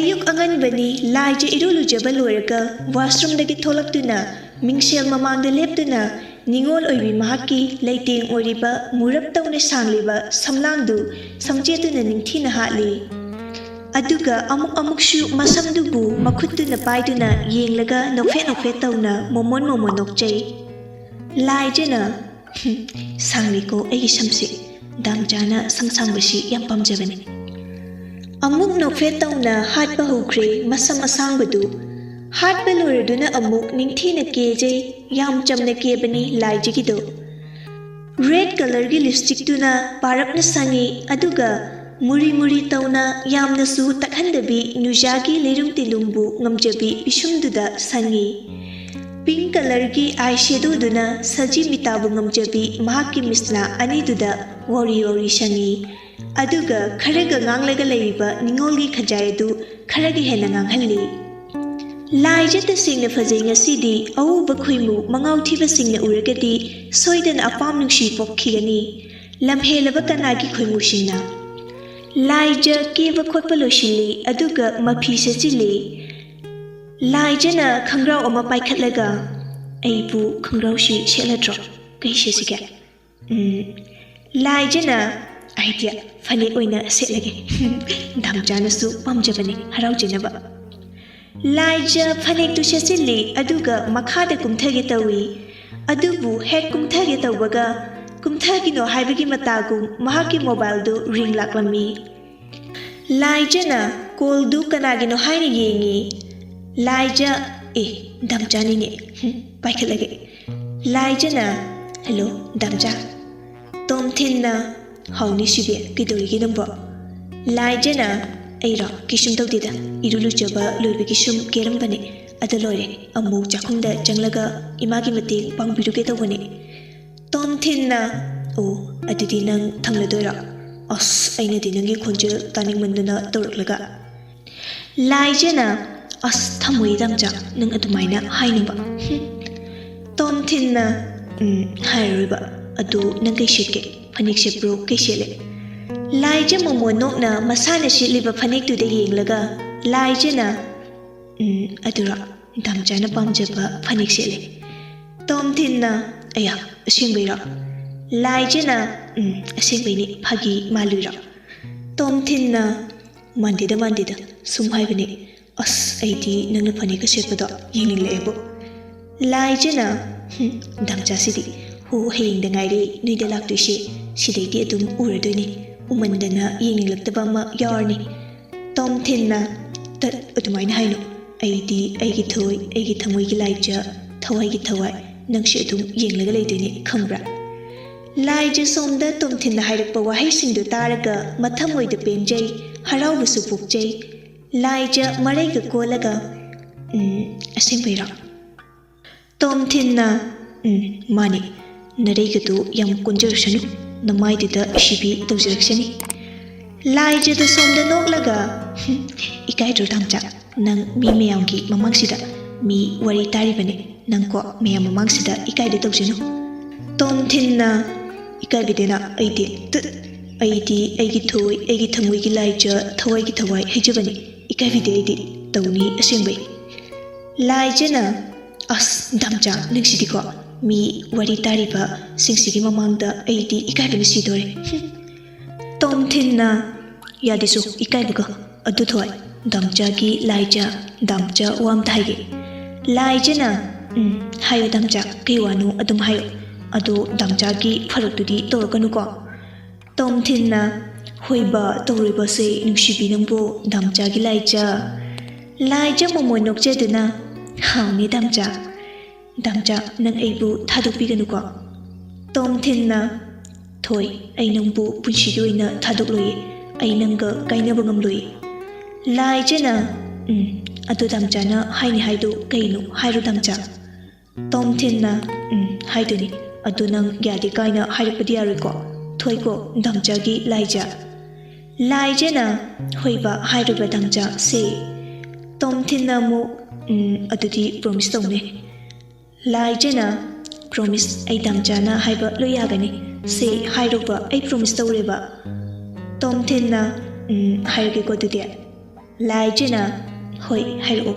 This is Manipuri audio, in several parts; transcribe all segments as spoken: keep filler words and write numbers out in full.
ꯑꯌꯨꯛ ꯑꯉꯟꯕꯅꯤ꯫ ꯂꯥꯏꯖ ꯏꯔꯨ ꯂꯨꯖꯕ ꯂꯣꯏꯔꯒ ꯋꯥꯁꯔꯨꯝꯗꯒꯤ ꯊꯣꯛꯂꯛꯇꯨꯅ ꯃꯤꯡꯁꯦꯜ ꯃꯃꯥꯡꯗ ꯂꯦꯞꯇꯨꯅ ꯅꯤꯉꯣꯜ ꯑꯣꯏꯕꯤ ꯃꯍꯥꯛꯀꯤ ꯂꯩꯇꯦꯡ ꯑꯣꯏꯔꯤꯕ ꯃꯨꯔꯞ ꯇꯧꯅ ꯁꯥꯡꯂꯤꯕ ꯁꯝꯂꯥꯡꯗꯨ ꯁꯝꯆꯦꯠꯇꯨꯅ ꯅꯤꯡꯊꯤꯅ ꯍꯥꯠꯂꯤ꯫ ꯑꯗꯨꯒ ꯑꯃꯨꯛ ꯑꯃꯨꯛꯁꯨ ꯃꯁꯝꯗꯨꯕꯨ ꯃꯈꯨꯠꯇꯨꯅ ꯄꯥꯏꯗꯨꯅ ꯌꯦꯡꯂꯒ ꯅꯣꯛꯐꯦꯠ ꯅꯣꯛꯐꯦꯠ ꯇꯧꯅ ꯃꯣꯃꯣꯟ ꯃꯣꯃꯣꯟ ꯅꯣꯛꯆꯩ꯫ ꯂꯥꯏꯖꯅ, "ꯍꯨꯝ, ꯁꯥꯡꯂꯤꯀꯣ ꯑꯩꯒꯤ ꯁꯝꯁꯤ꯫ ꯗꯥꯝꯆꯥꯅ ꯁꯝ ꯁꯥꯡꯕꯁꯤ ꯌꯥꯝ ꯄꯥꯝꯖꯕꯅꯤ꯫" ꯑꯃꯨꯛ ꯅꯣꯛꯐꯦꯠ ꯇꯧꯅ ꯍꯥꯠꯄ ꯍꯧꯈ꯭ꯔꯦ ꯃꯁꯝ ꯑꯁꯥꯡꯕꯗꯨ꯫ ꯍꯥꯠꯄ ꯂꯣꯏꯔꯗꯨꯅ ꯑꯃꯨꯛ ꯅꯤꯡꯊꯤꯅ ꯀꯦꯖꯩ꯫ ꯌꯥꯝ ꯆꯝꯅ ꯀꯦꯕꯅꯤ ꯂꯥꯏꯖꯒꯤꯗꯣ꯫ ꯔꯦꯗ ꯀꯂꯔꯒꯤ ꯂꯤꯞꯁꯇꯤꯛꯇꯨꯅ ꯄꯥꯔꯞꯅ ꯁꯪꯉꯤ, ꯑꯗꯨꯒ ꯃꯨꯔꯤ ꯃꯨꯔꯤ ꯇꯧꯅ ꯌꯥꯝꯅꯁꯨ ꯇꯛꯍꯟꯗꯕꯤ ꯅꯨꯖꯥꯒꯤ ꯂꯩꯔꯨꯝ ꯇꯤꯂꯨꯝꯕꯨ ꯉꯝꯖꯕꯤ ꯄꯤꯁꯨꯝꯗꯨꯗ ꯁꯪꯉꯤ꯫ ꯄꯤꯡ ꯀꯂꯔꯒꯤ ꯑꯥꯏ ꯁꯦꯗꯣꯗꯨꯅ ꯁꯖꯤ ꯃꯤꯇꯥꯕꯨ ꯉꯝꯖꯕꯤ ꯃꯍꯥꯛꯀꯤ ꯃꯤꯁꯅꯥ ꯑꯅꯤꯗꯨꯗ ꯋꯥꯎꯔꯤ ꯋꯥꯎꯔꯤ ꯁꯪꯉꯤ꯫ ꯑꯗꯨꯒ ꯈꯔꯒ ꯉꯥꯡꯂꯒ ꯂꯩꯔꯤꯕ ꯅꯤꯉꯣꯜꯒꯤ ꯈꯖꯥꯏ ꯑꯗꯨ ꯈꯔꯒ ꯍꯦꯟꯅ ꯉꯥꯡꯍꯜꯂꯤ꯫ ꯂꯥꯏꯖ ꯇꯁꯦꯡꯅ ꯐꯖꯩ ꯉꯁꯤꯗꯤ꯫ ꯑꯎꯕ ꯈꯣꯏꯃꯨ ꯃꯉꯥꯎ ꯊꯤꯕꯁꯤꯡꯅ ꯎꯔꯒꯗꯤ ꯁꯣꯏꯗꯅ ꯑꯄꯥꯝ ꯅꯨꯡꯁꯤ ꯄꯣꯛꯈꯤꯒꯅꯤ꯫ ꯂꯝꯍꯦꯜꯂꯕ ꯀꯅꯥꯒꯤ ꯈꯣꯏꯃꯨꯁꯤꯡꯅ꯫ ꯂꯥꯏꯖ ꯀꯦꯕ ꯈꯣꯠꯄ ꯂꯣꯏꯁꯤꯜꯂꯤ, ꯑꯗꯨꯒ ꯃꯐꯤ ꯁꯦꯠꯆꯤꯜꯂꯤ꯫ ꯂꯥꯏꯖꯅ ꯈꯪꯒ꯭ꯔꯥꯎ ꯑꯃ ꯄꯥꯏꯈꯠꯂꯒ, "ꯑꯩꯕꯨ ꯈꯪꯒ꯭ꯔꯥꯎꯁꯤ ꯁꯦꯠꯂꯗ꯭ꯔꯣ? ꯀꯩ ꯁꯦꯠꯁꯤꯒꯦ?" ꯎꯝ, ꯂꯥꯏꯖꯅ, "ꯑꯩꯗꯤ ꯐꯅꯦꯛ ꯑꯣꯏꯅ ꯁꯦꯠꯂꯒꯦ꯫" ꯗꯥꯝꯆꯥꯅꯁꯨ ꯄꯥꯝꯖꯕꯅꯤ, ꯍꯔꯥꯎꯖꯅꯕ꯫ ꯂꯥꯏꯖ ꯐꯅꯦꯛꯇꯨ ꯁꯦꯠꯆꯤꯜꯂꯤ, ꯑꯗꯨꯒ ꯃꯈꯥꯗ ꯀꯨꯝꯊꯒꯦ ꯇꯧꯏ꯫ ꯑꯗꯨꯕꯨ ꯍꯦꯛ ꯀꯨꯝꯊꯒꯦ ꯇꯧꯕꯒ, ꯀꯨꯝꯊꯒꯤꯅꯣ ꯍꯥꯏꯕꯒꯤ ꯃꯇꯥꯒꯨꯝ ꯃꯍꯥꯛꯀꯤ ꯃꯣꯕꯥꯏꯜꯗꯨ ꯔꯤꯡ ꯂꯥꯛꯂꯝꯃꯤ꯫ ꯂꯥꯏꯖꯅ ꯀꯣꯜꯗꯨ ꯀꯅꯥꯒꯤꯅꯣ ꯍꯥꯏꯅ ꯌꯦꯡꯉꯤ꯫ ꯂꯥꯏꯖ, "ꯑꯦ, ꯗꯥꯝꯆꯥꯅꯤꯅꯦ꯫ ꯍꯨꯝ, ꯄꯥꯏꯈꯠꯂꯒꯦ꯫" ꯂꯥꯏꯖꯅ, "ꯍꯜꯂꯣ, ꯗꯥꯝꯆꯥ꯫" ꯇꯣꯝꯊꯤꯟꯅ, "ꯍꯥꯎꯅꯤ ꯁꯤꯕꯤ, ꯀꯩꯗꯧꯔꯤꯒꯦ ꯅꯪꯕꯣ?" ꯂꯥꯏꯖꯅ, "ꯑꯩꯔꯣ? ꯀꯩꯁꯨꯝ ꯇꯧꯗꯦꯗ꯫ ꯏꯔꯨ ꯂꯨꯖꯕ ꯂꯣꯏꯕꯒꯤ ꯁꯨꯝ ꯀꯦꯔꯝꯕꯅꯦ꯫ ꯑꯗ ꯂꯣꯏꯔꯦ꯫ ꯑꯃꯨꯛ ꯆꯥꯛꯈꯨꯝꯗ ꯆꯪꯂꯒ ꯏꯃꯥꯒꯤ ꯃꯇꯦꯡ ꯄꯥꯡꯕꯤꯔꯨꯒꯦ ꯇꯧꯕꯅꯦ꯫" ꯇꯣꯝꯊꯤꯟꯅ, "ꯑꯣ, ꯑꯗꯨꯗꯤ ꯅꯪ ꯊꯝꯂꯗꯣꯏꯔꯣ? ꯑꯁ, ꯑꯩꯅꯗꯤ ꯅꯪꯒꯤ ꯈꯣꯟꯖꯦꯜ ꯇꯥꯅꯤꯡꯃꯟꯗꯅ ꯇꯧꯔꯛꯂꯒ꯫" ꯂꯥꯏꯖꯅ, "ꯑꯁ, ꯊꯝꯃꯣꯏ ꯗꯥꯝꯆꯥ, ꯅꯪ ꯑꯗꯨꯃꯥꯏꯅ ꯍꯥꯏꯅꯨꯕ꯫" ꯍꯨꯝ꯫ ꯇꯣꯝꯊꯤꯟꯅ, "ꯎꯝ, ꯍꯥꯏꯔꯔꯣꯏꯕ꯫ ꯑꯗꯨ ꯅꯪ ꯀꯩ ꯁꯦꯠꯀꯦ? ꯐꯅꯦꯛ ꯁꯦꯠꯄ꯭ꯔꯣ? ꯀꯩ ꯁꯦꯠꯂꯦ?" ꯂꯥꯏꯖ ꯃꯣꯃꯣꯟ ꯅꯣꯛꯅ ꯃꯁꯥꯅ ꯁꯦꯠꯂꯤꯕ ꯐꯅꯦꯛꯇꯨꯗ ꯌꯦꯡꯂꯒ, ꯂꯥꯏꯖꯅ, "ꯎꯝ, ꯑꯗꯨꯔꯣ, ꯗꯥꯝꯆꯥꯅ ꯄꯥꯝꯖꯕ ꯐꯅꯦꯛ ꯁꯦꯠꯂꯦ꯫" ꯇꯣꯝꯊꯤꯟꯅ, "ꯑꯌꯥ, ꯑꯁꯦꯡꯕꯩꯔꯣ?" ꯂꯥꯏꯖꯅ, "ꯎꯝ, ꯑꯁꯦꯡꯕꯩꯅꯦ, ꯐꯥꯒꯤ ꯃꯥꯜꯂꯨꯏꯔꯣ?" ꯇꯣꯝꯊꯤꯟꯅ, "ꯃꯥꯟꯗꯦꯗ, ꯃꯥꯟꯗꯦꯗ, ꯁꯨꯝ ꯍꯥꯏꯕꯅꯦ꯫ ꯑꯁ, ꯑꯩꯗꯤ ꯅꯪꯅ ꯐꯅꯦꯛꯀ ꯁꯦꯠꯄꯗꯣ ꯌꯦꯡꯅꯤꯡꯂꯛꯑꯦꯕꯣ꯫" ꯂꯥꯏꯖꯅ, "ꯍꯨꯝ, ꯗꯥꯝꯆꯥꯁꯤꯗꯤ, ꯍꯣ, ꯍꯌꯦꯡꯗ ꯉꯥꯏꯔꯦ ꯅꯣꯏꯗ ꯂꯥꯛꯇꯣꯏꯁꯦ꯫ ꯁꯤꯗꯩꯗꯤ ꯑꯗꯨꯝ ꯎꯔꯗꯣꯏꯅꯤ꯫ ꯎꯃꯟꯗꯅ ꯌꯦꯡꯅꯤꯡꯂꯛꯇꯕ ꯑꯃ ꯌꯥꯎꯔꯅꯤ꯫" ꯇꯣꯝꯊꯤꯟꯅ, "ꯇꯠ, ꯑꯗꯨꯃꯥꯏꯅ ꯍꯥꯏꯅꯨ꯫ ꯑꯩꯗꯤ ꯑꯩꯒꯤ ꯊꯣꯏ, ꯑꯩꯒꯤ ꯊꯃꯣꯏꯒꯤ ꯂꯥꯏꯖ, ꯊꯋꯥꯏꯒꯤ ꯊꯋꯥꯏ, ꯅꯪꯁꯦ ꯑꯗꯨꯝ ꯌꯦꯡꯂꯒ ꯂꯩꯗꯣꯏꯅꯦ, ꯈꯪꯕ꯭ꯔꯥ?" ꯂꯥꯏꯖ ꯁꯣꯝꯗ ꯇꯣꯝꯊꯤꯟꯅ ꯍꯥꯏꯔꯛꯄ ꯋꯥꯍꯩꯁꯤꯡꯗꯨ ꯇꯥꯔꯒ ꯃꯊꯃꯣꯏꯗ ꯄꯦꯟꯖꯩ, ꯍꯔꯥꯎꯕꯁꯨ ꯄꯣꯛꯆꯩ꯫ ꯂꯥꯏꯖ ꯃꯔꯩꯒ ꯀꯣꯜꯂꯒ, "ꯎꯝ, ꯑꯁꯦꯡꯕꯩꯔꯣ?" ꯇꯣꯝꯊꯤꯟꯅ, "ꯎꯝ, ꯃꯥꯅꯤ꯫ ꯅꯔꯩꯒꯗꯨ ꯌꯥꯝ ꯀꯣꯟꯖꯔꯁꯅꯨ, ꯅꯃꯥꯏꯗꯨꯗ ꯁꯤꯕꯤ ꯇꯧꯖꯔꯛꯁꯅꯤ꯫" ꯂꯥꯏꯖꯗ ꯁꯣꯝꯗ ꯅꯣꯛꯂꯒ, "ꯍꯨꯝ, ꯏꯀꯥꯏꯗ꯭ꯔꯣ ꯗꯥꯝꯆꯥ? ꯅꯪ ꯃꯤ ꯃꯌꯥꯝꯒꯤ ꯃꯃꯥꯡꯁꯤꯗ ꯃꯤ ꯋꯥꯔꯤ ꯇꯥꯔꯤꯕꯅꯤ꯫ ꯅꯪꯀꯣ ꯃꯌꯥꯝ ꯃꯃꯥꯡꯁꯤꯗ ꯏꯀꯥꯏꯗ ꯇꯧꯖꯅꯨ꯫" ꯇꯣꯝꯊꯤꯟꯅ, "ꯏꯀꯥꯏꯕꯤꯗꯦꯅ ꯑꯩꯗꯤ, ꯇꯨꯠ, ꯑꯩꯗꯤ ꯑꯩꯒꯤ ꯊꯣꯏ, ꯑꯩꯒꯤ ꯊꯃꯣꯏꯒꯤ ꯂꯥꯏꯖ, ꯊꯋꯥꯏꯒꯤ ꯊꯋꯥꯏ ꯍꯩꯖꯕꯅꯤ꯫ ꯏꯀꯥꯏꯕꯤꯗꯦ ꯑꯩꯗꯤ, ꯇꯧꯅꯤ ꯑꯁꯦꯡꯕꯩ꯫" ꯂꯥꯏꯖꯅ, "ꯑꯁ, ꯗꯥꯝꯆꯥ, ꯅꯪꯁꯤꯗꯤꯀꯣ, ꯃꯤ ꯋꯥꯔꯤ ꯇꯥꯔꯤꯕꯁꯤꯡꯁꯤꯒꯤ ꯃꯃꯥꯡꯗ ꯑꯩꯗꯤ ꯏꯀꯥꯏꯕꯅ ꯁꯤꯗꯣꯔꯦ꯫" ꯍꯨꯝ꯫ ꯇꯣꯝꯊꯤꯟꯅ, "ꯌꯥꯗꯦꯁꯨ, ꯏꯀꯥꯏꯕꯒ꯫ ꯑꯗꯨ ꯊꯣꯏ, ꯗꯥꯝꯆꯥꯒꯤ ꯂꯥꯏꯖ, ꯗꯥꯝꯆꯥ ꯋꯥ ꯑꯝꯇ ꯍꯥꯏꯒꯦ꯫" ꯂꯥꯏꯖꯅ, "ꯎꯝ, ꯍꯥꯏꯌꯣ ꯗꯥꯝꯆꯥ, ꯀꯩ ꯋꯥꯅꯣ ꯑꯗꯨꯝ ꯍꯥꯏꯌꯣ꯫ ꯑꯗꯣ ꯗꯥꯝꯆꯥꯒꯤ ꯐꯔꯛꯇꯨꯗꯤ ꯇꯧꯔꯛꯀꯅꯨꯀꯣ꯫" ꯇꯣꯝꯊꯤꯟꯅ, "ꯍꯣꯏꯕ, ꯇꯧꯔꯣꯏꯕꯁꯦ ꯅꯨꯡꯁꯤꯕꯤ ꯅꯪꯕꯨ, ꯗꯥꯝꯆꯥꯒꯤ ꯂꯥꯏꯖ꯫" ꯂꯥꯏꯖ ꯃꯣꯃꯣꯟ ꯅꯣꯛꯆꯗꯨꯅ, "ꯍꯥꯎꯅꯦ ꯗꯥꯝꯆꯥ꯫ ꯗꯥꯝꯆꯥ, ꯅꯪ ꯑꯩꯕꯨ ꯊꯥꯗꯣꯛꯄꯤꯒꯅꯨꯀꯣ꯫" ꯇꯣꯝꯊꯤꯟꯅ, "ꯊꯣꯏ, ꯑꯩ ꯅꯪꯕꯨ ꯄꯨꯟꯁꯤꯒꯤ ꯑꯣꯏꯅ ꯊꯥꯗꯣꯛꯂꯣꯏꯌꯦ꯫ ꯑꯩ ꯅꯪꯒ ꯀꯥꯏꯅꯕ ꯉꯝꯂꯣꯏꯌꯦ꯫" ꯂꯥꯏꯖꯅ, "ꯎꯝ, ꯑꯗꯨ ꯗꯥꯝꯆꯥꯅ ꯍꯥꯏꯅꯤ ꯍꯥꯏꯗꯨ ꯀꯩꯅꯣ? ꯍꯥꯏꯔꯣ ꯗꯥꯝꯆꯥ꯫" ꯇꯣꯝꯊꯤꯟꯅ, "ꯎꯝ, ꯍꯥꯏꯗꯣꯏꯅꯤ꯫ ꯑꯗꯨ ꯅꯪ ꯌꯥꯗꯦ ꯀꯥꯏꯅ ꯍꯥꯏꯔꯛꯄꯗꯤ ꯌꯥꯔꯣꯏꯀꯣ? ꯊꯣꯏꯀꯣ, ꯗꯥꯝꯆꯥꯒꯤ ꯂꯥꯏꯖ꯫" ꯂꯥꯏꯖꯅ, "ꯍꯣꯏꯕ, ꯍꯥꯏꯔꯣꯏꯕ ꯗꯥꯝꯆꯥ, ꯁꯦ꯫" ꯇꯣꯝꯊꯤꯟꯅ ꯑꯃꯨꯛ, "ꯎꯝ, ꯑꯗꯨꯗꯤ ꯄ꯭ꯔꯣꯃꯤꯁ ꯇꯧꯅꯦ꯫" ꯂꯥꯏꯖꯅ, "ꯄ꯭ꯔꯣꯃꯤꯁ, ꯑꯩ ꯗꯥꯝꯆꯥꯅ ꯍꯥꯏꯕ ꯂꯣꯏ ꯌꯥꯒꯅꯤ꯫ ꯁꯦ, ꯍꯥꯏꯔꯣꯕ, ꯑꯩ ꯄ꯭ꯔꯣꯃꯤꯁ ꯇꯧꯔꯦꯕ꯫" ꯇꯣꯝꯊꯤꯟꯅ, "ꯎꯝ, ꯍꯥꯏꯔꯒꯦꯀꯣ ꯑꯗꯨꯗꯤ꯫" ꯂꯥꯏꯖꯅ, "ꯍꯣꯏ, ꯍꯥꯏꯔꯛꯑꯣ꯫"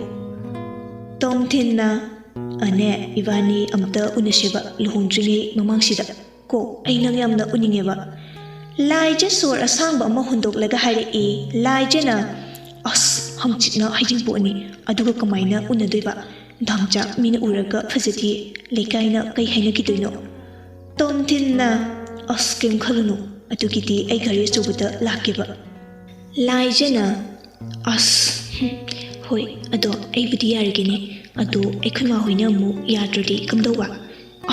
ꯇꯣꯝꯊꯤꯟꯅ, "ꯑꯅꯦ, ꯏꯕꯥꯅꯤ ꯑꯝꯇ ꯎꯅꯁꯦꯕ ꯂꯨꯍꯣꯡꯗ꯭ꯔꯤꯉꯩ ꯃꯃꯥꯡꯁꯤꯗ꯫ ꯀꯣ, ꯑꯩ ꯅꯪ ꯌꯥꯝꯅ ꯎꯅꯤꯡꯉꯦꯕ꯫" ꯂꯥꯏꯖ ꯁꯣꯔ ꯑꯁꯥꯡꯕ ꯑꯃ ꯍꯣꯟꯗꯣꯛꯂꯒ ꯍꯥꯏꯔꯛꯏ꯫ ꯂꯥꯏꯖꯅ, "ꯑꯁ, ꯍꯪꯆꯤꯠꯅ ꯍꯩꯖꯤꯡꯄꯣꯠꯅꯤ, ꯑꯗꯨꯒ ꯀꯃꯥꯏꯅ ꯎꯅꯗꯣꯏꯕ? ꯗꯥꯝꯆꯥ, ꯃꯤꯅ ꯎꯔꯒ ꯐꯖꯗꯦ, ꯂꯩꯀꯥꯏꯅ ꯀꯩ ꯍꯥꯏꯅꯈꯤꯗꯣꯏꯅꯣ?" ꯇꯣꯝꯊꯤꯟꯅ, "ꯑꯁ, ꯀꯩꯝ ꯈꯜꯂꯨꯅꯨ, ꯑꯗꯨꯒꯤꯗꯤ ꯑꯩ ꯒꯥꯔꯤ ꯑꯆꯧꯕꯗ ꯂꯥꯛꯀꯦꯕ꯫" ꯂꯥꯏꯖꯅ, "ꯑꯁ, ꯍꯨꯝ, ꯍꯣꯏ, ꯑꯗꯣ ꯑꯩꯕꯨꯗꯤ ꯌꯥꯔꯒꯦꯅꯦ, ꯑꯗꯣ ꯑꯩꯈꯣꯏ ꯃꯥ ꯍꯣꯏꯅ ꯑꯃꯨꯛ ꯌꯥꯗ꯭ꯔꯗꯤ ꯀꯝꯗꯧꯕ?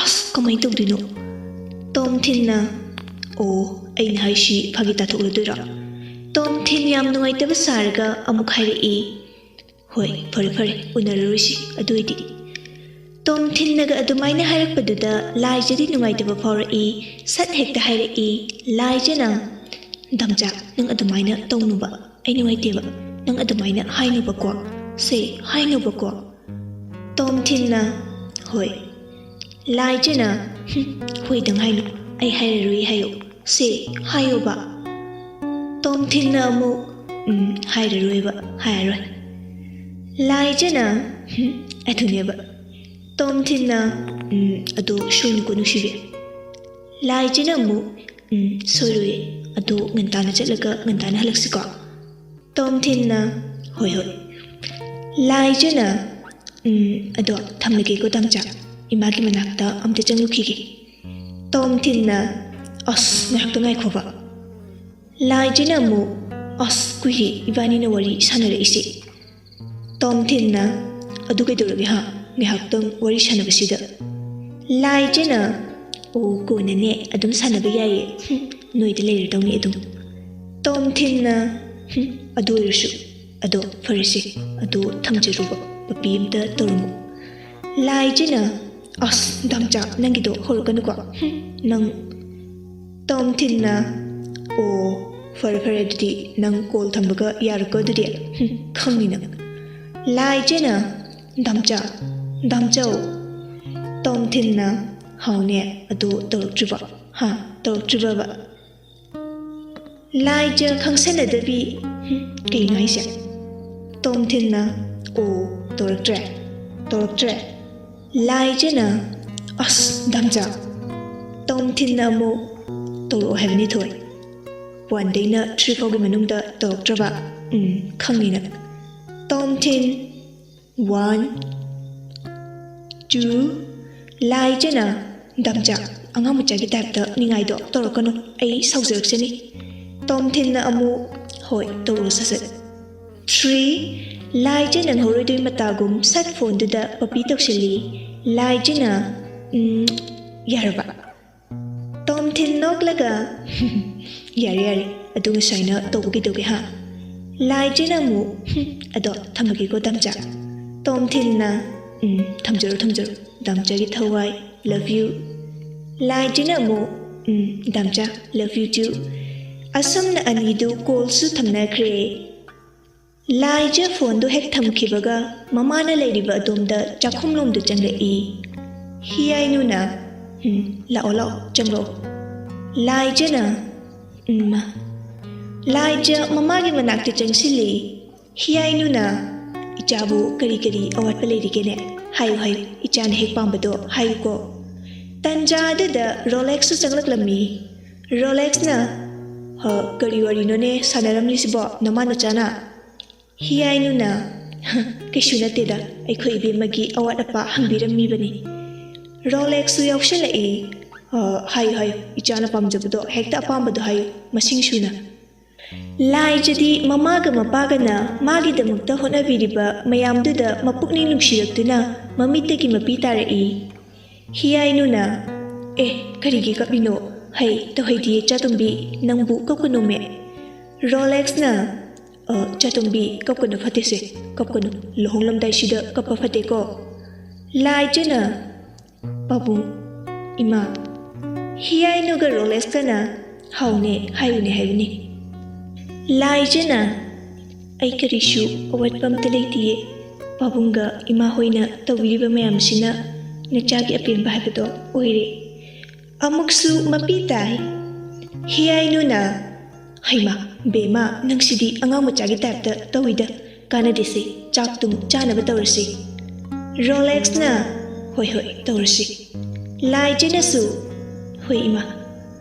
ꯑꯁ, ꯀꯃꯥꯏꯅ ꯇꯧꯗꯣꯏꯅꯣ?" ꯇꯣꯝꯊꯤꯟꯅ, "ꯑꯣ, ꯑꯩꯅ ꯍꯥꯏꯁꯤ ꯐꯥꯒꯤ ꯇꯥꯊꯣꯛꯂꯗꯣꯏꯔꯣ?" ꯇꯣꯝꯊꯤꯟ ꯌꯥꯝ ꯅꯨꯡꯉꯥꯏꯇꯕ ꯁꯥꯔꯒ ꯑꯃꯨꯛ ꯍꯥꯏꯔꯛꯏ, "ꯍꯣꯏ, ꯐꯔꯦ ꯐꯔꯦ, ꯎꯅꯔꯔꯣꯏꯁꯤ ꯑꯗꯨ ꯑꯣꯏꯗꯤ꯫" ꯇꯣꯝꯊꯤꯟꯅꯒ ꯑꯗꯨꯃꯥꯏꯅ ꯍꯥꯏꯔꯛꯄꯗꯨꯗ ꯂꯥꯏꯖꯗꯤ ꯅꯨꯡꯉꯥꯏꯇꯕ ꯐꯥꯎꯔꯛꯏ꯫ ꯁꯠ ꯍꯦꯛꯇ ꯍꯥꯏꯔꯛꯏ ꯂꯥꯏꯖꯅ, "ꯗꯥꯝꯆꯥ, ꯅꯪ ꯑꯗꯨꯃꯥꯏꯅ ꯇꯧꯅꯨꯕ, ꯑꯩ ꯅꯨꯡꯉꯥꯏꯇꯦꯕ, ꯅꯪ ꯑꯗꯨꯃꯥꯏꯅ ꯍꯥꯏꯅꯨꯕꯀꯣ, ꯁꯦ, ꯍꯥꯏꯅꯨꯕꯀꯣ꯫" ꯇꯣꯝꯊꯤꯟꯅ, "ꯍꯣꯏ꯫" ꯂꯥꯏꯖꯅ, "ꯍꯨꯝ, ꯍꯣꯏꯗꯪ ꯍꯥꯏꯅꯨ, ꯑꯩ ꯍꯥꯏꯔꯔꯣꯏ ꯍꯥꯏꯌꯣ, ꯁꯦ, ꯍꯥꯏꯌꯣꯕ꯫" ꯇꯣꯝꯊꯤꯟꯅ ꯑꯃꯨꯛ, "ꯎꯝ, ꯍꯥꯏꯔꯔꯣꯏꯕ, ꯍꯥꯏꯔꯔꯣꯏ꯫" ꯂꯥꯏꯖꯅ, "ꯍꯨꯝ, ꯑꯗꯨꯅꯦꯕ꯫" ꯇꯣꯝꯊꯤꯟꯅ, "ꯎꯝ, ꯑꯗꯣ ꯁꯣꯏꯅꯨꯀꯣ ꯅꯨꯡꯁꯤꯕꯤ꯫" ꯂꯥꯏꯖꯅ ꯑꯃꯨꯛ, "ꯎꯝ, ꯁꯣꯏꯔꯣꯏꯌꯦ, ꯑꯗꯣ ꯉꯟꯇꯥꯅ ꯆꯠꯂꯒ ꯉꯟꯇꯥꯅ ꯍꯜꯂꯛꯁꯤꯀꯣ꯫" ꯇꯣꯝꯊꯤꯟꯅ, "ꯍꯣꯏ, ꯍꯣꯏ꯫" ꯂꯥꯏꯖꯅ, "ꯎꯝ, ꯑꯗꯣ ꯊꯝꯂꯒꯦꯀꯣ ꯗꯥꯝꯆꯥ, ꯏꯃꯥꯒꯤ ꯃꯅꯥꯛꯇ ꯑꯝꯇ ꯆꯪꯉꯨꯈꯤꯒꯦ꯫" ꯇꯣꯝꯊꯤꯟꯅ, "ꯑꯁ, ꯉꯥꯏꯍꯥꯛꯇ ꯉꯥꯏꯈꯣꯕ꯫" ꯂꯥꯏꯖꯅ ꯑꯃꯨꯛ, "ꯑꯁ, ꯀꯨꯏꯔꯦ ꯏꯕꯥꯅꯤꯅ ꯋꯥꯔꯤ ꯁꯥꯟꯅꯔꯛꯏꯁꯦ꯫" ꯇꯣꯝꯊꯤꯟꯅ, "ꯑꯗꯨ ꯀꯩꯗꯧꯔꯒꯦ ꯍꯥ? ꯉꯥꯏꯍꯥꯛꯇꯪ ꯋꯥꯔꯤ ꯁꯥꯟꯅꯕꯁꯤꯗ꯫" ꯂꯥꯏꯖꯅ, "ꯑꯣ, ꯀꯣꯟꯅꯅꯦ ꯑꯗꯨꯝ ꯁꯥꯟꯅꯕ ꯌꯥꯏꯌꯦ꯫ ꯍꯨꯝ, ꯅꯣꯏꯗ ꯂꯩꯔꯗꯧꯅꯤ ꯑꯗꯨꯝ꯫" ꯇꯣꯝꯊꯤꯟꯅ, "ꯍꯨꯝ, ꯑꯗꯨ ꯑꯣꯏꯔꯁꯨ, ꯑꯗꯣ ꯐꯔꯦꯁꯦ, ꯑꯗꯣ ꯊꯝꯖꯔꯨꯕ, ꯄꯞꯄꯤ ꯑꯝꯇ ꯇꯧꯔꯝꯃꯨ꯫" ꯂꯥꯏꯖꯅ, "ꯑꯁ, ꯗꯥꯝꯆꯥ, ꯅꯪꯒꯤꯗꯣ ꯍꯧꯔꯛꯀꯅꯨꯀꯣ꯫ ꯍꯨꯝ, ꯅꯪ꯫" ꯇꯣꯝꯊꯤꯟꯅ, "ꯑꯣ, ꯐꯔꯦ, ꯐꯔꯦ, ꯑꯗꯨꯗꯤ ꯅꯪ ꯀꯣꯜ ꯊꯝꯕꯒ ꯌꯥꯔꯣꯏꯀꯣ ꯑꯗꯨꯗꯤ꯫ ꯍꯨꯝ, ꯈꯪꯅꯤ ꯅꯪ꯫" ꯂꯥꯏꯖꯅ, "ꯗꯥꯝꯆꯥ, ꯗꯥꯝꯆꯧ꯫" ꯇꯣꯝꯊꯤꯟꯅ, "ꯍꯥꯎꯅꯦ, ꯑꯗꯣ ꯇꯧꯔꯛꯇ꯭ꯔꯤꯕꯣ? ꯍꯥ, ꯇꯧꯔꯛꯇ꯭ꯔꯤꯕꯕ?" ꯂꯥꯏꯖ ꯈꯪꯁꯟꯅꯗꯕꯤ, "ꯍꯨꯝ, ꯀꯩꯅꯣ ꯍꯥꯏꯁꯦ?" ꯇꯣꯝꯊꯤꯟꯅ "ꯑꯣ, ꯇꯧꯔꯛꯇ꯭ꯔꯦ, ꯇꯧꯔꯛꯇ꯭ꯔꯦ"꯫ ꯂꯥꯏꯖꯅ "ꯑꯁ, ꯗꯥꯝꯆꯥ, ꯇꯣꯝꯊꯤꯟꯅ ꯑꯃꯨꯛ ꯇꯧꯔꯛꯑꯣ ꯍꯥꯏꯕꯅꯤ ꯊꯣꯏ꯫ One ꯗꯩꯅ three ꯐꯥꯎꯒꯤ ꯃꯅꯨꯡꯗ ꯇꯧꯔꯛꯇ꯭ꯔꯕ? ꯎꯝ, ꯈꯪꯅꯤꯅ꯫ ꯇꯣꯝꯊꯤꯟ, one, two꯫ ꯂꯥꯏꯖꯅ "ꯗꯥꯝꯆꯥ, ꯑꯉꯥꯡ ꯃꯆꯥꯒꯤ ꯇꯥꯏꯞꯇ ꯅꯤꯡꯉꯥꯏꯗꯣ ꯇꯧꯔꯛꯀꯅꯨ, ꯑꯩ ꯁꯥꯎꯖꯔꯛꯆꯅꯤ"꯫ ꯇꯣꯝꯊꯤꯟꯅ ꯑꯃꯨꯛ "ꯍꯣꯏ, ꯇꯧꯔꯛꯑꯣ ꯁꯠ ꯁꯠ"꯫ Three꯫ ꯂꯥꯏꯖ ꯅꯪꯍꯧꯔꯣꯏꯗꯣꯏ ꯃꯇꯥꯒꯨꯝ ꯁꯠ ꯐꯣꯟꯗꯨꯗ ꯄꯞꯄꯤ ꯇꯧꯁꯤꯜꯂꯤ꯫ ꯂꯥꯏꯖꯅ "ꯎꯝ, ꯌꯥꯔꯕ?" ꯇꯣꯝꯊꯤꯟ ꯅꯣꯛꯂꯒ "ꯌꯥꯔꯦ, ꯌꯥꯔꯦ, ꯑꯗꯨ ꯉꯁꯥꯏꯅ ꯇꯧꯕꯒꯤ ꯇꯧꯒꯦ ꯍꯥ?" ꯂꯥꯏꯖꯅ ꯑꯃꯨꯛ "ꯍꯨꯝ, ꯑꯗꯣ ꯊꯝꯃꯒꯦꯀꯣ ꯗꯥꯝꯆꯥ"꯫ ꯇꯣꯝꯊꯤꯟꯅ "ꯎꯝ, ꯊꯝꯖꯔꯣ, ꯊꯝꯖꯔꯣ, ꯗꯥꯝꯆꯥꯒꯤ ꯊꯋꯥꯏ, love you"꯫ ꯂꯥꯏꯖꯅ ꯑꯃꯨꯛ "ꯎꯝ, ꯗꯥꯝꯆꯥ, love you too"꯫ ꯑꯁꯨꯝꯅ ꯑꯅꯤꯗꯨ call ꯁꯨ ꯊꯝꯅꯈ꯭ꯔꯦ꯫ ꯂꯥꯏꯖ ꯐꯣꯟꯗꯨ ꯍꯦꯛ ꯊꯝꯈꯤꯕꯒ ꯃꯃꯥꯅ ꯂꯩꯔꯤꯕ ꯑꯗꯣꯝꯗ ꯆꯥꯛꯈꯨꯝꯂꯣꯝꯗ ꯆꯪꯂꯛꯏ꯫ ꯍꯤꯌꯥꯏꯅꯨꯅ "ꯎꯝ, ꯂꯥꯛꯑꯣ, ꯂꯥꯛꯑꯣ, ꯆꯪꯂꯛꯑꯣ"꯫ ꯂꯥꯏꯖꯅ "ꯎꯝ, ꯃꯥ"꯫ ꯂꯥꯏꯖ ꯃꯃꯥꯒꯤ ꯃꯅꯥꯛꯇ ꯆꯪꯁꯤꯜꯂꯤ꯫ ꯍꯤꯌꯥꯏꯅꯨꯅ "ꯏꯆꯥꯕꯨ ꯀꯔꯤ ꯀꯔꯤ ꯑꯋꯥꯠꯄ ꯂꯩꯔꯤꯒꯦꯅꯦ? ꯍꯥꯏꯌꯨ, ꯍꯥꯏꯌꯨ, ꯏꯆꯥꯅ ꯍꯦꯛ ꯄꯥꯝꯕꯗꯣ ꯍꯥꯏꯌꯨꯀꯣ"꯫ ꯇꯟꯖꯥ ꯑꯗꯨꯗ ꯔꯣꯂꯦꯛꯁꯁꯨ ꯆꯪꯂꯛꯂꯝꯃꯤ꯫ ꯔꯣꯂꯦꯛꯁꯅ "ꯍ, ꯀꯔꯤ ꯋꯥꯔꯤꯅꯣꯅꯦ ꯁꯥꯟꯅꯔꯝꯂꯤꯁꯤꯕꯣ ꯅꯃꯥ ꯅꯆꯥꯅ?" ꯍꯤꯌꯥꯏꯅꯨꯅ "ꯍ, ꯀꯩꯁꯨ ꯅꯠꯇꯦꯗ, ꯑꯩꯈꯣꯏ ꯏꯕꯦꯝꯃꯒꯤ ꯑꯋꯥꯠ ꯑꯄꯥ ꯍꯪꯕꯤꯔꯝꯃꯤꯕꯅꯤ"꯫ ꯔꯣꯂꯦꯛꯁꯁꯨ ꯌꯥꯎꯁꯜꯂꯛꯏ꯫ "ꯑ, ꯍꯥꯏꯌꯨ, ꯍꯥꯏꯌꯨ, ꯏꯆꯥꯅ ꯄꯥꯝꯖꯕꯗꯣ ꯍꯦꯛꯇ ꯑꯄꯥꯝꯕꯗꯣ ꯍꯥꯏꯌꯨ, ꯃꯁꯤꯡ ꯁꯨꯅ"꯫ ꯂꯥꯏꯖꯗꯤ ꯃꯃꯥꯒ ꯃꯄꯥꯒꯅ ꯃꯥꯒꯤꯗꯃꯛꯇ ꯍꯣꯠꯅꯕꯤꯔꯤꯕ ꯃꯌꯥꯝꯗꯨꯗ ꯃꯄꯨꯛꯅꯤꯡ ꯅꯨꯡꯁꯤꯔꯛꯇꯨꯅ ꯃꯃꯤꯠꯇꯒꯤ ꯃꯄꯤ ꯇꯥꯔꯛꯏ꯫ ꯍꯤꯌꯥꯏꯅꯨꯅ "ꯑꯦ, ꯀꯔꯤꯒꯤ ꯀꯞꯂꯤꯅꯣ? ꯍꯩ, ꯇꯧꯍꯩꯗꯤꯌꯦ ꯆꯥꯇꯣꯝꯕꯤ, ꯅꯪꯕꯨ ꯀꯞꯀꯅꯣꯃꯦ"꯫ ꯔꯣꯂꯦꯛꯁꯅ "ꯑ, ꯆꯥꯇꯣꯝꯕꯤ, ꯀꯞꯀꯅꯨ, ꯐꯠꯇꯦꯁꯦ, ꯀꯞꯀꯅꯨ, ꯂꯨꯍꯣꯡꯂꯝꯗꯥꯏꯁꯤꯗ ꯀꯞꯄ ꯐꯠꯇꯦꯀꯣ"꯫ ꯂꯥꯏꯖꯅ "ꯄꯥꯕꯨꯡ, ꯏꯃꯥ"꯫ ꯍꯤꯌꯥꯏꯅꯨꯒ ꯔꯣꯂꯦꯛꯁꯀꯅ "ꯍꯥꯎꯅꯦ, ꯍꯥꯏꯌꯨꯅꯦ, ꯍꯥꯏꯌꯨꯅꯦ"꯫ ꯂꯥꯏꯖꯅ "ꯑꯩ ꯀꯔꯤꯁꯨ ꯑꯋꯥꯠꯄ ꯑꯝꯇ ꯂꯩꯇꯤꯌꯦ꯫ ꯄꯥꯕꯨꯡꯒ ꯏꯃꯥ ꯍꯣꯏꯅ ꯇꯧꯕꯤꯔꯤꯕ ꯃꯌꯥꯝꯁꯤꯅ ꯅꯆꯥꯒꯤ ꯑꯄꯦꯟꯕ ꯍꯥꯏꯕꯗꯣ ꯑꯣꯏꯔꯦ"꯫ ꯑꯃꯨꯛꯁꯨ ꯃꯄꯤ ꯇꯥꯏ꯫ ꯍꯤꯌꯥꯏꯅꯨꯅ "ꯍꯩꯃꯥ, ꯕꯦꯝꯃ, ꯅꯪꯁꯤꯗꯤ ꯑꯉꯥꯡ ꯃꯆꯥꯒꯤ ꯇꯥꯏꯞꯇ ꯇꯧꯏꯗ꯫ ꯀꯥꯟꯅꯗꯦꯁꯦ, ꯆꯥꯛꯇꯨꯝ ꯆꯥꯅꯕ ꯇꯧꯔꯁꯤ꯫ ꯔꯣꯂꯦꯛꯁꯅ, "ꯍꯣꯏ, ꯍꯣꯏ, ꯇꯧꯔꯁꯤ꯫" ꯂꯥꯏꯖꯅꯁꯨ, "ꯍꯣꯏ, ꯏꯃꯥ꯫"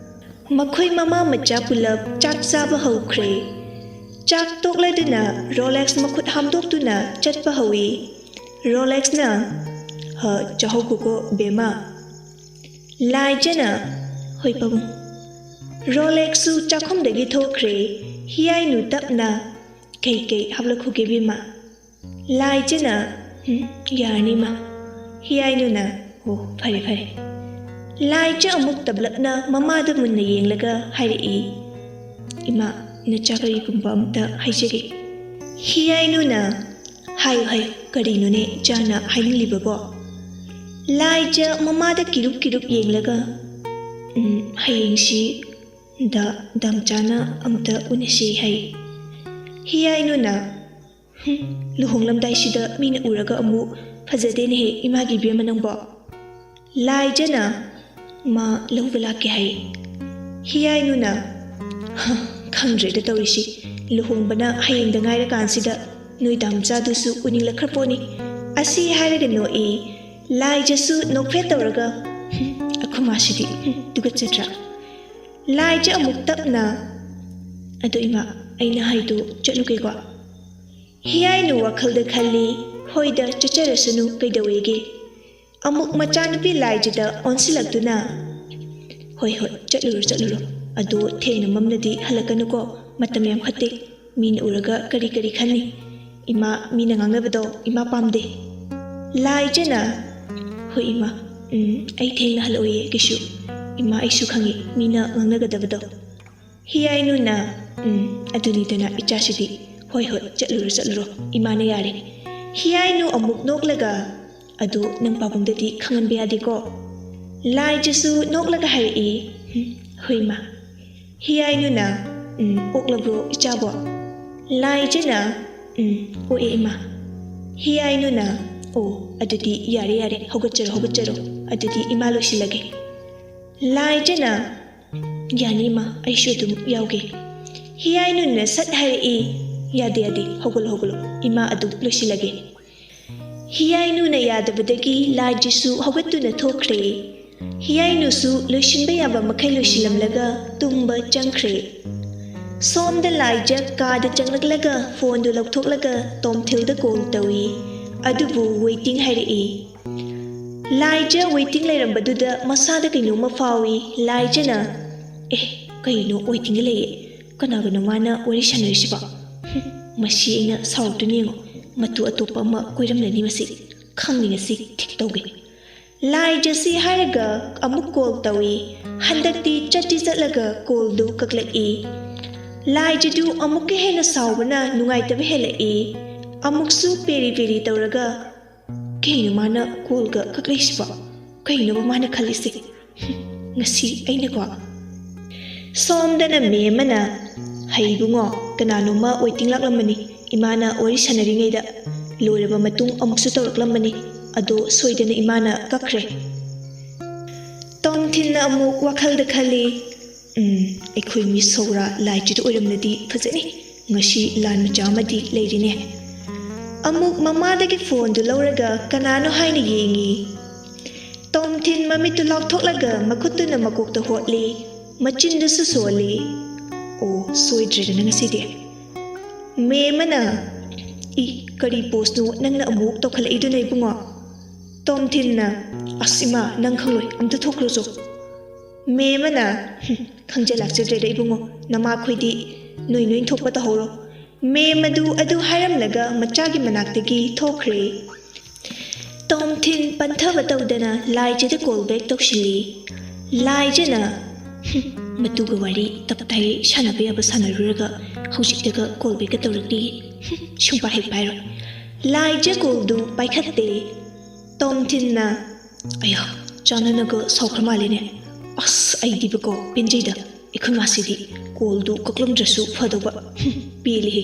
ꯃꯈꯣꯏ ꯃꯃꯥ ꯃꯆꯥ ꯄꯨꯂꯞ ꯆꯥꯛ ꯆꯥꯕ ꯍꯧꯈ꯭ꯔꯦ꯫ ꯆꯥꯛ ꯇꯣꯛꯂꯗꯨꯅ ꯔꯣꯂꯦꯛꯁ ꯃꯈꯨꯠ ꯍꯥꯝꯗꯣꯛꯇꯨꯅ ꯆꯠꯄ ꯍꯧꯏ꯫ ꯔꯣꯂꯦꯛꯁꯅ, "ꯍ, ꯆꯥꯍꯧꯈꯣꯀꯣ, ꯕꯦꯝꯃ꯫" ꯂꯥꯏꯖꯅ, "ꯍꯣꯏ, ꯄꯥꯕꯨꯡ꯫" ꯔꯣꯂꯦꯛꯁꯁꯨ ꯆꯥꯛꯈꯨꯝꯗꯒꯤ ꯊꯣꯛꯈ꯭ꯔꯦ꯫ ꯍꯤꯌꯥꯏꯅꯨ ꯇꯞꯅ, "ꯀꯩ ꯀꯩ ꯍꯥꯞꯂꯛꯈꯣꯒꯦ, ꯕꯦꯝꯃ?" ꯂꯥꯏꯖꯅ, "ꯍꯨꯝ, ꯌꯥꯔꯅꯤ, ꯏꯃꯥ꯫" ꯍꯤꯌꯥꯏꯅꯨꯅ, "ꯑꯣ, ꯐꯔꯦ, ꯐꯔꯦ꯫" ꯂꯥꯏꯖ ꯑꯃꯨꯛ ꯇꯞꯂꯞꯅ ꯃꯃꯥꯗ ꯃꯨꯟꯅ ꯌꯦꯡꯂꯒ ꯍꯥꯏꯔꯛꯏ, "ꯏꯃꯥ, ꯅꯆꯥ ꯀꯔꯤꯒꯨꯝꯕ ꯑꯝꯇ ꯍꯥꯏꯖꯒꯦ꯫" ꯍꯤꯌꯥꯏꯅꯨꯅ, "ꯍꯥꯏꯌꯨ, ꯍꯥꯏꯌꯨ, ꯀꯔꯤꯅꯣꯅꯦ ꯏꯆꯥꯅ ꯍꯥꯏꯅꯤꯡꯂꯤꯕꯕꯣ?" ꯂꯥꯏꯖ ꯃꯃꯥꯗ ꯀꯤꯔꯨꯛ ꯀꯤꯔꯨꯛ ꯌꯦꯡꯂꯒ, "ꯎꯝ, ꯍꯌꯦꯡꯁꯤ ꯗ ꯗꯥꯝꯆꯥꯅ ꯑꯝꯇ ꯎꯅꯁꯤ ꯍꯥꯏ꯫" ꯍꯤꯌꯥꯏꯅꯨꯅ, "ꯍꯨꯝ, ꯂꯨꯍꯣꯡꯂꯝꯗꯥꯏꯁꯤꯗ ꯃꯤꯅ ꯎꯔꯒ ꯑꯃꯨꯛ ꯐꯖꯗꯦꯅꯦꯍꯦ, ꯏꯃꯥꯒꯤ ꯏꯕꯦꯝꯃ ꯅꯪꯕꯣ꯫" ꯂꯥꯏꯖꯅ, "ꯃꯥ ꯂꯧꯕ ꯂꯥꯛꯀꯦ ꯍꯥꯏ꯫" ꯍꯤꯌꯥꯏꯅꯨꯅ, "ꯍ, ꯈꯪꯗ꯭ꯔꯦꯗ ꯇꯧꯔꯤꯁꯤ, ꯂꯨꯍꯣꯡꯕꯅ ꯍꯌꯦꯡꯗ ꯉꯥꯏꯔꯀꯥꯟꯁꯤꯗ ꯅꯣꯏ ꯗꯥꯝꯆꯥꯗꯨꯁꯨ ꯎꯅꯤꯡꯂꯛꯈ꯭ꯔ ꯄꯣꯠꯅꯤ꯫" ꯑꯁꯤ ꯍꯥꯏꯔꯒ ꯅꯣꯛꯏ꯫ ꯂꯥꯏꯖꯁꯨ ꯅꯣꯛꯐꯦꯠ ꯇꯧꯔꯒ, "ꯍꯨꯝ, ꯑꯩꯈꯣꯏ ꯃꯥꯁꯤꯗꯤ, ꯍꯨꯝ, ꯇꯨꯀꯠꯆꯗ꯭ꯔꯥ?" ꯂꯥꯏꯖ ꯑꯃꯨꯛ ꯇꯞꯅ, "ꯑꯗꯣ ꯏꯃꯥ, ꯑꯩꯅ ꯍꯥꯏꯗꯣ ꯆꯠꯂꯨꯒꯦꯀꯣ꯫" ꯍꯤꯌꯥꯏꯅꯨ ꯋꯥꯈꯜꯗ ꯈꯜꯂꯤ, "ꯍꯣꯏꯗ, ꯆꯠꯆꯔꯁꯅꯨ, ꯀꯩꯗꯧꯋꯦꯒꯦ?" ꯑꯃꯨꯛ ꯃꯆꯥꯅꯨꯄꯤ ꯂꯥꯏꯖꯗ ꯑꯣꯟꯁꯤꯜꯂꯛꯇꯨꯅ, "ꯍꯣꯏ, ꯍꯣꯏ, ꯆꯠꯂꯨꯔꯣ, ꯆꯠꯂꯨꯔꯣ꯫ ꯑꯗꯣ ꯊꯦꯡꯅ ꯃꯝꯂꯗꯤ ꯍꯜꯂꯛꯀꯅꯨꯀꯣ, ꯃꯇꯝ ꯌꯥꯝ ꯐꯠꯇꯦ꯫ ꯃꯤꯅ ꯎꯔꯒ ꯀꯔꯤ ꯀꯔꯤ ꯈꯟꯅꯤ? ꯏꯃꯥ, ꯃꯤꯅ ꯉꯥꯡꯅꯕꯗꯣ ꯏꯃꯥ ꯄꯥꯝꯗꯦ꯫" ꯂꯥꯏꯖꯅ, "ꯍꯣꯏ ꯏꯃꯥ, ꯎꯝ, ꯑꯩ ꯊꯦꯡꯅ ꯍꯜꯂꯛꯑꯣꯏꯌꯦ ꯀꯩꯁꯨ꯫ ꯏꯃꯥ, ꯑꯩꯁꯨ ꯈꯪꯉꯤ ꯃꯤꯅ ꯉꯥꯡꯅꯒꯗꯕꯗꯣ꯫" ꯍꯤꯌꯥꯏꯅꯨꯅ, "ꯎꯝ, ꯑꯗꯨꯅꯤꯗꯅ ꯏꯆꯥꯁꯤꯗꯤ꯫ ꯍꯣꯏ, ꯍꯣꯏ, ꯆꯠꯂꯨꯔꯣ, ꯆꯠꯂꯨꯔꯣ, ꯏꯃꯥꯅ ꯌꯥꯔꯦ꯫" ꯍꯤꯌꯥꯏꯅꯨ ꯑꯃꯨꯛ ꯅꯣꯛꯂꯒ, "ꯑꯗꯨ ꯅꯪ ꯄꯥꯕꯨꯡꯗꯗꯤ ꯈꯪꯍꯟꯕ ꯌꯥꯗꯦꯀꯣ?" ꯂꯥꯏꯖꯁꯨ ꯅꯣꯛꯂꯒ ꯍꯥꯏꯔꯛꯏ, "ꯎꯝ, ꯍꯣꯏ, ꯏꯃꯥ꯫" ꯍꯤꯌꯥꯏꯅꯨꯅ, "ꯎꯝ, ꯑꯣꯛꯂꯕ꯭ꯔꯣ ꯏꯆꯥꯕꯣ?" ꯂꯥꯏꯖꯅ, "ꯎꯝ, ꯑꯣꯛꯑꯦ, ꯏꯃꯥ꯫" ꯍꯤꯌꯥꯏꯅꯨꯅ, "ꯑꯣ, ꯑꯗꯨꯗꯤ ꯌꯥꯔꯦ, ꯌꯥꯔꯦ, ꯍꯧꯒꯠꯆꯔꯣ, ꯍꯧꯒꯠꯆꯔꯣ꯫ ꯑꯗꯨꯗꯤ ꯏꯃꯥ ꯂꯣꯏꯁꯤꯜꯂꯒꯦ꯫" ꯂꯥꯏꯖꯅ, "ꯌꯥꯅꯤ, ꯏꯃꯥ, ꯑꯩꯁꯨ ꯑꯗꯨꯝ ꯌꯥꯎꯒꯦ꯫" ꯍꯤꯌꯥꯏꯅꯨꯅ ꯁꯠ ꯍꯥꯏꯔꯛꯏ, "ꯌꯥꯗꯦ, ꯌꯥꯗꯦ, ꯍꯧꯒꯠꯂꯣ, ꯍꯧꯒꯠꯂꯣ, ꯏꯃꯥ ꯑꯗꯨꯝ ꯂꯣꯏꯁꯤꯜꯂꯒꯦ"꯫ ꯍꯤꯌꯥꯏꯅꯨꯅ ꯌꯥꯗꯕꯗꯒꯤ ꯂꯥꯏꯖꯁꯨ ꯍꯧꯒꯠꯇꯨꯅ ꯊꯣꯛꯈ꯭ꯔꯦ꯫ ꯍꯤꯌꯥꯏꯅꯨꯁꯨ ꯂꯣꯏꯁꯤꯟꯕ ꯌꯥꯕ ꯃꯈꯩ ꯂꯣꯏꯁꯤꯜꯂꯝꯂꯒ ꯇꯨꯝꯕ ꯆꯪꯈ꯭ꯔꯦ꯫ ꯁꯣꯝꯗ ꯂꯥꯏꯖ ꯀꯥꯗ ꯆꯪꯂꯛꯂꯒ ꯐꯣꯟꯗꯨ ꯂꯧꯊꯣꯛꯂꯒ ꯇꯣꯝꯊꯤꯜꯗ ꯀꯣꯜ ꯇꯧꯏ꯫ ꯑꯗꯨꯕꯨ ꯋꯦꯇꯤꯡ ꯍꯥꯏꯔꯛꯏ꯫ ꯂꯥꯏꯖ ꯋꯦꯇꯤꯡ ꯂꯩꯔꯝꯕꯗꯨꯗ ꯃꯁꯥꯗ ꯀꯩꯅꯣꯝꯃ ꯐꯥꯎꯏ꯫ ꯂꯥꯏꯖꯅ, "ꯑꯦ, ꯀꯩꯅꯣ ꯋꯦꯇꯤꯡꯗ ꯂꯩꯌꯦ? ꯀꯅꯥꯒꯅꯣ ꯃꯥꯅ ꯋꯥꯔꯤ ꯁꯥꯟꯅꯔꯤꯁꯤꯕꯣ? ꯍꯨꯝ, ꯃꯁꯤ ꯑꯩꯅ ꯁꯥꯎꯔꯛꯇꯣꯏꯅꯤ ꯌꯦꯡꯉꯣ꯫ ꯃꯇꯨ ꯑꯇꯣꯞꯄ ꯑꯃ ꯀꯣꯏꯔꯝꯂꯅꯤ ꯃꯁꯤ꯫ ꯈꯪꯅꯤ ꯉꯁꯤ ꯊꯤꯛ ꯇꯧꯒꯦ"꯫ ꯂꯥꯏꯖꯁꯤ ꯍꯥꯏꯔꯒ ꯑꯃꯨꯛ ꯀꯣꯜ ꯇꯧꯏ꯫ ꯍꯟꯗꯛꯇꯤ ꯆꯠꯇꯤ ꯆꯠꯂꯒ ꯀꯣꯜꯗꯨ ꯀꯛꯂꯛꯏ꯫ ꯂꯥꯏꯖꯗꯨ ꯑꯃꯨꯛꯀ ꯍꯦꯟꯅ ꯁꯥꯎꯕꯅ ꯅꯨꯡꯉꯥꯏꯇꯕ ꯍꯦꯜꯂꯛꯏ꯫ ꯑꯃꯨꯛꯁꯨ ꯄꯦꯔꯤ ꯄꯦꯔꯤ ꯇꯧꯔꯒ, "ꯀꯩꯅꯣ ꯃꯥꯅ ꯀꯣꯜꯒ ꯀꯛꯂꯛꯏꯁꯤꯕꯣ? ꯀꯩꯅꯣꯕ ꯃꯥꯅ ꯈꯜꯂꯤꯁꯦ? ꯍꯨꯝ, ꯉꯁꯤ ꯑꯩꯅꯀꯣ"꯫ ꯁꯣꯝꯗꯅ ꯃꯦꯝ ꯑꯃꯅ, "ꯍꯩ ꯏꯕꯨꯡꯉꯣ, ꯀꯅꯥꯅꯣꯝꯃ ꯋꯦꯇꯤꯡ ꯂꯥꯛꯂꯝꯕꯅꯤ꯫ ꯏꯃꯥꯅ ꯋꯥꯔꯤ ꯁꯥꯟꯅꯔꯤꯉꯩꯗ ꯂꯣꯏꯔꯕ ꯃꯇꯨꯡ ꯑꯃꯨꯛꯁꯨ ꯇꯧꯔꯛꯂꯝꯕꯅꯤ꯫ ꯑꯗꯣ ꯁꯣꯏꯗꯅ ꯏꯃꯥꯅ ꯀꯛꯈ꯭ꯔꯦ"꯫ ꯇꯣꯝꯊꯤꯟꯅ ꯑꯃꯨꯛ ꯋꯥꯈꯜꯗ ꯈꯜꯂꯤ, "ꯎꯝ, ꯑꯩꯈꯣꯏ ꯃꯤꯁ ꯁꯧꯔꯥ ꯂꯥꯏꯖꯗꯨ ꯑꯣꯏꯔꯝꯂꯗꯤ ꯐꯖꯅꯤ꯫ ꯉꯁꯤ ꯂꯥꯟ ꯃꯆꯥ ꯑꯃꯗꯤ ꯂꯩꯔꯤꯅꯦ"꯫ ꯑꯃꯨꯛ ꯃꯃꯥꯗꯒꯤ ꯐꯣꯟꯗꯨ ꯂꯧꯔꯒ ꯀꯅꯥꯅꯣ ꯍꯥꯏꯅ ꯌꯦꯡꯉꯤ꯫ ꯇꯣꯝꯊꯤꯟ ꯃꯃꯤꯠꯇꯨ ꯂꯥꯎꯊꯣꯛꯂꯒ ꯃꯈꯨꯠꯇꯨꯅ ꯃꯀꯣꯛꯇ ꯍꯣꯠꯂꯤ, ꯃꯆꯤꯟꯗꯨꯁꯨ ꯁꯣꯜꯂꯤ꯫ "ꯑꯣ, ꯁꯣꯏꯗ꯭ꯔꯦꯗꯅ ꯉꯁꯤꯗꯤ"꯫ ꯃꯦꯝ ꯑꯃꯅ, "ꯏ, ꯀꯔꯤ ꯄꯣꯁꯅꯣ ꯅꯪꯅ ꯑꯃꯨꯛ ꯇꯧꯈꯠꯂꯛꯏꯗꯨꯅ ꯏꯕꯨꯡꯉꯣ?" ꯇꯣꯝꯊꯤꯟꯅ, "ꯑꯁ ꯏꯃꯥ, ꯅꯪ ꯈꯪꯂꯣꯏ, ꯑꯝꯇ ꯊꯣꯛꯈ꯭ꯔꯣꯆꯣ"꯫ ꯃꯦꯝ ꯑꯃꯅ, "ꯍꯨꯝ, ꯈꯪꯖ ꯂꯥꯛꯆꯗ꯭ꯔꯦꯗ ꯏꯕꯨꯡꯉꯣ, ꯅꯃꯥꯈꯣꯏꯗꯤ ꯅꯣꯏ ꯅꯣꯏ ꯊꯣꯛꯄ ꯇꯧꯍꯧꯔꯣ"꯫ ꯃꯦꯝ ꯑꯗꯨ ꯑꯗꯨ ꯍꯥꯏꯔꯝꯂꯒ ꯃꯆꯥꯒꯤ ꯃꯅꯥꯛꯇꯒꯤ ꯊꯣꯛꯈ꯭ꯔꯦ꯫ ꯇꯣꯝꯊꯤꯟ ꯄꯟꯊꯕ ꯇꯧꯗꯅ ꯂꯥꯏꯖꯗ ꯀꯣꯜ ꯕꯦꯛ ꯇꯧꯁꯤꯜꯂꯤ꯫ ꯂꯥꯏꯖꯅ, "ꯍꯨꯝ, ꯃꯇꯨꯒ ꯋꯥꯔꯤ ꯇꯞꯇꯥꯏ ꯁꯥꯟꯅꯕ ꯌꯥꯕ ꯁꯥꯟꯅꯔꯨꯔꯒ ꯍꯧꯖꯤꯛꯇꯒ ꯀꯣꯜ ꯕꯦꯛꯀ ꯇꯧꯔꯛꯂꯤ꯫ ꯍꯨꯝ, ꯁꯨꯡꯄꯥꯏ ꯍꯦꯛ ꯄꯥꯏꯔꯣꯏ"꯫ ꯂꯥꯏꯖ ꯀꯣꯜꯗꯨ ꯄꯥꯏꯈꯠꯇꯦ꯫ ꯇꯣꯝꯊꯤꯟꯅ, "ꯑꯌꯥ, ꯆꯥꯟꯅꯅꯒ ꯁꯥꯎꯈ꯭ꯔ ꯃꯥꯜꯂꯦꯅꯦ꯫ ꯑꯁ, ꯑꯩꯗꯤꯕꯀꯣ ꯄꯦꯟꯖꯩꯗ꯫ ꯑꯩꯈꯣꯏ ꯃꯥꯁꯤꯗꯤ ꯀꯣꯜꯗꯨ ꯀꯛꯂꯝꯗ꯭ꯔꯁꯨ ꯐꯗꯧꯕ꯫ ꯍꯨꯝ, ꯄꯦꯜꯂꯤꯍꯦ꯫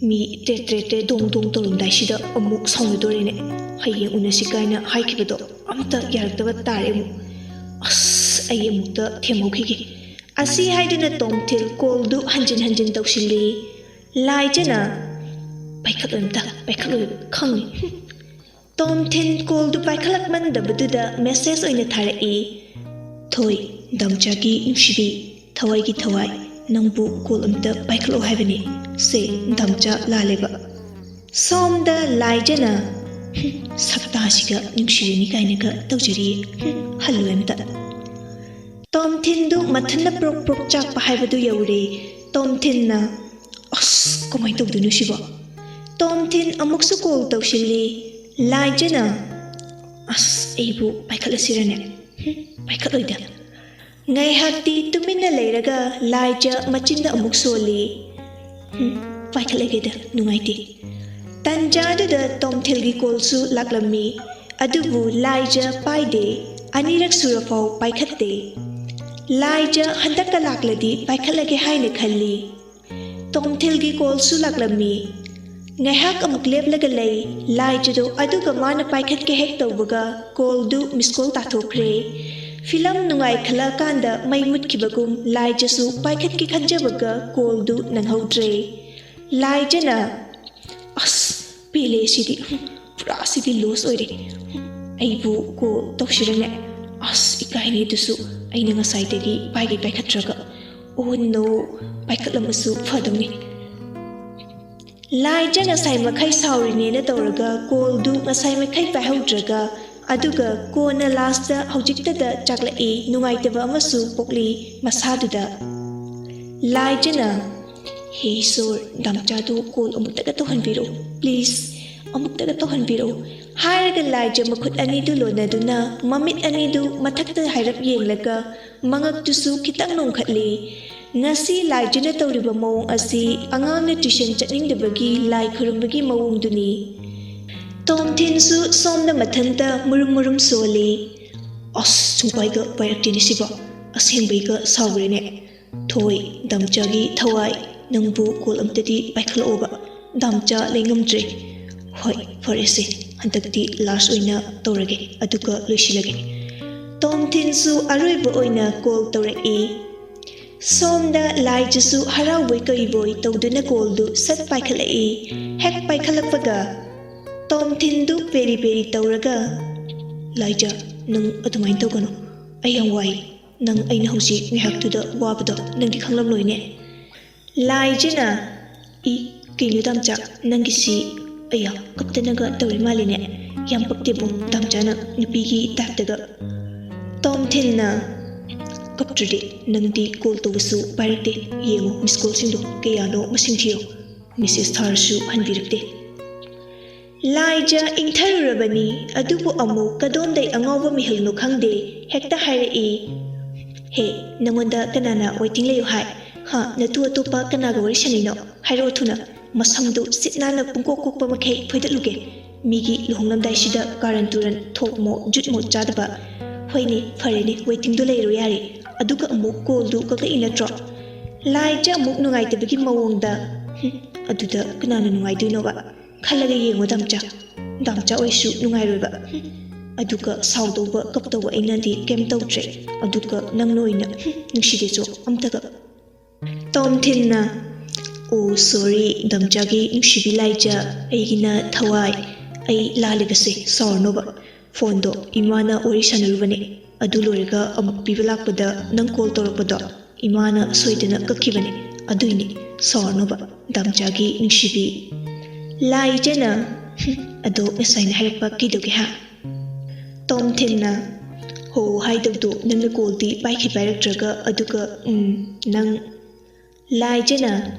ꯃꯤ ꯇ꯭ꯔꯦꯠ ꯇ꯭ꯔꯦꯠ ꯇ꯭ꯔꯦꯠ ꯗꯣꯡ ꯗꯣꯡ ꯇꯧꯔꯝꯗꯥꯏꯁꯤꯗ ꯑꯃꯨꯛ ꯁꯥꯎꯅꯗꯣꯔꯦꯅꯦ꯫ ꯍꯌꯦꯡ ꯎꯅꯁꯤ ꯀꯥꯏꯅ ꯍꯥꯏꯈꯤꯕꯗꯣ ꯑꯝꯇ ꯌꯥꯔꯛꯇꯕ ꯇꯥꯔꯦ ꯑꯃꯨꯛ꯫ ꯑꯁ, ꯑꯩ ꯑꯃꯨꯛꯇ ꯊꯦꯝꯍꯧꯈꯤꯒꯦ"꯫ ꯑꯁꯤ ꯍꯥꯏꯗꯨꯅ ꯇꯣꯝꯊꯤꯜ ꯀꯣꯜꯗꯨ ꯍꯟꯖꯤꯟ ꯍꯟꯖꯤꯟ ꯇꯧꯁꯤꯜꯂꯤ꯫ ꯂꯥꯏꯖꯅ, "ꯄꯥꯏꯈꯠꯂꯣ ꯑꯝꯇ, ꯄꯥꯏꯈꯠꯂꯣ, ꯈꯪꯉꯤ꯫" ꯇꯣꯝꯊꯤꯟ callꯗꯨ ꯄꯥꯏꯈꯠꯂꯛꯃꯟꯗꯕꯗꯨꯗ message ꯑꯣꯏꯅ ꯊꯥꯔꯛꯏ, "ꯊꯣꯏ, ꯗꯥꯝꯆꯥꯒꯤ ꯅꯨꯡꯁꯤꯕꯤ, ꯊꯋꯥꯏꯒꯤ ꯊꯋꯥꯏ, ꯅꯪꯕꯨ call ꯑꯝꯇ ꯄꯥꯏꯈꯠꯂꯛꯑꯣ ꯍꯥꯏꯕꯅꯤ꯫ ꯁꯦ, ꯗꯥꯝꯆꯥ ꯂꯥꯜꯂꯦꯕ꯫" ꯁꯣꯝꯗ ꯂꯥꯏꯖꯅ, "ꯍꯨꯝ, ꯁꯛꯇꯥꯁꯤꯒ ꯅꯨꯡꯁꯤꯔꯅꯤ" ꯀꯥꯏꯅꯒ ꯇꯧꯖꯔꯤꯌꯦ꯫ ꯍꯨꯝ, ꯍꯜꯂꯣ ꯑꯝꯇ꯫ ꯇꯣꯝꯊꯤꯟꯗꯨ ꯃꯊꯟꯅ ꯄ꯭ꯔꯣꯛ ꯄ꯭ꯔꯣꯛ ꯆꯥꯛꯄ ꯍꯥꯏꯕꯗꯨ ꯌꯧꯔꯦ꯫ ꯇꯣꯝꯊꯤꯟꯅ, "ꯑꯁ, ꯀꯃꯥꯏꯅ ꯇꯧꯗꯣꯏꯅꯣ ꯁꯤꯕꯣ?" ꯇꯣꯝꯊꯤꯟ ꯑꯃꯨꯛꯁꯨ call ꯇꯧꯁꯤꯜꯂꯤ꯫ ꯂꯥꯏꯖꯅ, "ꯑꯁ, ꯑꯩꯕꯨ ꯄꯥꯏꯈꯠꯂꯁꯤꯔꯅꯦ? ꯍꯨꯝ, ꯄꯥꯏꯈꯠꯂꯣꯏꯗ꯫" ꯉꯥꯏꯍꯥꯛꯇꯤ ꯇꯨꯃꯤꯟꯅ ꯂꯩꯔꯒ ꯂꯥꯏꯖ ꯃꯆꯤꯟꯗ ꯑꯃꯨꯛ ꯁꯣꯜꯂꯤ, "ꯍꯨꯝ, ꯄꯥꯏꯈꯠꯂꯒꯦꯗ, ꯅꯨꯡꯉꯥꯏꯇꯦ꯫" ꯇꯟꯖꯥꯗꯨꯗ ꯇꯣꯝꯊꯤꯜꯒꯤ callꯁꯨ ꯂꯥꯛꯂꯝꯃꯤ꯫ ꯑꯗꯨꯕꯨ ꯂꯥꯏꯖ ꯄꯥꯏꯗꯦ꯫ ꯑꯅꯤꯔꯛ ꯁꯨꯔꯐꯥꯎ ꯄꯥꯏꯈꯠꯇꯦ꯫ ꯂꯥꯏꯖ ꯍꯟꯗꯛꯀ ꯂꯥꯛꯂꯗꯤ ꯄꯥꯏꯈꯠꯂꯒꯦ ꯍꯥꯏꯅ ꯈꯜꯂꯤ꯫ ꯇꯣꯝꯊꯤꯜꯒꯤ callꯁꯨ ꯂꯥꯛꯂꯝꯃꯤ꯫ ꯉꯥꯏꯍꯥꯛ ꯑꯃꯨꯛ ꯂꯦꯞꯂꯒ ꯂꯩ꯫ ꯂꯥꯏꯖꯗꯣ ꯑꯗꯨꯒ ꯃꯥꯅ ꯄꯥꯏꯈꯠꯀꯦ ꯍꯦꯛ ꯇꯧꯕꯒ callꯗꯨ miss call ꯇꯥꯊꯣꯛꯈ꯭ꯔꯦ꯫ ꯐꯤꯂꯝ ꯅꯨꯡꯉꯥꯏ ꯈꯜꯂꯛꯑꯀꯥꯟꯗ ꯃꯩ ꯃꯨꯠꯈꯤꯕꯒꯨꯝ ꯂꯥꯏꯖꯁꯨ ꯄꯥꯏꯈꯠꯀꯦ ꯈꯟꯖꯕꯒ callꯗꯨ ꯅꯪꯍꯧꯗ꯭ꯔꯦ꯫ ꯂꯥꯏꯖꯅ, "ꯑꯁ, ꯄꯦꯜꯂꯦ ꯁꯤꯗꯤ, ꯄꯨꯔꯥ ꯁꯤꯗꯤ loss ꯑꯣꯏꯔꯦ꯫ ꯑꯩꯕꯨ call ꯇꯧꯁꯤꯔꯅꯦ? ꯑꯁ, ꯏꯀꯥꯏꯅꯦ ꯑꯗꯨꯁꯨ, ꯑꯩꯅ ꯉꯁꯥꯏꯗꯒꯤ ꯄꯥꯏꯒꯦ ꯄꯥꯏꯈꯠꯇ꯭ꯔꯒ꯫ Oh no, ꯄꯥꯏꯈꯠꯂꯝꯃꯁꯨ ꯐꯗꯧꯅꯤ꯫" ꯂꯥꯏꯖ ꯉꯁꯥꯏ ꯃꯈꯩ ꯁꯥꯎꯔꯤꯅꯦꯅ ꯇꯧꯔꯒ callꯗꯨ ꯉꯁꯥꯏ ꯃꯈꯩ ꯄꯥꯏꯍꯧꯗ꯭ꯔꯒ, ꯑꯗꯨꯒ ꯀꯣꯟꯅ lastꯇ ꯍꯧꯖꯤꯛꯇꯗ ꯆꯥꯛꯂꯛꯏ, ꯅꯨꯡꯉꯥꯏꯇꯕ ꯑꯃꯁꯨ ꯄꯣꯛꯂꯤ ꯃꯁꯥꯗꯨꯗ꯫ ꯂꯥꯏꯖꯅ, "ꯍꯦ ꯏꯁꯣꯔ, ꯗꯥꯝꯆꯥꯗꯨ call ꯑꯃꯨꯛꯇꯒ ꯇꯧꯍꯟꯕꯤꯔꯛꯎ, please, ꯑꯃꯨꯛꯇꯒ ꯇꯧꯍꯟꯕꯤꯔꯛꯎ" ꯍꯥꯏꯔꯒ ꯂꯥꯏꯖ ꯃꯈꯨꯠ ꯑꯅꯤꯗꯨ ꯂꯣꯟꯅꯗꯨꯅ ꯃꯃꯤꯠ ꯑꯅꯤꯗꯨ ꯃꯊꯛꯇ ꯍꯥꯏꯔꯞ ꯌꯦꯡꯂꯒ ꯃꯉꯛꯇꯨꯁꯨ ꯈꯤꯇꯪ ꯅꯣꯡꯈꯠꯂꯤ꯫ ꯉꯁꯤ ꯂꯥꯏꯖꯅ ꯇꯧꯔꯤꯕ ꯃꯑꯣꯡ ꯑꯁꯤ ꯑꯉꯥꯡꯅ tuition ꯆꯠꯅꯤꯡꯗꯕꯒꯤ ꯂꯥꯏ ꯈꯨꯔꯨꯝꯕꯒꯤ ꯃꯑꯣꯡꯗꯨꯅꯤ꯫ ꯇꯣꯝꯊꯤꯟꯁꯨ ꯁꯣꯝꯗ ꯃꯊꯟꯇ ꯃꯨꯔꯨꯝ ꯃꯨꯔꯨꯝ ꯁꯣꯜꯂꯤ꯫ "ꯑꯁ, ꯁꯨꯡꯄꯥꯏꯒ ꯄꯥꯏꯔꯛꯇꯦꯅꯦ ꯁꯤꯕꯣ꯫ ꯑꯁꯦꯡꯕꯩꯒ ꯁꯥꯎꯔꯦꯅꯦ꯫ ꯊꯣꯏ, ꯗꯥꯝꯆꯥꯒꯤ ꯊꯋꯥꯏ, ꯅꯪꯕꯨ call ꯑꯝꯇꯗꯤ ꯄꯥꯏꯈꯠꯂꯛꯑꯣꯕ꯫ ꯗꯥꯝꯆꯥ ꯂꯩꯉꯝꯗ꯭ꯔꯦ꯫ ꯍꯣꯏ, ꯐꯔꯦꯁꯦ, ꯍꯟꯗꯛꯇꯤ last ꯑꯣꯏꯅ ꯇꯧꯔꯒꯦ, ꯑꯗꯨꯒ ꯂꯣꯏꯁꯤꯜꯂꯒꯦ꯫" ꯇꯣꯝꯊꯤꯟꯁꯨ ꯑꯔꯣꯏꯕ ꯑꯣꯏꯅ call ꯇꯧꯔꯛꯏ꯫ ꯁꯣꯝꯗ ꯂꯥꯏꯖꯁꯨ ꯍꯔꯥꯎꯕꯣꯏ ꯀꯔꯤꯕꯣꯏ ꯇꯧꯗꯨꯅ ꯀꯣꯜꯗꯨ ꯁꯠ ꯄꯥꯏꯈꯠꯂꯛꯏ꯫ ꯍꯦꯛ ꯄꯥꯏꯈꯠꯂꯛꯄꯒ ꯇꯣꯝꯊꯤꯟꯗꯨ ꯄꯦꯔꯤ ꯄꯦꯔꯤ ꯇꯧꯔꯒ, "ꯂꯥꯏꯖ, ꯅꯪ ꯑꯗꯨꯃꯥꯏꯅ ꯇꯧꯒꯅꯨ꯫ ꯑꯩ ꯌꯥꯝ ꯋꯥꯏ꯫ ꯅꯪ ꯑꯩꯅ ꯍꯧꯖꯤꯛ ꯉꯥꯏꯍꯥꯛꯇꯨꯗ ꯋꯥꯕꯗꯣ ꯅꯪꯗꯤ ꯈꯪꯂꯝꯂꯣꯏꯅꯦ꯫" ꯂꯥꯏꯖꯅ, "ꯏ, ꯀꯩꯅꯣ ꯗꯥꯝꯆꯥ, ꯅꯪꯒꯤꯁꯤ, ꯑꯌꯥ, ꯀꯞꯇꯅꯒ ꯇꯧꯔꯤ ꯃꯥꯜꯂꯤꯅꯦ꯫ ꯌꯥꯝ ꯄꯛꯇꯦꯕꯣ ꯗꯥꯝꯆꯥꯅ ꯅꯨꯄꯤꯒꯤ ꯇꯥꯏꯞꯇꯒ꯫" ꯇꯣꯝꯊꯤꯟꯅ, "ꯀꯞꯇ꯭ꯔꯗꯤ ꯅꯪꯗꯤ ꯀꯣꯜ ꯇꯧꯕꯁꯨ ꯄꯥꯏꯔꯛꯇꯦ꯫ ꯌꯦꯡꯉꯨ, ꯃꯤꯁ ꯀꯣꯜꯁꯤꯡꯗꯣ ꯀꯌꯥꯅꯣ ꯃꯁꯤꯡ ꯊꯤꯌꯨ꯫ ꯃꯦꯁꯦꯖ ꯊꯥꯔꯁꯨ ꯍꯟꯕꯤꯔꯛꯇꯦ꯫" ꯂꯥꯏꯖ ꯏꯪꯊꯔꯨꯔꯕꯅꯤ, ꯑꯗꯨꯕꯨ ꯑꯃꯨꯛ ꯀꯗꯣꯝꯗꯩ ꯑꯉꯥꯎꯕ ꯃꯤꯍꯨꯜꯅꯣ ꯈꯪꯗꯦ, ꯍꯦꯛꯇ ꯍꯥꯏꯔꯛꯏ꯫ "ꯍꯦ, ꯅꯪꯉꯣꯟꯗ ꯀꯅꯥꯅ ꯋꯦꯇꯤꯡ ꯂꯩꯌꯨ ꯍꯥꯏ? ꯍꯥ, ꯅꯇꯨ ꯑꯇꯣꯞꯄ ꯀꯅꯥꯒ ꯋꯥꯔꯤ ꯁꯥꯟꯅꯩꯅꯣ? ꯍꯥꯏꯔꯛꯑꯣ ꯊꯨꯅ꯫" ꯃꯁꯝꯗꯨ ꯁꯤꯠ ꯅꯥꯟꯅ ꯄꯨꯡꯀꯣꯛ ꯀꯣꯛꯄ ꯃꯈꯩ ꯐꯣꯏꯗꯠꯂꯨꯒꯦ꯫ ꯃꯤꯒꯤ ꯂꯨꯍꯣꯡꯂꯝꯗꯥꯏꯁꯤꯗ ꯀꯥꯔꯟ ꯇꯨꯔꯟ ꯊꯣꯛ ꯃꯣꯛ ꯖꯨꯠ ꯃꯣꯛ ꯆꯥꯗꯕ꯫ "ꯍꯣꯏꯅꯦ, ꯐꯔꯦꯅꯦ, ꯋꯦꯇꯤꯡꯗꯣ ꯂꯩꯔꯣ ꯌꯥꯔꯦ꯫ ꯑꯗꯨꯒ ꯑꯃꯨꯛ ꯀꯣꯜꯗꯨ ꯀꯛꯂꯛꯏ ꯅꯠꯇ꯭ꯔꯣ?" ꯂꯥꯏꯖ ꯑꯃꯨꯛ ꯅꯨꯡꯉꯥꯏꯇꯕꯒꯤ ꯃꯑꯣꯡꯗ, "ꯍꯨꯝ, ꯑꯗꯨꯗ ꯀꯅꯥꯅ ꯅꯨꯡꯉꯥꯏꯗꯣꯏꯅꯣꯕ? ꯈꯜꯂꯒ ꯌꯦꯡꯉꯣ ꯗꯥꯝꯆꯥ꯫ ꯗꯥꯝꯆꯥ ꯑꯣꯏꯁꯨ ꯅꯨꯡꯉꯥꯏꯔꯣꯏꯕ꯫ ꯍꯨꯝ, ꯑꯗꯨꯒ ꯁꯥꯎꯗꯧꯕ ꯀꯞꯇꯧꯕ ꯑꯩꯅꯗꯤ ꯀꯩꯝ ꯇꯧꯗ꯭ꯔꯦ꯫ ꯑꯗꯨꯒ ꯅꯪꯅ ꯑꯣꯏꯅ, ꯍꯨꯝ, ꯅꯨꯡꯁꯤꯗꯦꯁꯨ ꯑꯝꯇꯒ꯫" ꯇꯣꯝꯊꯤꯟꯅ, "ꯑꯣ, ꯁꯣꯔꯤ, ꯗꯥꯝꯆꯥꯒꯤ ꯅꯨꯡꯁꯤꯕꯤ ꯂꯥꯏꯖ, ꯑꯩꯒꯤꯅ ꯊꯋꯥꯏ꯫ ꯑꯩ ꯂꯥꯜꯂꯤꯕꯁꯦ ꯁꯥꯎꯔꯅꯣꯕ꯫ ꯐꯣꯟꯗꯣ ꯏꯃꯥꯅ ꯋꯥꯔꯤ ꯁꯥꯟꯅꯔꯨꯕꯅꯦ꯫ ꯑꯗꯨ ꯂꯣꯏꯔꯒ ꯑꯃꯨꯛ ꯄꯤꯕ ꯂꯥꯛꯄꯗ ꯅꯪ ꯀꯣꯜ ꯇꯧꯔꯛꯄꯗꯣ ꯏꯃꯥꯅ ꯁꯣꯏꯗꯅ ꯀꯛꯈꯤꯕꯅꯦ꯫ ꯑꯗꯨꯏꯅꯦ, ꯁꯥꯎꯔꯅꯣꯕ, ꯗꯥꯝꯆꯥꯒꯤ ꯅꯨꯡꯁꯤꯕꯤ꯫" ꯂꯥꯏꯖꯅ, "ꯍꯨꯝ, ꯑꯗꯣ ꯉꯁꯥꯏꯅ ꯍꯥꯏꯔꯛꯄ ꯀꯩꯗꯧꯒꯦ ꯍꯥ?" ꯇꯣꯝꯊꯤꯟꯅ, "ꯍꯣ, ꯍꯥꯏꯗꯧꯗꯣ ꯅꯪꯅ ꯀꯣꯜꯗꯤ ꯄꯥꯏꯈꯤ ꯄꯥꯏꯔꯛꯇ꯭ꯔꯒ, ꯑꯗꯨꯒ, ꯎꯝ, ꯅꯪ꯫" ꯂꯥꯏꯖꯅ,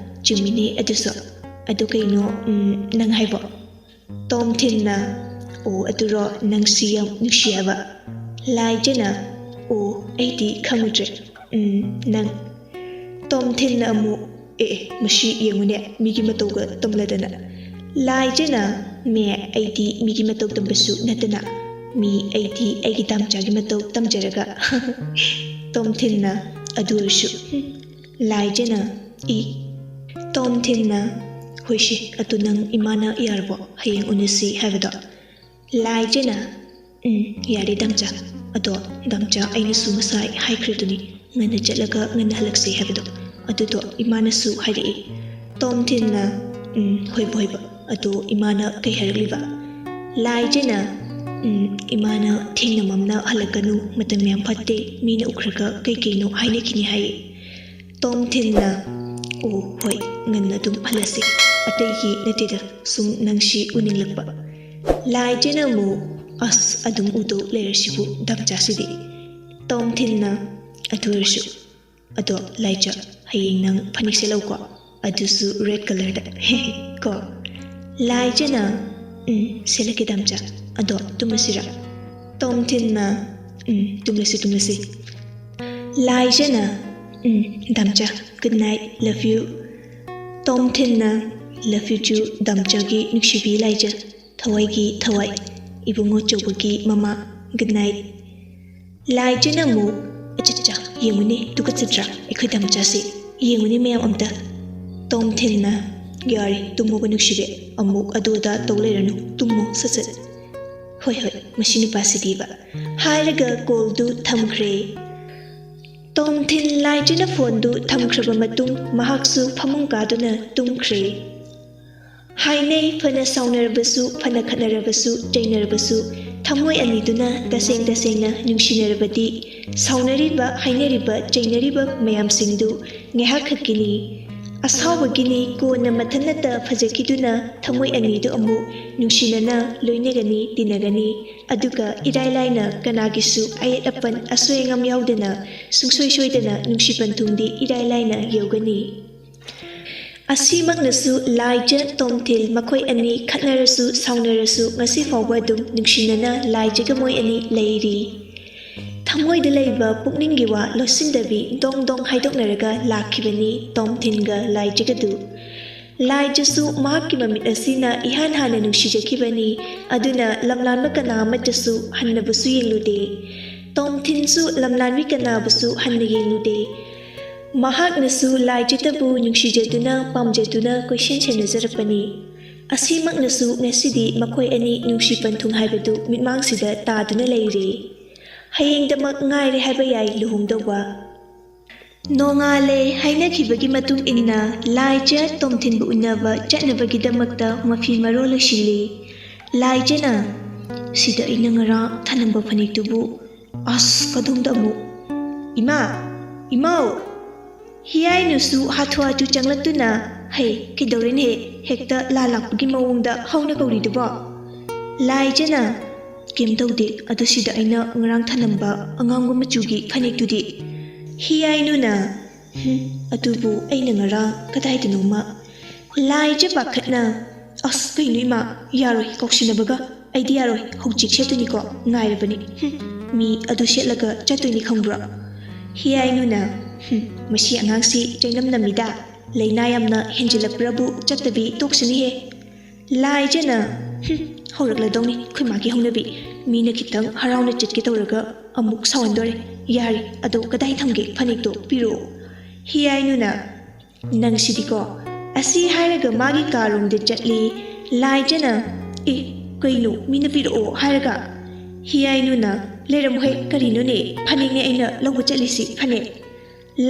"ꯆꯨꯝꯃꯤꯅꯦ ꯑꯗꯨꯁꯨ꯫ ꯑꯗꯨ ꯀꯩꯅꯣ, ꯎꯝ, ꯅꯪ ꯍꯥꯏꯕꯣ?" ꯇꯣꯝꯊꯤꯟꯅ, "ꯑꯣ, ꯑꯗꯨꯔꯣ, ꯅꯪꯁꯤ ꯌꯥꯝ ꯅꯨꯡꯁꯤ ꯍꯥꯏꯕ꯫" ꯂꯥꯏꯖꯅ, "ꯑꯣ, ꯑꯩꯗꯤ ꯈꯪꯉꯨꯗ꯭ꯔꯦ꯫ ꯎꯝ, ꯅꯪ꯫" ꯇꯣꯝꯊꯤꯟꯅ ꯑꯃꯨꯛ, "ꯑꯦ, ꯑꯦ, ꯃꯁꯤ ꯌꯦꯡꯉꯨꯅꯦ, ꯃꯤꯒꯤ ꯃꯇꯧꯒ ꯇꯝꯂꯗꯅ꯫" ꯂꯥꯏꯖꯅ, "ꯃꯦ, ꯑꯩꯗꯤ ꯃꯤꯒꯤ ꯃꯇꯧ ꯇꯝꯕꯁꯨ ꯅꯠꯇꯅ, ꯃꯤ, ꯑꯩꯗꯤ ꯑꯩꯒꯤ ꯗꯥꯝꯆꯥꯒꯤ ꯃꯇꯧ ꯇꯝꯖꯔꯒ꯫" ꯇꯣꯝꯊꯤꯟꯅ, "ꯑꯗꯨ ꯑꯣꯏꯔꯁꯨ, ꯍꯨꯝ꯫" ꯂꯥꯏꯖꯅ, "ꯏ꯫" ꯇꯣꯝꯊꯤꯟꯅ, "ꯍꯣꯏꯁꯦ, ꯑꯗꯨ ꯅꯪ ꯏꯃꯥꯅ ꯌꯥꯔꯕꯣ ꯍꯌꯦꯡ ꯎꯅꯁꯤ ꯍꯥꯏꯕꯗꯣ?" ꯂꯥꯏꯖꯅ, "ꯎꯝ, ꯌꯥꯔꯦ ꯗꯥꯝꯆꯥ꯫ ꯑꯗꯣ ꯗꯥꯝꯆꯥ, ꯑꯩꯅꯁꯨ ꯉꯁꯥꯏ ꯍꯥꯏꯈ꯭ꯔꯗꯨꯅꯤ, ꯉꯟꯅ ꯆꯠꯂꯒ ꯉꯟꯅ ꯍꯜꯂꯛꯁꯤ ꯍꯥꯏꯕꯗꯣ, ꯑꯗꯨꯗꯣ ꯏꯃꯥꯅꯁꯨ ꯍꯥꯏꯔꯛꯏ꯫ ꯇꯣꯝꯊꯤꯟꯅ, "ꯎꯝ, ꯍꯣꯏꯕ, ꯍꯣꯏꯕ꯫ ꯑꯗꯣ ꯏꯃꯥꯅ ꯀꯩ ꯍꯥꯏꯔꯛꯂꯤꯕ?" ꯂꯥꯏꯖꯅ, "ꯎꯝ, ꯏꯃꯥꯅ ꯊꯦꯡꯅ ꯃꯝꯅ ꯍꯜꯂꯛꯀꯅꯨ, ꯃꯇꯝ ꯌꯥꯝ ꯐꯠꯇꯦ, ꯃꯤꯅ ꯎꯈ꯭ꯔꯒ ꯀꯩ ꯀꯩꯅꯣ ꯍꯥꯏꯅꯈꯤꯅꯤ" ꯍꯥꯏꯌꯦ꯫ ꯇꯣꯝꯊꯤꯟꯅ, "ꯑꯣ, ꯍꯣꯏ, ꯉꯟꯅ ꯑꯗꯨꯝ ꯍꯜꯂꯁꯤ꯫ ꯑꯇꯩꯒꯤ ꯅꯠꯇꯦꯗ, ꯁꯨꯝ ꯅꯪꯁꯤ ꯎꯅꯤꯡꯂꯛꯄ"꯫ ꯂꯥꯏꯖꯅ ꯑꯃꯨꯛ, "ꯑꯁ, ꯑꯗꯨꯝ ꯎꯗꯧ ꯂꯩꯔꯁꯤꯕꯨ ꯗꯥꯝꯆꯥꯁꯤꯗꯤ"꯫ ꯇꯣꯝꯊꯤꯟꯅ, "ꯑꯗꯨ ꯑꯣꯏꯔꯁꯨ, ꯑꯗꯣ ꯂꯥꯏꯖ, ꯍꯌꯦꯡ ꯅꯪ ꯐꯅꯦꯛ ꯁꯦꯠꯂꯧꯀꯣ, ꯑꯗꯨꯁꯨ red colourꯗ ꯀꯣ"꯫ ꯂꯥꯏꯖꯅ, "ꯎꯝ, ꯁꯦꯠꯂꯛꯀꯦ ꯗꯥꯝꯆꯥ, ꯑꯗꯣ ꯇꯨꯝꯃꯁꯤꯔ?" ꯇꯣꯝꯊꯤꯟꯅ, "ꯎꯝ, ꯇꯨꯝꯂꯁꯤ, ꯇꯨꯝꯂꯁꯤ"꯫ ꯂꯥꯏꯖꯅ, "ꯎꯝ, ꯗꯥꯝꯆꯥ, good night, love you"꯫ ꯇꯣꯝꯊꯤꯟꯅ, "Love you too, ꯗꯥꯝꯆꯥꯒꯤ ꯅꯨꯡꯁꯤꯕꯤ ꯂꯥꯏꯖ, ꯊꯋꯥꯏꯒꯤ ꯊꯋꯥꯏ, ꯏꯕꯨꯡꯉꯣ ꯆꯧꯕꯒꯤ ꯃꯃꯥ, good night"꯫ ꯂꯥꯏꯖꯅ ꯑꯃꯨꯛ, "ꯑꯆꯠꯆꯥ, ꯌꯦꯡꯉꯨꯅꯦ, ꯇꯨꯀꯠꯆꯗ꯭ꯔꯥ ꯑꯩꯈꯣꯏ ꯗꯥꯝꯆꯥꯁꯦ? ꯌꯦꯡꯉꯨꯅꯦ ꯃꯌꯥꯝ ꯑꯝꯇ"꯫ ꯇꯣꯝꯊꯤꯟꯅ, "ꯌꯥꯔꯦ, ꯇꯨꯝꯃꯣꯕ ꯅꯨꯡꯁꯤꯕꯤ, ꯑꯃꯨꯛ ꯑꯗꯨ ꯑꯗꯥ ꯇꯧ ꯂꯩꯔꯅꯨ, ꯇꯨꯝꯃꯣ ꯁꯠ ꯁꯠ"꯫ "ꯍꯣꯏ, ꯍꯣꯏ, ꯃꯁꯤ ꯅꯨꯄꯥꯁꯤꯗꯤꯕ" ꯍꯥꯏꯔꯒ callꯗꯨ ꯊꯝꯈ꯭ꯔꯦ꯫ ꯇꯣꯝꯊꯤꯟ ꯂꯥꯏꯖꯅ phoneꯗꯨ ꯊꯝꯈ꯭ꯔꯕ ꯃꯇꯨꯡ ꯃꯍꯥꯛꯁꯨ ꯐꯃꯨꯡ ꯀꯥꯗꯨꯅ ꯇꯨꯝꯈ꯭ꯔꯦ꯫ ꯍꯥꯏꯅꯩ, ꯐꯅ ꯁꯥꯎꯅꯔꯕꯁꯨ, ꯐꯅ ꯈꯠꯅꯔꯕꯁꯨ, ꯆꯩꯅꯔꯕꯁꯨ, ꯊꯃꯣꯏ ꯑꯅꯤꯗꯨꯅ ꯇꯁꯦꯡ ꯇꯁꯦꯡꯅ ꯅꯨꯡꯁꯤꯅꯔꯕꯗꯤ, ꯁꯥꯎꯅꯔꯤꯕ, ꯍꯥꯏꯅꯔꯤꯕ, ꯆꯩꯅꯔꯤꯕ ꯃꯌꯥꯝꯁꯤꯡꯗꯨ ꯉꯥꯏꯍꯥꯛ ꯈꯛꯀꯤꯅꯤ, ꯑꯁꯥꯎꯕꯒꯤꯅꯤ꯫ ꯀꯣꯟꯅ ꯃꯊꯟꯅꯇ ꯐꯖꯈꯤꯗꯨꯅ ꯊꯃꯣꯏ ꯑꯅꯤꯗꯨ ꯑꯃꯨꯛ ꯅꯨꯡꯁꯤꯅꯅ ꯂꯣꯏꯅꯒꯅꯤ, ꯇꯤꯟꯅꯒꯅꯤ꯫ ꯑꯗꯨꯒ ꯏꯔꯥꯏ ꯂꯥꯏꯅ ꯀꯅꯥꯒꯤꯁꯨ ꯑꯌꯦꯠ ꯑꯄꯟ, ꯑꯁꯣꯏ ꯑꯉꯥꯝ ꯌꯥꯎꯗꯅ, ꯁꯨꯡꯁꯣꯏ ꯁꯣꯏꯗꯅ ꯅꯨꯡꯁꯤ ꯄꯟꯊꯨꯡꯗꯤ ꯏꯔꯥꯏ ꯂꯥꯏꯅ ꯌꯧꯒꯅꯤ꯫ ꯑꯁꯤꯃꯛꯅꯁꯨ ꯂꯥꯏꯖ ꯇꯣꯝꯊꯤꯜ ꯃꯈꯣꯏ ꯑꯅꯤ ꯈꯠꯅꯔꯁꯨ ꯁꯥꯎꯅꯔꯁꯨ ꯉꯁꯤ ꯐꯥꯎꯕ ꯑꯗꯨꯝ ꯅꯨꯡꯁꯤꯅꯅ ꯂꯥꯏꯖꯒ ꯃꯣꯏ ꯑꯅꯤ ꯂꯩꯔꯤ꯫ ꯊꯃꯣꯏꯗ ꯂꯩꯕ ꯄꯨꯛꯅꯤꯡꯒꯤ ꯋꯥ ꯂꯣꯠꯁꯤꯟꯗꯕꯤ ꯗꯣꯡ ꯗꯣꯡ ꯍꯥꯏꯗꯣꯛꯅꯔꯒ ꯂꯥꯛꯈꯤꯕꯅꯤ ꯇꯣꯝꯊꯤꯟꯒ ꯂꯥꯏꯖꯒꯗꯨ꯫ ꯂꯥꯏꯖꯁꯨ ꯃꯍꯥꯛꯀꯤ ꯃꯃꯤꯠ ꯑꯁꯤꯅ ꯏꯍꯥꯟ ꯍꯥꯟꯅ ꯅꯨꯡꯁꯤꯖꯈꯤꯕꯅꯤ, ꯑꯗꯨꯅ ꯂꯝꯂꯥꯟꯕ ꯀꯅꯥ ꯑꯃꯠꯇꯁꯨ ꯍꯟꯅꯕꯨꯁꯨ ꯌꯦꯡꯂꯨꯗꯦ꯫ ꯇꯣꯝꯊꯤꯟꯁꯨ ꯂꯝꯂꯥꯟꯕꯤ ꯀꯅꯥꯕꯨꯁꯨ ꯍꯟꯅ ꯌꯦꯡꯂꯨꯗꯦ꯫ ꯃꯍꯥꯛꯅꯁꯨ ꯂꯥꯏꯖꯗꯕꯨ ꯅꯨꯡꯁꯤꯖꯗꯨꯅ ꯄꯥꯝꯖꯗꯨꯅ ꯀꯣꯏꯁꯦꯟ ꯁꯦꯟꯅꯖꯔꯛꯄꯅꯤ꯫ ꯑꯁꯤꯃꯛꯅꯁꯨ ꯉꯁꯤꯗꯤ ꯃꯈꯣꯏ ꯑꯅꯤ ꯅꯨꯡꯁꯤ ꯄꯟꯊꯨꯡ ꯍꯥꯏꯕꯗꯨ ꯃꯤꯠꯃꯥꯡꯁꯤꯗ ꯇꯥꯗꯨꯅ ꯂꯩꯔꯦ꯫ ꯍꯌꯦꯡꯗꯃꯛ ꯉꯥꯏꯔꯦ ꯍꯥꯏꯕ ꯌꯥꯏ ꯂꯨꯍꯣꯡꯗꯧꯕ꯫ ꯅꯣꯡꯉꯥꯜꯂꯦ ꯍꯥꯏꯅꯈꯤꯕꯒꯤ ꯃꯇꯨꯡ ꯏꯟꯅ ꯂꯥꯏꯖ ꯇꯣꯝꯊꯤꯟꯕꯨ ꯎꯅꯕ ꯆꯠꯅꯕꯒꯤꯗꯃꯛꯇ ꯃꯐꯤ ꯃꯔꯣꯜ ꯂꯣꯏꯁꯤꯜꯂꯤ꯫ ꯂꯥꯏꯖꯅ, "ꯁꯤꯗ ꯑꯩꯅ ꯉꯔꯥꯡ ꯊꯅꯝꯕ ꯐꯅꯦꯛꯇꯨꯕꯨ, ꯑꯁ, ꯀꯗꯣꯝꯗ ꯑꯃꯨꯛ? ꯏꯃꯥ! ꯏꯃꯥꯎ!" ꯍꯤꯌꯥꯏꯅꯨꯁꯨ ꯍꯥꯊꯨ ꯍꯥꯊꯨ ꯆꯪꯂꯛꯇꯨꯅ, "ꯍꯩ, ꯀꯩꯗꯧꯔꯦꯅꯦ? ꯍꯦꯛꯇ ꯂꯥ ꯂꯥꯛꯄꯒꯤ ꯃꯑꯣꯡꯗ ꯍꯧꯅ ꯀꯧꯔꯤꯗꯨꯕꯣ?" ꯂꯥꯏꯖꯅ, "ꯀꯩꯝ ꯇꯧꯗꯦ, ꯑꯗꯨ ꯁꯤꯗ ꯑꯩꯅ ꯉꯔꯥꯡ ꯊꯅꯝꯕ ꯑꯉꯥꯡꯕ ꯃꯆꯨꯒꯤ ꯐꯅꯦꯛꯇꯨꯗꯤ?" ꯍꯤꯌꯥꯏꯅꯨꯅ, "ꯍꯨꯝ, ꯑꯗꯨꯕꯨ ꯑꯩꯅ ꯉꯔꯥꯡ ꯀꯗꯥꯏꯗꯅꯣꯃ?" ꯂꯥꯏꯖ ꯄꯥꯈꯠꯅ, "ꯑꯁ, ꯀꯩꯅꯣ ꯏꯃꯥ, ꯌꯥꯔꯣꯏ, ꯀꯧꯁꯤꯟꯅꯕꯒ ꯑꯩꯗꯤ ꯌꯥꯔꯣꯏ, ꯍꯧꯖꯤꯛ ꯁꯦꯠꯇꯣꯏꯅꯤꯀꯣ, ꯉꯥꯏꯔꯕꯅꯤ꯫ ꯍꯨꯝ, ꯃꯤ ꯑꯗꯨ ꯁꯦꯠꯂꯒ ꯆꯠꯇꯣꯏꯅꯤ ꯈꯪꯕ꯭ꯔꯣ?" ꯍꯤꯌꯥꯏꯅꯨꯅ, "ꯍꯨꯝ, ꯃꯁꯤ ꯑꯉꯥꯡꯁꯤ ꯆꯩꯅꯝ ꯅꯝꯃꯤꯗ, ꯂꯥꯏꯅꯥ ꯌꯥꯝꯅ ꯍꯦꯟꯖꯤꯜꯂꯛꯄ꯭ꯔꯕꯨ ꯆꯠꯇꯕꯤ ꯇꯣꯛꯁꯅꯤꯍꯦ꯫" ꯂꯥꯏꯖꯅ, "ꯍꯨꯝ, ꯍꯧꯔꯛꯂꯗꯧꯅꯤ ꯑꯩꯈꯣꯏ ꯃꯥꯒꯤ ꯍꯧꯅꯕꯤ꯫ ꯃꯤꯅ ꯈꯤꯇꯪ ꯍꯔꯥꯎꯅ ꯆꯠꯀꯦ ꯇꯧꯔꯒ ꯑꯃꯨꯛ ꯁꯥꯎꯍꯟꯗꯣꯔꯦ꯫ ꯌꯥꯔꯦ, ꯑꯗꯣ ꯀꯗꯥꯏ ꯊꯝꯒꯦ ꯐꯅꯦꯛꯇꯣ? ꯄꯤꯔꯛꯑꯣ꯫" ꯍꯤꯌꯥꯏꯅꯨꯅ, "ꯅꯪꯁꯤꯗꯤꯀꯣ꯫" ꯑꯁꯤ ꯍꯥꯏꯔꯒ ꯃꯥꯒꯤ ꯀꯥꯔꯣꯝꯗ ꯆꯠꯂꯤ꯫ ꯂꯥꯏꯖꯅ, "ꯑꯦ, ꯀꯩꯅꯣ, ꯃꯤꯅ ꯄꯤꯔꯛꯑꯣ ꯍꯥꯏꯔꯒ?" ꯍꯤꯌꯥꯏꯅꯨꯅ, "ꯂꯩꯔꯝꯃꯣꯍꯦ, ꯀꯔꯤꯅꯣꯅꯦ? ꯐꯅꯦꯛꯅꯦ ꯑꯩꯅ ꯂꯧꯕ ꯆꯠꯂꯤꯁꯤ, ꯐꯅꯦꯛ꯫"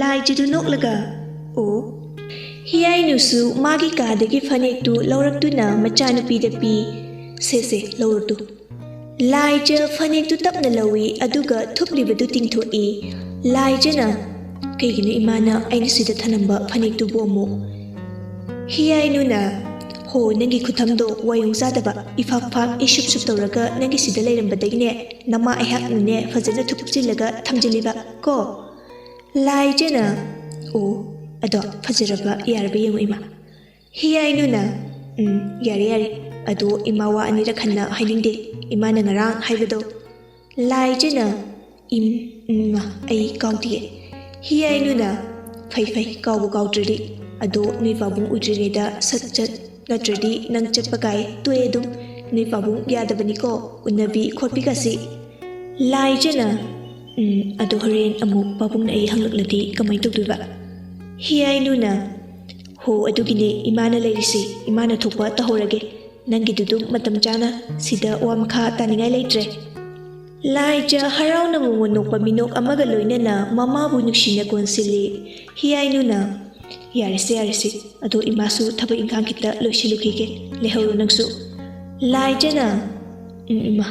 ꯂꯥꯏꯖꯗꯨ ꯅꯣꯛꯂꯒ, "ꯑꯣ꯫" ꯍꯤꯌꯥꯏꯅꯨꯁꯨ ꯃꯥꯒꯤ ꯀꯥꯗꯒꯤ ꯐꯅꯦꯛꯇꯨ ꯂꯧꯔꯛꯇꯨꯅ ꯃꯆꯥꯅꯨꯄꯤꯗ ꯄꯤ꯫ "ꯁꯦ, ꯁꯦ, ꯂꯧꯔꯣ ꯇꯨ꯫" ꯂꯥꯏꯖ ꯐꯅꯦꯛꯇꯨ ꯇꯞꯅ ꯂꯧꯏ, ꯑꯗꯨꯒ ꯊꯨꯞꯂꯤꯕꯗꯨ ꯇꯤꯡꯊꯣꯛꯏ꯫ ꯂꯥꯏꯖꯅ, "ꯀꯩꯒꯤꯅꯣ ꯏꯃꯥꯅ ꯑꯩꯅ ꯁꯤꯗ ꯊꯅꯝꯕ ꯐꯅꯦꯛꯇꯨꯕꯨ ꯑꯃꯨꯛ?" ꯍꯤꯌꯥꯏꯅꯨꯅ, "ꯍꯣ, ꯅꯪꯒꯤ ꯈꯨꯊꯝꯗꯣ ꯋꯥꯌꯣꯡ ꯆꯥꯗꯕ, ꯏꯐꯥꯛ ꯐꯥꯛ ꯏꯁꯨꯞ ꯁꯨꯞ ꯇꯧꯔꯒ ꯅꯪꯒꯤ ꯁꯤꯗ ꯂꯩꯔꯝꯕꯗꯒꯤꯅꯦ, ꯅꯃꯥ ꯑꯩꯍꯥꯛꯅꯅꯦ ꯐꯖꯅ ꯊꯨꯞꯆꯤꯜꯂꯒ ꯊꯝꯖꯤꯜꯂꯤꯕ ꯀꯣ꯫" ꯂꯥꯏꯖꯅ, "ꯑꯣ, ꯑꯗꯣ ꯐꯖꯔꯕ ꯌꯥꯔꯕ ꯌꯦꯡꯉꯨ ꯏꯃꯥ꯫" ꯍꯤꯌꯥꯏꯅꯨꯅ, "ꯎꯝ, ꯌꯥꯔꯦ, ꯌꯥꯔꯦ꯫ ꯑꯗꯣ ꯏꯃꯥ ꯋꯥ ꯑꯅꯤꯔꯛ ꯍꯟꯅ ꯍꯥꯏꯅꯤꯡꯗꯦ, ꯏꯃꯥꯅ ꯉꯔꯥꯡ ꯍꯥꯏꯕꯗꯣ꯫" ꯂꯥꯏꯖꯅ, "ꯏꯝ, ꯏꯃꯥ, ꯑꯩ ꯀꯥꯎꯗꯤꯌꯦ꯫" ꯍꯤꯌꯥꯏꯅꯨꯅ, "ꯐꯩ, ꯐꯩ, ꯀꯥꯎꯕꯨ ꯀꯥꯎꯗ꯭ꯔꯗꯤ꯫ ꯑꯗꯣ ꯅꯣꯏ ꯄꯥꯕꯨꯡ ꯎꯗ꯭ꯔꯤꯉꯩꯗ ꯁꯠ ꯆꯠ, ꯅꯠꯇ꯭ꯔꯗꯤ ꯅꯪ ꯆꯠꯄ ꯀꯥꯏ ꯇꯣꯛꯑꯦ ꯑꯗꯨꯝ꯫ ꯅꯣꯏ ꯄꯥꯕꯨꯡ ꯌꯥꯗꯕꯅꯤꯀꯣ, ꯎꯅꯕꯤ ꯈꯣꯠꯄꯤꯒꯁꯤ꯫" ꯂꯥꯏꯖꯅ, "ꯎꯝ, ꯑꯗꯣ ꯍꯣꯔꯦꯟ ꯑꯃꯨꯛ ꯄꯥꯕꯨꯡꯅ ꯑꯩ ꯍꯪꯂꯛꯂꯗꯤ ꯀꯃꯥꯏꯅ ꯇꯧꯗꯣꯏꯕ?" ꯍꯤꯌꯥꯏꯅꯨꯅ, "ꯍꯣ, ꯑꯗꯨꯒꯤꯅꯦ ꯏꯃꯥꯅ ꯂꯩꯔꯤꯁꯦ꯫ ꯏꯃꯥꯅ ꯊꯣꯛꯄ ꯇꯧꯍꯧꯔꯒꯦ꯫ ꯅꯪꯒꯤꯗꯨꯗꯨ ꯃꯇꯝ ꯆꯥꯅ ꯁꯤꯗ ꯋꯥ ꯃꯈꯥ ꯇꯥꯅꯤꯡꯉꯥꯏ ꯂꯩꯇ꯭ꯔꯦ꯫" ꯂꯥꯏꯖ ꯍꯔꯥꯎꯅ ꯃꯣꯃꯣꯟ ꯅꯣꯛꯄ ꯃꯤꯅꯣꯛ ꯑꯃꯒ ꯂꯣꯏꯅꯅ ꯃꯃꯥꯕꯨ ꯅꯨꯡꯁꯤꯅ ꯀꯣꯟꯁꯤꯜꯂꯤ꯫ ꯍꯤꯌꯥꯏꯅꯨꯅ, "ꯌꯥꯔꯦꯁꯦ, ꯌꯥꯔꯦꯁꯦ, ꯑꯗꯣ ꯏꯃꯥꯁꯨ ꯊꯕꯛ ꯏꯪꯈꯥꯡ ꯈꯤꯇ ꯂꯣꯏꯁꯤꯜꯂꯨꯈꯤꯒꯦ, ꯂꯩꯍꯧꯔꯣ ꯅꯪꯁꯨ"꯫ ꯂꯥꯏꯖꯅ, "ꯎꯝ, ꯏꯃꯥ"꯫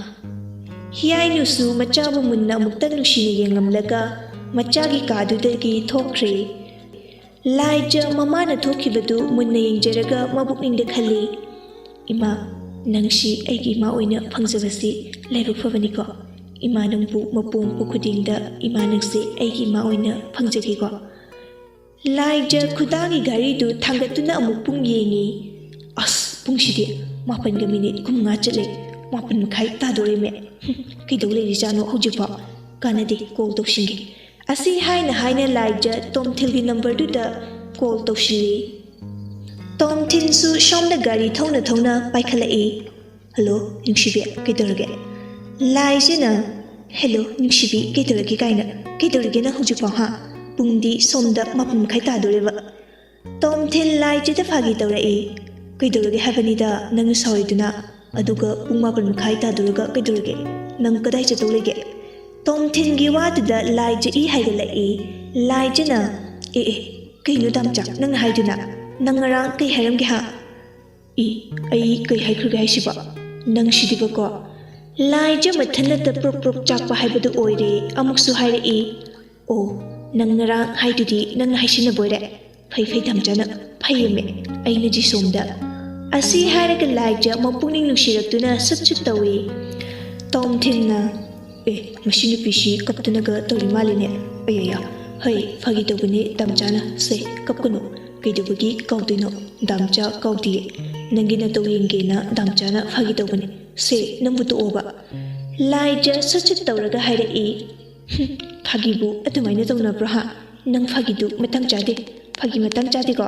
ꯍꯤꯌꯥꯏꯅꯨꯁꯨ ꯃꯆꯥꯕꯨ ꯃꯨꯟꯅ ꯑꯃꯨꯛꯇꯪ ꯅꯨꯡꯁꯤꯅ ꯌꯦꯡꯂꯝꯂꯒ ꯃꯆꯥꯒꯤ ꯀꯥꯗꯨꯗꯒꯤ ꯊꯣꯛꯈ꯭ꯔꯦ꯫ ꯂꯥꯏꯖ ꯃꯃꯥꯅ ꯊꯣꯛꯈꯤꯕꯗꯨ ꯃꯨꯟꯅ ꯌꯦꯡꯖꯔꯒ ꯃꯕꯨꯛꯅꯤꯡꯗ ꯈꯜꯂꯤ, "ꯏꯃꯥ, ꯅꯪꯁꯤ ꯑꯩꯒꯤ ꯏꯃꯥ ꯑꯣꯏꯅ ꯐꯪꯖꯕꯁꯤ ꯂꯥꯏꯕꯛ ꯐꯕꯅꯤꯀꯣ꯫ ꯏꯃꯥ ꯅꯪꯕꯨ ꯃꯄꯣꯛ ꯈꯨꯗꯤꯡꯗ ꯏꯃꯥ ꯅꯪꯁꯦ ꯑꯩꯒꯤ ꯏꯃꯥ ꯑꯣꯏꯅ ꯐꯪꯖꯒꯦꯀꯣ"꯫ ꯂꯥꯏꯖ ꯈꯨꯗꯥꯡꯒꯤ ꯘꯔꯤꯗꯨ ꯊꯥꯡꯒꯠꯇꯨꯅ ꯑꯃꯨꯛ ꯄꯨꯡ ꯌꯦꯡꯉꯤ꯫ "ꯑꯁ, ꯄꯨꯡꯁꯤꯗꯤ ꯃꯥꯄꯟꯒ ꯃꯤꯅꯤꯠ ꯀꯨꯟꯃꯉꯥ ꯆꯠꯂꯦ꯫ ꯃꯥꯄꯟ ꯃꯈꯥꯏ ꯇꯥꯗꯣꯔꯦꯃꯦ꯫ ꯍꯨꯝ, ꯀꯩꯗꯧ ꯂꯩꯔꯤꯖꯥꯠꯅꯣ ꯍꯧꯖꯤꯛꯐꯥꯎ? ꯀꯥꯟꯅꯗꯦ, ꯀꯣꯜ ꯇꯧꯁꯤꯟꯒꯦ"꯫ ꯑꯁꯤ ꯍꯥꯏꯅ ꯍꯥꯏꯅ ꯂꯥꯏꯖ ꯇꯣꯝꯊꯤꯜꯒꯤ ꯅꯝꯕꯔꯗꯨꯗ ꯀꯣꯜ ꯇꯧꯁꯤꯜꯂꯤ꯫ ꯇꯣꯝꯊꯤꯜꯁꯨ ꯁꯣꯝꯗ ꯒꯥꯔꯤ ꯊꯧꯅ ꯊꯧꯅ ꯄꯥꯏꯈꯠꯂꯛꯏ꯫ "ꯍꯜꯂꯣ, ꯅꯨꯡꯁꯤꯕꯤ, ꯀꯩꯗꯧꯔꯒꯦ?" ꯂꯥꯏꯖꯅ, "ꯍꯦꯜꯂꯣ, ꯅꯨꯡꯁꯤꯕꯤ, ꯀꯩꯗꯧꯔꯒꯦ?" ꯀꯥꯏꯅ꯫ "ꯀꯩꯗꯧꯔꯒꯦ ꯅꯪ ꯍꯧꯖꯤꯛꯐꯥꯎ, ꯍꯥ? ꯄꯨꯡꯗꯤ ꯁꯣꯝꯗ ꯃꯥꯄꯟ ꯃꯈꯥꯏ ꯇꯥꯗꯣꯔꯦꯕ"꯫ ꯇꯣꯝꯊꯤꯜ ꯂꯥꯏꯖꯗ ꯐꯥꯒꯤ ꯇꯧꯔꯛꯏ꯫ "ꯀꯩꯗꯧꯔꯒꯦ ꯍꯥꯏꯕꯅꯤꯗ, ꯅꯪꯅ ꯁꯥꯎꯔꯤꯗꯨꯅ? ꯑꯗꯨꯒ ꯄꯨꯡ ꯃꯥꯄꯟ ꯃꯈꯥꯏ ꯇꯥꯗꯣꯔꯒ ꯀꯩꯗꯧꯔꯒꯦ? ꯅꯪ ꯀꯗꯥꯏ ꯆꯠꯇꯧ ꯂꯩꯒꯦ?" ꯇꯣꯝꯊꯤꯜꯒꯤ ꯋꯥꯗꯨꯗ ꯂꯥꯏꯖ ꯏ ꯍꯥꯏꯒꯠꯂꯛꯏ꯫ ꯂꯥꯏꯖꯅ, "ꯑꯦ, ꯑꯦ, ꯀꯩꯅꯣ ꯗꯥꯝꯆꯥ, ꯅꯪꯅ ꯍꯥꯏꯗꯨꯅ? ꯅꯪ ꯉꯔꯥꯡ ꯀꯩ ꯍꯥꯏꯔꯝꯒꯦ, ꯍꯥ?" "ꯏ, ꯑꯩ ꯀꯩ ꯍꯥꯏꯈ꯭ꯔꯒꯦ ꯍꯥꯏꯁꯤꯕꯣ? ꯅꯪ ꯁꯤꯗꯤꯕꯀꯣ!" ꯂꯥꯏꯖ ꯃꯊꯟꯅꯇ ꯄ꯭ꯔꯣꯛ ꯄ꯭ꯔꯣꯛ ꯆꯥꯛꯄ ꯍꯥꯏꯕꯗꯨ ꯑꯣꯏꯔꯦ꯫ ꯑꯃꯨꯛꯁꯨ ꯍꯥꯏꯔꯛꯏ, "ꯑꯣ, ꯅꯪ ꯉꯔꯥꯡ ꯍꯥꯏꯗꯨꯗꯤ ꯅꯪꯅ ꯍꯥꯏꯁꯤꯟꯅꯕ ꯑꯣꯏꯔꯦ꯫ ꯐꯩ, ꯐꯩ, ꯗꯥꯝꯆꯥꯅ ꯐꯩꯌꯦꯃꯦ, ꯑꯩꯅꯗꯤ ꯁꯣꯝꯗ"꯫ ꯑꯁꯤ ꯍꯥꯏꯔꯒ ꯂꯥꯏꯖ ꯃꯄꯨꯛꯅꯤꯡ ꯅꯨꯡꯁꯤꯔꯛꯇꯨꯅ ꯁꯨꯠ ꯁꯨꯠ ꯇꯧꯏ꯫ ꯇꯣꯝꯊꯤꯜꯅ, "ꯑꯦ, ꯃꯁꯤ ꯅꯨꯄꯤꯁꯤ ꯀꯞꯇꯅꯒ ꯇꯧꯔꯤ ꯃꯥꯜꯂꯤꯅꯦ꯫ ꯑꯌꯥ, ꯍꯩ, ꯐꯥꯒꯤ ꯇꯧꯕꯅꯤ ꯗꯥꯝꯆꯥꯅ꯫ ꯁꯦ, ꯀꯞꯀꯅꯨ꯫ ꯀꯩꯗꯧꯕꯒꯤ ꯀꯥꯎꯗꯣꯏꯅꯣ? ꯗꯥꯝꯆꯥ ꯀꯥꯎꯗꯤꯌꯦ꯫ ꯅꯪꯒꯤ ꯅꯇꯧ ꯌꯦꯡꯒꯦꯅ ꯗꯥꯝꯆꯥꯅ ꯐꯥꯒꯤ ꯇꯧꯕꯅꯤ꯫ ꯁꯦ, ꯅꯪꯕꯨ ꯇꯣꯛꯑꯣꯕ"꯫ ꯂꯥꯏꯖ ꯁꯨꯠ ꯁꯨꯠ ꯇꯧꯔꯒ ꯍꯥꯏꯔꯛꯏ, "ꯍꯨꯝ, ꯐꯥꯒꯤꯕꯨ ꯑꯗꯨꯃꯥꯏꯅ ꯇꯧꯅꯕ꯭ꯔꯣ, ꯍꯥ? ꯅꯪ ꯐꯥꯒꯤꯗꯨ ꯃꯇꯥꯡ ꯆꯥꯗꯦ꯫ ꯐꯥꯒꯤ ꯃꯇꯥꯡ ꯆꯥꯗꯦꯀꯣ꯫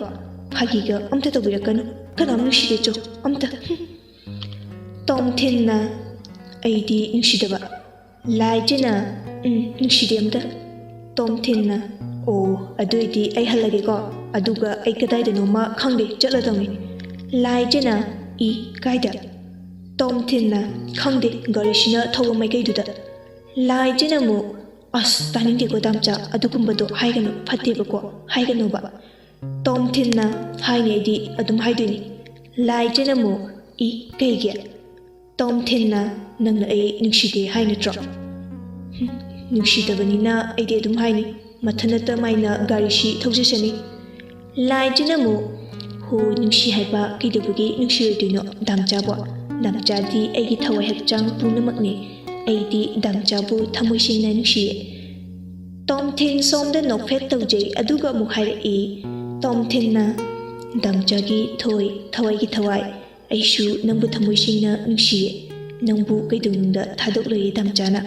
ꯐꯥꯒꯤꯒ ꯑꯝꯇ ꯇꯧꯕꯤꯔꯛꯀꯅꯨ꯫ ꯀꯅꯥꯝ ꯅꯨꯡꯁꯤꯗꯦ ꯆꯣ, ꯑꯝꯇ꯫ ꯍꯨꯝ"꯫ ꯇꯣꯝꯊꯤꯜꯅ, "ꯑꯩꯗꯤ ꯅꯨꯡꯁꯤꯗꯕ"꯫ ꯂꯥꯏꯖꯅ, "ꯎꯝ, ꯅꯨꯡꯁꯤꯗꯦ ꯑꯝꯇ"꯫ ꯇꯣꯝꯊꯤꯜꯅ, "ꯑꯣ, ꯑꯗꯨꯏꯗꯤ ꯑꯩ ꯍꯜꯂꯒꯦꯀꯣ꯫ ꯑꯗꯨꯒ ꯑꯩ ꯀꯗꯥꯏꯗꯅꯣꯃ ꯈꯪꯗꯦ ꯆꯠꯂꯗꯧꯅꯤ"꯫ ꯂꯥꯏꯖꯅ, "ꯏ, ꯀꯥꯏꯗ?" ꯇꯣꯝꯊꯤꯜꯅ, "ꯈꯪꯗꯦ, ꯒꯥꯔꯤꯁꯤꯅ ꯊꯧꯕ ꯃꯥꯏꯀꯩꯗꯨꯗ"꯫ ꯂꯥꯏꯖꯅ ꯑꯃꯨꯛ, "ꯑꯁ, ꯇꯥꯅꯤꯡꯗꯦꯀꯣ ꯗꯥꯝꯆꯥ, ꯑꯗꯨꯒꯨꯝꯕꯗꯣ ꯍꯥꯏꯒꯅꯨ, ꯐꯠꯇꯦꯕꯀꯣ, ꯍꯥꯏꯒꯅꯣꯕ"꯫ ꯇꯣꯝꯊꯤꯟꯅ, "ꯍꯥꯏꯅꯤ, ꯑꯩꯗꯤ ꯑꯗꯨꯝ ꯍꯥꯏꯗꯣꯏꯅꯤ"꯫ ꯂꯥꯏꯖꯅ ꯑꯃꯨꯛ, "ꯏ, ꯀꯩꯒꯤ?" ꯇꯣꯝꯊꯤꯟꯅ, "ꯅꯪꯅ ꯑꯩ ꯅꯨꯡꯁꯤꯗꯦ ꯍꯥꯏ ꯅꯠꯇ꯭ꯔꯣ?" "ꯍꯨꯝ, ꯅꯨꯡꯁꯤꯗꯕꯅꯤꯅ ꯑꯩꯗꯤ ꯑꯗꯨꯝ ꯍꯥꯏꯅꯤ꯫ ꯃꯊꯟꯅꯇ ꯃꯥꯏꯅ ꯒꯥꯔꯤꯁꯤ ꯊꯧꯖꯁꯅꯤ"꯫ ꯂꯥꯏꯖꯅ ꯑꯃꯨꯛ, "ꯍꯣ, ꯅꯨꯡꯁꯤ ꯍꯥꯏꯕ ꯀꯩꯗꯧꯕꯒꯤ ꯅꯨꯡꯁꯤꯔꯣꯏꯗꯣꯏꯅꯣ ꯗꯥꯝꯆꯥꯕꯣ? ꯗꯥꯝꯆꯥꯗꯤ ꯑꯩꯒꯤ ꯊꯋꯥꯏ ꯍꯛꯆꯥꯡ ꯄꯨꯝꯅꯃꯛꯅꯤ꯫ ꯑꯩꯗꯤ ꯗꯥꯝꯆꯥꯕꯨ ꯊꯃꯣꯏ ꯁꯦꯡꯅ ꯅꯨꯡꯁꯤꯌꯦ"꯫ ꯇꯣꯝꯊꯤꯟ ꯁꯣꯝꯗ ꯅꯣꯛꯐꯦꯠ ꯇꯧꯖꯩ, ꯑꯗꯨꯒ ꯑꯃꯨꯛ ꯍꯥꯏꯔꯛꯏ꯫ ꯇꯣꯝꯊꯤꯟꯅ, "ꯗꯥꯝꯆꯥꯒꯤ ꯊꯣꯏ, ꯊꯋꯥꯏꯒꯤ ꯊꯋꯥꯏ, ꯑꯩꯁꯨ ꯅꯪꯕꯨ ꯊꯃꯣꯏ ꯁꯦꯡꯅ ꯅꯨꯡꯁꯤꯌꯦ꯫ ꯅꯪꯕꯨ ꯀꯩꯗꯧꯅꯨꯡꯗ ꯊꯥꯗꯣꯛꯂꯣꯏꯌꯦ ꯗꯥꯝꯆꯥꯅ꯫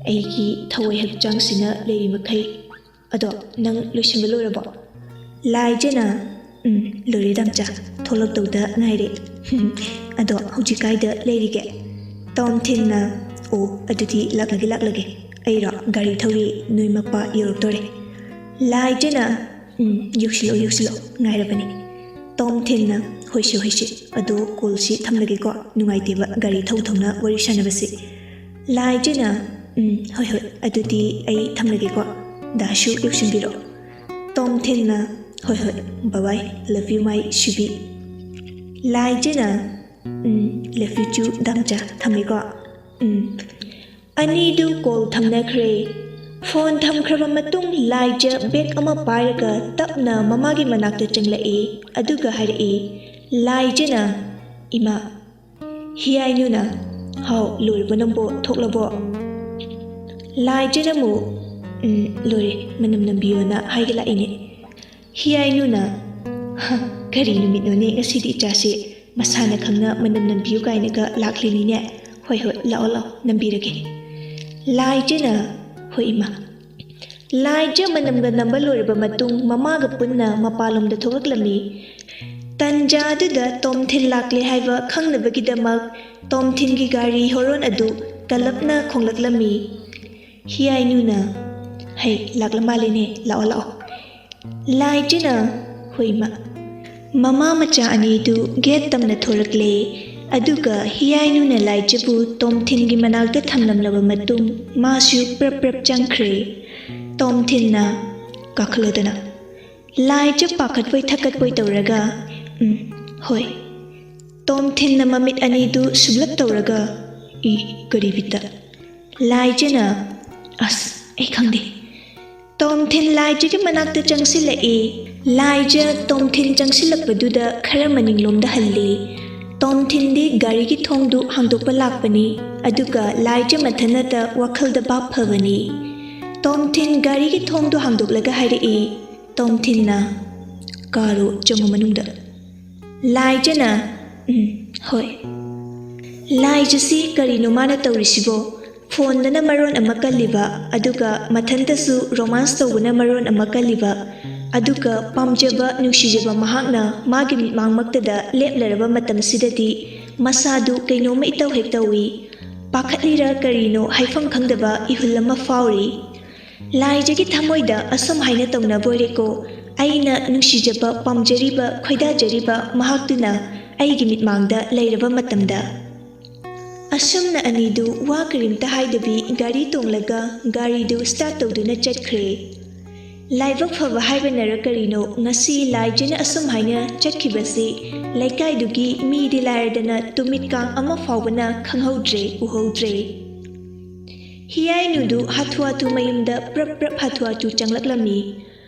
ꯑꯩꯒꯤ ꯊꯋꯥꯏ ꯍꯛꯆꯥꯡꯁꯤꯅ ꯂꯩꯔꯤ ꯃꯈꯩ"꯫ "ꯑꯗꯣ ꯅꯪ ꯂꯣꯏꯁꯤꯟꯕ ꯂꯣꯏꯔꯕꯣ?" ꯂꯥꯏꯖꯅ, "ꯎꯝ, ꯂꯣꯏꯔꯦ ꯗꯥꯝꯆꯥ, ꯊꯣꯛꯂꯛꯇꯧꯗ ꯉꯥꯏꯔꯦ"꯫ "ꯑꯗꯣ ꯍꯧꯖꯤꯛ ꯀꯥꯏꯗ ꯂꯩꯔꯤꯒꯦ?" ꯇꯣꯝꯊꯤꯟꯅ, "ꯑꯣ, ꯑꯗꯨꯗꯤ ꯂꯥꯛꯂꯒꯦ, ꯂꯥꯛꯂꯒꯦ꯫ ꯑꯩꯔꯣ? ꯒꯥꯔꯤ ꯊꯧꯔꯤ, ꯅꯣꯏ ꯃꯄꯥ ꯌꯧꯔꯛꯇꯣꯔꯦ"꯫ ꯂꯥꯏꯖꯅ, "ꯎꯝ, ꯌꯧꯁꯤꯜꯂꯛꯑꯣ, ꯌꯧꯁꯤꯜꯂꯛꯑꯣ, ꯉꯥꯏꯔꯕꯅꯤ"꯫ ꯇꯣꯝꯊꯤꯟꯅ, "ꯍꯣꯏꯁꯦ, ꯍꯣꯏꯁꯦ, ꯑꯗꯣ ꯀꯣꯜꯁꯤ ꯊꯝꯂꯒꯦꯀꯣ, ꯅꯨꯡꯉꯥꯏꯇꯦꯕ ꯒꯥꯔꯤ ꯊꯧ ꯊꯧꯅ ꯋꯥꯔꯤ ꯁꯥꯟꯅꯕꯁꯤ"꯫ ꯂꯥꯏꯖꯅ, "ꯎꯝ, ꯍꯣꯏ, ꯍꯣꯏ, ꯑꯗꯨꯗꯤ ꯑꯩ ꯊꯝꯂꯒꯦꯀꯣ, ꯗꯥꯁꯨ ꯌꯧꯁꯤꯟꯕꯤꯔꯛꯑꯣ"꯫ ꯇꯣꯝꯊꯤꯟꯅ, "ꯍꯣꯏ, ꯍꯣꯏ, bye bye, love you, my sweetie"꯫ ꯂꯥꯏꯖꯅ, "um, love you too, ꯗꯥꯝꯆꯥ, ꯊꯝꯃꯦꯀꯣ"꯫ ꯎꯝ꯫ ꯑꯅꯤꯗꯨ ꯀꯣꯜ ꯊꯝꯅꯈ꯭ꯔꯦ꯫ ꯐꯣꯟ ꯊꯝꯈ꯭ꯔꯕ ꯃꯇꯨꯡ ꯂꯥꯏꯖ ꯕꯦꯒ ꯑꯃ ꯄꯥꯏꯔꯒ ꯇꯞꯅ ꯃꯃꯥꯒꯤ ꯃꯅꯥꯛꯇ ꯆꯪꯂꯛꯏ, ꯑꯗꯨꯒ ꯍꯥꯏꯔꯛꯏ꯫ ꯂꯥꯏꯖꯅ, "ꯏꯃꯥ"꯫ ꯍꯤꯌꯥꯏꯅꯨꯅ, "ꯍꯥꯎ, ꯂꯣꯏꯔꯕꯣ ꯅꯪꯕꯣ? ꯊꯣꯛꯂꯕꯣ?" ꯂꯥꯏꯖꯅ ꯑꯃꯨꯛ, "ꯎꯝ, ꯂꯣꯏꯔꯦ, ꯃꯅꯝ ꯅꯝꯕꯤꯌꯣꯅ ꯍꯥꯏꯒꯦ ꯂꯥꯛꯏꯅꯦ"꯫ ꯍꯤꯌꯥꯏꯅꯨꯅ, "ꯍ, ꯀꯔꯤ ꯅꯨꯃꯤꯠꯅꯣꯅꯦ ꯉꯁꯤꯗꯤ ꯏꯆꯥꯁꯦ? ꯃꯁꯥꯅ ꯈꯪꯅ ꯃꯅꯝ ꯅꯝꯕꯤꯌꯨ ꯀꯥꯏꯅꯒ ꯂꯥꯛꯂꯤꯅꯤꯅꯦ꯫ ꯍꯣꯏ, ꯍꯣꯏ, ꯂꯥꯛꯑꯣ, ꯂꯥꯛꯑꯣ, ꯅꯝꯕꯤꯔꯒꯦ"꯫ ꯂꯥꯏꯖꯅ, "ꯍꯣꯏ ꯏꯃꯥ"꯫ ꯂꯥꯏꯖ ꯃꯅꯝꯒ ꯅꯝꯕ ꯂꯣꯏꯔꯕ ꯃꯇꯨꯡ ꯃꯃꯥꯒ ꯄꯨꯟꯅ ꯃꯄꯥꯟꯂꯣꯝꯗ ꯊꯣꯛꯂꯛꯂꯝꯃꯤ꯫ ꯇꯟꯖꯥ ꯑꯗꯨꯗ ꯇꯣꯝꯊꯤꯟ ꯂꯥꯛꯂꯦ ꯍꯥꯏꯕ ꯈꯪꯅꯕꯒꯤꯗꯃꯛ ꯇꯣꯝꯊꯤꯟꯒꯤ ꯒꯥꯔꯤ ꯍꯣꯔꯣꯟ ꯑꯗꯨ ꯀꯜꯂꯞꯅ ꯈꯣꯡꯂꯛꯂꯝꯃꯤ꯫ ꯍꯤꯌꯥꯏꯅꯨꯅ, "ꯍꯩ, ꯂꯥꯛꯂ ꯃꯥꯜꯂꯦꯅꯦ, ꯂꯥꯛꯑꯣ, ꯂꯥꯛꯑꯣ"꯫ ꯂꯥꯏꯖꯅ, "ꯍꯣꯏ ꯏꯃꯥ"꯫ ꯃꯃꯥ ꯃꯆꯥ ꯑꯅꯤꯗꯨ ꯒꯦꯠ ꯇꯝꯅ ꯊꯣꯔꯛꯂꯦ꯫ ꯑꯗꯨꯒ ꯍꯤꯌꯥꯏꯅꯨꯅ ꯂꯥꯏꯖꯕꯨ ꯇꯣꯝꯊꯤꯟꯒꯤ ꯃꯅꯥꯛꯇ ꯊꯝꯂꯝꯂꯕ ꯃꯇꯨꯡ ꯃꯥꯁꯨ ꯄ꯭ꯔꯞ ꯄ꯭ꯔꯞ ꯆꯪꯈ꯭ꯔꯦ꯫ ꯇꯣꯝꯊꯤꯟꯅ, "ꯀꯥꯈꯠꯂꯣꯗꯅ꯫" ꯂꯥꯏꯖ ꯄꯥꯈꯠꯄꯣꯏ ꯊꯛꯀꯠꯄꯣꯏ ꯇꯧꯔꯒ, "ꯎꯝ, ꯍꯣꯏ꯫" ꯇꯣꯝꯊꯤꯟꯅ ꯃꯃꯤꯠ ꯑꯅꯤꯗꯨ ꯁꯨꯞꯂꯞ ꯇꯧꯔꯒ, "ꯏ, ꯀꯔꯤ ꯕꯤꯠꯇ?" ꯂꯥꯏꯖꯅ, "ꯑꯁ, ꯑꯩ ꯈꯪꯗꯦ꯫" ꯇꯣꯝꯊꯤꯟ ꯂꯥꯏꯖꯒꯤ ꯃꯅꯥꯛꯇ ꯆꯪꯁꯤꯜꯂꯛꯏ꯫ ꯂꯥꯏꯖ ꯇꯣꯝꯊꯤꯟ ꯆꯪꯁꯤꯜꯂꯛꯄꯗꯨꯗ ꯈꯔ ꯃꯅꯤꯡꯂꯣꯝꯗ ꯍꯜꯂꯤ꯫ ꯇꯣꯝꯊꯤꯟꯗꯤ ꯒꯥꯔꯤꯒꯤ ꯊꯣꯡꯗꯨ ꯍꯥꯡꯗꯣꯛꯄ ꯂꯥꯛꯄꯅꯤ, ꯑꯗꯨꯒ ꯂꯥꯏꯖ ꯃꯊꯟꯅꯇ ꯋꯥꯈꯜꯗ ꯚꯥꯞ ꯐꯕꯅꯤ꯫ ꯇꯣꯝꯊꯤꯟ ꯒꯥꯔꯤꯒꯤ ꯊꯣꯡꯗꯨ ꯍꯥꯡꯗꯣꯛꯂꯒ ꯍꯥꯏꯔꯛꯏ꯫ ꯇꯣꯝꯊꯤꯟꯅ, "ꯀꯥꯔꯣ, ꯆꯪꯉꯣ ꯃꯅꯨꯡꯗ꯫" ꯂꯥꯏꯖꯅ, "ꯎꯝ, ꯍꯣꯏ꯫" ꯂꯥꯏꯖꯁꯤ ꯀꯔꯤꯅꯣ ꯃꯥꯅ ꯇꯧꯔꯤꯁꯤꯕꯣ? ꯐꯣꯟꯗꯅ ꯃꯔꯣꯟ ꯑꯃ ꯀꯜꯂꯤꯕ, ꯑꯗꯨꯒ ꯃꯊꯟꯇꯁꯨ ꯔꯣꯃꯥꯟꯁ ꯇꯧꯕꯅ ꯃꯔꯣꯟ ꯑꯃ ꯀꯜꯂꯤꯕ, ꯑꯗꯨꯒ ꯄꯥꯝꯖꯕ, ꯅꯨꯡꯁꯤꯖꯕ ꯃꯍꯥꯛꯅ ꯃꯥꯒꯤ ꯃꯤꯠꯃꯥꯡꯃꯛꯇꯗ ꯂꯦꯞꯂꯔꯕ ꯃꯇꯝꯁꯤꯗꯗꯤ ꯃꯁꯥꯗꯨ ꯀꯩꯅꯣꯝꯃ ꯏꯇꯧ ꯍꯦꯛ ꯇꯧꯏ꯫ ꯄꯥꯈꯠꯂꯤꯔ ꯀꯔꯤꯅꯣ ꯍꯥꯏꯐꯝ ꯈꯪꯗꯕ ꯏꯍꯨꯜ ꯑꯃ ꯐꯥꯎꯔꯤ꯫ ꯂꯥꯏꯖꯒꯤ ꯊꯃꯣꯏꯗ ꯑꯁꯨꯝ ꯍꯥꯏꯅ ꯇꯧꯅꯕꯣꯏꯔꯦꯀꯣ, ꯑꯩꯅ ꯅꯨꯡꯁꯤꯖꯕ, ꯄꯥꯝꯖꯔꯤꯕ, ꯈꯣꯏꯗꯥꯖꯔꯤꯕ ꯃꯍꯥꯛꯇꯨꯅ ꯑꯩꯒꯤ ꯃꯤꯠꯃꯥꯡꯗ ꯂꯩꯔꯕ ꯃꯇꯝꯗ꯫ ꯑꯁꯨꯝꯅ ꯑꯅꯤꯗꯨ ꯋꯥ ꯀꯔꯤꯝꯇ ꯍꯥꯏꯗꯕꯤ ꯒꯥꯔꯤ ꯇꯣꯡꯂꯒ ꯒꯥꯔꯤꯗꯨ ꯁ꯭ꯇꯥꯔꯠ ꯇꯧꯗꯨꯅ ꯆꯠꯈ꯭ꯔꯦ꯫ ꯂꯥꯏꯕꯛ ꯐꯕ ꯍꯥꯏꯕꯅꯔ ꯀꯔꯤꯅꯣ, ꯉꯁꯤ ꯂꯥꯏꯖꯅ ꯑꯁꯨꯝ ꯍꯥꯏꯅ ꯆꯠꯈꯤꯕꯁꯤ ꯂꯩꯀꯥꯏꯗꯨꯒꯤ ꯃꯤꯗꯤ ꯂꯥꯏꯔꯗꯅ ꯇꯨꯃꯤꯠ ꯀꯥꯡ ꯑꯃ ꯐꯥꯎꯕꯅ ꯈꯪꯍꯧꯗ꯭ꯔꯦ, ꯎꯍꯧꯗ꯭ꯔꯦ꯫ ꯍꯤꯌꯥꯏꯅꯨꯗꯨ ꯍꯥꯊꯨ ꯍꯥꯊꯨ ꯃꯌꯨꯝꯗ ꯄ꯭ꯔꯞ ꯄ꯭ꯔꯞ ꯍꯥꯊꯨ ꯍꯥꯊꯨ ꯆꯪꯂꯛꯂꯝꯃꯤ꯫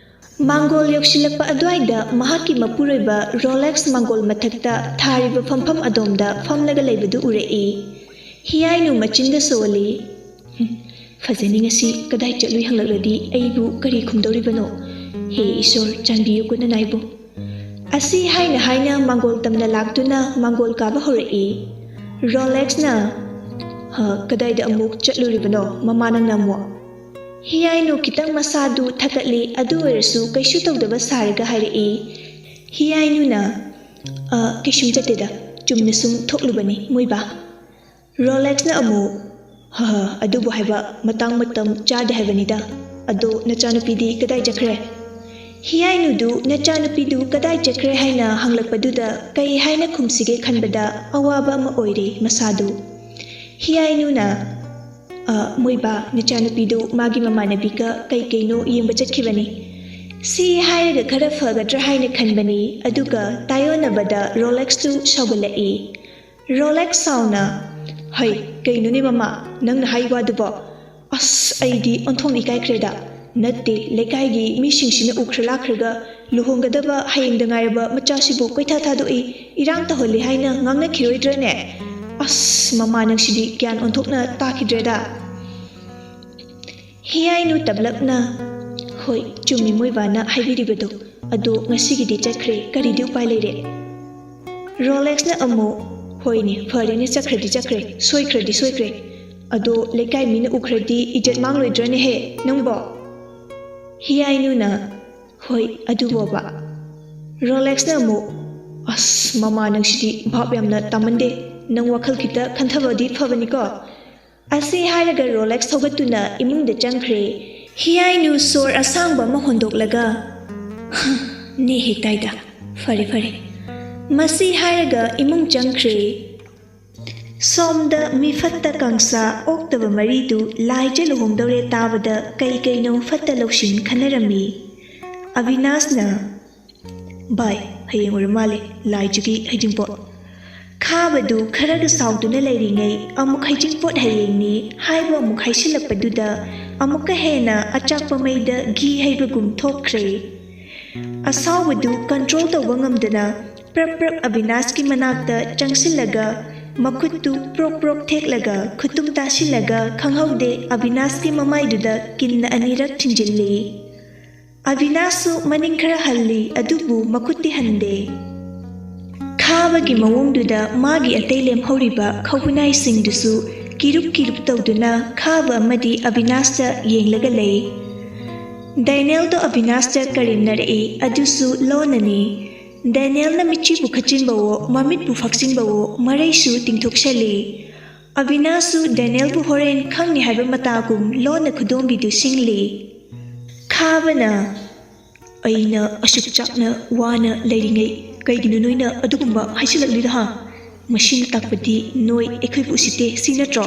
ꯃꯥꯡꯒꯣꯜ ꯌꯧꯁꯤꯜꯂꯛꯄ ꯑꯗꯨꯋꯥꯏꯗ ꯃꯍꯥꯛꯀꯤ ꯃꯄꯨꯔꯣꯏꯕ ꯔꯣꯂꯦꯛꯁ ꯃꯥꯡꯒꯣꯜ ꯃꯊꯛꯇ ꯊꯥꯔꯤꯕ ꯐꯝꯐꯝ ꯑꯗꯣꯝꯗ ꯐꯝꯂꯒ ꯂꯩꯕꯗꯨ ꯎꯔꯛꯏ꯫ ꯍꯤꯌꯥꯏꯅꯨ ꯃꯆꯤꯟꯗ ꯁꯣꯜꯂꯤ꯫ "ꯍꯨꯝ, ꯐꯖꯅꯤ ꯉꯁꯤ, ꯀꯗꯥꯏ ꯆꯠꯂꯨꯏ ꯍꯪꯂꯛꯂꯗꯤ ꯑꯩꯕꯨ ꯀꯔꯤ ꯈꯨꯝꯗꯧꯔꯤꯕꯅꯣ? ꯍꯦ ꯏꯁꯣꯔ, ꯆꯥꯟꯕꯤꯌꯨꯀꯣ ꯅꯅꯥꯏꯕꯨ꯫" ꯑꯁꯤ ꯍꯥꯏꯅ ꯍꯥꯏꯅ ꯃꯥꯡꯒꯣꯜ ꯇꯝꯅ ꯂꯥꯛꯇꯨꯅ ꯃꯥꯡꯒꯣꯜ ꯀꯥꯕ ꯍꯧꯔꯛꯏ꯫ ꯔꯣꯂꯦꯛꯁꯅ, "ꯍ, ꯀꯗꯥꯏꯗ ꯑꯃꯨꯛ ꯆꯠꯂꯨꯔꯤꯕꯅꯣ ꯃꯃꯥ ꯅꯪꯅ ꯑꯃꯨꯛ?" ꯍꯤꯌꯥꯏꯅꯨ ꯈꯤꯇꯪ ꯃꯁꯥꯗꯨ ꯊꯀꯠꯂꯤ, ꯑꯗꯨ ꯑꯣꯏꯔꯁꯨ ꯀꯩꯁꯨ ꯇꯧꯗꯕ ꯁꯥꯔꯒ ꯍꯥꯏꯔꯛꯏ꯫ ꯍꯤꯌꯥꯏꯅꯨꯅ, "ꯑ, ꯀꯩꯁꯨꯝ ꯆꯠꯇꯦꯗ, ꯆꯨꯝꯅ ꯁꯨꯝ ꯊꯣꯛꯂꯨꯕꯅꯤ ꯃꯣꯏꯕꯥ꯫" ꯔꯣꯂꯦꯛꯁꯅ ꯑꯃꯨꯛ, "ꯍ ꯍ, ꯑꯗꯨꯕꯨ ꯍꯥꯏꯕ ꯃꯇꯥꯡ ꯃꯇꯝ ꯆꯥꯗꯦ ꯍꯥꯏꯕꯅꯤꯗ꯫ ꯑꯗꯣ ꯅꯆꯥꯅꯨꯄꯤꯗꯤ ꯀꯗꯥꯏ ꯆꯠꯈ꯭ꯔꯦ?" ꯍꯤꯌꯥꯏꯅꯨꯗꯨ ꯅꯆꯥꯅꯨꯄꯤꯗꯨ ꯀꯗꯥꯏ ꯆꯠꯈ꯭ꯔꯦ ꯍꯥꯏꯅ ꯍꯪꯂꯛꯄꯗꯨꯗ ꯀꯩ ꯍꯥꯏꯅ ꯈꯨꯝꯁꯤꯒꯦ ꯈꯟꯕꯗ ꯑꯋꯥꯕ ꯑꯃ ꯑꯣꯏꯔꯦ ꯃꯁꯥꯗꯨ꯫ ꯍꯤꯌꯥꯏꯅꯨꯅ, "ꯑ, ꯃꯣꯏꯕꯥ, ꯅꯆꯥꯅꯨꯄꯤꯗꯨ ꯃꯥꯒꯤ ꯃꯃꯥꯟꯅꯕꯤꯒ ꯀꯩ ꯀꯩꯅꯣ ꯌꯦꯡꯕ ꯆꯠꯈꯤꯕꯅꯤ꯫ ꯁꯤ ꯍꯥꯏꯔꯒ ꯈꯔ ꯐꯒꯗ꯭ꯔꯥ ꯍꯥꯏꯅ ꯈꯟꯕꯅꯤ, ꯑꯗꯨꯒ ꯇꯥꯏꯌꯣꯟꯅꯕꯗ ꯔꯣꯂꯦꯛꯁꯇꯨ ꯁꯥꯎꯒꯠꯂꯛꯏ꯫" ꯔꯣꯂꯦꯛꯁ ꯁꯥꯎꯅ, "ꯍꯩ, ꯀꯩꯅꯣꯅꯦ ꯃꯃꯥ, ꯅꯪꯅ ꯍꯥꯏ ꯋꯥꯗꯨꯕꯣ? ꯑꯁ, ꯑꯩꯗꯤ ꯑꯣꯟꯊꯣꯛꯅ ꯏꯀꯥꯏꯈ꯭ꯔꯦꯗ꯫ ꯅꯠꯇꯦ, ꯂꯩꯀꯥꯏꯒꯤ ꯃꯤꯁꯤꯡꯁꯤꯅ ꯎꯈ꯭ꯔ ꯂꯥꯛꯈ꯭ꯔꯒ ꯂꯨꯍꯣꯡꯒꯗꯕ ꯍꯌꯦꯡꯗ ꯉꯥꯏꯔꯕ ꯃꯆꯥꯁꯤꯕꯨ ꯀꯣꯏꯊꯥ ꯊꯥꯗꯣꯛꯏ, ꯏꯔꯥꯡ ꯇꯧꯍꯜꯂꯤ ꯍꯥꯏꯅ ꯉꯥꯡꯅꯈꯤꯔꯣꯏꯗ꯭ꯔꯅꯦ? ꯑꯁ, ꯃꯃꯥ ꯅꯪꯁꯤꯗꯤ ꯒ꯭ꯌꯥꯟ ꯑꯣꯟꯊꯣꯛꯅ ꯇꯥꯈꯤꯗ꯭ꯔꯦꯗ꯫" ꯍꯤꯌꯥꯏꯅꯨ ꯇꯞꯂꯞꯅ, "ꯍꯣꯏ, ꯆꯨꯝꯃꯤ ꯃꯣꯏꯕꯥꯅ ꯍꯥꯏꯕꯤꯔꯤꯕꯗꯣ꯫ ꯑꯗꯣ ꯉꯁꯤꯒꯤꯗꯤ ꯆꯠꯈ꯭ꯔꯦ, ꯀꯔꯤꯗꯤ ꯎꯄꯥꯏ ꯂꯩꯔꯦ?" ꯔꯣꯂꯦꯛꯁꯅ ꯑꯃꯨꯛ, "ꯍꯣꯏꯅꯦ, ꯐꯔꯦꯅꯦ, ꯆꯠꯈ꯭ꯔꯗꯤ ꯆꯠꯈ꯭ꯔꯦ, ꯁꯣꯏꯈ꯭ꯔꯗꯤ ꯁꯣꯏꯈ꯭ꯔꯦ꯫ ꯑꯗꯣ ꯂꯩꯀꯥꯏ ꯃꯤꯅ ꯎꯈ꯭ꯔꯗꯤ ꯏꯖꯠ ꯃꯥꯡꯂꯣꯏꯗ꯭ꯔꯅꯦꯍꯦ ꯅꯪꯕꯣ?" ꯍꯤꯌꯥꯏꯅꯨꯅ, "ꯍꯣꯏ, ꯑꯗꯨꯕꯣꯕ꯫" ꯔꯣꯂꯦꯛꯁꯅ ꯑꯃꯨꯛ, "ꯑꯁ, ꯃꯃꯥ ꯅꯪꯁꯤꯗꯤ ꯚꯥꯞ ꯌꯥꯝꯅ ꯇꯥꯃꯟꯗꯦ꯫ ꯅꯪ ꯋꯥꯈꯜ ꯈꯤꯇ ꯈꯟꯊꯕꯗꯤ ꯐꯕꯅꯤꯀꯣ꯫" ꯑꯁꯤ ꯍꯥꯏꯔꯒ ꯔꯣꯂꯦꯛꯁ ꯊꯧꯒꯠꯇꯨꯅ ꯏꯃꯨꯡꯗ ꯆꯪꯈ꯭ꯔꯦ꯫ ꯍꯤꯌꯥꯏꯅꯨ ꯁꯣꯔ ꯑꯁꯥꯡꯕ ꯑꯃ ꯍꯣꯟꯗꯣꯛꯂꯒ, "ꯍ, ꯅꯦ ꯍꯦꯛꯇꯥꯏꯗ꯫ ꯐꯔꯦ, ꯐꯔꯦ꯫" ꯃꯁꯤ ꯍꯥꯏꯔꯒ ꯏꯃꯨꯡ ꯆꯪꯈ꯭ꯔꯦ꯫ ꯁꯣꯝꯗ ꯃꯤꯐꯠꯇ ꯀꯥꯡꯁꯥ ꯑꯣꯛꯇꯕ ꯃꯔꯤꯗꯨ ꯂꯥꯏꯖ ꯂꯨꯍꯣꯡꯗꯧꯔꯦ ꯇꯥꯕꯗ ꯀꯩ ꯀꯩꯅꯣ ꯐꯠꯇ ꯂꯧꯁꯤꯡ ꯈꯟꯅꯔꯝꯃꯤ꯫ ꯑꯕꯤꯅꯥꯁꯅ, "ꯚꯥꯏ, ꯍꯌꯦꯡ ꯑꯣꯏꯔ ꯃꯥꯜꯂꯦ ꯂꯥꯏꯖꯒꯤ ꯍꯩꯖꯤꯡꯄꯣꯠ꯫" ꯈꯥꯕꯗꯨ ꯈꯔꯒ ꯁꯥꯎꯗꯨꯅ ꯂꯩꯔꯤꯉꯩ ꯑꯃꯨꯛ ꯍꯩꯖꯤꯡꯄꯣꯠ ꯍꯌꯦꯡꯅꯤ ꯍꯥꯏꯕ ꯑꯃꯨꯛ ꯍꯥꯏꯁꯤꯜꯂꯛꯄꯗꯨꯗ ꯑꯃꯨꯛꯀ ꯍꯦꯟꯅ ꯑꯆꯥꯛꯄ ꯃꯩꯗ ꯘꯤ ꯍꯩꯕꯒꯨꯝ ꯊꯣꯛꯈ꯭ꯔꯦ꯫ ꯑꯁꯥꯎꯕꯗꯨ ꯀꯟꯇ꯭ꯔꯣꯜ ꯇꯧꯕ ꯉꯝꯗꯅ ꯄ꯭ꯔꯞ ꯄ꯭ꯔꯞ ꯑꯕꯤꯅꯥꯁꯀꯤ ꯃꯅꯥꯛꯇ ꯆꯪꯁꯤꯜꯂꯒ ꯃꯈꯨꯠꯇꯨ ꯄ꯭ꯔꯣꯛ ꯄ꯭ꯔꯣꯛ ꯊꯦꯛꯂꯒ ꯈꯨꯇꯨꯝ ꯇꯥꯁꯤꯜꯂꯒ ꯈꯪꯍꯧꯗꯦ ꯑꯕꯤꯅꯥꯁꯀꯤ ꯃꯃꯥꯏꯗꯨꯗ ꯀꯤꯟꯅ ꯑꯅꯤꯔꯛ ꯊꯤꯟꯖꯤꯜꯂꯤ꯫ ꯑꯕꯤꯅꯥꯁꯁꯨ ꯃꯅꯤꯡ ꯈꯔ ꯍꯜꯂꯤ, ꯑꯗꯨꯕꯨ ꯃꯈꯨꯠꯇꯤ ꯍꯟꯗꯦ꯫ ꯈꯥꯕꯒꯤ ꯃꯑꯣꯡꯗꯨꯗ ꯃꯥꯒꯤ ꯑꯇꯩ ꯂꯦꯝꯍꯧꯔꯤꯕ ꯈꯧꯕꯨꯅꯥꯏꯁꯤꯡꯗꯨꯁꯨ ꯀꯤꯔꯨꯞ ꯀꯤꯔꯨꯞ ꯇꯧꯗꯨꯅ ꯈꯥꯕ ꯑꯃꯗꯤ ꯑꯕꯤꯅꯥꯁꯇ ꯌꯦꯡꯂꯒ ꯂꯩ꯫ ꯗꯦꯅꯦꯜꯗꯣ ꯑꯕꯤꯅꯥꯁꯇ ꯀꯔꯦꯝꯅꯔꯛꯏ, ꯑꯗꯨꯁꯨ ꯂꯣꯟꯅꯅꯤ꯫ ꯗꯦꯅꯦꯜꯅ ꯃꯤꯠꯆꯤꯕꯨ ꯈꯠꯆꯤꯟꯕꯋꯣ, ꯃꯃꯤꯠꯄꯨ ꯐꯥꯛꯆꯤꯟꯕꯋꯣ, ꯃꯔꯩꯁꯨ ꯇꯤꯡꯊꯣꯛꯆꯜꯂꯤ꯫ ꯑꯕꯤꯅꯥꯁꯁꯨ ꯗꯦꯅꯦꯜꯕꯨ ꯍꯣꯔꯦꯟ ꯈꯪꯅꯤ ꯍꯥꯏꯕ ꯃꯇꯥꯒꯨꯝ ꯂꯣꯟꯅ ꯈꯨꯗꯣꯝꯕꯤꯗꯨ ꯁꯤꯡꯂꯤ꯫ ꯈꯥꯕꯅ, "ꯑꯩꯅ ꯑꯁꯨꯛ ꯆꯥꯛꯅ ꯋꯥꯅ ꯂꯩꯔꯤꯉꯩ ꯀꯩꯒꯤꯅꯣ ꯅꯣꯏꯅ ꯑꯗꯨꯒꯨꯝꯕ ꯍꯥꯏꯖꯤꯜꯂꯛꯂꯤꯗꯣ, ꯍꯥ? ꯃꯁꯤꯅ ꯇꯥꯛꯄꯗꯤ ꯅꯣꯏ ꯑꯩꯈꯣꯏꯕꯨ ꯎꯁꯤꯠꯇꯦ, ꯁꯤ ꯅꯠꯇ꯭ꯔꯣ?"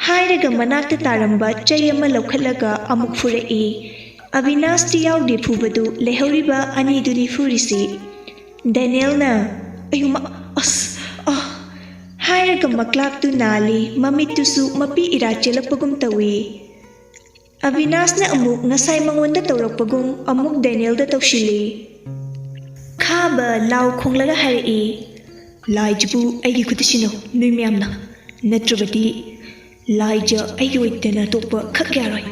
ꯍꯥꯏꯔꯒ ꯃꯅꯥꯛꯇ ꯇꯥꯔꯝꯕ ꯆꯩ ꯑꯃ ꯂꯧꯈꯠꯂꯒ ꯑꯃꯨꯛ ꯐꯨꯔꯛꯏ꯫ ꯑꯕꯤꯅꯥꯁꯇꯤ ꯌꯥꯎꯗꯦ ꯐꯨꯕꯗꯨ, ꯂꯩꯍꯧꯔꯤꯕ ꯑꯅꯤꯗꯨꯅꯤ ꯐꯨꯔꯤꯁꯤ꯫ ꯗꯦꯅꯦꯜꯅ, "ꯑꯌꯨꯃ, ꯑꯁ, ꯑ!" ꯍꯥꯏꯔꯒ ꯃꯀ꯭ꯂꯥꯛꯇꯨ ꯅꯥꯜꯂꯤ, ꯃꯃꯤꯠꯇꯨꯁꯨ ꯃꯄꯤ ꯏꯔꯥ ꯆꯦꯜꯂꯛꯄꯒꯨꯝ ꯇꯧꯏ꯫ ꯑꯕꯤꯅꯥꯁꯅ ꯑꯃꯨꯛ ꯉꯁꯥꯏ ꯃꯉꯣꯟꯗ ꯇꯧꯔꯛꯄꯒꯨꯝ ꯑꯃꯨꯛ ꯗꯦꯅꯦꯜꯗ ꯇꯧꯁꯤꯜꯂꯤ꯫ ꯈꯥꯕ ꯂꯥꯎ ꯈꯣꯡꯂꯒ ꯍꯥꯏꯔꯛꯏ, "ꯂꯥꯏꯁꯤꯕꯨ ꯑꯩꯒꯤ ꯈꯨꯠꯇ ꯁꯤꯟꯅꯧ, ꯅꯣꯏ ꯃꯌꯥꯝꯅ, ꯅꯠꯇ꯭ꯔꯕꯗꯤ ꯂꯥꯏꯖ ꯑꯩꯒꯤ ꯑꯣꯏꯗꯅ ꯑꯇꯣꯞꯄ ꯈꯛ ꯌꯥꯔꯣꯏ꯫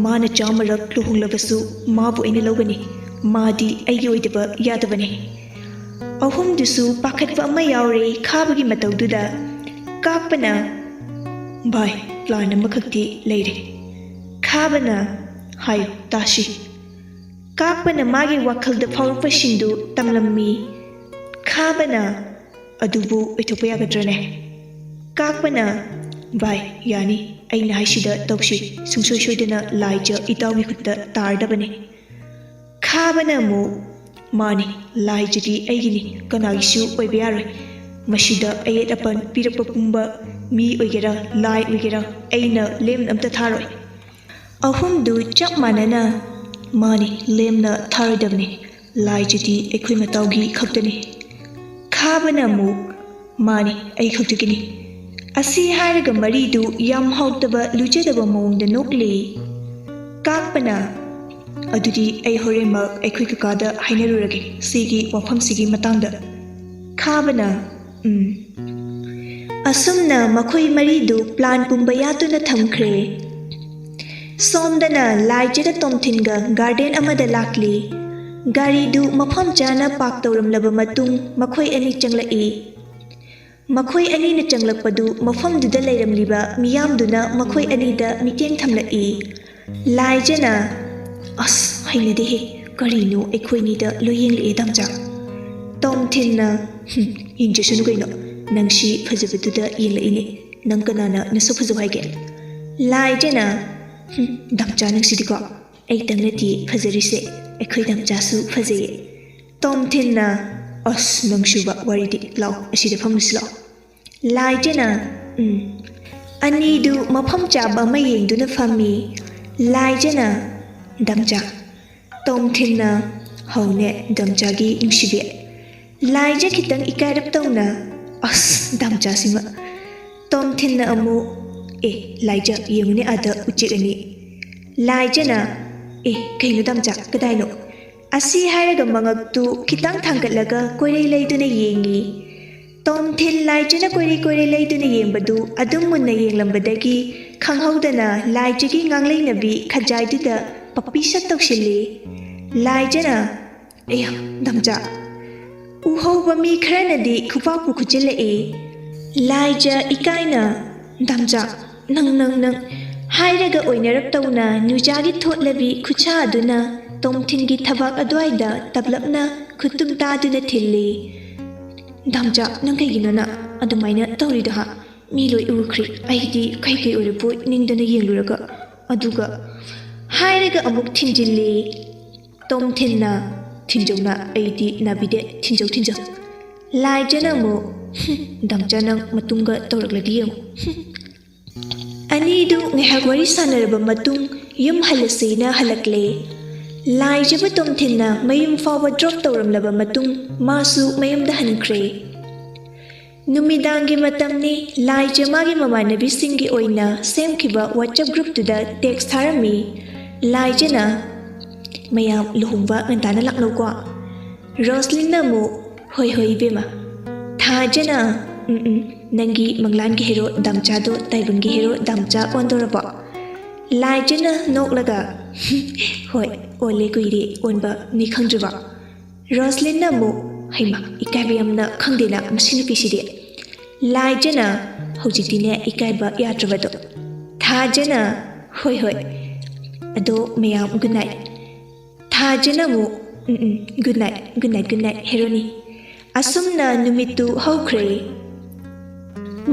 ꯃꯥꯅ ꯆꯥꯝꯃꯔꯛ ꯂꯨꯍꯣꯡꯂꯕꯁꯨ ꯃꯥꯕꯨ ꯑꯩꯅ ꯂꯧꯒꯅꯤ꯫ ꯃꯥꯗꯤ ꯑꯩꯒꯤ ꯑꯣꯏꯗꯕ ꯌꯥꯗꯕꯅꯤ꯫" ꯑꯍꯨꯝꯗꯨꯁꯨ ꯄꯥꯈꯠꯄ ꯑꯃ ꯌꯥꯎꯔꯦ ꯈꯥꯕꯒꯤ ꯃꯇꯧꯗꯨꯗ꯫ ꯀꯥꯛꯄꯅ, "ꯚꯥꯏ, ꯄ꯭ꯂꯥꯟ ꯑꯃꯈꯛꯇꯤ ꯂꯩꯔꯦ꯫" ꯈꯥꯕꯅ, "ꯍꯥꯏꯌꯨ ꯇꯥꯁꯤ꯫" ꯀꯥꯛꯄꯅ ꯃꯥꯒꯤ ꯋꯥꯈꯜꯗ ꯐꯥꯎꯔꯛꯄꯁꯤꯡꯗꯨ ꯇꯝꯂꯝꯃꯤ꯫ ꯈꯥꯕꯅ, "ꯑꯗꯨꯕꯨ ꯑꯣꯏꯊꯣꯛꯄ ꯌꯥꯒꯗ꯭ꯔꯅꯦ?" ꯀꯥꯛꯄꯅ, "ꯚꯥꯏ, ꯌꯥꯅꯤ꯫ ꯑꯩꯅ ꯍꯥꯏꯁꯤꯗ ꯇꯧꯁꯤ꯫ ꯁꯨꯡꯁꯣꯏ ꯁꯣꯏꯗꯅ ꯂꯥꯏꯖ ꯏꯇꯥꯎꯒꯤ ꯈꯨꯠꯇ ꯇꯥꯔꯗꯕꯅꯤ꯫" ꯈꯥꯕꯅ ꯑꯃꯨꯛ, "ꯃꯥꯅꯤ, ꯂꯥꯏꯖꯗꯤ ꯑꯩꯒꯤꯅꯤ, ꯀꯅꯥꯒꯤꯁꯨ ꯑꯣꯏꯕ ꯌꯥꯔꯣꯏ꯫ ꯃꯁꯤꯗ ꯑꯌꯦꯠ ꯑꯄꯟ ꯄꯤꯔꯛꯄ ꯄꯨꯝꯕ, ꯃꯤ ꯑꯣꯏꯒꯦꯔꯥ, ꯂꯥꯏ ꯑꯣꯏꯒꯦꯔꯥ, ꯑꯩꯅ ꯂꯦꯝꯅ ꯑꯝꯇ ꯊꯥꯔꯣꯏ꯫" ꯑꯍꯨꯝꯗꯨ ꯆꯞ ꯃꯥꯟꯅꯅ, "ꯃꯥꯅꯤ, ꯂꯦꯝꯅ ꯊꯥꯔꯣꯏꯗꯕꯅꯤ꯫ ꯂꯥꯏꯖꯗꯤ ꯑꯩꯈꯣꯏ ꯃꯇꯥꯎꯒꯤ ꯈꯛꯇꯅꯤ꯫" ꯈꯥꯕꯅ ꯑꯃꯨꯛ, "ꯃꯥꯅꯤ, ꯑꯩ ꯈꯛꯇꯒꯤꯅꯤ꯫" ꯑꯁꯤ ꯍꯥꯏꯔꯒ ꯃꯔꯤꯗꯨ ꯌꯥꯝ ꯍꯥꯎꯇꯕ, ꯂꯨꯖꯗꯕ ꯃꯑꯣꯡꯗ ꯅꯣꯛꯂꯤ꯫ ꯀꯥꯛꯄꯅ, "ꯑꯗꯨꯗꯤ ꯑꯩ ꯍꯣꯔꯦꯟꯃꯛ ꯑꯩꯈꯣꯏ ꯀꯀꯥꯗ ꯍꯥꯏꯅꯔꯨꯔꯒꯦ ꯁꯤꯒꯤ ꯋꯥꯐꯝꯁꯤꯒꯤ ꯃꯇꯥꯡꯗ꯫" ꯈꯥꯕꯅ, "ꯎꯝ꯫" ꯑꯁꯨꯝꯅ ꯃꯈꯣꯏ ꯃꯔꯤꯗꯨ ꯄ꯭ꯂꯥꯟ ꯄꯨꯝꯕ ꯌꯥꯠꯇꯨꯅ ꯊꯝꯈ꯭ꯔꯦ꯫ ꯁꯣꯝꯗꯅ ꯂꯥꯏꯖꯒ ꯇꯣꯝꯊꯤꯟꯒ ꯒꯥꯔꯗꯦꯟ ꯑꯃꯗ ꯂꯥꯛꯂꯤ꯫ ꯒꯥꯔꯤꯗꯨ ꯃꯐꯝ ꯆꯥꯅ ꯄꯥꯔꯛ ꯇꯧꯔꯝꯂꯕ ꯃꯇꯨꯡ ꯃꯈꯣꯏ ꯑꯅꯤ ꯆꯪꯂꯛꯏ꯫ ꯃꯈꯣꯏ ꯑꯅꯤꯅ ꯆꯪꯂꯛꯄꯗꯨ ꯃꯐꯝꯗꯨꯗ ꯂꯩꯔꯝꯂꯤꯕ ꯃꯤꯌꯥꯝꯗꯨꯅ ꯃꯈꯣꯏ ꯑꯅꯤꯗ ꯃꯤꯠꯌꯦꯡ ꯊꯝꯂꯛꯏ꯫ ꯂꯥꯏꯖꯅ, "ꯑꯁ, ꯍꯩꯅꯗꯦꯍꯦ, ꯀꯔꯤꯅꯣ ꯑꯩꯈꯣꯏꯅꯤꯗ ꯂꯣꯏ ꯌꯦꯡꯂꯛꯑꯦ ꯗꯥꯝꯆꯥ꯫" ꯇꯣꯝꯊꯤꯟꯅ, "ꯍꯨꯝ, ꯌꯦꯡꯖꯁꯅꯨ ꯀꯩꯅꯣ, ꯅꯪꯁꯤ ꯐꯖꯕꯗꯨꯗ ꯌꯦꯡꯂꯛꯏꯅꯦ, ꯅꯪ ꯀꯅꯥꯅ ꯅꯁꯛ ꯐꯖꯕ ꯍꯥꯏꯒꯦ?" ꯂꯥꯏꯖꯅ, "ꯍꯨꯝ, ꯗꯥꯝꯆꯥ ꯅꯪꯁꯤꯗꯤꯀꯣ, ꯑꯩꯇꯪ ꯅꯠꯇꯦ ꯐꯖꯔꯤꯁꯦ, ꯑꯩꯈꯣꯏ ꯗꯝꯆꯥꯁꯨ ꯐꯖꯩꯌꯦ꯫ ꯇꯣꯝꯊꯤꯟꯅ, "ꯑꯁ, ꯅꯪꯁꯨꯕ ꯋꯥꯔꯤꯗꯤ, ꯂꯥꯛꯑꯣ, ꯑꯁꯤꯗ ꯐꯝꯂꯨꯁꯤ ꯂꯥꯛꯑꯣ"꯫ ꯂꯥꯏꯖꯅ, "ꯎꯝ"꯫ ꯑꯅꯤꯗꯨ ꯃꯐꯝ ꯆꯥꯕ ꯑꯃ ꯌꯦꯡꯗꯨꯅ ꯐꯝꯃꯤ꯫ ꯂꯥꯏꯖꯅ, "ꯗꯝꯆꯥ"꯫ ꯇꯣꯝꯊꯤꯟꯅ, "ꯍꯧꯅꯦ ꯗꯝꯆꯥꯒꯤ ꯅꯨꯡꯁꯤꯕꯤ"꯫ ꯂꯥꯏꯖ ꯈꯤꯇꯪ ꯏꯀꯥꯏꯔꯞ ꯇꯧꯅ, "ꯑꯁ, ꯗꯝꯆꯥꯁꯤꯃ"꯫ ꯇꯣꯝꯊꯤꯟꯅ ꯑꯃꯨꯛ, "ꯑꯦ, ꯂꯥꯏꯖ, ꯌꯦꯡꯉꯨꯅꯦ ꯑꯥꯗ ꯎꯆꯦꯛ ꯑꯅꯤ"꯫ ꯂꯥꯏꯖꯅ, "ꯑꯦ, ꯀꯩꯅꯣ ꯗꯝꯆꯥ, ꯀꯗꯥꯏꯅꯣ?" ꯑꯁꯤ ꯍꯥꯏꯔꯒ ꯃꯉꯛꯇꯨ ꯈꯤꯇꯪ ꯊꯥꯡꯒꯠꯂꯒ ꯀꯣꯏꯔꯩ ꯂꯩꯗꯨꯅ ꯌꯦꯡꯉꯤ꯫ ꯇꯣꯝꯊꯤꯟ ꯂꯥꯏꯖꯅ ꯀꯣꯏꯔꯩ ꯀꯣꯏꯔꯩ ꯂꯩꯗꯨꯅ ꯌꯦꯡꯕꯗꯨ ꯑꯗꯨꯝ ꯃꯨꯟꯅ ꯌꯦꯡꯂꯝꯕꯗꯒꯤ ꯈꯪꯍꯧꯗꯅ ꯂꯥꯏꯖꯒꯤ ꯉꯥꯡꯂꯩꯅꯕꯤ ꯈꯖꯥꯏꯗꯨꯗ ꯄꯛꯄꯤ ꯁꯠ ꯇꯧꯁꯤꯜꯂꯤ꯫ ꯂꯥꯏꯖꯅ, "ꯑꯌꯥ, ꯗꯝꯆꯥ"꯫ ꯎꯍꯧꯕ ꯃꯤ ꯈꯔꯅꯗꯤ ꯈꯨꯄꯥꯛꯄꯨ ꯈꯨꯠꯆꯤꯜꯂꯛꯏ꯫ ꯂꯥꯏꯖ ꯏꯀꯥꯏꯅ, "ꯗꯝꯆꯥ, ꯅꯪ, ꯅꯪ, ꯅꯪ" ꯍꯥꯏꯔꯒ ꯑꯣꯏꯅꯔꯞ ꯇꯧꯅ ꯅꯨꯖꯥꯒꯤ ꯊꯣꯠꯂꯕꯤ ꯈꯨꯠꯁꯥ ꯑꯗꯨꯅ ꯇꯣꯝꯊꯤꯟꯒꯤ ꯊꯕꯥꯛ ꯑꯗꯨꯋꯥꯏꯗ ꯇꯞꯂꯞꯅ ꯈꯨꯠꯇꯨꯝ ꯇꯥꯗꯨꯅ ꯊꯤꯜꯂꯤ꯫ "ꯗꯝꯆꯥ, ꯅꯪ ꯀꯩꯒꯤꯅꯣ ꯅꯪ ꯑꯗꯨꯃꯥꯏꯅ ꯇꯧꯔꯤꯗꯣ ꯍꯥ? ꯃꯤ ꯂꯣꯏ ꯎꯈ꯭ꯔꯦ, ꯑꯩꯗꯤ ꯀꯩ ꯀꯩ ꯑꯣꯏꯔꯕꯣꯏ ꯅꯤꯡꯗꯅ ꯌꯦꯡꯂꯨꯔꯒ, ꯑꯗꯨꯒ" ꯍꯥꯏꯔꯒ ꯑꯃꯨꯛ ꯊꯤꯟꯖꯤꯜꯂꯤ꯫ ꯇꯣꯝꯊꯤꯟꯅ, "ꯊꯤꯟꯖꯧꯅ, ꯑꯩꯗꯤ ꯅꯥꯕꯤꯗꯦ, ꯊꯤꯟꯖꯧ, ꯊꯤꯟꯖꯧ"꯫ ꯂꯥꯏꯖꯅ ꯑꯃꯨꯛ, "ꯍꯨꯝ, ꯗꯝꯆꯥ ꯅꯪ ꯃꯇꯨꯡꯒ ꯇꯧꯔꯛꯂꯗꯤ ꯌꯦꯡꯉꯨ, ꯍꯨꯝ"꯫ ꯑꯅꯤꯗꯨ ꯉꯥꯏꯍꯥꯛ ꯋꯥꯔꯤ ꯁꯥꯟꯅꯔꯕ ꯃꯇꯨꯡ ꯌꯨꯝ ꯍꯜꯂꯁꯦꯅ ꯍꯜꯂꯛꯂꯦ꯫ ꯂꯥꯏꯖꯕꯨ ꯇꯣꯝꯊꯤꯟꯅ ꯃꯌꯨꯝ ꯐꯥꯎꯕ drop ꯇꯧꯔꯝꯂꯕ ꯃꯇꯨꯡ ꯃꯥꯁꯨ ꯃꯌꯨꯝꯗ ꯍꯟꯈ꯭ꯔꯦ꯫ ꯅꯨꯃꯤꯗꯥꯡꯒꯤ ꯃꯇꯝꯅꯤ꯫ ꯂꯥꯏꯖ ꯃꯥꯒꯤ ꯃꯃꯥꯟꯅꯕꯤꯁꯤꯡꯒꯤ ꯑꯣꯏꯅ ꯁꯦꯝꯈꯤꯕ WhatsApp groupꯇꯨꯗ text ꯊꯥꯔꯝꯃꯤ꯫ ꯂꯥꯏꯖꯅ, "ꯃꯌꯥꯝ ꯂꯨꯍꯣꯡꯕ ꯉꯟꯇꯥꯅ ꯂꯥꯛꯅꯧꯀꯣ"꯫ ꯔꯣꯁꯂꯤꯟꯅ ꯑꯃꯨꯛ, "ꯍꯣꯏ, ꯍꯣꯏ, ꯏꯕꯦꯝꯃ"꯫ ꯊꯥꯖꯅ, "ꯎꯝ, ꯎꯝ, ꯅꯪꯒꯤ ꯃꯪꯂꯥꯟꯒꯤ hero ꯗꯥꯝꯆꯥꯗꯣ ꯇꯥꯏꯕꯪꯒꯤ hero ꯗꯥꯝꯆꯥ ꯑꯣꯟꯗꯣꯔꯕꯣ?" ꯂꯥꯏꯖꯅ ꯅꯣꯛꯂꯒ, "ꯍꯣꯏ, ꯑꯣꯜꯂꯦ, ꯀꯨꯏꯔꯦ ꯑꯣꯟꯕ, ꯅꯤ ꯈꯪꯗ꯭ꯔꯤꯕꯣ?" ꯔꯣꯁꯂꯤꯟꯅ ꯑꯃꯨꯛ, "ꯍꯩꯃꯥ, ꯏꯀꯥꯏꯕ ꯌꯥꯝꯅ ꯈꯪꯗꯦꯅ ꯃꯁꯤ ꯅꯨꯄꯤꯁꯤꯗꯤ"꯫ ꯂꯥꯏꯖꯅ, "ꯍꯧꯖꯤꯛꯇꯤꯅꯦ ꯏꯀꯥꯏꯕ ꯌꯥꯗ꯭ꯔꯕꯗꯣ"꯫ ꯊꯥꯖꯅ, "ꯍꯣꯏ, ꯍꯣꯏ, ꯑꯗꯣ ꯃꯌꯥꯝ good night"꯫ ꯊꯥꯖꯅ ꯑꯃꯨꯛ, "ꯎꯝ, ꯎꯝ, good night, good night, good night, ꯍꯦꯔꯣꯅꯤ"꯫ ꯑꯁꯨꯝꯅ ꯅꯨꯃꯤꯠꯇꯨ ꯍꯧꯈ꯭ꯔꯦ꯫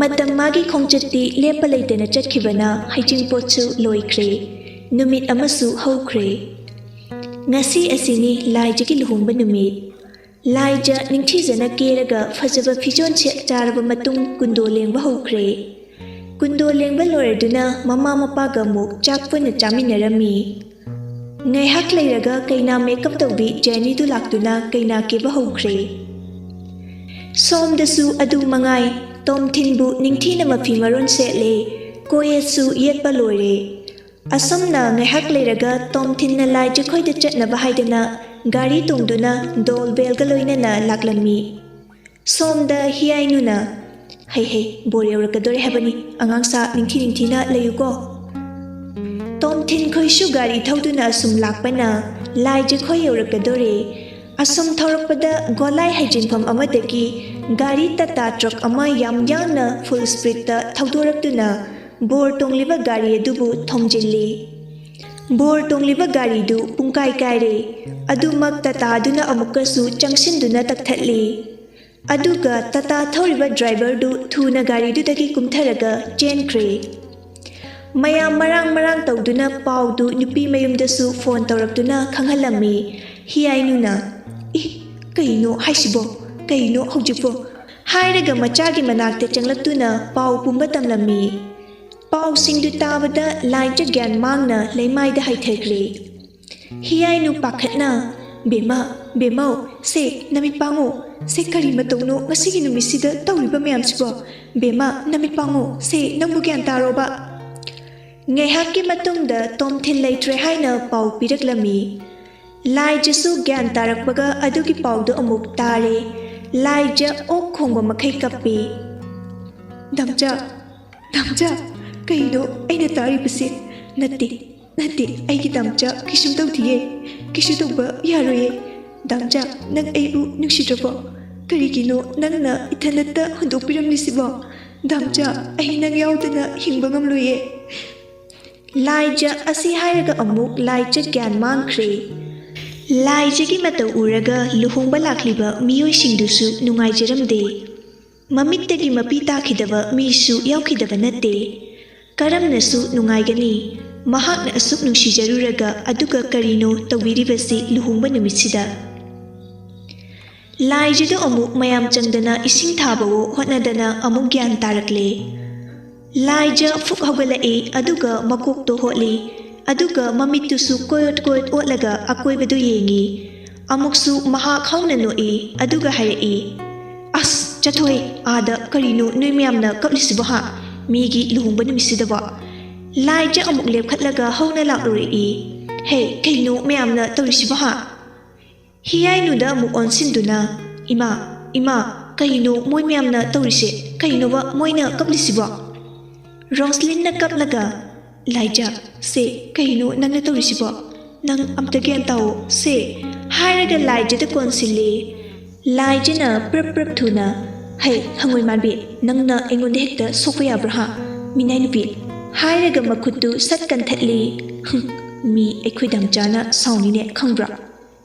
ꯃꯇꯝ ꯃꯥꯒꯤ ꯈꯣꯡꯆꯠꯇꯤ ꯂꯦꯞꯄ ꯂꯩꯇꯅ ꯆꯠꯈꯤꯕꯅ ꯍꯩꯖꯤꯡꯄꯣꯠꯁꯨ ꯂꯣꯏꯈ꯭ꯔꯦ꯫ ꯅꯨꯃꯤꯠ ꯑꯃꯁꯨ ꯍꯧꯈ꯭ꯔꯦ꯫ ꯉꯁꯤ ꯑꯁꯤꯅꯤ ꯂꯥꯏꯖꯒꯤ ꯂꯨꯍꯣꯡꯕ ꯅꯨꯃꯤꯠ꯫ ꯂꯥꯏꯖ ꯅꯤꯡꯊꯤꯖꯅ ꯀꯦꯔꯒ ꯐꯖꯕ ꯐꯤꯖꯣꯜ ꯁꯦꯠ ꯆꯥꯔꯕ ꯃꯇꯨꯡ ꯀꯨꯟꯗꯣ ꯂꯦꯡꯕ ꯍꯧꯈ꯭ꯔꯦ꯫ ꯀꯨꯟꯗꯣ ꯂꯦꯡꯕ ꯂꯣꯏꯔꯗꯨꯅ ꯃꯃꯥ ꯃꯄꯥꯒ ꯑꯃꯨꯛ ꯆꯥꯛ ꯄꯨꯟꯅ ꯆꯥꯃꯤꯟꯅꯔꯝꯃꯤ꯫ ꯉꯥꯏꯍꯥꯛ ꯂꯩꯔꯒ ꯀꯩꯅꯥ ꯃꯦꯀꯞ ꯇꯧꯕꯤ ꯖꯦꯅꯤꯗꯨ ꯂꯥꯛꯇꯨꯅ ꯀꯩꯅꯥ ꯀꯦꯕ ꯍꯧꯈ꯭ꯔꯦ꯫ ꯁꯣꯝꯗꯁꯨ ꯑꯗꯨ ꯃꯉꯥꯏ, ꯇꯣꯝꯊꯤꯟꯕꯨ ꯅꯤꯡꯊꯤꯅ ꯃꯐꯤ ꯃꯔꯣꯟ ꯁꯦꯠꯂꯦ, ꯀꯣꯌꯦꯠꯁꯨ ꯌꯦꯠꯄ ꯂꯣꯏꯔꯦ꯫ ꯑꯁꯨꯝꯅ ꯉꯥꯏꯍꯥꯛ ꯂꯩꯔꯒ ꯇꯣꯝꯊꯤꯟꯅ ꯂꯥꯏ ꯖꯈꯣꯏꯗ ꯆꯠꯅꯕ ꯍꯥꯏꯗꯅ ꯒꯥꯔꯤ ꯇꯣꯡꯗꯨꯅ ꯗꯣꯜ ꯕꯦꯜꯒ ꯂꯣꯏꯅꯅ ꯂꯥꯛꯂꯝꯃꯤ꯫ ꯁꯣꯝꯗ ꯍꯤꯌꯥꯏꯅꯨꯅ, "ꯍꯩ ꯍꯩ, ꯕꯣꯔ ꯌꯧꯔꯛꯀꯗꯣꯔꯦ ꯍꯥꯏꯕꯅꯤ, ꯑꯉꯥꯡ ꯁꯥ ꯅꯤꯡꯊꯤ ꯅꯤꯡꯊꯤꯅ ꯂꯩꯌꯨꯀꯣ"꯫ ꯇꯣꯝꯊꯤꯟ ꯈꯣꯏꯁꯨ ꯒꯥꯔꯤ ꯊꯧꯗꯨꯅ ꯑꯁꯨꯝ ꯂꯥꯛꯄꯅ ꯂꯥꯏ ꯖꯈꯣꯏ ꯌꯧꯔꯛꯀꯗꯣꯔꯦ꯫ ꯑꯁꯨꯝ ꯊꯧꯔꯛꯄꯗ ꯒꯣꯂꯥꯏ ꯍꯩꯖꯤꯟꯐꯝ ꯑꯃꯗꯒꯤ ꯒꯥꯔꯤ ꯇꯥꯇꯥ ꯇ꯭ꯔꯛ ꯑꯃ ꯌꯥꯝ ꯌꯥꯡꯅ ꯐꯨꯜ ꯁ꯭ꯄꯤꯗꯇ ꯊꯧꯗꯣꯔꯛꯇꯨꯅ ꯕꯣꯔ ꯇꯣꯡꯂꯤꯕ ꯒꯥꯔꯤ ꯑꯗꯨꯕꯨ ꯊꯣꯝꯖꯤꯜꯂꯤ꯫ ꯕꯣꯔ ꯇꯣꯡꯂꯤꯕ ꯒꯥꯔꯤꯗꯨ ꯄꯨꯡꯀꯥꯏ ꯀꯥꯏꯔꯦ꯫ ꯑꯗꯨꯃꯛ ꯇꯥꯇꯥꯗꯨꯅ ꯑꯃꯨꯛꯀꯁꯨ ꯆꯪꯁꯤꯟꯗꯨꯅ ꯇꯛꯊꯠꯂꯤ꯫ ꯑꯗꯨꯒ ꯇꯥꯇꯥ ꯊꯧꯔꯤꯕ ꯗ꯭ꯔꯥꯏꯚꯔꯗꯨ ꯊꯨꯅ ꯒꯥꯔꯤꯗꯨꯗꯒꯤ ꯀꯨꯝꯊꯔꯒ ꯆꯦꯟꯈ꯭ꯔꯦ꯫ ꯃꯌꯥꯝ ꯃꯔꯥꯡ ꯃꯔꯥꯡ ꯇꯧꯗꯨꯅ ꯄꯥꯎꯗꯨ ꯅꯨꯄꯤ ꯃꯌꯨꯝꯗꯁꯨ ꯐꯣꯟ ꯇꯧꯔꯛꯇꯨꯅ ꯈꯪꯍꯜꯂꯝꯃꯤ꯫ ꯍꯤꯌꯥꯏꯅꯨꯅ, "ꯏ, ꯀꯩꯅꯣ ꯍꯥꯏꯁꯤꯕꯣ? ꯀꯩꯅꯣ ꯍꯧꯖꯤꯛꯄꯣ?" ꯍꯥꯏꯔꯒ ꯃꯆꯥꯒꯤ ꯃꯅꯥꯛꯇ ꯆꯪꯂꯛꯇꯨꯅ ꯄꯥꯎ ꯄꯨꯝꯕ ꯇꯝꯂꯝꯃꯤ꯫ ꯄꯥꯎꯁꯤꯡꯗꯨ ꯇꯥꯕꯗ ꯂꯥꯏꯖ ꯒ꯭ꯌꯥꯟ ꯃꯥꯡꯅ ꯂꯩꯃꯥꯏꯗ ꯍꯥꯏꯊꯈ꯭ꯔꯦ꯫ ꯍꯤꯌꯥꯏꯅꯨ ꯄꯥꯈꯠꯅ, "ꯕꯦꯝꯃ, ꯕꯦꯝꯃꯧ, ꯁꯦ, ꯅꯃꯤꯠ ꯄꯥꯡꯉꯨ꯫ ꯁꯦ, ꯀꯔꯤ ꯃꯇꯧꯅꯣ ꯉꯁꯤꯒꯤ ꯅꯨꯃꯤꯠꯁꯤꯗ ꯇꯧꯔꯤꯕ ꯃꯌꯥꯝꯁꯤꯕꯣ? ꯕꯦꯝꯃ, ꯅꯃꯤꯠ ꯄꯥꯡꯉꯨ꯫ ꯁꯦ, ꯅꯪꯕꯨ ꯒ꯭ꯌꯥꯟ ꯇꯥꯔꯣꯕ?" ꯉꯥꯏꯍꯥꯛꯀꯤ ꯃꯇꯨꯡꯗ ꯇꯣꯝꯊꯤꯟ ꯂꯩꯇ꯭ꯔꯦ ꯍꯥꯏꯅ ꯄꯥꯎ ꯄꯤꯔꯛꯂꯝꯃꯤ꯫ ꯂꯥꯏꯖꯁꯨ ꯒ꯭ꯌꯥꯟ ꯇꯥꯔꯛꯄꯒ ꯑꯗꯨꯒꯤ ꯄꯥꯎꯗꯨ ꯑꯃꯨꯛ ꯇꯥꯔꯦ꯫ ꯂꯥꯏꯖ ꯑꯣꯛ ꯈꯣꯡꯕ ꯃꯈꯩ ꯀꯞꯄꯤ꯫ "ꯗꯥꯝꯆꯥ, ꯗꯥꯝꯆꯥ, ꯀꯩꯅꯣ ꯑꯩꯅ ꯇꯥꯔꯤꯕꯁꯦ? ꯅꯠꯇꯦ, ꯅꯠꯇꯦ, ꯑꯩꯒꯤ ꯗꯥꯝꯆꯥ ꯀꯩꯁꯨꯝ ꯇꯧꯗꯤꯌꯦ, ꯀꯩꯁꯨ ꯇꯧꯕ ꯌꯥꯔꯣꯏꯌꯦ꯫ ꯗꯥꯝꯆꯥ, ꯅꯪ ꯑꯩꯕꯨ ꯅꯨꯡꯁꯤꯗ꯭ꯔꯕꯣ? ꯀꯔꯤꯒꯤꯅꯣ ꯅꯪꯅ ꯏꯊꯟꯗꯇ ꯍꯨꯟꯗꯣꯛꯄꯤꯔꯝꯂꯤꯁꯤꯕꯣ? ꯗꯥꯝꯆꯥ, ꯑꯩ ꯅꯪ ꯌꯥꯎꯗꯅ ꯍꯤꯡꯕ ꯉꯝꯂꯣꯏꯌꯦ"꯫ ꯂꯥꯏꯖ ꯑꯁꯤ ꯍꯥꯏꯔꯒ ꯑꯃꯨꯛ ꯂꯥꯏꯖ ꯒ꯭ꯌꯥꯟ ꯃꯥꯡꯈ꯭ꯔꯦ꯫ ꯂꯥꯏꯖꯒꯤ ꯃꯇꯧ ꯎꯔꯒ ꯂꯨꯍꯣꯡꯕ ꯂꯥꯛꯂꯤꯕ ꯃꯤꯑꯣꯏꯁꯤꯡꯗꯨꯁꯨ ꯅꯨꯡꯉꯥꯏꯖꯔꯝꯗꯦ꯫ ꯃꯃꯤꯠꯇꯒꯤ ꯃꯄꯤ ꯇꯥꯈꯤꯗꯕ ꯃꯤꯁꯨ ꯌꯥꯎꯈꯤꯗꯕ ꯅꯠꯇꯦ꯫ ꯀꯔꯝꯅꯁꯨ ꯅꯨꯡꯉꯥꯏꯒꯅꯤ? ꯃꯍꯥꯛꯅ ꯑꯁꯨꯛ ꯅꯨꯡꯁꯤꯖꯔꯨꯔꯒ ꯑꯗꯨꯒ ꯀꯔꯤꯅꯣ ꯇꯧꯕꯤꯔꯤꯕꯁꯤ ꯂꯨꯍꯣꯡꯕ ꯅꯨꯃꯤꯠꯁꯤꯗ? ꯂꯥꯏꯖꯗꯨ ꯑꯃꯨꯛ ꯃꯌꯥꯝ ꯆꯪꯗꯅ ꯏꯁꯤꯡ ꯊꯥꯕꯋꯣ ꯍꯣꯠꯅꯗꯅ ꯑꯃꯨꯛ ꯒ꯭ꯌꯥꯟ ꯇꯥꯔꯛꯂꯦ꯫ ꯂꯥꯏꯖ ꯐꯨꯛ ꯍꯧꯒꯠꯂꯛꯏ, ꯑꯗꯨꯒ ꯃꯀꯣꯛꯇꯣ ꯍꯣꯠꯂꯤ, ꯑꯗꯨꯒ ꯃꯃꯤꯠꯇꯨꯁꯨ ꯀꯣꯏꯔꯣꯠ ꯀꯣꯏꯔꯣꯠ ꯑꯣꯠꯂꯒ ꯑꯀꯣꯏꯕꯗꯨ ꯌꯦꯡꯉꯤ꯫ ꯑꯃꯨꯛꯁꯨ ꯃꯍꯥꯛ ꯍꯧꯅ ꯅꯣꯛꯏ, ꯑꯗꯨꯒ ꯍꯥꯏꯔꯛꯏ, "ꯑꯁ, ꯆꯠꯊꯣꯏ, ꯑꯥꯗ ꯀꯔꯤꯅꯣ ꯅꯣꯏ ꯃꯌꯥꯝꯅ ꯀꯞꯂꯤꯁꯤꯕꯣ ꯍꯥ? ꯃꯤꯒꯤ ꯂꯨꯍꯣꯡꯕ ꯅꯨꯃꯤꯠꯁꯤꯗꯕꯣ?" ꯂꯥꯏꯖ ꯑꯃꯨꯛ ꯂꯦꯞꯈꯠꯂꯒ ꯍꯧꯅ ꯂꯥꯛꯂꯨꯔꯛꯏ꯫ "ꯍꯦ, ꯀꯩꯅꯣ ꯃꯌꯥꯝꯅ ꯇꯧꯔꯤꯁꯤꯕꯣ ꯍꯥ?" ꯍꯤꯌꯥꯏꯅꯨꯗ ꯑꯃꯨꯛ ꯑꯣꯟꯁꯤꯟꯗꯨꯅ, "ꯏꯃꯥ, ꯏꯃꯥ, ꯀꯩꯅꯣ ꯃꯣꯏ ꯃꯌꯥꯝꯅ ꯇꯧꯔꯤꯁꯦ? ꯀꯩꯅꯣꯕ ꯃꯣꯏꯅ ꯀꯞꯂꯤꯁꯤꯕꯣ?" ꯔꯣꯁꯂꯤꯟꯅ ꯀꯞꯂꯒ, "ꯂꯥꯏꯖ, ꯁꯦ, ꯀꯩꯅꯣ ꯅꯪꯅ ꯇꯧꯔꯤꯁꯤꯕꯣ? ꯅꯪ ꯑꯝꯇ ꯒ꯭ꯌꯥꯟ ꯇꯥꯑꯣ, ꯁꯦ," ꯍꯥꯏꯔꯒ ꯂꯥꯏꯖꯗ ꯀꯣꯟꯁꯤꯜꯂꯤ꯫ ꯂꯥꯏꯖꯅ ꯄ꯭ꯔꯞ ꯄ꯭ꯔꯞ ꯊꯨꯅ, "ꯍꯩ, ꯍꯪꯉꯣꯏ ꯃꯥꯟꯕꯤ, ꯅꯪꯅ ꯑꯩꯉꯣꯟꯗ ꯍꯦꯛꯇ ꯁꯣꯛꯄ ꯌꯥꯕ꯭ꯔꯥ ꯍꯥ, ꯃꯤꯅꯥꯏ ꯅꯨꯄꯤ?" ꯍꯥꯏꯔꯒ ꯃꯈꯨꯠꯇꯨ ꯁꯠ ꯀꯟꯊꯠꯂꯤ꯫ "ꯍꯨꯝ, ꯃꯤ ꯑꯩꯈꯣꯏ ꯗꯥꯝꯆꯥꯅ ꯁꯥꯎꯅꯤꯅꯦ, ꯈꯪꯕ꯭ꯔꯥ?"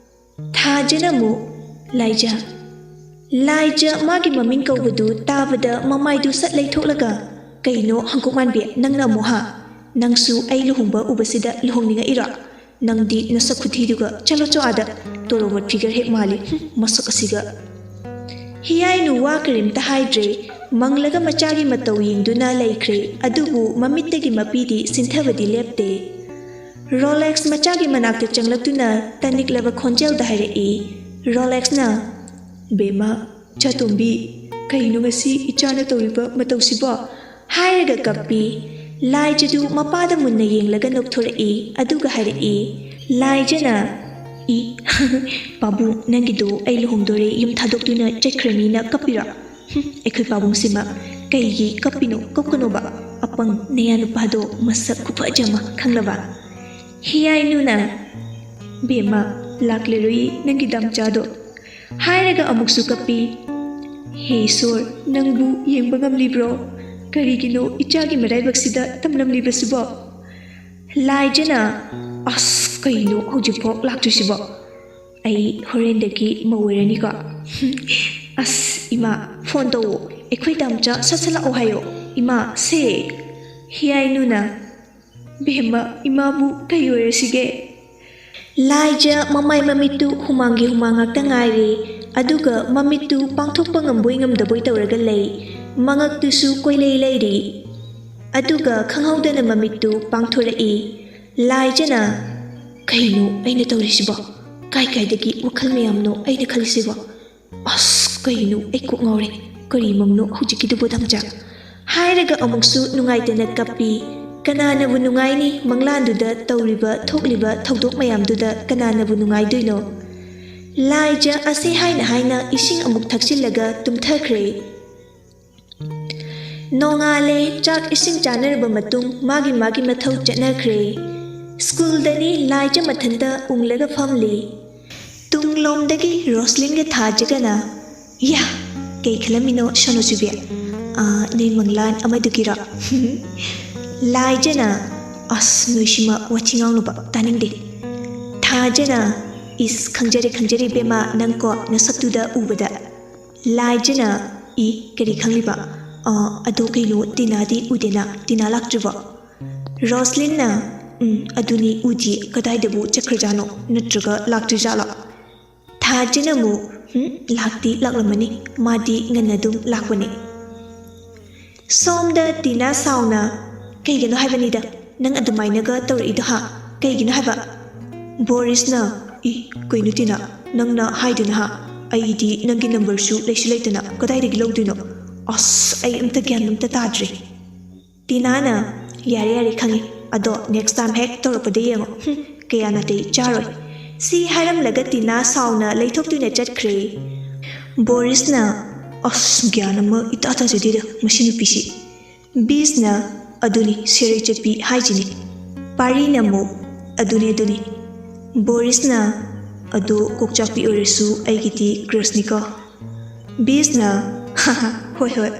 ꯊꯥꯖꯅ ꯑꯃꯨꯛ, "ꯂꯥꯏꯖ, ꯂꯥꯏꯖ" ꯃꯥꯒꯤ ꯃꯃꯤꯡ ꯀꯧꯕꯗꯨ ꯇꯥꯕꯗ ꯃꯃꯥꯏꯗꯨ ꯁꯠ ꯂꯩꯊꯣꯛꯂꯒ, "ꯀꯩꯅꯣ ꯍꯪꯀꯨꯛ ꯃꯥꯟꯕꯤ, ꯅꯪꯅ ꯑꯃꯨꯛ ꯍꯥ? ꯅꯪꯁꯨ ꯑꯩ ꯂꯨꯍꯣꯡꯕ ꯎꯕꯁꯤꯗ ꯂꯨꯍꯣꯡꯅꯤꯡꯉꯛꯏꯔꯣ? ꯅꯪꯗꯤ ꯅꯁꯛ ꯈꯨꯊꯤꯗꯨꯒ, ꯆꯠꯂꯣ ꯆꯣ ꯑꯥꯗ, ꯇꯣꯔꯣꯕꯣꯠ ꯐꯤꯒꯔ ꯍꯦꯛ ꯃꯥꯜꯂꯤ, ꯍꯨꯝ, ꯃꯁꯛ ꯑꯁꯤꯒ!" ꯍꯤꯌꯥꯏꯅꯨ ꯋꯥ ꯀꯔꯤꯝꯇ ꯍꯥꯏꯗ꯭ꯔꯦ꯫ ꯃꯪꯂꯒ ꯃꯆꯥꯒꯤ ꯃꯇꯧ ꯌꯦꯡꯗꯨꯅ ꯂꯩꯈ꯭ꯔꯦ, ꯑꯗꯨꯕꯨ ꯃꯃꯤꯠꯇꯒꯤ ꯃꯄꯤꯗꯤ ꯁꯤꯟꯊꯕꯗꯤ ꯂꯦꯞꯇꯦ꯫ ꯔꯣꯂꯦꯛꯁ ꯃꯆꯥꯒꯤ ꯃꯅꯥꯛꯇ ꯆꯪꯂꯛꯇꯨꯅ ꯇꯅꯤꯛꯂꯕ ꯈꯣꯟꯖꯦꯜꯗ ꯍꯥꯏꯔꯛꯏ꯫ ꯔꯣꯂꯦꯛꯁꯅ, "ꯕꯦꯝꯃ, ꯆꯥꯇꯣꯝꯕꯤ, ꯀꯩꯅꯣ ꯉꯁꯤ ꯏꯆꯥꯅ ꯇꯧꯔꯤꯕ ꯃꯇꯧꯁꯤꯕꯣ?" ꯍꯥꯏꯔꯒ ꯀꯞꯄꯤ꯫ ꯂꯥꯏꯖꯗꯨ ꯃꯄꯥꯗ ꯃꯨꯟꯅ ꯌꯦꯡꯂꯒ ꯅꯣꯛꯊꯣꯔꯛꯏ, ꯑꯗꯨꯒ ꯍꯥꯏꯔꯛꯏ꯫ ꯂꯥꯏꯖꯅ, "ꯏ, ꯄꯥꯕꯨꯡ, ꯅꯪꯒꯤꯗꯣ ꯑꯩ ꯂꯨꯍꯣꯡꯗꯣꯔꯦ, ꯌꯨꯝ ꯊꯥꯗꯣꯛꯇꯨꯅ ꯆꯠꯈ꯭ꯔꯅꯤꯅ ꯀꯞꯄꯤꯔꯣ? ꯍꯨꯝ, ꯑꯩꯈꯣꯏ ꯄꯥꯕꯨꯡꯁꯤꯃ ꯀꯩꯒꯤ ꯀꯞꯄꯤꯅꯣ? ꯀꯞꯀꯅꯣꯕ, ꯑꯄꯪ ꯅꯌꯥ ꯅꯨꯄꯥꯗꯣ ꯃꯁꯛ ꯈꯨꯐꯖ ꯑꯃ ꯈꯪꯂꯕ?" ꯍꯤꯌꯥꯏꯅꯨꯅ, "ꯕꯦꯝꯃ, ꯂꯥꯛꯂꯔꯣꯏ ꯅꯪꯒꯤ ꯗꯥꯝꯆꯥꯗꯣ," ꯍꯥꯏꯔꯒ ꯑꯃꯨꯛꯁꯨ ꯀꯞꯄꯤ꯫ "ꯍꯦ ꯏꯁꯣꯔ, ꯅꯪꯕꯨ ꯌꯦꯡꯕ ꯉꯝꯂꯤꯕ꯭ꯔꯣ? ꯀꯔꯤꯒꯤꯅꯣ ꯏꯆꯥꯒꯤ ꯃꯔꯥꯏꯕꯛꯁꯤꯗ ꯇꯝꯂꯝꯂꯤꯕꯁꯤꯕꯣ?" ꯂꯥꯏꯖꯅ, "ꯑꯁ, ꯀꯩꯅꯣ ꯍꯧꯖꯤꯛꯐꯥꯎ ꯂꯥꯛꯇ꯭ꯔꯤꯁꯤꯕꯣ? ꯑꯩ ꯍꯣꯔꯦꯟꯗꯒꯤ ꯃꯧ ꯑꯣꯏꯔꯅꯤꯀꯣ꯫ ꯑꯁ, ꯏꯃꯥ, ꯐꯣꯟ ꯇꯧꯋꯣ, ꯑꯩꯈꯣꯏ ꯗꯥꯝꯆꯥ ꯁꯠ ꯁꯠ ꯂꯥꯛꯑꯣ ꯍꯥꯏꯌꯣ, ꯏꯃꯥ, ꯁꯦ꯫" ꯍꯤꯌꯥꯏꯅꯨꯅ, "ꯕꯦꯝꯃ, ꯏꯃꯥꯕꯨ ꯀꯩ ꯑꯣꯏꯔꯁꯤꯒꯦ?" ꯂꯥꯏꯖ ꯃꯃꯥꯏ ꯃꯃꯤꯠꯇꯨ ꯍꯨꯃꯥꯡꯒꯤ ꯍꯨꯃꯥꯡ ꯉꯥꯛꯇ ꯉꯥꯏꯔꯦ꯫ ꯑꯗꯨꯒ ꯃꯃꯤꯠꯇꯨ ꯄꯥꯡꯊꯣꯛꯄ ꯉꯝꯕꯣꯏ ꯉꯝꯗꯕꯣꯏ ꯇꯧꯔꯒ ꯂꯩ꯫ ꯃꯉꯛꯇꯨꯁꯨ ꯀꯣꯏꯂꯩ ꯂꯩꯔꯤ꯫ ꯑꯗꯨꯒ ꯈꯪꯍꯧꯗꯅ ꯃꯃꯤꯠꯇꯨ ꯄꯥꯡꯊꯣꯔꯛꯏ꯫ ꯂꯥꯏꯖꯅ, "ꯀꯩꯅꯣ ꯑꯩꯅ ꯇꯧꯔꯤꯁꯤꯕꯣ? ꯀꯥꯏ ꯀꯥꯏꯗꯒꯤ ꯋꯥꯈꯜ ꯃꯌꯥꯝꯅꯣ ꯑꯩꯅ ꯈꯜꯂꯤꯁꯤꯕꯣ? ꯑꯁ, ꯀꯩꯅꯣ ꯑꯩ ꯀꯣꯛ ꯉꯥꯎꯔꯦ꯫ ꯀꯔꯤ ꯃꯪꯅꯣ ꯍꯧꯖꯤꯛꯀꯤꯗꯨꯕꯨ ꯊꯝꯆꯥ?" ꯍꯥꯏꯔꯒ ꯑꯃꯨꯛꯁꯨ ꯅꯨꯡꯉꯥꯏꯇꯅ ꯀꯞꯄꯤ꯫ ꯀꯅꯥꯅꯕꯨ ꯅꯨꯡꯉꯥꯏꯅꯤ? ꯃꯪꯂꯥꯟꯗꯨꯗ ꯇꯧꯔꯤꯕ ꯊꯣꯛꯂꯤꯕ ꯊꯧꯗꯣꯛ ꯃꯌꯥꯝꯗꯨꯗ ꯀꯅꯥꯅꯕꯨ ꯅꯨꯡꯉꯥꯏꯗꯣꯏꯅꯣ? ꯂꯥꯏꯖ ꯑꯁꯤ ꯍꯥꯏꯅ ꯍꯥꯏꯅ ꯏꯁꯤꯡ ꯑꯃꯨꯛ ꯊꯛꯆꯤꯜꯂꯒ ꯇꯨꯝꯊꯈ꯭ꯔꯦ꯫ ꯅꯣꯡꯉꯥꯜꯂꯦ꯫ ꯆꯥꯛ ꯏꯁꯤꯡ ꯆꯥꯅꯔꯕ ꯃꯇꯨꯡ ꯃꯥꯒꯤ ꯃꯥꯒꯤ ꯃꯊꯧ ꯆꯠꯅꯈ꯭ꯔꯦ꯫ ꯁ꯭ꯀꯨꯜꯗꯅꯤ ꯂꯥꯏꯖ ꯃꯊꯟꯇ ꯎꯪꯂꯒ ꯐꯝꯂꯤ꯫ ꯇꯨꯡꯂꯣꯝꯗꯒꯤ ꯔꯣꯁꯂꯤꯟꯒ ꯊꯥꯖꯒꯅ, "ꯌꯥ, ꯀꯩ ꯈꯜꯂꯝꯃꯤꯅꯣ ꯁꯣꯅꯣꯆꯨꯕꯤ? ꯑꯥ, ꯅꯣꯏ ꯃꯪꯂꯥꯟ ꯑꯃꯗꯨꯒꯤꯔꯣ?" ꯂꯥꯏꯖꯅ, "ꯑꯁ, ꯅꯣꯏꯁꯤꯃ ꯋꯥꯊꯤ ꯉꯥꯡꯅꯨꯕ, ꯇꯥꯅꯤꯡꯗꯦ꯫" ꯊꯥꯖꯅ, "ꯏꯁ, ꯈꯪꯖꯔꯦ, ꯈꯪꯖꯔꯦ ꯏꯕꯦꯝꯃ, ꯅꯪꯀꯣ ꯅꯁꯛꯇꯨꯗ ꯎꯕꯗ꯫" ꯂꯥꯏꯖꯅ, "ꯏ, ꯀꯔꯤ ꯈꯪꯂꯤꯕ? ꯑꯥ, ꯑꯗꯣ ꯀꯩꯅꯣ, ꯇꯤꯅꯥꯗꯤ ꯎꯗꯦꯅ, ꯇꯤꯅꯥ ꯂꯥꯛꯇ꯭ꯔꯤꯕꯣ?" ꯔꯣꯁꯂꯤꯟꯅ, "ꯎꯝ, ꯑꯗꯨꯅꯤ ꯎꯗꯤ, ꯀꯗꯥꯏꯗꯕꯨ ꯆꯠꯈ꯭ꯔꯖꯥꯠꯅꯣ? ꯅꯠꯇ꯭ꯔꯒ ꯂꯥꯛꯇ꯭ꯔꯤꯖꯥꯠꯂꯣ?" ꯊꯥꯖꯅ ꯑꯃꯨꯛ, "ꯎꯝ, ꯂꯥꯛꯇꯤ ꯂꯥꯛꯂꯝꯃꯅꯤ, ꯃꯥꯗꯤ ꯉꯟꯅ ꯑꯗꯨꯝ ꯂꯥꯛꯄꯅꯤ꯫" ꯁꯣꯝꯗ ꯇꯤꯅꯥ ꯁꯥꯎꯅ, "ꯀꯩꯒꯤꯅꯣ ꯍꯥꯏꯕꯅꯤꯗ, ꯅꯪ ꯑꯗꯨꯃꯥꯏꯅꯒ ꯇꯧꯔꯛꯏꯗꯣ ꯍꯥ? ꯀꯩꯒꯤꯅꯣ ꯍꯥꯏꯕ?" ꯕꯣꯔꯤꯁꯅ, "ꯏ, ꯀꯩꯅꯣ ꯇꯤꯅꯥ, ꯅꯪꯅ ꯍꯥꯏꯗꯨꯅ ꯍꯥ? ꯑꯩꯗꯤ ꯅꯪꯒꯤ ꯅꯝꯕꯔꯁꯨ ꯂꯩꯁꯨ ꯂꯩꯇꯅ ꯀꯗꯥꯏꯗꯒꯤ ꯂꯧꯗꯣꯏꯅꯣ? ꯑꯁ, ꯑꯩ ꯑꯝꯇ ꯒ꯭ꯌꯥꯟ ꯑꯝꯇ ꯇꯥꯗ꯭ꯔꯦ꯫" ꯇꯤꯅꯥꯅ, "ꯌꯥꯔꯦ, ꯌꯥꯔꯦ, ꯈꯪꯉꯦ꯫ ꯑꯗꯣ next time ꯍꯦꯛ ꯇꯧꯔꯛꯄꯗ ꯌꯦꯡꯉꯣ꯫ ꯍꯨꯝ, ꯀꯌꯥ ꯅꯥꯇꯩ ꯆꯥꯔꯣꯏ꯫" ꯁꯤ ꯍꯥꯏꯔꯝꯂꯒ ꯇꯤꯅꯥ ꯁꯥꯎꯅ ꯂꯩꯊꯣꯛꯇꯨꯅ ꯆꯠꯈ꯭ꯔꯦ꯫ ꯕꯣꯔꯤꯁꯅ, "ꯑꯁ, ꯒ꯭ꯌꯥꯟ ꯑꯃ ꯏꯇꯥ ꯇꯥꯖꯗꯦꯗ ꯃꯁꯤ ꯅꯨꯄꯤꯁꯤ꯫" ꯕꯤꯁꯅ, "ꯑꯗꯨꯅꯤ ꯁꯦꯔꯩ ꯆꯠꯄꯤ ꯍꯥꯏꯁꯤꯅꯤ꯫" ꯄꯥꯔꯤꯅ ꯑꯃꯨꯛ, "ꯑꯗꯨꯅꯤ, ꯑꯗꯨꯅꯤ꯫ ꯕꯣꯔꯤꯁꯅ, ꯑꯗꯣ ꯀꯣꯛꯆꯥꯛꯄꯤ ꯑꯣꯏꯔꯁꯨ ꯑꯩꯒꯤꯗꯤ crushꯅꯤꯀꯣ꯫" ꯕꯤꯁꯅ, "ꯍꯥ ꯍꯥ, ꯍꯣꯏ ꯍꯣꯏ꯫"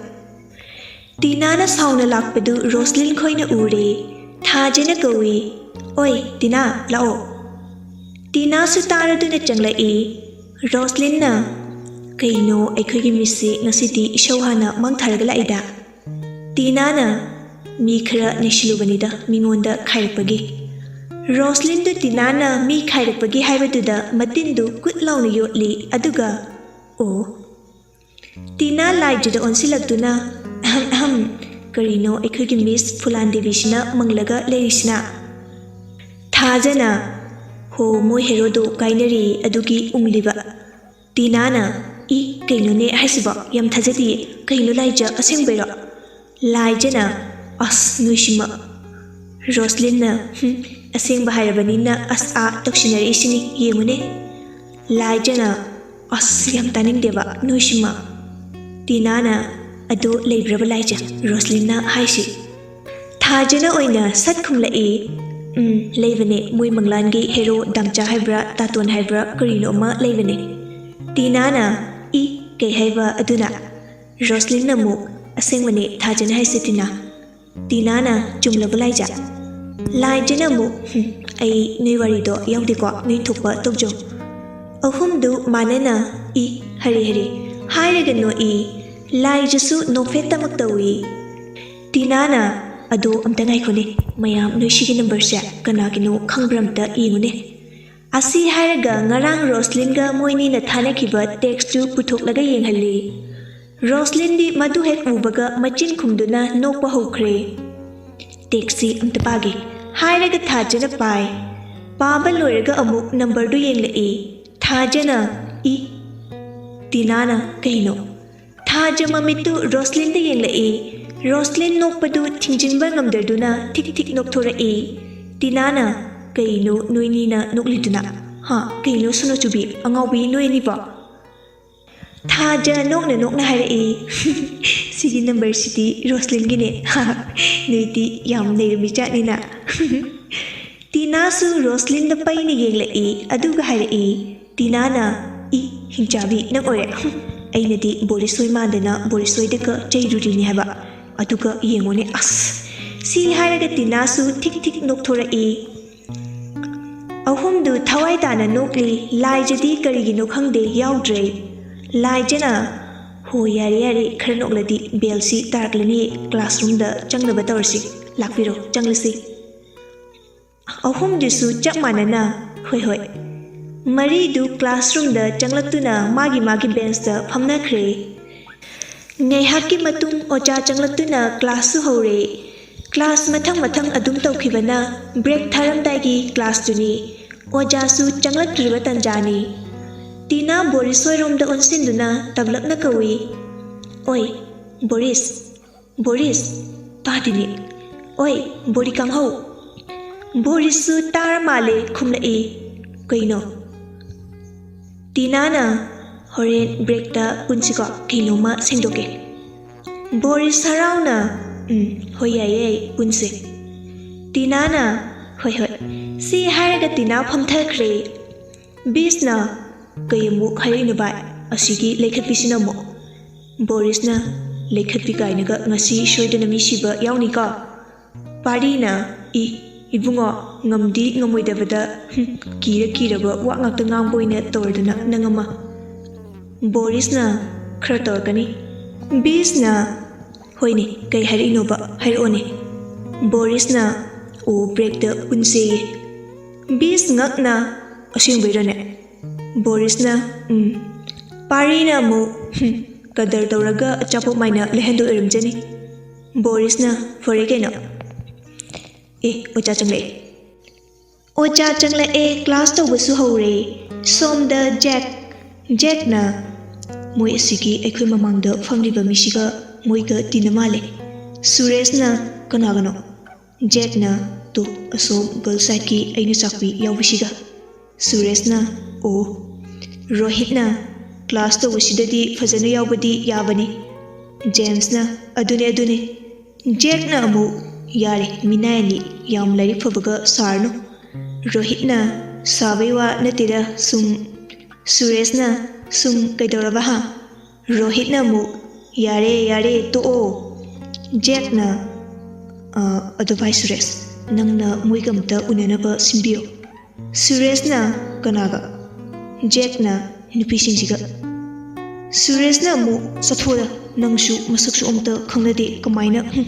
ꯇꯤꯅꯥꯅ ꯁꯥꯎꯅ ꯂꯥꯛꯄꯗꯨ ꯔꯣꯁꯂꯤꯟ ꯈꯣꯏꯅ ꯎꯔꯦ꯫ ꯊꯥꯖꯅ ꯀꯧꯏ, "ꯑꯣꯏ, ꯇꯤꯅꯥ, ꯂꯥꯛꯑꯣ꯫" ꯇꯤꯅꯥꯁꯨ ꯇꯥꯔꯗꯨꯅ ꯆꯪꯂꯛꯏ꯫ ꯔꯣꯁꯂꯤꯟꯅ, "ꯀꯩꯅꯣ, ꯑꯩꯈꯣꯏꯒꯤ ꯃꯤꯁꯁꯤ ꯉꯁꯤꯗꯤ ꯏꯁꯧ ꯍꯥꯟꯅ ꯃꯪ ꯊꯥꯔꯒ ꯂꯥꯛꯏꯗ?" ꯇꯤꯅꯥꯅ, ꯃꯤ ꯈꯔ ꯅꯩꯁꯤꯜꯂꯨꯕꯅꯤꯗ ꯃꯤꯉꯣꯟꯗ ꯈꯥꯏꯔꯛꯄꯒꯤ꯫ ꯔꯣꯁꯂꯤꯟꯗꯨ ꯇꯤꯅꯥꯅ ꯃꯤ ꯈꯥꯏꯔꯛꯄꯒꯤ ꯍꯥꯏꯕꯗꯨꯗ ꯃꯇꯤꯟꯗꯨ ꯀꯨꯠ ꯂꯥꯎꯅ ꯌꯣꯠꯂꯤ, ꯑꯗꯨꯒ "ꯑꯣ, ꯇꯤꯅꯥ ꯂꯥꯏꯖꯗ ꯑꯣꯟꯁꯤꯜꯂꯛꯇꯨꯅ, "ꯑꯍꯝ ꯑꯍꯝ, ꯀꯔꯤꯅꯣ ꯑꯩꯈꯣꯏꯒꯤ ꯃꯤꯁ ꯐꯨꯂꯥꯟ ꯗꯦꯕꯤꯁꯤꯅ ꯃꯪꯂꯒ ꯂꯩꯔꯤꯁꯤꯅ?" ꯊꯥꯖꯅ, "ꯍꯣ, ꯃꯣꯏ ꯍꯦꯔꯣꯗꯣ ꯀꯥꯏꯅꯔꯦ, ꯑꯗꯨꯒꯤ ꯎꯪꯂꯤꯕ꯫" ꯇꯤꯅꯥꯅ, "ꯏ, ꯀꯩꯅꯣꯅꯦ ꯍꯥꯏꯁꯤꯕꯣ? ꯌꯥꯝ ꯊꯥꯖꯗꯤꯌꯦ꯫ ꯀꯩꯅꯣ ꯂꯥꯏꯖ, ꯑꯁꯦꯡꯕꯩꯔꯣ?" ꯂꯥꯏꯖꯅ, "ꯑꯁ, ꯅꯣꯏꯁꯤꯃ!" ꯔꯣꯁꯂꯤꯟꯅ, "ꯍꯨꯝ, ꯑꯁꯦꯡꯕ ꯍꯥꯏꯔꯕꯅꯤꯅ ꯑꯁ ꯑꯥ ꯇꯧꯁꯤꯟꯅꯔꯛꯏꯁꯤꯅꯤ, ꯌꯦꯡꯉꯨꯅꯦ꯫" ꯂꯥꯏꯖꯅ, "ꯑꯁ, ꯌꯥꯝ ꯇꯥꯅꯤꯡꯗꯦꯕ, ꯅꯣꯏꯁꯤꯃ꯫" ꯇꯤꯅꯥꯅ, "ꯑꯗꯣ ꯂꯩꯕ꯭ꯔꯕ ꯂꯥꯏꯖ, ꯔꯣꯁꯂꯤꯟꯅ ꯍꯥꯏꯁꯤ?" ꯊꯥꯖꯅ ꯑꯣꯏꯅ ꯁꯠ ꯈꯨꯝꯂꯛꯏ, "ꯎꯝ, ꯂꯩꯕꯅꯦ, ꯃꯣꯏ ꯃꯪꯂꯥꯟꯒꯤ ꯍꯦꯔꯣ ꯗꯥꯝꯆꯥ ꯍꯥꯏꯕ꯭ꯔꯥ, ꯇꯥꯇꯣꯟ ꯍꯥꯏꯕ꯭ꯔꯥ, ꯀꯔꯤꯅꯣ ꯑꯃ ꯂꯩꯕꯅꯦ꯫" ꯇꯤꯅꯥꯅ, "ꯏ, ꯀꯩ ꯍꯥꯏꯕ ꯑꯗꯨꯅ?" ꯔꯣꯁꯂꯤꯟꯅ ꯑꯃꯨꯛ, "ꯑꯁꯦꯡꯕꯅꯦ, ꯊꯥꯖꯅ ꯍꯥꯏꯁꯦ ꯇꯤꯅꯥ꯫" ꯇꯤꯅꯥꯅ, "ꯆꯨꯝꯂꯕ ꯂꯥꯏꯖ?" ꯂꯥꯏꯖꯅ ꯑꯃꯨꯛ, "ꯍꯨꯝ, ꯑꯩ ꯅꯣꯏ ꯋꯥꯔꯤꯗꯣ ꯌꯥꯎꯗꯦꯀꯣ, ꯅꯣꯏ ꯊꯣꯛꯄ ꯇꯧꯖꯧ꯫" ꯑꯍꯨꯝꯗꯨ ꯃꯥꯟꯅꯅ, "ꯏ, ꯍꯔꯦ ꯍꯔꯦ, ꯍꯥꯏꯔꯒ ꯅꯣꯛꯏ, ꯂꯥꯏꯖꯁꯨ ꯅꯣꯛꯐꯦꯠꯇꯃꯛ ꯇꯧꯏ꯫" ꯇꯤꯅꯥꯅ, "ꯑꯗꯣ ꯑꯝꯇ ꯉꯥꯏꯈꯣꯅꯦ, ꯃꯌꯥꯝ, ꯅꯣꯏ ꯁꯤꯒꯤ ꯅꯝꯕꯔꯁꯦ ꯀꯅꯥꯒꯤꯅꯣ ꯈꯪꯕ꯭ꯔꯥ ꯑꯝꯇ ꯌꯦꯡꯉꯨꯅꯦ꯫" ꯑꯁꯤ ꯍꯥꯏꯔꯒ ꯉꯔꯥꯡ ꯔꯣꯁꯂꯤꯟꯒ ꯃꯣꯏꯅꯤꯅ ꯊꯥꯅꯈꯤꯕ ꯇꯦꯛꯁꯇꯨ ꯄꯨꯊꯣꯛꯂꯒ ꯌꯦꯡꯍꯜꯂꯤ꯫ ꯔꯣꯁꯂꯤꯟꯗꯤ ꯃꯗꯨ ꯍꯦꯛ ꯎꯕꯒ ꯃꯆꯤꯟ ꯈꯨꯝꯗꯨꯅ ꯅꯣꯛꯄ ꯍꯧꯈ꯭ꯔꯦ꯫ "ꯇꯦꯛꯁꯁꯤ ꯑꯝꯇ ꯄꯥꯒꯦ," ꯍꯥꯏꯔꯒ ꯊꯥꯖꯅ ꯄꯥꯏ꯫ ꯄꯥꯕ ꯂꯣꯏꯔꯒ ꯑꯃꯨꯛ ꯅꯝꯕꯔꯗꯨ ꯌꯦꯡꯂꯛꯏ꯫ ꯊꯥꯖꯅ, "ꯏ, ꯇꯤꯅꯥꯅ ꯀꯩꯅꯣ?" ꯊꯥꯖ ꯃꯃꯤꯠꯇꯨ ꯔꯣꯁꯂꯤꯟꯗ ꯌꯦꯡꯂꯛꯏ꯫ ꯔꯣꯁꯂꯤꯟ ꯅꯣꯛꯄꯗꯨ ꯊꯤꯡꯖꯤꯟꯕ ꯉꯝꯗꯗꯨꯅ ꯊꯤꯛ ꯊꯤꯛ ꯅꯣꯛꯊꯣꯔꯛꯏ꯫ ꯇꯤꯅꯥꯅ, "ꯀꯩꯅꯣ ꯅꯣꯏꯅꯤꯅ ꯅꯣꯛꯂꯤꯗꯨꯅ? ꯍꯥ, ꯀꯩꯅꯣ ꯁꯣꯅꯣꯆꯨꯕꯤ, ꯑꯉꯥꯎꯕꯤ ꯅꯣꯏ ꯑꯅꯤꯕꯣ?" ꯊꯥꯖ ꯅꯣꯛꯅ ꯅꯣꯛꯅ ꯍꯥꯏꯔꯛꯏ, "ꯁꯤꯒꯤ ꯅꯝꯕꯔꯁꯤꯗꯤ ꯔꯣꯁꯂꯤꯟꯒꯤꯅꯦ꯫ ꯅꯣꯏꯗꯤ ꯌꯥꯝ ꯅꯩꯔꯝꯃꯤ ꯖꯥꯠꯅꯤꯅ꯫" ꯇꯤꯅꯥꯁꯨ ꯔꯣꯁꯂꯤꯟꯗ ꯄꯩꯅ ꯌꯦꯡꯂꯛꯏ, ꯑꯗꯨꯒ ꯍꯥꯏꯔꯛꯏ꯫ ꯇꯤꯅꯥꯅ, "ꯏ, ꯍꯤꯡꯆꯥꯕꯤ ꯅꯪ ꯑꯣꯏꯔꯦ꯫ ꯍꯨꯝ, ꯑꯩꯅꯗꯤ ꯕꯣꯔꯤꯁ ꯍꯣꯏ ꯃꯥꯟꯗꯅ ꯕꯣꯔꯤꯁ ꯍꯣꯏꯗꯒ ꯆꯩꯔꯨꯔꯤꯅꯤ ꯍꯥꯏꯕ꯫ ꯑꯗꯨꯒ ꯌꯦꯡꯉꯨꯅꯦ, ꯑꯁ꯫" ꯁꯤ ꯍꯥꯏꯔꯒ ꯇꯤꯅꯥꯁꯨ ꯊꯤꯛ ꯊꯤꯛ ꯅꯣꯛꯊꯣꯔꯛꯏ꯫ ꯑꯍꯨꯝꯗꯨ ꯊꯋꯥꯏ ꯇꯥꯅ ꯅꯣꯛꯂꯤ꯫ ꯂꯥꯏꯖꯗꯤ ꯀꯔꯤꯒꯤꯅꯣ ꯈꯪꯗꯦ, ꯌꯥꯎꯗ꯭ꯔꯦ꯫ ꯂꯥꯏꯖꯅ, ꯍꯣ, ꯌꯥꯔꯦ ꯌꯥꯔꯦ, ꯈꯔ ꯅꯣꯛꯂꯗꯤ ꯕꯦꯜꯁꯤ ꯇꯥꯔꯛꯂꯅꯤ꯫ ꯀ꯭ꯂꯥꯁꯔꯨꯝꯗ ꯆꯪꯅꯕ ꯇꯧꯔꯁꯤ꯫ ꯂꯥꯛꯄꯤꯔꯣ, ꯆꯪꯂꯁꯤ꯫ ꯑꯍꯨꯝꯗꯨꯁꯨ ꯆꯞ ꯃꯥꯟꯅꯅ, "ꯍꯣꯏ ꯍꯣꯏ"꯫ ꯃꯔꯤꯗꯨ ꯀ꯭ꯂꯥꯁꯔꯨꯝꯗ ꯆꯪꯂꯛꯇꯨꯅ ꯃꯥꯒꯤ ꯃꯥꯒꯤ ꯕꯦꯟꯁꯇ ꯐꯝꯅꯈ꯭ꯔꯦ꯫ ꯉꯥꯏꯍꯥꯛꯀꯤ ꯃꯇꯨꯡ ꯑꯣꯖꯥ ꯆꯪꯂꯛꯇꯨꯅ ꯀ꯭ꯂꯥꯁꯁꯨ ꯍꯧꯔꯦ꯫ ꯀ꯭ꯂꯥꯁ ꯃꯊꯪ ꯃꯊꯪ ꯑꯗꯨꯝ ꯇꯧꯈꯤꯕꯅ ꯕ꯭ꯔꯦꯛ ꯊꯥꯔꯝꯗꯥꯏꯒꯤ ꯀ꯭ꯂꯥꯁꯇꯨꯅꯤ꯫ ꯑꯣꯖꯥꯁꯨ ꯆꯪꯂꯛꯇ꯭ꯔꯤꯕ ꯇꯟꯖꯥꯅꯤ꯫ ꯇꯤꯅꯥ ꯕꯣꯔꯤꯁ ꯍꯣꯏꯔꯣꯝꯗ ꯑꯣꯟꯁꯤꯟꯗꯨꯅ ꯇꯞꯂꯞꯅ ꯀꯧꯏ, "ꯑꯣꯏ, ꯕꯣꯔꯤꯁ, ꯕꯣꯔꯤꯁ!" ꯇꯥꯗꯦꯅꯦ꯫ "ꯑꯣꯏ, ꯕꯣꯔꯤ ꯀꯥꯡꯍꯧ!" ꯕꯣꯔꯤꯁꯁꯨ ꯇꯥꯔ ꯃꯥꯜꯂꯦ, ꯈꯨꯝꯂꯛꯏ꯫ "ꯀꯩꯅꯣ?" ꯇꯤꯅꯥꯅ, "ꯍꯣꯔꯦꯟ ꯕ꯭ꯔꯦꯛꯇ ꯄꯨꯟꯁꯤꯀꯣ, ꯀꯩꯅꯣꯝꯃ ꯁꯦꯡꯗꯣꯛꯀꯦ"꯫ ꯕꯣꯔꯤꯁ ꯍꯔꯥꯎꯅ, "ꯎꯝ, ꯍꯣꯏ, ꯌꯥꯏꯌꯦ, ꯄꯨꯟꯁꯦ"꯫ ꯇꯤꯅꯥꯅ, "ꯍꯣꯏ ꯍꯣꯏ"꯫ ꯁꯤ ꯍꯥꯏꯔꯒ ꯇꯤꯅꯥ ꯐꯝꯊꯈ꯭ꯔꯦ꯫ ꯕꯤꯁꯅ, "ꯀꯩ ꯑꯃꯨꯛ ꯍꯥꯏꯔꯛꯏꯅꯣ ꯚꯥꯏ, ꯑꯁꯤꯒꯤ ꯂꯩꯈꯠꯄꯤꯁꯤꯅ ꯑꯃꯨꯛ"꯫ ꯕꯣꯔꯤꯁꯅ, "ꯂꯩꯈꯠꯄꯤ ꯀꯥꯏꯅꯒ, ꯉꯁꯤ ꯁꯣꯏꯗꯅ ꯃꯤ ꯁꯤꯕ ꯌꯥꯎꯅꯤꯀꯣ"꯫ ꯄꯥꯔꯤꯅ, "ꯏ, ꯏꯕꯨꯡꯉꯣ, ꯉꯝꯗꯤ ꯉꯝꯃꯣꯏꯗꯕꯗ, ꯍꯨꯝ, ꯀꯤꯔ ꯀꯤꯔꯕ ꯋꯥ ꯉꯥꯛꯇ ꯉꯥꯡꯕ ꯑꯣꯏꯅ ꯇꯧꯔꯗꯅ ꯅꯪ ꯑꯃ"꯫ ꯕꯣꯔꯤꯁꯅ, "ꯈꯔ ꯇꯧꯔꯛꯀꯅꯤ"꯫ ꯕꯤꯁꯅ, "ꯍꯣꯏꯅꯦ, ꯀꯩ ꯍꯥꯏꯔꯛꯏꯅꯣꯕ, ꯍꯥꯏꯔꯛꯑꯣꯅꯦ"꯫ ꯕꯣꯔꯤꯁꯅ, "ꯑꯣ, ꯕ꯭ꯔꯦꯛꯇ ꯄꯨꯟꯁꯦꯌꯦ"꯫ ꯕꯤꯁ ꯉꯛꯅ, "ꯑꯁꯦꯡꯕꯩꯔꯅꯦ?" ꯕꯣꯔꯤꯁꯅ, "ꯎꯝ"꯫ ꯄꯥꯔꯤꯅ ꯑꯃꯨꯛ, "ꯍꯨꯝ, ꯀꯗꯔ ꯇꯧꯔꯒ ꯑꯆꯥꯄꯣꯠ ꯃꯥꯏꯅ ꯂꯩꯍꯟꯗꯣꯏ ꯑꯣꯏꯔꯝꯖꯅꯤ"꯫ ꯕꯣꯔꯤꯁꯅ, "ꯐꯔꯦ ꯀꯩꯅꯣ"꯫ ꯑꯦ, ꯑꯣꯖꯥ ꯆꯪꯂꯛꯑꯦ꯫ ꯑꯣꯖꯥ ꯆꯪꯂꯛꯑꯦ, ꯀ꯭ꯂꯥꯁ ꯇꯧꯕꯁꯨ ꯍꯧꯔꯦ꯫ ꯁꯣꯝꯗ ꯖꯦꯛ, ꯖꯦꯛꯅ, "ꯃꯣꯏ ꯑꯁꯤꯒꯤ ꯑꯩꯈꯣꯏ ꯃꯃꯥꯡꯗ ꯐꯝꯂꯤꯕ ꯃꯤꯁꯤꯒ ꯃꯣꯏꯒ ꯇꯤꯟꯅ ꯃꯥꯜꯂꯦ"꯫ ꯁꯨꯔꯦꯁꯅ, "ꯀꯅꯥꯒꯅꯣ?" ꯖꯦꯛꯅ, "ꯇꯣ, ꯑꯁꯣꯝ ꯒꯔꯜ ꯁꯥꯏꯠꯀꯤ ꯑꯩꯅ ꯆꯥꯛꯄꯤ ꯌꯥꯎꯕꯤꯁꯤꯒ"꯫ ꯁꯨꯔꯦꯁꯅ, "ꯑꯣ"꯫ ꯔꯣꯍꯤꯠꯅ, "ꯀ꯭ꯂꯥꯁ ꯇꯧꯕꯁꯤꯗꯗꯤ ꯐꯖꯅ ꯌꯥꯎꯕꯗꯤ ꯌꯥꯕꯅꯤ"꯫ ꯖꯦꯝꯁꯅ, "ꯑꯗꯨꯅꯦ, ꯑꯗꯨꯅꯦ"꯫ ꯖꯦꯛꯅ ꯑꯃꯨꯛ, "ꯌꯥꯔꯦ, ꯃꯤꯅꯥꯏ ꯑꯅꯤ, ꯌꯥꯝ ꯂꯥꯏꯔꯤꯛ ꯐꯕꯒ ꯁꯥꯔꯅꯨ"꯫ ꯔꯣꯍꯤꯠꯅ, "ꯁꯥꯕꯩ ꯋꯥ ꯅꯠꯇꯦꯗ, ꯁꯨꯝ"꯫ ꯁꯨꯔꯦꯁꯅ, "ꯁꯨꯝ ꯀꯩꯗꯧꯔꯕ ꯍꯥ?" ꯔꯣꯍꯤꯠꯅ ꯑꯃꯨꯛ, "ꯌꯥꯔꯦ, ꯌꯥꯔꯦ, ꯇꯣꯛꯑꯣ"꯫ ꯖꯦꯛꯅ, "ꯑ, ꯑꯗꯣ ꯚꯥꯏ ꯁꯨꯔꯦꯁ, ꯅꯪꯅ ꯃꯣꯏꯒ ꯑꯝꯇ ꯎꯅꯅꯕ ꯁꯤꯟꯕꯤꯌꯣ"꯫ ꯁꯨꯔꯦꯁꯅ, "ꯀꯅꯥꯒ?" ꯖꯦꯛꯅ, "ꯅꯨꯄꯤꯁꯤꯡꯁꯤꯒ"꯫ ꯁꯨꯔꯦꯁꯅ ꯑꯃꯨꯛ, "ꯆꯠꯊꯣꯛꯑꯣꯗ, ꯅꯪꯁꯨ ꯃꯁꯛꯁꯨ ꯑꯝꯇ ꯈꯪꯅꯗꯦ, ꯀꯃꯥꯏꯅ?" ꯍꯨꯝ,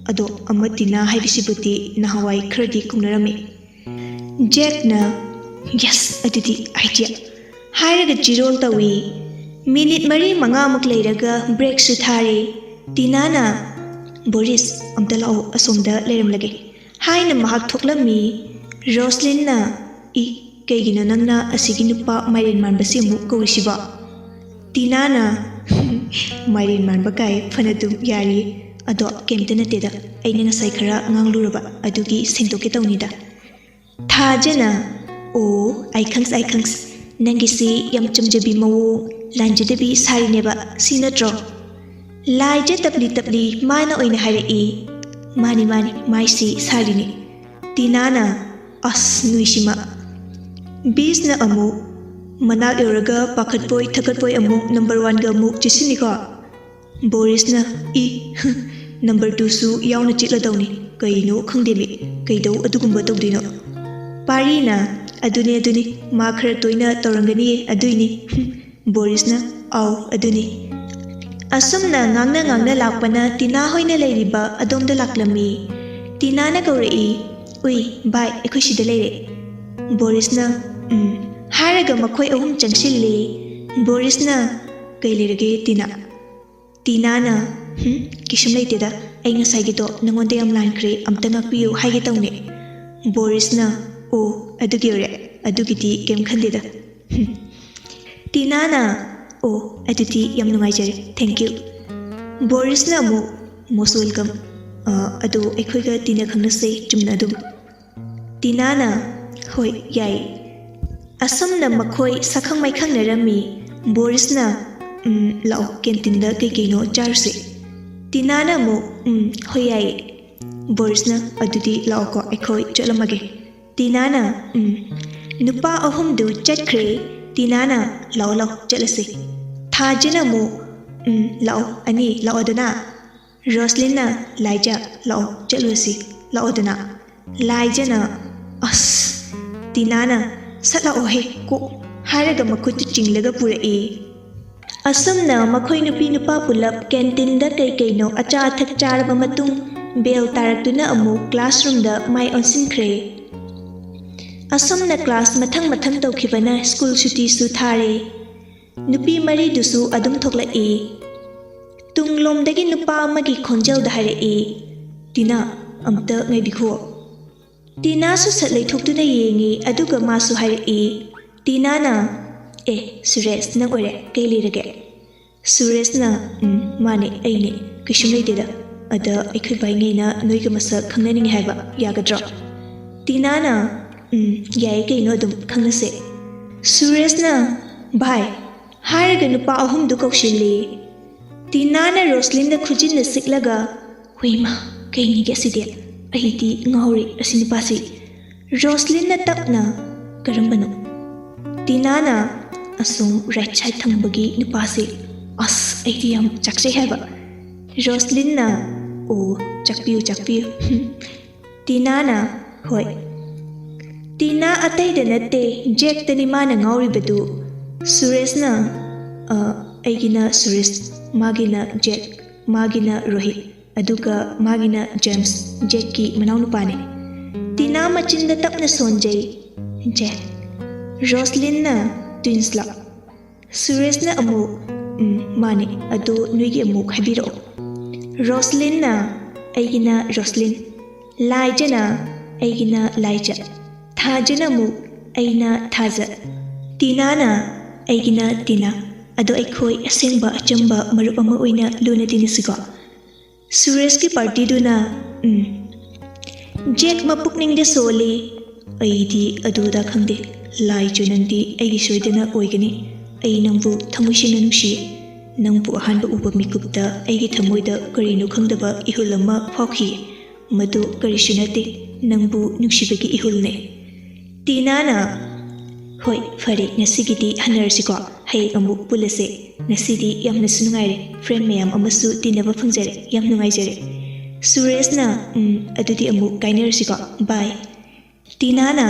ꯑꯗꯣ ꯑꯃ ꯇꯤꯅꯥ ꯍꯥꯏꯕꯁꯤꯕꯨꯗꯤ ꯅꯍꯥꯟꯋꯥꯏ ꯈꯔꯗꯤ ꯀꯧꯅꯔꯝꯃꯤ꯫ ꯖꯦꯛꯅ, "ꯌꯦꯁ, ꯑꯗꯨꯗꯤ ꯑꯥꯏꯗꯤꯌꯥ" ꯍꯥꯏꯔꯒ ꯆꯤꯔꯣꯜ ꯇꯧꯏ꯫ ꯃꯤꯅꯤꯠ ꯃꯔꯤ ꯃꯉꯥꯃꯨꯛ ꯂꯩꯔꯒ ꯕ꯭ꯔꯦꯛꯁꯨ ꯊꯥꯔꯦ꯫ ꯇꯤꯅꯥꯅ, "ꯕꯣꯔꯤꯁ, ꯑꯝꯇ ꯂꯥꯛꯑꯣ, ꯑꯁꯣꯝꯗ ꯂꯩꯔꯝꯂꯒꯦ" ꯍꯥꯏꯅ ꯃꯍꯥꯛ ꯊꯣꯛꯂꯝꯃꯤ꯫ ꯔꯣꯁꯂꯤꯟꯅ, "ꯏ, ꯀꯩꯒꯤꯅꯣ ꯅꯪꯅ ꯑꯁꯤꯒꯤ ꯅꯨꯄꯥ ꯃꯥꯏꯔꯦꯟ ꯃꯥꯟꯕꯁꯤ ꯑꯃꯨꯛ ꯀꯧꯔꯤꯁꯤꯕꯣ?" ꯇꯤꯅꯥꯅ, "ꯃꯥꯏꯔꯦꯟ ꯃꯥꯟꯕ ꯀꯥꯏ, ꯐꯅꯗꯨꯝ ꯌꯥꯔꯤꯌꯦ꯫ ꯑꯗꯣ ꯀꯩꯝꯇ ꯅꯠꯇꯦꯗ, ꯑꯩꯅ ꯉꯁꯥꯏ ꯈꯔ ꯉꯥꯡꯂꯨꯔꯕ, ꯑꯗꯨꯒꯤ ꯁꯦꯡꯗꯣꯛꯀꯦ ꯇꯧꯅꯤꯗ"꯫ ꯊꯥꯖꯅ, "ꯑꯣ, ꯑꯩ ꯈꯪꯁ, ꯑꯩ ꯈꯪꯁ꯫ ꯅꯪꯒꯤꯁꯤ ꯌꯥꯝ ꯆꯝꯖꯕꯤ ꯃꯑꯣꯡ, ꯂꯥꯟꯖꯗꯕꯤ ꯁꯥꯔꯤꯅꯦꯕ, ꯁꯤ ꯅꯠꯇ꯭ꯔꯣ?" ꯂꯥꯏꯖ ꯇꯞꯂꯤ ꯇꯞꯂꯤ ꯃꯥꯅ ꯑꯣꯏꯅ ꯍꯥꯏꯔꯛꯏ꯫ "ꯃꯥꯅꯤ, ꯃꯥꯅꯤ, ꯃꯥꯏꯁꯤ ꯁꯥꯔꯤꯅꯤ"꯫ ꯇꯤꯅꯥꯅ, "ꯑꯁ, ꯅꯣꯏꯁꯤꯃ"꯫ ꯕꯤꯁꯅ ꯑꯃꯨꯛ, "ꯃꯅꯥꯛ ꯌꯧꯔꯒ ꯄꯥꯈꯠꯄꯣꯏ ꯊꯀꯠꯄꯣꯏ ꯑꯃꯨꯛ ꯅꯝꯕꯔ ꯋꯥꯟꯒ ꯑꯃꯨꯛ ꯆꯦꯠꯁꯤꯟꯅꯤꯀꯣ"꯫ ꯕꯣꯔꯤꯁꯅ, "ꯏ, ꯅꯝꯕꯔ ꯇꯨꯁꯨ ꯌꯥꯎꯅ ꯆꯦꯠꯂꯗꯧꯅꯤ꯫ ꯀꯩꯅꯣ ꯈꯪꯗꯦꯃꯤ, ꯀꯩꯗꯧ ꯑꯗꯨꯒꯨꯝꯕ ꯇꯧꯗꯣꯏꯅꯣ?" ꯄꯥꯔꯤꯅ, "ꯑꯗꯨꯅꯦ, ꯑꯗꯨꯅꯦ, ꯃꯥ ꯈꯔ ꯇꯣꯏꯅ ꯇꯧꯔꯝꯒꯅꯤꯌꯦ, ꯑꯗꯨꯏꯅꯤ"꯫ ꯕꯣꯔꯤꯁꯅ, "ꯑꯥꯎ, ꯑꯗꯨꯅꯤ"꯫ ꯑꯁꯨꯝꯅ ꯉꯥꯡꯅ ꯉꯥꯡꯅ ꯂꯥꯛꯄꯅ ꯇꯤꯅꯥ ꯍꯣꯏꯅ ꯂꯩꯔꯤꯕ ꯑꯗꯣꯝꯗ ꯂꯥꯛꯂꯝꯃꯤ꯫ ꯇꯤꯅꯥꯅ ꯀꯧꯔꯛꯏ, "ꯎꯏ, ꯚꯥꯏ, ꯑꯩꯈꯣꯏ ꯁꯤꯗ ꯂꯩꯔꯦ"꯫ ꯕꯣꯔꯤꯁꯅ, "ꯎꯝ" ꯍꯥꯏꯔꯒ ꯃꯈꯣꯏ ꯑꯍꯨꯝ ꯆꯪꯁꯤꯜꯂꯤ꯫ ꯕꯣꯔꯤꯁꯅ, "ꯀꯩ ꯂꯩꯔꯒꯦ, ꯇꯤꯅꯥ?" ꯇꯤꯅꯥꯅ, "ꯍꯨꯝ, ꯀꯩꯁꯨꯝ ꯂꯩꯇꯦꯗ, ꯑꯩ ꯉꯁꯥꯏꯒꯤꯗꯣ ꯅꯉꯣꯟꯗ ꯌꯥꯝ ꯂꯥꯟꯈ꯭ꯔꯦ, ꯑꯝꯇ ꯉꯥꯛꯄꯤꯌꯨ ꯍꯥꯏꯒꯦ ꯇꯧꯅꯦ"꯫ ꯕꯣꯔꯤꯁꯅ, "ꯑꯣ, ꯑꯗꯨꯒꯤ ꯑꯣꯏꯔꯦ, ꯑꯗꯨꯒꯤꯗꯤ ꯀꯩꯝ ꯈꯟꯗꯦꯗ"꯫ ꯍꯨꯝ꯫ ꯇꯤꯅꯥꯅ, "ꯑꯣ, ꯑꯗꯨꯗꯤ ꯌꯥꯝ ꯅꯨꯡꯉꯥꯏꯖꯔꯦ, thank you"꯫ ꯕꯣꯔꯤꯁꯅ ꯑꯃꯨꯛ, "Most welcome꯫ ꯑ, ꯑꯗꯣ ꯑꯩꯈꯣꯏꯒ ꯇꯤꯟꯅ ꯈꯪꯅꯁꯦ, ꯆꯨꯝꯅ ꯑꯗꯨꯝ"꯫ ꯇꯤꯅꯥꯅ, "ꯍꯣꯏ, ꯌꯥꯏ"꯫ ꯑꯁꯨꯝꯅ ꯃꯈꯣꯏ ꯁꯛꯈꯪ ꯃꯥꯏꯈꯪꯅꯔꯝꯃꯤ꯫ ꯕꯣꯔꯤꯁꯅ, "ꯎꯝ, ꯂꯥꯛꯑꯣ, ꯀꯦꯟꯇꯤꯟꯗ ꯀꯩꯀꯩꯅꯣ ꯆꯥꯔꯨꯁꯦ"꯫ ꯇꯤꯅꯥꯅ ꯑꯃꯨꯛ, "ꯎꯝ, ꯍꯣꯏ, ꯌꯥꯏꯌꯦ"꯫ ꯕꯣꯔꯤꯁꯅ, "ꯑꯗꯨꯗꯤ ꯂꯥꯛꯑꯣꯀꯣ, ꯑꯩꯈꯣꯏ ꯆꯠꯂꯝꯃꯒꯦ"꯫ ꯇꯤꯅꯥꯅ, "ꯎꯝ"꯫ ꯅꯨꯄꯥ ꯑꯍꯨꯝꯗꯨ ꯆꯠꯈ꯭ꯔꯦ꯫ ꯇꯤꯅꯥꯅ, "ꯂꯥꯛꯑꯣ, ꯂꯥꯛꯑꯣ, ꯆꯠꯂꯁꯤ"꯫ ꯊꯥꯖꯅ ꯑꯃꯨꯛ, "ꯎꯝ, ꯂꯥꯛꯑꯣ, ꯑꯅꯤ ꯂꯥꯛꯑꯣꯗꯅ"꯫ ꯔꯣꯁꯂꯤꯟꯅ, "ꯂꯥꯏꯖ, ꯂꯥꯛꯑꯣ, ꯆꯠꯂꯨꯔꯁꯤ, ꯂꯥꯛꯑꯣꯗꯅ"꯫ ꯂꯥꯏꯖꯅ, "ꯑꯁ"꯫ ꯇꯤꯅꯥꯅ, "ꯁꯠ ꯂꯥꯛꯑꯣꯍꯦ, ꯀꯣꯛ"꯫ ꯍꯥꯏꯔꯒ ꯃꯈꯨꯠꯇꯨ ꯆꯤꯡꯂꯒ ꯄꯨꯔꯛꯏ꯫ ꯑꯁꯨꯝꯅ ꯃꯈꯣꯏ ꯅꯨꯄꯤ ꯅꯨꯄꯥ ꯄꯨꯂꯞ ꯀꯦꯟꯇꯤꯟꯗ ꯀꯩ ꯀꯩꯅꯣ ꯑꯆꯥ ꯑꯊꯛ ꯆꯥꯔꯕ ꯃꯇꯨꯡ, ꯕꯦꯜ ꯇꯥꯔꯛꯇꯨꯅ ꯑꯃꯨꯛ ꯀ꯭ꯂꯥꯁꯔꯨꯝꯗ ꯃꯥꯏ ꯑꯣꯟꯁꯤꯟꯈ꯭ꯔꯦ꯫ ꯑꯁꯨꯝꯅ ꯀ꯭ꯂꯥꯁ ꯃꯊꯪ ꯃꯊꯪ ꯇꯧꯈꯤꯕꯅ ꯁ꯭ꯀꯨꯜ ꯁꯨꯇꯤꯁꯨ ꯊꯥꯔꯦ꯫ ꯅꯨꯄꯤ ꯃꯔꯤꯗꯨꯁꯨ ꯑꯗꯨꯝ ꯊꯣꯛꯂꯛꯏ꯫ ꯇꯨꯡꯂꯣꯝꯗꯒꯤ ꯅꯨꯄꯥ ꯑꯃꯒꯤ ꯈꯣꯟꯖꯦꯜꯗ ꯍꯥꯏꯔꯛꯏ, "ꯇꯤꯅꯥ, ꯑꯝꯇ ꯉꯥꯏꯕꯤꯈꯣ"꯫ ꯇꯤꯅꯥꯁꯨ ꯁꯠ ꯂꯩꯊꯣꯛꯇꯨꯅ ꯌꯦꯡꯉꯤ, ꯑꯗꯨꯒ ꯃꯥꯁꯨ ꯍꯥꯏꯔꯛꯏ꯫ ꯇꯤꯅꯥꯅ, "ꯑꯦ, ꯁꯨꯔꯦꯁ, ꯅꯪ ꯑꯣꯏꯔꯦ, ꯀꯩ ꯂꯩꯔꯒꯦ?" ꯁꯨꯔꯦꯁꯅ, "ꯎꯝ, ꯃꯥꯅꯦ, ꯑꯩꯅꯦ, ꯀꯩꯁꯨꯝ ꯂꯩꯇꯦꯗ꯫ ꯑꯗ ꯑꯩꯈꯣꯏ ꯚꯥꯏꯉꯩꯅ ꯅꯣꯏꯒ ꯃꯁꯛ ꯈꯪꯅꯅꯤꯡꯉꯦ ꯍꯥꯏꯕ, ꯌꯥꯒꯗ꯭ꯔꯣ?" ꯇꯤꯅꯥꯅ, "ꯎꯝ, ꯌꯥꯏꯌꯦ, ꯀꯩꯅꯣ, ꯑꯗꯨꯝ ꯈꯪꯅꯁꯦ"꯫ ꯁꯨꯔꯦꯁꯅ, "ꯚꯥꯏ" ꯍꯥꯏꯔꯒ ꯅꯨꯄꯥ ꯑꯍꯨꯝꯗꯨ ꯀꯧꯁꯤꯜꯂꯤ꯫ ꯇꯤꯅꯥꯅ ꯔꯣꯁꯂꯤꯟꯗ ꯈꯨꯖꯤꯟꯅ ꯁꯤꯛꯂꯒ, "ꯍꯨꯏꯃ, ꯀꯩꯅꯤꯒꯦ ꯑꯁꯤꯗꯤ? ꯑꯩꯗꯤ ꯉꯥꯎꯔꯦ ꯑꯁꯤ ꯅꯨꯄꯥꯁꯤ"꯫ ꯔꯣꯁꯂꯤꯟꯅ ꯇꯞꯅ, "ꯀꯔꯝꯕꯅꯣ?" ꯇꯤꯅꯥꯅ ꯑꯁꯣꯝ ꯔꯥꯏꯠ ꯁꯥꯏꯠ ꯊꯪꯕꯒꯤ ꯅꯨꯄꯥꯁꯤ꯫ "ꯑꯁ, ꯑꯩꯗꯤ ꯌꯥꯝ ꯆꯥꯛꯆꯩ ꯍꯥꯏꯕ"꯫ ꯔꯣꯁꯂꯤꯟꯅ, "ꯑꯣ, ꯆꯥꯛꯄꯤꯌꯨ, ꯆꯥꯛꯄꯤꯌꯨ"꯫ ꯇꯤꯅꯥꯅ, "ꯍꯣꯏ"꯫ ꯇꯤꯅꯥ ꯑꯇꯩꯗ ꯅꯠꯇꯦ, ꯖꯦꯛꯇꯅꯤ ꯃꯥꯅ ꯉꯥꯎꯔꯤꯕꯗꯨ꯫ ꯁꯨꯔꯦꯁꯅ, "ꯑ, ꯑꯩꯒꯤꯅ ꯁꯨꯔꯦꯁ, ꯃꯥꯒꯤꯅ ꯖꯦꯛ, ꯃꯥꯒꯤꯅ ꯔꯣꯍꯤꯠ, ꯑꯗꯨꯒ ꯃꯥꯒꯤꯅ ꯖꯦꯝꯁ, ꯖꯦꯛꯀꯤ ꯃꯅꯥꯎꯅꯨꯄꯥꯅꯤ"꯫ ꯇꯤꯅꯥ ꯃꯆꯤꯟꯗ ꯇꯞꯅ ꯁꯣꯟꯖꯩ꯫ "ꯖꯦꯛ"꯫ ꯔꯣꯁꯂꯤꯟꯅ, "ꯇ꯭ꯋꯤꯟꯁꯂꯣ?" ꯁꯨꯔꯦꯁꯅ ꯑꯃꯨꯛ, "ꯎꯝ, ꯃꯥꯅꯦ, ꯑꯗꯣ ꯅꯣꯏꯒꯤ ꯑꯃꯨꯛ ꯍꯥꯏꯕꯤꯔꯛꯑꯣ"꯫ ꯔꯣꯁꯂꯤꯟꯅ, "ꯑꯩꯒꯤꯅ ꯔꯣꯁꯂꯤꯟ"꯫ ꯂꯥꯏꯖꯅ, "ꯑꯩꯒꯤꯅ ꯂꯥꯏꯖ"꯫ ꯊꯥꯖꯅ ꯑꯃꯨꯛ, "ꯑꯩꯅ ꯊꯥꯖ"꯫ ꯇꯤꯅꯥꯅ, "ꯑꯩꯒꯤꯅ ꯇꯤꯅꯥ"꯫ ꯑꯗꯣ ꯑꯩꯈꯣꯏ ꯑꯁꯦꯡꯕ ꯑꯆꯝꯕ ꯃꯔꯨꯞ ꯑꯃ ꯑꯣꯏꯅ ꯂꯨꯅ ꯇꯤꯟꯅꯁꯤꯀꯣ꯫ ꯁꯨꯔꯦꯁꯀꯤ ꯄꯥꯔꯇꯤꯗꯨꯅ, ꯎꯝ꯫ ꯖꯦꯛ ꯃꯄꯨꯛꯅꯤꯡꯗ ꯁꯣꯜꯂꯤ꯫ "ꯑꯩꯗꯤ ꯑꯗꯨꯗ ꯈꯪꯗꯦ꯫ ꯂꯥꯏꯖ, ꯅꯪꯗꯤ ꯑꯩꯒꯤ ꯁꯣꯏꯗꯅ ꯑꯣꯏꯒꯅꯤ꯫ ꯑꯩ ꯅꯪꯕꯨ ꯊꯃꯣꯏ ꯁꯦꯡꯅ ꯅꯨꯡꯁꯤ꯫ ꯅꯪꯕꯨ ꯑꯍꯥꯟꯕ ꯎꯕ ꯃꯤꯀꯨꯞꯇ ꯑꯩꯒꯤ ꯊꯃꯣꯏꯗ ꯀꯔꯤꯅꯣ ꯈꯪꯗꯕ ꯏꯍꯨꯜ ꯑꯃ ꯐꯥꯎꯈꯤ꯫ ꯃꯗꯨ ꯀꯔꯤꯁꯨ ꯅꯠꯇꯦ, ꯅꯪꯕꯨ ꯅꯨꯡꯁꯤꯕꯒꯤ ꯏꯍꯨꯜꯅꯦ"꯫ ꯇꯤꯅꯥꯅ, "ꯍꯣꯏ, ꯐꯔꯦ, ꯉꯁꯤꯒꯤꯗꯤ ꯍꯟꯅꯔꯁꯤꯀꯣ꯫ ꯍꯌꯦꯡ ꯑꯃꯨꯛ ꯄꯨꯜꯂꯁꯦ꯫ ꯉꯁꯤꯗꯤ ꯌꯥꯝꯅꯁꯨ ꯅꯨꯡꯉꯥꯏꯔꯦ꯫ ꯐ꯭ꯔꯦꯟ ꯃꯌꯥꯝ ꯑꯃꯁꯨ ꯇꯤꯟꯅꯕ ꯐꯪꯖꯔꯦ꯫ ꯌꯥꯝ ꯅꯨꯡꯉꯥꯏꯖꯔꯦ"꯫ ꯁꯨꯔꯦꯁꯅ, "ꯎꯝ, ꯑꯗꯨꯗꯤ ꯑꯃꯨꯛ ꯀꯥꯏꯅꯔꯁꯤꯀꯣ꯫ ꯕꯥꯏ"꯫ ꯇꯤꯅꯥꯅ,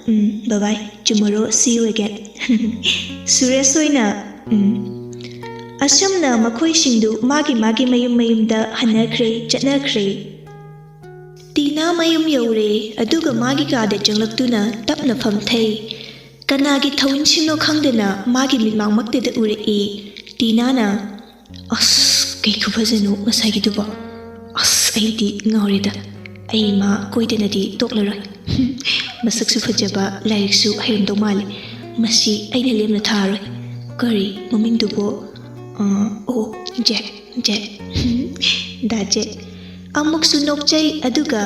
"ꯎꯝ, ꯕꯥꯏ ꯕꯥꯏ꯫ Tomorrow see you again"꯫ Suresh ꯑꯣꯏꯅ, "ꯎꯝ"꯫ ꯑꯁꯨꯝꯅ ꯃꯈꯣꯏꯁꯤꯡꯗꯨ ꯃꯥꯒꯤ ꯃꯥꯒꯤ ꯃꯌꯨꯝ ꯃꯌꯨꯝꯗ ꯍꯟꯅꯈ꯭ꯔꯦ, ꯆꯠꯅꯈ꯭ꯔꯦ꯫ ꯇꯤꯅꯥ ꯃꯌꯨꯝ ꯌꯧꯔꯦ, ꯑꯗꯨꯒ ꯃꯥꯒꯤ ꯀꯥꯗ ꯆꯪꯂꯛꯇꯨꯅ ꯇꯞꯅ ꯐꯝꯊꯩ꯫ ꯀꯅꯥꯒꯤ ꯊꯧꯑꯣꯏꯟꯁꯤꯡꯅꯣ ꯈꯪꯗꯅ ꯃꯥꯒꯤ ꯃꯤꯠꯃꯥꯡꯃꯛꯇꯗ ꯎꯔꯛꯏ꯫ ꯇꯤꯅꯥꯅ, "ꯑꯁ, ꯀꯩ ꯈꯨꯐꯖꯅꯣ ꯉꯁꯥꯏꯒꯤꯗꯨꯕꯣ? ꯑꯁ, ꯑꯩꯗꯤ ꯉꯥꯎꯔꯦꯗ꯫ ꯑꯩ ꯃꯥ ꯀꯣꯏꯗꯅꯗꯤ ꯇꯣꯛꯂꯔꯣꯏ꯫ ꯃꯁꯛꯁꯨ ꯐꯖꯕ, ꯂꯥꯏꯔꯤꯛꯁꯨ ꯍꯩꯔꯝꯗꯧ ꯃꯥꯜꯂꯤ꯫ ꯃꯁꯤ ꯑꯩꯅ ꯂꯦꯝꯅ ꯊꯥꯔꯣꯏ꯫ ꯀꯔꯤ ꯃꯃꯤꯡꯗꯨꯕꯣ? ꯑ, ꯑꯣ, ꯖꯦꯛ, ꯖꯦꯛ꯫ ꯗꯥ ꯖꯦꯛ꯫ ꯑꯃꯨꯛꯁꯨ ꯅꯣꯛꯆꯩ, ꯑꯗꯨꯒ,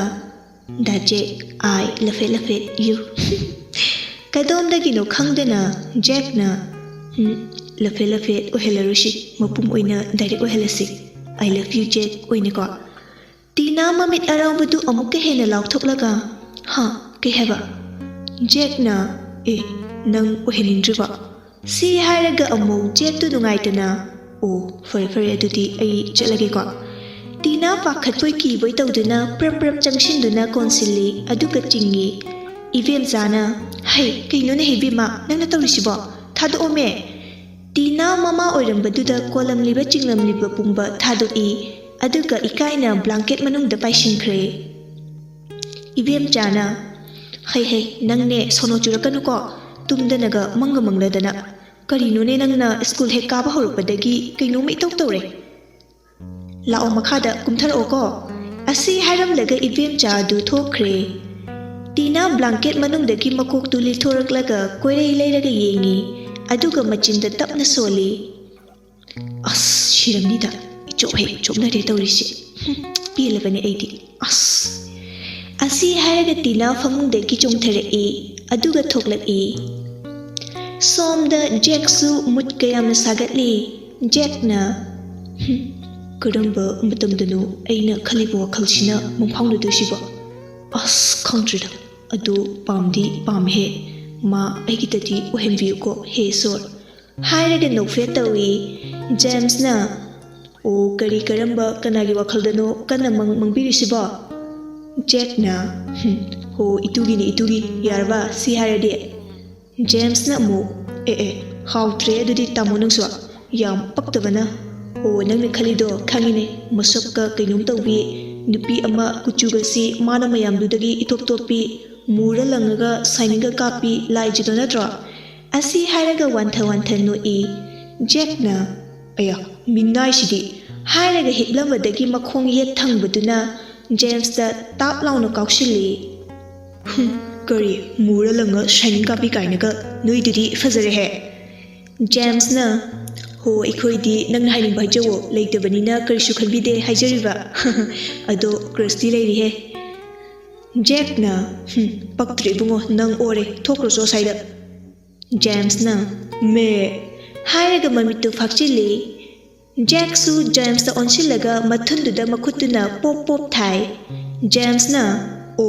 "ꯗꯥ ꯖꯦꯛ, I love it, love it, you." ꯀꯗꯣꯝꯗꯒꯤꯅꯣ ꯈꯪꯗꯅ ꯖꯦꯛꯅ, "ꯎꯝ, love it, love it ꯑꯣꯏꯍꯜꯂꯔꯣꯏꯁꯤ, ꯃꯄꯨꯝ ꯑꯣꯏꯅ direct ꯑꯣꯏꯍꯜꯂꯁꯤ꯫ I love you, ꯖꯦꯛ ꯑꯣꯏꯅꯀꯣ?" ꯇꯤꯅꯥ ꯃꯃꯤꯠ ꯑꯔꯥꯎꯕꯗꯨ ꯑꯃꯨꯛꯀ ꯍꯦꯟꯅ ꯂꯥꯎꯊꯣꯛꯂꯒ, "ꯍꯥ? ꯀꯩ ꯍꯥꯏꯕ?" ꯖꯦꯛꯅ, "ꯑꯦ, ꯅꯪ ꯑꯣꯏꯍꯟꯅꯤꯡꯗ꯭ꯔꯤꯕ?" ꯁꯤ ꯍꯥꯏꯔꯒ ꯑꯃꯨꯛ ꯖꯦꯛꯇꯨ ꯅꯨꯡꯉꯥꯏꯇꯅ, "ꯑꯣ, ꯐꯔꯦ, ꯐꯔꯦ, ꯑꯗꯨꯗꯤ ꯑꯩ ꯆꯠꯂꯒꯦꯀꯣ꯫" ꯇꯤꯅꯥ ꯄꯥꯈꯠꯄꯣꯏ ꯀꯤꯕꯣꯏ ꯇꯧꯗꯨꯅ ꯄ꯭ꯔꯞ ꯄ꯭ꯔꯞ ꯆꯪꯁꯤꯟꯗꯨꯅ ꯀꯣꯟꯁꯤꯜꯂꯤ, ꯑꯗꯨꯒ ꯆꯤꯡꯏ꯫ ꯏꯕꯦꯝꯆꯥꯅ, "ꯍꯩ, ꯀꯩꯅꯣꯅꯦ ꯏꯕꯦꯝꯃ, ꯅꯪꯅ ꯇꯧꯔꯤꯁꯤꯕꯣ? ꯊꯥꯗꯣꯛꯑꯣꯃꯦ!" ꯇꯤꯅꯥ ꯃꯃꯥ ꯑꯣꯏꯔꯝꯕꯗꯨꯗ ꯀꯣꯜꯂꯝꯂꯤꯕ ꯆꯤꯡꯂꯝꯂꯤꯕ ꯄꯨꯝꯕ ꯊꯥꯗꯣꯛꯏ, ꯑꯗꯨꯒ ꯏꯀꯥꯏꯅ blanket ꯃꯅꯨꯡꯗ ꯄꯥꯏꯁꯤꯟꯈ꯭ꯔꯦ꯫ ꯏꯕꯦꯝꯆꯥꯅ, "ꯍꯩ ꯍꯩ, ꯅꯪꯅꯦ ꯁꯣꯅꯣ ꯆꯨꯔꯛꯀꯅꯨꯀꯣ, ꯇꯨꯝꯗꯅꯒ ꯃꯪꯒ ꯃꯪꯂꯗꯅ꯫ ꯀꯔꯤꯅꯣꯅꯦ ꯅꯪꯅ ꯁ꯭ꯀꯨꯜ ꯍꯦꯛ ꯀꯥꯕ ꯍꯧꯔꯛꯄꯗꯒꯤ ꯀꯩꯅꯣꯝꯃ ꯏꯇꯧ ꯇꯧꯔꯦ꯫ ꯂꯥꯛꯑꯣ ꯃꯈꯥꯗ ꯀꯨꯝꯊꯔꯛꯑꯣꯀꯣ꯫" ꯑꯁꯤ ꯍꯥꯏꯔꯝꯂꯒ ꯏꯕꯦꯝꯆꯥ ꯑꯗꯨ ꯊꯣꯛꯈ꯭ꯔꯦ꯫ ꯇꯤꯅꯥ blanket ꯃꯅꯨꯡꯗꯒꯤ ꯃꯀꯣꯛꯇꯨ ꯂꯤꯊꯣꯔꯛꯂꯒ ꯀꯣꯏꯔꯩ ꯂꯩꯔꯒ ꯌꯦꯡꯉꯤ, ꯑꯗꯨꯒ ꯃꯆꯤꯟꯗ ꯇꯞꯅ ꯁꯣꯜꯂꯤ꯫ "ꯑꯁ, ꯁꯤꯔꯝꯅꯤꯗ, ꯏꯆꯣꯞ ꯍꯦꯛ ꯆꯣꯞꯅꯔꯦ ꯇꯧꯔꯤꯁꯦ꯫ ꯍꯨꯝ, ꯄꯦꯜꯂꯕꯅꯦ ꯑꯩꯗꯤ, ꯑꯁ!" ꯑꯁꯤ ꯍꯥꯏꯔꯒ ꯇꯤꯅꯥ ꯐꯃꯨꯡꯗꯒꯤ ꯆꯣꯡꯊꯔꯛꯏ, ꯑꯗꯨꯒ ꯊꯣꯛꯂꯛꯏ꯫ ꯁꯣꯝꯗ ꯖꯦꯛꯁꯨ ꯃꯨꯠꯀ ꯌꯥꯝꯅ ꯁꯥꯒꯠꯂꯤ꯫ ꯖꯦꯛꯅ, "ꯍꯨꯝ, ꯀꯔꯝꯕ ꯃꯇꯝꯗꯅꯣ ꯑꯩꯅ ꯈꯜꯂꯤꯕ ꯋꯥꯈꯜꯁꯤꯅ ꯃꯪꯐꯥꯎꯅꯗꯣꯏꯁꯤꯕꯣ? ꯑꯁ, ꯈꯪꯗ꯭ꯔꯦꯗ꯫ ꯑꯗꯣ ꯄꯥꯝꯗꯤ ꯄꯥꯝꯃꯦꯍꯦ꯫ ꯃꯥ ꯑꯩꯒꯤꯗꯗꯤ ꯑꯣꯏꯍꯟꯕꯤꯌꯨꯀꯣ, ꯍꯦ ꯏꯁꯣꯔ꯫" ꯍꯥꯏꯔꯒ ꯅꯣꯛꯐꯦꯠ ꯇꯧꯏ꯫ ꯖꯦꯝꯁꯅ, "ꯑꯣ, ꯀꯔꯤ, ꯀꯔꯝꯕ, ꯀꯅꯥꯒꯤ ꯋꯥꯈꯜꯗꯅꯣ ꯀꯟꯅ ꯃꯪ-, ꯃꯪꯕꯤꯔꯤꯁꯤꯕꯣ?" ꯖꯦꯛꯅ, "ꯍꯨꯝ, ꯍꯣ, ꯏꯇꯨꯒꯤꯅꯤ, ꯏꯇꯨꯒꯤ꯫ ꯌꯥꯔꯕ ꯁꯤ ꯍꯥꯏꯔꯗꯤ?" ꯖꯦꯝꯁꯅ ꯑꯃꯨꯛ, "ꯑꯦ, ꯑꯦ, ꯍꯥꯎꯇ꯭ꯔꯦ ꯑꯗꯨꯗꯤ ꯇꯥꯃꯣ ꯅꯪꯁꯨ꯫ ꯌꯥꯝ ꯄꯛꯇꯕꯅ꯫ ꯑꯣ, ꯅꯪꯅ ꯈꯜꯂꯤꯗꯣ ꯈꯪꯉꯤꯅꯦ, ꯃꯁꯛꯀ ꯀꯩꯅꯣꯝ ꯇꯧꯕꯤ, ꯅꯨꯄꯤ ꯑꯃ ꯀꯨꯆꯨꯒꯁꯤ ꯃꯥꯅ ꯃꯌꯥꯝꯗꯨꯗꯒꯤ ꯏꯇꯣꯞ ꯇꯣꯞꯄꯤ, ꯃꯨꯔ ꯂꯪꯉꯒ ꯁꯥꯏꯅꯤꯡꯒ ꯀꯥꯞꯄꯤ ꯂꯥꯏꯖꯗꯣ ꯅꯠꯇ꯭ꯔꯣ? ꯑꯁꯤ ꯍꯥꯏꯔꯒ ꯋꯥꯟꯊ ꯋꯥꯟꯊ ꯅꯣꯛꯏ꯫ ꯖꯦꯛꯅ, "ꯑꯌꯥ, ꯃꯤꯅꯥꯏꯁꯤꯗꯤ!" ꯍꯥꯏꯔꯒ ꯍꯤꯞꯂꯝꯕꯗꯒꯤ ꯃꯈꯣꯡ ꯌꯦꯠ ꯊꯪꯕꯗꯨꯅ ꯖꯦꯝꯁꯇ ꯇꯥꯞ ꯂꯥꯎꯅ ꯀꯥꯎꯁꯤꯜꯂꯤ꯫ "ꯍꯨꯝ, ꯀꯔꯤ ꯃꯨꯔ ꯂꯪꯉ ꯁꯥꯏꯅꯤꯡ ꯀꯥꯞꯄꯤ ꯀꯥꯏꯅꯒ, ꯅꯣꯏꯗꯨꯗꯤ ꯐꯖꯔꯦꯍꯦ!" ꯖꯦꯝꯁꯅ, "ꯍꯣ, ꯑꯩꯈꯣꯏꯗꯤ ꯅꯪꯅ ꯍꯥꯏꯅꯤꯡꯕ ꯍꯥꯏꯖꯧꯋꯣ, ꯂꯩꯇꯕꯅꯤꯅ ꯀꯔꯤꯁꯨ ꯈꯟꯕꯤꯗꯦ ꯍꯥꯏꯖꯔꯤꯕ꯫ ꯑꯗꯣ ꯀ꯭ꯔꯁꯇꯤ ꯂꯩꯔꯤꯍꯦ꯫" ꯖꯦꯛꯅ, "ꯍꯨꯝ, ꯄꯛꯇ꯭ꯔꯦ ꯏꯕꯨꯡꯉꯣ, ꯅꯪ ꯑꯣꯔꯦ, ꯊꯣꯛꯈ꯭ꯔꯣꯆꯣ ꯑꯁ꯭ꯋꯥꯏꯗ꯫" ꯖꯦꯝꯁꯅ, "ꯃꯦ!" ꯍꯥꯏꯔꯒ ꯃꯃꯤꯠꯇꯨ ꯐꯥꯛꯆꯤꯜꯂꯤ꯫ ꯖꯦꯛꯁꯨ ꯖꯦꯝꯁꯇ ꯑꯣꯟꯁꯤꯜꯂꯒ ꯃꯊꯨꯟꯗꯨꯗ ꯃꯈꯨꯠꯇꯨꯅ ꯄꯣꯞ ꯄꯣꯞ ꯊꯥꯏ꯫ ꯖꯦꯝꯁꯅ, "ꯑꯣ,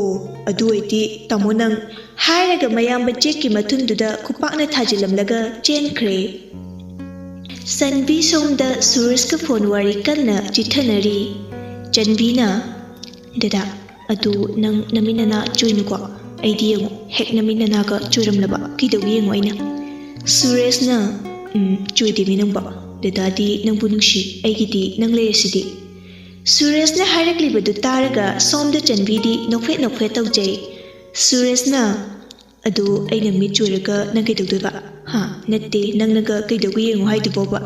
ꯑꯗꯨ ꯑꯣꯏꯗꯤ ꯇꯥꯃꯣ ꯅꯪ," ꯍꯥꯏꯔꯒ ꯃꯌꯥꯝꯕ ꯖꯦꯛꯀꯤ ꯃꯊꯨꯟꯗꯨꯗ ꯈꯨꯄꯥꯛꯅ ꯊꯥꯖꯤꯜꯂꯝꯂꯒ ꯆꯦꯟꯈ꯭ꯔꯦ꯫ ꯆꯟꯕꯤ ꯁꯣꯝꯗ ꯁꯨꯔꯦꯁꯀ ꯐꯣꯟ ꯋꯥꯔꯤ ꯀꯟꯅ ꯆꯤꯊꯅꯔꯤ꯫ ꯆꯟꯕꯤꯅ, "ꯗꯗꯥ, ꯑꯗꯨ ꯅꯪ ꯅꯃꯤꯠ ꯅꯅꯥ ꯆꯣꯏꯅꯨꯀꯣ꯫ ꯑꯩꯗꯤ ꯌꯦꯡꯉꯨ, ꯍꯦꯛ ꯅꯃꯤꯠ ꯅꯅꯥꯒ ꯆꯣꯏꯔꯝꯂꯕ ꯀꯩꯗꯧꯒꯦ ꯌꯦꯡꯉꯨ ꯑꯩꯅ꯫" ꯁꯨꯔꯦꯁꯅ, "ꯎꯝ, ꯆꯣꯏꯗꯦꯃꯤ ꯅꯪꯕꯣ꯫ ꯗꯗꯥꯗꯤ ꯅꯪꯕꯨ ꯅꯨꯡꯁꯤ, ꯑꯩꯒꯤꯗꯤ ꯅꯪ ꯂꯩꯔꯁꯤꯗꯤ꯫" ꯁꯨꯔꯦꯁꯅ ꯍꯥꯏꯔꯛꯂꯤꯕꯗꯨ ꯇꯥꯔꯒ ꯁꯣꯝꯗ ꯆꯟꯕꯤꯗꯤ ꯅꯣꯛꯐꯦꯠ ꯅꯣꯛꯐꯦꯠ ꯇꯧꯖꯩ꯫ ꯁꯨꯔꯦꯁꯅ, "ꯑꯗꯨ ꯑꯩꯅ ꯃꯤꯠ ꯆꯣꯏꯔꯒ ꯅꯪ ꯀꯩꯗꯧꯗꯣꯏꯕ? ꯍꯥ? ꯅꯠꯇꯦ, ꯅꯪꯅꯒ ꯀꯩꯗꯧꯒꯦ ꯌꯦꯡꯉꯨ ꯍꯥꯏꯗꯨꯕꯣꯕ?"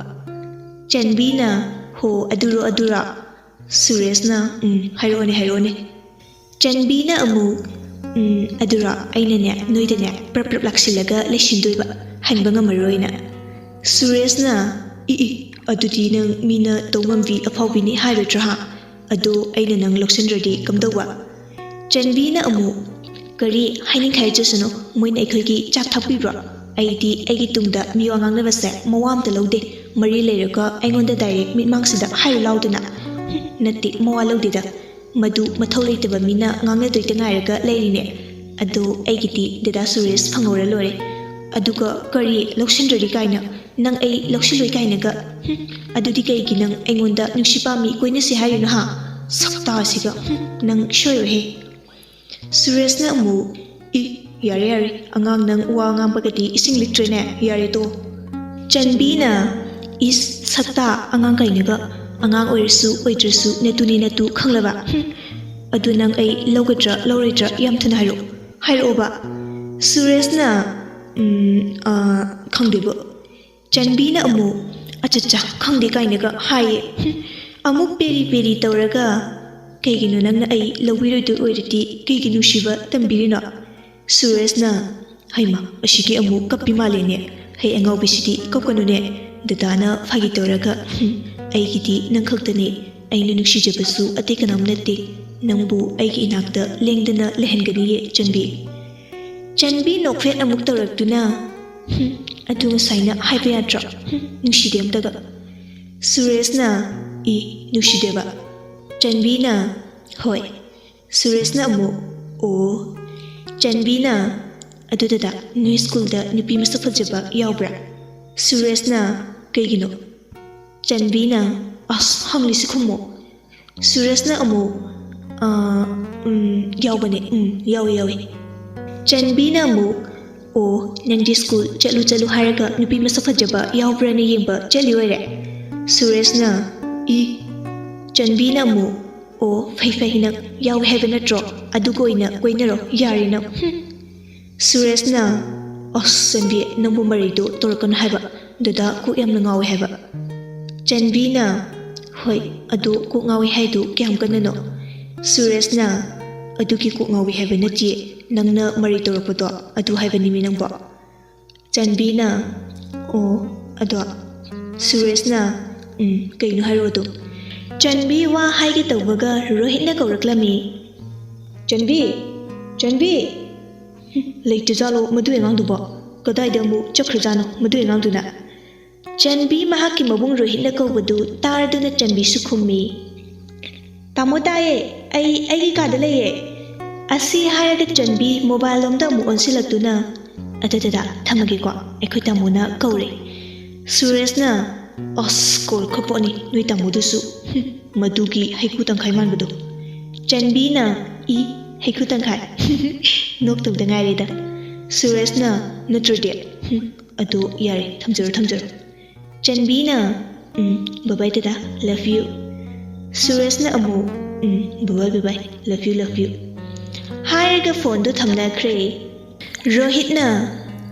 ꯆꯟꯕꯤꯅ, "ꯍꯣ, ꯑꯗꯨꯔꯣ, ꯑꯗꯨꯔꯣ?" ꯁꯨꯔꯦꯁꯅ, "ꯎꯝ, ꯍꯥꯏꯔꯛꯑꯣꯅꯦ, ꯍꯥꯏꯔꯛꯑꯣꯅꯦ꯫" ꯆꯟꯕꯤꯅ ꯑꯃꯨꯛ, "ꯎꯝ, ꯑꯗꯨꯔꯣ, ꯑꯩꯅꯅꯦ, ꯅꯣꯏꯗꯅꯦ, ꯄ꯭ꯔꯞ ꯄ꯭ꯔꯞ ꯂꯥꯛꯁꯤꯜꯂꯒ ꯂꯩꯁꯤꯟꯗꯣꯏꯕ, ꯍꯟꯕ ꯉꯝꯃꯔꯣꯏꯅ꯫" ꯁꯨꯔꯦꯁꯅ, "ꯏ ꯏ, ꯑꯗꯨꯗꯤ ꯅꯪ ꯃꯤꯅ ꯇꯧ ꯉꯝꯕꯤ ꯑꯐꯥꯎꯕꯤꯅꯤ ꯍꯥꯏꯔꯣꯏꯗ꯭ꯔꯣ, ꯍꯥ? ꯑꯗꯣ ꯑꯩꯅ ꯅꯪ ꯂꯧꯁꯤꯟꯗ꯭ꯔꯗꯤ ꯀꯝꯗꯧꯕ?" ꯆꯟꯕꯤꯅ ꯑꯃꯨꯛ, "ꯀꯔꯤ ꯍꯥꯏꯅꯤꯡ ꯍꯥꯏꯖꯁꯅꯨ, ꯃꯣꯏꯅ ꯑꯩꯈꯣꯏꯒꯤ ꯆꯥꯛ ꯊꯥꯛꯄꯤꯕ꯭ꯔꯣ? ꯑꯩꯗꯤ ꯑꯩꯒꯤ ꯇꯨꯡꯗ ꯃꯤꯋꯥ ꯉꯥꯡꯅꯕꯁꯦ ꯃꯋꯥ ꯑꯝꯇ ꯂꯧꯗꯦ, ꯃꯔꯤ ꯂꯩꯔꯒ ꯑꯩꯉꯣꯟꯗ ꯗꯥꯏꯔꯦꯛ ꯃꯤꯠꯃꯥꯡꯁꯤꯗ ꯍꯥꯏꯔꯨ ꯂꯥꯎꯗꯅ꯫" "ꯍꯨꯝ, ꯅꯠꯇꯦ, ꯃꯋꯥ ꯂꯧꯗꯦꯗ, ꯃꯗꯨ ꯃꯊꯧ ꯂꯩꯇꯕ ꯃꯤꯅ ꯉꯥꯡꯅꯗꯣꯏꯇ ꯉꯥꯏꯔꯒ ꯂꯩꯔꯤꯅꯦ꯫ ꯑꯗꯣ ꯑꯩꯒꯤꯗꯤ ꯗꯗꯥ ꯁꯨꯔꯦꯁ ꯐꯪꯍꯧꯔ ꯂꯣꯏꯔꯦ꯫ ꯑꯗꯨꯒ ꯀꯔꯤ ꯂꯧꯁꯤꯟꯗ꯭ꯔꯗꯤ ꯀꯥꯏꯅ, ꯅꯪ ꯑꯩ ꯂꯧꯁꯤꯜꯂꯣꯏ ꯀꯥꯏꯅꯒ, ꯍꯨꯝ, ꯑꯗꯨꯗꯤ ꯀꯩꯒꯤ ꯅꯪ ꯑꯩꯉꯣꯟꯗ ꯅꯨꯡꯁꯤ ꯄꯥꯝꯃꯤ ꯀꯣꯏꯅꯁꯤ ꯍꯥꯏꯔꯤꯅꯣ, ꯍꯥ? ꯁꯛꯇꯥꯁꯤꯒ, ꯍꯨꯝ, ꯅꯪ ꯁꯣꯏꯔꯣꯏꯍꯦ꯫" ꯁꯨꯔꯦꯁꯅ ꯑꯃꯨꯛ, "ꯏ, ꯌꯥꯔꯦ, ꯌꯥꯔꯦ, ꯑꯉꯥꯡ ꯅꯪ ꯋꯥ ꯉꯥꯡꯕꯒꯗꯤ ꯏꯁꯤꯡ ꯂꯤꯛꯇ꯭ꯔꯦꯅꯦ, ꯌꯥꯔꯦ ꯇꯣ꯫" ꯆꯟꯕꯤꯅ, ꯏꯁ, ꯁꯛꯇꯥ, ꯑꯉꯥꯡ ꯀꯥꯏꯅꯒ꯫ ꯑꯉꯥꯡ ꯑꯣꯏꯔꯁꯨ ꯑꯣꯏꯗ꯭ꯔꯁꯨ ꯅꯇꯨꯅꯤ ꯅꯇꯨ, ꯈꯪꯂꯕ? ꯍꯨꯝ꯫ ꯑꯗꯨ ꯅꯪ ꯑꯩ ꯂꯧꯒꯗ꯭ꯔꯥ ꯂꯧꯔꯣꯏꯗ꯭ꯔꯥ ꯌꯥꯝ ꯊꯨꯅ ꯍꯥꯏꯔꯛꯑꯣ꯫ ꯍꯥꯏꯔꯛꯑꯣꯕ꯫ ꯁꯨꯔꯦꯁꯅ, "ꯎꯝ, ꯑꯥ, ꯈꯪꯗꯦꯕꯣ꯫" ꯆꯟꯕꯤꯅ ꯑꯃꯨꯛ, "ꯑꯆꯠꯆꯥ, ꯈꯪꯗꯦ" ꯀꯥꯏꯅꯒ ꯍꯥꯏꯌꯦ꯫ ꯍꯨꯝ꯫ ꯑꯃꯨꯛ ꯄꯦꯔꯤ ꯄꯦꯔꯤ ꯇꯧꯔꯒ, "ꯀꯩꯒꯤꯅꯣ ꯅꯪꯅ ꯑꯩ ꯂꯧꯕꯤꯔꯣꯏꯗꯣꯏ ꯑꯣꯏꯔꯗꯤ ꯀꯩꯒꯤ ꯅꯨꯡꯁꯤꯕ ꯇꯝꯕꯤꯔꯤꯅꯣ?" ꯁꯨꯔꯦꯁꯅ, "ꯍꯩꯃꯥ, ꯑꯁꯤꯒꯤ ꯑꯃꯨꯛ ꯀꯞꯄꯤ ꯃꯥꯜꯂꯦꯅꯦ꯫ ꯍꯩ ꯑꯉꯥꯎꯕꯤꯁꯤꯗꯤ ꯀꯞꯀꯅꯨꯅꯦ꯫ ꯗꯗꯥꯅ ꯐꯥꯒꯤ ꯇꯧꯔꯒ, ꯍꯨꯝ, ꯑꯩꯒꯤꯗꯤ ꯅꯪ ꯈꯛꯇꯅꯦ꯫ ꯑꯩꯅ ꯅꯨꯡꯁꯤꯖꯕꯁꯨ ꯑꯇꯩ ꯀꯅꯥꯝ ꯅꯠꯇꯦ꯫ ꯅꯪꯕꯨ ꯑꯩꯒꯤ ꯏꯅꯥꯛꯇ ꯂꯦꯡꯗꯅ ꯂꯩꯍꯟꯒꯅꯤꯌꯦ, ꯆꯟꯕꯤ꯫" ꯆꯟꯕꯤ ꯅꯣꯛꯐꯦꯠ ꯑꯃꯨꯛ ꯇꯧꯔꯛꯇꯨꯅ, "ꯍꯨꯝ, ꯑꯗꯨ ꯉꯁꯥꯏꯅ ꯍꯥꯏꯕ ꯌꯥꯗ꯭ꯔꯣ? ꯍꯨꯝ, ꯅꯨꯡꯁꯤꯗꯦ ꯑꯝꯇꯒ꯫" ꯁꯨꯔꯦꯁꯅ, "ꯏ, ꯅꯨꯡꯁꯤꯗꯦꯕ?" ꯆꯟꯕꯤꯅ, "ꯍꯣꯏ꯫" ꯁꯨꯔꯦꯁꯅ ꯑꯃꯨꯛ, "ꯑꯣ꯫" ꯆꯟꯕꯤꯅ, "ꯑꯗꯨ ꯗꯗꯥ, ꯅꯣꯏ ꯁ꯭ꯀꯨꯜꯗ ꯅꯨꯄꯤ ꯃꯁꯛ ꯐꯖꯕ ꯌꯥꯎꯕ꯭ꯔꯥ?" ꯁꯨꯔꯦꯁꯅ, "ꯀꯩꯒꯤꯅꯣ?" ꯆꯟꯕꯤꯅ, "ꯑꯁ, ꯍꯪꯂꯤꯁꯤ ꯈꯨꯝꯃꯣ꯫" ꯁꯨꯔꯦꯁꯅ ꯑꯃꯨꯛ, "ꯑꯥ, ꯎꯝ, ꯌꯥꯎꯕꯅꯦ, ꯎꯝ, ꯌꯥꯎꯋꯦ, ꯌꯥꯎꯋꯦ꯫" ꯆꯟꯕꯤꯅ ꯑꯃꯨꯛ, "ꯑꯣ, ꯅꯪꯗꯤ ꯁ꯭ꯀꯨꯜ ꯆꯠꯂꯨ ꯆꯠꯂꯨ ꯍꯥꯏꯔꯒ ꯅꯨꯄꯤ ꯃꯁꯛ ꯐꯖꯕ ꯌꯥꯎꯕ꯭ꯔꯥꯅ ꯌꯦꯡꯕ ꯆꯠꯂꯤ ꯑꯣꯏꯔꯦ?" ꯁꯨꯔꯦꯁꯅ, "ꯏ꯫" ꯆꯟꯕꯤꯅ ꯑꯃꯨꯛ, "ꯑꯣ, ꯐꯩ ꯐꯩ, ꯅꯪ ꯌꯥꯎꯋꯦ ꯍꯥꯏꯕ ꯅꯠꯇ꯭ꯔꯣ? ꯑꯗꯨꯒ ꯑꯣꯏꯅ ꯀꯣꯏꯅꯔꯣ, ꯌꯥꯔꯦ ꯅꯪ꯫" ꯍꯨꯝ꯫ ꯁꯨꯔꯦꯁꯅ, "ꯑꯁ, ꯆꯟꯕꯤ, ꯅꯪꯕꯨ ꯃꯔꯩꯗꯣ ꯇꯧꯔꯛꯀꯅꯨ ꯍꯥꯏꯕ꯫ ꯗꯗꯥ ꯀꯣꯛ ꯌꯥꯝꯅ ꯉꯥꯎꯋꯦ ꯍꯥꯏꯕ꯫" ꯆꯟꯕꯤꯅ, "ꯍꯣꯏ, ꯑꯗꯣ ꯀꯣꯛ ꯉꯥꯎꯋꯦ ꯍꯥꯏꯗꯨ ꯀꯌꯥꯝ ꯀꯟꯅꯅꯣ?" ꯁꯨꯔꯦꯁꯅ, "ꯑꯗꯨꯒꯤ ꯀꯣꯛ ꯉꯥꯎꯋꯦ ꯍꯥꯏꯕ ꯅꯠꯇꯤꯌꯦ, ꯅꯪꯅ ꯃꯔꯩ ꯇꯧꯔꯛꯄꯗꯣ ꯑꯗꯨ ꯍꯥꯏꯕꯅꯤꯃꯤ ꯅꯪꯕꯣ꯫" ꯆꯟꯕꯤꯅ, "ꯑꯣ, ꯑꯗꯣ꯫" ꯁꯨꯔꯦꯁꯅ, "ꯎꯝ, ꯀꯩꯅꯣ ꯍꯥꯏꯔꯛꯑꯣ ꯑꯗꯨ꯫" ꯆꯟꯕꯤ ꯋꯥ ꯍꯥꯏꯒꯦ ꯇꯧꯕꯒ ꯔꯣꯍꯤꯠꯅ ꯀꯧꯔꯛꯂꯝꯃꯤ꯫ "ꯆꯟꯕꯤ! ꯆꯟꯕꯤ!" ꯍꯨꯝ, ꯂꯩꯇ꯭ꯔꯖꯥꯠꯂꯣ ꯃꯗꯨꯏ ꯑꯉꯥꯡꯗꯨꯕꯣ? ꯀꯗꯥꯏꯗ ꯑꯃꯨꯛ ꯆꯠꯈ꯭ꯔꯖꯥꯠꯅꯣ ꯃꯗꯨꯏ ꯑꯉꯥꯡꯗꯨꯅ? ꯆꯟꯕꯤ ꯃꯍꯥꯛꯀꯤ ꯃꯕꯨꯡ ꯔꯣꯍꯤꯠꯅ ꯀꯧꯕꯗꯨ ꯇꯥꯔꯗꯨꯅ ꯆꯟꯕꯤꯁꯨ ꯈꯨꯝꯃꯤ, "ꯇꯥꯃꯣ ꯇꯥꯏꯌꯦ, ꯑꯩ ꯑꯩꯒꯤ ꯀꯥꯗ ꯂꯩꯌꯦ꯫" ꯑꯁꯤ ꯍꯥꯏꯔꯒ ꯆꯟꯕꯤ ꯃꯣꯕꯥꯏꯜ ꯂꯣꯝꯗ ꯑꯃꯨꯛ ꯑꯣꯟꯁꯤꯜꯂꯛꯇꯨꯅ, "ꯑꯗꯨꯗꯨꯗ ꯊꯝꯃꯒꯦꯀꯣ, ꯑꯩꯈꯣꯏ ꯇꯥꯃꯣꯅ ꯀꯧꯔꯦ꯫" ꯁꯨꯔꯦꯁꯅ, "ꯑꯁ, ꯀꯧꯔꯛꯈ꯭ꯔ ꯄꯣꯠꯅꯤ ꯅꯣꯏ ꯇꯥꯃꯣꯗꯨꯁꯨ꯫ ꯍꯨꯝ, ꯃꯗꯨꯒꯤ ꯍꯩꯀꯨ ꯇꯪꯈꯥꯏ ꯃꯥꯟꯕꯗꯣ꯫" ꯆꯟꯕꯤꯅ, "ꯏ, ꯍꯩꯀꯨ ꯇꯪꯈꯥꯏ?" ꯅꯣꯛꯇꯧꯗ ꯉꯥꯏꯔꯦꯗ꯫ ꯁꯨꯔꯦꯁꯅ, "ꯅꯠꯇ꯭ꯔꯗꯤ?" ꯍꯨꯝ, "ꯑꯗꯣ ꯌꯥꯔꯦ, ꯊꯝꯖꯔꯣ, ꯊꯝꯖꯔꯣ꯫" ꯆꯟꯕꯤꯅ, "ꯎꯝ, bye bye ꯗꯗꯥ, love you." ꯁꯨꯔꯦꯁꯅ ꯑꯃꯨꯛ, "ꯎꯝ, bye bye, bye bye, love you, love you," ꯍꯥꯏꯔꯒ ꯐꯣꯟꯗꯨ ꯊꯝꯅꯈ꯭ꯔꯦ꯫ ꯔꯣꯍꯤꯠꯅ,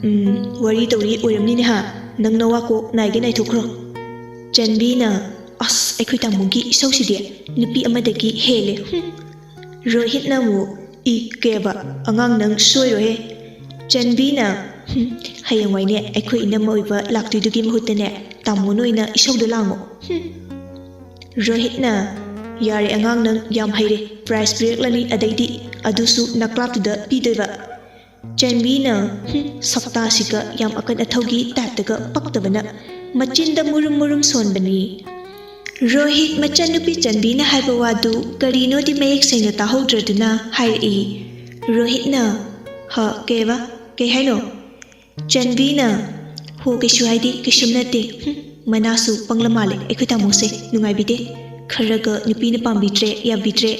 "ꯎꯝ, ꯋꯥꯔꯤ ꯇꯧꯔꯤ ꯑꯣꯏꯔꯝꯅꯤꯅꯦ ꯍꯥ, ꯅꯪ ꯅꯋꯥ ꯀꯣꯛ ꯅꯥꯏꯒꯦ ꯅꯥꯏꯊꯣꯛꯈ꯭ꯔꯣ꯫" ꯆꯟꯕꯤꯅ, "ꯑꯁ, ꯑꯩꯈꯣꯏ ꯇꯥꯃꯣꯒꯤ ꯏꯁꯧꯁꯤꯗꯤ ꯅꯨꯄꯤ ꯑꯃꯗꯒꯤ ꯍꯦꯜꯂꯦ, ꯍꯨꯝ꯫" ꯔꯣꯍꯤꯠꯅ ꯑꯃꯨꯛ, "ꯏ, ꯀꯩꯕ? ꯑꯉꯥꯡ ꯅꯪ ꯁꯣꯏꯔꯣꯍꯦ꯫" ꯆꯟꯕꯤꯅ, "ꯍꯨꯝ, ꯍꯌꯦꯡꯋꯥꯏꯅꯦ ꯑꯩꯈꯣꯏ ꯏꯅꯝꯃ ꯑꯣꯏꯕ ꯂꯥꯛꯇꯣꯏꯗꯨꯒꯤ ꯃꯍꯨꯠꯇꯅꯦ ꯇꯥꯃꯣꯅ ꯑꯣꯏꯅ ꯏꯁꯧꯗ ꯂꯥꯡꯉꯣ, ꯍꯨꯝ꯫" ꯔꯣꯍꯤꯠꯅ, "ꯌꯥꯔꯦ ꯑꯉꯥꯡ, ꯅꯪ ꯌꯥꯝ ꯍꯩꯔꯦ, prize ꯄꯤꯔꯛꯂꯅꯤ, ꯑꯗꯩꯗꯤ ꯑꯗꯨꯁꯨ ꯅꯀ꯭ꯂꯥꯞꯇꯨꯗ ꯄꯤꯗꯣꯏꯕ꯫" ꯆꯟꯕꯤꯅ, "ꯍꯨꯝ, ꯁꯛꯇꯥꯁꯤꯒ ꯌꯥꯝ ꯑꯀꯟ ꯑꯊꯧꯒꯤ ꯇꯥꯏꯞꯇꯒ ꯄꯛꯇꯕꯅ ꯃꯆꯤꯟꯗ ꯃꯨꯔꯨꯝ ꯃꯨꯔꯨꯝ ꯁꯣꯟꯕꯅꯤ꯫" ꯔꯣꯍꯤꯠ ꯃꯆꯟꯅꯨꯄꯤ ꯆꯟꯕꯤꯅ ꯍꯥꯏꯕ ꯋꯥꯗꯨ ꯀꯔꯤꯅꯣꯗꯤ ꯃꯌꯦꯛ ꯁꯦꯡꯅ ꯇꯥꯍꯧꯗ꯭ꯔꯗꯨꯅ ꯍꯥꯏꯔꯛꯏ꯫ ꯔꯣꯍꯤꯠꯅ, "ꯍ, ꯀꯩꯕ? ꯀꯩ ꯍꯥꯏꯅꯣ?" ꯆꯟꯕꯤꯅ, "ꯍꯣ, ꯀꯩꯁꯨ ꯍꯥꯏꯗꯦ, ꯀꯩꯁꯨꯝ ꯅꯠꯇꯦ꯫ ꯍꯨꯝ, ꯃꯅꯥꯁꯨ ꯄꯪꯂ ꯃꯥꯜꯂꯦ ꯑꯩꯈꯣꯏ ꯇꯥꯃꯣꯁꯦ, ꯅꯨꯡꯉꯥꯏꯕꯤꯗꯦ꯫ ꯈꯔꯒ ꯅꯨꯄꯤꯅ ꯄꯥꯝꯕꯤꯗ꯭ꯔꯦ, ꯌꯥꯕꯤꯗ꯭ꯔꯦ,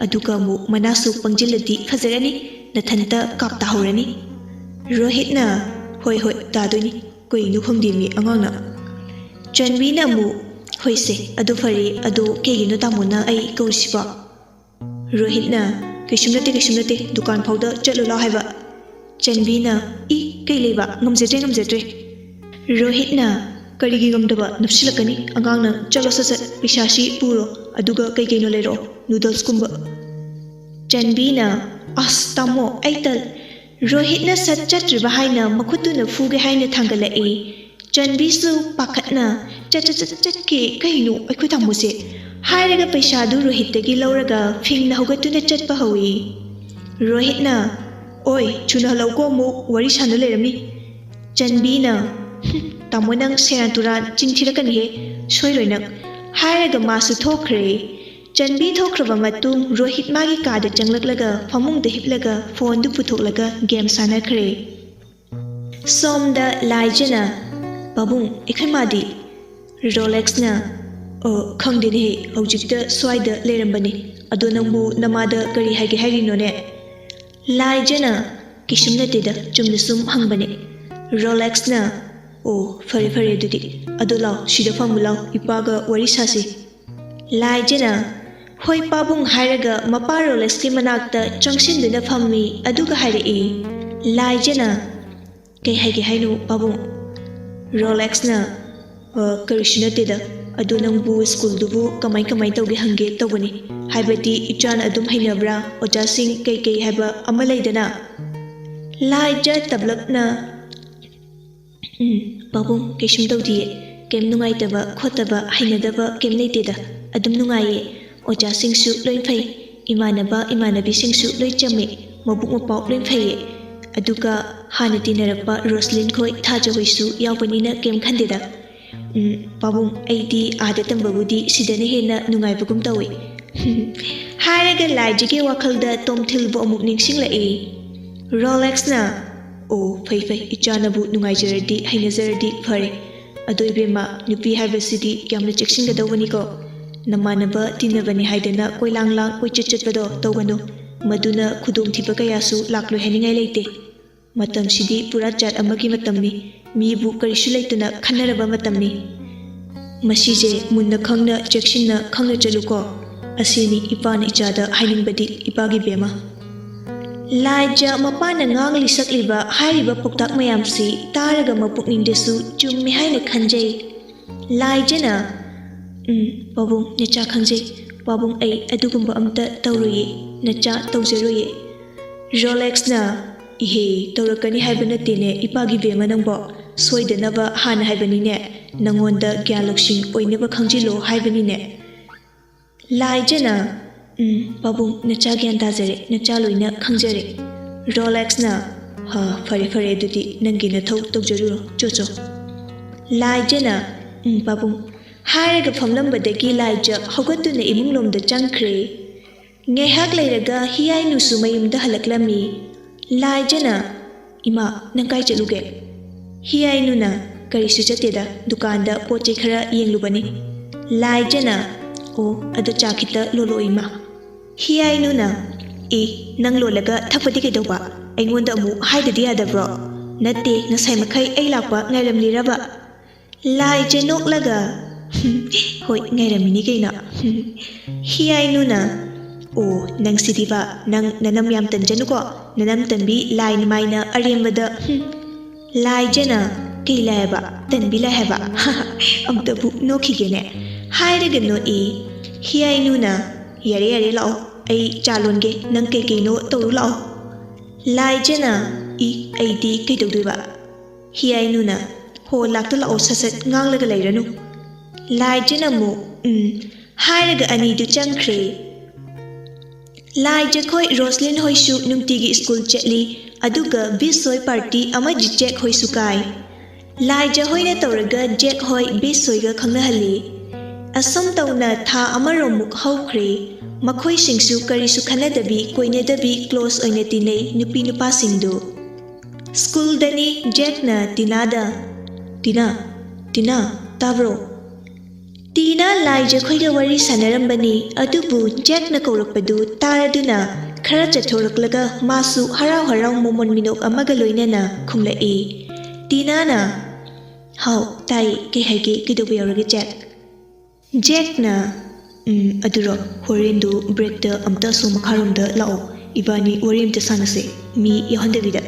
ꯑꯗꯨꯒ ꯑꯃꯨꯛ ꯃꯅꯥꯁꯨ ꯄꯪꯖꯤꯜꯂꯗꯤ ꯐꯖꯔꯅꯤ, ꯅꯊꯟꯇ ꯀꯥꯞ ꯇꯥꯍꯧꯔꯅꯤ꯫" ꯔꯣꯍꯤꯠꯅ, "ꯍꯣꯏ, ꯍꯣꯏ, ꯇꯥꯗꯣꯏꯅꯤ꯫ ꯀꯩꯅꯣ ꯈꯪꯗꯦꯃꯤ ꯑꯉꯥꯡꯅ꯫" ꯆꯟꯕꯤꯅ ꯑꯃꯨꯛ, "ꯍꯣꯏꯁꯦ, ꯑꯗꯨ ꯐꯔꯦ, ꯑꯗꯣ ꯀꯩꯒꯤꯅꯣ ꯇꯥꯃꯣꯅ ꯑꯩ ꯀꯧꯔꯤꯁꯤꯕꯣ?" ꯔꯣꯍꯤꯠꯅ, "ꯀꯩꯁꯨꯝ ꯅꯠꯇꯦ, ꯀꯩꯁꯨꯝ ꯅꯠꯇꯦ, ꯗꯨꯀꯥꯟ ꯐꯥꯎꯗ ꯆꯠꯂꯨ ꯂꯥꯎ ꯍꯥꯏꯕ꯫" ꯆꯟꯕꯤꯅ, "ꯏ, ꯀꯩ ꯂꯩꯕ? ꯉꯝꯖꯗ꯭ꯔꯦ, ꯉꯝꯖꯗ꯭ꯔꯦ꯫" ꯔꯣꯍꯤꯠꯅ, "ꯀꯔꯤꯒꯤ ꯉꯝꯗꯕ? ꯅꯞꯁꯤꯜꯂꯛꯀꯅꯤ ꯑꯉꯥꯡꯅ꯫ ꯆꯠꯂꯣ ꯁꯠ ꯁꯠ, ꯄꯩꯁꯥꯁꯤ ꯄꯨꯔꯣ, ꯑꯗꯨꯒ ꯀꯩ ꯀꯩꯅꯣ ꯂꯩꯔꯛꯑꯣ, noodlesꯀꯨꯝꯕ꯫" ꯆꯟꯕꯤꯅ, "ꯑꯁ ꯇꯥꯃꯣ, ꯑꯩ ꯇꯜ-" ꯔꯣꯍꯤꯠꯅ ꯁꯠ ꯆꯠꯇ꯭ꯔꯤꯕ ꯍꯥꯏꯅ ꯃꯈꯨꯠꯇꯨꯅ ꯐꯨꯒꯦ ꯍꯥꯏꯅ ꯊꯥꯡꯒꯠꯂꯛꯏ꯫ ꯆꯟꯕꯤꯁꯨ ꯄꯥꯈꯠꯅ, "ꯆꯠ, ꯆꯠ, ꯆꯠ, ꯆꯠꯀꯦ, ꯀꯩꯅꯣ ꯑꯩꯈꯣꯏ ꯇꯥꯃꯣꯁꯦ?" ꯍꯥꯏꯔꯒ ꯄꯩꯁꯥꯗꯨ ꯔꯣꯍꯤꯠꯇꯒꯤ ꯂꯧꯔꯒ ꯐꯤꯡꯅ ꯍꯧꯒꯠꯇꯨꯅ ꯆꯠꯄ ꯍꯧꯏ꯫ ꯔꯣꯍꯤꯠꯅ, "ꯑꯣꯏ, ꯊꯨꯅ ꯍꯜꯂꯛꯎꯀꯣ, ꯑꯃꯨꯛ ꯋꯥꯔꯤ ꯁꯥꯟꯅ ꯂꯩꯔꯝꯅꯤ꯫" ꯆꯟꯕꯤꯅ, "ꯍꯨꯝ, ꯇꯥꯃꯣ ꯅꯪ ꯁꯦꯔꯥꯟ ꯇꯨꯔꯥꯟ ꯆꯤꯟ ꯊꯤꯔꯛꯀꯅꯤꯍꯦ, ꯁꯣꯏꯔꯣꯏ ꯅꯪ꯫" ꯍꯥꯏꯔꯒ ꯃꯥꯁꯨ ꯊꯣꯛꯈ꯭ꯔꯦ꯫ ꯆꯟꯕꯤ ꯊꯣꯛꯈ꯭ꯔꯕ ꯃꯇꯨꯡ ꯔꯣꯍꯤꯠ ꯃꯥꯒꯤ ꯀꯥꯗ ꯆꯪꯂꯛꯂꯒ ꯐꯃꯨꯡꯗ ꯍꯤꯞꯂꯒ ꯐꯣꯟꯗꯨ ꯄꯨꯊꯣꯛꯂꯒ ꯒꯦꯝ ꯁꯥꯟꯅꯈ꯭ꯔꯦ꯫ ꯁꯣꯝꯗ ꯂꯥꯏꯖꯅ, "ꯄꯥꯕꯨꯡ, ꯑꯩꯈꯣꯏ ꯃꯥꯗꯤ?" ꯔꯣꯂꯦꯛꯁꯅ, "ꯑꯣ, ꯈꯪꯗꯦꯅꯦꯍꯦ, ꯍꯧꯖꯤꯛꯇ ꯁ꯭ꯋꯥꯏꯗ ꯂꯩꯔꯝꯕꯅꯤ꯫ ꯑꯗꯣ ꯅꯪꯕꯨ ꯅꯃꯥꯗ ꯀꯔꯤ ꯍꯥꯏꯒꯦ ꯍꯥꯏꯔꯤꯅꯣꯅꯦ?" ꯂꯥꯏꯖꯅ, "ꯀꯩꯁꯨꯝ ꯅꯠꯇꯦꯗ, ꯆꯨꯝꯅ ꯁꯨꯝ ꯍꯪꯕꯅꯦ꯫" ꯔꯣꯂꯦꯛꯁꯅ, ꯑꯣ, ꯐꯔꯦ ꯐꯔꯦ ꯑꯗꯨꯗꯤ꯫ ꯑꯗꯣ ꯂꯥꯎ, ꯁꯤꯗ ꯐꯝꯃꯨ ꯂꯥꯎ, ꯏꯄꯥꯒ ꯋꯥꯔꯤ ꯁꯥꯁꯤ꯫ ꯂꯥꯏꯖꯅ, "ꯍꯣꯏ ꯄꯥꯕꯨꯡ" ꯍꯥꯏꯔꯒ ꯃꯄꯥ ꯔꯣꯂꯦꯛꯁꯀꯤ ꯃꯅꯥꯛꯇ ꯆꯪꯁꯤꯟꯗꯨꯅ ꯐꯝꯃꯤ꯫ ꯑꯗꯨꯒ ꯍꯥꯏꯔꯛꯏ, ꯂꯥꯏꯖꯅ, "ꯀꯩ ꯍꯥꯏꯒꯦ ꯍꯥꯏꯅꯣ ꯄꯥꯕꯨꯡ?" ꯔꯣꯂꯦꯛꯁꯅ, "ꯑ, ꯀꯔꯤꯁꯨ ꯅꯠꯇꯦꯗ꯫ ꯑꯗꯣ ꯅꯪꯕꯨ ꯁ꯭ꯀꯨꯜꯗꯨꯕꯨ ꯀꯃꯥꯏ ꯀꯃꯥꯏ ꯇꯧꯒꯦ ꯍꯪꯒꯦ ꯇꯧꯕꯅꯤ꯫ ꯍꯥꯏꯕꯗꯤ ꯏꯆꯥꯅ ꯑꯗꯨꯝ ꯍꯩꯅꯕ꯭ꯔꯥ? ꯑꯣꯖꯥꯁꯤꯡ ꯀꯩ ꯀꯩ ꯍꯥꯏꯕ ꯑꯃ ꯂꯩꯗꯅ?" ꯂꯥꯏꯖ ꯇꯞꯂꯞꯅ, "ꯎꯝ, ꯄꯥꯕꯨꯡ, ꯀꯩꯁꯨꯝ ꯇꯧꯗꯤꯌꯦ꯫ ꯀꯩꯝ ꯅꯨꯡꯉꯥꯏꯇꯕ ꯈꯣꯠꯇꯕ ꯍꯩꯅꯗꯕ ꯀꯩꯝ ꯂꯩꯇꯦꯗ꯫ ꯑꯗꯨꯝ ꯅꯨꯡꯉꯥꯏꯌꯦ꯫ ꯑꯣꯖꯥꯁꯤꯡꯁꯨ ꯂꯣꯏ ꯐꯩ꯫ ꯏꯃꯥꯟꯅꯕ ꯏꯃꯥꯟꯅꯕꯤꯁꯤꯡꯁꯨ ꯂꯣꯏ ꯆꯝꯃꯦ꯫ ꯃꯕꯨꯛ ꯃꯄꯥꯎ ꯂꯣꯏ ꯐꯩꯌꯦ꯫ ꯑꯗꯨꯒ ꯍꯥꯟꯅ ꯇꯤꯟꯅꯔꯛꯄ ꯔꯣꯁꯂꯤꯟ ꯈꯣꯏ, ꯊꯥꯖ ꯍꯣꯏꯁꯨ ꯌꯥꯎꯕꯅꯤꯅ ꯀꯩꯝ ꯈꯟꯗꯦꯗ꯫ ꯎꯝ, ꯄꯥꯕꯨꯡ, ꯑꯩꯗꯤ ꯑꯥꯗ ꯇꯝꯕꯕꯨꯗꯤ ꯁꯤꯗꯅ ꯍꯦꯟꯅ ꯅꯨꯡꯉꯥꯏꯕꯒꯨꯝ ꯇꯧꯏ꯫" ꯍꯥꯏꯔꯒ ꯂꯥꯏꯖꯒꯤ ꯋꯥꯈꯜꯗ ꯇꯣꯝꯊꯤꯜꯕꯨ ꯑꯃꯨꯛ ꯅꯤꯡꯁꯤꯡꯂꯛꯏ꯫ ꯔꯣꯂꯦꯛꯁꯅ, "ꯑꯣ, ꯐꯩ ꯐꯩ, ꯏꯆꯥꯅꯕꯨ ꯅꯨꯡꯉꯥꯏꯖꯔꯗꯤ ꯍꯩꯅꯖꯔꯗꯤ ꯐꯔꯦ꯫ ꯑꯗꯣ ꯏꯕꯦꯝꯃ, ꯅꯨꯄꯤ ꯍꯥꯏꯕꯁꯤꯗꯤ ꯌꯥꯝꯅ ꯆꯦꯛꯁꯤꯟꯒꯗꯧꯕꯅꯤꯀꯣ꯫ ꯅꯃꯥꯟꯅꯕ ꯇꯤꯟꯅꯕꯅꯤ ꯍꯥꯏꯗꯅ ꯀꯣꯏꯂꯥꯡ ꯂꯥꯡ ꯀꯣꯏꯆꯠ ꯆꯠꯄꯗꯣ ꯇꯧꯒꯅꯨ꯫ ꯃꯗꯨꯅ ꯈꯨꯗꯣꯡꯊꯤꯕ ꯀꯌꯥꯁꯨ ꯂꯥꯛꯂꯣꯏ ꯍꯥꯏꯅꯤꯡꯉꯥꯏ ꯂꯩꯇꯦ꯫ ꯃꯇꯝꯁꯤꯗꯤ ꯄꯨꯔꯥ ꯖꯥꯠ ꯑꯃꯒꯤ ꯃꯇꯝꯅꯤ꯫ ꯃꯤꯕꯨ ꯀꯔꯤꯁꯨ ꯂꯩꯇꯅ ꯈꯟꯅꯔꯕ ꯃꯇꯝꯅꯤ꯫ ꯃꯁꯤꯁꯦ ꯃꯨꯟꯅ ꯈꯪꯅ ꯆꯦꯛꯁꯤꯟꯅ ꯈꯪꯅ ꯆꯠꯂꯨꯀꯣ꯫ ꯑꯁꯤꯅꯤ ꯏꯄꯥꯅ ꯏꯆꯥꯗ ꯍꯥꯏꯅꯤꯡꯕꯗꯤ, ꯏꯄꯥꯒꯤ ꯕꯦꯝꯃ꯫" ꯂꯥꯏꯖ ꯃꯄꯥꯅ ꯉꯥꯡꯂꯤ ꯁꯛꯂꯤꯕ ꯍꯥꯏꯔꯤꯕ ꯄꯥꯎꯇꯥꯛ ꯃꯌꯥꯝꯁꯤ ꯇꯥꯔꯒ ꯃꯄꯨꯛꯅꯤꯡꯗꯁꯨ ꯆꯨꯝꯃꯤ ꯍꯥꯏꯅ ꯈꯟꯖꯩ꯫ ꯂꯥꯏꯖꯅ, "ꯎꯝ, ꯄꯥꯕꯨꯡ, ꯅꯆꯥ ꯈꯪꯖꯩ꯫ ꯄꯥꯕꯨꯡ, ꯑꯩ ꯑꯗꯨꯒꯨꯝꯕ ꯑꯝꯇ ꯇꯧꯔꯣꯏꯌꯦ꯫ ꯅꯆꯥ ꯇꯧꯖꯔꯣꯏꯌꯦ꯫" ꯔꯣꯂꯦꯛꯁꯅ, "ꯏꯍꯦ, ꯇꯧꯔꯛꯀꯅꯤ ꯍꯥꯏꯕ ꯅꯠꯇꯦꯅꯦ, ꯏꯄꯥꯒꯤ ꯕꯦꯝꯃ ꯅꯪꯕꯣ꯫ ꯁꯣꯏꯗꯅꯕ ꯍꯥꯟꯅ ꯍꯥꯏꯕꯅꯤꯅꯦ꯫ ꯅꯪꯉꯣꯟꯗ ꯒ꯭ꯌꯥꯟ ꯂꯧꯁꯤꯡ ꯑꯣꯏꯅꯕ ꯈꯪꯖꯤꯜꯂꯣ ꯍꯥꯏꯕꯅꯤꯅꯦ꯫" ꯂꯥꯏꯖꯅ, "ꯎꯝ, ꯄꯥꯕꯨꯡ, ꯅꯆꯥ ꯒ꯭ꯌꯥꯟ ꯇꯥꯖꯔꯦ, ꯅꯆꯥ ꯂꯣꯏꯅ ꯈꯪꯖꯔꯦ꯫" ꯔꯣꯂꯦꯛꯁꯅ, "ꯍꯥ, ꯐꯔꯦ, ꯐꯔꯦ, ꯑꯗꯨꯗꯤ ꯅꯪꯒꯤ ꯅꯊꯧ ꯇꯧꯖꯔꯨꯔꯣ, ꯆꯣ, ꯆꯣ꯫" ꯂꯥꯏꯖꯅ, "ꯎꯝ, ꯄꯥꯕꯨꯡ" ꯍꯥꯏꯔꯒ ꯐꯝꯂꯝꯕꯗꯒꯤ ꯂꯥꯏꯖ ꯍꯧꯒꯠꯇꯨꯅ ꯏꯃꯨꯡꯂꯣꯝꯗ ꯆꯪꯈ꯭ꯔꯦ꯫ ꯉꯥꯏꯍꯥꯛ ꯂꯩꯔꯒ ꯍꯤꯌꯥꯏꯅꯨꯁꯨ ꯃꯌꯨꯝꯗ ꯍꯜꯂꯛꯂꯝꯃꯤ꯫ ꯂꯥꯏꯖꯅ, "ꯏꯃꯥ, ꯅꯪ ꯀꯥꯏ ꯆꯠꯂꯨꯒꯦ?" ꯍꯤꯌꯥꯏꯅꯨꯅ, "ꯀꯔꯤꯁꯨ ꯆꯠꯇꯦꯗ, ꯗꯨꯀꯥꯟꯗ ꯄꯣꯠ ꯆꯩ ꯈꯔ ꯌꯦꯡꯂꯨꯕꯅꯤ꯫" ꯂꯥꯏꯖꯅ, "ꯑꯣ, ꯑꯗꯣ ꯆꯥ ꯈꯤꯇ ꯂꯣꯜꯂꯛꯑꯣ ꯏꯃꯥ꯫" ꯍꯤꯌꯥꯏꯅꯨꯅ, "ꯑꯦ, ꯅꯪ ꯂꯣꯜꯂꯒ ꯊꯛꯄꯗꯤ ꯀꯩꯗꯧꯕ? ꯑꯩꯉꯣꯟꯗ ꯑꯃꯨꯛ ꯍꯥꯏꯗꯗꯤ ꯌꯥꯗꯕ꯭ꯔꯣ? "ꯅꯠꯇꯦ, ꯉꯁꯥꯏ ꯃꯈꯩ ꯑꯩ ꯂꯥꯛꯄ ꯉꯥꯏꯔꯝꯂꯤꯔꯕ?" ꯂꯥꯏꯖ ꯅꯣꯛꯂꯒ, "ꯍꯣꯏ, ꯉꯥꯏꯔꯝꯃꯤꯅꯤ ꯀꯩꯅꯣ꯫" ꯍꯤꯌꯥꯏꯅꯨꯅ, "ꯑꯣ, ꯅꯪꯁꯤꯗꯤꯕ, ꯅꯪ ꯅꯅꯝ ꯌꯥꯝ ꯇꯟꯖꯅꯨꯀꯣ, ꯅꯅꯝ ꯇꯟꯕꯤ ꯂꯥꯏ ꯅꯃꯥꯏꯅ ꯑꯔꯦꯝꯕꯗ꯫" ꯂꯥꯏꯖꯅ, "ꯀꯩ ꯂꯥꯏ ꯍꯥꯏꯕ? ꯇꯟꯕꯤ ꯂꯥꯏ ꯍꯥꯏꯕ?" ꯑꯝꯇꯕꯨ ꯅꯣꯛꯈꯤꯒꯦꯅꯦ꯫ ꯍꯥꯏꯔꯒ ꯅꯣꯛꯏ꯫ ꯍꯤꯌꯥꯏꯅꯨꯅ, "ꯌꯥꯔꯦ, ꯌꯥꯔꯦ, ꯂꯥꯛꯑꯣ, ꯑꯩ ꯆꯥ ꯂꯣꯟꯒꯦ, ꯅꯪ ꯀꯩ ꯀꯩꯅꯣ ꯇꯧꯔꯨ ꯂꯥꯛꯑꯣ꯫" ꯂꯥꯏꯖꯅ, "ꯏ, ꯑꯩꯗꯤ ꯀꯩꯗꯧꯗꯣꯏꯕ?" ꯍꯤꯌꯥꯏꯅꯨꯅ, "ꯍꯣ, ꯂꯥꯛꯇ ꯂꯥꯛꯑꯣ, ꯁꯠ ꯁꯠ ꯉꯥꯡꯂꯒ ꯂꯩꯔꯅꯨ꯫" ꯂꯥꯏꯖꯅ ꯑꯃꯨꯛ, "ꯎꯝ" ꯍꯥꯏꯔꯒ ꯑꯅꯤꯗꯨ ꯆꯪꯈ꯭ꯔꯦ꯫ ꯂꯥꯏꯖꯈꯣꯏ ꯔꯣꯁꯂꯤꯟ ꯍꯣꯏꯁꯨ ꯅꯨꯡꯇꯤꯒꯤ ꯁ꯭ꯀꯨꯜ ꯆꯠꯂꯤ, ꯑꯗꯨꯒ ꯕꯤꯁ ꯍꯣꯏ ꯄꯥꯔꯇꯤ ꯑꯃꯗꯤ ꯖꯦꯛ ꯍꯣꯏꯁꯨ ꯀꯥꯏ꯫ ꯂꯥꯏꯖ ꯍꯣꯏꯅ ꯇꯧꯔꯒ ꯖꯦꯛ ꯍꯣꯏ ꯕꯤꯁ ꯍꯣꯏꯒ ꯈꯪꯅꯍꯜꯂꯤ꯫ ꯑꯁꯨꯝ ꯇꯧꯅ ꯊꯥ ꯑꯃꯔꯣꯝꯃꯨꯛ ꯍꯧꯈ꯭ꯔꯦ꯫ ꯃꯈꯣꯏꯁꯤꯡꯁꯨ ꯀꯔꯤꯁꯨ ꯈꯟꯅꯗꯕꯤ, ꯀꯣꯏꯅꯗꯕꯤ, ꯀ꯭ꯂꯣꯁ ꯑꯣꯏꯅ ꯇꯤꯟꯅꯩ ꯅꯨꯄꯤ ꯅꯨꯄꯥꯁꯤꯡꯗꯨ꯫ ꯁ꯭ꯀꯨꯜꯗꯅꯤ ꯖꯦꯛꯅ ꯇꯤꯅꯥꯗ, "ꯇꯤꯅꯥ, ꯇꯤꯅꯥ, ꯇꯥꯕ꯭ꯔꯣ?" ꯇꯤꯅꯥ ꯂꯥꯏꯖꯈꯣꯏꯒ ꯋꯥꯔꯤ ꯁꯥꯟꯅꯔꯝꯕꯅꯤ, ꯑꯗꯨꯕꯨ ꯖꯦꯛꯅ ꯀꯧꯔꯛꯄꯗꯨ ꯇꯥꯔꯗꯨꯅ ꯈꯔ ꯆꯠꯊꯣꯔꯛꯂꯒ ꯃꯥꯁꯨ ꯍꯔꯥꯎ ꯍꯔꯥꯎ ꯃꯣꯃꯣꯟ ꯃꯤꯅꯣꯛ ꯑꯃꯒ ꯂꯣꯏꯅꯅ ꯈꯨꯝꯂꯛꯏ꯫ ꯇꯤꯅꯥꯅ, "ꯍꯥꯎ, ꯇꯥꯏ, ꯀꯩ ꯍꯥꯏꯒꯦ, ꯀꯩꯗꯧꯕ ꯌꯥꯎꯔꯒꯦ ꯖꯦꯛ?" ꯖꯦꯛꯅ, "ꯎꯝ, ꯑꯗꯨꯔꯣ, ꯍꯣꯔꯦꯟꯗꯨ ꯕ꯭ꯔꯦꯛꯇ ꯑꯝꯇ ꯑꯁꯣꯝ ꯃꯈꯥꯔꯣꯝꯗ ꯂꯥꯛꯑꯣ, ꯏꯕꯥꯅꯤ ꯋꯥꯔꯤ ꯑꯝꯇ ꯁꯥꯟꯅꯁꯦ, ꯃꯤ ꯌꯥꯎꯍꯟꯗꯕꯤꯗ꯫"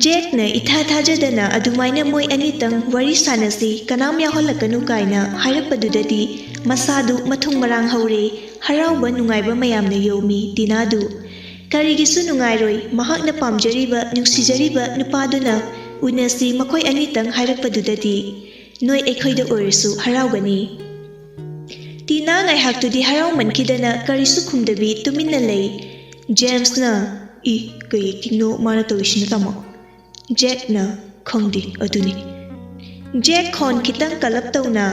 ꯖꯦꯛꯅ ꯏꯊꯥ ꯊꯥꯖꯗꯅ ꯑꯗꯨꯃꯥꯏꯅ ꯃꯣꯏ ꯑꯅꯤꯇꯪ ꯋꯥꯔꯤ ꯁꯥꯟꯅꯁꯤ, ꯀꯅꯥꯝ ꯌꯥꯎꯍꯜꯂꯛꯀꯅꯨ ꯀꯥꯏꯅ ꯍꯥꯏꯔꯛꯄꯗꯨꯗꯗꯤ ꯃꯁꯥꯗꯨ ꯃꯊꯨꯝ ꯃꯔꯥꯡ ꯍꯧꯔꯦ, ꯍꯔꯥꯎꯕ ꯅꯨꯡꯉꯥꯏꯕ ꯃꯌꯥꯝꯅ ꯌꯣꯝꯃꯤ ꯇꯤꯅꯥꯗꯨ꯫ ꯀꯔꯤꯒꯤꯁꯨ ꯅꯨꯡꯉꯥꯏꯔꯣꯏ, ꯃꯍꯥꯛꯅ ꯄꯥꯝꯖꯔꯤꯕ, ꯅꯨꯡꯁꯤꯖꯔꯤꯕ ꯅꯨꯄꯥꯗꯨꯅ ꯎꯅꯁꯤ ꯃꯈꯣꯏ ꯑꯅꯤꯇꯪ ꯍꯥꯏꯔꯛꯄꯗꯨꯗꯗꯤ꯫ ꯅꯣꯏ ꯑꯩꯈꯣꯏꯗ ꯑꯣꯏꯔꯁꯨ ꯍꯔꯥꯎꯒꯅꯤ꯫ ꯇꯤꯅꯥ ꯉꯥꯏꯍꯥꯛꯇꯨꯗꯤ ꯍꯔꯥꯎꯃꯟꯈꯤꯗꯅ ꯀꯔꯤꯁꯨ ꯈꯨꯝꯗꯕꯤ ꯇꯨꯃꯤꯟꯅ ꯂꯩ꯫ ꯖꯦꯝꯁꯅ, "ꯏ, ꯀꯩ ꯑꯦꯛꯇꯤꯡꯅꯣ ꯃꯥꯅ ꯇꯧꯔꯤꯁꯤꯅ, ꯇꯥꯃꯣ?" ꯖꯦꯛꯅ, "ꯈꯪꯗꯦ, ꯑꯗꯨꯅꯤ꯫" ꯖꯦꯛ ꯈꯣꯟ ꯈꯤꯇꯪ ꯀꯜꯂꯞ ꯇꯧꯅ,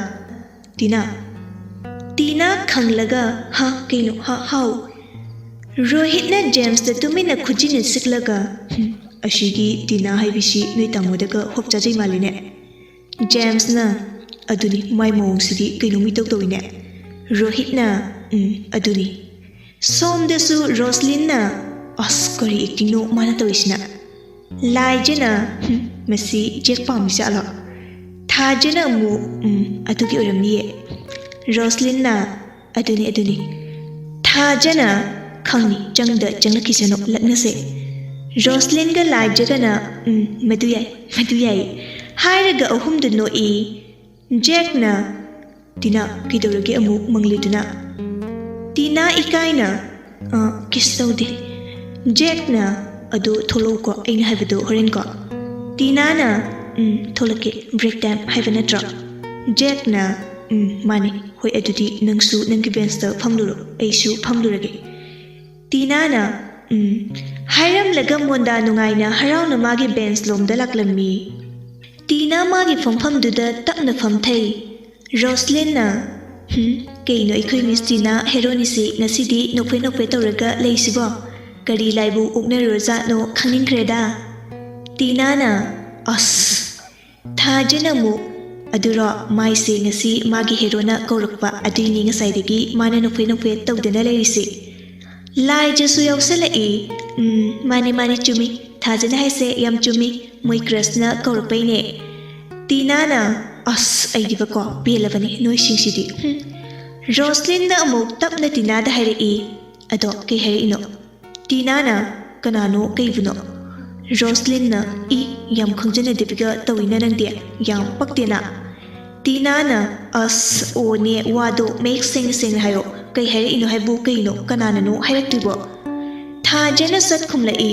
"ꯇꯤꯅꯥ꯫" ꯇꯤꯅꯥ ꯈꯪꯂꯒ, "ꯍꯥ, ꯀꯩꯅꯣ, ꯍꯥ, ꯍꯥꯎ?" ꯔꯣꯍꯤꯠꯅ ꯖꯦꯝꯁꯇ ꯇꯨꯃꯤꯟꯅ ꯈꯨꯖꯤꯟꯅ ꯁꯤꯛꯂꯒ, "ꯍꯨꯝ, ꯑꯁꯤꯒꯤ ꯇꯤꯅꯥ ꯍꯥꯏꯕꯤꯁꯤ ꯅꯣꯏ ꯇꯥꯃꯣꯗꯒ ꯍꯣꯞ ꯆꯥꯖꯩ ꯃꯥꯜꯂꯤꯅꯦ꯫" ꯖꯦꯝꯁꯅ, "ꯑꯗꯨꯅꯤ, ꯃꯥꯏ ꯃꯑꯣꯡꯁꯤꯗꯤ ꯀꯩꯅꯣꯝ ꯏꯇꯧ ꯇꯧꯏꯅꯦ꯫" ꯔꯣꯍꯤꯠꯅ, "ꯎꯝ, ꯑꯗꯨꯅꯤ꯫" ꯁꯣꯝꯗꯁꯨ ꯔꯣꯁꯂꯤꯟꯅ, "ꯑꯁ, ꯀꯔꯤ ꯑꯦꯛꯇꯤꯡꯅꯣ ꯃꯥꯅ ꯇꯧꯔꯤꯁꯤꯅ?" ꯂꯥꯏꯖꯅ, "ꯍꯨꯝ, ꯃꯁꯤ ꯖꯦꯛ ꯄꯥꯝꯃꯤ ꯖꯥꯠꯂꯣ?" ꯊꯥꯖꯅ ꯑꯃꯨꯛ, "ꯎꯝ, ꯑꯗꯨꯒꯤ ꯑꯣꯏꯔꯝꯅꯤꯌꯦ꯫" ꯔꯣꯁꯂꯤꯟꯅ, "ꯑꯗꯨꯅꯤ, ꯑꯗꯨꯅꯤ꯫" ꯊꯥꯖꯅ, "ꯈꯪꯅꯤ, ꯆꯪꯗ ꯆꯪꯂꯛꯈꯤꯁꯅꯨ, ꯂꯛꯅꯁꯦ꯫" ꯔꯣꯁꯂꯤꯟꯒ ꯂꯥꯏꯖꯒꯅ, "ꯎꯝ, ꯃꯗꯨ ꯌꯥꯏ, ꯃꯗꯨ ꯌꯥꯏ" ꯍꯥꯏꯔꯒ ꯑꯍꯨꯝꯗꯨ ꯅꯣꯛꯏ꯫ ꯖꯦꯛꯅ, "ꯇꯤꯅꯥ, ꯀꯩꯗꯧꯔꯒꯦ ꯑꯃꯨꯛ ꯃꯪꯂꯤꯗꯨꯅ?" ꯇꯤꯅꯥ ꯏꯀꯥꯏꯅ, "ꯑ, ꯀꯩꯁꯨ ꯇꯧꯗꯦ꯫" ꯖꯦꯛꯅ, "ꯑꯗꯨ ꯊꯣꯛꯂꯛꯎꯀꯣ, ꯑꯩꯅ ꯍꯥꯏꯕꯗꯣ ꯍꯣꯔꯦꯟꯀꯣ꯫" ꯇꯤꯅꯥꯅ, "ꯎꯝ, ꯊꯣꯛꯂꯛꯀꯦ, break time ꯍꯥꯏꯕ ꯅꯠꯇ꯭ꯔꯣ?" ꯖꯦꯛꯅ, "ꯎꯝ, ꯃꯥꯅꯤ꯫ ꯍꯣꯏ, ꯑꯗꯨꯗꯤ ꯅꯪꯁꯨ ꯅꯪꯒꯤ benchꯇ ꯐꯝꯂꯨꯔꯣ, ꯑꯩꯁꯨ ꯐꯝꯂꯨꯔꯒꯦ꯫" ꯇꯤꯅꯥꯅ, "ꯎꯝ" ꯍꯥꯏꯔꯝꯂꯒ ꯃꯣꯟꯗꯥ ꯅꯨꯡꯉꯥꯏꯅ ꯍꯔꯥꯎꯅ ꯃꯥꯒꯤ bench ꯂꯣꯝꯗ ꯂꯥꯛꯂꯝꯃꯤ꯫ ꯇꯤꯅꯥ ꯃꯥꯒꯤ ꯐꯝꯐꯝꯗꯨꯗ ꯇꯞꯅ ꯐꯝꯊꯩ꯫ ꯔꯣꯁꯂꯤꯟꯅ, "ꯍꯨꯝ, ꯀꯩꯅꯣ ꯑꯩꯈꯣꯏ ꯃꯤꯁ ꯇꯤꯅꯥ ꯍꯦꯔꯣꯅꯤꯁꯤ ꯉꯁꯤꯗꯤ ꯅꯣꯛꯐꯦꯠ ꯅꯣꯛꯐꯦꯠ ꯇꯧꯔꯒ ꯂꯩꯁꯤꯕꯣ? ꯀꯔꯤ ꯂꯥꯏꯕꯨ ꯑꯣꯛꯅꯔꯨꯔꯖꯥꯠꯅꯣ ꯈꯪꯅꯤꯡꯈ꯭ꯔꯦꯗ꯫" ꯇꯤꯅꯥꯅ, "ꯑꯁ!" ꯊꯥꯖꯅ ꯑꯃꯨꯛ, "ꯑꯗꯨꯔꯣ, ꯃꯥꯏꯁꯦ ꯉꯁꯤ ꯃꯥꯒꯤ ꯍꯦꯔꯣꯅ ꯀꯧꯔꯛꯄ, ꯑꯗꯨꯏꯅꯤ ꯉꯁꯥꯏꯗꯒꯤ ꯃꯥꯅ ꯅꯣꯛꯐꯦꯠ ꯅꯣꯛꯐꯦꯠ ꯇꯧꯗꯅ ꯂꯩꯔꯤꯁꯦ꯫" ꯂꯥꯏꯖꯁꯨ ꯌꯥꯎꯁꯜꯂꯛꯏ꯫ "ꯎꯝ, ꯃꯥꯅꯦ, ꯃꯥꯅꯦ, ꯆꯨꯝꯃꯤ꯫ ꯊꯥꯖꯅ ꯍꯥꯏꯁꯦ ꯌꯥꯝ ꯆꯨꯝꯃꯤ꯫ ꯃꯣꯏ crushꯅ ꯀꯧꯔꯛꯄꯩꯅꯦ꯫" ꯇꯤꯅꯥꯅ, "ꯑꯁ, ꯑꯩꯗꯤꯕꯀꯣ, ꯄꯦꯜꯂꯕꯅꯤ ꯅꯣꯏꯁꯤꯡꯁꯤꯗꯤ꯫ ꯍꯨꯝ꯫" ꯔꯣꯁꯂꯤꯟꯅ ꯑꯃꯨꯛ ꯇꯞꯅ ꯇꯤꯅꯥꯗ ꯍꯥꯏꯔꯛꯏ, "ꯑꯗꯣ ꯀꯩ ꯍꯥꯏꯔꯛꯏꯅꯣ?" ꯇꯤꯅꯥꯅ, "ꯀꯅꯥꯅꯣ? ꯀꯩꯕꯨꯅꯣ?" ꯔꯣꯁꯂꯤꯟꯅ, "ꯏ, ꯌꯥꯝ ꯈꯪꯖꯅꯗꯕꯤꯒ ꯇꯧꯏꯅ ꯅꯪꯗꯤ, ꯌꯥꯝ ꯄꯛꯇꯦꯅ꯫" ꯇꯤꯅꯥꯅ, "ꯑꯁ, ꯑꯣꯅꯦ, ꯋꯥꯗꯣ ꯃꯌꯦꯛ ꯁꯦꯡꯅ ꯁꯦꯡꯅ ꯍꯥꯏꯌꯣ꯫ ꯀꯩ ꯍꯥꯏꯔꯛꯏꯅꯣ ꯍꯥꯏꯕꯨ ꯀꯩꯅꯣ? ꯀꯅꯥꯅꯅꯣ ꯍꯥꯏꯔꯛꯇ꯭ꯔꯤꯕꯣ?" ꯊꯥꯖꯅ ꯁꯠ ꯈꯨꯝꯂꯛꯏ,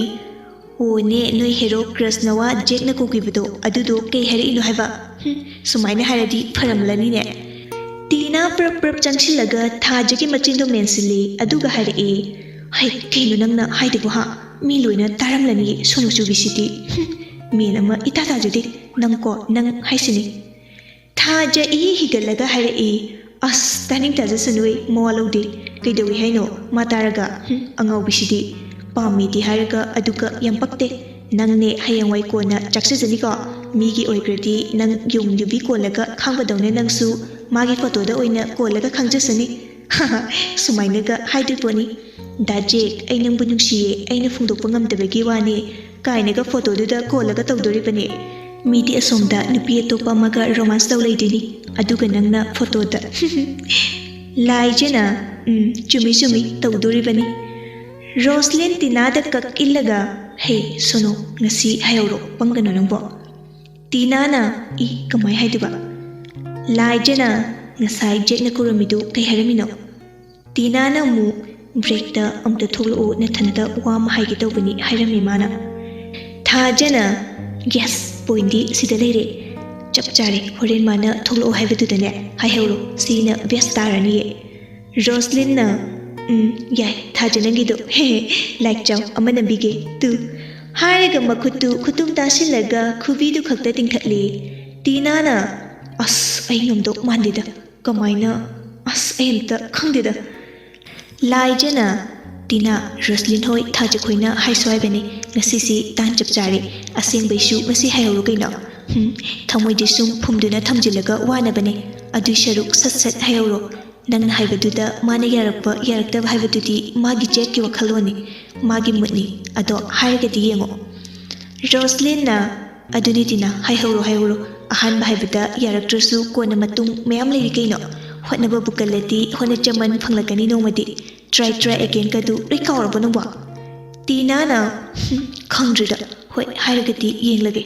"ꯑꯣꯅꯦ, ꯅꯣꯏ ꯍꯦꯔꯣ crushꯅ ꯋꯥ ꯖꯦꯛꯅ ꯀꯧꯈꯤꯕꯗꯣ, ꯑꯗꯨꯗꯣ ꯀꯩ ꯍꯥꯏꯔꯛꯏꯅꯣ ꯍꯥꯏꯕ? ꯍꯨꯝ, ꯁꯨꯃꯥꯏꯅ ꯍꯥꯏꯔꯗꯤ ꯐꯔꯝꯂꯅꯤꯅꯦ꯫" ꯇꯤꯅꯥ ꯄ꯭ꯔꯞ ꯄ꯭ꯔꯞ ꯆꯪꯁꯤꯜꯂꯒ ꯊꯥꯖꯒꯤ ꯃꯆꯤꯟꯗꯣ ꯃꯦꯟꯁꯤꯜꯂꯤ, ꯑꯗꯨꯒ ꯍꯥꯏꯔꯛꯏ, "ꯍꯩ, ꯀꯩꯅꯣ ꯅꯪꯅ ꯍꯥꯏꯗꯨꯕꯨ ꯍꯥ? ꯃꯤ ꯂꯣꯏꯅ ꯇꯥꯔꯝꯂꯅꯤ, ꯁꯣꯅꯣ ꯆꯨꯕꯤꯁꯤꯗꯤ꯫ ꯍꯨꯝ, ꯃꯦꯟ ꯑꯃ ꯏꯇꯥ ꯇꯥꯖꯗꯦ꯫ ꯅꯪꯀꯣ, ꯅꯪ ꯍꯥꯏꯁꯤꯅꯤ꯫" ꯊꯥꯖ ꯏꯍꯤ ꯍꯤꯒꯠꯂꯒ ꯍꯥꯏꯔꯛꯏ, "ꯑꯁ, ꯇꯥꯅꯤꯡ ꯇꯥꯖꯁꯅꯨ, ꯑꯩ ꯃꯋꯥ ꯂꯧꯗꯦ꯫ ꯀꯩꯗꯧꯏ ꯍꯥꯏꯅꯣ ꯃꯥ ꯇꯥꯔꯒ? ꯍꯨꯝ, ꯑꯉꯥꯎꯕꯤꯁꯤꯗꯤ꯫ ꯄꯥꯝꯃꯦꯗꯤ ꯍꯥꯏꯔꯒ ꯑꯗꯨꯒ ꯌꯥꯝ ꯄꯛꯇꯦ꯫ ꯅꯪꯅꯦ ꯍꯌꯦꯡꯋꯥꯏ ꯀꯣꯟꯅ ꯆꯥꯛꯆꯖꯅꯤꯀꯣ꯫ ꯃꯤꯒꯤ ꯑꯣꯏꯈ꯭ꯔꯗꯤ ꯅꯪ ꯌꯣꯡ ꯌꯨꯕꯤ ꯀꯣꯜꯂꯒ ꯈꯥꯡꯕꯗꯧꯅ ꯅꯪꯁꯨ ꯃꯥꯒꯤ photoꯗ ꯑꯣꯏꯅ ꯀꯣꯜꯂꯒ ꯈꯥꯡꯖꯁꯅꯤ꯫" ꯁꯨꯃꯥꯏꯅꯒ ꯍꯥꯏꯗꯣꯏ ꯄꯣꯠꯅꯤ꯫ "ꯗꯥ ꯖꯦꯛ, ꯑꯩ ꯅꯪꯕꯨ ꯅꯨꯡꯁꯤꯌꯦ, ꯑꯩꯅ ꯐꯣꯡꯗꯣꯛꯄ ꯉꯝꯗꯕꯒꯤ ꯋꯥꯅꯦ꯫ ꯀꯥꯏꯅꯒ ꯐꯣꯇꯣꯗꯨꯗ ꯀꯣꯜꯂꯒ ꯇꯧꯗꯣꯔꯤꯕꯅꯤ꯫ ꯃꯤꯗꯤ ꯑꯁꯣꯝꯗ ꯅꯨꯄꯤ ꯑꯇꯣꯞꯄ ꯑꯃꯒ ꯔꯣꯃꯥꯟꯁ ꯇꯧ ꯂꯩꯗꯣꯏꯅꯤ, ꯑꯗꯨꯒ ꯅꯪꯅ ꯐꯣꯇꯣꯗ꯫ ꯂꯥꯏꯖꯅ, "ꯎꯝ, ꯆꯨꯝꯃꯤ ꯆꯨꯝꯃꯤ, ꯇꯧꯗꯣꯔꯤꯕꯅꯤ"꯫ ꯔꯣꯁꯂꯤꯟ ꯇꯤꯅꯥꯗ ꯀꯛ ꯏꯜꯂꯒ, "ꯍꯦ ꯁꯣꯅꯣ, ꯉꯁꯤ ꯍꯥꯏꯍꯧꯔꯣ, ꯄꯪꯒꯅꯣ ꯅꯪꯕꯣ"꯫ ꯇꯤꯅꯥꯅ, "ꯏ, ꯀꯃꯥꯏ ꯍꯥꯏꯗꯣꯏꯕ?" ꯂꯥꯏꯖꯅ, "ꯉꯁꯥꯏ ꯖꯦꯛꯅ ꯀꯧꯔꯝꯃꯤꯗꯨ ꯀꯩ ꯍꯥꯏꯔꯝꯃꯤꯅꯣ?" ꯇꯤꯅꯥꯅ ꯑꯃꯨꯛ, "ꯕ꯭ꯔꯦꯛꯇ ꯑꯝꯇ ꯊꯣꯛꯂꯛꯑꯣ, ꯅꯊꯟꯇ ꯋꯥ ꯑꯃ ꯍꯥꯏꯒꯦ ꯇꯧꯕꯅꯤ" ꯍꯥꯏꯔꯝꯃꯤ ꯃꯥꯅ꯫ ꯊꯥꯖꯅ, "ꯌꯦꯁ, ꯄꯣꯏꯟꯗꯤ ꯁꯤꯗ ꯂꯩꯔꯦ꯫ ꯆꯞ ꯆꯥꯔꯦ, ꯍꯣꯔꯦꯟ ꯃꯥꯅ ꯊꯣꯛꯂꯛꯑꯣ ꯍꯥꯏꯕꯗꯨꯗꯅꯦ ꯍꯥꯏꯍꯧꯔꯣ, ꯁꯤꯅ ꯕꯦꯁ ꯇꯥꯔꯅꯤꯌꯦ"꯫ ꯔꯣꯁꯂꯤꯟꯅ, "ꯎꯝ, ꯌꯥꯏ, ꯊꯥꯖ ꯅꯪꯒꯤꯗꯣ꯫ ꯍꯦ ꯍꯦ, ꯂꯥꯏꯛ ꯆꯥꯎ, ꯑꯃ ꯅꯝꯕꯤꯒꯦ, ꯇꯨ"꯫ ꯍꯥꯏꯔꯒ ꯃꯈꯨꯠꯇꯨ ꯈꯨꯇꯨꯝ ꯇꯥꯁꯤꯜꯂꯒ ꯈꯨꯕꯤꯗꯨ ꯈꯛꯇ ꯇꯤꯡꯈꯠꯂꯤ꯫ ꯇꯤꯅꯥꯅ, "ꯑꯁ, ꯑꯩ ꯉꯝꯗꯧ ꯃꯥꯟꯗꯦꯗ꯫ ꯀꯃꯥꯏꯅ? ꯑꯁ, ꯑꯩ ꯑꯝꯇ ꯈꯪꯗꯦꯗ"꯫ ꯂꯥꯏꯖꯅ, "ꯇꯤꯅꯥ, ꯔꯣꯁꯂꯤꯟ ꯍꯣꯏ ꯊꯥꯖꯈꯣꯏꯅ ꯍꯥꯏꯁꯨ ꯍꯥꯏꯕꯅꯤ, ꯉꯁꯤꯁꯤ ꯇꯥꯟ ꯆꯞ ꯆꯥꯔꯦ꯫ ꯑꯁꯦꯡꯕꯩꯁꯨ ꯉꯁꯤ ꯍꯥꯏꯍꯧꯔꯣ ꯀꯩꯅꯣ꯫ ꯍꯨꯝ, ꯊꯃꯣꯏꯗꯤ ꯁꯨꯝ ꯐꯨꯝꯗꯨꯅ ꯊꯝꯖꯤꯜꯂꯒ ꯋꯥꯅꯕꯅꯦ꯫ ꯑꯗꯨꯏ ꯁꯔꯨꯛ ꯁꯠ ꯁꯠ ꯍꯥꯏꯍꯧꯔꯣ꯫ ꯅꯪꯅ ꯍꯥꯏꯕꯗꯨꯗ ꯃꯥꯅ ꯌꯥꯔꯛꯄ ꯌꯥꯔꯛꯇꯕ ꯍꯥꯏꯕꯗꯨꯗꯤ ꯃꯥꯒꯤ ꯖꯦꯛꯀꯤ ꯋꯥꯈꯜꯂꯣꯟꯅꯤ, ꯃꯥꯒꯤ ꯃꯨꯠꯅꯤ꯫ ꯑꯗꯣ ꯍꯥꯏꯔꯒꯗꯤ ꯌꯦꯡꯉꯣ"꯫ ꯔꯣꯁꯂꯤꯟꯅ, "ꯑꯗꯨꯅꯤ ꯇꯤꯅꯥ, ꯍꯥꯏꯍꯧꯔꯣ, ꯍꯥꯏꯍꯧꯔꯣ꯫ ꯑꯍꯥꯟꯕ ꯍꯥꯏꯕꯗ ꯌꯥꯔꯛꯇ꯭ꯔꯁꯨ ꯀꯣꯟꯅ ꯃꯇꯨꯡ ꯃꯌꯥꯝ ꯂꯩꯔꯤ ꯀꯩꯅꯣ꯫ ꯍꯣꯠꯅꯕꯕꯨ ꯀꯜꯂꯗꯤ ꯍꯣꯠꯅꯖꯃꯟ ꯐꯪꯂꯛꯀꯅꯤ ꯅꯣꯡꯃꯗꯤ꯫ Try, try again ꯀꯗꯨ ꯂꯣꯏ ꯀꯥꯎꯔꯕꯣ ꯅꯪꯕꯣ?" ꯇꯤꯅꯥꯅ, "ꯍꯨꯝ, ꯈꯪꯗ꯭ꯔꯦꯗ꯫ ꯍꯣꯏ, ꯍꯥꯏꯔꯒꯗꯤ ꯌꯦꯡꯂꯒꯦ"꯫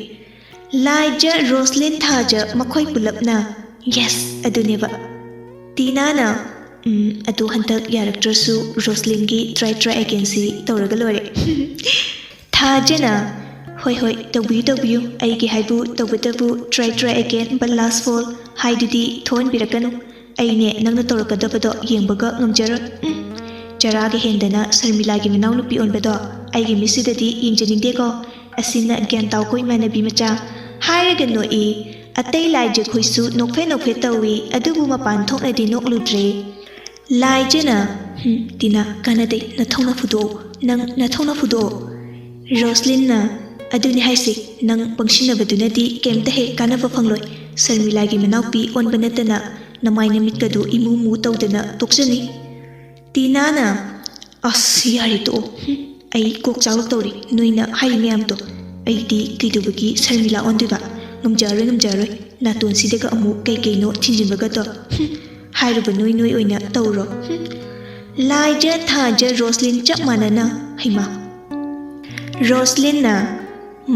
ꯂꯥꯏꯖ, ꯔꯣꯁꯂꯤꯟ, ꯊꯥꯖ ꯃꯈꯣꯏ ꯄꯨꯂꯞꯅ, "ꯌꯦꯁ, ꯑꯗꯨꯅꯦꯕ"꯫ ꯇꯤꯅꯥꯅ, "ꯎꯝ, ꯑꯗꯨ ꯍꯟꯗꯛ ꯌꯥꯔꯛꯇ꯭ꯔꯁꯨ ꯔꯣꯁꯂꯤꯟꯒꯤ Try, try again ꯁꯤ ꯇꯧꯔꯒ ꯂꯣꯏꯔꯦ"꯫ ꯊꯥꯖꯅ, "ꯍꯣꯏ, ꯍꯣꯏ, ꯇꯧꯕꯤꯌꯨ, ꯇꯧꯕꯤꯌꯨ꯫ ꯑꯩꯒꯤ ꯍꯥꯏꯕꯨ ꯇꯧꯕꯇꯕꯨ Try, try again, but last fall ꯍꯥꯏꯗꯨꯗꯤ ꯊꯣꯛꯍꯟꯕꯤꯔꯛꯀꯅꯨ꯫ ꯑꯩꯅꯦ ꯅꯪꯅ ꯇꯧꯔꯛꯀꯗꯕꯗꯣ ꯌꯦꯡꯕꯒ ꯉꯝꯖꯔꯣꯏ꯫ ꯎꯝ, ꯆꯔꯥꯒ ꯍꯦꯟꯗꯅ ꯁꯔꯃꯤꯂꯥꯒꯤ ꯃꯅꯥꯎꯅꯨꯄꯤ ꯑꯣꯟꯕꯗꯣ ꯑꯩꯒꯤ ꯃꯤꯠꯁꯤꯗꯗꯤ ꯌꯦꯡꯖꯅꯤꯡꯗꯦꯀꯣ꯫ ꯑꯁꯤꯅ ꯒ꯭ꯌꯥꯟ ꯇꯥꯎꯀꯣ ꯏꯃꯥꯟꯅꯕꯤ ꯃꯆꯥ"꯫ ꯍꯥꯏꯔꯒ ꯅꯣꯛꯏ꯫ ꯑꯇꯩ ꯂꯥꯏꯖꯈꯣꯏꯁꯨ ꯅꯣꯛꯐꯦꯠ ꯅꯣꯛꯐꯦꯠ ꯇꯧꯏ, ꯑꯗꯨꯕꯨ ꯃꯄꯥꯟ ꯊꯣꯛꯅꯗꯤ ꯅꯣꯛꯂꯨꯗ꯭ꯔꯦ꯫ ꯂꯥꯏꯖꯅ, "ꯍꯨꯝ, ꯇꯤꯅꯥ, ꯀꯥꯟꯅꯗꯦ, ꯅꯊꯧꯅ ꯐꯨꯗꯣꯛꯑꯣ, ꯅꯪ ꯅꯊꯧꯅ ꯐꯨꯗꯣꯛꯑꯣ"꯫ ꯔꯣꯁꯂꯤꯟꯅ, "ꯑꯗꯨꯅꯤ ꯍꯥꯏꯁꯦ, ꯅꯪ ꯄꯪꯁꯤꯟꯅꯕꯗꯨꯅꯗꯤ ꯀꯩꯝꯇ ꯍꯦꯛ ꯀꯥꯟꯅꯕ ꯐꯪꯂꯣꯏ꯫ ꯁꯔꯃꯤꯂꯥꯒꯤ ꯃꯅꯥꯎꯄꯤ ꯑꯣꯟꯕ ꯅꯠꯇꯅ ꯅꯃꯥꯏ ꯅꯃꯤꯠꯀꯗꯨ ꯏꯃꯨ ꯃꯨ ꯇꯧꯗꯅ ꯇꯣꯛꯆꯅꯤ"꯫ ꯇꯤꯅꯥꯅ, "ꯑꯁ, ꯌꯥꯔꯦ, ꯇꯣꯛꯑꯣ꯫ ꯍꯨꯝ, ꯑꯩ ꯀꯣꯛ ꯆꯥꯛꯂꯛꯇꯧꯔꯤ ꯅꯣꯏꯅ ꯍꯥꯏꯔꯤ ꯃꯌꯥꯝꯗꯣ꯫ ꯑꯩꯗꯤ ꯀꯩꯗꯧꯕꯒꯤ ꯁꯔꯃꯤꯂꯥ ꯑꯣꯟꯗꯣꯏꯕ? ꯉꯝꯖꯔꯣꯏ, ꯉꯝꯖꯔꯣꯏ꯫ ꯅꯥꯇꯣꯟꯁꯤꯗꯒ ꯑꯃꯨꯛ ꯀꯩ ꯀꯩꯅꯣ ꯊꯤꯟꯖꯤꯟꯕꯒꯗꯣ꯫ ꯍꯨꯝ, ꯍꯥꯏꯔꯨꯕ ꯅꯣꯏ ꯅꯣꯏ ꯑꯣꯏꯅ ꯇꯧꯔꯣ꯫ ꯍꯨꯝ꯫ ꯂꯥꯏꯖ ꯊꯥꯖ ꯔꯣꯁꯂꯤꯟ ꯆꯞ ꯃꯥꯟꯅꯅ꯫ ꯍꯩꯃꯥ꯫ ꯔꯣꯁꯂꯤꯟꯅ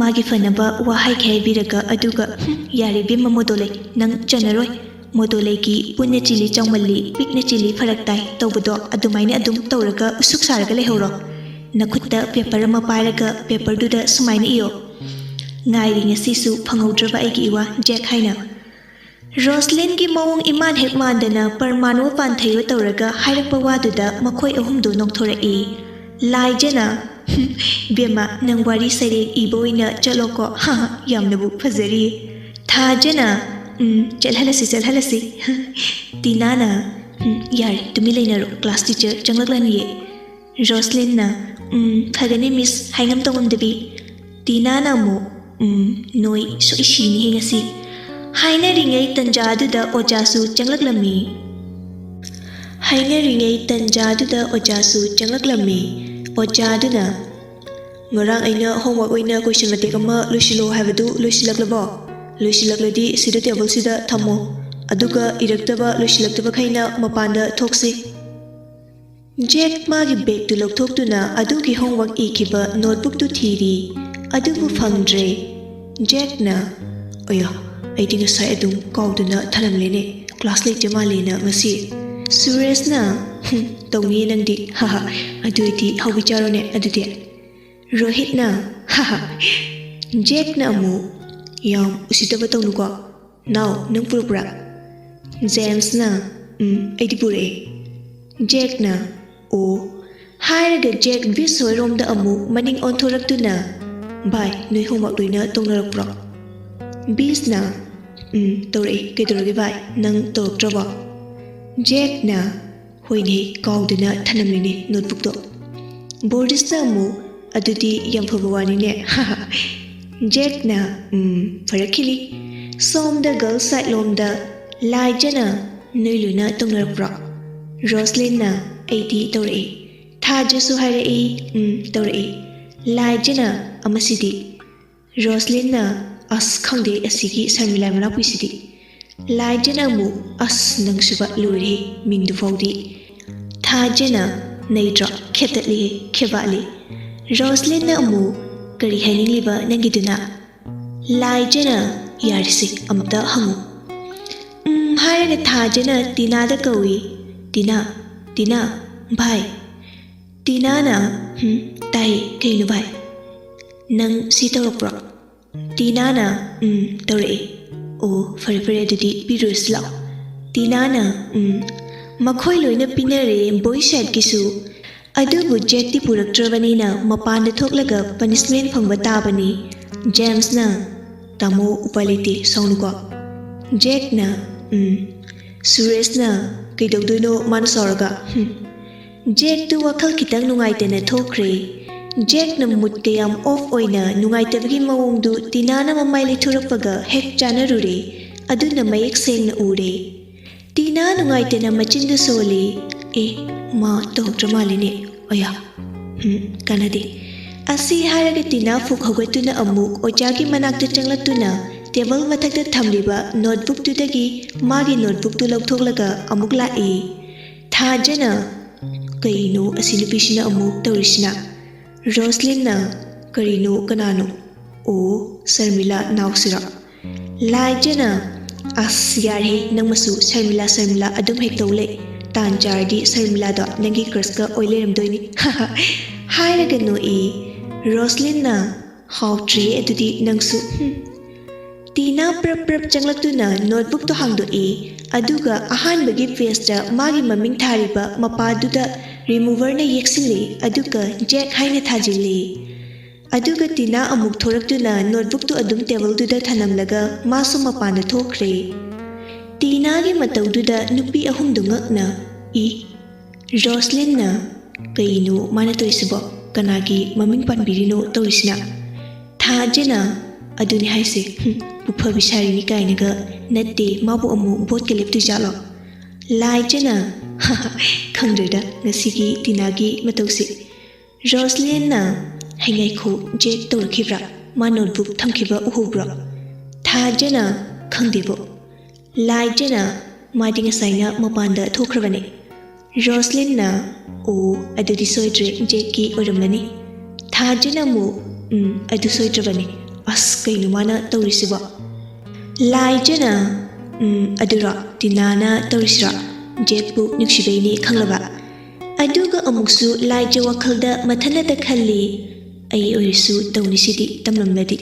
ꯃꯥꯒꯤ ꯐꯅꯕ ꯋꯥ ꯍꯥꯏꯒꯦ ꯍꯥꯏꯕꯤꯔꯒ ꯑꯗꯨꯒ, "ꯍꯨꯝ, ꯌꯥꯔꯦ ꯏꯕꯦꯝꯃ ꯃꯣꯗꯣꯂꯩ, ꯅꯪ ꯆꯟꯅꯔꯣꯏ꯫ ꯃꯣꯗꯣꯂꯩꯒꯤ ꯄꯨꯟꯅ ꯆꯤꯜꯂꯤ ꯆꯥꯎꯃꯜꯂꯤ, ꯄꯤꯛꯅ ꯆꯤꯜꯂꯤ ꯐꯔꯛ ꯇꯥꯏ ꯇꯧꯕꯗꯣ ꯑꯗꯨꯃꯥꯏꯅ ꯑꯗꯨꯝ ꯇꯧꯔꯒ ꯎꯁꯨꯛ ꯁꯥꯔꯒ ꯂꯩꯍꯧꯔꯣ꯫ ꯅꯈꯨꯠꯇ ꯄꯦꯄꯔ ꯑꯃ ꯄꯥꯏꯔꯒ ꯄꯦꯄꯔꯗꯨꯗ ꯁꯨꯃꯥꯏꯅ ꯏꯌꯣ꯫ ꯉꯥꯏꯔꯤ ꯉꯁꯤꯁꯨ ꯐꯪꯍꯧꯗ꯭ꯔꯕ ꯑꯩꯒꯤ ꯏꯋꯥ ꯖꯦꯛ ꯍꯥꯏꯅ"꯫ ꯔꯣꯁꯂꯤꯟꯒꯤ ꯃꯑꯣꯡ ꯏꯃꯥꯟ ꯍꯦꯛ ꯃꯥꯟꯗꯅ ꯄꯔꯃꯥꯟ ꯋꯥꯄꯥꯟ ꯊꯩꯕ ꯇꯧꯔꯒ ꯍꯥꯏꯔꯛꯄ ꯋꯥꯗꯨꯗ ꯃꯈꯣꯏ ꯑꯍꯨꯝꯗꯨ ꯅꯣꯛꯊꯣꯔꯛꯏ꯫ ꯂꯥꯏꯖꯅ, "ꯍꯨꯝ, ꯏꯕꯦꯝꯃ, ꯅꯪ ꯋꯥꯔꯤ ꯁꯩꯔꯦꯡ ꯏꯕ ꯑꯣꯏꯅ ꯆꯠꯂꯣꯀꯣ꯫ ꯍꯥ ꯍꯥ, ꯌꯥꯝꯅꯕꯨ ꯐꯖꯔꯤꯌꯦ"꯫ ꯊꯥꯖꯅ, "ꯎꯝ, ꯆꯠꯍꯜꯂꯁꯤ, ꯆꯠꯍꯜꯂꯁꯤ"꯫ ꯇꯤꯅꯥꯅ, "ꯎꯝ, ꯌꯥꯔꯦ, ꯇꯨꯃꯤꯟ ꯂꯩꯅꯔꯣ, ꯀ꯭ꯂꯥꯁ ꯇꯤꯆꯔ ꯆꯪꯂꯛꯂꯅꯤꯌꯦ"꯫ ꯔꯣꯁꯂꯤꯟꯅ, "ꯎꯝ, ꯐꯒꯅꯤ ꯃꯤꯁ, ꯍꯥꯏꯉꯝ ꯇꯧꯉꯝꯗꯕꯤ"꯫ ꯇꯤꯅꯥꯅ ꯑꯃꯨꯛ, "ꯎꯝ, ꯅꯣꯏ ꯁꯣꯏ ꯁꯤꯅꯤꯍꯦ ꯉꯁꯤ"꯫ ꯍꯥꯏꯅꯔꯤꯉꯩ ꯇꯟꯖꯥꯗꯨꯗ ꯑꯣꯖꯥꯁꯨ ꯆꯪꯂꯛꯂꯝꯃꯤ꯫ ꯍꯥꯏꯅꯔꯤꯉꯩ ꯇꯟꯖꯥꯗꯨꯗ ꯑꯣꯖꯥꯁꯨ ꯆꯪꯂꯛꯂꯝꯃꯤ꯫ ꯑꯣꯖꯥꯗꯨꯅ, "ꯉꯔꯥꯡ ꯑꯩꯅ homework ꯑꯣꯏꯅ question ꯃꯇꯦꯛ ꯑꯃ ꯂꯣꯏꯁꯤꯜꯂꯣ ꯍꯥꯏꯕꯗꯨ ꯂꯣꯏꯁꯤꯜꯂꯛꯂꯕꯣ? ꯂꯣꯏꯁꯤꯜꯂꯛꯂꯗꯤ ꯁꯤꯗ ꯇꯦꯕꯜꯁꯤꯗ ꯊꯝꯃꯣ꯫ ꯑꯗꯨꯒ ꯏꯔꯛꯇꯕ ꯂꯣꯏꯁꯤꯜꯂꯛꯇꯕꯈꯩꯅ ꯃꯄꯥꯟꯗ ꯊꯣꯛꯁꯤ"꯫ ꯖꯦꯛ ꯃꯥꯒꯤ ꯕꯦꯒꯇꯨ ꯂꯧꯊꯣꯛꯇꯨꯅ ꯑꯗꯨꯒꯤ homework ꯏꯈꯤꯕ notebookꯇꯨ ꯊꯤꯔꯤ꯫ ꯑꯗꯨꯕꯨ ꯐꯪꯗ꯭ꯔꯦ꯫ ꯖꯦꯛꯅ, "ꯑꯌꯥ, ꯑꯩꯗꯤ ꯉꯁꯥꯏ ꯑꯗꯨꯝ ꯀꯥꯎꯗꯨꯅ ꯊꯅꯝꯂꯦꯅꯦ꯫ Class ꯂꯩꯇꯦ ꯃꯥꯜꯂꯦꯅ ꯉꯁꯤ"꯫ ꯁꯨꯔꯦꯁꯅ, "ꯍꯨꯝ, ꯇꯧꯅꯤꯌꯦ ꯅꯪꯗꯤ꯫ ꯍꯥꯍꯥ, ꯑꯗꯨ ꯑꯣꯏꯗꯤ ꯍꯥꯎꯕꯤ ꯆꯥꯔꯣꯅꯦ ꯑꯗꯨꯗꯤ"꯫ ꯔꯣꯍꯤꯠꯅ, "ꯍꯥꯍꯥ"꯫ ꯖꯦꯛꯅ ꯑꯃꯨꯛ, "ꯌꯥꯝ ꯎꯁꯤꯠꯇꯕ ꯇꯧꯅꯨꯀꯣ꯫ ꯅꯥꯎ, ꯅꯪ ꯄꯨꯔꯛꯄ꯭ꯔꯥ?" ꯖꯦꯝꯁꯅ, "ꯎꯝ, ꯑꯩꯗꯤ ꯄꯨꯔꯛꯑꯦ"꯫ ꯖꯦꯛꯅ, "ꯑꯣ"꯫ ꯍꯥꯏꯔꯒ ꯖꯦꯛ ꯕꯤꯁ ꯍꯣꯏꯔꯣꯝꯗ ꯑꯃꯨꯛ ꯃꯅꯤꯡ ꯑꯣꯟꯊꯣꯔꯛꯇꯨꯅ, "ꯚꯥꯏ, ꯅꯣꯏ homework ꯂꯣꯏꯅ ꯇꯧꯅꯔꯛꯄ꯭ꯔꯣ?" ꯕꯤꯁꯅ, "ꯎꯝ, ꯇꯧꯔꯛꯏ꯫ ꯀꯩꯗꯧꯔꯒꯦ ꯚꯥꯏ? ꯅꯪ ꯇꯧꯔꯛꯇ꯭ꯔꯕꯣ?" ꯖꯦꯛꯅ, "ꯍꯣꯏꯅꯦ, ꯀꯥꯎꯗꯅ ꯊꯅꯝꯂꯤꯅꯦ notebookꯇꯣ"꯫ ꯕꯣꯔꯤꯁꯅ ꯑꯃꯨꯛ, "ꯑꯗꯨꯗꯤ ꯌꯥꯝ ꯐꯕ ꯋꯥꯅꯤꯅꯦ"꯫ ꯖꯦꯛꯅ, "ꯎꯝ, ꯐꯔꯛꯈꯤꯅꯤ"꯫ ꯁꯣꯝꯗ girls side ꯂꯣꯝꯗ ꯂꯥꯏꯖꯅ, "ꯅꯣꯏ ꯂꯣꯏꯅ ꯇꯧꯅꯔꯛꯄ꯭ꯔꯣ?" ꯔꯣꯁꯂꯤꯟꯅ, "ꯑꯩꯗꯤ ꯇꯧꯔꯛꯏ"꯫ ꯊꯥꯖꯁꯨ ꯍꯥꯏꯔꯛꯏ꯫ ꯎꯝ ꯇꯧꯔꯛꯏ꯫ ꯂꯥꯏꯖꯅ ꯑꯃꯁꯤꯗꯤ꯫ ꯔꯣꯁꯂꯤꯟꯅ, "ꯑꯁ, ꯈꯪꯗꯦ ꯑꯁꯤꯒꯤ ꯁꯔꯃꯤꯂꯥ ꯃꯅꯥꯎꯄꯤꯁꯤꯗꯤ"꯫ ꯂꯥꯏꯖꯅ ꯑꯃꯨꯛ, "ꯑꯁ, ꯅꯪꯁꯨꯕ ꯂꯣꯏꯔꯦ, ꯃꯤꯡꯗꯨ ꯐꯥꯎꯗꯤ"꯫ ꯊꯥꯖꯅ, "ꯅꯩꯗ꯭ꯔꯣ? ꯈꯦꯠꯇꯠꯂꯤꯍꯦ, ꯈꯦꯕꯥꯠꯂꯤ"꯫ ꯔꯣꯁꯂꯤꯟꯅ ꯑꯃꯨꯛ, "ꯀꯔꯤ ꯍꯥꯏꯅꯤꯡꯂꯤꯕ ꯅꯪꯒꯤꯗꯨꯅ"꯫ ꯂꯥꯏꯖꯅ, "ꯌꯥꯔꯤꯁꯦ, ꯑꯝꯇ ꯍꯪꯉꯨ"꯫ ꯎꯝ ꯍꯥꯏꯔꯒ ꯊꯥꯖꯅ ꯇꯤꯅꯥꯗ ꯀꯧꯏ꯫ "ꯇꯤꯅꯥ, ꯇꯤꯅꯥ, ꯚꯥꯏ"꯫ ꯇꯤꯅꯥꯅ, "ꯍꯨꯝ, ꯇꯥꯏꯌꯦ, ꯀꯩꯅꯣ ꯚꯥꯏ? ꯅꯪ ꯁꯤ ꯇꯧꯔꯛꯄ꯭ꯔꯣ?" ꯇꯤꯅꯥꯅ, "ꯎꯝ, ꯇꯧꯔꯛꯑꯦ"꯫ "ꯑꯣ, ꯐꯔꯦ ꯐꯔꯦ, ꯑꯗꯨꯗꯤ ꯄꯤꯔꯨꯔꯁꯤ ꯂꯥꯛꯑꯣ"꯫ ꯇꯤꯅꯥꯅ, "ꯎꯝ"꯫ ꯃꯈꯣꯏ ꯂꯣꯏꯅ ꯄꯤꯅꯔꯦ, ꯕꯣꯏ ꯁꯥꯏꯠꯀꯤꯁꯨ꯫ ꯑꯗꯨꯕꯨ ꯖꯦꯛꯇꯤ ꯄꯨꯔꯛꯇ꯭ꯔꯕꯅꯤꯅ ꯃꯄꯥꯟꯗ ꯊꯣꯛꯂꯒ ꯄꯅꯤꯁꯃꯦꯟ ꯐꯪꯕ ꯇꯥꯕꯅꯤ꯫ ꯖꯦꯝꯁꯅ, "ꯇꯥꯃꯣ, ꯎꯄꯥꯏ ꯂꯩꯇꯦ, ꯁꯥꯎꯅꯨꯀꯣ"꯫ ꯖꯦꯛꯅ, "ꯎꯝ"꯫ ꯁꯨꯔꯦꯁꯅ, "ꯀꯩꯗꯧꯗꯣꯏꯅꯣ ꯃꯥꯅ ꯁꯥꯎꯔꯒ? ꯍꯨꯝ"꯫ ꯖꯦꯛꯇꯨ ꯋꯥꯈꯜ ꯈꯤꯇꯪ ꯅꯨꯡꯉꯥꯏꯇꯅ ꯊꯣꯛꯈ꯭ꯔꯦ꯫ ꯖꯦꯛꯅ ꯃꯨꯠ ꯀꯌꯥꯝ ꯑꯣꯐ ꯑꯣꯏꯅ ꯅꯨꯡꯉꯥꯏꯇꯕꯒꯤ ꯃꯑꯣꯡꯗꯨ ꯇꯤꯅꯥꯅ ꯃꯃꯥꯏ ꯂꯩꯊꯣꯔꯛꯄꯒ ꯍꯦꯛ ꯆꯥꯟꯅꯔꯨꯔꯦ꯫ ꯑꯗꯨꯅ ꯃꯌꯦꯛ ꯁꯦꯡꯅ ꯎꯔꯦ꯫ ꯇꯤꯅꯥ ꯅꯨꯡꯉꯥꯏꯇꯅ ꯃꯆꯤꯟꯗ ꯁꯣꯜꯂꯤ꯫ "ꯑꯦ, ꯃꯥ ꯇꯧꯔꯛꯇ꯭ꯔ ꯃꯥꯜꯂꯦꯅꯦ꯫ ꯑꯌꯥ, ꯍꯨꯝ, ꯀꯥꯟꯅꯗꯦ"꯫ ꯑꯁꯤ ꯍꯥꯏꯔꯒ ꯇꯤꯅꯥ ꯐꯨꯛ ꯍꯧꯒꯠꯇꯨꯅ ꯑꯃꯨꯛ ꯑꯣꯖꯥꯒꯤ ꯃꯅꯥꯛꯇ ꯆꯪꯂꯛꯇꯨꯅ ꯇꯦꯕꯜ ꯃꯊꯛꯇ ꯊꯝꯂꯤꯕ ꯅꯣꯠꯕꯨꯛꯇꯨꯗꯒꯤ ꯃꯥꯒꯤ ꯅꯣꯠꯕꯨꯛꯇꯨ ꯂꯧꯊꯣꯛꯂꯒ ꯑꯃꯨꯛ ꯂꯥꯛꯏ꯫ ꯊꯥꯖꯅ, "ꯀꯩꯅꯣ ꯑꯁꯤ ꯅꯨꯄꯤꯁꯤꯅ ꯑꯃꯨꯛ ꯇꯧꯔꯤꯁꯤꯅ?" ꯔꯣꯁꯂꯤꯟꯅ, "ꯀꯔꯤꯅꯣ, ꯀꯅꯥꯅꯣ? ꯑꯣ, ꯁꯔꯃꯤꯂꯥ ꯅꯥꯎꯁꯤꯔꯣ?" ꯂꯥꯏꯖꯅ, "ꯑꯁ, ꯌꯥꯔꯦ, ꯅꯪ ꯃꯁꯨ ꯁꯔꯃꯤꯂꯥ, ꯁꯔꯃꯤꯂꯥ ꯑꯗꯨꯝ ꯍꯦꯛ ꯇꯧ ꯂꯩ꯫ ꯇꯥꯟ ꯆꯥꯔꯗꯤ ꯁꯔꯃꯤꯂꯥꯗꯣ ꯅꯪꯒꯤ ꯀ꯭ꯔꯁꯀ ꯑꯣꯏ ꯂꯩꯔꯝꯗꯣꯏꯅꯤ"꯫ ꯍꯥꯏꯔꯒ ꯅꯣꯛꯏ꯫ ꯔꯣꯁꯂꯤꯟꯅ, "ꯍꯥꯎꯇ꯭ꯔꯦ ꯑꯗꯨꯗꯤ ꯅꯪꯁꯨ꯫ ꯍꯨꯝ"꯫ ꯇꯤꯅꯥ ꯄ꯭ꯔꯞ ꯄ꯭ꯔꯞ ꯆꯪꯂꯛꯇꯨꯅ ꯅꯣꯠꯕꯨꯛꯇꯣ ꯍꯥꯡꯗꯣꯛꯏ꯫ ꯑꯗꯨꯒ ꯑꯍꯥꯟꯕꯒꯤ ꯄꯦꯖꯇ ꯃꯥꯒꯤ ꯃꯃꯤꯡ ꯊꯥꯔꯤꯕ ꯃꯄꯥꯗꯨꯗ ꯔꯤꯃꯨꯚꯔꯅ ꯌꯦꯛꯁꯤꯜꯂꯤ꯫ ꯑꯗꯨꯒ ꯖꯦꯛ ꯍꯥꯏꯅ ꯊꯥꯖꯤꯜꯂꯤ꯫ ꯑꯗꯨꯒ ꯇꯤꯅꯥ ꯑꯃꯨꯛ ꯊꯣꯔꯛꯇꯨꯅ ꯅꯣꯠꯕꯨꯛꯇꯨ ꯑꯗꯨꯝ ꯇꯦꯕꯜꯗꯨꯗ ꯊꯅꯝꯂꯒ ꯃꯥꯁꯨ ꯃꯄꯥꯟꯗ ꯊꯣꯛꯈ꯭ꯔꯦ꯫ ꯇꯤꯅꯥꯒꯤ ꯃꯇꯧꯗꯨꯗ ꯅꯨꯄꯤ ꯑꯍꯨꯝꯗꯨ ꯉꯛꯅ, "ꯏ"꯫ ꯔꯣꯁꯂꯤꯟꯅ, "ꯀꯩꯅꯣ ꯃꯥꯅ ꯇꯧꯔꯤꯁꯤꯕꯣ? ꯀꯅꯥꯒꯤ ꯃꯃꯤꯡ ꯄꯥꯟꯕꯤꯔꯤꯅꯣ ꯇꯧꯔꯤꯁꯤꯅ?" ꯊꯥꯖꯅ, "ꯑꯗꯨꯅꯤ ꯍꯥꯏꯁꯦ, ꯍꯨꯝ, ꯎꯐꯕꯤ ꯁꯥꯔꯤꯅꯤ ꯀꯥꯏꯅꯒ꯫ ꯅꯠꯇꯦ, ꯃꯥꯕꯨ ꯑꯃꯨꯛ ꯚꯣꯠꯀ ꯂꯦꯞꯇꯣꯏꯖꯥꯠꯂꯣ?" ꯂꯥꯏꯖꯅ, ꯈꯪꯗ꯭ꯔꯦꯗ ꯉꯁꯤꯒꯤ ꯇꯤꯅꯥꯒꯤ ꯃꯇꯧꯁꯤ꯫ ꯔꯣꯁꯂꯤꯟꯅ, "ꯍꯩ, ꯉꯥꯏꯈꯣ, ꯖꯦꯛ ꯇꯧꯔꯛꯈꯤꯕ꯭ꯔꯥ? ꯃꯥ ꯅꯣꯠꯕꯨꯛ ꯊꯝꯈꯤꯕ ꯎꯍꯧꯕ꯭ꯔꯣ?" ꯊꯥꯖꯅ, "ꯈꯪꯗꯦꯕꯣ꯫" ꯂꯥꯏꯖꯅ, "ꯃꯥꯗꯤ ꯉꯁꯥꯏꯅ ꯃꯄꯥꯟꯗ ꯊꯣꯛꯈ꯭ꯔꯕꯅꯦ꯫" ꯔꯣꯁꯂꯤꯟꯅ, "ꯑꯣ, ꯑꯗꯨꯗꯤ ꯁꯣꯏꯗ꯭ꯔꯦ, ꯖꯦꯛꯀꯤ ꯑꯣꯏꯔꯝꯂꯅꯤ꯫" ꯊꯥꯖꯅ ꯑꯃꯨꯛ, "ꯎꯝ, ꯑꯗꯨ ꯁꯣꯏꯗ꯭ꯔꯕꯅꯤ꯫ ꯑꯁ, ꯀꯩꯅꯣ ꯃꯥꯅ ꯇꯧꯔꯤꯁꯤꯕꯣ?" ꯂꯥꯏꯖꯅ, "ꯎꯝ, ꯑꯗꯨꯔꯣ, ꯇꯤꯅꯥꯅ ꯇꯧꯔꯤꯁꯤꯔꯣ? ꯖꯦꯛꯄꯨ ꯅꯨꯡꯁꯤꯕꯩꯅꯦ ꯈꯪꯂꯕ?" ꯑꯗꯨꯒ ꯑꯃꯨꯛꯁꯨ ꯂꯥꯏꯖ ꯋꯥꯈꯜꯗ ꯃꯊꯟꯇ ꯈꯜꯂꯤ, "ꯑꯩ ꯑꯣꯏꯔꯁꯨ ꯇꯧꯅꯤꯁꯤꯗꯤ ꯇꯝꯂꯝꯂꯗꯤ꯫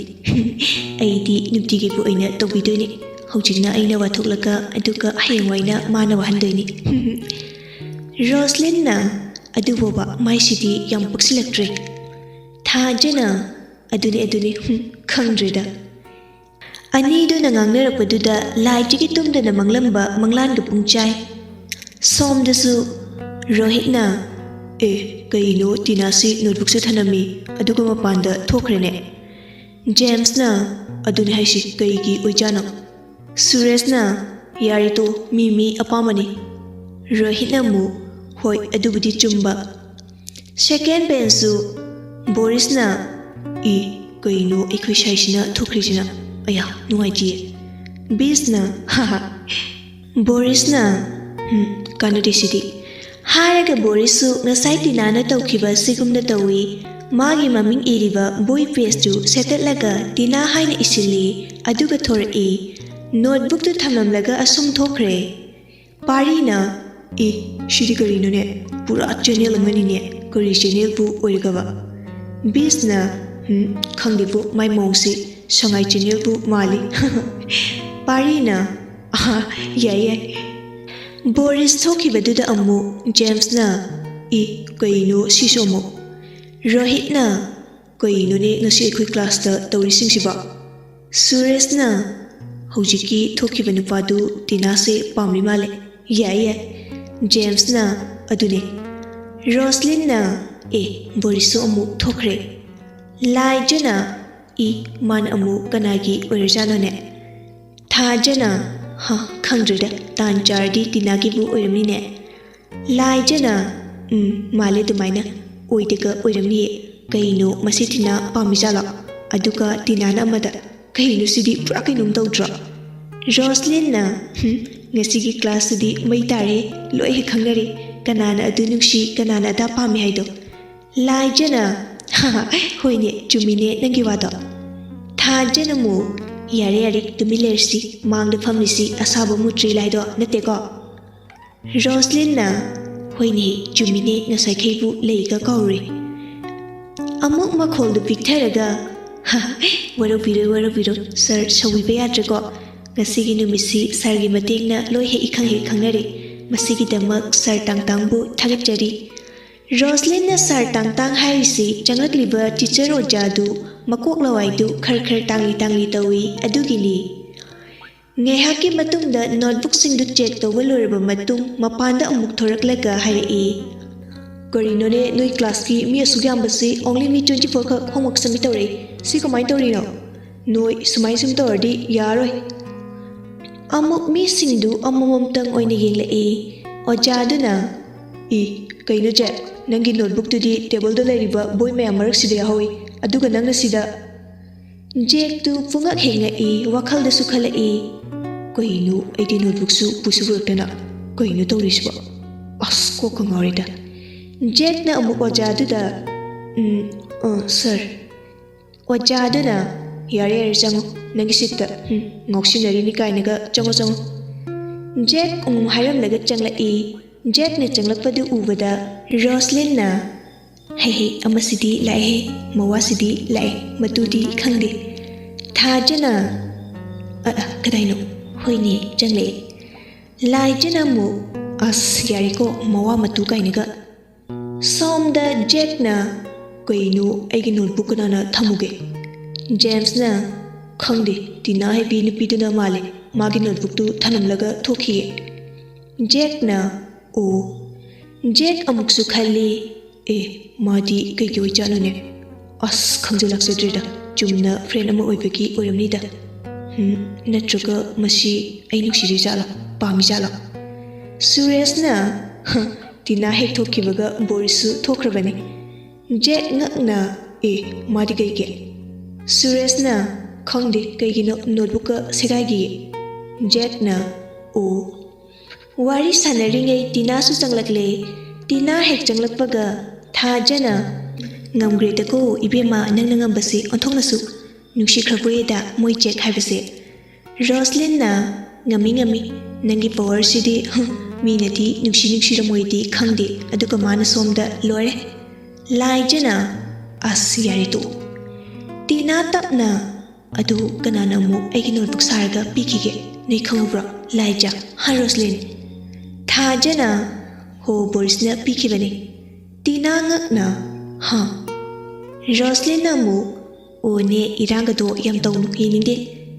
ꯑꯩꯗꯤ ꯅꯨꯡꯇꯤꯒꯤꯕꯨ ꯑꯣꯏꯅ ꯇꯧꯕꯤꯗꯣꯏꯅꯤ꯫ ꯍꯧꯖꯤꯛꯅ ꯑꯩꯅ ꯋꯥꯊꯣꯛꯂꯒ ꯑꯗꯨꯒ ꯍꯌꯦꯡꯋꯥꯏꯅ ꯃꯥꯅ ꯋꯥꯍꯟꯗꯣꯏꯅꯤ꯫" ꯔꯣꯁꯂꯤꯟꯅ, "ꯑꯗꯨꯕꯣꯕ, ꯃꯥꯏꯁꯤꯗꯤ ꯌꯥꯝ ꯄꯛꯁꯤꯜꯂꯛꯇ꯭ꯔꯦ꯫" ꯊꯥꯖꯅ, "ꯑꯗꯨꯅꯤ, ꯑꯗꯨꯅꯤ, ꯍꯨꯝ, ꯈꯪꯗ꯭ꯔꯦꯗ꯫" ꯑꯅꯤꯗꯨꯅ ꯉꯥꯡꯅꯔꯛꯄꯗꯨꯗ ꯂꯥꯏꯖꯒꯤ ꯇꯨꯝꯗꯅ ꯃꯪꯂꯝꯕ ꯃꯪꯂꯥꯟꯒ ꯄꯨꯡꯆꯥꯏ꯫ ꯁꯣꯝꯗꯁꯨ ꯔꯣꯍꯤꯠꯅ, "ꯑꯦ, ꯀꯩꯅꯣ, ꯇꯤꯅꯥꯁꯤ ꯅꯣꯠꯕꯨꯛꯁꯨ ꯊꯅꯝꯃꯤ, ꯑꯗꯨꯒ ꯃꯄꯥꯟꯗ ꯊꯣꯛꯈ꯭ꯔꯦꯅꯦ꯫" ꯖꯦꯝꯁꯅ, "ꯑꯗꯨꯅꯤ ꯍꯥꯏꯁꯤ, ꯀꯩꯒꯤ ꯑꯣꯏꯖꯥꯠꯅꯣ?" ꯁꯨꯔꯦꯁꯅ, "ꯌꯥꯔꯦ ꯇꯣ, ꯃꯤ ꯃꯤ ꯑꯄꯥꯝꯕꯅꯤ꯫" ꯔꯣꯍꯤꯠꯅ ꯑꯃꯨꯛ, "ꯍꯣꯏ, ꯑꯗꯨꯕꯨꯗꯤ ꯆꯨꯝꯕ꯫" ꯁꯦꯀꯦꯟ ꯕꯦꯟꯁꯁꯨ ꯕꯣꯔꯤꯁꯅ, "ꯏ, ꯀꯩꯅꯣ ꯑꯩꯈꯣꯏ ꯁꯥꯏꯁꯤꯅ ꯊꯣꯛꯈ꯭ꯔꯤꯁꯤꯅ? ꯑꯌꯥ, ꯅꯨꯡꯉꯥꯏꯇꯤꯌꯦ꯫" ꯕꯤꯁꯅ, "ꯍꯥ ꯍꯥ꯫" ꯕꯣꯔꯤꯁꯅ, "ꯍꯨꯝ, ꯀꯥꯟꯅꯗꯦ ꯁꯤꯗꯤ꯫" ꯍꯥꯏꯔꯒ ꯕꯣꯔꯤꯁꯁꯨ ꯉꯁꯥꯏ ꯇꯤꯅꯥꯅ ꯇꯧꯈꯤꯕ ꯁꯤꯒꯨꯝꯅ ꯇꯧꯏ꯫ ꯃꯥꯒꯤ ꯃꯃꯤꯡ ꯏꯔꯤꯕ ꯕꯣꯏ ꯄꯦꯖꯇꯨ ꯁꯦꯠꯇꯠꯂꯒ ꯇꯤꯅꯥ ꯍꯥꯏꯅ ꯏꯁꯤꯜꯂꯤ꯫ ꯑꯗꯨꯒ ꯊꯣꯔꯛꯏ꯫ ꯅꯣꯠꯕꯨꯛꯇꯨ ꯊꯝꯂꯝꯂꯒ ꯑꯁꯨꯝ ꯊꯣꯛꯈ꯭ꯔꯦ꯫ ꯄꯥꯔꯤꯅ, "ꯑꯦ, ꯁꯤꯗꯤ ꯀꯔꯤꯅꯣꯅꯦ? ꯄꯨꯔꯥ ꯆꯦꯅꯦꯜ ꯑꯃꯅꯤꯅꯦ꯫ ꯀꯔꯤ ꯆꯦꯅꯦꯜꯕꯨ ꯑꯣꯏꯔꯒꯕ?" ꯕꯤꯁꯅ, "ꯍꯨꯝ, ꯈꯪꯗꯦꯕꯨ, ꯃꯥꯏ ꯃꯑꯣꯡꯁꯤ ꯁꯉꯥꯏ ꯆꯦꯅꯦꯜꯕꯨ ꯃꯥꯜꯂꯤ꯫" ꯄꯥꯔꯤꯅ, "ꯑꯍꯥ, ꯌꯥꯏ, ꯌꯥꯏ꯫" ꯕꯣꯔꯤꯁ ꯊꯣꯛꯈꯤꯕꯗꯨꯗ ꯑꯃꯨꯛ ꯖꯦꯝꯁꯅ, "ꯏ, ꯀꯩꯅꯣ ꯁꯤꯁꯨ ꯑꯃꯨꯛ?" ꯔꯣꯍꯤꯠꯅ, "ꯀꯩꯅꯣꯅꯦ ꯉꯁꯤ ꯑꯩꯈꯣꯏ ꯀ꯭ꯂꯥꯁꯇ ꯇꯧꯔꯤꯁꯤꯡꯁꯤꯕꯣ?" ꯁꯨꯔꯦꯁꯅ, "ꯍꯧꯖꯤꯛꯀꯤ ꯊꯣꯛꯈꯤꯕ ꯅꯨꯄꯥꯗꯨ ꯇꯤꯅꯥꯁꯦ ꯄꯥꯝꯂꯤ ꯃꯥꯜꯂꯦ꯫ ꯌꯥꯏ, ꯌꯥꯏ꯫" ꯖꯦꯝꯁꯅ, "ꯑꯗꯨꯅꯦ꯫" ꯔꯣꯁꯂꯤꯟꯅ, "ꯑꯦ, ꯕꯣꯔꯤꯁꯁꯨ ꯑꯃꯨꯛ ꯊꯣꯛꯈ꯭ꯔꯦ꯫" ꯂꯥꯏꯖꯅ, "ꯏ, ꯃꯥꯅ ꯑꯃꯨꯛ ꯀꯅꯥꯒꯤ ꯑꯣꯏꯔꯖꯥꯠꯅꯣꯅꯦ?" ꯊꯥꯖꯅ, "ꯍ, ꯈꯪꯗ꯭ꯔꯦꯗ, ꯇꯥꯟ ꯆꯥꯔꯗꯤ ꯇꯤꯅꯥꯒꯤꯕꯨ ꯑꯣꯏꯔꯝꯅꯤꯅꯦ꯫" ꯂꯥꯏꯖꯅ, "ꯎꯝ, ꯃꯥꯜꯂꯦ ꯑꯗꯨꯃꯥꯏꯅ꯫ ꯑꯣꯏꯗꯒ ꯑꯣꯏꯔꯝꯅꯤꯌꯦ꯫ ꯀꯩꯅꯣ ꯃꯁꯤ ꯇꯤꯅꯥ ꯄꯥꯝꯃꯤꯖꯥꯠꯂꯣ? ꯑꯗꯨꯒ ꯇꯤꯅꯥꯅ ꯑꯃꯗ, ꯀꯩꯅꯣ ꯁꯤꯗꯤ ꯄꯨꯔꯥ ꯀꯩꯅꯣꯝ ꯇꯧꯗ꯭ꯔꯣ?" ꯔꯣꯁꯂꯤꯟꯅ, "ꯍꯨꯝ, ꯉꯁꯤꯒꯤ ꯀ꯭ꯂꯥꯁꯇꯨꯗꯤ ꯃꯩ ꯇꯥꯔꯦ꯫ ꯂꯣꯏ ꯍꯦꯛ ꯈꯪꯅꯔꯦ, ꯀꯅꯥꯅ ꯑꯗꯨ ꯅꯨꯡꯁꯤ, ꯀꯅꯥꯅ ꯑꯗꯥ ꯄꯥꯝꯃꯤ ꯍꯥꯏꯗꯣ꯫" ꯂꯥꯏꯖꯅ, "ꯍꯣꯏꯅꯦ, ꯆꯨꯝꯃꯤꯅꯦ ꯅꯪꯒꯤ ꯋꯥꯗꯣ꯫" ꯊꯥꯖꯅ ꯑꯃꯨꯛ, "ꯌꯥꯔꯦ ꯌꯥꯔꯦ, ꯇꯨꯃꯤꯟ ꯂꯩꯔꯁꯤ꯫ ꯃꯥꯡꯗ ꯐꯝꯂꯤꯁꯤ ꯑꯁꯥꯕ ꯃꯨꯇ꯭ꯔꯤ ꯂꯥꯏꯗꯣ ꯅꯠꯇꯦꯀꯣ?" ꯔꯣꯁꯂꯤꯟꯅ, "ꯍꯣꯏꯅꯦ, ꯆꯨꯝꯃꯤꯅꯦ, ꯉꯁꯥꯏꯈꯩꯕꯨ ꯂꯩꯒ ꯀꯥꯎꯔꯦ꯫" ꯑꯃꯨꯛ ꯃꯈꯣꯜꯗꯨ ꯄꯤꯛꯊꯔꯒ, "ꯍꯥ, ꯋꯥꯔꯧꯕꯤꯔꯣꯏ, ꯋꯥꯔꯧꯕꯤꯔꯣꯏ, ꯁꯥꯔ ꯁꯥꯎꯕꯤꯕ ꯌꯥꯗ꯭ꯔꯦꯀꯣ꯫ ꯉꯁꯤꯒꯤ ꯅꯨꯃꯤꯠꯁꯤ ꯁꯥꯔꯒꯤ ꯃꯇꯦꯡꯅ ꯂꯣꯏ ꯍꯦꯛ ꯏꯈꯪ ꯍꯦꯛ ꯈꯪꯅꯔꯦ꯫ ꯃꯁꯤꯒꯤꯗꯃꯛ ꯁꯥꯔ ꯇꯥꯡꯇꯥꯡꯕꯨ ꯊꯥꯒꯠꯆꯔꯤ꯫" ꯔꯣꯁꯂꯤꯟꯅ ꯁꯥꯔ ꯇꯥꯡꯇꯥꯡ ꯍꯥꯏꯔꯤꯁꯤ ꯆꯪꯂꯛꯂꯤꯕ ꯇꯤꯆꯔ ꯑꯣꯖꯥꯗꯨ ꯃꯀꯣꯛ ꯂꯋꯥꯏꯗꯨ ꯈꯔ ꯈꯔ ꯇꯥꯡꯂꯤ ꯇꯥꯡꯂꯤ ꯇꯧꯏ ꯑꯗꯨꯒꯤꯅꯤ꯫ ꯉꯥꯏꯍꯥꯛꯀꯤ ꯃꯇꯨꯡꯗ ꯅꯣꯠꯕꯨꯛꯁꯤꯡꯗꯨ ꯆꯦꯛ ꯇꯧꯕ ꯂꯣꯏꯔꯕ ꯃꯇꯨꯡ ꯃꯄꯥꯟꯗ ꯑꯃꯨꯛ ꯊꯣꯔꯛꯂꯒ ꯍꯥꯏꯔꯛꯏ, "ꯀꯔꯤꯅꯣꯅꯦ, ꯅꯣꯏ ꯀ꯭ꯂꯥꯁꯀꯤ ꯃꯤ ꯑꯁꯨꯛ ꯌꯥꯝꯕꯁꯤ only ꯃꯤ twenty four ꯈꯛ homework submit ꯇꯧꯔꯛꯏ꯫ ꯁꯤ ꯀꯃꯥꯏꯅ ꯇꯧꯔꯤꯅꯣ? ꯅꯣꯏ ꯁꯨꯃꯥꯏꯅ ꯁꯨꯝ ꯇꯧꯔꯗꯤ ꯌꯥꯔꯣꯏ꯫" ꯑꯃꯨꯛ ꯃꯤꯁꯤꯡꯗꯨ ꯑꯃꯃꯝꯇꯪ ꯑꯣꯏꯅ ꯌꯦꯡꯂꯛꯏ꯫ ꯑꯣꯖꯥꯗꯨꯅ, "ꯏ, ꯀꯩꯅꯣ ꯖꯦꯛ, ꯅꯪꯒꯤ ꯅꯣꯠꯕꯨꯛꯇꯨꯗꯤ ꯇꯦꯕꯜꯗ ꯂꯩꯔꯤꯕ ꯕꯣꯏ ꯃꯌꯥꯝ ꯃꯔꯛꯁꯤꯗ ꯌꯥꯎꯍꯧꯋꯤ, ꯑꯗꯨꯒ ꯅꯪꯅ ꯁꯤꯗ?" ꯖꯦꯛꯇꯨ ꯄꯨꯡꯉꯛ ꯍꯦꯛ ꯉꯛꯏ, ꯋꯥꯈꯜꯗꯁꯨ ꯈꯜꯂꯛꯏ, "ꯀꯩꯅꯣ, ꯑꯩꯗꯤ ꯅꯣꯠꯕꯨꯛꯁꯨ ꯄꯨꯁꯨ ꯄꯨꯔꯛꯇꯅ, ꯀꯩꯅꯣ ꯇꯧꯔꯤꯁꯤꯕꯣ? ꯑꯁ, ꯀꯣꯛꯀ ꯉꯥꯎꯔꯦꯗ꯫" ꯖꯦꯛꯅ ꯑꯃꯨꯛ ꯑꯣꯖꯥꯗꯨꯗ, "ꯎꯝ, ꯑ, ꯁꯥꯔ꯫" ꯑꯣꯖꯥꯗꯨꯅ, "ꯌꯥꯔꯦ, ꯌꯥꯔꯦ, ꯆꯪꯉꯣ, ꯅꯪꯒꯤ ꯁꯤꯠꯇ꯫ ꯎꯝ, ꯉꯥꯎꯁꯤꯟꯅꯔꯤꯅꯤ ꯀꯥꯏꯅꯒ, ꯆꯪꯉꯣ, ꯆꯪꯉꯣ꯫" ꯖꯦꯛ ꯎꯝ ꯍꯥꯏꯔꯝꯂꯒ ꯆꯪꯂꯛꯏ꯫ ꯖꯦꯛꯅ ꯆꯪꯂꯛꯄꯗꯨ ꯎꯕꯗ ꯔꯣꯁꯂꯤꯟꯅ, "ꯍꯦ, ꯍꯦ, ꯑꯃꯁꯤꯗꯤ ꯂꯥꯛꯑꯦꯍꯦ, ꯃꯋꯥꯁꯤꯗꯤ ꯂꯥꯛꯑꯦ, ꯃꯇꯨꯗꯤ ꯈꯪꯗꯦ꯫" ꯊꯥꯖꯅ, "ꯑ, ꯑ, ꯀꯗꯥꯏꯅꯣ? ꯍꯣꯏꯅꯦ, ꯆꯪꯂꯛꯑꯦ꯫" ꯂꯥꯏꯖꯅ ꯑꯃꯨꯛ, "ꯑꯁ, ꯌꯥꯔꯦꯀꯣ, ꯃꯋꯥ ꯃꯇꯨ ꯀꯥꯏꯅꯒ꯫" ꯁꯣꯝꯗ ꯖꯦꯛꯅ, "ꯀꯩꯅꯣ, ꯑꯩꯒꯤ ꯅꯣꯠꯕꯨꯛ ꯀꯅꯥꯅ ꯊꯝꯃꯨꯒꯦ?" ꯖꯦꯝꯁꯅ, "ꯈꯪꯗꯦ, ꯇꯤꯅꯥ ꯍꯥꯏꯕꯤ ꯅꯨꯄꯤꯗꯨꯅ ꯃꯥꯜꯂꯦ, ꯃꯥꯒꯤ ꯅꯣꯠꯕꯨꯛꯇꯨ ꯊꯅꯝꯂꯒ ꯊꯣꯛꯈꯤꯌꯦ꯫" ꯖꯦꯛꯅ, "ꯑꯣ꯫" ꯖꯦꯛ ꯑꯃꯨꯛꯁꯨ ꯈꯜꯂꯤ, "ꯑꯦ, ꯃꯥꯗꯤ ꯀꯩꯒꯤ ꯑꯣꯏꯖꯥꯠꯅꯣꯅꯦ? ꯑꯁ, ꯈꯪꯖ ꯂꯥꯛꯆꯗ꯭ꯔꯦꯗ, ꯆꯨꯝꯅ ꯐ꯭ꯔꯦꯟ ꯑꯃ ꯑꯣꯏꯕꯒꯤ ꯑꯣꯏꯔꯝꯅꯤꯗ꯫ ꯎꯝ, ꯅꯠꯇ꯭ꯔꯒ ꯃꯁꯤ ꯑꯩ ꯅꯨꯡꯁꯤꯔꯤꯖꯥꯠꯂꯣ, ꯄꯥꯝꯃꯤꯖꯥꯠꯂꯣ?" ꯁꯨꯔꯦꯁꯅ, ꯇꯤꯅꯥ ꯍꯦꯛ ꯊꯣꯛꯈꯤꯕꯒ ꯕꯣꯔꯤꯁꯁꯨ ꯊꯣꯛꯈ꯭ꯔꯕꯅꯤ꯫ ꯖꯦꯛ ꯉꯛꯅ, "ꯑꯦ, ꯃꯥꯗꯤ ꯀꯩꯒꯤ?" ꯁꯨꯔꯦꯁꯅ, "ꯈꯪꯗꯦ ꯀꯩꯒꯤꯅꯣ ꯅꯣꯠꯕꯨꯛꯀ ꯁꯦꯒꯥꯏꯈꯤꯌꯦ꯫" ꯖꯦꯛꯅ, "ꯑꯣ꯫" ꯋꯥꯔꯤ ꯁꯥꯟꯅꯔꯤꯉꯩ ꯇꯤꯅꯥꯁꯨ ꯆꯪꯂꯛꯂꯦ꯫ ꯇꯤꯅꯥ ꯍꯦꯛ ꯆꯪꯂꯛꯄꯒ ꯊꯥꯖꯅ, "ꯉꯝꯈ꯭ꯔꯦꯗꯀꯣ ꯏꯕꯦꯝꯃ, ꯅꯪꯅ ꯉꯝꯕꯁꯦ ꯑꯣꯟꯊꯣꯛꯅꯁꯨ ꯅꯨꯡꯁꯤꯈ꯭ꯔꯕꯣꯏꯗ ꯃꯣꯏ ꯖꯦꯛ ꯍꯥꯏꯕꯁꯦ꯫" ꯔꯣꯁꯂꯤꯟꯅ, "ꯉꯝꯃꯤ ꯉꯝꯃꯤ, ꯅꯪꯒꯤ ꯄꯋꯥꯔꯁꯤꯗꯤ, ꯍꯨꯝ, ꯃꯤꯅꯗꯤ ꯅꯨꯡꯁꯤ ꯅꯨꯡꯁꯤꯔꯝꯃꯣꯏꯗꯤ ꯈꯪꯗꯦ, ꯑꯗꯨꯒ ꯃꯥꯅ ꯁꯣꯝꯗ ꯂꯣꯏꯔꯦ꯫" ꯂꯥꯏꯖꯅ, "ꯑꯁ ꯌꯥꯔꯦ ꯇꯣꯛꯑꯣ꯫" ꯇꯤꯅꯥ ꯇꯞꯅ, "ꯑꯗꯨ ꯀꯅꯥꯅ ꯑꯃꯨꯛ ꯑꯩꯒꯤ ꯅꯣꯠꯕꯨꯛ ꯁꯥꯔꯒ ꯄꯤꯈꯤꯒꯦ, ꯅꯣꯏ ꯈꯪꯍꯧꯕ꯭ꯔꯣ?" ꯂꯥꯏꯖ, "ꯍꯥ ꯔꯣꯁꯂꯤꯟ?" ꯊꯥꯖꯅ, "ꯍꯣ ꯕꯣꯔꯤꯁꯅ ꯄꯤꯈꯤꯕꯅꯤ꯫" ꯇꯤꯅꯥ ꯉꯛꯅ, "ꯍꯥ?" ꯔꯣꯁꯂꯤꯟꯅ ꯑꯃꯨꯛ, "ꯑꯣꯅꯦ, ꯏꯔꯥꯡꯒꯗꯣ ꯌꯥꯝ ꯇꯧꯅꯨ, ꯌꯦꯡꯅꯤꯡꯗꯦ꯫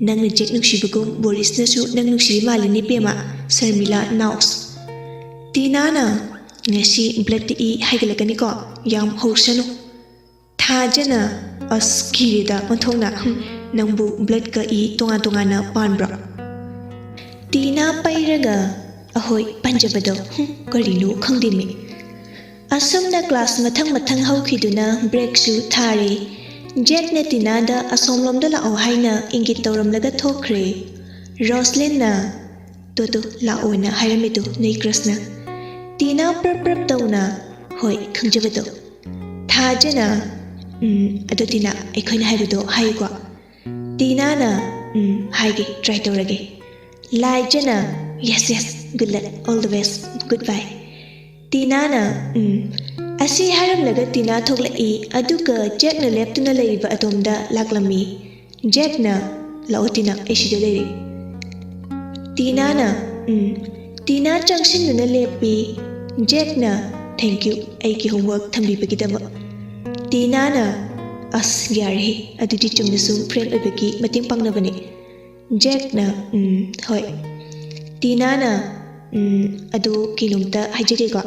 ꯅꯪꯅ ꯖꯦꯛ ꯅꯨꯡꯁꯤꯕꯒꯨꯝ ꯕꯣꯔꯤꯁꯅꯁꯨ ꯅꯪ ꯅꯨꯡꯁꯤꯕ ꯃꯥꯜꯂꯤꯅꯦ ꯄꯦꯃ, ꯁꯔꯃꯤꯂꯥ ꯅꯥꯎꯁ꯫" ꯇꯤꯅꯥꯅ, "ꯉꯁꯤ ꯕ꯭ꯂꯠꯇ ꯏ ꯍꯥꯏꯒꯠꯂꯛꯀꯅꯤꯀꯣ, ꯌꯥꯝ ꯍꯧꯁꯅꯨ꯫" ꯊꯥꯖꯅ, "ꯑꯁ ꯀꯤꯔꯦꯗ ꯑꯣꯟꯊꯣꯛꯅ, ꯍꯨꯝ, ꯅꯪꯕꯨ ꯕ꯭ꯂꯠꯀ ꯏ ꯇꯣꯉꯥꯟ ꯇꯣꯉꯥꯟꯅ ꯄꯥꯟꯕ꯭ꯔꯣ?" ꯇꯤꯅꯥ ꯄꯩꯔꯒ, "ꯑꯍꯣꯏ, ꯄꯥꯟꯖꯕꯗꯣ, ꯍꯨꯝ, ꯀꯔꯤꯅꯣ ꯈꯪꯗꯦꯃꯤ꯫" ꯑꯁꯨꯝꯅ ꯀ꯭ꯂꯥꯁ ꯃꯊꯪ ꯃꯊꯪ ꯍꯧꯈꯤꯗꯨꯅ ꯕ꯭ꯔꯦꯛꯁꯨ ꯊꯥꯔꯦ꯫ ꯖꯦꯛꯅ ꯇꯤꯅꯥꯗ "ꯑꯁꯣꯝꯂꯣꯝꯗ ꯂꯥꯛꯑꯣ" ꯍꯥꯏꯅ ꯏꯪꯒꯤꯠ ꯇꯧꯔꯝꯂꯒ ꯊꯣꯛꯈ꯭ꯔꯦ꯫ ꯔꯣꯁꯂꯤꯟꯅ, "ꯇꯣ ꯇꯣ, ꯂꯥꯛꯑꯣꯅ ꯍꯥꯏꯔꯝꯃꯤꯗꯣ ꯅꯣꯏ ꯀ꯭ꯔꯁꯅ꯫" ꯇꯤꯅꯥ ꯄ꯭ꯔꯞ ꯄ꯭ꯔꯞ ꯇꯧꯅ, "ꯍꯣꯏ, ꯈꯪꯖꯕꯗꯣ꯫" ꯊꯥꯖꯅ, "ꯎꯝ, ꯑꯗꯨ ꯇꯤꯅꯥ, ꯑꯩꯈꯣꯏꯅ ꯍꯥꯏꯕꯗꯣ ꯍꯥꯏꯌꯨꯀꯣ꯫" ꯇꯤꯅꯥꯅ, "ꯎꯝ, ꯍꯥꯏꯒꯦ, ꯇ꯭ꯔꯥꯏ ꯇꯧꯔꯒꯦ꯫" ꯂꯥꯏꯖꯅ, "Yes, yes, good luck, all the best, good bye꯫" ꯇꯤꯅꯥꯅ, "ꯎꯝ꯫" ꯑꯁꯤ ꯍꯥꯏꯔꯝꯂꯒ ꯇꯤꯅꯥ ꯊꯣꯛꯂꯛꯏ, ꯑꯗꯨꯒ ꯖꯦꯛꯅ ꯂꯦꯞꯇꯨꯅ ꯂꯩꯔꯤꯕ ꯑꯗꯣꯝꯗ ꯂꯥꯛꯂꯝꯃꯤ꯫ ꯖꯦꯛꯅ, "ꯂꯥꯛꯑꯣ ꯇꯤꯅꯥ, ꯑꯩ ꯁꯤꯗ ꯂꯩꯔꯦ꯫" ꯇꯤꯅꯥꯅ, "ꯎꯝ꯫" ꯇꯤꯅꯥ ꯆꯪꯁꯤꯟꯗꯨꯅ ꯂꯦꯞꯄꯤ꯫ ꯖꯦꯛꯅ, "Thank you, ꯑꯩꯒꯤ ꯍꯣꯝꯋꯥꯔꯛ ꯊꯝꯕꯤꯕꯒꯤꯗꯃꯛ꯫" ꯇꯤꯅꯥꯅ, "ꯑꯁ, ꯌꯥꯔꯦꯍꯦ, ꯑꯗꯨꯗꯤ ꯆꯨꯝꯅ ꯁꯨꯝ ꯐ꯭ꯔꯦꯟ ꯑꯣꯏꯕꯒꯤ ꯃꯇꯦꯡ ꯄꯥꯡꯅꯕꯅꯦ꯫" ꯖꯦꯛꯅ, "ꯎꯝ, ꯍꯣꯏ꯫" ꯇꯤꯅꯥꯅ, "ꯎꯝ, ꯑꯗꯨ ꯀꯩꯅꯣꯝꯇ ꯍꯥꯏꯖꯒꯦꯀꯣ꯫"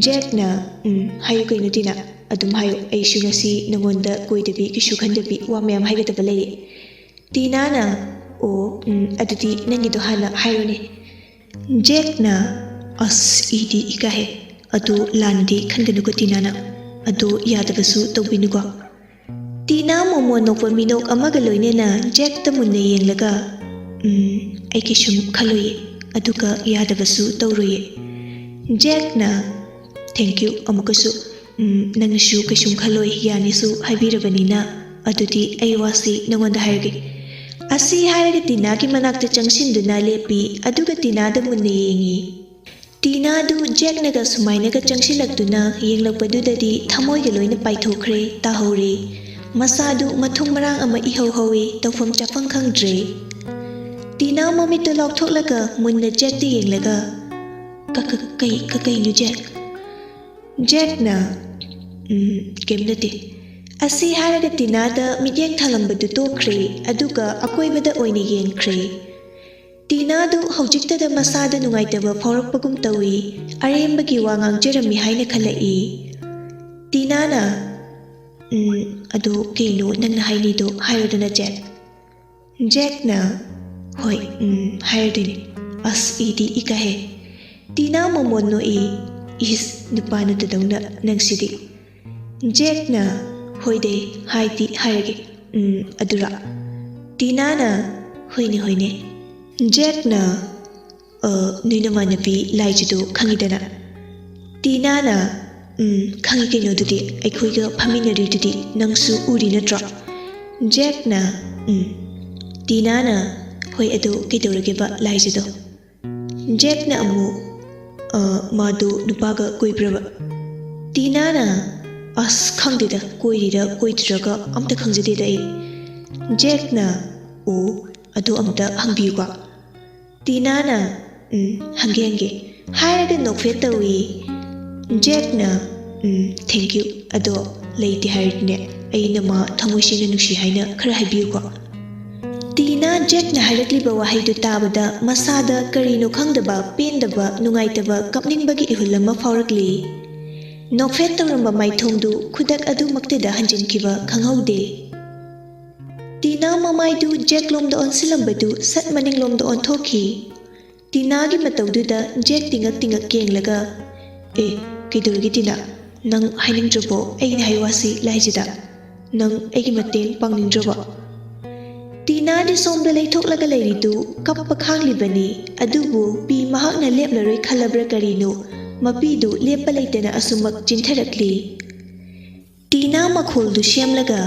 ꯖꯦꯛꯅ, "ꯎꯝ, ꯍꯥꯏꯌꯨ ꯀꯩꯅꯣ ꯇꯤꯅꯥ, ꯑꯗꯨꯝ ꯍꯥꯏꯌꯨ, ꯑꯩꯁꯨ ꯉꯁꯤ ꯅꯉꯣꯟꯗ ꯀꯣꯏꯗꯕꯤ ꯀꯩꯁꯨ ꯈꯟꯗꯕꯤ ꯋꯥ ꯃꯌꯥꯝ ꯍꯥꯏꯒꯗꯕ ꯂꯩꯌꯦ꯫" ꯇꯤꯅꯥꯅ, "ꯑꯣ, ꯎꯝ, ꯑꯗꯨꯗꯤ ꯅꯪꯒꯤꯗꯣ ꯍꯥꯟꯅ ꯍꯥꯏꯔꯣꯅꯦ꯫" ꯖꯦꯛꯅ, ꯑꯁ, ꯏꯗꯤ ꯏꯀꯥꯏꯍꯦ꯫ ꯑꯗꯨ ꯂꯥꯟꯗꯤ ꯈꯟꯒꯅꯨꯀꯣ ꯇꯤꯅꯥꯅ꯫ ꯑꯗꯨ ꯌꯥꯗꯕꯁꯨ ꯇꯧꯕꯤꯅꯨꯀꯣ꯫ ꯇꯤꯅꯥ ꯃꯣꯃꯣꯟ ꯅꯣꯛꯄ ꯃꯤꯅꯣꯛ ꯑꯃꯒ ꯂꯣꯏꯅꯅ ꯖꯦꯛꯇ ꯃꯨꯟꯅ ꯌꯦꯡꯂꯒ, "ꯎꯝ, ꯑꯩ ꯀꯩꯁꯨꯝ ꯈꯜꯂꯣꯏꯌꯦ, ꯑꯗꯨꯒ ꯌꯥꯗꯕꯁꯨ ꯇꯧꯔꯣꯏꯌꯦ꯫" ꯖꯦꯛꯅ, "Thank you ꯑꯃꯨꯛꯀꯁꯨ꯫ ꯎꯝ, ꯅꯪꯅꯁꯨ ꯀꯩꯁꯨꯝ ꯈꯜꯂꯣꯏ, ꯌꯥꯅꯤꯁꯨ ꯍꯥꯏꯕꯤꯔꯕꯅꯤꯅ, ꯑꯗꯨꯗꯤ ꯑꯩ ꯋꯥꯁꯤ ꯅꯉꯣꯟꯗ ꯍꯥꯏꯔꯒꯦ꯫" ꯑꯁꯤ ꯍꯥꯏꯔꯒ ꯇꯤꯅꯥꯒꯤ ꯃꯅꯥꯛꯇ ꯆꯪꯁꯤꯟꯗꯨꯅ ꯂꯦꯞꯄꯤ, ꯑꯗꯨꯒ ꯇꯤꯅꯥꯗ ꯃꯨꯟꯅ ꯌꯦꯡꯉꯤ꯫ ꯇꯤꯅꯥꯗꯨ ꯖꯦꯛꯅꯒ ꯁꯨꯃꯥꯏꯅꯒ ꯆꯪꯁꯤꯜꯂꯛꯇꯨꯅ ꯌꯦꯡꯂꯛꯄꯗꯨꯗꯗꯤ ꯊꯃꯣꯏꯒ ꯂꯣꯏꯅ ꯄꯥꯏꯊꯣꯛꯈ꯭ꯔꯦ, ꯇꯥꯍꯧꯔꯦ꯫ ꯃꯁꯥꯗꯨ ꯃꯊꯣꯡ ꯃꯔꯥꯡ ꯑꯃ ꯏꯍꯧ ꯍꯧꯏ, ꯇꯧꯐꯝ ꯆꯥꯐꯝ ꯈꯪꯗ꯭ꯔꯦ꯫ ꯇꯤꯅꯥ ꯃꯃꯤꯠꯇꯨ ꯂꯥꯎꯊꯣꯛꯂꯒ ꯃꯨꯟꯅ ꯖꯦꯛꯇ ꯌꯦꯡꯂꯒ, "ꯀ-, ꯀ-, ꯀꯩ-, ꯀ-, ꯀꯩꯅꯣ ꯖꯦꯛ?" ꯖꯦꯛꯅ, "ꯎꯝ, ꯀꯩꯝ ꯅꯠꯇꯦ꯫" ꯑꯁꯤ ꯍꯥꯏꯔꯒ ꯇꯤꯅꯥꯗ ꯃꯤꯠꯌꯦꯡ ꯊꯜꯂꯝꯕꯗꯨ ꯇꯣꯛꯈ꯭ꯔꯦ, ꯑꯗꯨꯒ ꯑꯀꯣꯏꯕꯗ ꯑꯣꯏꯅ ꯌꯦꯡꯈ꯭ꯔꯦ꯫ ꯇꯤꯅꯥꯗꯨ ꯍꯧꯖꯤꯛꯇꯗ ꯃꯁꯥꯗ ꯅꯨꯡꯉꯥꯏꯇꯕ ꯐꯥꯎꯔꯛꯄꯒꯨꯝ ꯇꯧꯏ, ꯑꯔꯦꯝꯕꯒꯤ ꯋꯥ ꯉꯥꯡꯖꯔꯝꯃꯤ ꯍꯥꯏꯅ ꯈꯜꯂꯛꯏ꯫ ꯇꯤꯅꯥꯅ, "ꯎꯝ, ꯑꯗꯣ ꯀꯩꯅꯣ ꯅꯪꯅ ꯍꯥꯏꯅꯤꯗꯣ ꯍꯥꯏꯔꯣꯗꯅ ꯖꯦꯛ꯫" ꯖꯦꯛꯅ, "ꯍꯣꯏ, ꯎꯝ, ꯍꯥꯏꯔꯗꯣꯏꯅꯤ꯫" ꯑꯁ, ꯏꯗꯤ ꯏꯀꯥꯏꯍꯦ꯫ ꯇꯤꯅꯥ ꯃꯃꯣꯟ ꯅꯣꯛꯏ꯫ "ꯏꯁ, ꯅꯨꯄꯥ ꯅꯠꯇꯗꯧꯅ ꯅꯪꯁꯤꯗꯤ꯫" ꯖꯦꯛꯅ, "ꯍꯣꯏꯗꯦ, ꯍꯥꯏꯗꯤ ꯍꯥꯏꯔꯒꯦ꯫ ꯎꯝ, ꯑꯗꯨꯔ?" ꯇꯤꯅꯥꯅ, "ꯍꯣꯏꯅꯦ, ꯍꯣꯏꯅꯦ꯫" ꯖꯦꯛꯅ, "ꯑ, ꯅꯣꯏ ꯅꯃꯥꯟꯅꯕꯤ ꯂꯥꯏꯖꯗꯣ ꯈꯪꯉꯤꯗꯅ?" ꯇꯤꯅꯥꯅ, "ꯎꯝ, ꯈꯪꯉꯤ ꯀꯩꯅꯣꯗꯨꯗꯤ, ꯑꯩꯈꯣꯏꯒ ꯐꯝꯃꯤꯟꯅꯔꯤꯗꯨꯗꯤ, ꯅꯪꯁꯨ ꯎꯔꯤ ꯅꯠꯇ꯭ꯔꯣ?" ꯖꯦꯛꯅ, "ꯎꯝ꯫" ꯇꯤꯅꯥꯅ, "ꯍꯣꯏ, ꯑꯗꯣ ꯀꯩꯗꯧꯔꯒꯦꯕ ꯂꯥꯏꯖꯗꯣ?" ꯖꯦꯛꯅ ꯑꯃꯨꯛ, "ꯑ, ꯃꯥꯗꯣ ꯅꯨꯄꯥꯒ ꯀꯣꯏꯕ꯭ꯔꯕ?" ꯇꯤꯅꯥꯅ, "ꯑꯁ, ꯈꯪꯗꯦꯗ, ꯀꯣꯏꯔꯤꯔ ꯀꯣꯏꯗ꯭ꯔꯒ ꯑꯝꯇ ꯈꯪꯖꯗꯦꯗ ꯑꯩ꯫" ꯖꯦꯛꯅ, "ꯑꯣ, ꯑꯗꯨ ꯑꯝꯇ ꯍꯪꯕꯤꯌꯨꯀꯣ꯫" ꯇꯤꯅꯥꯅ, "ꯎꯝ, ꯍꯪꯒꯦ, ꯍꯪꯒꯦ꯫" ꯍꯥꯏꯔꯒ ꯅꯣꯛꯐꯦꯠ ꯇꯧꯏ꯫ ꯖꯦꯛꯅ, "ꯎꯝ, thank you꯫ ꯑꯗꯣ ꯂꯩꯇꯦ ꯍꯥꯏꯔꯗꯤꯅꯦ, ꯑꯩꯅ ꯃꯥ ꯊꯃꯣꯏ ꯁꯦꯡꯅ ꯅꯨꯡꯁꯤ ꯍꯥꯏꯅ ꯈꯔ ꯍꯥꯏꯕꯤꯌꯨꯀꯣ꯫" ꯇꯤꯅꯥ ꯖꯦꯛꯅ ꯍꯥꯏꯔꯛꯂꯤꯕ ꯋꯥꯍꯩꯗꯨ ꯇꯥꯕꯗ ꯃꯁꯥꯗ ꯀꯔꯤꯅꯣ ꯈꯪꯗꯕ, ꯄꯦꯟꯗꯕ, ꯅꯨꯡꯉꯥꯏꯇꯕ, ꯀꯞꯅꯤꯡꯕꯒꯤ ꯏꯍꯨꯜ ꯑꯃ ꯐꯥꯎꯔꯛꯂꯤ꯫ ꯅꯣꯛꯐꯦꯠ ꯇꯧꯔꯝꯕ ꯃꯥꯏꯊꯣꯡꯗꯨ ꯈꯨꯗꯛ ꯑꯗꯨꯃꯛꯇꯗ ꯍꯟꯖꯤꯟꯈꯤꯕ ꯈꯪꯍꯧꯗꯦ꯫ ꯇꯤꯅꯥ ꯃꯃꯥꯏꯗꯨ ꯖꯦꯛꯂꯣꯝꯗ ꯑꯣꯟꯁꯤꯜꯂꯝꯕꯗꯨ ꯁꯠ ꯃꯅꯤꯡꯂꯣꯝꯗ ꯑꯣꯟꯊꯣꯛꯈꯤ꯫ ꯇꯤꯅꯥꯒꯤ ꯃꯇꯧꯗꯨꯗ ꯖꯦꯛ ꯇꯤꯉꯛ ꯇꯤꯉꯛ ꯌꯦꯡꯂꯒ, "ꯑꯦ, ꯀꯩꯗꯧꯔꯒꯦ ꯇꯤꯅꯥ? ꯅꯪ ꯍꯥꯏꯅꯤꯡꯗ꯭ꯔꯕꯣ ꯑꯩꯅ ꯍꯥꯏ ꯋꯥꯁꯤ ꯂꯥꯏꯖꯗ? ꯅꯪ ꯑꯩꯒꯤ ꯃꯇꯦꯡ ꯄꯥꯡꯅꯤꯡꯗ꯭ꯔꯕꯣ?" ꯇꯤꯅꯥꯗꯤ ꯁꯣꯝꯗ ꯂꯩꯊꯣꯛꯂꯒ ꯂꯩꯔꯤꯗꯨ ꯀꯞꯄ ꯈꯥꯡꯂꯤꯕꯅꯤ꯫ ꯑꯗꯨꯕꯨ ꯄꯤ ꯃꯍꯥꯛꯅ ꯂꯦꯞꯂꯔꯣꯏ ꯈꯜꯂꯕ꯭ꯔꯥ ꯀꯔꯤꯅꯣ, ꯃꯄꯤꯗꯨ ꯂꯦꯞꯄ ꯂꯩꯇꯅ ꯑꯁꯨꯃꯛ ꯆꯤꯟꯊꯔꯛꯂꯤ꯫ ꯇꯤꯅꯥ ꯃꯈꯣꯜꯗꯨ ꯁꯦꯝꯂꯒ,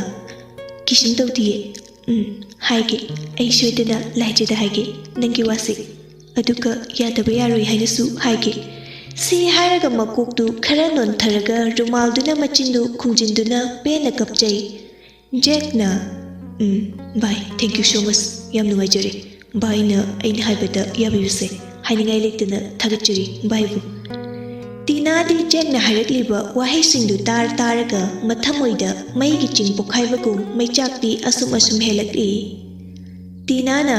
"ꯀꯩꯁꯨꯝ ꯇꯧꯗꯤꯌꯦ꯫ ꯎꯝ, ꯍꯥꯏꯒꯦ꯫ ꯑꯩ ꯁꯣꯏꯗꯅ ꯂꯥꯏꯖꯗ ꯍꯥꯏꯒꯦ ꯅꯪꯒꯤ ꯋꯥꯁꯤ꯫ ꯑꯗꯨꯒ ꯌꯥꯗꯕ ꯌꯥꯔꯣꯏ ꯍꯥꯏꯅꯁꯨ ꯍꯥꯏꯒꯦ꯫" ꯁꯤ ꯍꯥꯏꯔꯒ ꯃꯀꯣꯛꯇꯨ ꯈꯔ ꯅꯣꯟꯊꯔꯒ ꯔꯨꯃꯥꯜꯗꯨꯅ ꯃꯆꯤꯟꯗꯨ ꯈꯨꯝꯖꯤꯟꯗꯨꯅ ꯄꯦꯟꯅ ꯀꯞꯆꯩ꯫ ꯖꯦꯛꯅ, "ꯎꯝ, ꯚꯥꯏ, thank you so much꯫ ꯌꯥꯝ ꯅꯨꯡꯉꯥꯏꯖꯔꯦ꯫ ꯚꯥꯏꯅ ꯑꯩꯅ ꯍꯥꯏꯕꯗ ꯌꯥꯕꯤꯕꯁꯦ ꯍꯥꯏꯅꯤꯡꯉꯥꯏ ꯂꯩꯇꯅ ꯊꯥꯒꯠꯆꯔꯤ ꯚꯥꯏꯕꯨ꯫" ꯇꯤꯅꯥꯗꯤ ꯖꯦꯛꯅ ꯍꯥꯏꯔꯛꯂꯤꯕ ꯋꯥꯍꯩꯁꯤꯡꯗꯨ ꯇꯥꯔ ꯇꯥꯔꯒ ꯃꯊꯃꯣꯏꯗ ꯃꯩꯒꯤ ꯆꯤꯡ ꯄꯣꯛꯈꯥꯏꯕꯒꯨꯝ ꯃꯩꯆꯥꯛꯇꯤ ꯑꯁꯨꯝ ꯑꯁꯨꯝ ꯍꯦꯜꯂꯛꯂꯤ꯫ ꯇꯤꯅꯥꯅ,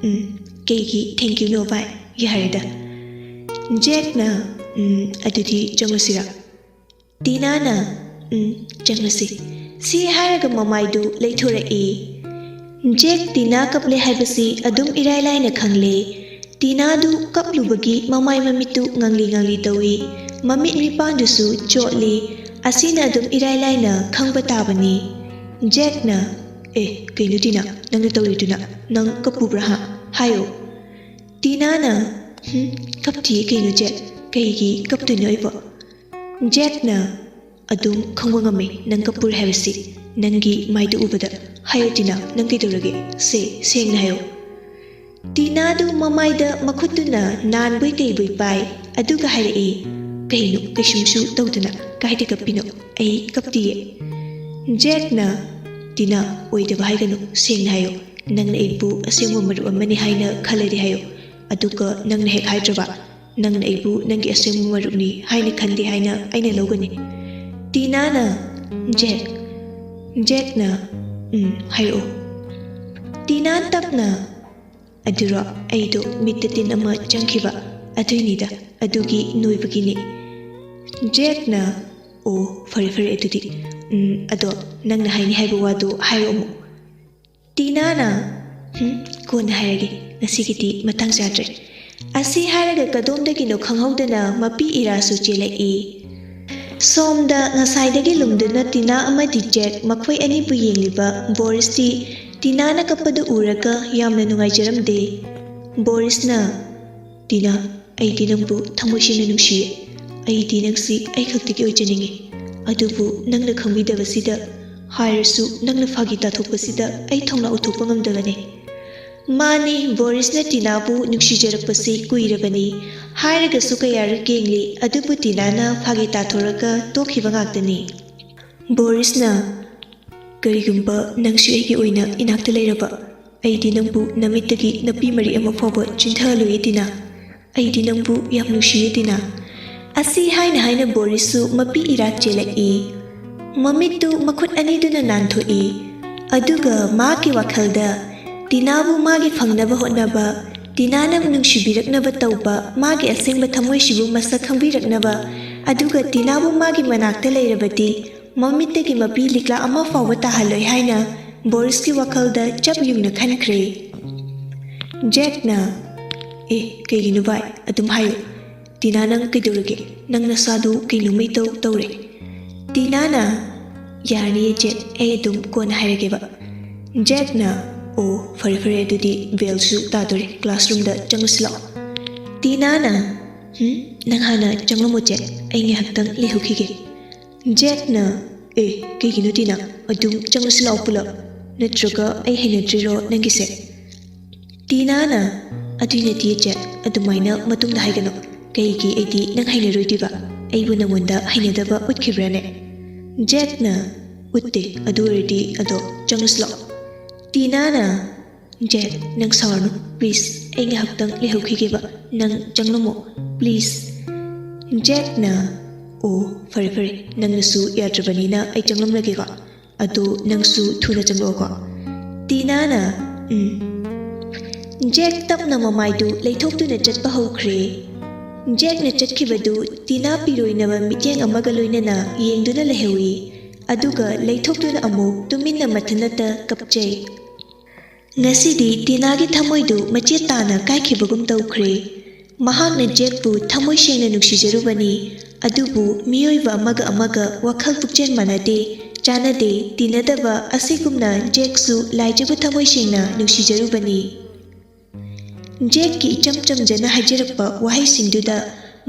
"ꯎꯝ, ꯀꯩꯒꯤ thank you ꯅꯣ ꯚꯥꯏ? ꯌꯥꯔꯦꯗ꯫" ꯖꯦꯛꯅ, "ꯎꯝ, ꯑꯗꯨꯗꯤ ꯆꯪꯂꯁꯤꯔꯥ?" ꯇꯤꯅꯥꯅ, "ꯎꯝ, ꯆꯪꯂꯁꯤ꯫" ꯁꯤ ꯍꯥꯏꯔꯒ ꯃꯃꯥꯏꯗꯨ ꯂꯩꯊꯣꯔꯛꯏ꯫ ꯖꯦꯛ ꯇꯤꯅꯥ ꯀꯞꯂꯦ ꯍꯥꯏꯕꯁꯤ ꯑꯗꯨꯝ ꯏꯔꯥꯏ ꯂꯥꯏꯅ ꯈꯪꯂꯦ꯫ ꯇꯤꯅꯥꯗꯨ ꯀꯞꯂꯨꯕꯒꯤ ꯃꯃꯥꯏ ꯃꯃꯤꯠꯇꯨ ꯉꯥꯡꯂꯤ ꯉꯥꯡꯂꯤ ꯇꯧꯏ꯫ ꯃꯃꯤꯠ ꯃꯤꯄꯥꯟꯗꯨꯁꯨ ꯆꯣꯠꯂꯤ꯫ ꯑꯁꯤꯅ ꯑꯗꯨꯝ ꯏꯔꯥꯏ ꯂꯥꯏꯅ ꯈꯪꯕ ꯇꯥꯕꯅꯤ꯫ ꯖꯦꯛꯅ, "ꯑꯦ, ꯀꯩꯅꯣ ꯇꯤꯅꯥ, ꯅꯪꯅ ꯇꯧꯔꯤꯗꯨꯅ? ꯅꯪ ꯀꯞꯄꯨꯕ꯭ꯔꯥ ꯍꯥ? ꯍꯥꯏꯌꯣ꯫" ꯇꯤꯅꯥꯅ, "ꯍꯨꯝ, ꯀꯞꯇꯤꯌꯦ ꯀꯩꯅꯣ ꯖꯦꯛ꯫ ꯀꯩꯒꯤ ꯀꯞꯇꯣꯏꯅꯣ ꯑꯩꯕꯣ?" ꯖꯦꯛꯅ, "ꯑꯗꯨꯝ ꯈꯪꯕ ꯉꯝꯃꯦ ꯅꯪ ꯀꯞꯄꯨꯔꯦ ꯍꯥꯏꯕꯁꯤ, ꯅꯪꯒꯤ ꯃꯥꯏꯗꯨ ꯎꯕꯗ꯫ ꯍꯥꯏꯌꯣ ꯇꯤꯅꯥ, ꯅꯪ ꯀꯩꯗꯧꯔꯒꯦ? ꯁꯦ, ꯁꯦꯡꯅ ꯍꯥꯏꯌꯣ꯫" ꯇꯤꯅꯥꯗꯨ ꯃꯃꯥꯏꯗ ꯃꯈꯨꯠꯇꯨꯅ ꯅꯥꯟꯕꯣꯏ ꯀꯩꯕꯣꯏ ꯄꯥꯏ, ꯑꯗꯨꯒ ꯍꯥꯏꯔꯛꯏ, "ꯀꯩꯅꯣ ꯀꯩꯁꯨꯝꯁꯨ ꯇꯧꯗꯅ ꯀꯥꯏꯗ ꯀꯞꯄꯤꯅꯣ? ꯑꯩ ꯀꯞꯇꯤꯌꯦ꯫" ꯖꯦꯛꯅ, "ꯇꯤꯅꯥ, ꯑꯣꯏꯗꯕ ꯍꯥꯏꯒꯅꯨ, ꯁꯦꯡꯅ ꯍꯥꯏꯌꯣ꯫ ꯅꯪꯅ ꯑꯩꯕꯨ ꯑꯁꯦꯡꯕ ꯃꯔꯨꯞ ꯑꯃꯅꯤ ꯍꯥꯏꯅ ꯈꯜꯂꯗꯤ ꯍꯥꯏꯌꯣ, ꯑꯗꯨꯒ ꯅꯪꯅ ꯍꯦꯛ ꯍꯥꯏꯗ꯭ꯔꯕ, ꯅꯪꯅ ꯑꯩꯕꯨ ꯅꯪꯒꯤ ꯑꯁꯦꯡꯕ ꯃꯔꯨꯞꯅꯤ ꯍꯥꯏꯅ ꯈꯟꯗꯦ ꯍꯥꯏꯅ ꯑꯩꯅ ꯂꯧꯒꯅꯤ꯫" ꯇꯤꯅꯥꯅ, "ꯖꯦꯛ꯫" ꯖꯦꯛꯅ, "ꯎꯝ, ꯍꯥꯏꯔꯛꯑꯣ꯫" ꯇꯤꯅꯥ ꯇꯞꯅ, "ꯑꯗꯨꯔꯣ, ꯑꯩꯗꯣ ꯃꯤꯠꯇ ꯇꯤꯟ ꯑꯃ ꯆꯪꯈꯤꯕ, ꯑꯗꯨꯏꯅꯤꯗ, ꯑꯗꯨꯒꯤ ꯅꯣꯏꯕꯒꯤꯅꯤ꯫" ꯖꯦꯛꯅ, "ꯑꯣ, ꯐꯔꯦ ꯐꯔꯦ ꯑꯗꯨꯗꯤ꯫ ꯎꯝ, ꯑꯗꯣ ꯅꯪꯅ ꯍꯥꯏꯅꯤ ꯍꯥꯏꯕ ꯋꯥꯗꯣ ꯍꯥꯏꯔꯛꯑꯣ ꯑꯃꯨꯛ꯫" ꯇꯤꯅꯥꯅ, "ꯍꯨꯝ, ꯀꯣꯟꯅ ꯍꯥꯏꯔꯒꯦ, ꯉꯁꯤꯒꯤꯗꯤ ꯃꯇꯥꯡ ꯆꯥꯗ꯭ꯔꯦ꯫ ꯑꯁꯤ ꯍꯥꯏꯔꯒ ꯀꯗꯣꯝꯗꯒꯤꯅꯣ ꯈꯪꯍꯧꯗꯅ ꯃꯄꯤ ꯏꯔꯥꯁꯨ ꯆꯦꯜꯂꯛꯏ꯫ ꯁꯣꯝꯗ ꯉꯁꯥꯏꯗꯒꯤ ꯂꯨꯝꯗꯨꯅ ꯇꯤꯅꯥ ꯑꯃꯗꯤ ꯖꯦꯛ ꯃꯈꯣꯏ ꯑꯅꯤꯕꯨ ꯌꯦꯡꯂꯤꯕ ꯕꯣꯔꯤꯁꯇꯤ ꯇꯤꯅꯥꯅ ꯀꯞꯄꯗꯨ ꯎꯔꯒ ꯌꯥꯝꯅ ꯅꯨꯡꯉꯥꯏꯖꯔꯝꯗꯦ꯫ ꯕꯣꯔꯤꯁꯅ, "ꯇꯤꯅꯥ, ꯑꯩꯗꯤ ꯅꯪꯕꯨ ꯊꯃꯣꯏ ꯁꯦꯡꯅ ꯅꯨꯡꯁꯤꯌꯦ꯫ ꯑꯩꯗꯤ ꯅꯪꯁꯤ ꯑꯩ ꯈꯛꯇꯒꯤ ꯑꯣꯏꯖꯅꯤꯡꯉꯤ꯫ ꯑꯗꯨꯕꯨ ꯅꯪꯅ ꯈꯪꯕꯤꯗꯕꯁꯤꯗ, ꯍꯥꯏꯔꯁꯨ ꯅꯪꯅ ꯐꯥꯒꯤ ꯇꯥꯊꯣꯛꯄꯁꯤꯗ ꯑꯩ ꯊꯧꯅꯥ ꯎꯠꯊꯣꯛꯄ ꯉꯝꯗꯕꯅꯦ꯫" ꯃꯥꯅꯤ, ꯕꯣꯔꯤꯁꯅ ꯇꯤꯅꯥꯕꯨ ꯅꯨꯡꯁꯤꯖꯔꯛꯄꯁꯤ ꯀꯨꯏꯔꯕꯅꯤ꯫ ꯍꯥꯏꯔꯒꯁꯨ ꯀꯌꯥꯔꯛ ꯌꯦꯡꯂꯤ, ꯑꯗꯨꯕꯨ ꯇꯤꯅꯥꯅ ꯐꯥꯒꯤ ꯇꯥꯊꯣꯔꯒ ꯇꯣꯛꯈꯤꯕ ꯉꯥꯛꯇꯅꯤ꯫ ꯕꯣꯔꯤꯁꯅ, "ꯀꯔꯤꯒꯨꯝꯕ ꯅꯪꯁꯨ ꯑꯩꯒꯤ ꯑꯣꯏꯅ ꯏꯅꯥꯛꯇ ꯂꯩꯔꯕ, ꯑꯩꯗꯤ ꯅꯪꯕꯨ ꯅꯃꯤꯠꯇꯒꯤ ꯅꯄꯤ ꯃꯔꯤ ꯑꯃ ꯐꯥꯎꯕ ꯆꯤꯟꯊꯍꯜꯂꯣꯏꯌꯦ ꯇꯤꯅꯥ꯫ ꯑꯩꯗꯤ ꯅꯪꯕꯨ ꯌꯥꯝ ꯅꯨꯡꯁꯤꯌꯦ ꯇꯤꯅꯥ꯫" ꯑꯁꯤ ꯍꯥꯏꯅ ꯍꯥꯏꯅ ꯕꯣꯔꯤꯁꯁꯨ ꯃꯄꯤ ꯏꯔꯥ ꯆꯦꯜꯂꯛꯏ꯫ ꯃꯃꯤꯠꯇꯨ ꯃꯈꯨꯠ ꯑꯅꯤꯗꯨꯅ ꯅꯥꯟꯊꯣꯛꯏ꯫ ꯑꯗꯨꯒ ꯃꯥꯒꯤ ꯋꯥꯈꯜꯗ ꯇꯤꯅꯥꯕꯨ ꯃꯥꯒꯤ ꯐꯪꯅꯕ ꯍꯣꯠꯅꯕ, ꯇꯤꯅꯥꯅ ꯅꯨꯡꯁꯤꯕꯤꯔꯛꯅꯕ ꯇꯧꯕ, ꯃꯥꯒꯤ ꯑꯁꯦꯡꯕ ꯊꯃꯣꯏꯁꯤꯕꯨ ꯃꯁꯛ ꯈꯪꯕꯤꯔꯛꯅꯕ, ꯑꯗꯨꯒ ꯇꯤꯅꯥꯕꯨ ꯃꯥꯒꯤ ꯃꯅꯥꯛꯇ ꯂꯩꯔꯕꯗꯤ ꯃꯃꯤꯠꯇꯒꯤ ꯃꯄꯤ ꯂꯤꯛꯂꯥ ꯑꯃ ꯐꯥꯎꯕ ꯇꯥꯍꯜꯂꯣꯏ ꯍꯥꯏꯅ ꯕꯣꯔꯤꯁꯀꯤ ꯋꯥꯈꯜꯗ ꯆꯞ ꯌꯨꯡꯅ ꯈꯟꯈ꯭ꯔꯦ꯫ ꯖꯦꯛꯅ, "ꯑꯦ, ꯀꯩꯒꯤꯅꯣ ꯚꯥꯏ? ꯑꯗꯨꯝ ꯍꯥꯏꯌꯨ꯫ ꯇꯤꯅꯥ, ꯅꯪ ꯀꯩꯗꯧꯔꯒꯦ? ꯅꯪ ꯅꯁꯥꯗꯨ ꯀꯩꯅꯣꯝꯃ ꯏꯇꯧ ꯇꯧꯔꯦ꯫" ꯇꯤꯅꯥꯅ, "ꯌꯥꯔꯅꯤꯌꯦ ꯖꯦꯛ, ꯑꯩ ꯑꯗꯨꯝ ꯀꯣꯟꯅ ꯍꯥꯏꯔꯒꯦꯕ꯫" ꯖꯦꯛꯅ, "ꯑꯣ, ꯐꯔꯦ ꯐꯔꯦ, ꯑꯗꯨꯗꯤ ꯕꯦꯜꯁꯨ ꯇꯥꯗꯣꯔꯦ, ꯀ꯭ꯂꯥꯁꯔꯨꯝꯗ ꯆꯪꯉꯁꯤ ꯂꯥꯛꯑꯣ꯫" ꯇꯤꯅꯥꯅ, "ꯍꯨꯝ, ꯅꯪ ꯍꯥꯟꯅ ꯆꯪꯂꯝꯃꯣ ꯖꯦꯛ, ꯑꯩ ꯉꯥꯏꯍꯥꯛꯇꯪ ꯂꯩꯍꯧꯈꯤꯒꯦ꯫" ꯖꯦꯛꯅ, "ꯑꯦ, ꯀꯩꯒꯤꯅꯣ ꯇꯤꯅꯥ? ꯑꯗꯨꯝ ꯆꯪꯂꯁꯤ ꯂꯥꯛꯑꯣ ꯄꯨꯂꯞ꯫ ꯅꯠꯇ꯭ꯔꯒ ꯑꯩ ꯍꯩꯅꯗ꯭ꯔꯤꯔꯣ ꯅꯪꯒꯤꯁꯦ?" ꯇꯤꯅꯥꯅ, "ꯑꯗꯨꯏ ꯅꯠꯇꯦ ꯖꯦꯛ, ꯑꯗꯨꯃꯥꯏꯅ ꯃꯇꯨꯡꯗ ꯍꯥꯏꯒꯅꯨ꯫ ꯀꯩꯒꯤ ꯑꯩꯗꯤ ꯅꯪ ꯍꯩꯅꯔꯣꯏꯗꯣꯏꯕ? ꯑꯩꯕꯨ ꯅꯪꯉꯣꯟꯗ ꯍꯩꯅꯗꯕ ꯎꯠꯈꯤꯕ꯭ꯔꯥꯅꯦ?" ꯖꯦꯛꯅ, "ꯎꯠꯇꯦ, ꯑꯗꯨ ꯑꯣꯏꯔꯗꯤ ꯑꯗꯣ ꯆꯪꯂꯁꯤ ꯂꯥꯛꯑꯣ꯫" ꯇꯤꯅꯥꯅ, "ꯖꯦꯛ, ꯅꯪ ꯁꯥꯎꯔꯅꯨ, please, ꯑꯩ ꯉꯥꯏꯍꯥꯛꯇꯪ ꯂꯩꯍꯧꯈꯤꯒꯦꯕ, ꯅꯪ ꯆꯪꯂꯝꯃꯣ, please꯫" ꯖꯦꯛꯅ, "ꯑꯣ, ꯐꯔꯦ ꯐꯔꯦ, ꯅꯪꯅꯁꯨ ꯌꯥꯗ꯭ꯔꯕꯅꯤꯅ ꯑꯩ ꯆꯪꯂꯝꯂꯒꯦꯀꯣ꯫ ꯑꯗꯣ ꯅꯪꯁꯨ ꯊꯨꯅ ꯆꯪꯂꯛꯑꯣꯀꯣ꯫" ꯇꯤꯅꯥꯅ, "ꯎꯝ꯫" ꯖꯦꯛ ꯇꯞꯅ ꯃꯃꯥꯏꯗꯨ ꯂꯩꯊꯣꯛꯇꯨꯅ ꯆꯠꯄ ꯍꯧꯈ꯭ꯔꯦ꯫ ꯖꯦꯛꯅ ꯆꯠꯈꯤꯕꯗꯨ ꯇꯤꯅꯥ ꯄꯤꯔꯣꯏꯅꯕ ꯃꯤꯠꯌꯦꯡ ꯑꯃꯒ ꯂꯣꯏꯅꯅ ꯌꯦꯡꯗꯨꯅ ꯂꯩꯍꯧꯏ꯫ ꯑꯗꯨꯒ ꯂꯩꯊꯣꯛꯇꯨꯅ ꯑꯃꯨꯛ ꯇꯨꯃꯤꯟꯅ ꯃꯊꯟꯇ ꯀꯞꯆꯩ꯫ ꯉꯁꯤꯗꯤ ꯇꯤꯅꯥꯒꯤ ꯊꯃꯣꯏꯗꯨ ꯃꯆꯦꯠ ꯇꯥꯅ ꯀꯥꯏꯈꯤꯕꯒꯨꯝ ꯇꯧꯈ꯭ꯔꯦ꯫ ꯃꯍꯥꯛꯅ ꯖꯦꯛꯄꯨ ꯊꯃꯣꯏ ꯁꯦꯡꯅ ꯅꯨꯡꯁꯤꯖꯔꯨꯕꯅꯤ, ꯑꯗꯨꯕꯨ ꯃꯤꯑꯣꯏꯕ ꯑꯃꯒ ꯑꯃꯒ ꯋꯥꯈꯜ ꯄꯨꯛꯆꯦꯜ ꯃꯥꯟꯅꯗꯦ, ꯆꯥꯟꯅꯗꯦ, ꯇꯤꯟꯅꯗꯕ ꯑꯁꯤꯒꯨꯝꯅ ꯖꯦꯛꯁꯨ ꯂꯥꯏꯖꯕ ꯊꯃꯣꯏ ꯁꯦꯡꯅ ꯅꯨꯡꯁꯤꯖꯔꯨꯕꯅꯤ꯫ ꯖꯦꯛꯀꯤ ꯏꯆꯝ ꯆꯝꯖꯅ ꯍꯥꯏꯖꯔꯛꯄ ꯋꯥꯍꯩꯁꯤꯡꯗꯨꯗ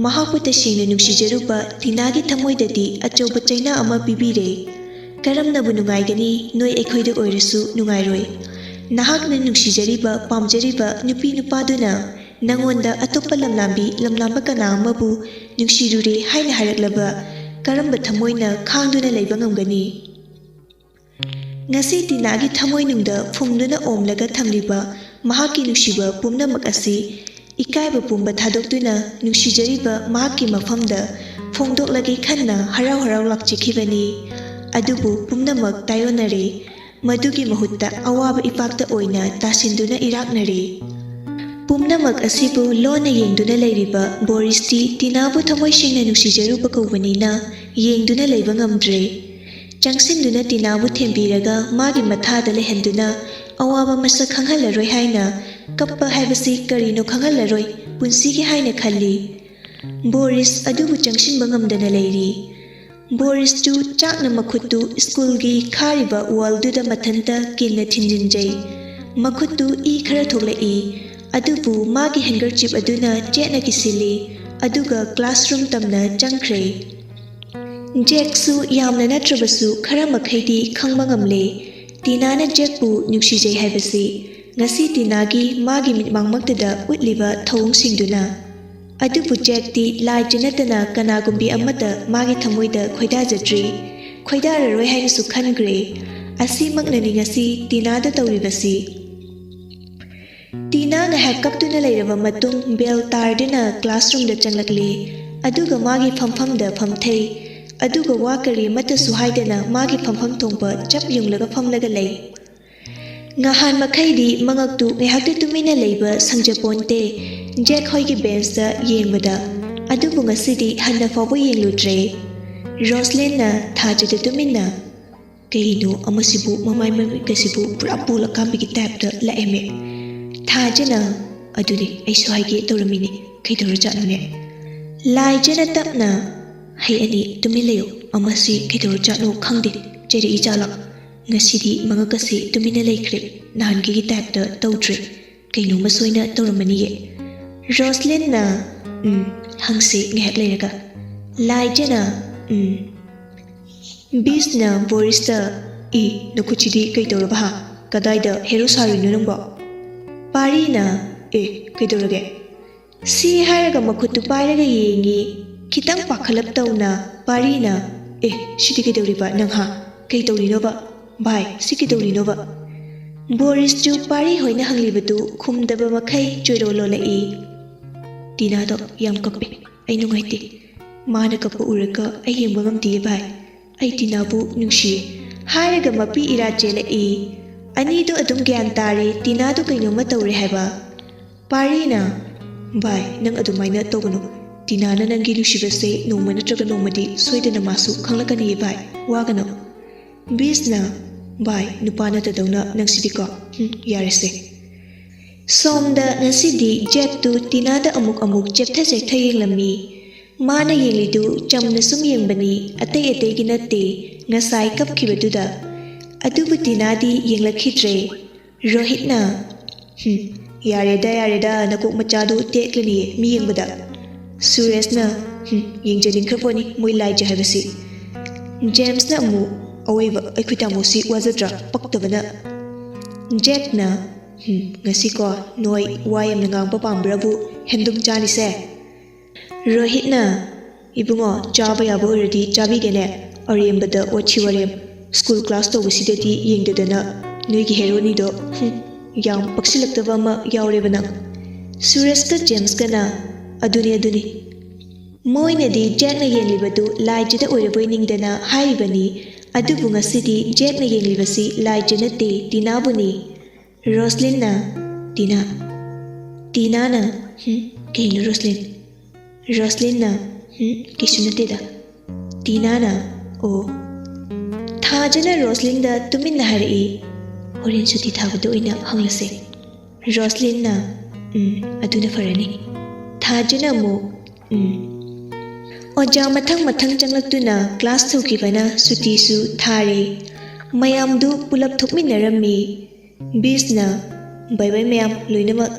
ꯃꯍꯥꯛꯄꯨ ꯇꯁꯦꯡꯅ ꯅꯨꯡꯁꯤꯖꯔꯨꯕ ꯇꯤꯅꯥꯒꯤ ꯊꯃꯣꯏꯗꯗꯤ ꯑꯆꯧꯕ ꯆꯩꯅꯥ ꯑꯃ ꯄꯤꯕꯤꯔꯦ꯫ "ꯀꯔꯝꯅꯕꯨ ꯅꯨꯡꯉꯥꯏꯒꯅꯤ? ꯅꯣꯏ ꯑꯩꯈꯣꯏꯗ ꯑꯣꯏꯔꯁꯨ ꯅꯨꯡꯉꯥꯏꯔꯣꯏ꯫ ꯅꯍꯥꯛꯅ ꯅꯨꯡꯁꯤꯖꯔꯤꯕ, ꯄꯥꯝꯖꯔꯤꯕ ꯅꯨꯄꯤ ꯅꯨꯄꯥꯗꯨꯅ ꯅꯉꯣꯟꯗ ꯑꯇꯣꯞꯄ ꯂꯝꯂꯥꯟꯕꯤ, ꯂꯝꯂꯥꯟꯕ ꯀꯅꯥ ꯑꯃꯕꯨ ꯅꯨꯡꯁꯤꯔꯨꯔꯦ ꯍꯥꯏꯅ ꯍꯥꯏꯔꯛꯂꯕ ꯀꯔꯝꯕ ꯊꯃꯣꯏꯅ ꯈꯥꯡꯗꯨꯅ ꯂꯩꯕ ꯉꯝꯒꯅꯤ?" ꯉꯁꯤ ꯇꯤꯅꯥꯒꯤ ꯊꯃꯣꯏꯅꯨꯡꯗ ꯐꯨꯝꯗꯨꯅ ꯑꯣꯝꯂꯒ ꯊꯝꯂꯤꯕ ꯃꯍꯥꯛꯀꯤ ꯅꯨꯡꯁꯤꯕ ꯄꯨꯝꯅꯃꯛ ꯑꯁꯤ ꯏꯀꯥꯏꯕ ꯄꯨꯝꯕ ꯊꯥꯗꯣꯛꯇꯨꯅ ꯅꯨꯡꯁꯤꯖꯔꯤꯕ ꯃꯍꯥꯛꯀꯤ ꯃꯐꯝꯗ ꯐꯣꯡꯗꯣꯛꯂꯒꯦ ꯈꯟꯅ ꯍꯔꯥꯎ ꯍꯔꯥꯎ ꯂꯥꯛꯆꯈꯤꯕꯅꯤ꯫ ꯑꯗꯨꯕꯨ ꯄꯨꯝꯅꯃꯛ ꯇꯥꯏꯑꯣꯟꯅꯔꯦ꯫ ꯃꯗꯨꯒꯤ ꯃꯍꯨꯠꯇ ꯑꯋꯥꯕ ꯏꯄꯥꯛꯇ ꯑꯣꯏꯅ ꯇꯥꯁꯤꯟꯗꯨꯅ ꯏꯔꯥꯛꯅꯔꯦ꯫ ꯄꯨꯝꯅꯃꯛ ꯑꯁꯤꯕꯨ ꯂꯣꯟꯅ ꯌꯦꯡꯗꯨꯅ ꯂꯩꯔꯤꯕ ꯕꯣꯔꯤꯁꯇꯤ ꯇꯤꯅꯥꯕꯨ ꯊꯃꯣꯏ ꯁꯦꯡꯅ ꯅꯨꯡꯁꯤꯖꯔꯨꯕ ꯀꯧꯕꯅꯤꯅ ꯌꯦꯡꯗꯨꯅ ꯂꯩꯕ ꯉꯝꯗ꯭ꯔꯦ꯫ ꯆꯪꯁꯤꯟꯗꯨꯅ ꯇꯤꯅꯥꯕꯨ ꯊꯦꯝꯕꯤꯔꯒ ꯃꯥꯒꯤ ꯃꯊꯥꯗ ꯂꯩꯍꯟꯗꯨꯅ ꯑꯋꯥꯕ ꯃꯁꯛ ꯈꯪꯍꯜꯂꯔꯣꯏ ꯍꯥꯏꯅ, ꯀꯞꯄ ꯍꯥꯏꯕꯁꯤ ꯀꯔꯤꯅꯣ ꯈꯪꯍꯜꯂꯔꯣꯏ ꯄꯨꯟꯁꯤꯒꯤ ꯍꯥꯏꯅ ꯈꯜꯂꯤ꯫ ꯕꯣꯔꯤꯁ ꯑꯗꯨꯕꯨ ꯆꯪꯁꯤꯟꯕ ꯉꯝꯗꯅ ꯂꯩꯔꯤ꯫ ꯕꯣꯔꯤꯁꯇꯨ ꯆꯥꯛꯅ ꯃꯈꯨꯠꯇꯨ ꯁ꯭ꯀꯨꯜꯒꯤ ꯈꯥꯔꯤꯕ ꯋꯥꯜꯗꯨꯗ ꯃꯊꯟꯇ ꯀꯤꯟꯅ ꯊꯤꯟꯖꯤꯟꯖꯩ꯫ ꯃꯈꯨꯠꯇꯨ ꯏ ꯈꯔ ꯊꯣꯛꯂꯛꯏ, ꯑꯗꯨꯕꯨ ꯃꯥꯒꯤ ꯍꯦꯡꯀꯔꯆꯤꯞ ꯑꯗꯨꯅ ꯆꯦꯠꯅ ꯀꯤꯁꯤꯜꯂꯤ, ꯑꯗꯨꯒ ꯀ꯭ꯂꯥꯁꯔꯨꯝ ꯇꯝꯅ ꯆꯪꯈ꯭ꯔꯦ꯫ ꯖꯦꯛꯁꯨ ꯌꯥꯝꯅ ꯅꯠꯇ꯭ꯔꯕꯁꯨ ꯈꯔ ꯃꯈꯩꯗꯤ ꯈꯪꯕ ꯉꯝꯂꯦ, ꯇꯤꯅꯥꯅ ꯖꯦꯛꯄꯨ ꯅꯨꯡꯁꯤꯖꯩ ꯍꯥꯏꯕꯁꯤ ꯉꯁꯤ ꯇꯤꯅꯥꯒꯤ ꯃꯥꯒꯤ ꯃꯤꯠꯃꯥꯡꯃꯛꯇꯗ ꯎꯠꯂꯤꯕ ꯊꯧꯑꯣꯡꯁꯤꯡꯗꯨꯅ꯫ ꯑꯗꯨꯕꯨ ꯖꯦꯛꯇꯤ ꯂꯥꯏꯖ ꯅꯠꯇꯅ ꯀꯅꯥꯒꯨꯝꯕꯤ ꯑꯃꯠꯇ ꯃꯥꯒꯤ ꯊꯃꯣꯏꯗ ꯈꯣꯏꯗꯥꯖꯗ꯭ꯔꯤ, ꯈꯣꯏꯗꯥꯔꯔꯣꯏ ꯍꯥꯏꯅꯁꯨ ꯈꯟꯈ꯭ꯔꯦ꯫ ꯑꯁꯤꯃꯛꯅꯅꯤ ꯉꯁꯤ ꯇꯤꯅꯥꯗ ꯇꯧꯔꯤꯕꯁꯤ꯫ ꯇꯤꯅꯥ ꯉꯥꯏꯍꯥꯛ ꯀꯞꯇꯨꯅ ꯂꯩꯔꯕ ꯃꯇꯨꯡ ꯕꯦꯜ ꯇꯥꯔꯗꯨꯅ ꯀ꯭ꯂꯥꯁꯔꯨꯝꯗ ꯆꯪꯂꯛꯂꯦ, ꯑꯗꯨꯒ ꯃꯥꯒꯤ ꯐꯝꯐꯝꯗ ꯐꯝꯊꯩ, ꯑꯗꯨꯒ ꯋꯥ ꯀꯔꯤ ꯑꯃꯠꯇꯁꯨ ꯍꯥꯏꯗꯅ ꯃꯥꯒꯤ ꯐꯝꯐꯝ ꯊꯣꯛꯄ ꯆꯞ ꯌꯨꯡꯂꯒ ꯐꯝꯂꯒ ꯂꯩ꯫ ꯉꯍꯥꯟ ꯃꯈꯩꯗꯤ ꯃꯉꯛꯇꯨ ꯉꯥꯏꯍꯥꯛꯇ ꯇꯨꯃꯤꯟꯅ ꯂꯩꯕ ꯁꯪꯖꯄꯣꯟꯇꯦ꯫ ꯖꯦꯛ ꯍꯣꯏꯒꯤ ꯕꯦꯟꯁꯇ ꯌꯦꯡꯕꯗ, ꯑꯗꯨꯕꯨ ꯉꯁꯤꯗꯤ ꯍꯟꯅ ꯐꯥꯎꯕ ꯌꯦꯡꯂꯨꯗ꯭ꯔꯦ꯫ ꯔꯣꯁꯂꯦꯟꯅ ꯊꯥꯖꯗ ꯇꯨꯃꯤꯟꯅ, ꯀꯩꯅꯣ ꯑꯃꯁꯤꯕꯨ ꯃꯃꯥꯏ ꯃꯃꯤꯠꯀꯁꯤꯕꯨ ꯄꯨꯔꯥ ꯕꯣꯜ ꯑꯀꯥꯝꯕꯒꯤ ꯇꯥꯏꯞꯇ ꯂꯥꯛꯑꯦꯃꯦ꯫ ꯊꯥꯖꯅ, ꯑꯗꯨꯅꯦ ꯑꯩꯁꯨ ꯍꯥꯏꯒꯦ ꯇꯧꯔꯝꯃꯤꯅꯦ꯫ ꯀꯩꯗꯧꯔꯖꯥꯠꯅꯣꯅꯦ? ꯂꯥꯏꯖꯅ ꯇꯞꯅ, "ꯍꯩ ꯑꯅꯤ ꯇꯨꯃꯤꯟ ꯂꯩꯌꯨ꯫ ꯑꯃꯁꯤ ꯀꯩꯗꯧꯔꯖꯥꯠꯅꯣ ꯈꯪꯗꯦ꯫ ꯆꯩꯔꯛꯏ ꯖꯥꯠꯂꯣ? ꯉꯁꯤꯗꯤ ꯃꯉꯛꯀꯁꯤ ꯇꯨꯃꯤꯟꯅ ꯂꯩꯈ꯭ꯔꯦ꯫ ꯅꯍꯥꯟꯒꯤꯒꯤ ꯇꯥꯏꯞꯇ ꯇꯧꯗ꯭ꯔꯦ꯫ ꯀꯩꯅꯣꯝꯃ ꯁꯣꯏꯅ ꯇꯧꯔꯝꯃꯅꯤꯌꯦ꯫" ꯔꯣꯁꯂꯤꯟꯅ, "ꯎꯝ, ꯍꯪꯁꯦ ꯉꯥꯏꯍꯥꯛ ꯂꯩꯔꯒ꯫" ꯂꯥꯏꯖꯅ, "ꯎꯝ꯫" ꯕꯤꯁꯅ ꯕꯣꯔꯤꯁꯇ, "ꯏ, ꯅꯈꯨꯠꯁꯤꯗꯤ ꯀꯩꯗꯧꯔꯕ ꯍꯥ? ꯀꯗꯥꯏꯗ ꯍꯦꯔꯣ ꯁꯥꯔꯨꯏꯅꯣ ꯅꯪꯕꯣ?" ꯄꯥꯔꯤꯅ, "ꯑꯦ, ꯀꯩꯗꯧꯔꯒꯦ?" ꯁꯤ ꯍꯥꯏꯔꯒ ꯃꯈꯨꯠꯇꯨ ꯄꯥꯏꯔꯒ ꯌꯦꯡꯉꯤ꯫ ꯈꯤꯇꯪ ꯄꯥꯈꯠꯂꯞ ꯇꯧꯅ ꯄꯥꯔꯤꯅ, "ꯑꯦ, ꯁꯤꯗꯤ ꯀꯩꯗꯧꯔꯤꯕ ꯅꯪ ꯍꯥ? ꯀꯩꯗꯧꯔꯤꯅꯣꯕ? ꯚꯥꯏ, ꯁꯤ ꯀꯩꯗꯧꯔꯤꯅꯣꯕ?" ꯕꯣꯔꯤꯁꯁꯨ ꯄꯥꯔꯤ ꯍꯣꯏꯅ ꯍꯪꯂꯤꯕꯗꯨ ꯈꯨꯝꯗꯕ ꯃꯈꯩ ꯆꯣꯏꯔꯣꯜ ꯂꯣꯜꯂꯛꯏ꯫ "ꯇꯤꯅꯥꯗꯣ ꯌꯥꯝ ꯀꯞꯄꯦ꯫ ꯑꯩ ꯅꯨꯡꯉꯥꯏꯇꯦ꯫ ꯃꯥꯅ ꯀꯞꯄ ꯎꯔꯒ ꯑꯩ ꯌꯦꯡꯕ ꯉꯝꯗꯤꯌꯦ ꯚꯥꯏ꯫ ꯑꯩ ꯇꯤꯅꯥꯕꯨ ꯅꯨꯡꯁꯤꯌꯦ꯫" ꯍꯥꯏꯔꯒ ꯃꯄꯤ ꯏꯔꯥ ꯆꯦꯜꯂꯛꯏ꯫ ꯑꯅꯤꯗꯣ ꯑꯗꯨꯝ ꯒ꯭ꯌꯥꯟ ꯇꯥꯔꯦ, ꯇꯤꯅꯥꯗꯣ ꯀꯩꯅꯣꯝꯃ ꯇꯧꯔꯦ ꯍꯥꯏꯕ꯫ ꯄꯥꯔꯤꯅ, "ꯚꯥꯏ, ꯅꯪ ꯑꯗꯨꯃꯥꯏꯅ ꯇꯧꯒꯅꯨ꯫ ꯇꯤꯅꯥꯅ ꯅꯪꯒꯤ ꯅꯨꯡꯁꯤꯕꯁꯦ ꯅꯣꯡꯃ ꯅꯠꯇ꯭ꯔꯒ ꯅꯣꯡꯃꯗꯤ ꯁꯣꯏꯗꯅ ꯃꯥꯁꯨ ꯈꯪꯂꯛꯀꯅꯤꯌꯦ ꯚꯥꯏ꯫ ꯋꯥꯒꯅꯨ꯫" ꯕꯤꯁꯅ, "ꯚꯥꯏ, ꯅꯨꯄꯥ ꯅꯠꯇꯗꯧꯅ ꯅꯪꯁꯤꯗꯤꯀꯣ꯫ ꯍꯨꯝ, ꯌꯥꯔꯦꯁꯦ꯫" ꯁꯣꯝꯗ ꯉꯁꯤꯗꯤ ꯖꯦꯛꯇꯨ ꯇꯤꯅꯥꯗ ꯑꯃꯨꯛ ꯑꯃꯨꯛ ꯆꯦꯞꯊ ꯆꯦꯞꯊ ꯌꯦꯡꯂꯝꯃꯤ꯫ ꯃꯥꯅ ꯌꯦꯡꯂꯤꯗꯨ ꯆꯝꯅ ꯁꯨꯝ ꯌꯦꯡꯕꯅꯤ, ꯑꯇꯩ ꯑꯇꯩꯒꯤ ꯅꯠꯇꯦ, ꯉꯁꯥꯏ ꯀꯞꯈꯤꯕꯗꯨꯗ꯫ ꯑꯗꯨꯕꯨ ꯇꯤꯅꯥꯗꯤ ꯌꯦꯡꯂꯛꯈꯤꯗ꯭ꯔꯦ꯫ ꯔꯣꯍꯤꯠꯅ, "ꯍꯨꯝ, ꯌꯥꯔꯦꯗ, ꯌꯥꯔꯦꯗ, ꯅꯀꯣꯛ ꯃꯆꯥꯗꯨ ꯇꯦꯛꯂꯅꯤ ꯃꯤ ꯌꯦꯡꯕꯗ꯫" ꯁꯨꯔꯦꯁꯅ, "ꯍꯨꯝ, ꯌꯦꯡꯖꯅꯤꯡꯈ꯭ꯔꯄꯣꯠꯅꯤ ꯃꯣꯏ ꯂꯥꯏꯖ ꯍꯥꯏꯕꯁꯤ꯫" ꯖꯦꯝꯁꯅ ꯑꯃꯨꯛ, "ꯑꯋꯣꯏꯕ ꯑꯩꯈꯣꯏ ꯇꯥꯃꯣꯁꯤ ꯋꯥꯖꯗ꯭ꯔꯥ? ꯄꯛꯇꯕꯅ꯫" ꯖꯦꯛꯅ, "ꯍꯨꯝ, ꯉꯁꯤꯀꯣ ꯅꯣꯏ ꯋꯥ ꯌꯥꯝꯅ ꯉꯥꯡꯕ ꯄꯥꯝꯕ꯭ꯔꯕꯨ ꯍꯦꯟꯗꯨꯝ ꯆꯥꯅꯤꯁꯦ꯫" ꯔꯣꯍꯤꯠꯅ, "ꯏꯕꯨꯡꯉꯣ, ꯆꯥꯕ ꯌꯥꯕ ꯑꯣꯏꯔꯗꯤ ꯆꯥꯕꯤꯒꯦꯅꯦ꯫ ꯑꯔꯦꯝꯕꯗ ꯋꯥꯊꯤ ꯋꯥꯔꯦꯝ꯫ ꯁ꯭ꯀꯨꯜ ꯀ꯭ꯂꯥꯁ ꯇꯧꯕꯁꯤꯗꯗꯤ ꯌꯦꯡꯗꯗꯅ ꯅꯣꯏꯒꯤ ꯍꯦꯔꯣꯅꯤꯗꯣ, ꯍꯨꯝ, ꯌꯥꯝ ꯄꯛꯁꯤꯜꯂꯛꯇꯕ ꯑꯃ ꯌꯥꯎꯔꯦꯕ ꯅꯪ꯫" ꯁꯨꯔꯦꯁꯀ ꯖꯦꯝꯁꯀꯅ, "ꯑꯗꯨꯅꯤ, ꯑꯗꯨꯅꯤ꯫ ꯃꯣꯏꯅꯗꯤ ꯖꯦꯛꯅ ꯌꯦꯡꯂꯤꯕꯗꯨ ꯂꯥꯏꯖꯗ ꯑꯣꯏꯔꯕꯣꯏ ꯅꯤꯡꯗꯅ ꯍꯥꯏꯔꯤꯕꯅꯤ꯫ ꯑꯗꯨꯕꯨ ꯉꯁꯤꯗꯤ ꯖꯦꯛꯅ ꯌꯦꯡꯂꯤꯕꯁꯤ ꯂꯥꯏꯖ ꯅꯠꯇꯦ, ꯇꯤꯅꯥꯕꯨꯅꯤ꯫" ꯔꯣꯁꯂꯤꯟꯅ, "ꯇꯤꯅꯥ꯫" ꯇꯤꯅꯥꯅ, "ꯍꯨꯝ, ꯀꯩꯅꯣ ꯔꯣꯁꯂꯤꯟ?" ꯔꯣꯁꯂꯤꯟꯅ, "ꯍꯨꯝ, ꯀꯩꯁꯨ ꯅꯠꯇꯦꯗ꯫" ꯇꯤꯅꯥꯅ, "ꯑꯣ꯫" ꯊꯥꯖꯅ ꯔꯣꯁꯂꯤꯟꯗ ꯇꯨꯃꯤꯟꯅ ꯍꯥꯏꯔꯛꯏ, "ꯍꯣꯔꯦꯟ ꯁꯨꯇꯤ ꯊꯥꯕꯗ ꯑꯣꯏꯅ ꯍꯪꯂꯁꯦ"꯫ ꯔꯣꯁꯂꯤꯟꯅ, "ꯎꯝ, ꯑꯗꯨꯅ ꯐꯔꯅꯤ"꯫ ꯊꯥꯖꯅ ꯑꯃꯨꯛ, "ꯎꯝ"꯫ ꯑꯣꯖꯥ ꯃꯊꯪ ꯃꯊꯪ ꯆꯪꯂꯛꯇꯨꯅ ꯀ꯭ꯂꯥꯁ ꯍꯧꯈꯤꯕꯅ ꯁꯨꯇꯤꯁꯨ ꯊꯥꯔꯦ꯫ ꯃꯌꯥꯝꯗꯨ ꯄꯨꯂꯞ ꯊꯣꯛꯃꯤꯟꯅꯔꯝꯃꯤ꯫ ꯕꯤꯁꯅ, "ꯕꯥꯏ ꯕꯥꯏ ꯃꯌꯥꯝ ꯂꯣꯏꯅꯃꯛ"꯫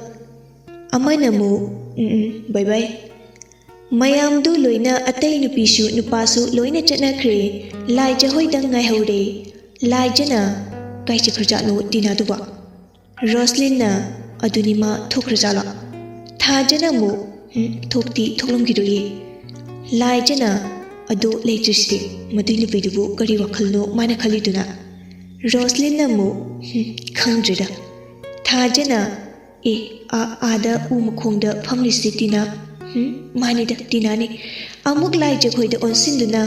ꯑꯃꯅ ꯑꯃꯨꯛ, "ꯎꯝ, ꯎꯝ, ꯕꯥꯏ ꯕꯥꯏ"꯫ ꯃꯌꯥꯝꯗꯨ ꯂꯣꯏꯅ, ꯑꯇꯩ ꯅꯨꯄꯤꯁꯨ ꯅꯨꯄꯥꯁꯨ ꯂꯣꯏꯅ ꯆꯠꯅꯈ꯭ꯔꯦ꯫ ꯂꯥꯏꯖ ꯍꯣꯏꯗꯪ ꯉꯥꯏꯍꯧꯔꯦ꯫ ꯂꯥꯏꯖꯅ, "ꯀꯥꯏ ꯆꯠꯈ꯭ꯔꯖꯥꯠꯅꯣ ꯇꯤꯅꯥꯗꯨꯕꯣ?" ꯔꯣꯁꯂꯤꯟꯅ, "ꯑꯗꯨꯅꯤ ꯃꯥ ꯊꯣꯛꯈ꯭ꯔꯖꯥꯠꯂꯣ?" ꯊꯥꯖꯅ ꯑꯃꯨꯛ, "ꯎꯝ, ꯊꯣꯛꯇꯤ ꯊꯣꯛꯂꯝꯈꯤꯔꯣꯏꯌꯦ"꯫ ꯂꯥꯏꯖꯅ, "ꯑꯗꯣ ꯂꯩꯇ꯭ꯔꯤꯁꯤꯗꯤ, ꯃꯗꯨꯏ ꯅꯨꯄꯤꯗꯨꯕꯨ ꯀꯔꯤ ꯋꯥꯈꯜꯅꯣ ꯃꯥꯅ ꯈꯜꯂꯤꯗꯨꯅ?" ꯔꯣꯁꯂꯤꯟꯅ ꯑꯃꯨꯛ, "ꯎꯝ, ꯈꯪꯗ꯭ꯔꯦꯗ"꯫ ꯊꯥꯖꯅ, "ꯑꯦ, ꯑꯥ, ꯑꯥꯗ ꯎ ꯃꯈꯣꯡꯗ ꯐꯝꯂꯤꯁꯤ ꯇꯤꯅꯥ"꯫ "ꯎꯝ, ꯃꯥꯅꯤꯗ, ꯇꯤꯅꯥꯅꯤ"꯫ ꯑꯃꯨꯛ ꯂꯥꯏꯖ ꯈꯣꯏꯗ ꯑꯣꯟꯁꯤꯟꯗꯨꯅ,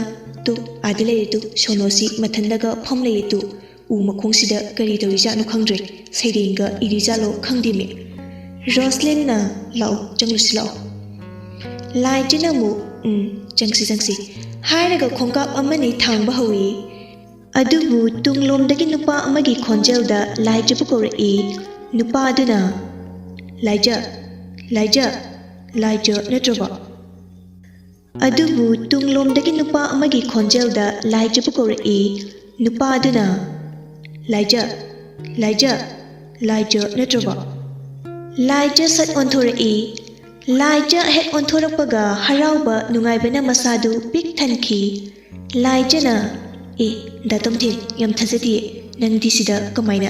"ꯇꯨ, ꯑꯥꯗ ꯂꯩꯔꯦ ꯇꯨ, ꯁꯣꯅꯣꯁꯤ ꯃꯊꯟꯗꯒ ꯐꯝ ꯂꯩꯌꯦ ꯇꯨ, ꯎ ꯃꯈꯣꯡꯁꯤꯗ ꯀꯔꯤ ꯇꯧꯔꯤꯖꯥꯠꯅꯣ ꯈꯪꯗ꯭ꯔꯦ, ꯁꯩꯔꯦꯡꯒ ꯏꯔꯤꯖꯥꯠꯂꯣ ꯈꯪꯗꯦꯃꯤ"꯫ ꯔꯣꯁꯂꯤꯟꯅ, "ꯂꯥꯛꯑꯣ, ꯆꯪꯂꯨꯁꯤ ꯂꯥꯛꯑꯣ"꯫ ꯂꯥꯏꯖꯅ ꯑꯃꯨꯛ, "ꯎꯝ, ꯆꯪꯁꯤ ꯆꯪꯁꯤ" ꯍꯥꯏꯔꯒ ꯈꯣꯡꯀꯥꯞ ꯑꯃꯅꯤ ꯊꯥꯡꯕ ꯍꯧꯏ꯫ ꯑꯗꯨꯕꯨ ꯇꯨꯡꯂꯣꯝꯗꯒꯤ ꯅꯨꯄꯥ ꯑꯃꯒꯤ ꯈꯣꯟꯖꯦꯜꯗ ꯂꯥꯏꯖꯕꯨ ꯀꯧꯔꯛꯏ꯫ ꯅꯨꯄꯥ ꯑꯗꯨꯅ, "ꯂꯥꯏꯖ, ꯂꯥꯏꯖ, ꯂꯥꯏꯖ ꯅꯠꯇ꯭ꯔꯕꯣ?" ꯑꯗꯨꯕꯨ ꯇꯨꯡꯂꯣꯝꯗꯒꯤ ꯅꯨꯄꯥ ꯑꯃꯒꯤ ꯈꯣꯟꯖꯦꯜꯗ ꯂꯥꯏꯖꯕꯨ ꯀꯧꯔꯛꯏ꯫ ꯅꯨꯄꯥ ꯑꯗꯨꯅ, "ꯂꯥꯏꯖ, ꯂꯥꯏꯖ, ꯂꯥꯏꯖ ꯅꯠꯇ꯭ꯔꯕꯣ?" ꯂꯥꯏꯖ ꯁꯠ ꯑꯣꯟꯊꯣꯔꯛꯏ꯫ ꯂꯥꯏꯖ ꯍꯦꯛ ꯑꯣꯟꯊꯣꯔꯛꯄꯒ ꯍꯔꯥꯎꯕ ꯅꯨꯡꯉꯥꯏꯕꯅ ꯃꯁꯥꯗꯨ ꯄꯤꯛ ꯊꯟꯈꯤ꯫ ꯂꯥꯏꯖꯅ, "ꯑꯦ, ꯗꯥ ꯇꯣꯝꯊꯤꯟ, ꯌꯥꯝ ꯊꯥꯖꯗꯤꯌꯦ, ꯅꯪꯗꯤ ꯁꯤꯗ ꯀꯃꯥꯏꯅ?"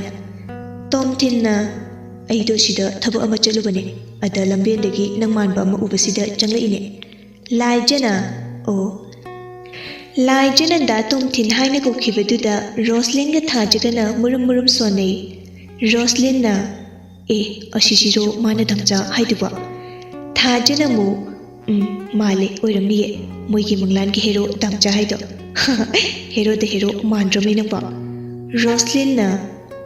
ꯇꯣꯝꯊꯤꯟꯅ, "ꯑꯩꯗꯣ ꯁꯤꯗ ꯊꯕꯛ ꯑꯃ ꯆꯠꯂꯨꯕꯅꯦ, ꯑꯗ ꯂꯝꯕꯦꯟꯗꯒꯤ ꯅꯪ ꯃꯥꯟꯕ ꯑꯃ ꯎꯕꯁꯤꯗ ꯆꯪꯂꯛꯏꯅꯦ"꯫ ꯂꯥꯏꯖꯅ, "ꯑꯣ"꯫ ꯂꯥꯏꯖꯅ ꯗꯥ ꯇꯣꯝꯊꯤꯟ ꯍꯥꯏꯅ ꯀꯧꯈꯤꯕꯗꯨꯗ ꯔꯣꯁꯂꯤꯟꯒ ꯊꯥꯖꯒꯅ ꯃꯨꯔꯨꯝ ꯃꯨꯔꯨꯝ ꯁꯣꯟꯅꯩ꯫ ꯔꯣꯁꯂꯤꯟꯅ, "ꯑꯦ, ꯑꯁꯤꯁꯤꯔꯣ ꯃꯥꯅ ꯗꯥꯝꯆꯥ ꯍꯥꯏꯗꯨꯕꯣ?" ꯊꯥꯖꯅ ꯑꯃꯨꯛ, "ꯎꯝ, ꯃꯥꯜꯂꯦ, ꯑꯣꯏꯔꯝꯅꯤꯌꯦ, ꯃꯣꯏꯒꯤ ꯃꯪꯂꯥꯟꯒꯤ ꯍꯦꯔꯣ ꯗꯥꯝꯆꯥ ꯍꯥꯏꯗꯣ"꯫ "ꯍꯦꯔꯣꯗ ꯍꯦꯔꯣ ꯃꯥꯟꯗ꯭ꯔꯣꯃꯤ ꯅꯪꯕꯣ?" ꯔꯣꯁꯂꯤꯟꯅ,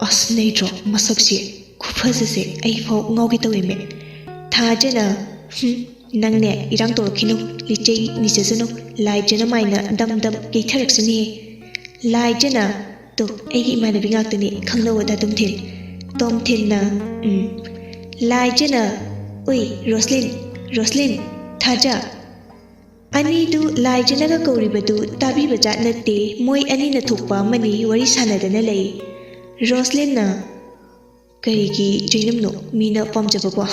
"ꯑꯁ, ꯅꯩꯗ꯭ꯔꯣ ꯃꯁꯛꯁꯦ? ꯈꯨꯐꯖꯁꯦ ꯑꯩꯐꯥꯎ ꯉꯥꯎꯒꯦ ꯇꯧꯋꯦꯃꯦ"꯫ ꯊꯥꯖꯅ, "ꯍꯨꯝ, ꯅꯪꯅꯦ ꯏꯔꯥꯡ ꯇꯧꯔꯛꯈꯤꯅꯨ, ꯂꯤꯆꯩ ꯅꯤꯖꯁꯅꯨ, ꯂꯥꯏꯖꯅ ꯃꯥꯏꯅ ꯗꯝ ꯗꯝ ꯌꯩꯊꯔꯛꯁꯅꯤꯌꯦ"꯫ ꯂꯥꯏꯖꯅ, "ꯇꯣ, ꯑꯩꯒꯤ ꯏꯃꯥꯟꯅꯕꯤ ꯉꯥꯛꯇꯅꯤ, ꯈꯪꯅꯧ ꯑꯣꯖꯥ ꯇꯣꯝꯊꯤꯟ꯫" ꯇꯣꯝꯊꯤꯟꯅ, "ꯎꯝ꯫" ꯂꯥꯏꯖꯅ, "ꯎꯏ, ꯔꯣꯁꯂꯤꯟ, ꯔꯣꯁꯂꯤꯟ, ꯊꯥꯖ꯫" ꯑꯅꯤꯗꯨ ꯂꯥꯏꯖꯅꯒ ꯀꯧꯔꯤꯕꯗꯨ ꯇꯥꯕꯤꯕ ꯖꯥꯠ ꯅꯠꯇꯦ, ꯃꯣꯏ ꯑꯅꯤꯅ ꯊꯣꯛꯄ ꯑꯃꯅꯤ ꯋꯥꯔꯤ ꯁꯥꯟꯅꯗꯅ ꯂꯩ꯫ ꯔꯣꯁꯂꯤꯟꯅ, "ꯀꯔꯤꯒꯤ ꯆꯩꯅꯝꯅꯣ? ꯃꯤꯅ ꯄꯥꯝꯖꯕꯕꯣ?"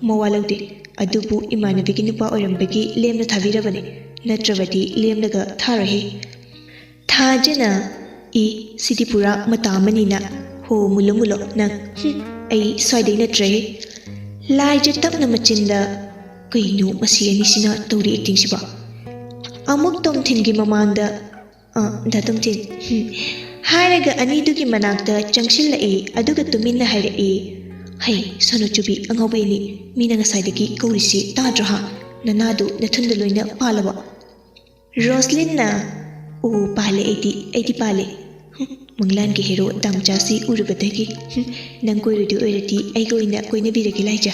"ꯃꯋꯥ ꯂꯧꯗꯦ, ꯑꯗꯨꯕꯨ ꯏꯃꯥꯟꯅꯕꯤꯒꯤ ꯅꯨꯄꯥ ꯑꯣꯏꯔꯝꯕꯒꯤ ꯂꯦꯝꯅ ꯊꯥꯕꯤꯔꯕꯅꯤ, ꯅꯠꯇ꯭ꯔꯕꯗꯤ ꯂꯦꯝꯂꯒ ꯊꯥꯔꯣꯏꯍꯦ꯫" ꯊꯥꯖꯅ, "ꯏ, ꯁꯤꯗꯤ ꯄꯨꯔꯥ ꯃꯇꯥ ꯑꯃꯅꯤꯅ꯫ ꯍꯣ, ꯃꯨꯜꯂꯣ ꯃꯨꯜꯂꯣ ꯅꯪ꯫ ꯍꯨꯝ, ꯑꯩ ꯁ꯭ꯋꯥꯏꯗꯩ ꯅꯠꯇ꯭ꯔꯦꯍꯦ꯫" ꯂꯥꯏꯖ ꯇꯞꯅ ꯃꯆꯤꯟꯗ, "ꯀꯩꯅꯣ ꯃꯁꯤ ꯑꯅꯤꯁꯤꯅ ꯇꯧꯔꯤ ꯑꯦꯛꯇꯤꯡꯁꯤꯕꯣ?" ꯑꯃꯨꯛ ꯇꯣꯝꯊꯤꯟꯒꯤ ꯃꯃꯥꯡꯗ, "ꯑ, ꯗꯥ ꯇꯣꯝꯊꯤꯟ, ꯍꯨꯝ," ꯍꯥꯏꯔꯒ ꯑꯅꯤꯗꯨꯒꯤ ꯃꯅꯥꯛꯇ ꯆꯪꯁꯤꯜꯂꯛꯏ, ꯑꯗꯨꯒ ꯇꯨꯃꯤꯟꯅ ꯍꯥꯏꯔꯛꯏ, "ꯍꯩ, ꯁꯣꯅꯣꯆꯨꯕꯤ ꯑꯉꯥꯎꯕꯤ ꯑꯅꯤ, ꯃꯤꯅ ꯉꯁꯥꯏꯗꯒꯤ ꯀꯧꯔꯤꯁꯤ ꯇꯥꯗ꯭ꯔꯣ ꯍꯥ? ꯅꯅꯥꯗꯨ ꯅꯊꯨꯟꯗ ꯂꯣꯏꯅ ꯄꯥꯜꯂꯕꯣ?" ꯔꯣꯁꯂꯤꯟꯅ, "ꯑꯣ, ꯄꯥꯜꯂꯦ ꯑꯩꯗꯤ, ꯑꯩꯗꯤ ꯄꯥꯜꯂꯦ꯫ ꯍꯨꯝ, ꯃꯪꯂꯥꯟꯒꯤ ꯍꯦꯔꯣ ꯗꯥꯝꯆꯥꯁꯤ ꯎꯔꯨꯕꯗꯒꯤ, ꯍꯨꯝ, ꯅꯪ ꯀꯣꯏꯔꯣꯏꯗꯣꯏ ꯑꯣꯏꯔꯗꯤ ꯑꯩꯒ ꯑꯣꯏꯅ ꯀꯣꯏꯅꯕꯤꯔꯒꯦ ꯂꯥꯏꯖ꯫"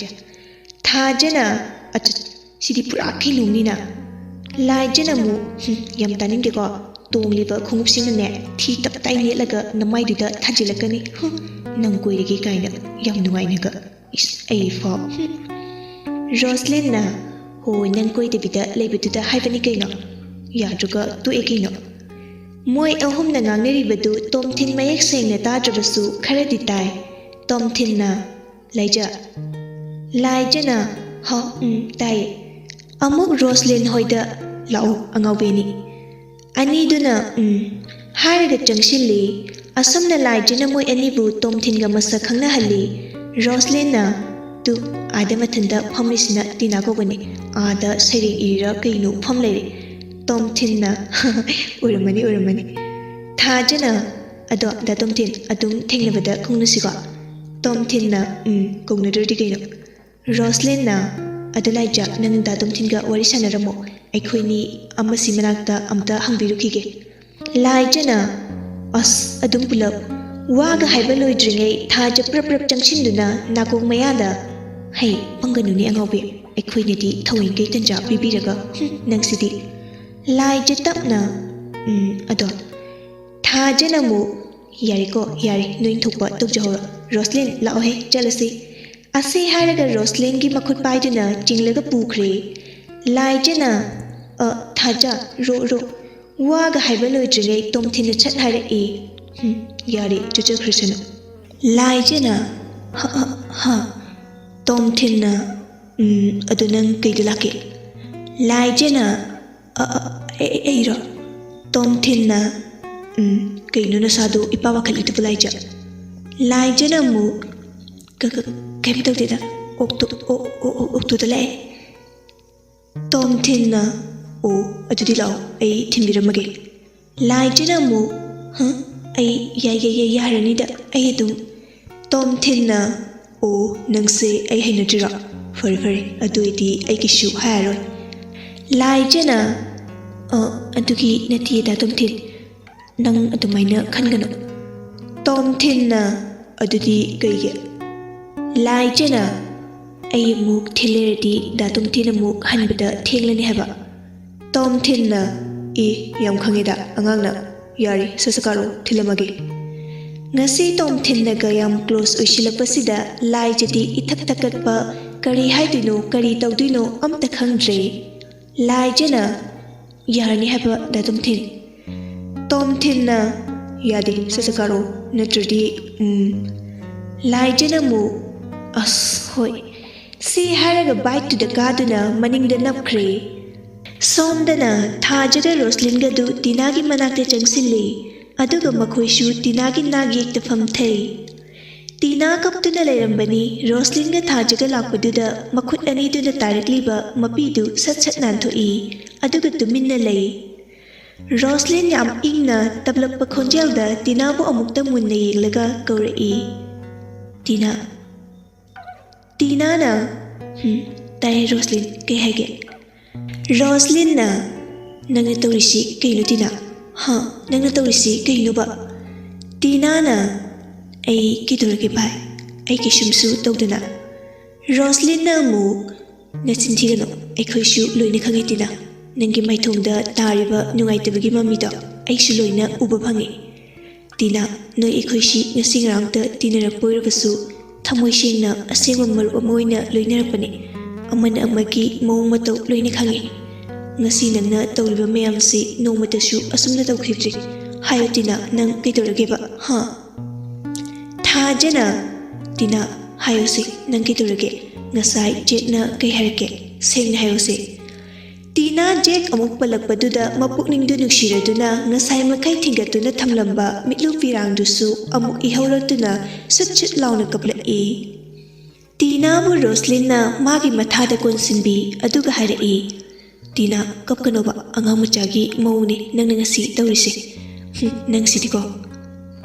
ꯊꯥꯖꯅ, "ꯑꯆ, ꯁꯤꯗꯤ ꯄꯨꯔꯥ ꯀꯩꯅꯣꯝꯅꯤꯅ꯫" ꯂꯥꯏꯖꯅ ꯑꯃꯨꯛ, "ꯍꯨꯝ, ꯌꯥꯝ ꯇꯥꯅꯤꯡꯗꯦꯀꯣ꯫ ꯇꯣꯡꯂꯤꯕ ꯈꯣꯡꯎꯞꯁꯤꯅꯅꯦ, ꯊꯤ ꯇꯞ ꯇꯥꯏ ꯅꯦꯠꯂꯒ ꯅꯃꯥꯏꯗꯨꯗ ꯊꯥꯖꯤꯜꯂꯛꯀꯅꯤ꯫ ꯍꯨꯝ, ꯅꯪ ꯀꯣꯏꯔꯒꯦ ꯀꯥꯏꯅ ꯌꯥꯝ ꯅꯨꯡꯉꯥꯏꯅꯒ꯫ ꯏꯁ, ꯑꯩ ꯐꯥꯎ꯫" ꯍꯨꯝ꯫ ꯔꯣꯁꯂꯤꯟꯅ, "ꯍꯣꯏ, ꯅꯪ ꯀꯣꯏꯗꯕꯤꯗ ꯂꯩꯕꯗꯨꯗ ꯍꯥꯏꯕꯅꯤ ꯀꯩꯅꯣ꯫ ꯌꯥꯗ꯭ꯔꯒ ꯇꯣꯛꯑꯦ ꯀꯩꯅꯣ꯫" ꯃꯣꯏ ꯑꯍꯨꯝꯅ ꯉꯥꯡꯅꯔꯤꯕꯗꯨ ꯇꯣꯝꯊꯤꯟ ꯃꯌꯦꯛ ꯁꯦꯡꯅ ꯇꯥꯗ꯭ꯔꯕꯁꯨ ꯈꯔꯗꯤ ꯇꯥꯏ꯫ ꯇꯣꯝꯊꯤꯟꯅ, "ꯂꯥꯏꯖ꯫" ꯂꯥꯏꯖꯅ, "ꯍꯥꯎ, ꯎꯝ, ꯇꯥꯏꯌꯦ꯫" ꯑꯃꯨꯛ ꯔꯣꯁꯂꯤꯟ ꯍꯣꯏꯗ, "ꯂꯥꯛꯑꯣ, ꯑꯉꯥꯎꯕꯤ ꯑꯅꯤ꯫" ꯑꯅꯤꯗꯨꯅ, "ꯎꯝ" ꯍꯥꯏꯔꯒ ꯆꯪꯁꯤꯜꯂꯤ꯫ ꯑꯁꯨꯝꯅ ꯂꯥꯏꯖꯅ ꯃꯣꯏ ꯑꯅꯤꯕꯨ ꯇꯣꯝꯊꯤꯟꯒ ꯃꯁꯛ ꯈꯪꯅꯍꯜꯂꯤ꯫ ꯔꯣꯁꯂꯤꯟꯅ, "ꯇꯨ, ꯑꯥꯗ ꯃꯊꯟꯇ ꯐꯝꯂꯤꯁꯤꯅ ꯇꯤꯅꯥ ꯀꯧꯕꯅꯤ꯫ ꯑꯥꯗ ꯁꯩꯔꯦꯡ ꯏꯔꯤꯔ ꯀꯩꯅꯣ ꯐꯝ ꯂꯩꯔꯦ꯫" ꯇꯣꯝꯊꯤꯟꯅ, "ꯑꯣꯏꯔꯝꯃꯅꯤ, ꯑꯣꯏꯔꯝꯃꯅꯤ꯫" ꯊꯥꯖꯅ, "ꯑꯗꯣ, ꯗꯥ ꯇꯣꯝꯊꯤꯟ, ꯑꯗꯨꯝ ꯊꯦꯡꯅꯕꯗ ꯀꯧꯅꯁꯤꯀꯣ?" ꯇꯣꯝꯊꯤꯟꯅ, "ꯎꯝ, ꯀꯧꯅꯗ꯭ꯔꯗꯤ ꯀꯩꯅꯣ?" ꯔꯣꯁꯂꯤꯟꯅ, "ꯑꯗꯨ ꯂꯥꯏꯖ, ꯅꯪ ꯗꯥ ꯇꯣꯝꯊꯤꯟꯒ ꯋꯥꯔꯤ ꯁꯥꯟꯅꯔꯝꯃꯣ꯫ ꯑꯩꯈꯣꯏꯅꯤ ꯑꯃꯁꯤ ꯃꯅꯥꯛꯇ ꯑꯝꯇ ꯍꯪꯕꯤꯔꯨꯈꯤꯒꯦ꯫" ꯂꯥꯏꯖꯅ, "ꯑꯁ, ꯑꯗꯨꯝ ꯄꯨꯂꯞ?" ꯋꯥꯒ ꯍꯥꯏꯕ ꯂꯣꯏꯗ꯭ꯔꯤꯉꯩ ꯊꯥꯖ ꯄ꯭ꯔꯞ ꯄ꯭ꯔꯞ ꯆꯪꯁꯤꯟꯗꯨꯅ ꯅꯥꯀꯣꯡ ꯃꯌꯥꯗ, "ꯍꯩ, ꯄꯪꯒꯅꯨꯅꯦ ꯑꯉꯥꯎꯕꯤ, ꯑꯩꯈꯣꯏꯅꯗꯤ ꯊꯑꯣꯏꯡꯀꯩ ꯇꯟꯖꯥ ꯄꯤꯕꯤꯔꯒ, ꯍꯨꯝ, ꯅꯪꯁꯤꯗꯤ꯫" ꯂꯥꯏꯖ ꯇꯞꯅ, "ꯎꯝ, ꯑꯗꯣ?" ꯊꯥꯖꯅ ꯑꯃꯨꯛ, "ꯌꯥꯔꯦꯀꯣ, ꯌꯥꯔꯦ, ꯅꯣꯏ ꯊꯣꯛꯄ ꯇꯧꯖꯍꯧꯔꯣ꯫ ꯔꯣꯁꯂꯤꯟ, ꯂꯥꯛꯑꯣꯍꯦ, ꯆꯠꯂꯁꯤ"꯫ ꯑꯁꯤ ꯍꯥꯏꯔꯒ ꯔꯣꯁꯂꯤꯟꯒꯤ ꯃꯈꯨꯠ ꯄꯥꯏꯗꯨꯅ ꯆꯤꯡꯂꯒ ꯄꯨꯈ꯭ꯔꯦ꯫ ꯂꯥꯏꯖꯅ, "ꯑ, ꯊꯥꯖ, ꯔꯣ, ꯔꯣ"꯫ ꯋꯥꯒ ꯍꯥꯏꯕ ꯂꯣꯏꯗ꯭ꯔꯤꯉꯩ ꯇꯣꯝꯊꯤꯟꯅ ꯁꯠ ꯍꯥꯏꯔꯛꯏ, "ꯍꯨꯝ, ꯌꯥꯔꯦ, ꯆꯠꯆꯈ꯭ꯔꯁꯅꯨ"꯫ ꯂꯥꯏꯖꯅ, "ꯍ, ꯍ, ꯍ"꯫ ꯇꯣꯝꯊꯤꯟꯅ, "ꯎꯝ, ꯑꯗꯨ ꯅꯪ ꯀꯩꯗ ꯂꯥꯛꯀꯦ?" ꯂꯥꯏꯖꯅ, "ꯑ, ꯑ, ꯑꯩ-, ꯑꯩꯔꯣ?" ꯇꯣꯝꯊꯤꯟꯅ, "ꯎꯝ, ꯀꯩꯅꯣ ꯅꯁꯥꯗꯣ ꯏꯄꯥ ꯄꯥꯈꯠꯂꯤꯗꯨꯕꯨ, ꯂꯥꯏꯖ?" ꯂꯥꯏꯖꯅ ꯑꯃꯨꯛ, "ꯀ-, ꯀ-, ꯀꯩꯝ ꯇꯧꯗꯦꯗ, ꯑꯣꯛꯇꯣ-, ꯑꯣ-, ꯑꯣ-, ꯑꯣ-, ꯑꯣꯛꯇꯣꯗ ꯂꯥꯛꯑꯦ"꯫ ꯇꯣꯝꯊꯤꯟꯅ, "ꯑꯣ, ꯑꯗꯨꯗꯤ ꯂꯥꯛꯑꯣ, ꯑꯩ ꯊꯤꯟꯕꯤꯔꯝꯃꯒꯦ"꯫ ꯂꯥꯏꯖꯅ ꯑꯃꯨꯛ, "ꯍ? ꯑꯩ ꯌꯥꯏ, ꯌꯥꯏ, ꯌꯥꯏ, ꯌꯥꯔꯅꯤꯗ, ꯑꯩ ꯑꯗꯨꯝ"꯫ ꯇꯣꯝꯊꯤꯟꯅ, "ꯑꯣ, ꯅꯪꯁꯦ ꯑꯩ ꯍꯩꯅꯗ꯭ꯔꯤꯔꯣ? ꯐꯔꯦ, ꯐꯔꯦ, ꯑꯗꯨ ꯑꯣꯏꯗꯤ ꯑꯩ ꯀꯩꯁꯨ ꯍꯥꯏꯔꯔꯣꯏ"꯫ ꯂꯥꯏꯖꯅ, "ꯑ, ꯑꯗꯨꯒꯤ ꯅꯠꯇꯤꯌꯦ, ꯗꯥ ꯇꯣꯝꯊꯤꯟ, ꯅꯪ ꯑꯗꯨꯃꯥꯏꯅ ꯈꯟꯒꯅꯨ"꯫ ꯇꯣꯝꯊꯤꯟꯅ, "ꯑꯗꯨꯗꯤ ꯀꯩꯒꯤ?" ꯂꯥꯏꯖꯅ, "ꯑꯩ ꯑꯃꯨꯛ ꯊꯤꯜꯂꯦꯔꯗꯤ ꯗꯥ ꯇꯣꯝꯊꯤꯟ ꯑꯃꯨꯛ ꯍꯟꯕꯗ ꯊꯦꯡꯂꯅꯤ ꯍꯥꯏꯕ"꯫ ꯇꯣꯝꯊꯤꯟꯅ, "ꯑꯦ, ꯌꯥꯝ ꯈꯪꯉꯦꯗ ꯑꯉꯥꯡꯅ꯫ ꯌꯥꯔꯦ, ꯁꯠ ꯁꯠ ꯀꯥꯔꯣ, ꯊꯤꯜꯂꯝꯃꯒꯦ"꯫ ꯉꯁꯤ ꯇꯣꯝꯊꯤꯟꯅꯒ ꯌꯥꯝ close ꯑꯣꯏꯁꯤꯜꯂꯛꯄꯁꯤꯗ ꯂꯥꯏꯖꯗꯤ ꯏꯊꯛ ꯊꯛꯀꯠꯄ, ꯀꯔꯤ ꯍꯥꯏꯗꯣꯏꯅꯣ, ꯀꯔꯤ ꯇꯧꯗꯣꯏꯅꯣ ꯑꯝꯇ ꯈꯪꯗ꯭ꯔꯦ꯫ ꯂꯥꯏꯖꯅ, "ꯌꯥꯔꯅꯤ ꯍꯥꯏꯕ, ꯗꯥ ꯇꯣꯝꯊꯤꯟ"꯫ ꯇꯣꯝꯊꯤꯟꯅ, "ꯌꯥꯗꯦ, ꯁꯠ ꯁꯠ ꯀꯥꯔꯣ, ꯅꯠꯇ꯭ꯔꯗꯤ, ꯎꯝ"꯫ ꯂꯥꯏꯖꯅ ꯑꯃꯨꯛ, "ꯑꯁ, ꯍꯣꯏ"꯫ ꯁꯤ ꯍꯥꯏꯔꯒ bikeꯇꯨꯗ ꯀꯥꯗꯨꯅ ꯃꯅꯤꯡꯗ ꯅꯞꯈ꯭ꯔꯦ꯫ ꯁꯣꯝꯗꯅ ꯊꯥꯖꯒ ꯔꯣꯁꯂꯤꯟꯒꯗꯨ ꯇꯤꯅꯥꯒꯤ ꯃꯅꯥꯛꯇ ꯆꯪꯁꯤꯜꯂꯤ꯫ ꯑꯗꯨꯒ ꯃꯈꯣꯏꯁꯨ ꯇꯤꯅꯥꯒꯤ ꯅꯥꯛ ꯌꯦꯛꯇ ꯐꯝꯊꯩ꯫ ꯇꯤꯅꯥ ꯀꯞꯇꯨꯅ ꯂꯩꯔꯝꯕꯅꯤ꯫ ꯔꯣꯁꯂꯤꯟꯒ ꯊꯥꯖꯒ ꯂꯥꯛꯄꯗꯨꯗ ꯃꯈꯨꯠ ꯑꯅꯤꯗꯨꯅ ꯇꯥꯔꯛꯂꯤꯕ ꯃꯄꯤꯗꯨ ꯁꯠ ꯁꯠ ꯅꯥꯟꯊꯣꯛꯏ꯫ ꯑꯗꯨꯒ ꯇꯨꯃꯤꯟꯅ ꯂꯩ꯫ ꯔꯣꯁꯂꯤꯟ ꯌꯥꯝ ꯏꯪꯅ ꯇꯞꯂꯛꯄ ꯈꯣꯟꯖꯦꯜꯗ ꯇꯤꯅꯥꯕꯨ ꯑꯃꯨꯛꯇ ꯃꯨꯟꯅ ꯌꯦꯡꯂꯒ ꯀꯧꯔꯛꯏ, "ꯇꯤꯅꯥ"꯫ ꯇꯤꯅꯥꯅ, "ꯍꯨꯝ, ꯇꯥꯏꯌꯦ ꯔꯣꯁꯂꯤꯟ, ꯀꯩ ꯍꯥꯏꯒꯦ?" ꯔꯣꯁꯂꯤꯟꯅ, "ꯅꯪꯅ ꯇꯧꯔꯤꯁꯤ ꯀꯩꯅꯣ ꯇꯤꯅꯥ? ꯍꯥ? ꯅꯪꯅ ꯇꯧꯔꯤꯁꯤ ꯀꯩꯅꯣꯕ?" ꯇꯤꯅꯥꯅ, "ꯑꯩ ꯀꯩꯗꯧꯔꯒꯦ ꯚꯥꯏ? ꯑꯩ ꯀꯩꯁꯨꯝꯁꯨ ꯇꯧꯗꯅ"꯫ ꯔꯣꯁꯂꯤꯟꯅ ꯑꯃꯨꯛ, "ꯅꯆꯤꯟ ꯊꯤꯒꯅꯨ, ꯑꯩꯈꯣꯏꯁꯨ ꯂꯣꯏꯅ ꯈꯪꯉꯤ ꯇꯤꯅꯥ꯫ ꯅꯪꯒꯤ ꯃꯥꯏꯊꯣꯡꯗ ꯇꯥꯔꯤꯕ ꯅꯨꯡꯉꯥꯏꯇꯕꯒꯤ ꯃꯃꯤꯗꯣ ꯑꯩꯁꯨ ꯂꯣꯏꯅ ꯎꯕ ꯐꯪꯉꯤ"꯫ ꯇꯤꯅꯥ, ꯅꯣꯏ ꯑꯩꯈꯣꯏꯁꯤ ꯉꯁꯤ ꯉꯔꯥꯡꯇ ꯇꯤꯟꯅꯔꯛꯄ ꯑꯣꯏꯔꯒꯁꯨ ꯊꯃꯣꯏ ꯁꯦꯡꯅ ꯑꯁꯦꯡꯕ ꯃꯔꯨꯞ ꯑꯃ ꯑꯣꯏꯅ ꯂꯣꯏꯅꯔꯛꯄꯅꯤ꯫ ꯑꯃꯅ ꯑꯃꯒꯤ ꯃꯑꯣꯡ ꯃꯇꯧ ꯂꯣꯏꯅ ꯈꯪꯏ꯫ ꯉꯁꯤ ꯅꯪꯅ ꯇꯧꯔꯤꯕ ꯃꯌꯥꯝꯁꯤ ꯅꯣꯡꯃꯇꯁꯨ ꯑꯁꯨꯝꯅ ꯇꯧꯈꯤꯗ꯭ꯔꯤ꯫ ꯍꯥꯏꯌꯨ ꯇꯤꯅꯥ, ꯅꯪ ꯀꯩꯗꯧꯔꯒꯦꯕ? ꯍꯥ? ꯊꯥꯖꯅ꯫ ꯇꯤꯅꯥ, ꯍꯥꯏꯌꯨꯁꯤ, ꯅꯪ ꯀꯩꯗꯧꯔꯒꯦ? ꯉꯁꯥꯏ ꯖꯦꯛꯅ ꯀꯩ ꯍꯥꯏꯔꯛꯀꯦ? ꯁꯦꯡꯅ ꯍꯥꯏꯌꯨꯁꯤ꯫ ꯇꯤꯅꯥ ꯖꯦꯛ ꯑꯃꯨꯛ ꯄꯜꯂꯛꯄꯗꯨꯗ ꯃꯄꯨꯛꯅꯤꯡꯗꯨ ꯅꯨꯡꯁꯤꯔꯗꯨꯅ ꯉꯁꯥꯏ ꯃꯈꯩ ꯊꯤꯡꯒꯠꯇꯨꯅ ꯊꯝꯂꯝꯕ ꯃꯤꯠꯂꯨ ꯄꯤꯔꯥꯡꯗꯨꯁꯨ ꯑꯃꯨꯛ ꯏꯍꯧꯔꯛꯇꯨꯅ ꯁꯨꯠ ꯁꯨꯠ ꯂꯥꯎꯅ ꯀꯞꯂꯛꯏ꯫ ꯇꯤꯅꯥꯕꯨ ꯔꯣꯁꯂꯤꯟꯅ ꯃꯥꯒꯤ ꯃꯊꯥꯗ ꯀꯣꯟꯁꯤꯟꯕꯤ ꯑꯗꯨꯒ ꯍꯥꯏꯔꯛꯏ, "ꯇꯤꯅꯥ, ꯀꯞꯀꯅꯣꯕ, ꯑꯉꯥꯡ ꯃꯆꯥꯒꯤ ꯃꯑꯣꯡꯅꯤ ꯅꯪꯅ ꯉꯁꯤ ꯇꯧꯔꯤꯁꯦ꯫ ꯍꯨꯝ, ꯅꯪꯁꯤꯗꯤꯀꯣ꯫"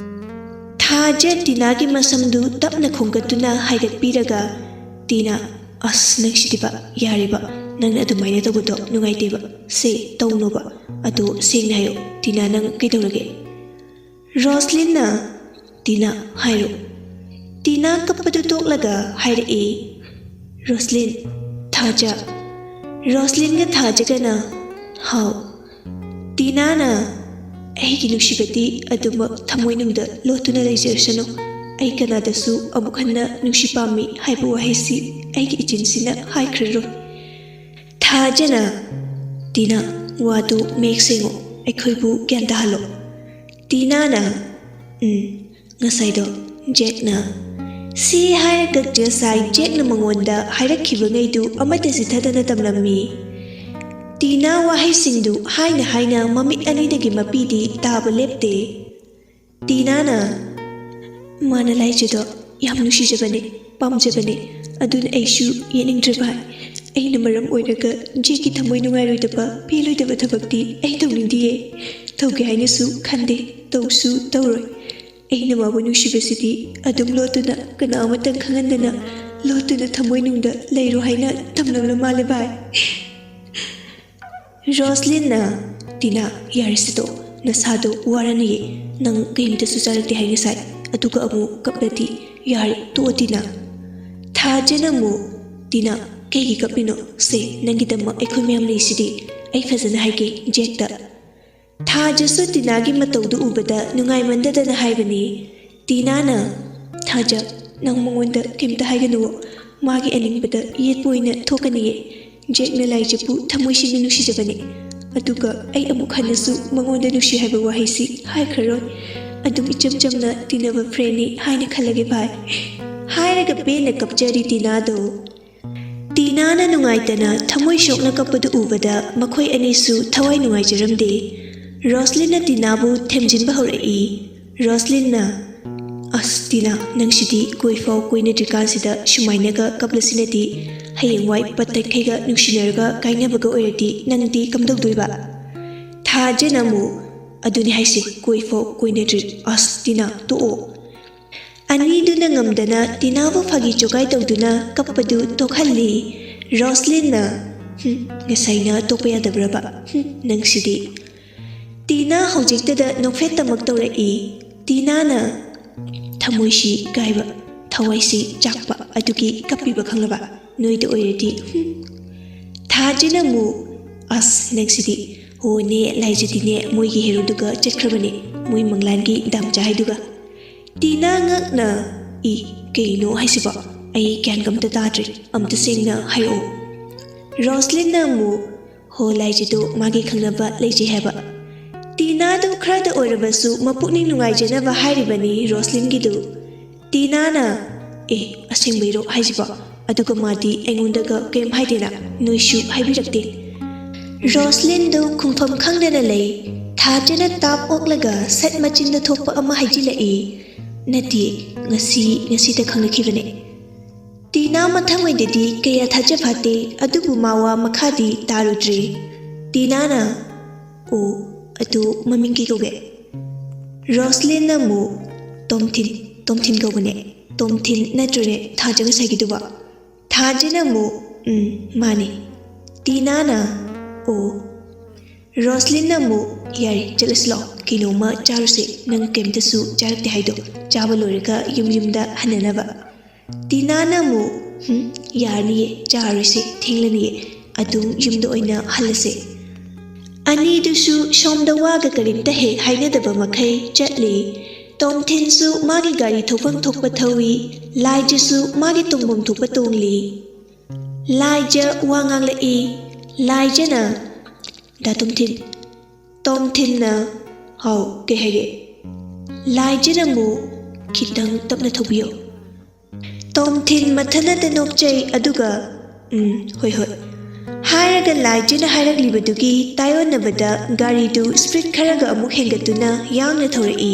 ꯊꯥꯖ ꯇꯤꯅꯥꯒꯤ ꯃꯁꯝꯗꯨ ꯇꯞꯅ ꯈꯣꯝꯒꯠꯇꯨꯅ ꯍꯥꯏꯒꯠꯄꯤꯔꯒ, "ꯇꯤꯅꯥ, ꯑꯁ, ꯅꯪꯁꯤꯗꯤꯕ, ꯌꯥꯔꯦꯕ, ꯅꯪꯅ ꯑꯗꯨꯃꯥꯏꯅ ꯇꯧꯕꯗꯣ ꯅꯨꯡꯉꯥꯏꯇꯦꯕ꯫ ꯁꯦ, ꯇꯧꯅꯣꯕ꯫ ꯑꯗꯣ ꯁꯦꯡꯅ ꯍꯥꯏꯌꯣ, ꯇꯤꯅꯥ, ꯅꯪ ꯀꯩꯗꯧꯔꯒꯦ?" ꯔꯣꯁꯂꯤꯟꯅ, "ꯇꯤꯅꯥ, ꯍꯥꯏꯔꯣ꯫" ꯇꯤꯅꯥ ꯀꯞꯄꯗꯨ ꯇꯣꯛꯂꯒ ꯍꯥꯏꯔꯛꯏ, "ꯔꯣꯁꯂꯤꯟ, ꯊꯥꯖ꯫" ꯔꯣꯁꯂꯤꯟꯒ ꯊꯥꯖꯒꯅ, "ꯍꯥꯎ꯫" ꯇꯤꯅꯥꯅ, "ꯑꯩꯒꯤ ꯅꯨꯡꯁꯤꯕꯗꯤ ꯑꯗꯨꯃꯛ ꯊꯃꯣꯏꯅꯨꯡꯗ ꯂꯣꯠꯇꯨꯅ ꯂꯩꯖꯔꯁꯅꯨ꯫ ꯑꯩ ꯀꯅꯥꯗꯁꯨ ꯑꯃꯨꯛ ꯍꯟꯅ ꯅꯨꯡꯁꯤ ꯄꯥꯝꯃꯤ ꯍꯥꯏꯕ ꯋꯥꯍꯩꯁꯤ ꯑꯩꯒꯤ ꯏꯆꯤꯟꯁꯤꯅ ꯍꯥꯏꯈ꯭ꯔꯔꯣꯏ꯫" ꯊꯥꯖꯅ, "ꯇꯤꯅꯥ, ꯋꯥꯗꯨ ꯃꯌꯦꯛ ꯁꯦꯡꯉꯣ, ꯑꯩꯈꯣꯏꯕꯨ ꯒ꯭ꯌꯥꯟ ꯇꯥꯍꯜꯂꯣ꯫" ꯇꯤꯅꯥꯅ, "ꯎꯝ, ꯉꯁꯥꯏꯗꯣ ꯖꯦꯛꯅ꯫" ꯁꯤ ꯍꯥꯏꯔꯒ ꯉꯁꯥꯏ ꯖꯦꯛꯅ ꯃꯉꯣꯟꯗ ꯍꯥꯏꯔꯛꯈꯤꯕꯉꯩꯗꯨ ꯑꯃꯠꯇ ꯆꯤꯠꯊꯗꯅ ꯇꯝꯂꯝꯃꯤ꯫ ꯇꯤꯅꯥ ꯋꯥꯍꯩꯁꯤꯡꯗꯨ ꯍꯥꯏꯅ ꯍꯥꯏꯅ ꯃꯃꯤꯠ ꯑꯅꯤꯗꯒꯤ ꯃꯄꯤꯗꯤ ꯇꯥꯕ ꯂꯦꯞꯇꯦ꯫ ꯇꯤꯅꯥꯅ, "ꯃꯥꯅ ꯂꯥꯏꯖꯗꯣ ꯌꯥꯝ ꯅꯨꯡꯁꯤꯖꯕꯅꯦ, ꯄꯥꯝꯖꯕꯅꯦ꯫ ꯑꯗꯨꯅ ꯑꯩꯁꯨ ꯌꯦꯠꯅꯤꯡꯗ꯭ꯔꯦ ꯚꯥꯏ꯫ ꯑꯩꯅ ꯃꯔꯝ ꯑꯣꯏꯔꯒ ꯖꯦꯛꯀꯤ ꯊꯃꯣꯏ ꯅꯨꯡꯉꯥꯏꯔꯣꯏꯗꯕ, ꯄꯦꯜꯂꯣꯏꯗꯕ ꯊꯕꯛꯇꯤ ꯑꯩ ꯇꯧꯅꯤꯡꯗꯤꯌꯦ꯫ ꯇꯧꯒꯦ ꯍꯥꯏꯅꯁꯨ ꯈꯟꯗꯦ, ꯇꯧꯁꯨ ꯇꯧꯔꯣꯏ꯫ ꯑꯩꯅ ꯃꯥꯕꯨ ꯅꯨꯡꯁꯤꯕꯁꯤꯗꯤ ꯑꯗꯨꯝ ꯂꯣꯠꯇꯨꯅ, ꯀꯅꯥ ꯑꯃꯇꯪ ꯈꯪꯍꯟꯗꯅ ꯂꯣꯠꯇꯨꯅ ꯊꯃꯣꯏꯅꯨꯡꯗ ꯂꯩꯔꯣ ꯍꯥꯏꯅ ꯊꯝꯂꯝꯂ ꯃꯥꯜꯂꯦ ꯚꯥꯏ꯫" ꯔꯣꯁꯂꯤꯟꯅ, "ꯇꯤꯅꯥ, ꯌꯥꯔꯦꯁꯦ ꯇꯣꯛꯑꯣ꯫ ꯅꯁꯥꯗꯣ ꯋꯥꯔꯅꯤꯌꯦ꯫ ꯅꯪ ꯀꯩꯝꯇꯁꯨ ꯆꯥꯔꯛꯇꯦ ꯍꯥꯏ ꯉꯁꯥꯏ꯫ ꯑꯗꯨꯒ ꯑꯃꯨꯛ ꯀꯞꯂꯗꯤ꯫ ꯌꯥꯔꯦ, ꯇꯣꯛꯑꯣ ꯇꯤꯅꯥ꯫" ꯊꯥꯖꯅ ꯑꯃꯨꯛ, "ꯇꯤꯅꯥ, ꯀꯩꯒꯤ ꯀꯞꯂꯤꯅꯣ? ꯁꯦ, ꯅꯪꯒꯤꯗꯃꯛ ꯑꯩꯈꯣꯏ ꯃꯌꯥꯝ ꯂꯩꯁꯤꯗꯤ꯫ ꯑꯩ ꯐꯖꯅ ꯍꯥꯏꯒꯦ ꯖꯦꯛꯇ꯫" ꯊꯥꯖꯁꯨ ꯇꯤꯅꯥꯒꯤ ꯃꯇꯧꯗꯨ ꯎꯕꯗ ꯅꯨꯡꯉꯥꯏꯃꯟꯗꯗꯅ ꯍꯥꯏꯕꯅꯤ꯫ ꯇꯤꯅꯥꯅ, "ꯊꯥꯖ, ꯅꯪ ꯃꯉꯣꯟꯗ ꯀꯩꯝꯇ ꯍꯥꯏꯒꯅꯨ꯫ ꯃꯥꯒꯤ ꯑꯅꯤꯡꯕꯗ ꯌꯦꯠꯄ ꯑꯣꯏꯅ ꯊꯣꯛꯀꯅꯤꯌꯦ꯫ ꯖꯦꯛꯅ ꯂꯥꯏꯖꯄꯨ ꯊꯃꯣꯏ ꯁꯦꯡꯅ ꯅꯨꯡꯁꯤꯖꯕꯅꯤ꯫ ꯑꯗꯨꯒ ꯑꯩ ꯑꯃꯨꯛ ꯍꯟꯅꯁꯨ ꯃꯉꯣꯟꯗ ꯅꯨꯡꯁꯤ ꯍꯥꯏꯕ ꯋꯥꯍꯩꯁꯤ ꯍꯥꯏꯈ꯭ꯔꯔꯣꯏ꯫ ꯑꯗꯨꯝ ꯏꯆꯝ ꯆꯝꯅ ꯇꯤꯟꯅꯕ friendꯅꯤ ꯍꯥꯏꯅ ꯈꯜꯂꯒꯦ ꯚꯥꯏ"꯫ ꯍꯥꯏꯔꯒ ꯄꯦꯟꯅ ꯀꯞꯆꯔꯤ ꯇꯤꯅꯥꯗꯣ꯫ ꯇꯤꯅꯥꯅ ꯅꯨꯡꯉꯥꯏꯇꯅ ꯊꯃꯣꯏ ꯁꯣꯛꯅ ꯀꯞꯄꯗꯨ ꯎꯕꯗ ꯃꯈꯣꯏ ꯑꯅꯤꯁꯨ ꯊꯋꯥꯏ ꯅꯨꯡꯉꯥꯏꯖꯔꯝꯗꯦ꯫ ꯔꯣꯁꯂꯤꯟꯅ ꯇꯤꯅꯥꯕꯨ ꯊꯦꯝꯖꯤꯟꯕ ꯍꯧꯔꯛꯏ꯫ ꯔꯣꯁꯂꯤꯟꯅ, "ꯑꯁ ꯇꯤꯅꯥ, ꯅꯪꯁꯤꯗꯤ ꯀꯣꯏꯐꯥꯎ ꯀꯣꯏꯅꯗ꯭ꯔꯤꯀꯥꯟꯁꯤꯗ ꯁꯨꯃꯥꯏꯅꯒ ꯀꯞꯂꯁꯤꯅꯗꯤ ꯍꯌꯦꯡꯋꯥꯏ ꯄꯠ ꯇꯠꯈꯩꯒ ꯅꯨꯡꯁꯤꯅꯔꯒ ꯀꯥꯏꯅꯕꯒ ꯑꯣꯏꯔꯗꯤ ꯅꯪꯗꯤ ꯀꯝꯗꯧꯗꯣꯏꯕ?" ꯊꯥꯖꯅ ꯑꯃꯨꯛ, "ꯑꯗꯨꯅꯤ ꯍꯥꯏꯁꯦ, ꯀꯣꯏꯐꯥꯎ ꯀꯣꯏꯅꯗ꯭ꯔꯤ꯫ ꯑꯁ ꯇꯤꯅꯥ, ꯇꯣꯛꯑꯣ"꯫ ꯑꯅꯤꯗꯨꯅ ꯉꯝꯗꯅ ꯇꯤꯅꯥꯕꯨ ꯐꯥꯒꯤ ꯖꯣꯒꯥꯏ ꯇꯧꯗꯨꯅ ꯀꯞꯄꯗꯨ ꯇꯣꯛꯍꯜꯂꯤ꯫ ꯔꯣꯁꯂꯤꯟꯅ, "ꯍꯨꯝ, ꯉꯁꯥꯏꯅ ꯇꯣꯛꯄ ꯌꯥꯗꯕ꯭ꯔꯕ? ꯍꯨꯝ, ꯅꯪꯁꯤꯗꯤ"꯫ ꯇꯤꯅꯥ ꯍꯧꯖꯤꯛꯇꯗ ꯅꯣꯛꯐꯦꯠꯇꯃꯛ ꯇꯧꯔꯛꯏ꯫ ꯇꯤꯅꯥꯅ, "ꯊꯃꯣꯏꯁꯤ ꯀꯥꯏꯕ, ꯊꯋꯥꯏꯁꯤ ꯆꯥꯛꯄ ꯑꯗꯨꯒꯤ ꯀꯞꯄꯤꯕ ꯈꯪꯂꯕ? ꯅꯣꯏꯗ ꯑꯣꯏꯔꯗꯤ, ꯍꯨꯝ"꯫ ꯊꯥꯖꯅ ꯑꯃꯨꯛ, "ꯑꯁ, ꯅꯪꯁꯤꯗꯤ꯫ ꯍꯣꯅꯦ, ꯂꯥꯏꯖꯗꯤꯅꯦ ꯃꯣꯏꯒꯤ ꯍꯦꯔꯣꯗꯨꯒ ꯆꯠꯈ꯭ꯔꯕꯅꯦ, ꯃꯣꯏ ꯃꯪꯂꯥꯟꯒꯤ ꯗꯥꯝꯆꯥ ꯍꯥꯏꯗꯨꯒ"꯫ ꯇꯤꯅꯥ ꯉꯛꯅ, "ꯏ, ꯀꯩꯅꯣ ꯍꯥꯏꯁꯤꯕꯣ? ꯑꯩ ꯒ꯭ꯌꯥꯟꯒ ꯑꯝꯇ ꯇꯥꯗ꯭ꯔꯦ, ꯑꯝꯇ ꯁꯦꯡꯅ ꯍꯥꯏꯔꯛꯑꯣ"꯫ ꯔꯣꯁꯂꯤꯟꯅ ꯑꯃꯨꯛ, "ꯍꯣ, ꯂꯥꯏꯖꯗꯣ ꯃꯥꯒꯤ ꯈꯪꯅꯕ ꯂꯩꯖꯩ ꯍꯥꯏꯕ"꯫ ꯇꯤꯅꯥꯗꯨ ꯈꯔꯗ ꯑꯣꯏꯔꯕꯁꯨ ꯃꯄꯨꯛꯅꯤꯡ ꯅꯨꯡꯉꯥꯏꯖꯅꯕ ꯍꯥꯏꯔꯤꯕꯅꯤ ꯔꯣꯁꯂꯤꯟꯒꯤꯗꯨ꯫ ꯇꯤꯅꯥꯅ, "ꯑꯦ, ꯑꯁꯦꯡꯕꯩꯔꯣ ꯍꯥꯏꯁꯤꯕꯣ? ꯑꯗꯨꯒ ꯃꯥꯗꯤ ꯑꯩꯉꯣꯟꯗꯒ ꯀꯩꯝ ꯍꯥꯏꯗꯦꯅ, ꯅꯣꯏꯁꯨ ꯍꯥꯏꯕꯤꯔꯛꯇꯦ"꯫ ꯔꯣꯁꯂꯤꯟꯗꯨ ꯈꯨꯝꯐꯝ ꯈꯪꯗꯅ ꯂꯩ꯫ ꯊꯥꯖꯅ ꯇꯥꯞ ꯑꯣꯛꯂꯒ ꯁꯠ ꯃꯆꯤꯟꯗ ꯊꯣꯛꯄ ꯑꯃ ꯍꯥꯏꯖꯤꯜꯂꯛꯏ꯫ "ꯅꯠꯇꯦ, ꯉꯁꯤ, ꯉꯁꯤꯇ ꯈꯪꯅꯈꯤꯕꯅꯦ"꯫ ꯇꯤꯅꯥ ꯃꯊꯪꯉꯩꯗꯗꯤ ꯀꯌꯥ ꯊꯥꯖ ꯐꯥꯠꯇꯦ, ꯑꯗꯨꯕꯨ ꯃꯥ ꯋꯥ ꯃꯈꯥꯗꯤ ꯇꯥꯔꯨꯗ꯭ꯔꯦ꯫ ꯇꯤꯅꯥꯅ, "ꯑꯣ, ꯑꯗꯨ ꯃꯃꯤꯡ ꯀꯩ ꯀꯧꯒꯦ?" ꯔꯣꯁꯂꯤꯟꯅ ꯑꯃꯨꯛ, "ꯇꯣꯝꯊꯤꯟ, ꯇꯣꯝꯊꯤꯟ ꯀꯧꯕꯅꯦ꯫ ꯇꯣꯝꯊꯤꯟ ꯅꯠꯇ꯭ꯔꯅꯦ ꯊꯥꯖ ꯉꯁꯥꯏꯒꯤꯗꯨꯕꯣ?" ꯊꯥꯖꯅ ꯑꯃꯨꯛ, "ꯎꯝ, ꯃꯥꯅꯦ"꯫ ꯇꯤꯅꯥꯅ, "ꯑꯣ"꯫ ꯔꯣꯁꯂꯤꯟꯅ ꯑꯃꯨꯛ, "ꯌꯥꯔꯦ, ꯆꯠꯂꯁꯤ ꯂꯥꯛꯑꯣ, ꯀꯩꯅꯣꯝꯃ ꯆꯥꯔꯨꯁꯦ, ꯅꯪ ꯀꯩꯝꯇꯁꯨ ꯆꯥꯔꯛꯇꯦ ꯍꯥꯏꯗꯣ꯫ ꯆꯥꯕ ꯂꯣꯏꯔꯒ ꯌꯨꯝ ꯌꯨꯝꯗ ꯍꯟꯅꯅꯕ"꯫ ꯇꯤꯅꯥꯅ ꯑꯃꯨꯛ, "ꯍꯨꯝ, ꯌꯥꯔꯅꯤꯌꯦ, ꯆꯥꯔꯣꯏꯁꯦ, ꯊꯦꯡꯂꯅꯤꯌꯦ, ꯑꯗꯨꯝ ꯌꯨꯝꯗ ꯑꯣꯏꯅ ꯍꯜꯂꯁꯦ"꯫ ꯑꯅꯤꯗꯨꯁꯨ ꯁꯣꯝꯗ ꯋꯥꯒ ꯀꯔꯤꯝꯇ ꯍꯦꯛ ꯍꯥꯏꯅꯗꯕ ꯃꯈꯩ ꯆꯠꯂꯤ꯫ ꯇꯣꯝꯊꯤꯟꯁꯨ ꯃꯥꯒꯤ ꯒꯥꯔꯤ ꯊꯧꯐꯝ ꯊꯣꯛꯄ ꯊꯧꯏ, ꯂꯥꯏꯖꯁꯨ ꯃꯥꯒꯤ ꯇꯣꯡꯐꯝ ꯊꯣꯛꯄ ꯇꯣꯡꯂꯤ꯫ ꯂꯥꯏꯖ ꯋꯥ ꯉꯥꯡꯂꯛꯏ꯫ ꯂꯥꯏꯖꯅ, "ꯗꯥ ꯇꯣꯝꯊꯤꯟ꯫" ꯇꯣꯝꯊꯤꯟꯅ, "ꯍꯥꯎ, ꯀꯩ ꯍꯥꯏꯒꯦ?" ꯂꯥꯏꯖꯅ ꯑꯃꯨꯛ, "ꯈꯤꯇꯪ ꯇꯞꯅ ꯊꯧꯕꯤꯌꯣ꯫" ꯇꯣꯝꯊꯤꯟ ꯃꯊꯟꯇ ꯅꯣꯛꯆꯩ, ꯑꯗꯨꯒ, "ꯎꯝ, ꯍꯣꯏ, ꯍꯣꯏ," ꯍꯥꯏꯔꯒ ꯂꯥꯏꯖꯅ ꯍꯥꯏꯔꯛꯂꯤꯕꯗꯨꯒꯤ ꯇꯥꯏꯑꯣꯟꯅꯕꯗ ꯒꯥꯔꯤꯗꯨ ꯁ꯭ꯄꯤꯗ ꯈꯔꯒ ꯑꯃꯨꯛ ꯍꯦꯟꯒꯠꯇꯨꯅ ꯌꯥꯡꯅ ꯊꯧꯔꯛꯏ꯫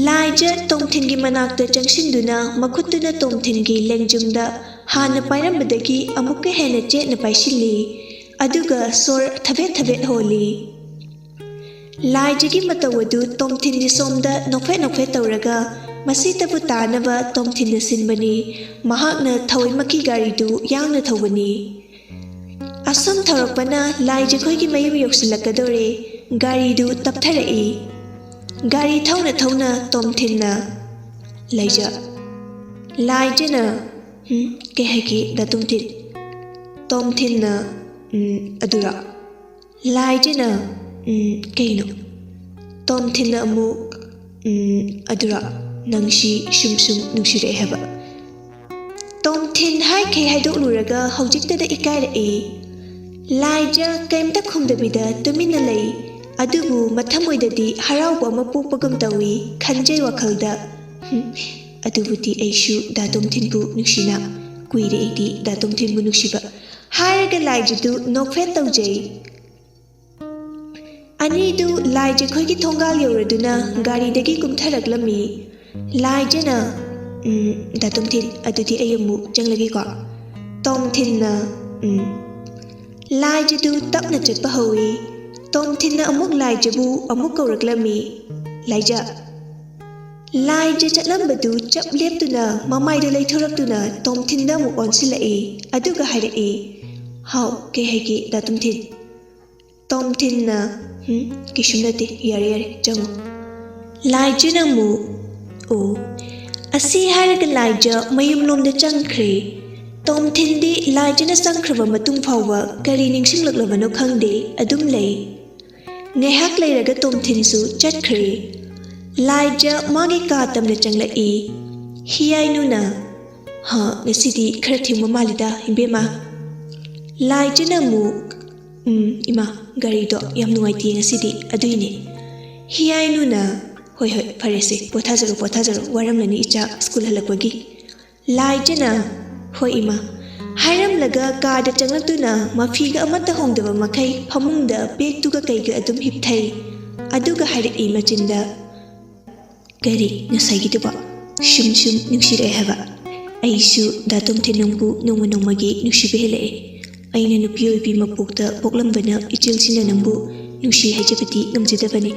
ꯂꯥꯏꯖ ꯇꯣꯝꯊꯤꯟꯒꯤ ꯃꯅꯥꯛꯇ ꯆꯪꯁꯤꯟꯗꯨꯅ ꯃꯈꯨꯠꯇꯨꯅ ꯇꯣꯝꯊꯤꯟꯒꯤ ꯂꯦꯡꯖꯨꯝꯗ ꯍꯥꯟꯅ ꯄꯥꯏꯔꯝꯕꯗꯒꯤ ꯑꯃꯨꯛꯀ ꯍꯦꯟꯅ ꯆꯦꯠꯅ ꯄꯥꯏꯁꯤꯜꯂꯤ, ꯑꯗꯨꯒ ꯁꯣꯔ ꯊꯕꯦꯠ ꯊꯕꯦꯠ ꯍꯣꯜꯂꯤ꯫ ꯂꯥꯏꯖꯒꯤ ꯃꯇꯧ ꯑꯗꯨ ꯇꯣꯝꯊꯤꯟꯒꯤ ꯁꯣꯝꯗ ꯅꯣꯛꯐꯦꯠ ꯅꯣꯛꯐꯦꯠ ꯇꯧꯔꯒ, ꯃꯁꯤꯇꯕꯨ ꯇꯥꯅꯕ ꯇꯣꯝꯊꯤꯟꯅ ꯁꯤꯟꯕꯅꯤ꯫ ꯃꯍꯥꯛꯅ ꯊꯑꯣꯏꯃꯛꯀꯤ ꯒꯥꯔꯤꯗꯨ ꯌꯥꯡꯅ ꯊꯧꯕꯅꯤ꯫ ꯑꯁꯨꯝ ꯊꯧꯔꯛꯄꯅ ꯂꯥꯏꯖꯈꯣꯏꯒꯤ ꯃꯌꯨꯝ ꯌꯧꯁꯤꯜꯂꯛꯀꯗꯧꯔꯦ꯫ ꯒꯥꯔꯤꯗꯨ ꯇꯞꯊꯔꯛꯏ꯫ ꯒꯥꯔꯤ ꯊꯧꯅ ꯊꯧꯅ ꯇꯣꯝꯊꯤꯟꯅ, "ꯂꯥꯏꯖ꯫" ꯂꯥꯏꯖꯅ, "ꯎꯝ, ꯀꯩ ꯍꯥꯏꯒꯦ, ꯗꯥ ꯇꯣꯝꯊꯤꯟ?" ꯇꯣꯝꯊꯤꯟꯅ, "ꯎꯝ, ꯑꯗꯨꯔꯣ?" ꯂꯥꯏꯖꯅ, "ꯎꯝ, ꯀꯩꯅꯣ?" ꯇꯣꯝꯊꯤꯟꯅ ꯑꯃꯨꯛ, "ꯎꯝ, ꯑꯗꯨꯔꯣ? ꯅꯪꯁꯤ ꯁꯨꯝ ꯁꯨꯝ ꯅꯨꯡꯁꯤꯔꯛꯑꯦ ꯍꯥꯏꯕ?" ꯇꯣꯝꯊꯤꯟ ꯍꯥꯏꯈꯩ ꯍꯥꯏꯗꯣꯛꯂꯨꯔꯒ ꯍꯧꯖꯤꯛꯇꯗ ꯏꯀꯥꯏꯔꯛꯏ꯫ ꯂꯥꯏꯖ ꯀꯩꯝꯇ ꯈꯨꯝꯗꯕꯤꯗ ꯇꯨꯃꯤꯟꯅ ꯂꯩ꯫ ꯑꯗꯨꯕꯨ ꯃꯊꯃꯣꯏꯗꯗꯤ ꯍꯔꯥꯎꯕ ꯑꯃ ꯄꯣꯛꯄꯒꯨꯝ ꯇꯧꯏ, ꯈꯟꯖꯩ ꯋꯥꯈꯜꯗ, "ꯍꯨꯝ, ꯑꯗꯨꯕꯨꯗꯤ ꯑꯩꯁꯨ ꯗꯥ ꯇꯣꯝꯊꯤꯟꯕꯨ ꯅꯨꯡꯁꯤꯅ ꯀꯨꯏꯔꯦ, ꯑꯩꯗꯤ ꯗꯥ ꯇꯣꯝꯊꯤꯟꯕꯨ ꯅꯨꯡꯁꯤꯕ," ꯍꯥꯏꯔꯒ ꯂꯥꯏꯖꯗꯨ ꯅꯣꯛꯐꯦꯠ ꯇꯧꯖꯩ꯫ ꯑꯅꯤꯗꯨ ꯂꯥꯏꯖꯈꯣꯏꯒꯤ ꯊꯣꯡꯒꯥꯜ ꯌꯧꯔꯗꯨꯅ ꯒꯥꯔꯤꯗꯒꯤ ꯀꯨꯝꯊꯔꯛꯂꯝꯃꯤ꯫ ꯂꯥꯏꯖꯅ, "ꯎꯝ, ꯗꯥ ꯇꯣꯝꯊꯤꯟ, ꯑꯗꯨꯗꯤ ꯑꯩ ꯑꯃꯨꯛ ꯆꯪꯂꯒꯦꯀꯣ꯫" ꯇꯣꯝꯊꯤꯟꯅ, "ꯎꯝ꯫" ꯂꯥꯏꯖꯗꯨ ꯇꯞꯅ ꯆꯠꯄ ꯍꯧꯏ꯫ ꯇꯣꯝꯊꯤꯟꯅ ꯑꯃꯨꯛ ꯂꯥꯏꯖꯕꯨ ꯑꯃꯨꯛ ꯀꯧꯔꯛꯂꯝꯃꯤ꯫ "ꯂꯥꯏꯖ꯫" ꯂꯥꯏꯖ ꯆꯠꯂꯝꯕꯗꯨ ꯆꯞ ꯂꯦꯞꯇꯨꯅ ꯃꯃꯥꯏꯗ ꯂꯩꯊꯣꯔꯛꯇꯨꯅ ꯇꯣꯝꯊꯤꯟꯗ ꯑꯃꯨꯛ ꯑꯣꯟꯁꯤꯜꯂꯛꯏ꯫ ꯑꯗꯨꯒ ꯍꯥꯏꯔꯛꯏ, "ꯍꯥꯎ, ꯀꯩ ꯍꯥꯏꯒꯦ, ꯗꯥ ꯇꯣꯝꯊꯤꯟ?" ꯇꯣꯝꯊꯤꯟꯅ, "ꯍꯨꯝ, ꯀꯩꯁꯨꯝ ꯅꯠꯇꯦ, ꯌꯥꯔꯦ, ꯌꯥꯔꯦ, ꯆꯪꯉꯣ꯫" ꯂꯥꯏꯖꯅ ꯑꯃꯨꯛ, "ꯑꯣ꯫" ꯑꯁꯤ ꯍꯥꯏꯔꯒ ꯂꯥꯏꯖ ꯃꯌꯨꯝꯂꯣꯝꯗ ꯆꯪꯈ꯭ꯔꯦ꯫ ꯇꯣꯝꯊꯤꯟꯗꯤ ꯂꯥꯏꯖꯅ ꯆꯪꯈ꯭ꯔꯕ ꯃꯇꯨꯡ ꯐꯥꯎꯕ ꯀꯔꯤ ꯅꯤꯡꯁꯤꯡꯂꯛꯂꯕꯅꯣ ꯈꯪꯗꯦ, ꯑꯗꯨꯝ ꯂꯩ꯫ ꯉꯥꯏꯍꯥꯛ ꯂꯩꯔꯒ ꯇꯣꯝꯊꯤꯟꯁꯨ ꯆꯠꯈ꯭ꯔꯦ꯫ ꯂꯥꯏꯖ ꯃꯥꯒꯤ ꯀꯥ ꯇꯝꯅ ꯆꯪꯂꯛꯏ꯫ ꯍꯤꯌꯥꯏꯅꯨꯅ, "ꯍꯥ, ꯉꯁꯤꯗꯤ ꯈꯔ ꯊꯦꯡꯕ ꯃꯥꯜꯂꯤꯗ, ꯏꯕꯦꯝꯃ?" ꯂꯥꯏꯖꯅ ꯑꯃꯨꯛ, "ꯎꯝ, ꯏꯃꯥ, ꯒꯥꯔꯤꯗꯣ ꯌꯥꯝ ꯅꯨꯡꯉꯥꯏꯇꯦ ꯉꯁꯤꯗꯤ, ꯑꯗꯨꯏꯅꯦ꯫" ꯍꯤꯌꯥꯏꯅꯨꯅ, "ꯍꯣꯏ, ꯍꯣꯏ, ꯐꯔꯦꯁꯦ, ꯄꯣꯊꯥꯖꯔꯣ, ꯄꯣꯊꯥꯖꯔꯣ, ꯋꯥꯔꯝꯂꯅꯤ ꯏꯆꯥ ꯁ꯭ꯀꯨꯜ ꯍꯜꯂꯛꯄꯒꯤ꯫" ꯂꯥꯏꯖꯅ, "ꯍꯣꯏ, ꯏꯃꯥ," ꯍꯥꯏꯔꯝꯂꯒ ꯀꯥꯗ ꯆꯪꯂꯛꯇꯨꯅ ꯃꯐꯤꯒ ꯑꯃꯠꯇ ꯍꯣꯡꯗꯕ ꯃꯈꯩ ꯐꯃꯨꯡꯗ ꯕꯦꯒꯇꯨꯒ ꯀꯩꯒ ꯑꯗꯨꯝ ꯍꯤꯞꯊꯩ꯫ ꯑꯗꯨꯒ ꯍꯥꯏꯔꯛꯏ ꯃꯆꯤꯟꯗ, "ꯀꯔꯤ ꯉꯁꯥꯏꯒꯤꯗꯨꯕꯣ? ꯁꯨꯝ ꯁꯨꯝ ꯅꯨꯡꯁꯤꯔꯛꯑꯦ ꯍꯥꯏꯕ꯫ ꯑꯩꯁꯨ ꯗꯥ ꯇꯣꯝꯊꯤꯟ ꯅꯪꯕꯨ ꯅꯣꯡꯃ ꯅꯣꯡꯃꯒꯤ ꯅꯨꯡꯁꯤꯕ ꯍꯦꯜꯂꯛꯑꯦ꯫ ꯑꯩꯅ ꯅꯨꯄꯤ ꯑꯣꯏꯕꯤ ꯃꯄꯣꯛꯇ ꯄꯣꯛꯂꯝꯕꯅ ꯏꯆꯦꯜꯁꯤꯅ ꯅꯪꯕꯨ ꯅꯨꯡꯁꯤ ꯍꯥꯏꯖꯕꯗꯤ ꯉꯝꯖꯗꯕꯅꯤ꯫"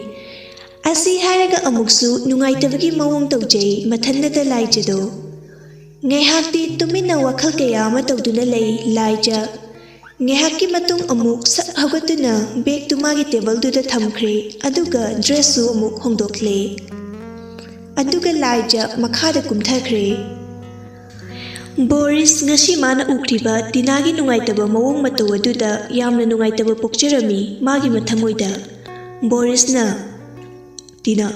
ꯑꯁꯤ ꯍꯥꯏꯔꯒ ꯑꯃꯨꯛꯁꯨ ꯅꯨꯡꯉꯥꯏꯇꯕꯒꯤ ꯃꯑꯣꯡ ꯇꯧꯖꯩ ꯃꯊꯟꯗꯇ ꯂꯥꯏꯖꯗꯣ꯫ ꯉꯥꯏꯍꯥꯛꯇꯤ ꯇꯨꯃꯤꯟꯅ ꯋꯥꯈꯜ ꯀꯌꯥ ꯑꯃ ꯇꯧꯗꯨꯅ ꯂꯩ ꯂꯥꯏꯖ꯫ ꯉꯥꯏꯍꯥꯛꯀꯤ ꯃꯇꯨꯡ ꯑꯃꯨꯛ ꯁꯛ ꯍꯧꯒꯠꯇꯨꯅ ꯕꯦꯒꯇꯨ ꯃꯥꯒꯤ ꯇꯦꯕꯜꯗꯨꯗ ꯊꯝꯈ꯭ꯔꯦ, ꯑꯗꯨꯒ ꯗ꯭ꯔꯦꯁꯁꯨ ꯑꯃꯨꯛ ꯍꯣꯡꯗꯣꯛꯂꯦ꯫ ꯑꯗꯨꯒ ꯂꯥꯏꯖ ꯃꯈꯥꯗ ꯀꯨꯝꯊꯈ꯭ꯔꯦ꯫ ꯕꯣꯔꯤꯁ ꯉꯁꯤ ꯃꯥꯅ ꯎꯈ꯭ꯔꯤꯕ ꯇꯤꯅꯥꯒꯤ ꯅꯨꯡꯉꯥꯏꯇꯕ ꯃꯑꯣꯡ ꯃꯇꯧ ꯑꯗꯨꯗ ꯌꯥꯝꯅ ꯅꯨꯡꯉꯥꯏꯇꯕ ꯄꯣꯛꯆꯔꯝꯃꯤ ꯃꯥꯒꯤ ꯃꯊꯃꯣꯏꯗ꯫ ꯕꯣꯔꯤꯁꯅ, "ꯇꯤꯅꯥ,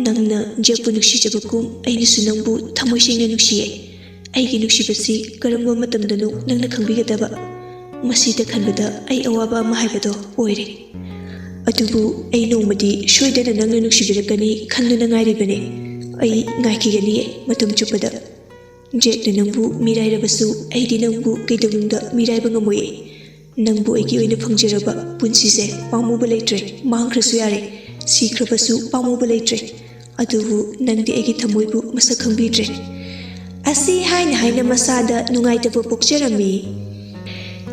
ꯅꯪꯅ ꯖꯦꯛꯄꯨ ꯅꯨꯡꯁꯤꯖꯕꯒꯨꯝ ꯑꯩꯅꯁꯨ ꯅꯪꯕꯨ ꯊꯃꯣꯏ ꯁꯦꯡꯅ ꯅꯨꯡꯁꯤꯌꯦ꯫ ꯑꯩꯒꯤ ꯅꯨꯡꯁꯤꯕꯁꯤ ꯀꯔꯝꯕ ꯃꯇꯝꯗꯅꯣ ꯅꯪꯅ ꯈꯪꯕꯤꯒꯗꯕ? ꯃꯁꯤꯗ ꯈꯟꯕꯗ ꯑꯩ ꯑꯋꯥꯕ ꯑꯃ ꯍꯥꯏꯕꯗꯣ ꯑꯣꯏꯔꯦ꯫ ꯑꯗꯨꯕꯨ ꯑꯩ ꯅꯣꯡꯃꯗꯤ ꯁꯣꯏꯗꯅ ꯅꯪꯅ ꯅꯨꯡꯁꯤꯕꯤꯔꯛꯀꯅꯤ ꯈꯟꯗꯨꯅ ꯉꯥꯏꯔꯤꯕꯅꯦ꯫ ꯑꯩ ꯉꯥꯏꯈꯤꯒꯅꯤꯌꯦ ꯃꯇꯝ ꯆꯨꯞꯄꯗ꯫ ꯖꯦꯛꯅ ꯅꯪꯕꯨ ꯃꯤꯔꯥꯏꯔꯕꯁꯨ ꯑꯩꯗꯤ ꯅꯪꯕꯨ ꯀꯩꯗꯧꯅꯨꯡꯗ ꯃꯤꯔꯥꯏꯕ ꯉꯝꯃꯣꯏꯌꯦ꯫ ꯅꯪꯕꯨ ꯑꯩꯒꯤ ꯑꯣꯏꯅ ꯐꯪꯖꯔꯕ ꯄꯨꯟꯁꯤꯁꯦ ꯄꯥꯝꯃꯨꯕ ꯂꯩꯇ꯭ꯔꯦ, ꯃꯥꯡꯈ꯭ꯔꯁꯨ ꯌꯥꯔꯦ, ꯁꯤꯈ꯭ꯔꯕꯁꯨ ꯄꯥꯝꯃꯨꯕ ꯂꯩꯇ꯭ꯔꯦ꯫ ꯑꯗꯨꯕꯨ ꯅꯪꯗꯤ ꯑꯩꯒꯤ ꯊꯃꯣꯏꯕꯨ ꯃꯁꯛ ꯈꯪꯕꯤꯗ꯭ꯔꯦ꯫" ꯑꯁꯤ ꯍꯥꯏꯅ ꯍꯥꯏꯅ ꯃꯁꯥꯗ ꯅꯨꯡꯉꯥꯏꯇꯕ ꯄꯣꯛꯆꯔꯝꯃꯤ꯫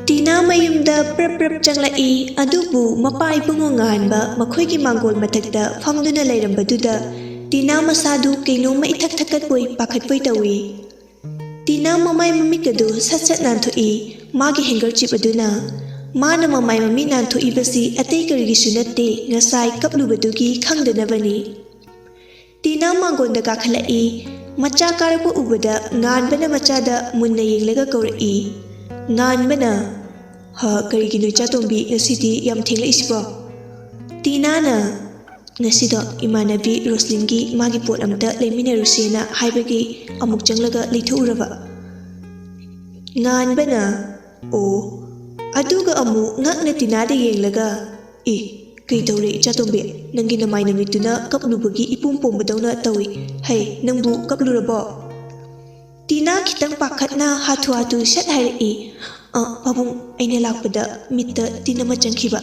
ꯇꯤꯅꯥ ꯃꯌꯨꯝꯗ ꯄ꯭ꯔꯞ ꯄ꯭ꯔꯞ ꯆꯪꯂꯛꯏ, ꯑꯗꯨꯕꯨ ꯃꯄꯥ ꯏꯕꯨꯡꯉꯣ ꯉꯥꯟꯕ ꯃꯈꯣꯏꯒꯤ ꯃꯥꯡꯒꯣꯜ ꯃꯊꯛꯇ ꯐꯝꯗꯨꯅ ꯂꯩꯔꯝꯕꯗꯨꯗ ꯇꯤꯅꯥ ꯃꯁꯥꯗꯨ ꯀꯩꯅꯣꯝꯃ ꯏꯊꯛ ꯊꯛꯀꯠꯄꯣꯏ ꯄꯥꯈꯠꯄꯣꯏ ꯇꯧꯏ꯫ ꯇꯤꯅꯥ ꯃꯃꯥꯏ ꯃꯃꯤꯠꯀꯗꯨ ꯁꯠ ꯁꯠ ꯅꯥꯟꯊꯣꯛꯏ꯫ ꯃꯥꯒꯤ ꯍꯦꯡꯀꯔꯆꯤꯞ ꯑꯗꯨꯅ ꯃꯥꯅ ꯃꯃꯥꯏ ꯃꯃꯤꯠ ꯅꯥꯟꯊꯣꯛꯏꯕꯁꯤ ꯑꯇꯩ ꯀꯔꯤꯒꯤꯁꯨ ꯅꯠꯇꯦ, ꯉꯁꯥꯏ ꯀꯞꯂꯨꯕꯗꯨꯒꯤ ꯈꯪꯗꯅꯕꯅꯤ꯫ ꯇꯤꯅꯥ ꯃꯥꯡꯒꯣꯟꯗ ꯀꯥꯈꯠꯂꯛꯏ꯫ ꯃꯆꯥ ꯀꯥꯔꯛꯄ ꯎꯕꯗ ꯉꯥꯟꯕꯅ ꯃꯆꯥꯗ ꯃꯨꯟꯅ ꯌꯦꯡꯂꯒ ꯀꯧꯔꯛꯏ꯫ ꯉꯥꯟꯕꯅ, "ꯍ, ꯀꯔꯤꯒꯤꯅꯣ ꯏꯆꯥꯇꯣꯝꯕꯤ, ꯉꯁꯤꯗꯤ ꯌꯥꯝ ꯊꯦꯡꯂꯛꯏꯁꯤꯕꯣ?" ꯇꯤꯅꯥꯅ, "ꯉꯁꯤꯗꯣ ꯏꯃꯥꯟꯅꯕꯤ ꯔꯣꯁꯂꯤꯟꯒꯤ ꯃꯥꯒꯤ ꯄꯣꯠ ꯑꯝꯇ ꯂꯩꯃꯤꯟꯅꯔꯨꯁꯦꯅ ꯍꯥꯏꯕꯒꯤ ꯑꯃꯨꯛ ꯆꯪꯂꯒ ꯂꯩꯊꯣꯛꯎꯔꯕ꯫" ꯉꯥꯟꯕꯅ, "ꯑꯣ꯫" ꯑꯗꯨꯒ ꯑꯃꯨꯛ ꯉꯛꯅ ꯇꯤꯅꯥꯗ ꯌꯦꯡꯂꯒ, "ꯑꯦ, ꯀꯩ ꯇꯧꯔꯦ ꯏꯆꯥꯇꯣꯝꯕꯤ? ꯅꯪꯒꯤ ꯅꯃꯥꯏ ꯅꯃꯤꯠꯇꯨꯅ ꯀꯞꯂꯨꯕꯒꯤ ꯏꯄꯣꯝ ꯄꯣꯝꯕꯗꯧꯅ ꯇꯧꯏ꯫ ꯍꯩ, ꯅꯪꯕꯨ ꯀꯞꯂꯨꯔꯕꯣ?" ꯇꯤꯅꯥ ꯈꯤꯇꯪ ꯄꯥꯈꯠꯅ ꯍꯥꯊꯨ ꯍꯥꯊꯨ ꯁꯠ ꯍꯥꯏꯔꯛꯏ, "ꯑ, ꯄꯥꯕꯨꯡ, ꯑꯩꯅ ꯂꯥꯛꯄꯗ ꯃꯤꯠꯇ ꯇꯤꯟ ꯑꯃ ꯆꯪꯈꯤꯕ,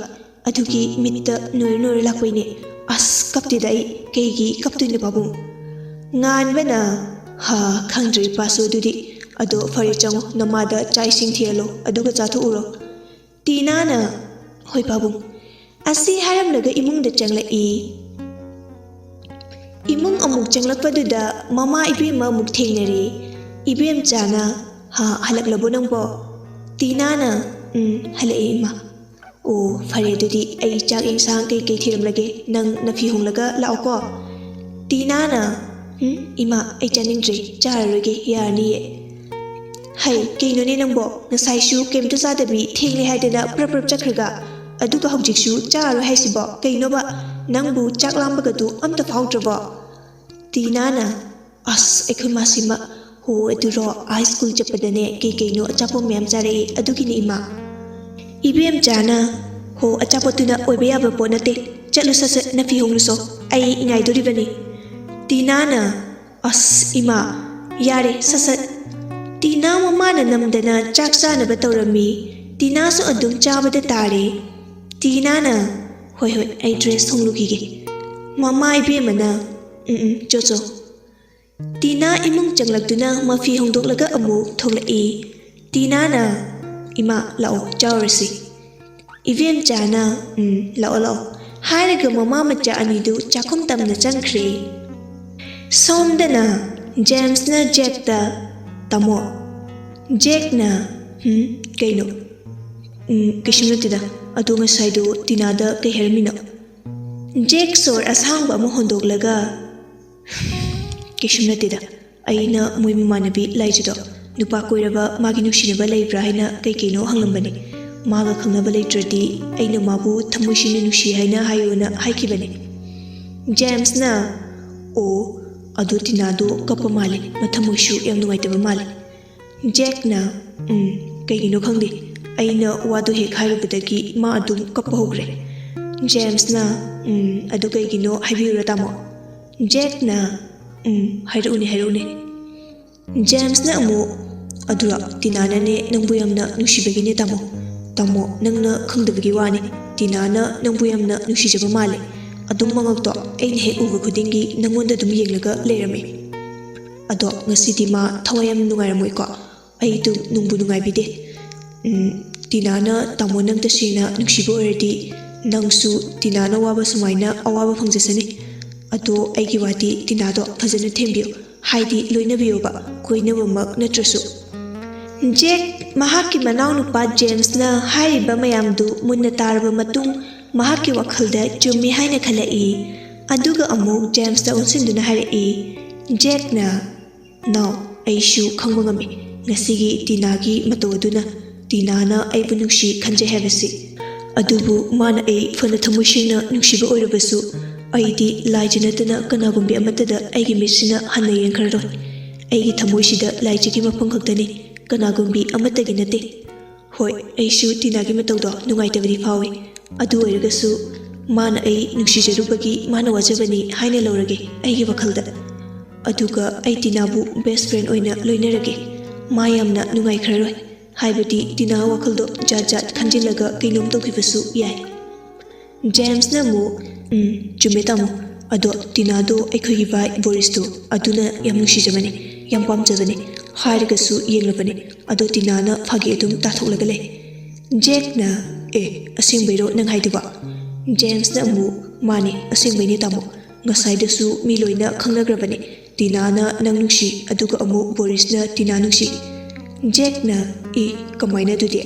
ꯑꯗꯨꯒꯤ ꯃꯤꯠꯇ ꯅꯣꯏꯔ ꯅꯣꯏꯔ ꯂꯥꯛꯄꯩꯅꯦ꯫" "ꯑꯁ, ꯀꯞꯇꯦꯗ ꯑꯩ, ꯀꯩꯒꯤ ꯀꯞꯇꯣꯏꯅꯣ ꯄꯥꯕꯨꯡ?" ꯉꯥꯟꯕꯅ, "ꯍꯥ, ꯈꯪꯗ꯭ꯔꯦ ꯏꯄꯥꯁꯨ ꯑꯗꯨꯗꯤ꯫ ꯑꯗꯣ ꯐꯔꯦ, ꯆꯪꯉꯣ, ꯅꯃꯥꯗ ꯆꯥꯛ ꯏꯁꯤꯡ ꯊꯤꯍꯜꯂꯣ, ꯑꯗꯨꯒ ꯆꯥꯊꯣꯛꯎꯔꯣ꯫" ꯇꯤꯅꯥꯅ, "ꯍꯣꯏ ꯄꯥꯕꯨꯡ꯫" ꯑꯁꯤ ꯍꯥꯏꯔꯝꯂꯒ ꯏꯃꯨꯡꯗ ꯆꯪꯂꯛꯏ꯫ ꯏꯃꯨꯡ ꯑꯃꯨꯛ ꯆꯪꯂꯛꯄꯗꯨꯗ ꯃꯃꯥ ꯏꯕꯦꯝꯃ ꯑꯃꯨꯛ ꯊꯦꯡꯅꯔꯦ꯫ ꯏꯕꯦꯝꯆꯥꯅ, "ꯍꯥ, ꯍꯜꯂꯛꯂꯕꯣ ꯅꯪꯕꯣ?" ꯇꯤꯅꯥꯅ, "ꯎꯝ, ꯍꯜꯂꯛꯑꯦ ꯏꯃꯥ꯫" "ꯑꯣ, ꯐꯔꯦ ꯑꯗꯨꯗꯤ, ꯑꯩ ꯆꯥꯛ ꯌꯦꯟꯁꯥꯡ ꯀꯩꯀꯩ ꯊꯤꯔꯝꯂꯒꯦ, ꯅꯪ ꯅꯐꯤ ꯍꯣꯡꯂꯒ ꯂꯥꯛꯑꯣꯀꯣ꯫" ꯇꯤꯅꯥꯅ, "ꯎꯝ, ꯏꯃꯥ, ꯑꯩ ꯆꯥꯅꯤꯡꯗ꯭ꯔꯦ, ꯆꯥꯔꯔꯣꯏꯒꯦ, ꯌꯥꯔꯅꯤꯌꯦ꯫" "ꯍꯩ, ꯀꯩꯅꯣꯅꯦ ꯅꯪꯕꯣ? ꯉꯁꯥꯏꯁꯨ ꯀꯩꯝꯇ ꯆꯥꯗꯕꯤ ꯊꯦꯡꯂꯦ ꯍꯥꯏꯗꯅ ꯄ꯭ꯔꯞ ꯄ꯭ꯔꯞ ꯆꯠꯈ꯭ꯔꯒ, ꯑꯗꯨꯒ ꯍꯧꯖꯤꯛꯁꯨ ꯆꯥꯔꯔꯣꯏ ꯍꯥꯏꯁꯤꯕꯣ? ꯀꯩꯅꯣꯕ? ꯅꯪꯕꯨ ꯆꯥꯛ ꯂꯥꯝꯕꯒꯗꯨ ꯑꯝꯇ ꯐꯥꯎꯗ꯭ꯔꯕꯣ?" ꯇꯤꯅꯥꯅ, "ꯑꯁ, ꯑꯩꯈꯣꯏ ꯃꯥꯁꯤꯃ, ꯍꯣ, ꯑꯗꯨꯔꯣ, ꯑꯥ, ꯁ꯭ꯀꯨꯜ ꯆꯠꯄꯗꯅꯦ ꯀꯩ ꯀꯩꯅꯣ ꯑꯆꯥꯄꯣꯠ ꯃꯌꯥꯝ ꯆꯥꯔꯛꯑꯦ, ꯑꯗꯨꯒꯤꯅꯦ ꯏꯃꯥ꯫" ꯏꯕꯦꯝꯆꯥꯅ, "ꯍꯣ, ꯑꯆꯥꯄꯣꯠꯇꯨꯅ ꯑꯣꯏꯕ ꯌꯥꯕ ꯄꯣꯠ ꯅꯠꯇꯦ, ꯆꯠꯂꯨ ꯁꯠ ꯁꯠ ꯅꯐꯤ ꯍꯣꯡꯂꯨꯁꯣ, ꯑꯩ ꯉꯥꯏꯗꯣꯔꯤꯕꯅꯤ꯫" ꯇꯤꯅꯥꯅ, "ꯑꯁ, ꯏꯃꯥ, ꯌꯥꯔꯦ, ꯁꯠ ꯁꯠ꯫" ꯇꯤꯅꯥ ꯃꯃꯥꯅ ꯅꯝꯗꯅ ꯆꯥꯛ ꯆꯥꯅꯕ ꯇꯧꯔꯝꯃꯤ꯫ ꯇꯤꯅꯥꯁꯨ ꯑꯗꯨꯝ ꯆꯥꯕꯗ ꯇꯥꯔꯦ꯫ ꯇꯤꯅꯥꯅ, "ꯍꯣꯏ, ꯍꯣꯏ, ꯑꯩ ꯗ꯭ꯔꯦꯁ ꯍꯣꯡꯂꯨꯈꯤꯒꯦ꯫" ꯃꯃꯥ ꯏꯕꯦꯝꯃꯅ, "ꯎꯝ, ꯎꯝ, ꯆꯣ, ꯆꯣ꯫" ꯇꯤꯅꯥ ꯏꯃꯨꯡ ꯆꯪꯂꯛꯇꯨꯅ ꯃꯐꯤ ꯍꯣꯡꯗꯣꯛꯂꯒ ꯑꯃꯨꯛ ꯊꯣꯛꯂꯛꯏ꯫ ꯇꯤꯅꯥꯅ, "ꯏꯃꯥ, ꯂꯥꯛꯑꯣ, ꯆꯥꯎꯔꯁꯤ꯫" ꯏꯕꯦꯝꯆꯥꯅ, "ꯎꯝ, ꯂꯥꯛꯑꯣ, ꯂꯥꯛꯑꯣ," ꯍꯥꯏꯔꯒ ꯃꯃꯥ ꯃꯆꯥ ꯑꯅꯤꯗꯨ ꯆꯥꯛꯈꯨꯝ ꯇꯝꯅ ꯆꯪꯈ꯭ꯔꯦ꯫ ꯁꯣꯝꯗꯅ ꯖꯦꯝꯁꯅ ꯖꯦꯛꯇ, "ꯇꯥꯃꯣ꯫" ꯖꯦꯛꯅ, "ꯍꯨꯝ, ꯀꯩꯅꯣ?" "ꯎꯝ, ꯀꯩꯁꯨꯝ ꯅꯠꯇꯦꯗ꯫ ꯑꯗꯣ ꯉꯁꯥꯏꯗꯣ ꯇꯤꯅꯥꯗ ꯀꯩ ꯍꯥꯏꯔꯝꯃꯤꯅꯣ?" ꯖꯦꯛ ꯁꯣꯔ ꯑꯁꯥꯡꯕ ꯑꯃ ꯍꯣꯟꯗꯣꯛꯂꯒ, "ꯀꯩꯁꯨꯝ ꯅꯠꯇꯦꯗ, ꯑꯩꯅ ꯃꯣꯏ ꯃꯃꯥꯟꯅꯕꯤ ꯂꯥꯏꯖꯗꯣ ꯅꯨꯄꯥ ꯀꯣꯏꯔꯕ ꯃꯥꯒꯤ ꯅꯨꯡꯁꯤꯅꯕ ꯂꯩꯕ꯭ꯔꯥ ꯍꯥꯏꯅ ꯀꯩ ꯀꯩꯅꯣ ꯍꯪꯂꯝꯕꯅꯤ꯫ ꯃꯥꯒ ꯈꯪꯅꯕ ꯂꯩꯇ꯭ꯔꯗꯤ ꯑꯩꯅ ꯃꯥꯕꯨ ꯊꯃꯣꯏ ꯁꯦꯡꯅ ꯅꯨꯡꯁꯤ ꯍꯥꯏꯅ ꯍꯥꯏꯌꯣꯅ ꯍꯥꯏꯈꯤꯕꯅꯤ꯫ ꯖꯦꯝꯁꯅ, "ꯑꯣ, ꯑꯗꯨ ꯇꯤꯅꯥꯗꯣ ꯀꯞꯄ ꯃꯥꯜꯂꯦ, ꯃꯊꯃꯣꯏꯁꯨ ꯌꯥꯝ ꯅꯨꯡꯉꯥꯏꯇꯕ ꯃꯥꯜꯂꯦ꯫" ꯖꯦꯛꯅ, "ꯎꯝ, ꯀꯩꯒꯤꯅꯣ ꯈꯪꯗꯦ, ꯑꯩꯅ ꯋꯥꯗꯣ ꯍꯦꯛ ꯍꯥꯏꯔꯨꯕꯗꯒꯤ ꯃꯥ ꯑꯗꯨꯝ ꯀꯞꯄ ꯍꯧꯈ꯭ꯔꯦ꯫" ꯖꯦꯝꯁꯅ, "ꯎꯝ, ꯑꯗꯨ ꯀꯩꯒꯤꯅꯣ ꯍꯥꯏꯕꯤꯌꯨꯔꯥ, ꯇꯥꯃꯣ?" ꯖꯦꯛꯅ, "ꯎꯝ, ꯍꯥꯏꯔꯛꯎꯅꯦ, ꯍꯥꯏꯔꯛꯎꯅꯦ꯫" ꯖꯦꯝꯁꯅ ꯑꯃꯨꯛ, "ꯑꯗꯨꯔꯣ, ꯇꯤꯅꯥꯅꯅꯦ ꯅꯪꯕꯨ ꯌꯥꯝꯅ ꯅꯨꯡꯁꯤꯕꯒꯤꯅꯦ, ꯇꯥꯃꯣ꯫ ꯇꯥꯃꯣ, ꯅꯪꯅ ꯈꯪꯗꯕꯒꯤ ꯋꯥꯅꯤ꯫ ꯇꯤꯅꯥꯅ ꯅꯪꯕꯨ ꯌꯥꯝꯅ ꯅꯨꯡꯁꯤꯖꯕ ꯃꯥꯜꯂꯦ꯫ ꯑꯗꯨꯝ ꯃꯉꯛꯇꯣ ꯑꯩꯅ ꯍꯦꯛ ꯎꯕ ꯈꯨꯗꯤꯡꯒꯤ ꯅꯪꯉꯣꯟꯗ ꯑꯗꯨꯝ ꯌꯦꯡꯂꯒ ꯂꯩꯔꯝꯃꯤ꯫ ꯑꯗꯣ ꯉꯁꯤꯗꯤ ꯃꯥ ꯊꯋꯥꯏ ꯌꯥꯝ ꯅꯨꯡꯉꯥꯏꯔꯝꯃꯣꯏꯀꯣ? ꯑꯩ ꯑꯗꯨꯝ ꯅꯨꯡꯕꯨ ꯅꯨꯡꯉꯥꯏꯕꯤꯗꯦ꯫ ꯎꯝ, ꯇꯤꯅꯥꯅ ꯇꯥꯃꯣ ꯅꯪ ꯇꯁꯦꯡꯅ ꯅꯨꯡꯁꯤꯕ ꯑꯣꯏꯔꯗꯤ ꯅꯪꯁꯨ ꯇꯤꯅꯥꯅ ꯋꯥꯕ ꯁꯨꯃꯥꯏꯅ ꯑꯋꯥꯕ ꯐꯪꯖꯁꯅꯤ꯫ ꯑꯗꯣ ꯑꯩꯒꯤ ꯋꯥꯗꯤ ꯇꯤꯅꯥꯗꯣ ꯐꯖꯅ ꯊꯦꯝꯕꯤꯌꯨ, ꯍꯥꯏꯗꯤ ꯂꯣꯏꯅꯕꯤꯌꯨꯕ, ꯀꯣꯏꯅꯕꯃꯛ ꯅꯠꯇ꯭ꯔꯁꯨ꯫" ꯖꯦꯛ ꯃꯍꯥꯛꯀꯤ ꯃꯅꯥꯎꯅꯨꯄꯥ ꯖꯦꯝꯁꯅ ꯍꯥꯏꯔꯤꯕ ꯃꯌꯥꯝꯗꯨ ꯃꯨꯟꯅ ꯇꯥꯔꯕ ꯃꯇꯨꯡ ꯃꯍꯥꯛꯀꯤ ꯋꯥꯈꯜꯗ ꯆꯨꯝꯃꯤ ꯍꯥꯏꯅ ꯈꯜꯂꯛꯏ꯫ ꯑꯗꯨꯒ ꯑꯃꯨꯛ ꯖꯦꯝꯁꯇ ꯑꯣꯟꯁꯤꯟꯗꯨꯅ ꯍꯥꯏꯔꯛꯏ꯫ ꯖꯦꯛꯅ, "ꯅꯥꯎ, ꯑꯩꯁꯨ ꯈꯪꯕ ꯉꯝꯃꯤ꯫ ꯉꯁꯤꯒꯤ ꯇꯤꯅꯥꯒꯤ ꯃꯇꯧ ꯑꯗꯨꯅ ꯇꯤꯅꯥꯅ ꯑꯩꯕꯨ ꯅꯨꯡꯁꯤ ꯈꯟꯖꯩ ꯍꯥꯏꯕꯁꯤ꯫ ꯑꯗꯨꯕꯨ ꯃꯥꯅ ꯑꯩ ꯐꯅ ꯊꯃꯣꯏ ꯁꯦꯡꯅ ꯅꯨꯡꯁꯤꯕ ꯑꯣꯏꯔꯕꯁꯨ, ꯑꯩꯗꯤ ꯂꯥꯏꯖ ꯅꯠꯇꯅ ꯀꯅꯥꯒꯨꯝꯕꯤ ꯑꯃꯠꯇꯗ ꯑꯩꯒꯤ ꯃꯤꯠꯁꯤꯅ ꯍꯟꯅ ꯌꯦꯡꯈ꯭ꯔꯔꯣꯏ꯫ ꯑꯩꯒꯤ ꯊꯃꯣꯏꯁꯤꯗ ꯂꯥꯏꯖꯒꯤ ꯃꯐꯝ ꯈꯛꯇꯅꯤ, ꯀꯅꯥꯒꯨꯝꯕꯤ ꯑꯃꯠꯇꯒꯤ ꯅꯠꯇꯦ꯫ ꯍꯣꯏ, ꯑꯩꯁꯨ ꯇꯤꯅꯥꯒꯤ ꯃꯇꯧꯗꯣ ꯅꯨꯡꯉꯥꯏꯇꯕꯗꯤ ꯐꯥꯎꯏ꯫ ꯑꯗꯨ ꯑꯣꯏꯔꯒꯁꯨ ꯃꯥꯅ ꯑꯩ ꯅꯨꯡꯁꯤꯖꯔꯨꯕꯒꯤ ꯃꯥꯅ ꯋꯥꯖꯕꯅꯤ ꯍꯥꯏꯅ ꯂꯧꯔꯒꯦ ꯑꯩꯒꯤ ꯋꯥꯈꯜꯗ꯫ ꯑꯗꯨꯒ ꯑꯩ ꯇꯤꯅꯥꯕꯨ best friend ꯑꯣꯏꯅ ꯂꯣꯏꯅꯔꯒꯦ꯫ ꯃꯥ ꯌꯥꯝꯅ ꯅꯨꯡꯉꯥꯏꯈ꯭ꯔꯔꯣꯏ꯫ ꯍꯥꯏꯕꯗꯤ ꯇꯤꯅꯥ ꯋꯥꯈꯜꯗꯣ ꯖꯥꯠ ꯖꯥꯠ ꯈꯟꯖꯤꯜꯂꯒ ꯀꯩꯅꯣꯝ ꯇꯧꯈꯤꯕꯁꯨ ꯌꯥꯏ꯫" ꯖꯦꯝꯁꯅ ꯑꯃꯨꯛ, "ꯎꯝ, ꯆꯨꯝꯃꯦ ꯇꯥꯃꯣ꯫ ꯑꯗꯣ ꯇꯤꯅꯥꯗꯣ ꯑꯩꯈꯣꯏꯒꯤ ꯚꯥꯏ ꯕꯣꯔꯤꯁꯇꯣ ꯑꯗꯨꯅ ꯌꯥꯝ ꯅꯨꯡꯁꯤꯖꯕꯅꯤ, ꯌꯥꯝ ꯄꯥꯝꯖꯕꯅꯤ꯫ ꯍꯥꯏꯔꯒꯁꯨ ꯌꯦꯡꯂꯕꯅꯤ꯫ ꯑꯗꯣ ꯇꯤꯅꯥꯅ ꯐꯥꯒꯤ ꯑꯗꯨꯝ ꯇꯥꯊꯣꯛꯂꯒ ꯂꯩ꯫" ꯖꯦꯛꯅ, "ꯑꯦ, ꯑꯁꯦꯡꯕꯩꯔꯣ ꯅꯪ ꯍꯥꯏꯗꯨꯕꯣ?" ꯖꯦꯝꯁꯅ ꯑꯃꯨꯛ, "ꯃꯥꯅꯤ, ꯑꯁꯦꯡꯕꯩꯅꯦ ꯇꯥꯃꯣ꯫ ꯉꯁꯥꯏꯗꯁꯨ ꯃꯤ ꯂꯣꯏꯅ ꯈꯪꯅꯈ꯭ꯔꯕꯅꯤ꯫ ꯇꯤꯅꯥꯅ ꯅꯪ ꯅꯨꯡꯁꯤ, ꯑꯗꯨꯒ ꯑꯃꯨꯛ ꯕꯣꯔꯤꯁꯅ ꯇꯤꯅꯥ ꯅꯨꯡꯁꯤ꯫" ꯖꯦꯛꯅ, "ꯏ, ꯀꯃꯥꯏꯅ ꯑꯗꯨꯗꯤ?"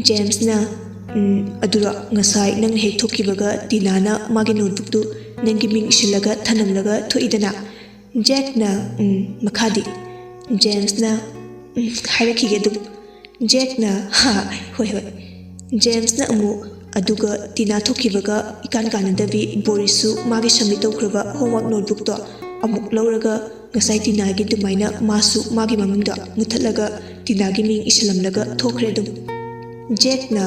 ꯖꯦꯝꯁꯅ, "ꯎꯝ, ꯑꯗꯨꯔꯣ, ꯉꯁꯥꯏ ꯅꯪꯅ ꯍꯦꯛ ꯊꯣꯛꯈꯤꯕꯒ ꯇꯤꯅꯥꯅ ꯃꯥꯒꯤ ꯅꯣꯠꯕꯨꯛꯇꯨ ꯅꯪꯒꯤ ꯃꯤꯡ ꯏꯁꯤꯜꯂꯒ ꯊꯅꯝꯂꯒ ꯊꯣꯛꯏꯗꯅ, ꯖꯦꯛꯅ, "ꯎꯝ, ꯃꯈꯥꯗꯤ?" ꯖꯦꯝꯁꯅ, "ꯎꯝ, ꯍꯥꯏꯔꯛꯈꯤꯒꯦ ꯑꯗꯨꯝ꯫" ꯖꯦꯛꯅ, "ꯍꯥ, ꯍꯣꯏ, ꯍꯣꯏ꯫" ꯖꯦꯝꯁꯅ ꯑꯃꯨꯛ, "ꯑꯗꯨꯒ ꯇꯤꯅꯥ ꯊꯣꯛꯈꯤꯕꯒ ꯏꯀꯥꯟ ꯀꯥꯟꯅꯗꯕꯤ ꯕꯣꯔꯤꯁꯁꯨ ꯃꯥꯒꯤ submit ꯇꯧꯈ꯭ꯔꯕ homework notebookꯇꯣ ꯑꯃꯨꯛ ꯂꯧꯔꯒ ꯉꯁꯥꯏ ꯇꯤꯅꯥꯒꯤ ꯑꯗꯨꯃꯥꯏꯅ ꯃꯥꯁꯨ ꯃꯥꯒꯤ ꯃꯃꯤꯡꯗꯣ ꯃꯨꯊꯠꯂꯒ ꯇꯤꯅꯥꯒꯤ ꯃꯤꯡ ꯏꯁꯤꯜꯂꯝꯂꯒ ꯊꯣꯛꯈ꯭ꯔꯦ ꯑꯗꯨꯝ꯫" ꯖꯦꯛꯅ,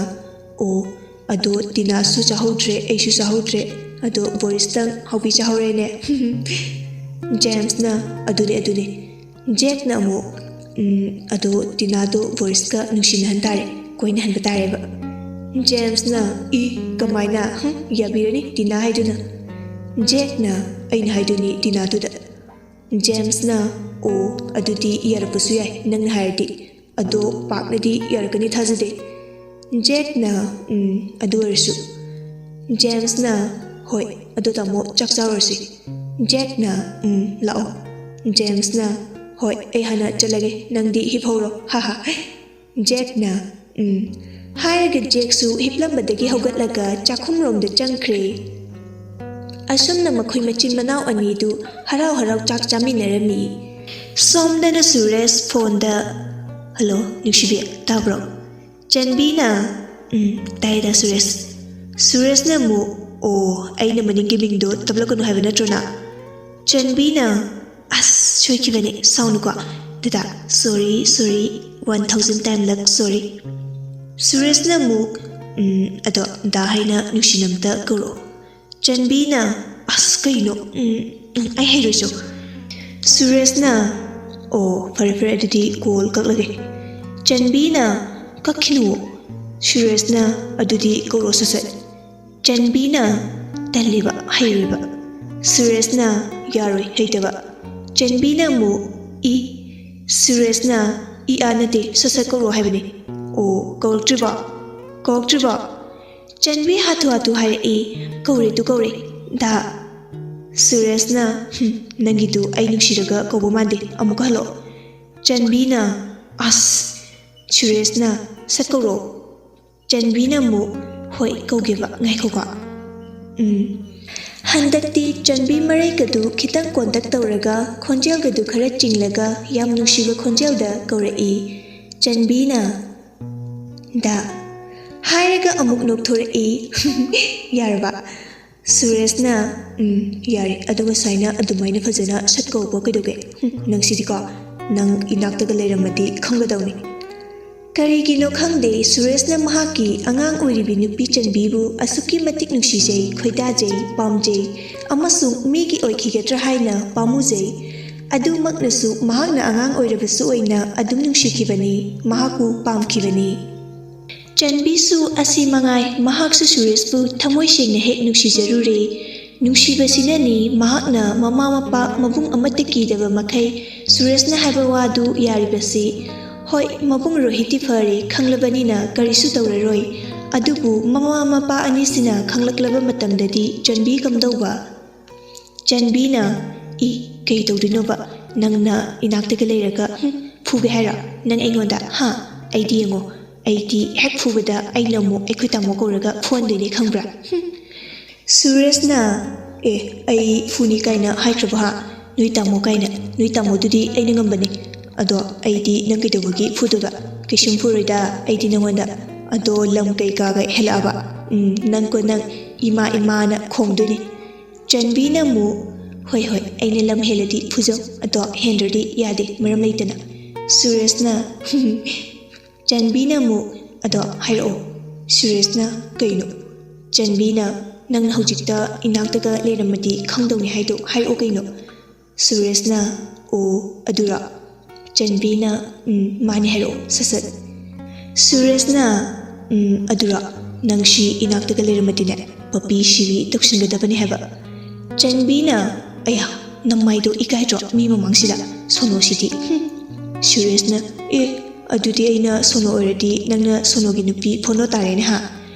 "ꯑꯣ, ꯑꯗꯣ ꯇꯤꯅꯥꯁꯨ ꯆꯥꯍꯧꯗ꯭ꯔꯦ, ꯑꯩꯁꯨ ꯆꯥꯍꯧꯗ꯭ꯔꯦ, ꯑꯗꯣ ꯕꯣꯔꯤꯁꯇꯪ ꯍꯥꯎꯕꯤ ꯆꯥꯍꯧꯔꯦꯅꯦ꯫" ꯖꯦꯝꯁꯅ, "ꯑꯗꯨꯅꯦ, ꯑꯗꯨꯅꯦ꯫" ꯖꯦꯛꯅ ꯑꯃꯨꯛ, "ꯎꯝ, ꯑꯗꯣ ꯇꯤꯅꯥꯗꯣ ꯕꯣꯔꯤꯁꯀ ꯅꯨꯡꯁꯤꯅꯍꯟ ꯇꯥꯔꯦ, ꯀꯣꯏꯅꯍꯟꯕ ꯇꯥꯔꯦꯕ꯫" ꯖꯦꯝꯁꯅ, "ꯏ, ꯀꯃꯥꯏꯅ? ꯍꯨꯝ, ꯌꯥꯕꯤꯔꯅꯤ ꯇꯤꯅꯥ ꯍꯥꯏꯗꯨꯅ꯫" ꯖꯦꯛꯅ, "ꯑꯩꯅ ꯍꯥꯏꯗꯨꯅꯤ ꯇꯤꯅꯥꯗꯨꯗ꯫" ꯖꯦꯝꯁꯅ, "ꯑꯣ, ꯑꯗꯨꯗꯤ ꯌꯥꯔꯛꯄꯁꯨ ꯌꯥꯏ ꯅꯪꯅ ꯍꯥꯏꯔꯗꯤ꯫ ꯑꯗꯣ ꯄꯥꯛꯅꯗꯤ ꯌꯥꯔꯛꯀꯅꯤ ꯊꯥꯖꯗꯦ꯫" ꯖꯦꯛꯅ, "ꯎꯝ, ꯑꯗꯨ ꯑꯣꯏꯔꯁꯨ꯫" ꯖꯦꯝꯁꯅ, "ꯍꯣꯏ, ꯑꯗꯣ ꯇꯥꯃꯣ ꯆꯥꯛ ꯆꯥꯔꯨꯔꯁꯤ꯫" ꯖꯦꯛꯅ, "ꯎꯝ, ꯂꯥꯛꯑꯣ꯫" ꯖꯦꯝꯁꯅ, "ꯍꯣꯏ, ꯑꯩ ꯍꯥꯟꯅ ꯆꯠꯂꯒꯦ, ꯅꯪꯗꯤ ꯍꯤꯞꯍꯧꯔꯣ, ꯍꯥ ꯍꯥ꯫" ꯖꯦꯛꯅ, "ꯎꯝ꯫" ꯍꯥꯏꯔꯒ ꯖꯦꯛꯁꯨ ꯍꯤꯞꯂꯝꯕꯗꯒꯤ ꯍꯧꯒꯠꯂꯒ ꯆꯥꯛꯈꯨꯝꯔꯣꯝꯗ ꯆꯪꯈ꯭ꯔꯦ꯫ ꯑꯁꯨꯝꯅ ꯃꯈꯣꯏ ꯃꯆꯤꯟ ꯃꯅꯥꯎ ꯑꯅꯤꯗꯨ ꯍꯔꯥꯎ ꯍꯔꯥꯎ ꯆꯥꯛ ꯆꯥꯃꯤꯟꯅꯔꯝꯃꯤ꯫ ꯁꯣꯝꯗꯅ ꯁꯨꯔꯦꯁ ꯐꯣꯟꯗ, "ꯍꯜꯂꯣ, ꯅꯨꯡꯁꯤꯕꯤ, ꯇꯥꯕ꯭ꯔꯣ?" ꯆꯟꯕꯤꯅ, "ꯎꯝ, ꯇꯥꯏꯗ ꯁꯨꯔꯦꯁ꯫" ꯁꯨꯔꯦꯁꯅ ꯑꯃꯨꯛ, "ꯑꯣ, ꯑꯩꯅ ꯃꯅꯤꯡꯒꯤ ꯃꯤꯡꯗꯣ ꯇꯞꯂꯛꯀꯅꯨ ꯍꯥꯏꯕ ꯅꯠꯇ꯭ꯔꯣ ꯅꯪ?" ꯆꯟꯕꯤꯅ, "ꯑꯁ, ꯁꯣꯏꯈꯤꯕꯅꯦ, ꯁꯥꯎꯅꯨꯀꯣ꯫ ꯗꯗꯥ, sorry, sorry, one thousand time ꯂꯛ sorry꯫" ꯁꯨꯔꯦꯁꯅ ꯑꯃꯨꯛ, "ꯎꯝ, ꯑꯗꯣ ꯗꯥ ꯍꯥꯏꯅ ꯅꯨꯡꯁꯤꯅ ꯑꯝꯇ ꯀꯧꯔꯛꯑꯣ꯫" ꯆꯟꯕꯤꯅ, "ꯑꯁ, ꯀꯩꯅꯣ? ꯎꯝ, ꯎꯝ, ꯑꯩ ꯍꯩꯔꯣꯏꯁꯨ꯫" ꯁꯨꯔꯦꯁꯅ, "ꯑꯣ, ꯐꯔꯦ, ꯐꯔꯦ, ꯑꯗꯨꯗꯤ call ꯀꯛꯂꯒꯦ꯫" ꯆꯟꯕꯤꯅ, "ꯀꯛꯈꯤꯅꯨ꯫" ꯁꯨꯔꯦꯁꯅ, "ꯑꯗꯨꯗꯤ ꯀꯧꯔꯛꯑꯣ ꯁꯠ ꯁꯠ꯫" ꯆꯟꯕꯤꯅ, "ꯇꯜꯂꯦꯕ, ꯍꯩꯔꯣꯏꯕ꯫" ꯁꯨꯔꯦꯁꯅ, "ꯌꯥꯔꯣꯏ, ꯍꯩꯇꯕ꯫" ꯆꯟꯕꯤꯅ ꯑꯃꯨꯛ, "ꯏ꯫" ꯁꯨꯔꯦꯁꯅ, "ꯏ ꯑꯥ ꯅꯠꯇꯦ, ꯁꯠ ꯁꯠ ꯀꯧꯔꯛꯑꯣ ꯍꯥꯏꯕꯅꯤ꯫" "ꯑꯣ, ꯀꯧꯔꯛꯇ꯭ꯔꯤꯕꯣ? ꯀꯧꯔꯛꯇ꯭ꯔꯤꯕꯣ?" ꯆꯟꯕꯤ ꯍꯥꯊꯨ ꯍꯥꯊꯨ ꯍꯥꯏꯔꯛꯏ, "ꯀꯧꯔꯦ ꯇꯨ, ꯀꯧꯔꯦ, ꯗꯥ꯫" ꯁꯨꯔꯦꯁꯅ, "ꯍꯨꯝ, ꯅꯪꯒꯤꯗꯨ ꯑꯩ ꯅꯨꯡꯁꯤꯔꯒ ꯀꯧꯕ ꯃꯥꯟꯗꯦ, ꯑꯃꯨꯛꯀ ꯍꯜꯂꯣ꯫" ꯆꯟꯕꯤꯅ, "ꯑꯁ꯫" ꯁꯨꯔꯦꯁꯅ, "ꯁꯠ ꯀꯧꯔꯣ꯫" ꯆꯟꯕꯤꯅ ꯑꯃꯨꯛ, "ꯍꯣꯏ, ꯀꯧꯒꯦꯕ, ꯉꯥꯏꯈꯣꯀꯣ꯫ ꯎꯝ, ꯍꯟꯗꯛꯇꯤ ꯆꯟꯕꯤ ꯃꯔꯩꯒꯗꯨ ꯈꯤꯇꯪ ꯀꯣꯟꯇꯛ ꯇꯧꯔꯒ ꯈꯣꯟꯖꯦꯜꯒꯗꯨ ꯈꯔ ꯆꯤꯡꯂꯒ ꯌꯥꯝ ꯅꯨꯡꯁꯤꯕ ꯈꯣꯟꯖꯦꯜꯗ ꯀꯧꯔꯛꯏ꯫ ꯆꯟꯕꯤꯅ, "ꯗꯥ" ꯍꯥꯏꯔꯒ ꯑꯃꯨꯛ ꯅꯣꯛꯊꯣꯔꯛꯏ꯫ ꯌꯥꯔꯕ? ꯁꯨꯔꯦꯁꯅ, "ꯎꯝ, ꯌꯥꯔꯦ꯫ ꯑꯗꯣ ꯉꯁꯥꯏꯅ ꯑꯗꯨꯃꯥꯏꯅ ꯐꯖꯅ ꯁꯠ ꯀꯧꯕ ꯀꯩꯗꯧꯒꯦ? ꯍꯨꯝ, ꯅꯪꯁꯤꯗꯤꯀꯣ, ꯅꯪ ꯏꯅꯥꯛꯇꯒ ꯂꯩꯔꯝꯃꯗꯤ ꯈꯪꯒꯗꯧꯅꯤ꯫" ꯀꯔꯤꯒꯤꯅꯣ ꯈꯪꯗꯦ, ꯁꯨꯔꯦꯁꯅ ꯃꯍꯥꯛꯀꯤ ꯑꯉꯥꯡ ꯑꯣꯏꯔꯤꯕꯤ ꯅꯨꯄꯤ ꯆꯟꯕꯤꯕꯨ ꯑꯁꯨꯛꯀꯤ ꯃꯇꯤꯛ ꯅꯨꯡꯁꯤꯖꯩ, ꯈꯣꯏꯗꯥꯖꯩ, ꯄꯥꯝꯖꯩ ꯑꯃꯁꯨꯡ ꯃꯤꯒꯤ ꯑꯣꯏꯈꯤꯒꯗ꯭ꯔꯥ ꯍꯥꯏꯅ ꯄꯥꯝꯃꯨꯖꯩ꯫ ꯑꯗꯨꯃꯛꯅꯁꯨ ꯃꯍꯥꯛꯅ ꯑꯉꯥꯡ ꯑꯣꯏꯔꯕꯁꯨ ꯑꯣꯏꯅ ꯑꯗꯨꯝ ꯅꯨꯡꯁꯤꯈꯤꯕꯅꯤ, ꯃꯍꯥꯛꯄꯨ ꯄꯥꯝꯈꯤꯕꯅꯤ꯫ ꯆꯟꯕꯤꯁꯨ ꯑꯁꯤ ꯃꯉꯥꯏ, ꯃꯍꯥꯛꯁꯨ ꯁꯨꯔꯦꯁꯄꯨ ꯊꯃꯣꯏ ꯁꯦꯡꯅ ꯍꯦꯛ ꯅꯨꯡꯁꯤꯖꯔꯨꯔꯦ꯫ ꯅꯨꯡꯁꯤꯕꯁꯤꯅꯅꯤ ꯃꯍꯥꯛꯅ ꯃꯃꯥ ꯃꯄꯥ ꯃꯕꯨꯡ ꯑꯃꯠꯇ ꯀꯤꯗꯕ ꯃꯈꯩ ꯁꯨꯔꯦꯁꯅ ꯍꯥꯏꯕ ꯋꯥꯗꯨ ꯌꯥꯔꯤꯕꯁꯤ꯫ ꯍꯣꯏ, ꯃꯕꯨꯡ ꯔꯣꯍꯤꯠꯇꯤ ꯐꯔꯦ, ꯈꯪꯂꯕꯅꯤꯅ ꯀꯔꯤꯁꯨ ꯇꯧꯔꯔꯣꯏ꯫ ꯑꯗꯨꯕꯨ ꯃꯃꯥ ꯃꯄꯥ ꯑꯅꯤꯁꯤꯅ ꯈꯪꯂꯛꯂꯕ ꯃꯇꯝꯗꯗꯤ ꯆꯟꯕꯤ ꯀꯝꯗꯧꯕ? ꯆꯟꯕꯤꯅ, "ꯏ, ꯀꯩ ꯇꯧꯗꯣꯏꯅꯣꯕ? ꯅꯪꯅ ꯏꯅꯥꯛꯇꯒ ꯂꯩꯔꯒ, ꯍꯨꯝ, ꯐꯨꯒꯦ ꯍꯥꯏꯔꯣ? ꯅꯪ ꯑꯩꯉꯣꯟꯗ, ꯍꯥ? ꯑꯩꯗꯤ ꯌꯦꯡꯉꯣ, ꯑꯩꯗꯤ ꯍꯦꯛ ꯐꯨꯕꯗ ꯑꯩꯅ ꯑꯃꯨꯛ ꯑꯩꯈꯣꯏ ꯇꯥꯃꯣ ꯀꯧꯔꯒ ꯐꯨꯍꯟꯗꯣꯏꯅꯦ, ꯈꯪꯕ꯭ꯔꯥ?" ꯍꯨꯝ꯫ ꯁꯨꯔꯦꯁꯅ, "ꯑꯦ, ꯑꯩ ꯐꯨꯅꯤ ꯀꯥꯏꯅ ꯍꯥꯏꯈ꯭ꯔꯕꯣ, ꯍꯥ? ꯅꯣꯏ ꯇꯥꯃꯣ ꯀꯥꯏꯅ, ꯅꯣꯏ ꯇꯥꯃꯣꯗꯨꯗꯤ ꯑꯩꯅ ꯉꯝꯕꯅꯤ꯫ ꯑꯗꯣ ꯑꯩꯗꯤ ꯅꯪ ꯀꯩꯗꯧꯕꯒꯤ ꯐꯨꯗꯣꯏꯕ? ꯀꯩꯁꯨꯝ ꯐꯨꯔꯣꯏꯗ ꯑꯩꯗꯤ ꯅꯪꯉꯣꯟꯗ꯫ ꯑꯗꯣ ꯂꯝ ꯀꯩꯀꯥꯒ ꯍꯦꯜꯂꯛꯑꯕ? ꯎꯝ, ꯅꯪꯀꯣ ꯅꯪ ꯏꯃꯥ ꯏꯃꯥꯅ ꯈꯣꯡꯗꯣꯏꯅꯤ꯫" ꯆꯟꯕꯤꯅ ꯑꯃꯨꯛ, "ꯍꯣꯏ, ꯍꯣꯏ, ꯑꯩꯅ ꯂꯝ ꯍꯦꯜꯂꯗꯤ ꯐꯨꯖꯧ, ꯑꯗꯣ ꯍꯦꯟꯗ꯭ꯔꯗꯤ ꯌꯥꯗꯦ, ꯃꯔꯝ ꯂꯩꯇꯅ꯫" ꯁꯨꯔꯦꯁꯅ, ꯆꯟꯕꯤꯅ ꯑꯃꯨꯛ, "ꯑꯗꯣ ꯍꯥꯏꯔꯛꯑꯣ꯫" ꯁꯨꯔꯦꯁꯅ, "ꯀꯩꯅꯣ?" ꯆꯟꯕꯤꯅ, "ꯅꯪꯅ ꯍꯧꯖꯤꯛꯇ ꯏꯅꯥꯛꯇꯒ ꯂꯩꯔꯝꯃꯗꯤ ꯈꯪꯗꯧꯅꯤ ꯍꯥꯏꯗꯣ ꯍꯥꯏꯔꯛꯑꯣ ꯀꯩꯅꯣ?" ꯁꯨꯔꯦꯁꯅ, "ꯑꯣ, ꯑꯗꯨꯔꯣ?" ꯆꯟꯕꯤꯅ, "ꯎꯝ, ꯃꯥꯅꯦ, ꯍꯥꯏꯔꯛꯑꯣ, ꯁꯠ ꯁꯠ꯫" ꯁꯨꯔꯦꯁꯅ, "ꯎꯝ, ꯑꯗꯨꯔꯣ? ꯅꯪꯁꯤ ꯏꯅꯥꯛꯇꯒ ꯂꯩꯔꯝꯃꯗꯤꯅꯦ, ꯄꯄꯤ ꯁꯤꯕꯤ ꯇꯧꯁꯤꯟꯒꯗꯕꯅꯤ ꯍꯥꯏꯕ꯫" ꯆꯟꯕꯤꯅ, "ꯑꯌꯥ, ꯅꯃꯥꯏꯗꯣ ꯏꯀꯥꯏꯗ꯭ꯔꯣ ꯃꯤ ꯃꯃꯥꯡꯁꯤꯗ? ꯁꯣꯅꯣꯁꯤꯗꯤ꯫" ꯍꯨꯝ꯫ ꯁꯨꯔꯦꯁꯅ, "ꯑꯦ, ꯑꯗꯨꯗꯤ ꯑꯩꯅ ꯁꯣꯅꯣ ꯑꯣꯏꯔꯗꯤ ꯅꯪꯅ ꯁꯣꯅꯣꯒꯤ ꯅꯨꯄꯤ ꯐꯣꯟꯗꯣ ꯇꯥꯔꯦꯅꯦ, ꯍꯥ?"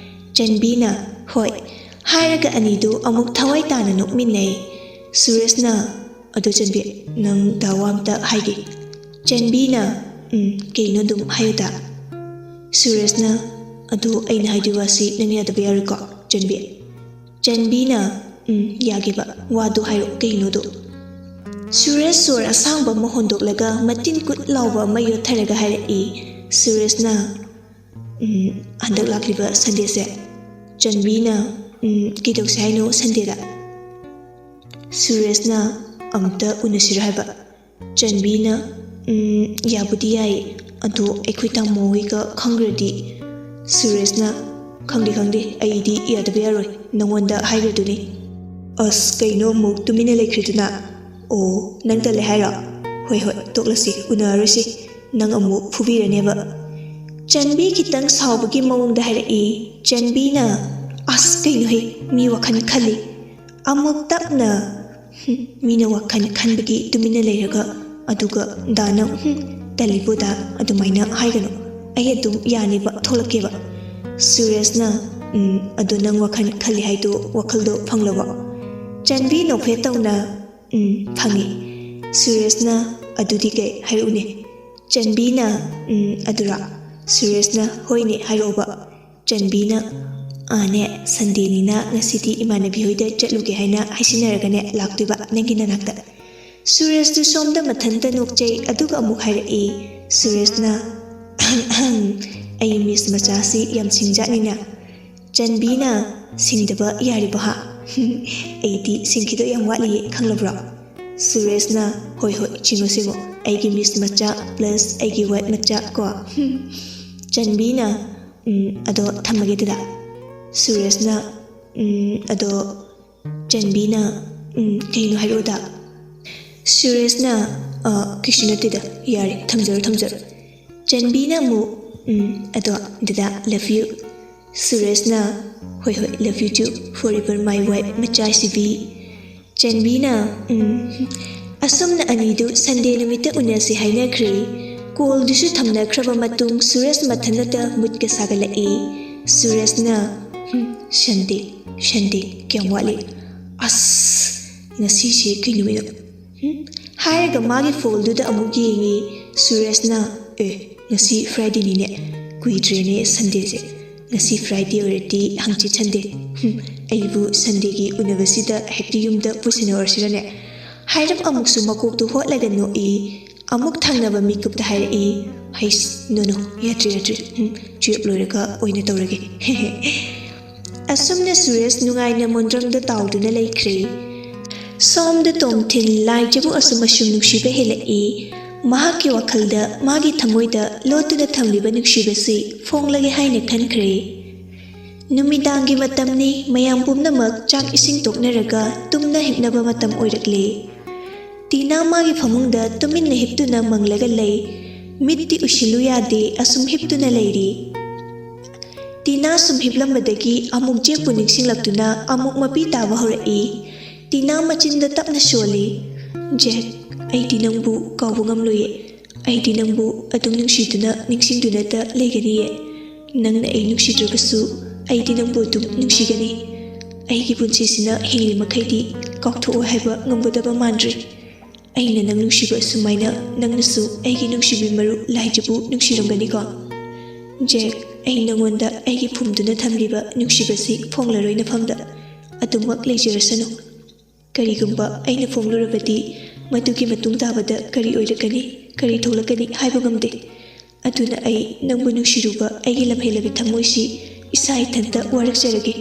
ꯆꯟꯕꯤꯅ, "ꯍꯣꯏ꯫" ꯍꯥꯏꯔꯒ ꯑꯅꯤꯗꯨ ꯑꯃꯨꯛ ꯊꯋꯥꯏ ꯇꯥꯅ ꯅꯣꯛꯃꯤꯟꯅꯩ꯫ ꯁꯨꯔꯦꯁꯅ, "ꯑꯗꯣ ꯆꯟꯕꯤ, ꯅꯪ ꯗꯥ ꯋꯥ ꯑꯝꯇ ꯍꯥꯏꯒꯦ꯫" ꯆꯟꯕꯤꯅ, "ꯎꯝ, ꯀꯩꯅꯣ ꯑꯗꯨꯝ ꯍꯥꯏꯌꯨꯗ꯫" ꯁꯨꯔꯦꯁꯅ, "ꯑꯗꯣ ꯑꯩꯅ ꯍꯥꯏꯗꯣꯏ ꯋꯥꯁꯤ ꯅꯪ ꯌꯥꯗꯕ ꯌꯥꯔꯣꯏꯀꯣ, ꯆꯟꯕꯤ?" ꯆꯟꯕꯤꯅ, "ꯎꯝ, ꯌꯥꯒꯦꯕ, ꯋꯥꯗꯣ ꯍꯥꯏꯔꯛꯑꯣ, ꯀꯩꯅꯣꯗꯣ?" ꯁꯨꯔꯦꯁ ꯁꯣꯔ ꯑꯁꯥꯡꯕ ꯑꯃ ꯍꯣꯟꯗꯣꯛꯂꯒ ꯃꯇꯤꯟ ꯀꯨꯠ ꯂꯥꯎꯕ ꯑꯃ ꯌꯣꯠꯊꯔꯒ ꯍꯥꯏꯔꯛꯏ꯫ ꯁꯨꯔꯦꯁꯅ, "ꯎꯝ, ꯍꯟꯗꯛ ꯂꯥꯛꯂꯤꯕ ꯁꯟꯗꯦꯁꯦ?" ꯆꯟꯕꯤꯅ, "ꯎꯝ, ꯀꯩꯗꯧꯁꯦ ꯍꯥꯏꯅꯣ ꯁꯟꯗꯦꯗ?" ꯁꯨꯔꯦꯁꯅ, "ꯑꯃꯨꯛꯇ ꯎꯅꯁꯤꯔ ꯍꯥꯏꯕ?" ꯆꯟꯕꯤꯅ, "ꯎꯝ, ꯌꯥꯕꯨꯗꯤ ꯌꯥꯏ, ꯑꯗꯣ ꯑꯩꯈꯣꯏ ꯇꯥꯃꯣ ꯍꯣꯏꯒ ꯈꯪꯈ꯭ꯔꯗꯤ?" ꯁꯨꯔꯦꯁꯅ, "ꯈꯪꯗꯦ, ꯈꯪꯗꯦ, ꯑꯩꯗꯤ ꯌꯥꯗꯕ ꯌꯥꯔꯣꯏ, ꯅꯉꯣꯟꯗ ꯍꯥꯏꯈ꯭ꯔꯗꯨꯅꯤ꯫" "ꯑꯁ, ꯀꯩꯅꯣ ꯑꯃꯨꯛ ꯇꯨꯃꯤꯟꯅ ꯂꯩꯈ꯭ꯔꯤꯗꯨꯅ? ꯑꯣ, ꯅꯪ ꯇꯜꯂꯦ ꯍꯥꯏꯔꯣ? ꯍꯣꯏ, ꯍꯣꯏ, ꯇꯣꯛꯂꯁꯤ, ꯎꯅꯔꯔꯣꯏꯁꯤ, ꯅꯪ ꯑꯃꯨꯛ ꯐꯨꯕꯤꯔꯅꯦꯕ꯫" ꯆꯟꯕꯤ ꯈꯤꯇꯪ ꯁꯥꯎꯕꯒꯤ ꯃꯑꯣꯡꯗ ꯍꯥꯏꯔꯛꯏ꯫ ꯆꯟꯕꯤꯅ, "ꯑꯁ, ꯀꯩꯅꯣꯍꯦ, ꯃꯤ ꯋꯥꯈꯜ ꯈꯜꯂꯤ꯫ ꯑꯃꯨꯛ ꯇꯞꯅ, ꯍꯨꯝ, ꯃꯤꯅ ꯋꯥꯈꯜ ꯈꯟꯕꯒꯤ ꯇꯨꯃꯤꯟꯅ ꯂꯩꯔꯒ, ꯑꯗꯨꯒ ꯗꯥꯅ, ꯍꯨꯝ, ꯇꯜꯂꯤꯕꯨ ꯗꯥ, ꯑꯗꯨꯃꯥꯏꯅ ꯍꯥꯏꯒꯅꯨ꯫ ꯑꯩ ꯑꯗꯨꯝ ꯌꯥꯅꯤꯕ, ꯊꯣꯛꯂꯛꯀꯦꯕ꯫" ꯁꯨꯔꯦꯁꯅ, "ꯎꯝ, ꯑꯗꯣ ꯅꯪ ꯋꯥꯈꯜ ꯈꯜꯂꯤ ꯍꯥꯏꯗꯣ ꯋꯥꯈꯜꯗꯣ ꯐꯪꯂꯕꯣ?" ꯆꯟꯕꯤ ꯅꯣꯛꯐꯦꯠ ꯇꯧꯅ, "ꯎꯝ, ꯐꯪꯉꯤ꯫" ꯁꯨꯔꯦꯁꯅ, "ꯑꯗꯨꯗꯤ ꯀꯩ ꯍꯥꯏꯔꯛꯎꯅꯦ?" ꯆꯟꯕꯤꯅ, "ꯎꯝ, ꯑꯗꯨꯔꯣ?" ꯁꯨꯔꯦꯁꯅ, "ꯍꯣꯏꯅꯦ, ꯍꯥꯏꯔꯛꯑꯣꯕ꯫" ꯆꯟꯕꯤꯅ, "ꯑꯥꯅꯦ, ꯁꯟꯗꯦꯅꯤꯅ ꯉꯁꯤꯗꯤ ꯏꯃꯥꯟꯅꯕꯤ ꯍꯣꯏꯗ ꯆꯠꯂꯨꯒꯦ ꯍꯥꯏꯅ ꯍꯥꯏꯁꯤꯟꯅꯔꯒꯅꯦ ꯂꯥꯛꯇꯣꯏꯕ ꯅꯪꯒꯤ ꯅꯅꯥꯛꯇ꯫" ꯁꯨꯔꯦꯁꯇꯨ ꯁꯣꯝꯗ ꯃꯊꯟꯇ ꯅꯣꯛꯆꯩ, ꯑꯗꯨꯒ ꯑꯃꯨꯛ ꯍꯥꯏꯔꯛꯏ꯫ ꯁꯨꯔꯦꯁꯅ, "ꯑꯍꯝ, ꯑꯍꯝ, ꯑꯩ ꯃꯤꯁ ꯃꯆꯥꯁꯤ ꯌꯥꯝ ꯁꯤꯡꯖꯥꯠꯅꯤꯅ꯫" ꯆꯟꯕꯤꯅ, "ꯁꯤꯡꯗꯕ ꯌꯥꯔꯤꯕꯣ ꯍꯥ? ꯑꯩꯗꯤ ꯁꯤꯡꯈꯤꯗꯣꯏ ꯌꯥꯝ ꯋꯥꯠꯂꯤꯌꯦ, ꯈꯪꯂꯕ꯭ꯔꯣ?" ꯁꯨꯔꯦꯁꯅ, "ꯍꯣꯏ, ꯍꯣꯏ, ꯁꯤꯡꯉꯣ, ꯁꯤꯡꯉꯣ, ꯑꯩꯒꯤ ꯃꯤꯁ ꯃꯆꯥ plus ꯑꯩꯒꯤ ꯋꯥꯏꯐ ꯃꯆꯥ ꯀꯣ꯫" ꯆꯟꯕꯤꯅ, "ꯎꯝ, ꯑꯗꯣ ꯊꯝꯃꯒꯦ ꯗꯗꯥ꯫" ꯁꯨꯔꯦꯁꯅ, "ꯎꯝ, ꯑꯗꯣ," ꯆꯟꯕꯤꯅ, "ꯎꯝ, ꯀꯩꯅꯣ ꯍꯥꯏꯔꯛꯑꯣꯗ?" ꯁꯨꯔꯦꯁꯅ, "ꯑ, ꯀꯩꯁꯨ ꯅꯠꯇꯦꯗ, ꯌꯥꯔꯦ, ꯊꯝꯖꯔꯣ, ꯊꯝꯖꯔꯣ꯫" ꯆꯟꯕꯤꯅ ꯑꯃꯨꯛ, "ꯎꯝ, ꯑꯗꯣ ꯗꯗꯥ, love you꯫" ꯁꯨꯔꯦꯁꯅ, "ꯍꯣꯏ, ꯍꯣꯏ, love you too, forever my wife, ꯃꯆꯥꯁꯤꯕꯤ꯫" ꯆꯟꯕꯤꯅ, "ꯎꯝ, ꯑꯁꯨꯝꯅ ꯑꯅꯤꯗꯨ ꯁꯟꯗꯦ ꯅꯨꯃꯤꯠꯇ ꯎꯅꯁꯤ ꯍꯥꯏꯅꯈ꯭ꯔꯦ꯫" ꯀꯣꯜꯗꯨꯁꯨ ꯊꯝꯅꯈ꯭ꯔꯕ ꯃꯇꯨꯡ ꯁꯨꯔꯦꯁ ꯃꯊꯟꯇ ꯃꯨꯠꯀ ꯁꯥꯒꯠꯂꯛꯏ꯫ ꯁꯨꯔꯦꯁꯅ, "ꯍꯨꯝ, ꯁꯟꯗꯦ, ꯁꯟꯗꯦ, ꯀꯌꯥꯝ ꯋꯥꯠꯂꯤ? ꯑꯁ, ꯉꯁꯤꯁꯦ ꯀꯩ ꯅꯨꯃꯤꯠꯅꯣ? ꯍꯨꯝ?" ꯍꯥꯏꯔꯒ ꯃꯥꯒꯤ ꯐꯣꯜꯗꯨꯗ ꯑꯃꯨꯛ ꯌꯦꯡꯉꯤ꯫ ꯁꯨꯔꯦꯁꯅ, "ꯑꯦ, ꯉꯁꯤ ꯐ꯭ꯔꯥꯏꯗꯦꯅꯤꯅꯦ, ꯀꯨꯏꯗ꯭ꯔꯦꯅꯦ ꯁꯟꯗꯦꯁꯦ꯫ ꯉꯁꯤ ꯐ꯭ꯔꯥꯏꯗꯦ ꯑꯣꯏꯔꯗꯤ ꯍꯪꯆꯤꯠ ꯁꯟꯗꯦ꯫ ꯍꯨꯝ, "ꯑꯩꯕꯨ ꯁꯟꯗꯦꯒꯤ ꯎꯅꯕꯁꯤꯗ ꯍꯦꯛꯇ ꯌꯨꯝꯗ ꯄꯨꯁꯤꯟꯅꯔꯁꯤꯔꯅꯦ?" ꯍꯥꯏꯔꯞ ꯑꯃꯨꯛꯁꯨ ꯃꯀꯣꯛꯇꯨ ꯍꯣꯠꯂꯒ ꯅꯣꯛꯏ꯫ ꯑꯃꯨꯛ ꯊꯪꯅꯕ ꯃꯤꯀꯨꯞꯇ ꯍꯥꯏꯔꯛꯏ, "ꯍꯩꯁ, ꯅꯣꯅꯣ, ꯌꯥꯗ꯭ꯔꯦ, ꯌꯥꯗ꯭ꯔꯦ꯫ ꯎꯝ, ꯇꯨꯌꯦꯜꯞ ꯂꯣꯏꯔꯒ ꯑꯣꯏꯅ ꯇꯧꯔꯒꯦ꯫" ꯑꯁꯨꯝꯅ ꯁꯨꯔꯦꯁ ꯅꯨꯡꯉꯥꯏꯅ ꯃꯣꯟꯗ꯭ꯔꯝꯗ ꯇꯥꯎꯗꯨꯅ ꯂꯩꯈ꯭ꯔꯦ꯫ ꯁꯣꯝꯗ ꯇꯣꯝꯊꯤꯟ ꯂꯥꯏꯖꯕꯨ ꯑꯁꯨꯝ ꯑꯁꯨꯝ ꯅꯨꯡꯁꯤꯕ ꯍꯦꯜꯂꯛꯏ꯫ ꯃꯍꯥꯛꯀꯤ ꯋꯥꯈꯜꯗ ꯃꯥꯒꯤ ꯊꯃꯣꯏꯗ ꯂꯣꯠꯇꯨꯅ ꯊꯝꯂꯤꯕ ꯅꯨꯡꯁꯤꯕꯁꯤ ꯐꯣꯡꯂꯒꯦ ꯍꯥꯏꯅ ꯈꯟꯈ꯭ꯔꯦ꯫ ꯅꯨꯃꯤꯗꯥꯡꯒꯤ ꯃꯇꯝꯅꯤ, ꯃꯌꯥꯝ ꯄꯨꯝꯅꯃꯛ ꯆꯥꯛ ꯏꯁꯤꯡ ꯇꯣꯛꯅꯔꯒ ꯇꯨꯝꯅ ꯍꯤꯞꯅꯕ ꯃꯇꯝ ꯑꯣꯏꯔꯛꯂꯦ꯫ ꯇꯤꯅꯥ ꯃꯥꯒꯤ ꯐꯃꯨꯡꯗ ꯇꯨꯃꯤꯟꯅ ꯍꯤꯞꯇꯨꯅ ꯃꯪꯂꯒ ꯂꯩ꯫ ꯃꯤꯠꯇꯤ ꯎꯏꯁꯤꯜꯂꯨ ꯌꯥꯗꯦ, ꯑꯁꯨꯝ ꯍꯤꯞꯇꯨꯅ ꯂꯩꯔꯤ꯫ ꯇꯤꯅꯥ ꯁꯨꯝ ꯍꯤꯞꯂꯝꯕꯗꯒꯤ ꯑꯃꯨꯛ ꯖꯦꯛꯄꯨ ꯅꯤꯡꯁꯤꯡꯂꯛꯇꯨꯅ ꯑꯃꯨꯛ ꯃꯄꯤ ꯇꯥꯕ ꯍꯧꯔꯛꯏ꯫ ꯇꯤꯅꯥ ꯃꯆꯤꯟꯗ ꯇꯞꯅ ꯁꯣꯜꯂꯤ, "ꯖꯦꯛ, ꯑꯩꯗꯤ ꯅꯪꯕꯨ ꯀꯥꯎꯕ ꯉꯝꯂꯣꯏꯌꯦ꯫ ꯑꯩꯗꯤ ꯅꯪꯕꯨ ꯑꯗꯨꯝ ꯅꯨꯡꯁꯤꯗꯨꯅ ꯅꯤꯡꯁꯤꯡꯗꯨꯅꯇ ꯂꯩꯒꯅꯤꯌꯦ꯫ ꯅꯪꯅ ꯑꯩ ꯅꯨꯡꯁꯤꯗ꯭ꯔꯕꯁꯨ ꯑꯩꯗꯤ ꯅꯪꯕꯨ ꯑꯗꯨꯝ ꯅꯨꯡꯁꯤꯒꯅꯤ꯫ ꯑꯩꯒꯤ ꯄꯨꯟꯁꯤꯁꯤꯅ ꯍꯤꯡꯂꯤ ꯃꯈꯩꯗꯤ ꯀꯥꯎꯊꯣꯛꯑꯣ ꯍꯥꯏꯕ ꯉꯝꯒꯗꯕ ꯃꯥꯟꯗ꯭ꯔꯦ꯫ ꯑꯩꯅ ꯅꯪ ꯅꯨꯡꯁꯤꯕ ꯑꯁꯨꯃꯥꯏꯅ ꯅꯪꯅꯁꯨ ꯑꯩꯒꯤ ꯅꯨꯡꯁꯤꯕꯤ ꯃꯔꯨꯞ ꯂꯥꯏꯖꯕꯨ ꯅꯨꯡꯁꯤꯔꯝꯒꯅꯤꯀꯣ? ꯖꯦꯛ, ꯑꯩ ꯅꯉꯣꯟꯗ ꯑꯩꯒꯤ ꯐꯨꯝꯗꯨꯅ ꯊꯝꯂꯤꯕ ꯅꯨꯡꯁꯤꯕꯁꯤ ꯐꯣꯡꯂꯔꯣꯏ ꯅꯐꯝꯗ꯫ ꯑꯗꯨꯃꯛ ꯂꯩꯖꯔꯁꯅꯨ꯫ ꯀꯔꯤꯒꯨꯝꯕ ꯑꯩꯅ ꯐꯣꯡꯂꯨꯔꯕꯗꯤ ꯃꯗꯨꯒꯤ ꯃꯇꯨꯡ ꯇꯥꯕꯗ ꯀꯔꯤ ꯑꯣꯏꯔꯛꯀꯅꯤ, ꯀꯔꯤ ꯊꯣꯛꯂꯛꯀꯅꯤ ꯍꯥꯏꯕ ꯉꯝꯗꯦ꯫ ꯑꯗꯨꯅ ꯑꯩ ꯅꯪꯕꯨ ꯅꯨꯡꯁꯤꯔꯨꯕ ꯑꯩꯒꯤ ꯂꯝꯍꯦꯜꯂꯕꯤ ꯊꯃꯣꯏꯁꯤ ꯏꯁꯥ ꯏꯊꯟꯇ ꯋꯥꯔꯛꯆꯔꯒꯦ꯫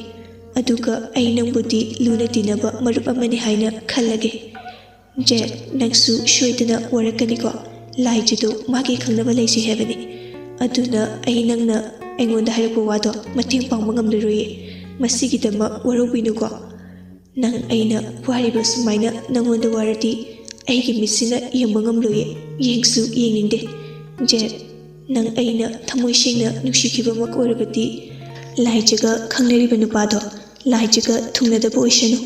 ꯑꯗꯨꯒ ꯑꯩ ꯅꯪꯕꯨꯗꯤ ꯂꯨꯅ ꯇꯤꯟꯅꯕ ꯃꯔꯨꯞ ꯑꯃꯅꯤ ꯍꯥꯏꯅ ꯈꯜꯂꯒꯦ꯫ ꯖꯦꯛ, ꯅꯪꯁꯨ ꯁꯣꯏꯗꯅ ꯋꯥꯔꯛꯀꯅꯤꯀꯣ꯫ ꯂꯥꯏꯖꯗꯣ ꯃꯥꯒꯤ ꯈꯪꯅꯕ ꯂꯩꯖꯩ ꯍꯥꯏꯕꯅꯤ꯫ ꯑꯗꯨꯅ ꯑꯩ ꯅꯪꯅ ꯑꯩꯉꯣꯟꯗ ꯍꯥꯏꯔꯛꯄ ꯋꯥꯗꯣ ꯃꯇꯦꯡ ꯄꯥꯡꯕ ꯉꯝꯂꯔꯣꯏꯌꯦ꯫ ꯃꯁꯤꯒꯤꯗꯃꯛ ꯋꯥꯔꯧꯕꯤꯅꯨꯀꯣ꯫ ꯅꯪ ꯑꯩꯅ ꯋꯥꯔꯤꯕ ꯁꯨꯃꯥꯏꯅ ꯅꯪꯉꯣꯟꯗ ꯋꯥꯔꯗꯤ ꯑꯩꯒꯤ ꯃꯤꯠꯁꯤꯅ ꯌꯦꯡꯕ ꯉꯝꯂꯣꯏꯌꯦ꯫ ꯌꯦꯡꯁꯨ ꯌꯦꯡꯅꯤꯡꯗꯦ꯫ ꯖꯦꯛ, ꯅꯪ ꯑꯩꯅ ꯊꯃꯣꯏ ꯁꯦꯡꯅ ꯅꯨꯡꯁꯤꯈꯤꯕꯃꯛ ꯑꯣꯏꯔꯕꯗꯤ ꯂꯥꯏꯖꯒ ꯈꯪꯅꯔꯤꯕ ꯅꯨꯄꯥꯗꯣ ꯂꯥꯏꯖꯒ ꯊꯨꯡꯅꯗꯕ ꯑꯣꯏꯁꯅꯨ꯫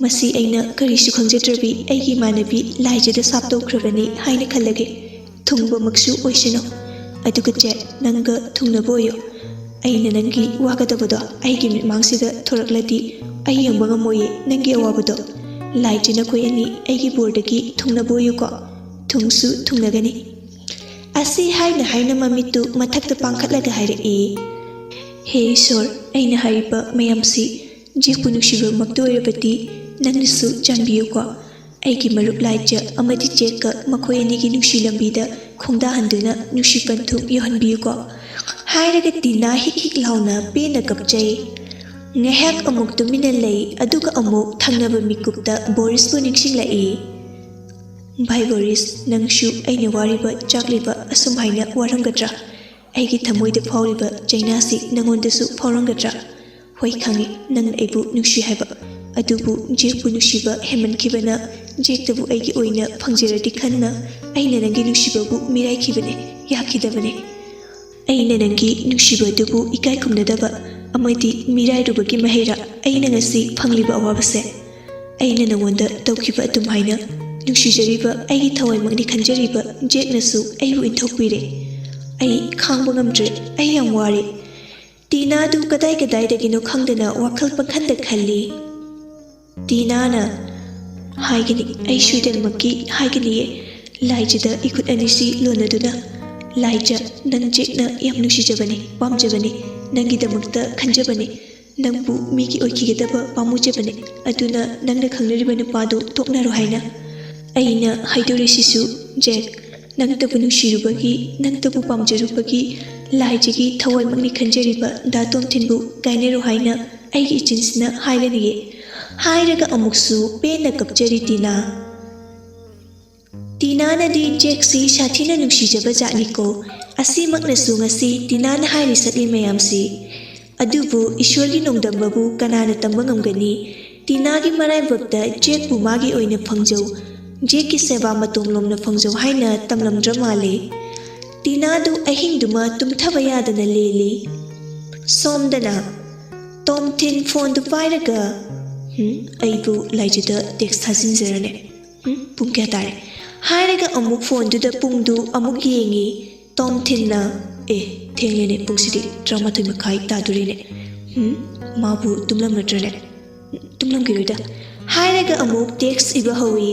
ꯃꯁꯤ ꯑꯩꯅ ꯀꯔꯤꯁꯨ ꯈꯪꯖꯗ꯭ꯔꯕꯤ ꯑꯩꯒꯤ ꯏꯃꯥꯟꯅꯕꯤ ꯂꯥꯏꯖꯗ ꯁꯥꯞ ꯇꯧꯈ꯭ꯔꯕꯅꯤ ꯍꯥꯏꯅ ꯈꯜꯂꯒꯦ꯫ ꯊꯨꯡꯕꯃꯛꯁꯨ ꯑꯣꯏꯁꯅꯨ꯫ ꯑꯗꯨꯒ ꯖꯦꯛ, ꯅꯪꯒ ꯊꯨꯡꯅꯕ ꯑꯣꯏꯌꯣ꯫ ꯑꯩꯅ ꯅꯪꯒꯤ ꯋꯥꯒꯗꯕꯗꯣ ꯑꯩꯒꯤ ꯃꯤꯠꯃꯥꯡꯁꯤꯗ ꯊꯣꯔꯛꯂꯗꯤ ꯑꯩ ꯌꯦꯡꯕ ꯉꯝꯃꯣꯏꯌꯦ ꯅꯪꯒꯤ ꯑꯋꯥꯕꯗꯣ꯫ ꯂꯥꯏꯖ ꯅꯈꯣꯏ ꯑꯅꯤ ꯑꯩꯒꯤ ꯕꯣꯔꯗꯒꯤ ꯊꯨꯡꯅꯕ ꯑꯣꯏꯌꯨꯀꯣ꯫ ꯊꯨꯡꯁꯨ ꯊꯨꯡꯅꯒꯅꯤ꯫ ꯑꯁꯤ ꯍꯥꯏꯅ ꯍꯥꯏꯅ ꯃꯃꯤꯠꯇꯨ ꯃꯊꯛꯇ ꯄꯥꯡꯈꯠꯂꯒ ꯍꯥꯏꯔꯛꯏ, "ꯍꯦ ꯏꯁꯣꯔ, ꯑꯩꯅ ꯍꯥꯏꯔꯤꯕ ꯃꯌꯥꯝꯁꯤ ꯖꯦꯛꯄꯨ ꯅꯨꯡꯁꯤꯕꯃꯛꯇ ꯑꯣꯏꯔꯕꯗꯤ ꯅꯪꯅꯁꯨ ꯆꯥꯟꯕꯤꯌꯨꯀꯣ꯫ ꯑꯩꯒꯤ ꯃꯔꯨꯞ ꯂꯥꯏꯖ ꯑꯃꯗꯤ ꯖꯦꯛꯀ ꯃꯈꯣꯏ ꯑꯅꯤꯒꯤ ꯅꯨꯡꯁꯤ ꯂꯝꯕꯤꯗ ꯈꯣꯡꯗꯥꯍꯟꯗꯨꯅ ꯅꯨꯡꯁꯤ ꯄꯟꯊꯨꯡ ꯌꯧꯍꯟꯕꯤꯌꯨꯀꯣ" ꯍꯥꯏꯔꯒ ꯇꯤꯅꯥ ꯍꯤꯛ ꯍꯤꯛ ꯂꯥꯎꯅ ꯄꯦꯟꯅ ꯀꯞꯆꯩ꯫ ꯉꯥꯏꯍꯥꯛ ꯑꯃꯨꯛ ꯇꯨꯃꯤꯟꯅ ꯂꯩ, ꯑꯗꯨꯒ ꯑꯃꯨꯛ ꯊꯪꯅꯕ ꯃꯤꯀꯨꯞꯇ ꯕꯣꯔꯤꯁꯄꯨ ꯅꯤꯡꯁꯤꯡꯂꯛꯏ꯫ "ꯚꯥꯏ ꯕꯣꯔꯤꯁ, ꯅꯪꯁꯨ ꯑꯩꯅ ꯋꯥꯔꯤꯕ ꯆꯥꯛꯂꯤꯕ ꯑꯁꯨꯝ ꯍꯥꯏꯅ ꯋꯥꯔꯝꯒꯗ꯭ꯔꯥ? ꯑꯩꯒꯤ ꯊꯃꯣꯏꯗ ꯐꯥꯎꯔꯤꯕ ꯆꯩꯅꯥꯁꯤ ꯅꯪꯉꯣꯟꯗꯁꯨ ꯐꯥꯎꯔꯝꯒꯗ꯭ꯔꯥ? ꯍꯣꯏ, ꯈꯪꯏ, ꯅꯪꯅ ꯑꯩꯕꯨ ꯅꯨꯡꯁꯤ ꯍꯥꯏꯕ꯫ ꯑꯗꯨꯕꯨ ꯖꯦꯛꯄꯨ ꯅꯨꯡꯁꯤꯕ ꯍꯦꯟꯃꯟꯈꯤꯕꯅ ꯖꯦꯛꯇꯕꯨ ꯑꯩꯒꯤ ꯑꯣꯏꯅ ꯐꯪꯖꯔꯗꯤ ꯈꯟꯅ ꯑꯩꯅ ꯅꯪꯒꯤ ꯅꯨꯡꯁꯤꯕꯕꯨ ꯃꯤꯔꯥꯏꯈꯤꯕꯅꯤ, ꯌꯥꯈꯤꯗꯕꯅꯤ꯫ ꯑꯩꯅ ꯅꯪꯒꯤ ꯅꯨꯡꯁꯤꯕ ꯑꯗꯨꯕꯨ ꯏꯀꯥꯏ ꯈꯨꯝꯅꯗꯕ ꯑꯃꯗꯤ ꯃꯤꯔꯥꯏꯔꯨꯕꯒꯤ ꯃꯍꯩꯔꯥ ꯑꯩꯅ ꯉꯁꯤ ꯐꯪꯂꯤꯕ ꯑꯋꯥꯕꯁꯦ? ꯑꯩꯅ ꯅꯉꯣꯟꯗ ꯇꯧꯈꯤꯕ ꯑꯗꯨꯝ ꯍꯥꯏꯅ ꯅꯨꯡꯁꯤꯖꯔꯤꯕ ꯑꯩꯒꯤ ꯊꯋꯥꯏꯃꯛꯅꯤ ꯈꯟꯖꯔꯤꯕ ꯖꯦꯛꯅꯁꯨ ꯑꯩꯕꯨ ꯏꯟꯊꯣꯛꯄꯤꯔꯦ꯫ ꯑꯩ ꯈꯥꯡꯕ ꯉꯝꯗ꯭ꯔꯦ꯫ ꯑꯩ ꯌꯥꯝ ꯋꯥꯔꯦ꯫" ꯇꯤꯅꯥꯗꯨ ꯀꯗꯥꯏ ꯀꯗꯥꯏꯗꯒꯤꯅꯣ ꯈꯪꯗꯅ ꯋꯥꯈꯜ ꯄꯪꯈꯟꯗ ꯈꯜꯂꯤ꯫ ꯇꯤꯅꯥꯅ, "ꯍꯥꯏꯒꯅꯤ, ꯑꯩ ꯁꯣꯏꯗꯅꯃꯛꯀꯤ ꯍꯥꯏꯒꯅꯤꯌꯦ꯫ ꯂꯥꯏꯖꯗ ꯏꯈꯨꯠ ꯑꯅꯤꯁꯤ ꯂꯣꯟꯅꯗꯨꯅ, ꯂꯥꯏꯖ, ꯅꯪ ꯖꯦꯛꯅ ꯌꯥꯝ ꯅꯨꯡꯁꯤꯖꯕꯅꯤ, ꯄꯥꯝꯖꯕꯅꯤ, ꯅꯪꯒꯤꯗꯃꯛꯇ ꯈꯟꯖꯕꯅꯤ꯫ ꯅꯪꯕꯨ ꯃꯤꯒꯤ ꯑꯣꯏꯈꯤꯒꯗꯕ ꯄꯥꯝꯃꯨꯖꯕꯅꯤ꯫ ꯑꯗꯨꯅ ꯅꯪꯅ ꯈꯪꯅꯔꯤꯕ ꯅꯨꯄꯥꯗꯨ ꯇꯣꯛꯅꯔꯣ" ꯍꯥꯏꯅ꯫ ꯑꯩꯅ ꯍꯥꯏꯗꯣꯔꯤꯁꯤꯁꯨ, ꯖꯦꯛ, ꯅꯪꯇꯕꯨ ꯅꯨꯡꯁꯤꯔꯨꯕꯒꯤ, ꯅꯪꯇꯕꯨ ꯄꯥꯝꯖꯔꯨꯕꯒꯤ, ꯂꯥꯏꯖꯒꯤ ꯊꯋꯥꯏꯃꯛꯅꯤ ꯈꯟꯖꯔꯤꯕ ꯗꯥ ꯇꯣꯝꯊꯤꯟꯕꯨ ꯀꯥꯏꯅꯔꯣ ꯍꯥꯏꯅ ꯑꯩꯒꯤ ꯏꯆꯤꯟꯁꯤꯅ ꯍꯥꯏꯒꯅꯤꯌꯦ꯫ ꯍꯥꯏꯔꯒ ꯑꯃꯨꯛꯁꯨ ꯄꯦꯟꯅ ꯀꯞꯆꯔꯤ ꯇꯤꯅꯥ꯫ ꯇꯤꯅꯥꯅꯗꯤ ꯖꯦꯛꯁꯤ ꯁꯥꯊꯤꯅ ꯅꯨꯡꯁꯤꯖꯕ ꯖꯥꯠꯅꯤꯀꯣ꯫ ꯑꯁꯤꯃꯛꯅꯁꯨ ꯉꯁꯤ ꯇꯤꯅꯥꯅ ꯍꯥꯏꯔꯤ ꯁꯛꯂꯤ ꯃꯌꯥꯝꯁꯤ꯫ ꯑꯗꯨꯕꯨ ꯏꯁꯣꯔꯒꯤ ꯅꯣꯡꯗꯝꯕꯕꯨ ꯀꯅꯥꯅ ꯇꯝꯕ ꯉꯝꯒꯅꯤ? ꯇꯤꯅꯥꯒꯤ ꯃꯔꯥꯏꯕꯛꯇ ꯖꯦꯛꯄꯨ ꯃꯥꯒꯤ ꯑꯣꯏꯅ ꯐꯪꯖꯧ, ꯖꯦꯛꯀꯤ ꯁꯦꯕꯥ ꯃꯇꯣꯝꯂꯣꯝꯅ ꯐꯪꯖꯧ ꯍꯥꯏꯅ ꯇꯝꯂꯝꯗ꯭ꯔ ꯃꯥꯜꯂꯦ꯫ ꯇꯤꯅꯥꯗꯨ ꯑꯍꯤꯡꯗꯨꯃ ꯇꯨꯝꯊꯕ ꯌꯥꯗꯅ ꯂꯦꯜꯂꯤ꯫ ꯁꯣꯝꯗꯅ ꯇꯣꯝꯊꯤꯟ ꯐꯣꯟꯗꯨ ꯄꯥꯏꯔꯒ, "ꯍꯨꯝ, ꯑꯩꯕꯨ ꯂꯥꯏꯖꯗ ꯇꯦꯛꯁ ꯊꯥꯖꯤꯟꯖꯔꯅꯦ꯫ ꯍꯨꯝ, ꯄꯨꯡ ꯀꯌꯥ ꯇꯥꯔꯦ?" ꯍꯥꯏꯔꯒ ꯑꯃꯨꯛ ꯐꯣꯟꯗꯨꯗ ꯄꯨꯡꯗꯨ ꯑꯃꯨꯛ ꯌꯦꯡꯉꯤ꯫ ꯇꯣꯝꯊꯤꯟꯅ, "ꯑꯦ, ꯊꯦꯡꯂꯦꯅꯦ, ꯄꯨꯡꯁꯤꯗꯤ ꯇꯔꯥꯃꯥꯊꯣꯏ ꯃꯈꯥꯏ ꯇꯥꯗꯣꯔꯦꯅꯦ꯫ ꯍꯨꯝ, ꯃꯥꯕꯨ ꯇꯨꯝꯂꯝꯂꯗ꯭ꯔꯅꯦ? ꯇꯨꯝꯂꯝꯈꯤꯔꯣꯏꯗ" ꯍꯥꯏꯔꯒ ꯑꯃꯨꯛ ꯇꯦꯛꯁ ꯏꯕ ꯍꯧꯏ꯫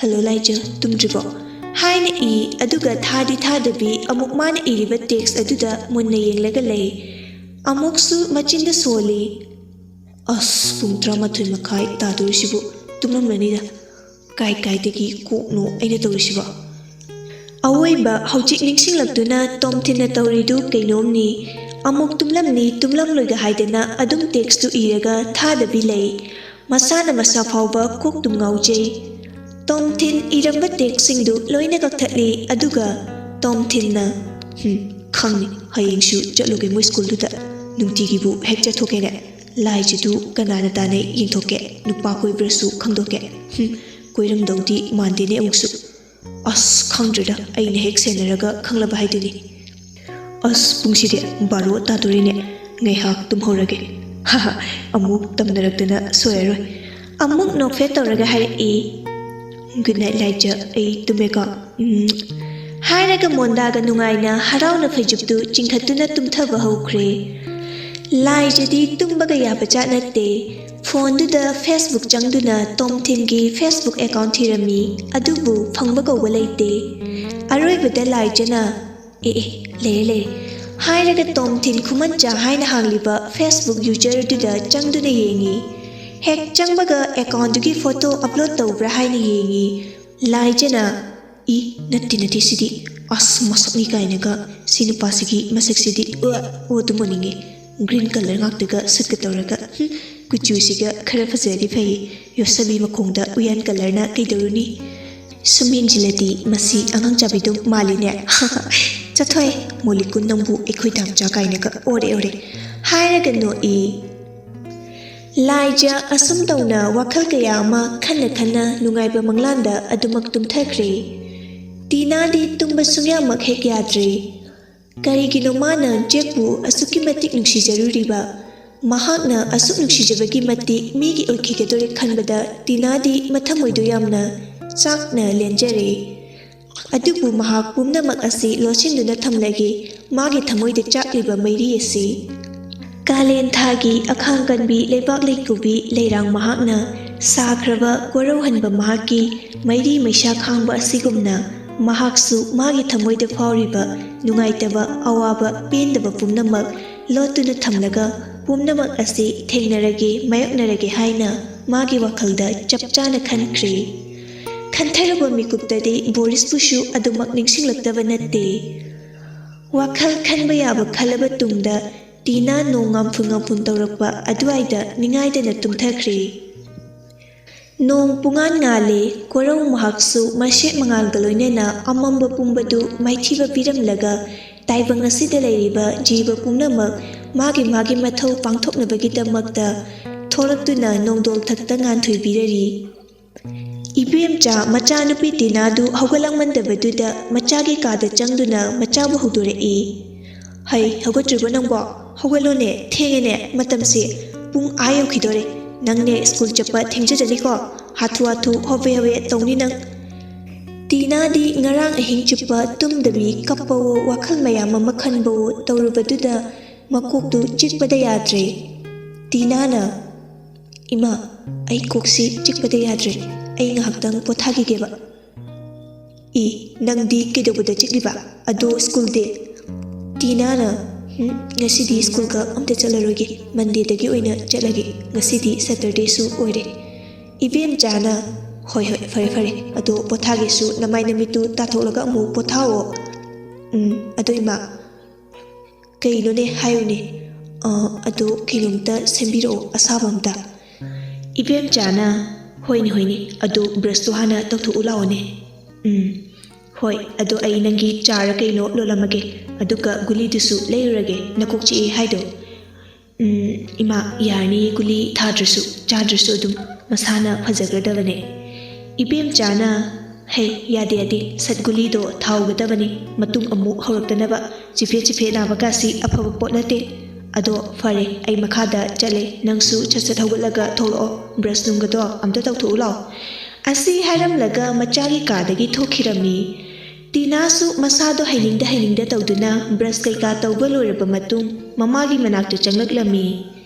"ꯍꯜꯂꯣ ꯂꯥꯏꯖ, ꯇꯨꯝꯗ꯭ꯔꯤꯕꯣ?" ꯍꯥꯏꯅ ꯏ, ꯑꯗꯨꯒ ꯊꯥꯗꯤ ꯊꯥꯗꯕꯤ ꯑꯃꯨꯛ ꯃꯥꯅ ꯏꯔꯤꯕ ꯇꯦꯛꯁ ꯑꯗꯨꯗ ꯃꯨꯟꯅ ꯌꯦꯡꯂꯒ ꯂꯩ꯫ ꯑꯃꯨꯛꯁꯨ ꯃꯆꯤꯟꯗ ꯁꯣꯜꯂꯤ꯫ ꯑꯁ, ꯄꯨꯡ ꯇꯔꯥꯃꯥꯊꯣꯏ ꯃꯈꯥꯏ ꯇꯥꯗꯣꯔꯤꯁꯤꯕꯨ꯫ ꯇꯨꯝꯂꯝꯂꯅꯤꯗ꯫ ꯀꯥꯏ ꯀꯥꯏꯗꯒꯤ ꯀꯣꯛꯅꯣ ꯑꯩꯅ ꯇꯧꯔꯤꯁꯤꯕꯣ? ꯑꯋꯣꯏꯕ ꯍꯧꯖꯤꯛ ꯅꯤꯡꯁꯤꯡꯂꯛꯇꯨꯅ ꯇꯣꯝꯊꯤꯟꯅ ꯇꯧꯔꯤꯗꯨ ꯀꯩꯅꯣꯝꯅꯤ꯫ ꯑꯃꯨꯛ ꯇꯨꯝꯂꯝꯅꯤ ꯇꯨꯝꯂꯝꯂꯣꯏꯒ ꯍꯥꯏꯗꯅ ꯑꯗꯨꯝ ꯇꯦꯛꯁꯇꯨ ꯏꯔꯒ ꯊꯥꯗꯕꯤ ꯂꯩ꯫ ꯃꯁꯥꯅ ꯃꯁꯥ ꯐꯥꯎꯕ ꯀꯣꯛ ꯇꯨꯝ ꯉꯥꯎꯖꯩ꯫ ꯇꯣꯝꯊꯤꯟ ꯏꯔꯝꯕ ꯇꯦꯛꯁꯁꯤꯡꯗꯨ ꯂꯣꯏꯅ ꯀꯛꯊꯠꯂꯤ꯫ ꯑꯗꯨꯒ ꯇꯣꯝꯊꯤꯟꯅ, "ꯍꯨꯝ, ꯈꯪꯅꯤ, ꯍꯌꯦꯡꯁꯨ ꯆꯠꯂꯨꯒꯦ ꯃꯣꯏ ꯁ꯭ꯀꯨꯜꯗꯨꯗ꯫ ꯅꯨꯡꯇꯤꯒꯤꯕꯨ ꯍꯦꯛ ꯆꯠꯊꯣꯛꯀꯦꯅꯦ꯫ ꯂꯥꯏꯁꯤꯗꯨ ꯀꯅꯥꯅ ꯇꯥꯟꯅꯩ ꯌꯦꯡꯊꯣꯛꯀꯦ꯫ ꯅꯨꯄꯥ ꯀꯣꯏꯕ꯭ꯔꯁꯨ ꯈꯪꯗꯣꯛꯀꯦ꯫ ꯍꯨꯝ, ꯀꯣꯏꯔꯝꯗꯧꯗꯤ ꯃꯥꯟꯗꯦꯅꯦ ꯑꯃꯨꯛꯁꯨ꯫ ꯑꯁ, ꯈꯪꯗ꯭ꯔꯦꯗ, ꯑꯩꯅ ꯍꯦꯛ ꯁꯦꯟꯅꯔꯒ ꯈꯪꯂꯕ ꯍꯥꯏꯗꯨꯅꯤ꯫ ꯑꯁ, ꯄꯨꯡꯁꯤꯗꯤ ꯕꯥꯔꯣ ꯇꯥꯗꯣꯔꯤꯅꯦ꯫ ꯉꯥꯏꯍꯥꯛ ꯇꯨꯝꯍꯧꯔꯒꯦ꯫ ꯍꯥꯍꯥ, ꯑꯃꯨꯛ ꯇꯝꯅꯔꯛꯇꯅ ꯁꯣꯏꯔꯔꯣꯏ꯫" ꯑꯃꯨꯛ ꯅꯣꯛꯐꯦꯠ ꯇꯧꯔꯒ ꯍꯥꯏꯔꯛꯏ, "Good night, ꯂꯥꯏꯖ, ꯑꯩ ꯇꯨꯝꯃꯦꯀꯣ꯫ ꯎꯝ꯫" ꯍꯥꯏꯔꯒ ꯃꯣꯟꯗꯥꯒ ꯅꯨꯡꯉꯥꯏꯅ ꯍꯔꯥꯎꯅ ꯐꯩꯖꯨꯞꯇꯨ ꯆꯤꯡꯈꯠꯇꯨꯅ ꯇꯨꯝꯊꯕ ꯍꯧꯈ꯭ꯔꯦ꯫ ꯂꯥꯏꯖꯗꯤ ꯇꯨꯝꯕꯒ ꯌꯥꯕ ꯖꯥꯠ ꯅꯠꯇꯦ꯫ ꯐꯣꯟꯗꯨꯗ Facebook ꯆꯪꯗꯨꯅ ꯇꯣꯝꯊꯤꯟꯒꯤ Facebook account ꯊꯤꯔꯝꯃꯤ꯫ ꯑꯗꯨꯕꯨ ꯐꯪꯕ ꯀꯧꯕ ꯂꯩꯇꯦ꯫ ꯑꯔꯣꯏꯕꯗ ꯂꯥꯏꯖꯅ, "ꯑꯦ, ꯑꯦ, ꯂꯩꯔꯦ, ꯂꯩꯔꯦ," ꯍꯥꯏꯔꯒ ꯇꯣꯝꯊꯤꯟ ꯈꯨꯃꯟꯆꯥ ꯍꯥꯏꯅ ꯍꯥꯡꯂꯤꯕ Facebook user ꯑꯗꯨꯗ ꯆꯪꯗꯨꯅ ꯌꯦꯡꯉꯤ꯫ ꯍꯦꯛ ꯆꯪꯕꯒ account ꯗꯨꯒꯤ photo upload ꯇꯧꯕ꯭ꯔꯥ ꯍꯥꯏꯅ ꯌꯦꯡꯉꯤ꯫ ꯂꯥꯏꯖꯅ, "ꯏ, ꯅꯠꯇꯦ, ꯅꯠꯇꯦ, ꯁꯤꯗꯤ, ꯑꯁ, ꯃꯁꯛꯅꯤ ꯀꯥꯏꯅꯒ, ꯁꯤ ꯅꯨꯄꯥꯁꯤꯒꯤ ꯃꯁꯛꯁꯤꯗꯤ, ꯑ, ꯑꯣ, ꯑꯗꯨꯝ ꯑꯣꯟꯅꯤꯡꯉꯦ꯫ Green colour ꯉꯥꯛꯇꯒ ꯁꯨꯠꯀ ꯇꯧꯔꯒ, ꯍꯨꯝ, ꯀꯨꯆꯨꯁꯤꯒ ꯈꯔ ꯐꯖꯔꯗꯤ ꯐꯩ꯫ ꯌꯣꯠꯁꯕꯤ ꯃꯈꯣꯡꯗ ꯎꯌꯥꯟ colour ꯅ ꯀꯩꯗꯧꯔꯨꯅꯤ? ꯁꯨꯝ ꯌꯦꯡꯁꯤꯜꯂꯗꯤ ꯃꯁꯤ ꯑꯉꯥꯡ ꯆꯥꯕꯤꯗꯨꯝ ꯃꯥꯜꯂꯤꯅꯦ꯫" ꯆꯠꯊꯣꯏ꯫ "ꯃꯣꯂꯤꯀꯨꯟ ꯅꯪꯕꯨ ꯑꯩꯈꯣꯏ ꯗꯥꯝꯆꯥ ꯀꯥꯏꯅꯒ ꯑꯣꯔꯦ ꯑꯣꯔꯦ" ꯍꯥꯏꯔꯒ ꯅꯣꯛꯏ꯫ ꯂꯥꯏꯖ ꯑꯁꯨꯝ ꯇꯧꯅ ꯋꯥꯈꯜ ꯀꯌꯥ ꯑꯃ ꯈꯟꯅ ꯈꯟꯅ ꯅꯨꯡꯉꯥꯏꯕ ꯃꯪꯂꯥꯟꯗ ꯑꯗꯨꯃꯛ ꯇꯨꯝꯊꯈ꯭ꯔꯦ꯫ ꯇꯤꯅꯥꯗꯤ ꯇꯨꯝꯕ ꯁꯨꯡꯌꯥꯃꯛ ꯍꯦꯛ ꯌꯥꯗ꯭ꯔꯦ꯫ ꯀꯔꯤꯒꯤꯅꯣ ꯃꯥꯅ ꯖꯦꯛꯄꯨ ꯑꯁꯨꯛꯀꯤ ꯃꯇꯤꯛ ꯅꯨꯡꯁꯤꯖꯔꯨꯔꯤꯕ? ꯃꯍꯥꯛꯅ ꯑꯁꯨꯛ ꯅꯨꯡꯁꯤꯖꯕꯒꯤ ꯃꯇꯤꯛ ꯃꯤꯒꯤ ꯑꯣꯏꯈꯤꯒꯗꯣꯔꯦ ꯈꯟꯕꯗ ꯇꯤꯅꯥꯗꯤ ꯃꯊꯃꯣꯏꯗꯣ ꯌꯥꯝꯅ ꯆꯥꯛꯅ ꯂꯦꯟꯖꯔꯦ꯫ ꯑꯗꯨꯕꯨ ꯃꯍꯥꯛ ꯄꯨꯝꯅꯃꯛ ꯑꯁꯤ ꯂꯣꯠꯁꯤꯟꯗꯨꯅ ꯊꯝꯂꯒꯦ꯫ ꯃꯥꯒꯤ ꯊꯃꯣꯏꯗ ꯆꯥꯛꯂꯤꯕ ꯃꯩꯔꯤ ꯑꯁꯤ꯫ ꯀꯥꯂꯦꯟ ꯊꯥꯒꯤ ꯑꯈꯥꯡ ꯀꯟꯕꯤ ꯂꯩꯕꯥꯛ ꯂꯩꯀꯨꯕꯤ ꯂꯩꯔꯥꯡ ꯃꯍꯥꯛꯅ ꯁꯥꯈ꯭ꯔꯕ ꯀꯣꯔꯧꯍꯟꯕ ꯃꯍꯥꯛꯀꯤ ꯃꯩꯔꯤ ꯃꯩꯁꯥ ꯈꯥꯡꯕ ꯑꯁꯤꯒꯨꯝꯅ ꯃꯍꯥꯛꯁꯨ ꯃꯥꯒꯤ ꯊꯃꯣꯏꯗ ꯐꯥꯎꯔꯤꯕ ꯅꯨꯡꯉꯥꯏꯇꯕ, ꯑꯋꯥꯕ, ꯄꯦꯟꯗꯕ ꯄꯨꯝꯅꯃꯛ ꯂꯣꯠꯇꯨꯅ ꯊꯝꯂꯒ ꯄꯨꯝꯅꯃꯛ ꯑꯁꯤ ꯊꯦꯡꯅꯔꯒꯦ, ꯃꯥꯌꯣꯛꯅꯔꯒꯦ ꯍꯥꯏꯅ ꯃꯥꯒꯤ ꯋꯥꯈꯜꯗ ꯆꯞ ꯆꯥꯅ ꯈꯟꯈ꯭ꯔꯦ꯫ ꯈꯟꯊꯔꯕ ꯃꯤꯀꯨꯞꯇꯗꯤ ꯕꯣꯔꯤꯁꯄꯨꯁꯨ ꯑꯗꯨꯃꯛ ꯅꯤꯡꯁꯤꯡꯂꯛꯇꯕ ꯅꯠꯇꯦ꯫ ꯋꯥꯈꯜ ꯈꯟꯕ ꯌꯥꯕ ꯈꯜꯂꯕ ꯇꯨꯡꯗ ꯇꯤꯅꯥ ꯅꯣꯡ ꯉꯥꯝꯐꯨ ꯉꯥꯝꯐꯨꯟ ꯇꯧꯔꯛꯄ ꯑꯗꯨꯋꯥꯏꯗ ꯅꯤꯡꯉꯥꯏꯗꯅ ꯇꯨꯝꯊꯈ꯭ꯔꯦ꯫ ꯅꯣꯡ ꯄꯨꯡꯉꯥꯟ ꯉꯥꯜꯂꯦ, ꯀꯣꯔꯧ ꯃꯍꯥꯛꯁꯨ ꯃꯁꯦꯛ ꯃꯉꯥꯜꯒ ꯂꯣꯏꯅꯅ ꯑꯃꯝꯕ ꯄꯨꯝꯕꯗꯨ ꯃꯥꯏꯊꯤꯕ ꯄꯤꯔꯝꯂꯒ ꯇꯥꯏꯕꯪ ꯑꯁꯤꯗ ꯂꯩꯔꯤꯕ ꯖꯤꯕ ꯄꯨꯝꯅꯃꯛ ꯃꯥꯒꯤ ꯃꯥꯒꯤ ꯃꯊꯧ ꯄꯥꯡꯊꯣꯛꯅꯕꯒꯤꯗꯃꯛꯇ ꯊꯣꯔꯛꯇꯨꯅ ꯅꯣꯡꯗꯣꯜ ꯊꯛꯇ ꯉꯥꯟꯊꯣꯏꯕꯤꯔꯔꯤ꯫ ꯏꯕꯦꯝꯆꯥ ꯃꯆꯥꯅꯨꯄꯤ ꯇꯤꯅꯥꯗꯨ ꯍꯧꯒꯠꯂꯛꯃꯟꯗꯕꯗꯨꯗ ꯃꯆꯥꯒꯤ ꯀꯥꯗ ꯆꯪꯗꯨꯅ ꯃꯆꯥꯕꯨ ꯍꯧꯗꯣꯔꯛꯏ꯫ "ꯍꯩ, ꯍꯧꯒꯠꯇ꯭ꯔꯤꯕꯣ ꯅꯪꯕꯣ? ꯍꯧꯒꯠꯂꯣꯅꯦ, ꯊꯦꯡꯉꯦꯅꯦ, ꯃꯇꯝꯁꯦ ꯄꯨꯡ ꯑꯥ ꯌꯧꯈꯤꯗꯣꯔꯦ꯫ ꯅꯪꯅꯦ ꯁ꯭ꯀꯨꯜ ꯆꯠꯄ ꯊꯦꯡꯖꯖꯅꯤꯀꯣ꯫ ꯍꯥꯊꯨ ꯍꯥꯊꯨ ꯍꯣꯕꯦ ꯍꯣꯕꯦ ꯇꯧꯅꯤ ꯅꯪ꯫" ꯇꯤꯅꯥꯗꯤ ꯉꯔꯥꯡ ꯑꯍꯤꯡ ꯆꯨꯞꯄ ꯇꯨꯝꯗꯕꯤ ꯀꯞꯄꯋꯣ, ꯋꯥꯈꯜ ꯃꯌꯥꯝ ꯑꯃ ꯈꯟꯕꯋꯣ ꯇꯧꯔꯨꯕꯗꯨꯗ ꯃꯀꯣꯛꯇꯨ ꯆꯤꯛꯄꯗ ꯌꯥꯗ꯭ꯔꯦ꯫ ꯇꯤꯅꯥꯅ, "ꯏꯃꯥ, ꯑꯩ ꯀꯣꯛꯁꯤ ꯆꯤꯛꯄꯗ ꯌꯥꯗ꯭ꯔꯦ꯫ ꯑꯩ ꯉꯥꯏꯍꯥꯛꯇꯪ ꯄꯣꯊꯥꯈꯤꯒꯦꯕ꯫" "ꯏ, ꯅꯪꯗꯤ ꯀꯩꯗꯧꯕꯗ ꯆꯤꯛꯂꯤꯕ? ꯑꯗꯣ ꯁ꯭ꯀꯨꯜꯗꯤ?" ꯇꯤꯅꯥꯅ, "ꯍꯨꯝ, ꯉꯁꯤꯗꯤ ꯁ꯭ꯀꯨꯜꯒ ꯑꯝꯇ ꯆꯠꯂꯔꯣꯏꯒꯦ꯫ ꯃꯟꯗꯦꯗꯒꯤ ꯑꯣꯏꯅ ꯆꯠꯂꯒꯦ꯫ ꯉꯁꯤꯗꯤ ꯁꯦꯇꯔꯗꯦꯁꯨ ꯑꯣꯏꯔꯦ꯫" ꯏꯕꯦꯝꯆꯥꯅ, "ꯍꯣꯏ, ꯍꯣꯏ, ꯐꯔꯦ, ꯐꯔꯦ꯫ ꯑꯗꯣ ꯄꯣꯊꯥꯒꯦꯁꯨ ꯅꯃꯥꯏ ꯅꯃꯤꯠꯇꯨ ꯇꯥꯊꯣꯛꯂꯒ ꯑꯃꯨꯛ ꯄꯣꯊꯥꯑꯣ꯫" "ꯎꯝ, ꯑꯗꯣ ꯏꯃꯥ?" "ꯀꯩꯅꯣꯅꯦ, ꯍꯥꯏꯌꯨꯅꯦ꯫ ꯑ, ꯑꯗꯣ ꯀꯩꯅꯣꯝꯇ ꯁꯦꯝꯕꯤꯔꯛꯑꯣ, ꯑꯁꯥꯕ ꯑꯝꯇ꯫" ꯏꯕꯦꯝꯆꯥꯅ, "ꯍꯣꯏꯅꯦ, ꯍꯣꯏꯅꯦ, ꯑꯗꯣ ꯕ꯭ꯔꯁꯇꯣ ꯍꯥꯟꯅ ꯇꯧꯊꯣꯛꯎ ꯂꯥꯛꯑꯣꯅꯦ꯫" "ꯎꯝ, ꯍꯣꯏ, ꯑꯗꯣ ꯑꯩ ꯅꯪꯒꯤ ꯆꯥꯔ ꯀꯩꯅꯣ ꯂꯣꯜꯂꯝꯃꯒꯦ, ꯑꯗꯨꯒ ꯒꯨꯂꯤꯗꯨꯁꯨ ꯂꯩꯔꯨꯔꯒꯦ, ꯅꯀꯣꯛ ꯆꯤꯛꯑꯦ ꯍꯥꯏꯗꯣ꯫" "ꯎꯝ, ꯏꯃꯥ, ꯌꯥꯔꯅꯤ, ꯒꯨꯂꯤ ꯊꯥꯗ꯭ꯔꯁꯨ, ꯆꯥꯗ꯭ꯔꯁꯨ ꯑꯗꯨꯝ ꯃꯁꯥꯅ ꯐꯖꯈ꯭ꯔꯗꯕꯅꯦ꯫" ꯏꯕꯦꯝꯆꯥꯅ, "ꯍꯩ, ꯌꯥꯗꯦ, ꯌꯥꯗꯦ, ꯁꯠ ꯒꯨꯂꯤꯗꯣ ꯊꯥꯎꯒꯗꯕꯅꯤ, ꯃꯇꯨꯡ ꯑꯃꯨꯛ ꯍꯧꯔꯛꯇꯅꯕ꯫ ꯆꯤꯐꯦꯠ ꯆꯤꯐꯦꯠ ꯅꯥꯕ ꯀꯥꯁꯤ ꯑꯐꯕ ꯄꯣꯠ ꯅꯠꯇꯦ꯫ ꯑꯗꯣ ꯐꯔꯦ, ꯑꯩ ꯃꯈꯥꯗ ꯆꯠꯂꯦ, ꯅꯪꯁꯨ ꯁꯠ ꯁꯠ ꯍꯧꯒꯠꯂꯒ ꯊꯣꯛꯂꯛꯑꯣ, ꯕ꯭ꯔꯁ ꯅꯨꯡꯒꯗꯣ ꯑꯝꯇ ꯇꯧꯊꯣꯛꯎ ꯂꯥꯎ꯫" ꯑꯁꯤ ꯍꯥꯏꯔꯝꯂꯒ ꯃꯆꯥꯒꯤ ꯀꯥꯗꯒꯤ ꯊꯣꯛꯈꯤꯔꯝꯃꯤ꯫ ꯇꯤꯅꯥꯁꯨ ꯃꯁꯥꯗꯣ ꯍꯩꯅꯤꯡꯗ ꯍꯩꯅꯤꯡꯗ ꯇꯧꯗꯨꯅ ꯕ꯭ꯔꯁ ꯀꯩꯀꯥ ꯇꯧꯕ ꯂꯣꯏꯔꯕ ꯃꯇꯨꯡ ꯃꯃꯥꯒꯤ ꯃꯅꯥꯛꯇ ꯆꯪꯂꯛꯂꯝꯃꯤ꯫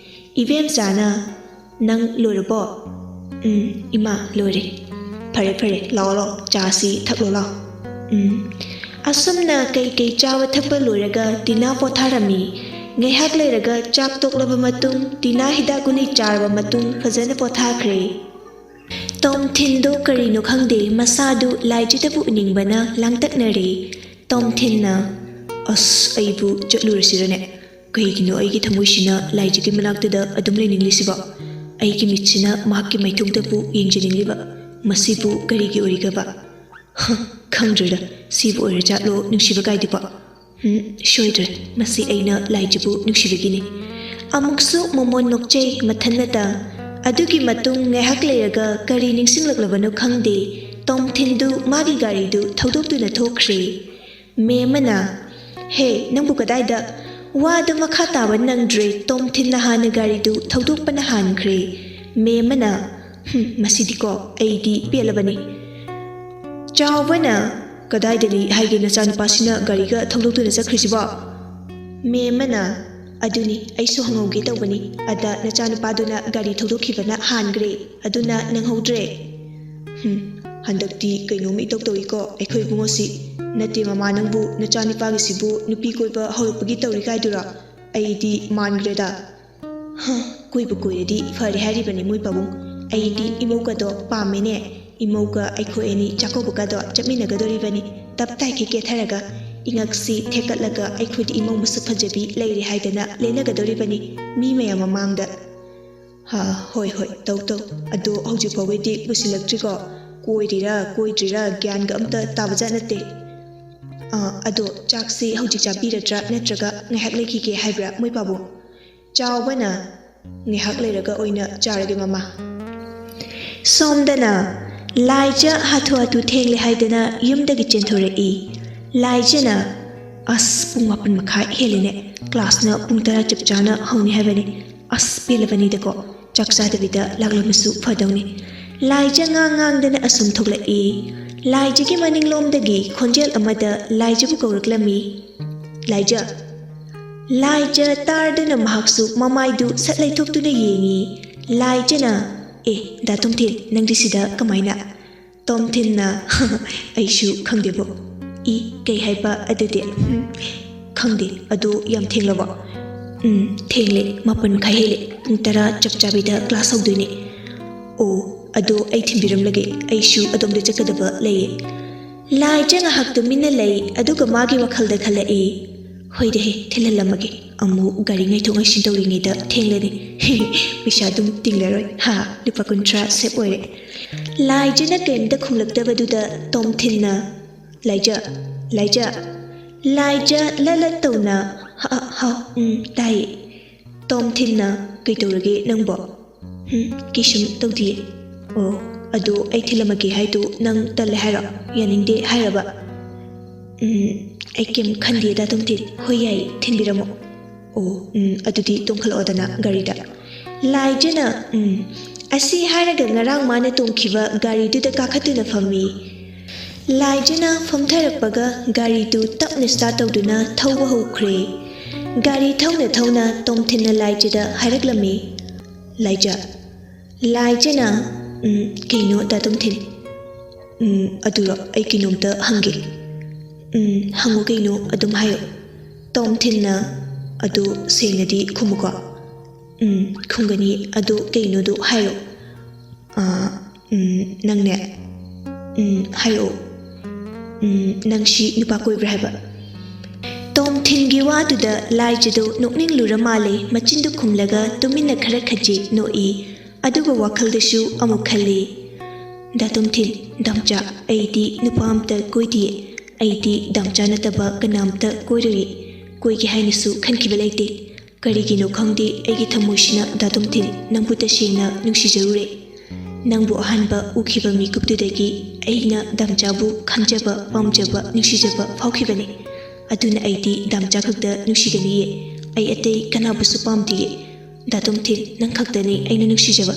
ꯏꯕꯦꯝꯆꯥꯅ, "ꯅꯪ ꯂꯣꯏꯔꯕꯣ?" "ꯎꯝ, ꯏꯃꯥ, ꯂꯣꯏꯔꯦ꯫" "ꯐꯔꯦ, ꯐꯔꯦ, ꯂꯥꯛꯑꯣ, ꯂꯥꯛꯑꯣ, ꯆꯥꯁꯤ ꯊꯛꯂꯣ, ꯂꯥꯛꯑꯣ꯫" ꯎꯝ꯫ ꯑꯁꯨꯝꯅ ꯀꯩꯀꯩ ꯆꯥꯕ ꯊꯛꯄ ꯂꯣꯏꯔꯒ ꯇꯤꯅꯥ ꯄꯣꯊꯥꯔꯝꯃꯤ꯫ ꯉꯥꯏꯍꯥꯛ ꯂꯩꯔꯒ ꯆꯥꯛ ꯇꯣꯛꯂꯕ ꯃꯇꯨꯡ, ꯇꯤꯅꯥ ꯍꯤꯗꯥꯛ ꯒꯨꯂꯤ ꯆꯥꯔꯕ ꯃꯇꯨꯡ ꯐꯖꯅ ꯄꯣꯊꯥꯈ꯭ꯔꯦ꯫ ꯇꯣꯝꯊꯤꯟꯗꯣ ꯀꯔꯤꯅꯣ ꯈꯪꯗꯦ, ꯃꯁꯥꯗꯨ ꯂꯥꯏꯖꯗꯕꯨ ꯎꯅꯤꯡꯕꯅ ꯂꯥꯡꯇꯛꯅꯔꯦ꯫ ꯇꯣꯝꯊꯤꯟꯅ, "ꯑꯁ, ꯑꯩꯕꯨ ꯆꯠꯂꯨꯔꯁꯤꯔꯅꯦ? ꯀꯩꯒꯤꯅꯣ ꯑꯩꯒꯤ ꯊꯃꯣꯏꯁꯤꯅ ꯂꯥꯏꯖꯒꯤ ꯃꯅꯥꯛꯇꯗ ꯑꯗꯨꯝ ꯂꯩꯅꯤꯡꯂꯤꯁꯤꯕꯣ? ꯑꯩꯒꯤ ꯃꯤꯠꯁꯤꯅ ꯃꯍꯥꯛꯀꯤ ꯃꯥꯏꯊꯣꯡꯗꯕꯨ ꯌꯦꯡꯖꯅꯤꯡꯂꯤꯕ꯫ ꯃꯁꯤꯕꯨ ꯀꯔꯤꯒꯤ ꯑꯣꯏꯔꯤꯒꯕ? ꯍ, ꯈꯪꯗ꯭ꯔꯦꯗ, ꯁꯤꯕꯨ ꯑꯣꯏꯔꯖꯥꯠꯂꯣ ꯅꯨꯡꯁꯤꯕ ꯀꯥꯏꯗꯨꯕꯣ? ꯎꯝ, ꯁꯣꯏꯗ꯭ꯔꯦ, ꯃꯁꯤ ꯑꯩꯅ ꯂꯥꯏꯖꯕꯨ ꯅꯨꯡꯁꯤꯕꯒꯤꯅꯤ꯫" ꯑꯃꯨꯛꯁꯨ ꯃꯣꯃꯣꯟ ꯅꯣꯛꯆꯩ ꯃꯊꯟꯅꯇ꯫ ꯑꯗꯨꯒꯤ ꯃꯇꯨꯡ ꯉꯥꯏꯍꯥꯛ ꯂꯩꯔꯒ ꯀꯔꯤ ꯅꯤꯡꯁꯤꯡꯂꯛꯂꯕꯅꯣ ꯈꯪꯗꯦ, ꯇꯣꯝꯊꯤꯟꯗꯨ ꯃꯥꯒꯤ ꯒꯥꯔꯤꯗꯨ ꯊꯧꯗꯣꯛꯇꯨꯅ ꯊꯣꯛꯈ꯭ꯔꯦ꯫ ꯃꯦꯝꯃꯅ, "ꯍꯦ, ꯅꯪꯕꯨ ꯀꯗꯥꯏꯗ?" ꯋꯥꯗꯨ ꯃꯈꯥ ꯇꯥꯕ ꯅꯪꯗ꯭ꯔꯦ, ꯇꯣꯝꯊꯤꯟꯅ ꯍꯥꯟꯅ ꯒꯥꯔꯤꯗꯨ ꯊꯧꯗꯣꯛꯄꯅ ꯍꯥꯟꯈ꯭ꯔꯦ꯫ ꯃꯦꯝꯃꯅ, "ꯍꯨꯝ, ꯃꯁꯤꯗꯤꯀꯣ, ꯑꯩꯗꯤ ꯄꯦꯜꯂꯕꯅꯤ꯫" ꯆꯥꯎꯕꯅ, "ꯀꯗꯥꯏꯗꯅꯤ ꯍꯥꯏꯒꯦ ꯅꯆꯥꯅꯨꯄꯥꯁꯤꯅ ꯒꯥꯔꯤꯒ ꯊꯧꯗꯣꯛꯇꯨꯅ ꯆꯠꯈ꯭ꯔꯤꯁꯤꯕꯣ?" ꯃꯦꯝꯃꯅ, "ꯑꯗꯨꯅꯤ, ꯑꯩꯁꯨ ꯍꯪꯍꯧꯒꯦ ꯇꯧꯕꯅꯤ, ꯑꯗ ꯅꯆꯥꯅꯨꯄꯥꯗꯨꯅ ꯒꯥꯔꯤ ꯊꯧꯗꯣꯛꯈꯤꯕꯅ ꯍꯥꯟꯈ꯭ꯔꯦ, ꯑꯗꯨꯅ ꯅꯪꯍꯧꯗ꯭ꯔꯦ꯫" "ꯍꯨꯝ, ꯍꯟꯗꯛꯇꯤ ꯀꯩꯅꯣꯝ ꯏꯇꯧ ꯇꯧꯏꯀꯣ ꯑꯩꯈꯣꯏ ꯏꯕꯨꯡꯉꯣꯁꯤ꯫ ꯅꯠꯇꯦ ꯃꯃꯥ, ꯅꯪꯕꯨ ꯅꯆꯥꯅꯨꯄꯥꯒꯤꯁꯤꯕꯨ ꯅꯨꯄꯤ ꯀꯣꯏꯕ ꯍꯧꯔꯛꯄꯒꯤ ꯇꯧꯔꯤ ꯀꯥꯏꯗꯨꯔꯣ? ꯑꯩꯗꯤ ꯃꯥꯟꯈ꯭ꯔꯦꯗ꯫" "ꯍ, ꯀꯣꯏꯕꯨ ꯀꯣꯏꯔꯗꯤ ꯐꯔꯦ ꯍꯥꯏꯔꯤꯕꯅꯤ ꯃꯣꯏ ꯄꯥꯕꯨꯡ꯫ ꯑꯩꯗꯤ ꯏꯃꯧꯒꯗꯣ ꯄꯥꯝꯃꯦꯅꯦ꯫ ꯏꯃꯧꯒ ꯑꯩꯈꯣꯏ ꯑꯅꯤ ꯆꯥꯛꯀꯧꯕꯒꯗꯣ ꯆꯠꯃꯤꯟꯅꯒꯗꯣꯔꯤꯕꯅꯤ꯫ ꯇꯞ ꯇꯥꯏꯈꯩ ꯀꯦꯊꯔꯒ ꯏꯉꯛꯁꯤ ꯊꯦꯛꯀꯠꯂꯒ ꯑꯩꯈꯣꯏꯗꯤ ꯏꯃꯧ ꯃꯁꯛ ꯐꯖꯕꯤ ꯂꯩꯔꯦ ꯍꯥꯏꯗꯅ ꯂꯦꯟꯅꯒꯗꯣꯔꯤꯕꯅꯤ ꯃꯤ ꯃꯌꯥꯝ ꯃꯃꯥꯡꯗ꯫" "ꯍꯥ, ꯍꯣꯏ, ꯍꯣꯏ, ꯇꯧ, ꯇꯧ꯫ ꯑꯗꯣ ꯍꯧꯖꯤꯛ ꯐꯥꯎꯕꯗꯤ ꯄꯨꯁꯤꯜꯂꯛꯇ꯭ꯔꯤꯀꯣ? ꯀꯣꯏꯔꯤꯔꯥ, ꯀꯣꯏꯗ꯭ꯔꯤꯔꯥ ꯒ꯭ꯌꯥꯟꯒ ꯑꯝꯇ ꯇꯥꯕꯖꯥꯠ ꯅꯠꯇꯦ꯫ ꯑꯥ, ꯑꯗꯣ ꯆꯥꯛꯁꯤ ꯍꯧꯖꯤꯛ ꯆꯥꯕꯤꯔꯗ꯭ꯔꯥ ꯅꯠꯇ꯭ꯔꯒ ꯉꯥꯏꯍꯥꯛ ꯂꯩꯈꯤꯒꯦ ꯍꯥꯏꯕ꯭ꯔꯥ ꯃꯣꯏ ꯄꯥꯕꯨꯡ?" ꯆꯥꯎꯕꯅ, "ꯉꯥꯏꯍꯥꯛ ꯂꯩꯔꯒ ꯑꯣꯏꯅ ꯆꯥꯔꯒꯦ ꯃꯃꯥ꯫" ꯁꯣꯝꯗꯅ ꯂꯥꯏꯖ ꯍꯥꯊꯨ ꯍꯥꯊꯨ ꯊꯦꯡꯂꯦ ꯍꯥꯏꯗꯅ ꯌꯨꯝꯗꯒꯤ ꯆꯦꯟꯊꯣꯔꯛꯏ꯫ ꯂꯥꯏꯖꯅ, "ꯑꯁ, ꯄꯨꯡ ꯃꯥꯄꯟ ꯃꯈꯥꯏ ꯍꯦꯜꯂꯦꯅꯦ, ꯀ꯭ꯂꯥꯁꯅ ꯄꯨꯡ ꯇꯔꯥ ꯆꯞ ꯆꯥꯅ ꯍꯧꯅꯤ ꯍꯥꯏꯕꯅꯤ꯫ ꯑꯁ, ꯄꯦꯜꯂꯕꯅꯤꯗꯀꯣ, ꯆꯥꯛ ꯆꯥꯗꯕꯤꯗ ꯂꯥꯛꯂꯝꯃꯁꯨ ꯐꯗꯧꯅꯤ꯫" ꯂꯥꯏꯖ ꯉꯥꯡ ꯉꯥꯡꯗꯅ ꯑꯁꯨꯝ ꯊꯣꯛꯂꯛꯏ꯫ ꯂꯥꯏꯖꯒꯤ ꯃꯅꯤꯡꯂꯣꯝꯗꯒꯤ ꯈꯣꯟꯖꯦꯜ ꯑꯃꯗ ꯂꯥꯏꯖꯕꯨ ꯀꯧꯔꯛꯂꯝꯃꯤ꯫ "ꯂꯥꯏꯖ!" ꯂꯥꯏꯖ ꯇꯥꯔꯗꯨꯅ ꯃꯍꯥꯛꯁꯨ ꯃꯃꯥꯏꯗꯨ ꯁꯠ ꯂꯩꯊꯣꯛꯇꯨꯅ ꯌꯦꯡꯉꯤ꯫ ꯂꯥꯏꯖꯅ, "ꯑꯦ, ꯗꯥ ꯇꯣꯝꯊꯤꯟ, ꯅꯪꯗꯤ ꯁꯤꯗ ꯀꯃꯥꯏꯅ?" ꯇꯣꯝꯊꯤꯟꯅ, "ꯑꯩꯁꯨ ꯈꯪꯗꯦꯕꯣ꯫" "ꯏ, ꯀꯩ ꯍꯥꯏꯕ ꯑꯗꯨꯗꯤ?" "ꯍꯨꯝ, ꯈꯪꯗꯦ, ꯑꯗꯣ ꯌꯥꯝ ꯊꯦꯡꯂꯕꯣ?" "ꯎꯝ, ꯊꯦꯡꯂꯦ, ꯃꯥꯄꯟ ꯃꯈꯥꯏ ꯍꯦꯜꯂꯦ꯫ ꯄꯨꯡ ꯇꯔꯥ ꯆꯞ ꯆꯥꯕꯤꯗ class ꯍꯧꯗꯣꯏꯅꯦ꯫" "ꯑꯣ, ꯑꯗꯣ ꯑꯩ ꯊꯤꯟꯕꯤꯔꯝꯂꯒꯦ, ꯑꯩꯁꯨ ꯑꯗꯣꯝꯗ ꯆꯠꯀꯗꯕ ꯂꯩꯌꯦ꯫" ꯂꯥꯏꯖꯅ ꯉꯥꯏꯍꯥꯛ ꯇꯨꯃꯤꯟꯅ ꯂꯩ, ꯑꯗꯨꯒ ꯃꯥꯒꯤ ꯋꯥꯈꯜꯗ ꯈꯜꯂꯛꯏ, "ꯍꯣꯏꯗ ꯍꯦ, ꯊꯤꯜꯍꯜꯂꯝꯃꯒꯦ꯫ ꯑꯃꯨꯛ ꯒꯥꯔꯤ ꯉꯥꯏꯊꯣꯛ ꯉꯥꯏꯁꯤꯟ ꯇꯧꯔꯤꯉꯩꯗ ꯊꯦꯡꯂꯅꯤ꯫ ꯄꯩꯁꯥ ꯑꯗꯨꯝ ꯇꯤꯡꯂꯔꯣꯏ꯫ ꯍꯥ, ꯂꯨꯄꯥ ꯀꯨꯟꯊ꯭ꯔꯥ save ꯑꯣꯏꯔꯦ꯫" ꯂꯥꯏꯖꯅ ꯀꯔꯤꯝꯇ ꯈꯨꯝꯂꯛꯇꯕꯗꯨꯗ ꯇꯣꯝꯊꯤꯟꯅ, "ꯂꯥꯏꯖ, ꯂꯥꯏꯖ꯫" ꯂꯥꯏꯖ ꯂꯠ ꯂꯠ ꯇꯧꯅ, "ꯍ-, ꯍ-, ꯍꯥꯎ, ꯎꯝ, ꯇꯥꯏꯌꯦ꯫" ꯇꯣꯝꯊꯤꯟꯅ, "ꯀꯩꯗꯧꯔꯒꯦ ꯅꯪꯕꯣ?" "ꯎꯝ, ꯀꯩꯁꯨꯝ ꯇꯧꯗꯤꯌꯦ꯫" "ꯑꯣ, ꯑꯗꯨ ꯑꯩ ꯊꯤꯜꯂꯝꯃꯒꯦ ꯍꯥꯏꯗꯨ ꯅꯪ ꯇꯜꯂꯦ ꯍꯥꯏꯔꯣ? ꯌꯥꯅꯤꯡꯗꯦ ꯍꯥꯏꯔꯕ?" "ꯎꯝ, ꯑꯩ ꯀꯩꯝ ꯈꯟꯗꯦ ꯗꯥ ꯇꯣꯝꯊꯤꯟ꯫ ꯍꯣꯏ, ꯌꯥꯏꯌꯦ, ꯊꯤꯟꯕꯤꯔꯝꯃꯣ꯫" "ꯑꯣ, ꯎꯝ, ꯑꯗꯨꯗꯤ ꯇꯣꯡꯈꯠꯂꯛꯑꯣꯗꯅ ꯒꯥꯔꯤꯗ꯫" ꯂꯥꯏꯖꯅ, ꯎꯝ, ꯑꯁꯤ ꯍꯥꯏꯔꯒ ꯉꯔꯥꯡ ꯃꯥꯅ ꯇꯣꯡꯈꯤꯕ ꯒꯥꯔꯤꯗꯨꯗ ꯀꯥꯈꯠꯇꯨꯅ ꯐꯝꯃꯤ꯫ ꯂꯥꯏꯖꯅ ꯐꯝꯊꯔꯛꯄꯒ ꯒꯥꯔꯤꯗꯨ ꯇꯞꯅ start ꯇꯧꯗꯨꯅ ꯊꯧꯕ ꯍꯧꯈ꯭ꯔꯦ꯫ ꯒꯥꯔꯤ ꯊꯧꯅ ꯊꯧꯅ ꯇꯣꯝꯊꯤꯟꯅ ꯂꯥꯏꯖꯗ ꯍꯥꯏꯔꯛꯂꯝꯃꯤ, "ꯂꯥꯏꯖ꯫" ꯂꯥꯏꯖꯅ, "ꯎꯝ, ꯀꯩꯅꯣ ꯗꯥ ꯇꯣꯝꯊꯤꯟ?" "ꯎꯝ, ꯑꯗꯨꯔꯣ, ꯑꯩ ꯀꯩꯅꯣꯝꯇ ꯍꯪꯒꯦ꯫" "ꯎꯝ, ꯍꯪꯉꯨ ꯀꯩꯅꯣ, ꯑꯗꯨꯝ ꯍꯥꯏꯌꯣ꯫" ꯇꯣꯝꯊꯤꯟꯅ, "ꯑꯗꯨ ꯁꯦꯡꯅꯗꯤ ꯈꯨꯝꯃꯨꯀꯣ꯫" "ꯎꯝ, ꯈꯨꯝꯒꯅꯤ, ꯑꯗꯨ ꯀꯩꯅꯣꯗꯨ ꯍꯥꯏꯌꯣ꯫" "ꯑꯥ, ꯎꯝ, ꯅꯪꯅꯦ꯫" "ꯎꯝ, ꯍꯥꯏꯔꯛꯑꯣ꯫" "ꯎꯝ, ꯅꯪ ꯁꯤ ꯅꯨꯄꯥ ꯀꯣꯏꯕ꯭ꯔꯥ ꯍꯥꯏꯕ?" ꯇꯣꯝꯊꯤꯟꯒꯤ ꯋꯥꯗꯨꯗ ꯂꯥꯏꯖꯗꯨ ꯅꯣꯛꯅꯤꯡꯂꯨꯔ ꯃꯥꯜꯂꯦ, ꯃꯆꯤꯟꯗꯨ ꯈꯨꯝꯂꯒ ꯇꯨꯃꯤꯟꯅ ꯈꯔ ꯈꯖꯤꯛ ꯅꯣꯛꯏ꯫ ꯑꯗꯨꯒ ꯋꯥꯈꯜꯗꯁꯨ ꯑꯃꯨꯛ ꯈꯜꯂꯤ, "ꯗꯥ ꯇꯣꯝꯊꯤꯟ, ꯗꯥꯝꯆꯥ, ꯑꯩꯗꯤ ꯅꯨꯄꯥ ꯑꯝꯇ ꯀꯣꯏꯗꯤꯌꯦ꯫ ꯑꯩꯗꯤ ꯗꯥꯝꯆꯥ ꯅꯠꯇꯕ ꯀꯅꯥꯝꯇ ꯀꯣꯏꯔꯣꯏꯌꯦ꯫ ꯀꯣꯏꯒꯦ ꯍꯥꯏꯅꯁꯨ ꯈꯟꯈꯤꯕ ꯂꯩꯇꯦ꯫ ꯀꯔꯤꯒꯤꯅꯣ ꯈꯪꯗꯦ, ꯑꯩꯒꯤ ꯊꯃꯣꯏꯁꯤꯅ ꯗꯥ ꯇꯣꯝꯊꯤꯟ ꯅꯪꯕꯨ ꯇꯁꯦꯡꯅ ꯅꯨꯡꯁꯤꯖꯔꯨꯔꯦ꯫ ꯅꯪꯕꯨ ꯑꯍꯥꯟꯕ ꯎꯈꯤꯕ ꯃꯤꯀꯨꯞꯇꯨꯗꯒꯤ ꯑꯩꯅ ꯗꯥꯝꯆꯥꯕꯨ ꯈꯟꯖꯕ, ꯄꯥꯝꯖꯕ, ꯅꯨꯡꯁꯤꯖꯕ ꯐꯥꯎꯈꯤꯕꯅꯤ꯫ ꯑꯗꯨꯅ ꯑꯩꯗꯤ ꯗꯥꯝꯆꯥ ꯈꯛꯇ ꯅꯨꯡꯁꯤꯒꯅꯤꯌꯦ꯫ ꯑꯩ ꯑꯇꯩ ꯀꯅꯥꯕꯨꯁꯨ ꯄꯥꯝꯗꯤꯌꯦ꯫ ꯗꯥ ꯇꯣꯝꯊꯤꯟ, ꯅꯪ ꯈꯛꯇꯅꯤ ꯑꯩꯅ ꯅꯨꯡꯁꯤꯖꯕ꯫"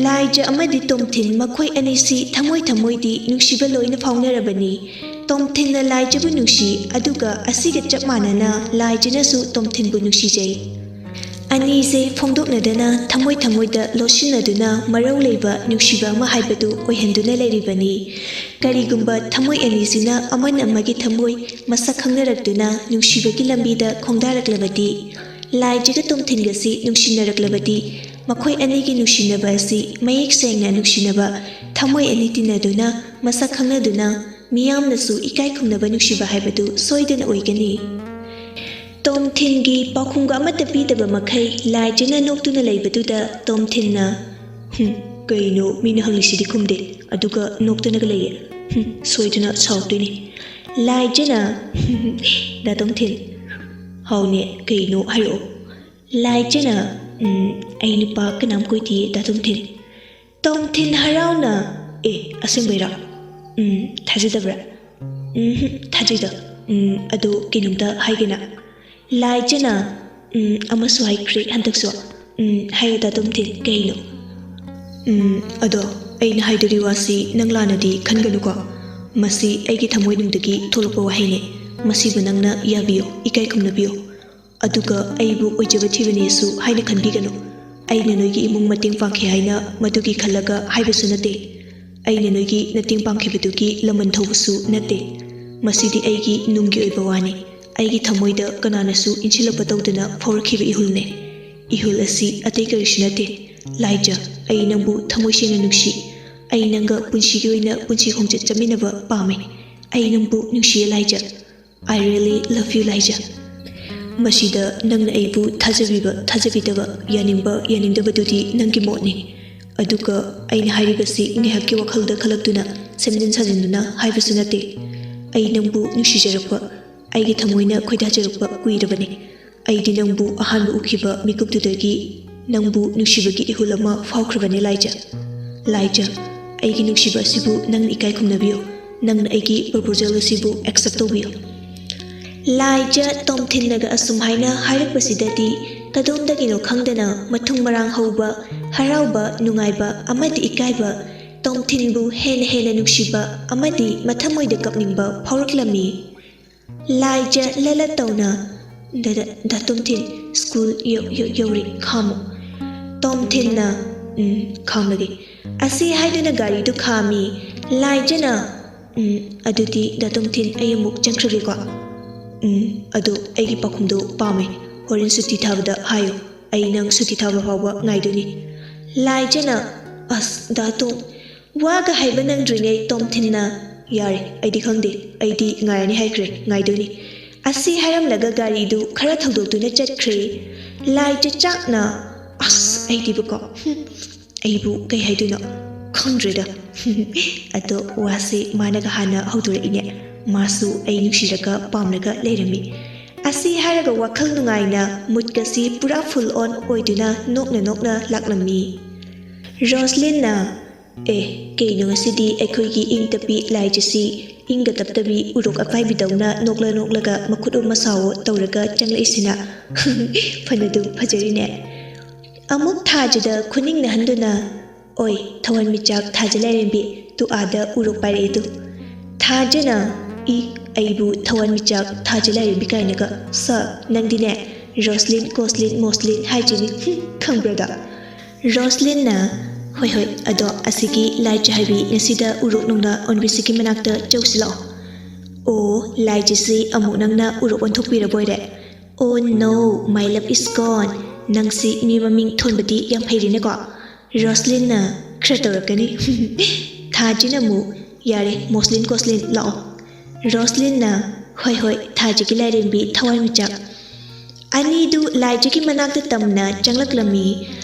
ꯂꯥꯏꯖ ꯑꯃꯗꯤ ꯇꯣꯝꯊꯤꯟ ꯃꯈꯣꯏ ꯑꯅꯤꯁꯤ ꯊꯃꯣꯏ ꯊꯃꯣꯏꯗꯤ ꯅꯨꯡꯁꯤꯕ ꯂꯣꯏꯅ ꯐꯥꯎꯅꯔꯕꯅꯤ꯫ ꯇꯣꯝꯊꯤꯟꯅ ꯂꯥꯏꯖꯕꯨ ꯅꯨꯡꯁꯤ, ꯑꯗꯨꯒ ꯑꯁꯤꯒ ꯆꯞ ꯃꯥꯟꯅꯅ ꯂꯥꯏꯖꯅꯁꯨ ꯇꯣꯝꯊꯤꯟꯕꯨ ꯅꯨꯡꯁꯤꯖꯩ꯫ ꯑꯅꯤꯁꯦ ꯐꯣꯡꯗꯣꯛꯅꯗꯅ ꯊꯃꯣꯏ ꯊꯃꯣꯏꯗ ꯂꯣꯠꯁꯤꯟꯅꯗꯨꯅ ꯃꯔꯧ ꯂꯩꯕ ꯅꯨꯡꯁꯤꯕ ꯑꯃ ꯍꯥꯏꯕꯗꯨ ꯑꯣꯏꯍꯟꯗꯨꯅ ꯂꯩꯔꯤꯕꯅꯤ꯫ ꯀꯔꯤꯒꯨꯝꯕ ꯊꯃꯣꯏ ꯑꯅꯤꯁꯤꯅ ꯑꯃꯅ ꯑꯃꯒꯤ ꯊꯃꯣꯏ ꯃꯁꯛ ꯈꯪꯅꯔꯛꯇꯨꯅ ꯅꯨꯡꯁꯤꯕꯒꯤ ꯂꯝꯕꯤꯗ ꯈꯣꯡꯗꯥꯔꯛꯂꯕꯗꯤ, ꯂꯥꯏꯖꯒ ꯇꯣꯝꯊꯤꯟꯒꯁꯤ ꯅꯨꯡꯁꯤꯅꯔꯛꯂꯕꯗꯤ, ꯃꯈꯣꯏ ꯑꯅꯤꯒꯤ ꯅꯨꯡꯁꯤꯅꯕ ꯑꯁꯤ ꯃꯌꯦꯛ ꯁꯦꯡꯅ ꯅꯨꯡꯁꯤꯅꯕ, ꯊꯃꯣꯏ ꯑꯅꯤ ꯇꯤꯟꯅꯗꯨꯅ ꯃꯁꯛ ꯈꯪꯅꯗꯨꯅ ꯃꯤꯌꯥꯝꯅꯁꯨ ꯏꯀꯥꯏ ꯈꯨꯝꯅꯕ ꯅꯨꯡꯁꯤꯕ ꯍꯥꯏꯕꯗꯨ ꯁꯣꯏꯗꯅ ꯑꯣꯏꯒꯅꯤ꯫ ꯇꯣꯝꯊꯤꯟꯒꯤ ꯄꯥꯎꯈꯨꯝꯒ ꯑꯃꯠꯇ ꯄꯤꯗꯕ ꯃꯈꯩ ꯂꯥꯏꯖꯅ ꯅꯣꯛꯇꯨꯅ ꯂꯩꯕꯗꯨꯗ ꯇꯣꯝꯊꯤꯟꯅ, "ꯍꯨꯝ, ꯀꯩꯅꯣ ꯃꯤꯅ ꯍꯪꯂꯤꯁꯤꯗꯤ ꯈꯨꯝꯗꯦ, ꯑꯗꯨꯒ ꯅꯣꯛꯇꯅꯒ ꯂꯩꯌꯦ꯫ ꯍꯨꯝ, ꯁꯣꯏꯗꯅ ꯁꯥꯎꯗꯣꯏꯅꯤ꯫" ꯂꯥꯏꯖꯅ, "ꯗꯥ ꯇꯣꯝꯊꯤꯟ, ꯍꯥꯎꯅꯦ, ꯀꯩꯅꯣ ꯍꯥꯏꯔꯛꯑꯣ꯫" ꯂꯥꯏꯖꯅ, "ꯎꯝ, ꯑꯩ ꯅꯨꯄꯥ ꯀꯅꯥꯝ ꯀꯣꯏꯗꯤꯌꯦ ꯗꯥ ꯇꯣꯝꯊꯤꯟ꯫" ꯇꯣꯝꯊꯤꯟ ꯍꯔꯥꯎꯅ, "ꯑꯦ, ꯑꯁꯦꯡꯕꯩꯔꯣ? ꯎꯝ, ꯊꯥꯖꯗꯕ꯭ꯔꯥ?" "ꯎꯝ, ꯊꯥꯖꯩꯗ꯫ ꯎꯝ, ꯑꯗꯣ ꯀꯩꯅꯣꯝꯇ ꯍꯥꯏꯒꯦꯅ꯫" ꯂꯥꯏꯖꯅ, "ꯎꯝ, ꯑꯃꯁꯨ ꯍꯥꯏꯈ꯭ꯔꯦ ꯍꯟꯗꯛꯁꯨ꯫" "ꯎꯝ, ꯍꯥꯏꯌꯣ ꯗꯥ ꯇꯣꯝꯊꯤꯟ, ꯀꯩꯅꯣ?" "ꯎꯝ, ꯑꯗꯣ ꯑꯩꯅ ꯍꯥꯏꯗꯣꯔꯤ ꯋꯥꯁꯤ ꯅꯪ ꯂꯥꯟꯅꯗꯤ ꯈꯟꯒꯅꯨꯀꯣ꯫ ꯃꯁꯤ ꯑꯩꯒꯤ ꯊꯃꯣꯏꯅꯨꯡꯗꯒꯤ ꯊꯣꯛꯂꯛꯄ ꯋꯥꯍꯩꯅꯤ꯫ ꯃꯁꯤꯕꯨ ꯅꯪꯅ ꯌꯥꯕꯤꯌꯨ, ꯏꯀꯥꯏ ꯈꯨꯝꯅꯕꯤꯌꯨ꯫ ꯑꯗꯨꯒ ꯑꯩꯕꯨ ꯑꯣꯏꯖꯕ ꯊꯤꯕꯅꯦꯁꯨ ꯍꯥꯏꯅ ꯈꯟꯕꯤꯒꯅꯨ꯫ ꯑꯩꯅ ꯅꯣꯏꯒꯤ ꯏꯃꯨꯡ ꯃꯇꯦꯡ ꯄꯥꯡꯈꯤ ꯍꯥꯏꯅ ꯃꯗꯨꯒꯤ ꯈꯜꯂꯒ ꯍꯥꯏꯕꯁꯨ ꯅꯠꯇꯦ꯫ ꯑꯩꯅ ꯅꯣꯏꯒꯤ ꯃꯇꯦꯡ ꯄꯥꯡꯈꯤꯕꯗꯨꯒꯤ ꯂꯃꯟ ꯊꯧꯕꯁꯨ ꯅꯠꯇꯦ꯫ ꯃꯁꯤꯗꯤ ꯑꯩꯒꯤ ꯅꯨꯡꯒꯤ ꯑꯣꯏꯕ ꯋꯥꯅꯤ꯫ ꯑꯩꯒꯤ ꯊꯃꯣꯏꯗ ꯀꯅꯥꯅꯁꯨ ꯏꯟꯁꯤꯜꯂꯛꯄ ꯇꯧꯗꯅ ꯐꯥꯎꯔꯛꯈꯤꯕ ꯏꯍꯨꯜꯅꯦ꯫ ꯏꯍꯨꯜ ꯑꯁꯤ ꯑꯇꯩ ꯀꯔꯤꯁꯨ ꯅꯠꯇꯦ꯫ ꯂꯥꯏꯖ, ꯑꯩ ꯅꯪꯕꯨ ꯊꯃꯣꯏ ꯁꯦꯡꯅ ꯅꯨꯡꯁꯤ꯫ ꯑꯩ ꯅꯪꯒ ꯄꯨꯟꯁꯤꯒꯤ ꯑꯣꯏꯅ ꯄꯨꯟꯁꯤ ꯈꯣꯡꯆꯠ ꯆꯠꯃꯤꯟꯅꯕ ꯄꯥꯝꯃꯤ꯫ ꯑꯩ ꯅꯪꯕꯨ ꯅꯨꯡꯁꯤꯌꯦ ꯂꯥꯏꯖ꯫ I really love you, ꯂꯥꯏꯖ꯫ ꯃꯁꯤꯗ ꯅꯪꯅ ꯑꯩꯕꯨ ꯊꯥꯖꯕꯤꯕ, ꯊꯥꯖꯕꯤꯗꯕ, ꯌꯥꯅꯤꯡꯕ, ꯌꯥꯅꯤꯡꯗꯕꯗꯨꯗꯤ ꯅꯪꯒꯤ ꯃꯣꯠꯅꯤ꯫ ꯑꯗꯨꯒ ꯑꯩꯅ ꯍꯥꯏꯔꯤꯕꯁꯤ ꯉꯥꯏꯍꯥꯛꯀꯤ ꯋꯥꯈꯜꯗ ꯈꯜꯂꯛꯇꯨꯅ, ꯁꯦꯝꯖꯤꯟ ꯁꯥꯖꯤꯟꯗꯨꯅ ꯍꯥꯏꯕꯁꯨ ꯅꯠꯇꯦ꯫ ꯑꯩ ꯅꯪꯕꯨ ꯅꯨꯡꯁꯤꯖꯔꯛꯄ, ꯑꯩꯒꯤ ꯊꯃꯣꯏꯅ ꯈꯣꯏꯗꯥꯖꯔꯛꯄ ꯀꯨꯏꯔꯕꯅꯤ꯫ ꯑꯩꯗꯤ ꯅꯪꯕꯨ ꯑꯍꯥꯟꯕ ꯎꯈꯤꯕ ꯃꯤꯀꯨꯞꯇꯨꯗꯒꯤ ꯅꯪꯕꯨ ꯅꯨꯡꯁꯤꯕꯒꯤ ꯏꯍꯨꯜ ꯑꯃ ꯐꯥꯎꯈ꯭ꯔꯕꯅꯤ, ꯂꯥꯏꯖ꯫ ꯂꯥꯏꯖ, ꯑꯩꯒꯤ ꯅꯨꯡꯁꯤꯕ ꯑꯁꯤꯕꯨ ꯅꯪꯅ ꯏꯀꯥꯏ ꯈꯨꯝꯅꯕꯤꯌꯨ꯫ ꯅꯪꯅ ꯑꯩꯒꯤ proposal ꯑꯁꯤꯕꯨ accept ꯇꯧꯕꯤꯌꯨ꯫ ꯂꯥꯏꯖ ꯇꯣꯝꯊꯤꯟꯅꯒ ꯑꯁꯨꯝ ꯍꯥꯏꯅ ꯍꯥꯏꯔꯛꯄꯁꯤꯗꯗꯤ ꯀꯗꯣꯝꯗꯒꯤꯅꯣ ꯈꯪꯗꯅ ꯃꯊꯨꯝ ꯃꯔꯥꯡ ꯍꯧꯕ, ꯍꯔꯥꯎꯕ, ꯅꯨꯡꯉꯥꯏꯕ ꯑꯃꯗꯤ ꯏꯀꯥꯏꯕ, ꯇꯣꯝꯊꯤꯟꯕꯨ ꯍꯦꯟꯅ ꯍꯦꯟꯅ ꯅꯨꯡꯁꯤꯕ ꯑꯃꯗꯤ ꯃꯊꯃꯣꯏꯗ ꯀꯞꯅꯤꯡꯕ ꯐꯥꯎꯔꯛꯂꯝꯃꯤ꯫ ꯂꯥꯏꯖ ꯂꯂꯠ ꯇꯧꯅ, "ꯗꯥ, ꯗꯥ, ꯗꯥ ꯇꯣꯝꯊꯤꯟ, ꯁ꯭ꯀꯨꯜ ꯌꯧ ꯌꯧ ꯌꯧꯔꯦ, ꯈꯥꯝꯃꯨ꯫ ꯇꯣꯝꯊꯤꯟꯅ, "ꯎꯝ, ꯈꯥꯝꯂꯒꯦ" ꯑꯁꯤ ꯍꯥꯏꯗꯨꯅ ꯒꯥꯔꯤꯗꯨ ꯈꯥꯝꯃꯤ꯫ ꯂꯥꯏꯖꯅ, "ꯎꯝ, ꯑꯗꯨꯗꯤ ꯗꯥ ꯇꯣꯝꯊꯤꯟ, ꯑꯩ ꯑꯃꯨꯛ ꯆꯪꯈ꯭ꯔꯒꯦꯀꯣ꯫ ꯎꯝ, ꯑꯗꯣ ꯑꯩꯒꯤ ꯄꯥꯎꯈꯨꯝꯗꯣ ꯄꯥꯝꯃꯦ꯫ ꯍꯣꯔꯦꯟ ꯁꯨꯇꯤ ꯊꯥꯕꯗ ꯍꯥꯏꯌꯣ꯫ ꯑꯩ ꯅꯪ ꯁꯨꯇꯤ ꯊꯥꯕ ꯐꯥꯎꯕ ꯉꯥꯏꯗꯣꯏꯅꯤ"꯫ ꯂꯥꯏꯖꯅ, "ꯑꯁ, ꯗꯥ ꯇꯣꯝ, ꯋꯥꯒ ꯍꯥꯏꯕ ꯅꯪꯗ꯭ꯔꯤꯉꯩ ꯇꯣꯝꯊꯤꯟꯅ, 'ꯌꯥꯔꯦ, ꯑꯩꯗꯤ ꯈꯪꯗꯦ, ꯑꯩꯗꯤ ꯉꯥꯏꯔꯅꯤ ꯍꯥꯏꯈ꯭ꯔꯦ, ꯉꯥꯏꯗꯣꯏꯅꯤ'" ꯑꯁꯤ ꯍꯥꯏꯔꯝꯂꯒ ꯒꯥꯔꯤꯗꯨ ꯈꯔ ꯊꯧꯗꯣꯛꯇꯨꯅ ꯆꯠꯈ꯭ꯔꯦ꯫ ꯂꯥꯏꯖ ꯆꯥꯛꯅ, "ꯑꯁ, ꯑꯩꯗꯤꯕꯀꯣ, ꯍꯨꯝ, ꯑꯩꯕꯨ ꯀꯩ ꯍꯥꯏꯗꯣꯏꯅꯣ ꯈꯪꯗ꯭ꯔꯦꯗ"꯫ ꯑꯗꯣ ꯋꯥꯁꯦ ꯃꯥꯅꯒ ꯍꯥꯟꯅ ꯍꯧꯗꯣꯔꯛꯏꯅꯦ꯫ ꯃꯥꯁꯨ ꯑꯩ ꯅꯨꯡꯁꯤꯔꯒ ꯄꯥꯝꯂꯒ ꯂꯩꯔꯝꯃꯤ꯫ ꯑꯁꯤ ꯍꯥꯏꯔꯒ ꯋꯥꯈꯜ ꯅꯨꯡꯉꯥꯏꯅ ꯃꯨꯠꯀꯁꯤ ꯄꯨꯔꯥ full on ꯑꯣꯏꯗꯨꯅ ꯅꯣꯛꯅ ꯅꯣꯛꯅ ꯂꯥꯛꯂꯝꯃꯤ꯫ ꯔꯣꯁꯂꯤꯟꯅ, "ꯑꯦ, ꯀꯩꯅꯣ ꯉꯁꯤꯗꯤ ꯑꯩꯈꯣꯏꯒꯤ ꯏꯪ ꯇꯞꯄꯤ ꯂꯥꯏꯖꯁꯤ ꯏꯪꯒ ꯇꯞꯇꯕꯤ ꯎꯔꯣꯛ ꯑꯄꯥꯏꯕꯤꯗꯧꯅ ꯅꯣꯛꯂ ꯅꯣꯛꯂꯒ ꯃꯈꯨꯠ ꯑꯃ ꯁꯥꯑꯣ ꯇꯧꯔꯒ ꯆꯪꯂꯛꯏꯁꯤꯅ?" "ꯐꯅꯗꯨꯝ ꯐꯖꯔꯤꯅꯦ"꯫ ꯑꯃꯨꯛ ꯊꯥꯖꯗ ꯈꯨꯅꯤꯡ ꯅꯥꯍꯟꯗꯨꯅ, "ꯑꯣꯏ, ꯊꯋꯥꯟꯃꯤꯆꯥꯛ ꯊꯥꯖ ꯂꯥꯏꯔꯦꯝꯕꯤ, ꯇꯨ ꯑꯥꯗ ꯎꯔꯣꯛ ꯄꯥꯏꯔꯛꯏꯗꯨ"꯫ ꯊꯥꯖꯅ, "ꯏ, ꯑꯩꯕꯨ ꯊꯋꯥꯟꯃꯤꯆꯥꯛ ꯊꯥꯖ ꯂꯥꯏꯔꯦꯝꯕꯤ ꯀꯥꯏꯅꯒ, ꯁꯛ, ꯅꯪꯗꯤꯅꯦ, ꯔꯣꯁꯂꯤꯟ, ꯀꯣꯁꯂꯤꯟ, ꯃꯣꯁꯂꯤꯟ ꯍꯥꯏꯁꯤꯅꯤ, ꯍꯨꯝ, ꯈꯪꯕ꯭ꯔꯗꯣ?" ꯔꯣꯁꯂꯤꯟꯅ, "ꯍꯣꯏ, ꯍꯣꯏ, ꯑꯗꯣ ꯑꯁꯤꯒꯤ ꯂꯥꯏꯖ ꯍꯥꯏꯕꯤ ꯉꯁꯤꯗ ꯎꯔꯣꯛ ꯅꯨꯡꯂꯥ ꯑꯣꯟꯕꯤꯁꯤꯒꯤ ꯃꯅꯥꯛꯇ ꯆꯧꯁꯤ ꯂꯥꯛꯑꯣ"꯫ "ꯑꯣ, ꯂꯥꯏꯖꯁꯤ ꯑꯃꯨꯛ ꯅꯪꯅ ꯎꯔꯣꯛ ꯑꯣꯟꯊꯣꯛꯄꯤꯔꯕ ꯑꯣꯏꯔꯦ?" "Oh no, my love is gone꯫ ꯅꯪꯁꯤ ꯃꯤ ꯃꯃꯤꯡ ꯊꯣꯟꯕꯗꯤ ꯌꯥꯝ ꯍꯩꯔꯦꯅꯦꯀꯣ"꯫ ꯔꯣꯁꯂꯤꯟꯅ, "ꯈꯔ ꯇꯧꯔꯛꯀꯅꯤ"꯫ ꯊꯥꯖꯤꯅ ꯑꯃꯨꯛ, "ꯌꯥꯔꯦ, ꯃꯣꯁꯂꯤꯟ ꯀꯣꯁꯂꯤꯟ, ꯂꯥꯛꯑꯣ"꯫ ꯔꯣꯁꯂꯤꯟꯅ, "ꯍꯣꯏ, ꯍꯣꯏ, ꯊꯥꯖꯒꯤ ꯂꯥꯏꯔꯦꯝꯕꯤ ꯊꯋꯥꯟꯃꯤꯆꯥꯛ"꯫ ꯑꯅꯤꯗꯨ ꯂꯥꯏꯖꯒꯤ ꯃꯅꯥꯛꯇ ꯇꯝꯅ ꯆꯪꯂꯛꯂꯝꯃꯤ꯫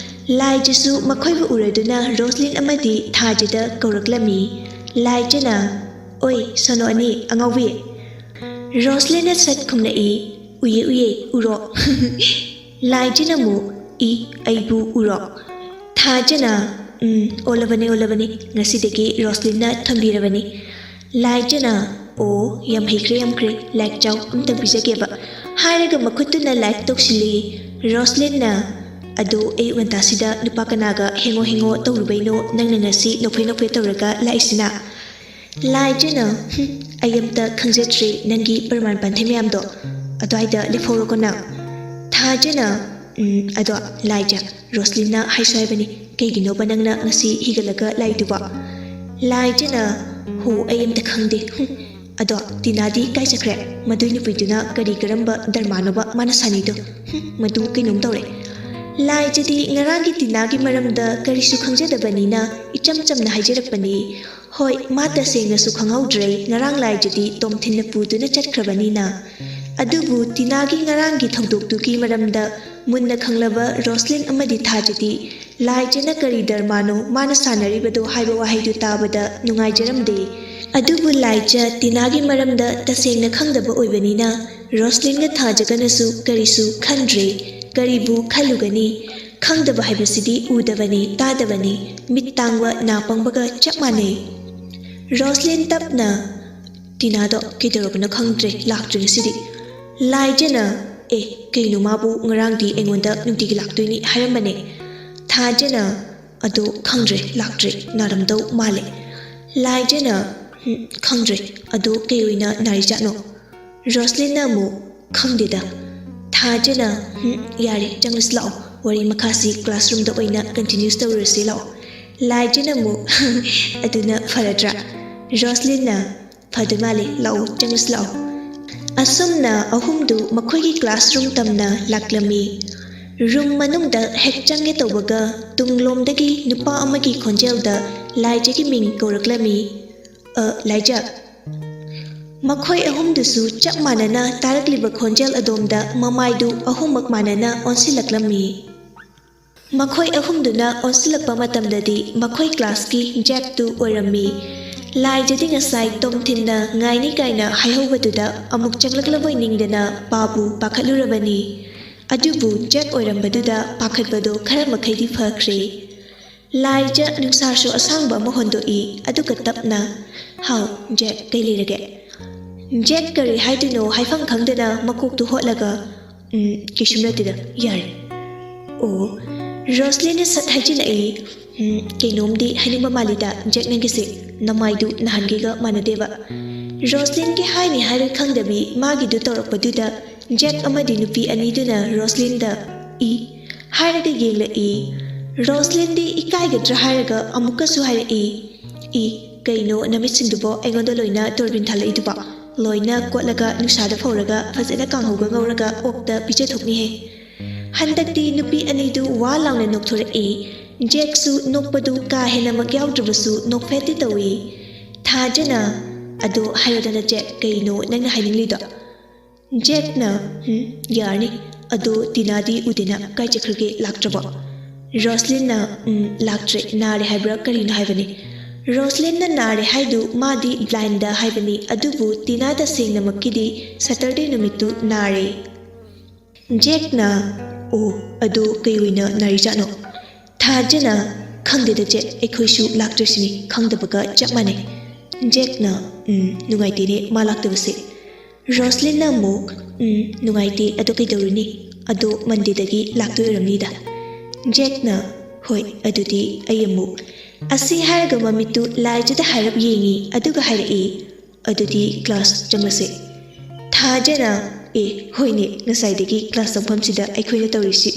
ꯂꯥꯏꯖꯁꯨ ꯃꯈꯣꯏꯕꯨ ꯎꯔꯗꯨꯅ ꯔꯣꯁꯂꯤꯟ ꯑꯃꯗꯤ ꯊꯥꯖꯗ ꯀꯧꯔꯛꯂꯝꯃꯤ꯫ ꯂꯥꯏꯖꯅ, "ꯑꯣꯏ, ꯁꯣꯅꯣ ꯑꯅꯤ, ꯑꯉꯥꯎꯕꯤ"꯫ ꯔꯣꯁꯂꯤꯟꯅ ꯁꯠ ꯈꯨꯝꯂꯛꯏ, "ꯎꯏꯌꯦ, ꯎꯏꯌꯦ, ꯎꯔꯣ"꯫ ꯂꯥꯏꯖꯅ ꯑꯃꯨꯛ, "ꯏ, ꯑꯩꯕꯨ ꯎꯔꯣ"꯫ ꯊꯥꯖꯅ, "ꯎꯝ, ꯑꯣꯜꯂꯕꯅꯤ, ꯑꯣꯜꯂꯕꯅꯤ, ꯉꯁꯤꯗꯒꯤ ꯔꯣꯁꯂꯤꯟꯅ ꯊꯣꯟꯕꯤꯔꯕꯅꯤ"꯫ ꯂꯥꯏꯖꯅ, "ꯑꯣ, ꯌꯥꯝ ꯍꯩꯈ꯭ꯔꯦ, ꯌꯥꯝ ꯍꯩꯈ꯭ꯔꯦ, ꯂꯥꯏꯛ ꯆꯥꯎ, ꯑꯝꯇꯪ ꯄꯤꯖꯒꯦꯕ"꯫ ꯍꯥꯏꯔꯒ ꯃꯈꯨꯠꯇꯨꯅ ꯂꯥꯏꯛ ꯇꯧꯁꯤꯜꯂꯤ꯫ ꯔꯣꯁꯂꯤꯟꯅ, "ꯑꯗꯣ ꯑꯌꯨꯛ ꯉꯟꯇꯥꯁꯤꯗ ꯅꯨꯄꯥ ꯀꯅꯥꯒ ꯍꯦꯡꯉꯣ ꯍꯦꯡꯉꯣ ꯇꯧꯔꯨꯕꯩꯅꯣ ꯅꯪꯅ ꯉꯁꯤ ꯅꯣꯛꯐꯦ ꯅꯣꯛꯐꯦ ꯇꯧꯔꯒ ꯂꯥꯛꯏꯁꯤꯅ?" ꯂꯥꯏꯖꯅ, "ꯍꯨꯝ, ꯑꯩ ꯑꯝꯇ ꯈꯪꯖꯗ꯭ꯔꯦ ꯅꯪꯒꯤ ꯄ꯭ꯔꯃꯥꯟ ꯄꯥꯟꯊꯩ ꯃꯌꯥꯝꯗꯣ꯫ ꯑꯗ꯭ꯋꯥꯏꯗ ꯂꯦꯞꯍꯧꯔꯣꯀꯣ ꯅꯪ"꯫ ꯊꯥꯖꯅ, "ꯎꯝ, ꯑꯗꯣ ꯂꯥꯏꯖ, ꯔꯣꯁꯂꯤꯟꯅ ꯍꯥꯏꯁꯨ ꯍꯥꯏꯕꯅꯤ, ꯀꯩꯒꯤꯅꯣꯕ ꯅꯪꯅ ꯉꯁꯤ ꯍꯤꯒꯠꯂꯒ ꯂꯥꯛꯏꯗꯨꯕꯣ?" ꯂꯥꯏꯖꯅ, "ꯍꯣ, ꯑꯩ ꯑꯝꯇ ꯈꯪꯗꯦ꯫ ꯍꯨꯝ, ꯑꯗꯣ ꯇꯤꯅꯥꯗꯤ ꯀꯥꯏ ꯆꯠꯈ꯭ꯔꯦ? ꯃꯗꯨꯏ ꯅꯨꯄꯤꯗꯨꯅ ꯀꯔꯤ ꯀꯔꯝꯕ ꯗꯔꯃꯥꯅꯣꯕ ꯃꯥꯅ ꯁꯥꯟꯅꯩꯗꯣ? ꯍꯨꯝ, ꯃꯗꯨ ꯀꯩꯅꯣꯝ ꯇꯧꯔꯦ꯫" ꯂꯥꯏꯖꯗꯤ ꯉꯔꯥꯡꯒꯤ ꯇꯤꯅꯥꯒꯤ ꯃꯔꯝꯗ ꯀꯔꯤꯁꯨ ꯈꯪꯖꯗꯕꯅꯤꯅ ꯏꯆꯝ ꯆꯝꯅ ꯍꯥꯏꯖꯔꯛꯄꯅꯤ꯫ ꯍꯣꯏ, ꯃꯥ ꯇꯁꯦꯡꯅꯁꯨ ꯈꯪꯍꯧꯗ꯭ꯔꯦ ꯉꯔꯥꯡ ꯂꯥꯏꯖꯗꯤ ꯇꯣꯝꯊꯤꯟꯅ ꯄꯨꯗꯨꯅ ꯆꯠꯈ꯭ꯔꯕꯅꯤꯅ꯫ ꯑꯗꯨꯕꯨ ꯇꯤꯅꯥꯒꯤ ꯉꯔꯥꯡꯒꯤ ꯊꯧꯗꯣꯛꯇꯨꯒꯤ ꯃꯔꯝꯗ ꯃꯨꯟꯅ ꯈꯪꯂꯕ ꯔꯣꯁꯂꯤꯟ ꯑꯃꯗꯤ ꯊꯥꯖꯗꯤ ꯂꯥꯏꯖꯅ ꯀꯔꯤ ꯗꯔꯃꯥꯅꯣ ꯃꯥꯅ ꯁꯥꯟꯅꯔꯤꯕꯗꯣ ꯍꯥꯏꯕ ꯋꯥꯍꯩꯗꯨ ꯇꯥꯕꯗ ꯅꯨꯡꯉꯥꯏꯖꯔꯝꯗꯦ꯫ ꯑꯗꯨꯕꯨ ꯂꯥꯏꯖ ꯇꯤꯅꯥꯒꯤ ꯃꯔꯝꯗ ꯇꯁꯦꯡꯅ ꯈꯪꯗꯕ ꯑꯣꯏꯕꯅꯤꯅ ꯔꯣꯁꯂꯤꯟꯒ ꯊꯥꯖꯒꯅꯁꯨ ꯀꯔꯤꯁꯨ ꯈꯟꯗ꯭ꯔꯦ꯫ ꯀꯔꯤꯕꯨ ꯈꯜꯂꯨꯒꯅꯤ? ꯈꯪꯗꯕ ꯍꯥꯏꯕꯁꯤꯗꯤ ꯎꯗꯕꯅꯤ, ꯇꯥꯗꯕꯅꯤ, ꯃꯤꯠ ꯇꯥꯡꯕ ꯅꯥ ꯄꯪꯕꯒ ꯆꯞ ꯃꯥꯟꯅꯩ꯫ ꯔꯣꯁꯂꯤꯟ ꯇꯞꯅ, "ꯇꯤꯅꯥꯗꯣ ꯀꯩꯗꯧꯔꯕꯅꯣ ꯈꯪꯗ꯭ꯔꯦ, ꯂꯥꯛꯇ꯭ꯔꯦ ꯉꯁꯤꯗꯤ꯫" ꯂꯥꯏꯖꯅ, "ꯑꯦ, ꯀꯩꯅꯣ, ꯃꯥꯕꯨ ꯉꯔꯥꯡꯗꯤ ꯑꯩꯉꯣꯟꯗ ꯅꯨꯡꯇꯤꯒꯤ ꯂꯥꯛꯇꯣꯏꯅꯤ ꯍꯥꯏꯔꯝꯕꯅꯦ꯫" ꯊꯥꯖꯅ, "ꯑꯗꯣ ꯈꯪꯗ꯭ꯔꯦ, ꯂꯥꯛꯇ꯭ꯔꯦ, ꯅꯥꯔꯝꯗꯧ ꯃꯥꯜꯂꯦ꯫" ꯂꯥꯏꯖꯅ, "ꯎꯝ, ꯈꯪꯗ꯭ꯔꯦ, ꯑꯗꯣ ꯀꯩ ꯑꯣꯏꯅ ꯅꯥꯔꯤꯖꯥꯠꯅꯣ?" ꯔꯣꯁꯂꯤꯟꯅ ꯑꯃꯨꯛ, "ꯈꯪꯗꯦꯗ꯫" ꯊꯥꯖꯅ, "ꯎꯝ, ꯌꯥꯔꯦ, ꯆꯪꯂꯁꯤ ꯂꯥꯛꯑꯣ, ꯋꯥꯔꯤ ꯃꯈꯥꯁꯤ classroomꯗ ꯑꯣꯏꯅ continue ꯇꯧꯔꯁꯤ ꯂꯥꯛꯑꯣ꯫" ꯂꯥꯏꯖꯅ ꯑꯃꯨꯛ, "ꯑꯗꯨꯅ ꯐꯔꯗ꯭ꯔꯥ?" ꯔꯣꯁꯂꯤꯟꯅ, "ꯐꯗꯣꯏ ꯃꯥꯜꯂꯦ, ꯂꯥꯛꯑꯣ, ꯆꯪꯂꯁꯤ ꯂꯥꯛꯑꯣ꯫" ꯑꯁꯨꯝꯅ ꯑꯍꯨꯝꯗꯨ ꯃꯈꯣꯏꯒꯤ classroom ꯇꯝꯅ ꯂꯥꯛꯂꯝꯃꯤ꯫ Room ꯃꯅꯨꯡꯗ ꯍꯦꯛ ꯆꯪꯒꯦ ꯇꯧꯕꯒ ꯇꯨꯡꯂꯣꯝꯗꯒꯤ ꯅꯨꯄꯥ ꯑꯃꯒꯤ ꯈꯣꯟꯖꯦꯜꯗ ꯂꯥꯏꯖꯒꯤ ꯃꯤꯡ ꯀꯧꯔꯛꯂꯝꯃꯤ꯫ "ꯑ, ꯂꯥꯏꯖ꯫" ꯃꯈꯣꯏ ꯑꯍꯨꯝꯗꯨꯁꯨ ꯆꯞ ꯃꯥꯟꯅꯅ ꯇꯥꯔꯛꯂꯤꯕ ꯈꯣꯟꯖꯦꯜ ꯑꯗꯣꯝꯗ ꯃꯃꯥꯏꯗꯨ ꯑꯍꯨꯝꯃꯛ ꯃꯥꯟꯅꯅ ꯑꯣꯟꯁꯤꯜꯂꯛꯂꯝꯃꯤ꯫ ꯃꯈꯣꯏ ꯑꯍꯨꯝꯗꯨꯅ ꯑꯣꯟꯁꯤꯜꯂꯛꯄ ꯃꯇꯝꯗꯗꯤ ꯃꯈꯣꯏ classꯀꯤ ꯖꯦꯛꯇꯨ ꯑꯣꯏꯔꯝꯃꯤ꯫ ꯂꯥꯏꯖꯗꯤ ꯉꯁꯥꯏ ꯇꯣꯝꯊꯤꯟꯅ ꯉꯥꯏꯅꯤ ꯀꯥꯏꯅ ꯍꯥꯏꯍꯧꯕꯗꯨꯗ ꯑꯃꯨꯛ ꯆꯪꯂꯛꯂꯕꯣꯏ ꯅꯤꯡꯗꯅ ꯄꯥꯕꯨ ꯄꯥꯈꯠꯂꯨꯔꯕꯅꯤ꯫ ꯑꯗꯨꯕꯨ ꯖꯦꯛ ꯑꯣꯏꯔꯝꯕꯗꯨꯗ ꯄꯥꯈꯠꯄꯗꯣ ꯈꯔ ꯃꯈꯩꯗꯤ ꯐꯈ꯭ꯔꯦ꯫ ꯂꯥꯏꯖ ꯅꯨꯡꯁꯥꯁꯨ ꯑꯁꯥꯡꯕ ꯑꯃ ꯍꯣꯟꯗꯣꯛꯏ, ꯑꯗꯨꯒ ꯇꯞꯅ, "ꯍꯥꯎ, ꯖꯦꯛ, ꯀꯩ ꯂꯩꯔꯒꯦ?" ꯖꯦꯛ ꯀꯔꯤ ꯍꯥꯏꯗꯣꯏꯅꯣ ꯍꯥꯏꯐꯝ ꯈꯪꯗꯅ ꯃꯀꯣꯛꯇꯨ ꯍꯣꯠꯂꯒ, "ꯎꯝ, ꯀꯩꯁꯨꯝ ꯅꯠꯇꯦꯗ, ꯌꯥꯔꯦ꯫" ꯑꯣ, ꯔꯣꯁꯂꯤꯟꯅ ꯁꯠ ꯍꯥꯏꯖꯤꯜꯂꯛꯏ, "ꯎꯝ, ꯀꯩꯅꯣꯝꯗꯤ ꯍꯥꯏꯅꯤꯡꯕ ꯃꯥꯜꯂꯤꯗ, ꯖꯦꯛ, ꯅꯪꯒꯤꯁꯦ, ꯅꯃꯥꯏꯗꯨ ꯅꯍꯥꯟꯒꯩꯒ ꯃꯥꯟꯅꯗꯦꯕ꯫" ꯔꯣꯁꯂꯤꯟꯒꯤ ꯍꯥꯏꯅꯤ ꯍꯥꯏꯔꯣꯏ ꯈꯪꯗꯕꯤ ꯃꯥꯒꯤꯗꯨ ꯇꯧꯔꯛꯄꯗꯨꯗ ꯖꯦꯛ ꯑꯃꯗꯤ ꯅꯨꯄꯤ ꯑꯅꯤꯗꯨꯅ ꯔꯣꯁꯂꯤꯟꯗ "ꯏ" ꯍꯥꯏꯔꯒ ꯌꯦꯡꯂꯛꯏ꯫ ꯔꯣꯁꯂꯤꯟꯗꯤ ꯏꯀꯥꯏꯒꯗ꯭ꯔꯥ ꯍꯥꯏꯔꯒ ꯑꯃꯨꯛꯀꯁꯨ ꯍꯥꯏꯔꯛꯏ, "ꯏ, ꯀꯩꯅꯣ ꯅꯃꯤꯠꯁꯤꯡꯗꯨꯕꯣ ꯑꯩꯉꯣꯟꯗ ꯂꯣꯏꯅ ꯇꯣꯔꯕꯤꯟ ꯊꯥꯜꯂꯛꯏꯗꯨꯕꯣ? ꯂꯣꯏꯅ ꯀꯣꯠꯂꯒ ꯅꯨꯡꯁꯥꯗ ꯐꯧꯔꯒ ꯐꯖꯅ ꯀꯥꯡꯍꯧꯒ ꯉꯧꯔꯒ ꯑꯣꯛꯇ ꯄꯤꯖꯊꯣꯛꯅꯤꯍꯦ"꯫ ꯍꯟꯗꯛꯇꯤ ꯅꯨꯄꯤ ꯑꯅꯤꯗꯨ ꯋꯥ ꯂꯥꯎꯅ ꯅꯣꯛꯊꯣꯔꯛꯏ꯫ ꯖꯦꯛꯁꯨ ꯅꯣꯛꯄꯗꯨ ꯀꯥ ꯍꯦꯟꯅꯃꯛ ꯌꯥꯎꯗ꯭ꯔꯕꯁꯨ ꯅꯣꯛꯐꯦꯠꯇꯤ ꯇꯧꯏ꯫ ꯊꯥꯖꯅ, "ꯑꯗꯣ ꯍꯥꯏꯔꯣꯗꯅ ꯖꯦꯛ, ꯀꯩꯅꯣ ꯅꯪꯅ ꯍꯥꯏꯅꯤꯡꯂꯤꯗꯣ?" ꯖꯦꯛꯅ, "ꯍꯨꯝ, ꯌꯥꯔꯅꯤ꯫ ꯑꯗꯣ ꯇꯤꯅꯥꯗꯤ ꯎꯗꯦꯅ, ꯀꯥꯏ ꯆꯠꯈ꯭ꯔꯒꯦ, ꯂꯥꯛꯇ꯭ꯔꯕꯣ?" ꯔꯣꯁꯂꯤꯟꯅ, "ꯎꯝ, ꯂꯥꯛꯇ꯭ꯔꯦ, ꯅꯥꯔꯦ ꯍꯥꯏꯕ꯭ꯔꯥ ꯀꯔꯤꯅꯣ ꯍꯥꯏꯕꯅꯤ"꯫ ꯔꯣꯁꯂꯤꯟꯅ ꯅꯥꯔꯦ ꯍꯥꯏꯗꯨ ꯃꯥꯗꯤ ꯕ꯭ꯂꯥꯏꯟꯗ ꯍꯥꯏꯕꯅꯤ, ꯑꯗꯨꯕꯨ ꯇꯤꯅꯥ ꯇꯁꯦꯡꯅꯃꯛꯀꯤꯗꯤ ꯁꯇꯔꯗꯦ ꯅꯨꯃꯤꯠꯇꯨ ꯅꯥꯔꯦ꯫ ꯖꯦꯛꯅ, "ꯑꯣ, ꯑꯗꯨ ꯀꯩ ꯑꯣꯏꯅ ꯅꯥꯔꯤꯖꯥꯠꯅꯣ?" ꯊꯥꯖꯅ, "ꯈꯪꯗꯦꯗ ꯖꯦꯛ, ꯑꯩꯈꯣꯏꯁꯨ ꯂꯥꯛꯇ꯭ꯔꯤꯁꯤꯅꯤ, ꯈꯪꯗꯕꯒ ꯆꯞ ꯃꯥꯟꯅꯩ"꯫ ꯖꯦꯛꯅ, "ꯎꯝ, ꯅꯨꯡꯉꯥꯏꯇꯦꯅꯦ ꯃꯥ ꯂꯥꯛꯇꯕꯁꯦ"꯫ ꯔꯣꯁꯂꯤꯟꯅ ꯑꯃꯨꯛ, "ꯎꯝ, ꯅꯨꯡꯉꯥꯏꯇꯦ, ꯑꯗꯣ ꯀꯩꯗꯧꯔꯨꯅꯤ? ꯑꯗꯣ ꯃꯟꯗꯦꯗꯒꯤ ꯂꯥꯛꯇꯣꯏ ꯑꯣꯏꯔꯝꯅꯤꯗ"꯫ ꯖꯦꯛꯅ, "ꯍꯣꯏ, ꯑꯗꯨꯗꯤ ꯑꯩ ꯑꯃꯨꯛ"꯫ ꯑꯁꯤ ꯍꯥꯏꯔꯒ ꯃꯃꯤꯠꯇꯨ ꯂꯥꯏꯖꯗ ꯍꯥꯏꯔꯞ ꯌꯦꯡꯉꯤ, ꯑꯗꯨꯒ ꯍꯥꯏꯔꯛꯏ, "ꯑꯗꯨꯗꯤ ꯀ꯭ꯂꯥꯁ ꯆꯪꯂꯁꯦ"꯫ ꯊꯥꯖꯅ, "ꯑꯦ, ꯍꯣꯏꯅꯦ, ꯉꯁꯥꯏꯗꯒꯤ ꯀ꯭ꯂꯥꯁ ꯆꯪꯐꯝꯁꯤꯗ ꯑꯩꯈꯣꯏꯅ ꯇꯧꯔꯤꯁꯤ꯫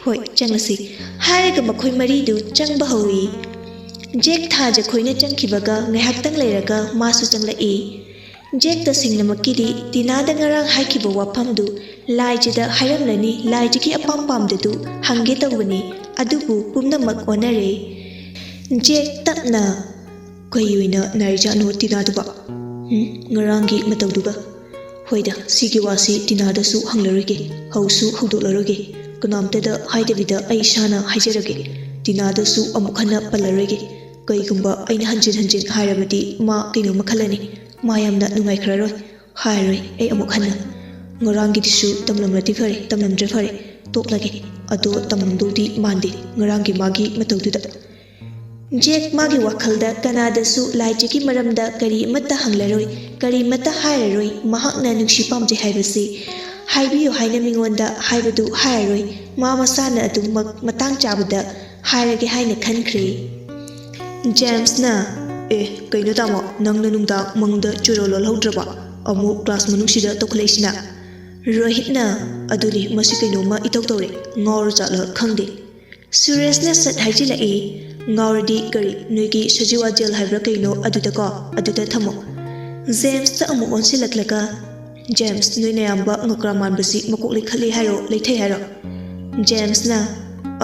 ꯍꯣꯏ, ꯆꯪꯂꯁꯤ"꯫ ꯍꯥꯏꯔꯒ ꯃꯈꯣꯏ ꯃꯔꯤꯗꯨ ꯆꯪꯕ ꯍꯧꯏ꯫ ꯖꯦꯛ ꯊꯥꯖ ꯈꯣꯏꯅ ꯆꯪꯈꯤꯕꯒ ꯉꯥꯏꯍꯥꯛꯇꯪ ꯂꯩꯔꯒ ꯃꯥꯁꯨ ꯆꯪꯂꯛꯏ꯫ ꯖꯦꯛ ꯇꯁꯦꯡꯅꯃꯛꯀꯤꯗꯤ ꯇꯤꯅꯥꯗ ꯉꯔꯥꯡ ꯍꯥꯏꯈꯤꯕ ꯋꯥꯐꯝꯗꯨ ꯂꯥꯏꯖꯗ ꯍꯥꯏꯔꯝꯂꯅꯤ, ꯂꯥꯏꯖꯒꯤ ꯑꯄꯥꯝ ꯄꯥꯝꯗꯗꯨ ꯍꯪꯒꯦ ꯇꯧꯕꯅꯤ, ꯑꯗꯨꯕꯨ ꯄꯨꯝꯅꯃꯛ ꯑꯣꯟꯅꯔꯦ꯫ ꯖꯦꯛ ꯇꯞꯅ, "ꯀꯩ ꯑꯣꯏꯅ ꯅꯥꯔꯤꯖꯥꯠꯅꯣ ꯇꯤꯅꯥꯗꯨꯕ? ꯎꯝ, ꯉꯔꯥꯡꯒꯤ ꯃꯇꯧꯗꯨꯒ? ꯍꯣꯏꯗ, ꯁꯤꯒꯤ ꯋꯥꯁꯤ ꯇꯤꯅꯥꯗꯁꯨ ꯍꯪꯂꯔꯣꯏꯒꯦ, ꯍꯧꯁꯨ ꯍꯧꯗꯣꯛꯂꯔꯣꯏꯒꯦ, ꯀꯅꯥꯝꯇꯗ ꯍꯥꯏꯗꯕꯤꯗ ꯑꯩ ꯏꯁꯥꯅ ꯍꯥꯏꯖꯔꯒꯦ꯫ ꯇꯤꯅꯥꯗꯁꯨ ꯑꯃꯨꯛ ꯍꯟꯅ ꯄꯜꯂꯔꯣꯏꯒꯦ꯫ ꯀꯩꯒꯨꯝꯕ ꯑꯩꯅ ꯍꯟꯖꯤꯟ ꯍꯟꯖꯤꯟ ꯍꯥꯏꯔꯕꯗꯤ ꯃꯥ ꯀꯩꯅꯣꯝꯃ ꯈꯜꯂꯅꯤ, ꯃꯥ ꯌꯥꯝꯅ ꯅꯨꯡꯉꯥꯏꯈ꯭ꯔꯔꯣꯏ꯫ ꯍꯥꯏꯔꯣꯏ ꯑꯩ ꯑꯃꯨꯛ ꯍꯟꯅ꯫ ꯉꯔꯥꯡꯒꯤꯗꯨꯁꯨ ꯇꯝꯂꯝꯂꯗꯤ ꯐꯔꯦ, ꯇꯝꯂꯝꯗ꯭ꯔꯦ ꯐꯔꯦ, ꯇꯣꯛꯂꯒꯦ꯫ ꯑꯗꯣ ꯇꯝꯂꯝꯗꯧꯗꯤ ꯃꯥꯟꯗꯦ ꯉꯔꯥꯡꯒꯤ ꯃꯥꯒꯤ ꯃꯇꯧꯗꯨꯗ"꯫ ꯖꯦꯛ ꯃꯥꯒꯤ ꯋꯥꯈꯜꯗ ꯀꯅꯥꯗꯁꯨ ꯂꯥꯏꯖꯒꯤ ꯃꯔꯝꯗ ꯀꯔꯤ ꯑꯃꯠꯇ ꯍꯪꯂꯔꯣꯏ, ꯀꯔꯤ ꯑꯃꯠꯇ ꯍꯥꯏꯔꯔꯣꯏ, ꯃꯍꯥꯛꯅ ꯅꯨꯡꯁꯤ ꯄꯥꯝꯖꯩ ꯍꯥꯏꯕꯁꯤ ꯍꯥꯏꯕꯤꯌꯨ ꯍꯥꯏꯅ ꯃꯤꯉꯣꯟꯗ ꯍꯥꯏꯕꯗꯨ ꯍꯥꯏꯔꯔꯣꯏ, ꯃꯥ ꯃꯁꯥꯅ ꯑꯗꯨꯃꯛ ꯃꯇꯥꯡ ꯆꯥꯕꯗ ꯍꯥꯏꯔꯒꯦ ꯍꯥꯏꯅ ꯈꯟꯈ꯭ꯔꯦ꯫ ꯖꯦꯝꯁꯅ, "ꯑꯦ, ꯀꯩꯅꯣ ꯇꯥꯃꯣ, ꯅꯪꯅ ꯅꯨꯡꯗꯥꯡ ꯃꯪꯗ ꯆꯨꯔꯣ ꯂꯣꯜꯍꯧꯗ꯭ꯔꯕ? ꯑꯃꯨꯛ ꯀ꯭ꯂꯥꯁ ꯃꯅꯨꯡꯁꯤꯗ ꯇꯧꯈꯠꯂꯛꯏꯁꯤꯅ?" ꯔꯣꯍꯤꯠꯅ, "ꯑꯗꯨꯅꯤ, ꯃꯁꯤ ꯀꯩꯅꯣꯝꯃ ꯏꯇꯧ ꯇꯧꯔꯦ, ꯉꯥꯎꯔ ꯖꯥꯠꯂ ꯈꯪꯗꯦ꯫" ꯁꯨꯔꯦꯁꯅ ꯁꯠ ꯍꯥꯏꯖꯤꯜꯂꯛꯏ, "ꯉꯥꯎꯔꯗꯤ ꯀꯔꯤ, ꯅꯣꯏꯒꯤ ꯁꯖꯤꯋꯥ ꯖꯦꯜ ꯍꯥꯏꯕ꯭ꯔꯥ ꯀꯩꯅꯣ ꯑꯗꯨꯗꯀꯣ, ꯑꯗꯨꯗ ꯊꯝꯃꯣ꯫" ꯖꯦꯝꯁꯇ ꯑꯃꯨꯛ ꯑꯣꯟꯁꯤꯜꯂꯛꯂꯒ, "ꯖꯦꯝꯁ, ꯅꯣꯏ ꯅꯌꯥꯝꯕ ꯉꯀ꯭ꯔꯥ ꯃꯥꯟꯕꯁꯤ ꯃꯀꯣꯛ ꯂꯩꯈꯠꯂꯤ ꯍꯥꯏꯔꯣ, ꯂꯩꯊꯩ ꯍꯥꯏꯔꯣ?" ꯖꯦꯝꯁꯅ,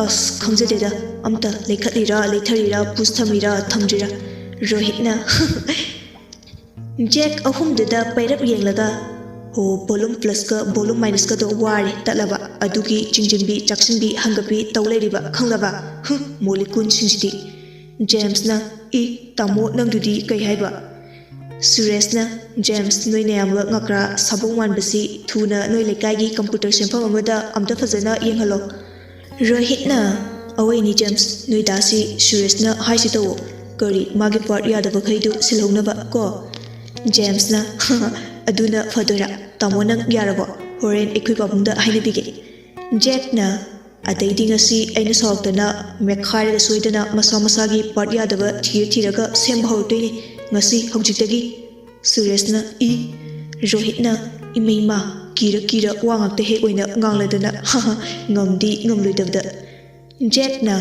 "ꯑꯁ, ꯈꯪꯖꯗꯦꯗ, ꯑꯝꯇ ꯂꯩꯈꯠꯂꯤꯔꯥ, ꯂꯩꯊꯔꯤꯔꯥ, ꯄꯨꯁ ꯊꯝꯃꯤꯔꯥ, ꯊꯝꯗ꯭ꯔꯤꯔꯥ?" ꯔꯣꯍꯤꯠꯅ ꯖꯦꯛ ꯑꯍꯨꯝꯗꯨꯗ ꯄꯩꯔꯞ ꯌꯦꯡꯂꯒ, "ꯍꯣ, ꯚꯣꯂꯨꯝ ꯄ꯭ꯂꯁꯀ ꯚꯣꯂꯨꯝ ꯃꯥꯏꯅꯁꯀꯗꯣ ꯋꯥꯔꯦ ꯇꯠꯂꯕ, ꯑꯗꯨꯒꯤ ꯆꯤꯡꯖꯤꯟꯕꯤ, ꯆꯥꯛꯁꯤꯟꯕꯤ, ꯍꯪꯒꯠꯄꯤ ꯇꯧ ꯂꯩꯔꯤꯕ, ꯈꯪꯂꯕ? ꯍꯨꯝ, ꯃꯣꯂꯤꯀꯨꯟꯁꯤꯡꯁꯤꯗꯤ꯫" ꯖꯦꯝꯁꯅ, "ꯏ, ꯇꯥꯃꯣ, ꯅꯪꯗꯨꯗꯤ ꯀꯩ ꯍꯥꯏꯕ?" ꯁꯨꯔꯦꯁꯅ, "ꯖꯦꯝꯁ, ꯅꯣꯏ ꯅꯌꯥꯝꯕ ꯉꯀ꯭ꯔꯥ ꯁꯥꯕꯣꯡ ꯃꯥꯟꯕꯁꯤ ꯊꯨꯅ ꯅꯣꯏ ꯂꯩꯀꯥꯏꯒꯤ ꯀꯝꯄ꯭ꯌꯨꯇꯔ ꯁꯦꯝꯐꯝ ꯑꯃꯗ ꯑꯝꯇ ꯐꯖꯅ ꯌꯦꯡꯍꯜꯂꯣ꯫" ꯔꯣꯍꯤꯠꯅ, "ꯑꯋꯣꯏꯅꯤ ꯖꯦꯝꯁ, ꯅꯣꯏ ꯗꯥꯁꯤ ꯁꯨꯔꯦꯁꯅ ꯍꯥꯏꯁꯤ ꯇꯧꯋꯣ꯫ ꯀꯔꯤ, ꯃꯥꯒꯤ ꯄꯥꯔꯠ ꯌꯥꯗꯕꯈꯩꯗꯨ ꯁꯤꯜꯍꯧꯅꯕ ꯀꯣ?" ꯖꯦꯝꯁꯅ, "ꯑꯗꯨꯅ ꯐꯗꯣꯏꯔꯥ? ꯇꯥꯃꯣ, ꯅꯪ ꯌꯥꯔꯕꯣ? ꯍꯣꯔꯦꯟ ꯑꯩꯈꯣꯏ ꯄꯥꯕꯨꯡꯗ ꯍꯥꯏꯅꯕꯤꯒꯦ꯫" ꯖꯦꯛꯅ, "ꯑꯗꯩꯗꯤ ꯉꯁꯤ ꯑꯩꯅ ꯁꯥꯎꯔꯛꯇꯅ ꯃꯦꯠꯈꯥꯏꯔꯒ ꯁꯣꯏꯗꯅ ꯃꯁꯥ ꯃꯁꯥꯒꯤ ꯄꯥꯔꯠ ꯌꯥꯗꯕ ꯊꯤꯔ ꯊꯤꯔꯒ ꯁꯦꯝꯕ ꯍꯧꯔꯛꯇꯣꯏꯅꯤ ꯉꯁꯤ ꯍꯧꯖꯤꯛꯇꯒꯤ꯫" ꯁꯨꯔꯦꯁꯅ, "ꯏ?" ꯔꯣꯍꯤꯠꯅ, "ꯏꯃꯩꯃ, ꯀꯤꯔ ꯀꯤꯔ ꯋꯥ ꯉꯥꯛꯇ ꯍꯦꯛ ꯑꯣꯏꯅ ꯉꯥꯡꯂꯗꯅ, ꯍꯥ ꯍꯥ, ꯉꯝꯗꯤ ꯉꯝꯂꯣꯏꯗꯕꯗ꯫" ꯖꯦꯛꯅ,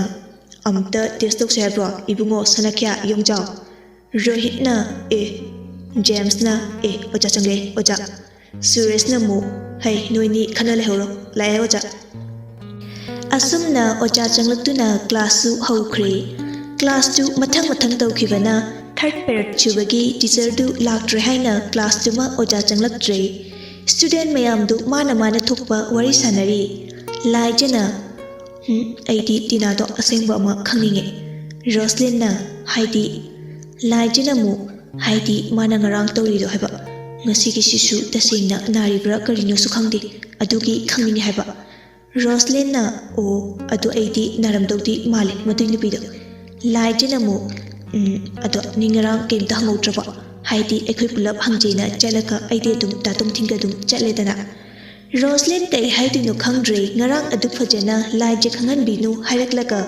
"ꯑꯝꯇ ꯇꯦꯁ ꯇꯧꯁꯦ ꯍꯥꯏꯕ꯭ꯔꯣ, ꯏꯕꯨꯡꯉꯣ ꯁꯅꯥꯈ꯭ꯌꯥ ꯌꯣꯡꯖꯥꯎ?" ꯔꯣꯍꯤꯠꯅ, "ꯑꯦ꯫" ꯖꯦꯝꯁꯅ, "ꯑꯦ, ꯑꯣꯖꯥ ꯆꯪꯂꯦ, ꯑꯣꯖꯥ꯫" ꯁꯨꯔꯦꯁꯅ ꯑꯃꯨꯛ, "ꯍꯩ, ꯅꯣꯏꯅꯤ ꯈꯟꯅ ꯂꯩꯍꯧꯔꯣ, ꯂꯥꯛꯑꯦ ꯑꯣꯖꯥ꯫" ꯑꯁꯨꯝꯅ ꯑꯣꯖꯥ ꯆꯪꯂꯛꯇꯨꯅ ꯀ꯭ꯂꯥꯁꯁꯨ ꯍꯧꯈ꯭ꯔꯦ꯫ ꯀ꯭ꯂꯥꯁꯇꯨ ꯃꯊꯪ ꯃꯊꯪ ꯇꯧꯈꯤꯕꯅ ꯊꯥꯔꯠ ꯄꯦꯔꯠ ꯁꯨꯕꯒꯤ ꯇꯤꯆꯔꯗꯨ ꯂꯥꯛꯇ꯭ꯔꯦ ꯍꯥꯏꯅ ꯀ꯭ꯂꯥꯁꯇꯨꯃ ꯑꯣꯖꯥ ꯆꯪꯂꯛꯇ꯭ꯔꯦ꯫ ꯁ꯭ꯇꯨꯗꯦꯟ ꯃꯌꯥꯝꯗꯨ ꯃꯥꯅ ꯃꯥꯅ ꯊꯣꯛꯄ ꯋꯥꯔꯤ ꯁꯥꯟꯅꯔꯤ꯫ ꯂꯥꯏꯖꯅ, "ꯍꯨꯝ, ꯑꯩꯗꯤ ꯇꯤꯅꯥꯗꯣ ꯑꯁꯦꯡꯕ ꯑꯃ ꯈꯪꯅꯤꯡꯉꯦ꯫" ꯔꯣꯁꯂꯤꯟꯅ, "ꯍꯥꯏꯗꯤ?" ꯂꯥꯏꯖꯅ ꯑꯃꯨꯛ, "ꯍꯥꯏꯗꯤ ꯃꯥꯅ ꯉꯔꯥꯡ ꯇꯧꯔꯤꯗꯣ ꯍꯥꯏꯕ꯫ ꯉꯁꯤꯒꯤꯁꯤꯁꯨ ꯇꯁꯦꯡꯅ ꯅꯥꯔꯤꯕ꯭ꯔꯥ ꯀꯔꯤꯅꯣꯁꯨ ꯈꯪꯗꯦ, ꯑꯗꯨꯒꯤ ꯈꯪꯅꯤꯡꯉꯦ ꯍꯥꯏꯕ꯫" ꯔꯣꯁꯂꯤꯟꯅ, "ꯑꯣ, ꯑꯗꯨ ꯑꯩꯗꯤ ꯅꯥꯔꯝꯗꯧꯗꯤ ꯃꯥꯜꯂꯦ ꯃꯗꯨꯏ ꯅꯨꯄꯤꯗꯣ꯫" ꯂꯥꯏꯖꯅ ꯑꯃꯨꯛ, "ꯎꯝ, ꯑꯗꯣ ꯅꯪ ꯉꯔꯥꯡ ꯀꯩꯝꯇ ꯍꯪꯍꯧꯗ꯭ꯔꯕꯣ? ꯍꯥꯏꯗꯤ ꯑꯩꯈꯣꯏ ꯄꯨꯂꯞ ꯍꯪꯖꯦꯅ ꯆꯠꯂꯒ ꯑꯩꯗꯤ ꯑꯗꯨꯝ ꯗꯥ ꯇꯣꯝꯊꯤꯟꯒ ꯑꯗꯨꯝ ꯆꯠꯂꯦꯗꯅ꯫" ꯔꯣꯁꯂꯤꯟ ꯀꯩ ꯍꯥꯏꯗꯣꯏꯅꯣ ꯈꯪꯗ꯭ꯔꯦ, ꯉꯔꯥꯡ ꯑꯗꯨꯛ ꯐꯖꯅ ꯂꯥꯏꯖ ꯈꯪꯍꯟꯕꯤꯅꯨ ꯍꯥꯏꯔꯛꯂꯒ,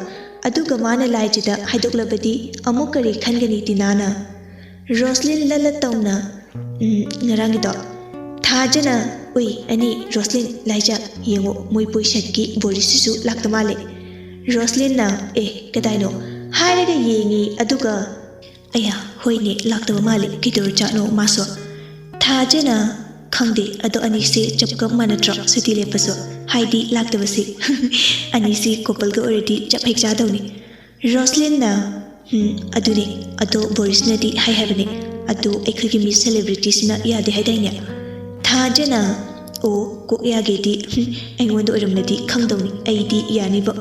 ꯑꯗꯨꯒ ꯃꯥꯅ ꯂꯥꯏꯖꯗ ꯍꯥꯏꯗꯣꯛꯂꯕꯗꯤ ꯑꯃꯨꯛ ꯀꯔꯤ ꯈꯟꯒꯅꯤ ꯇꯤꯅꯥꯅ? ꯔꯣꯁꯂꯤꯟ ꯂꯠ ꯂꯠ ꯇꯧꯅ, "ꯎꯝ, ꯉꯔꯥꯡꯒꯤꯗꯣ?" ꯊꯥꯖꯅ, ꯎꯏ, ꯑꯅꯤ, ꯔꯣꯁꯂꯤꯟ, ꯂꯥꯏꯖꯥ, ꯌꯦꯡꯉꯣ, ꯃꯣꯏ ꯄꯣꯏꯁꯠꯀꯤ ꯕꯣꯔꯤꯁꯁꯤꯁꯨ ꯂꯥꯛꯇ ꯃꯥꯜꯂꯦ꯫ ꯔꯣꯁꯂꯤꯟꯅ, "ꯑꯦ, ꯀꯗꯥꯏꯅꯣ?" ꯍꯥꯏꯔꯒ ꯌꯦꯡꯉꯤ, ꯑꯗꯨꯒ, "ꯑꯌꯥ, ꯍꯣꯏꯅꯦ, ꯂꯥꯛꯇꯕ ꯃꯥꯜꯂꯦ, ꯀꯩꯗꯧꯔꯖꯥꯠꯅꯣ ꯃꯥꯁꯨ?" ꯊꯥꯖꯅ, "ꯈꯪꯗꯦ, ꯑꯗꯣ ꯑꯅꯤꯁꯦ ꯆꯞꯀꯞ ꯃꯥꯟꯅꯗ꯭ꯔꯣ ꯁꯨꯇꯤ ꯂꯦꯞꯄꯁꯨ? ꯍꯥꯏꯗꯤ ꯂꯥꯛꯇꯕꯁꯦ?" ꯑꯅꯤꯁꯤ ꯀꯣꯄꯜꯒ ꯑꯣꯏꯔꯗꯤ ꯆꯞ ꯍꯦꯛ ꯆꯥꯗꯧꯅꯤ꯫ ꯔꯣꯁꯂꯤꯟꯅ, "ꯎꯝ, ꯑꯗꯨꯅꯦ, ꯑꯗꯣ ꯕꯣꯔꯤꯁꯅꯗꯤ ꯍꯥꯏ ꯍꯥꯏꯕꯅꯦ, ꯑꯗꯣ ꯑꯩꯈꯣꯏꯒꯤ ꯃꯤꯁ ꯁꯦꯂꯦꯕ꯭ꯔꯤꯇꯤꯁꯤꯅ ꯌꯥꯗꯦ ꯍꯥꯏꯗꯥꯏꯅꯦ?" ꯊꯥꯖꯅ, "ꯑꯣ, ꯀꯣꯛ ꯌꯥꯒꯦꯗꯤ, ꯍꯨꯝ, ꯑꯩꯉꯣꯟꯗ ꯑꯣꯏꯔꯝꯂꯗꯤ ꯈꯪꯗꯧꯅꯤ, ꯑꯩꯗꯤ ꯌꯥꯅꯤꯕꯣ꯫"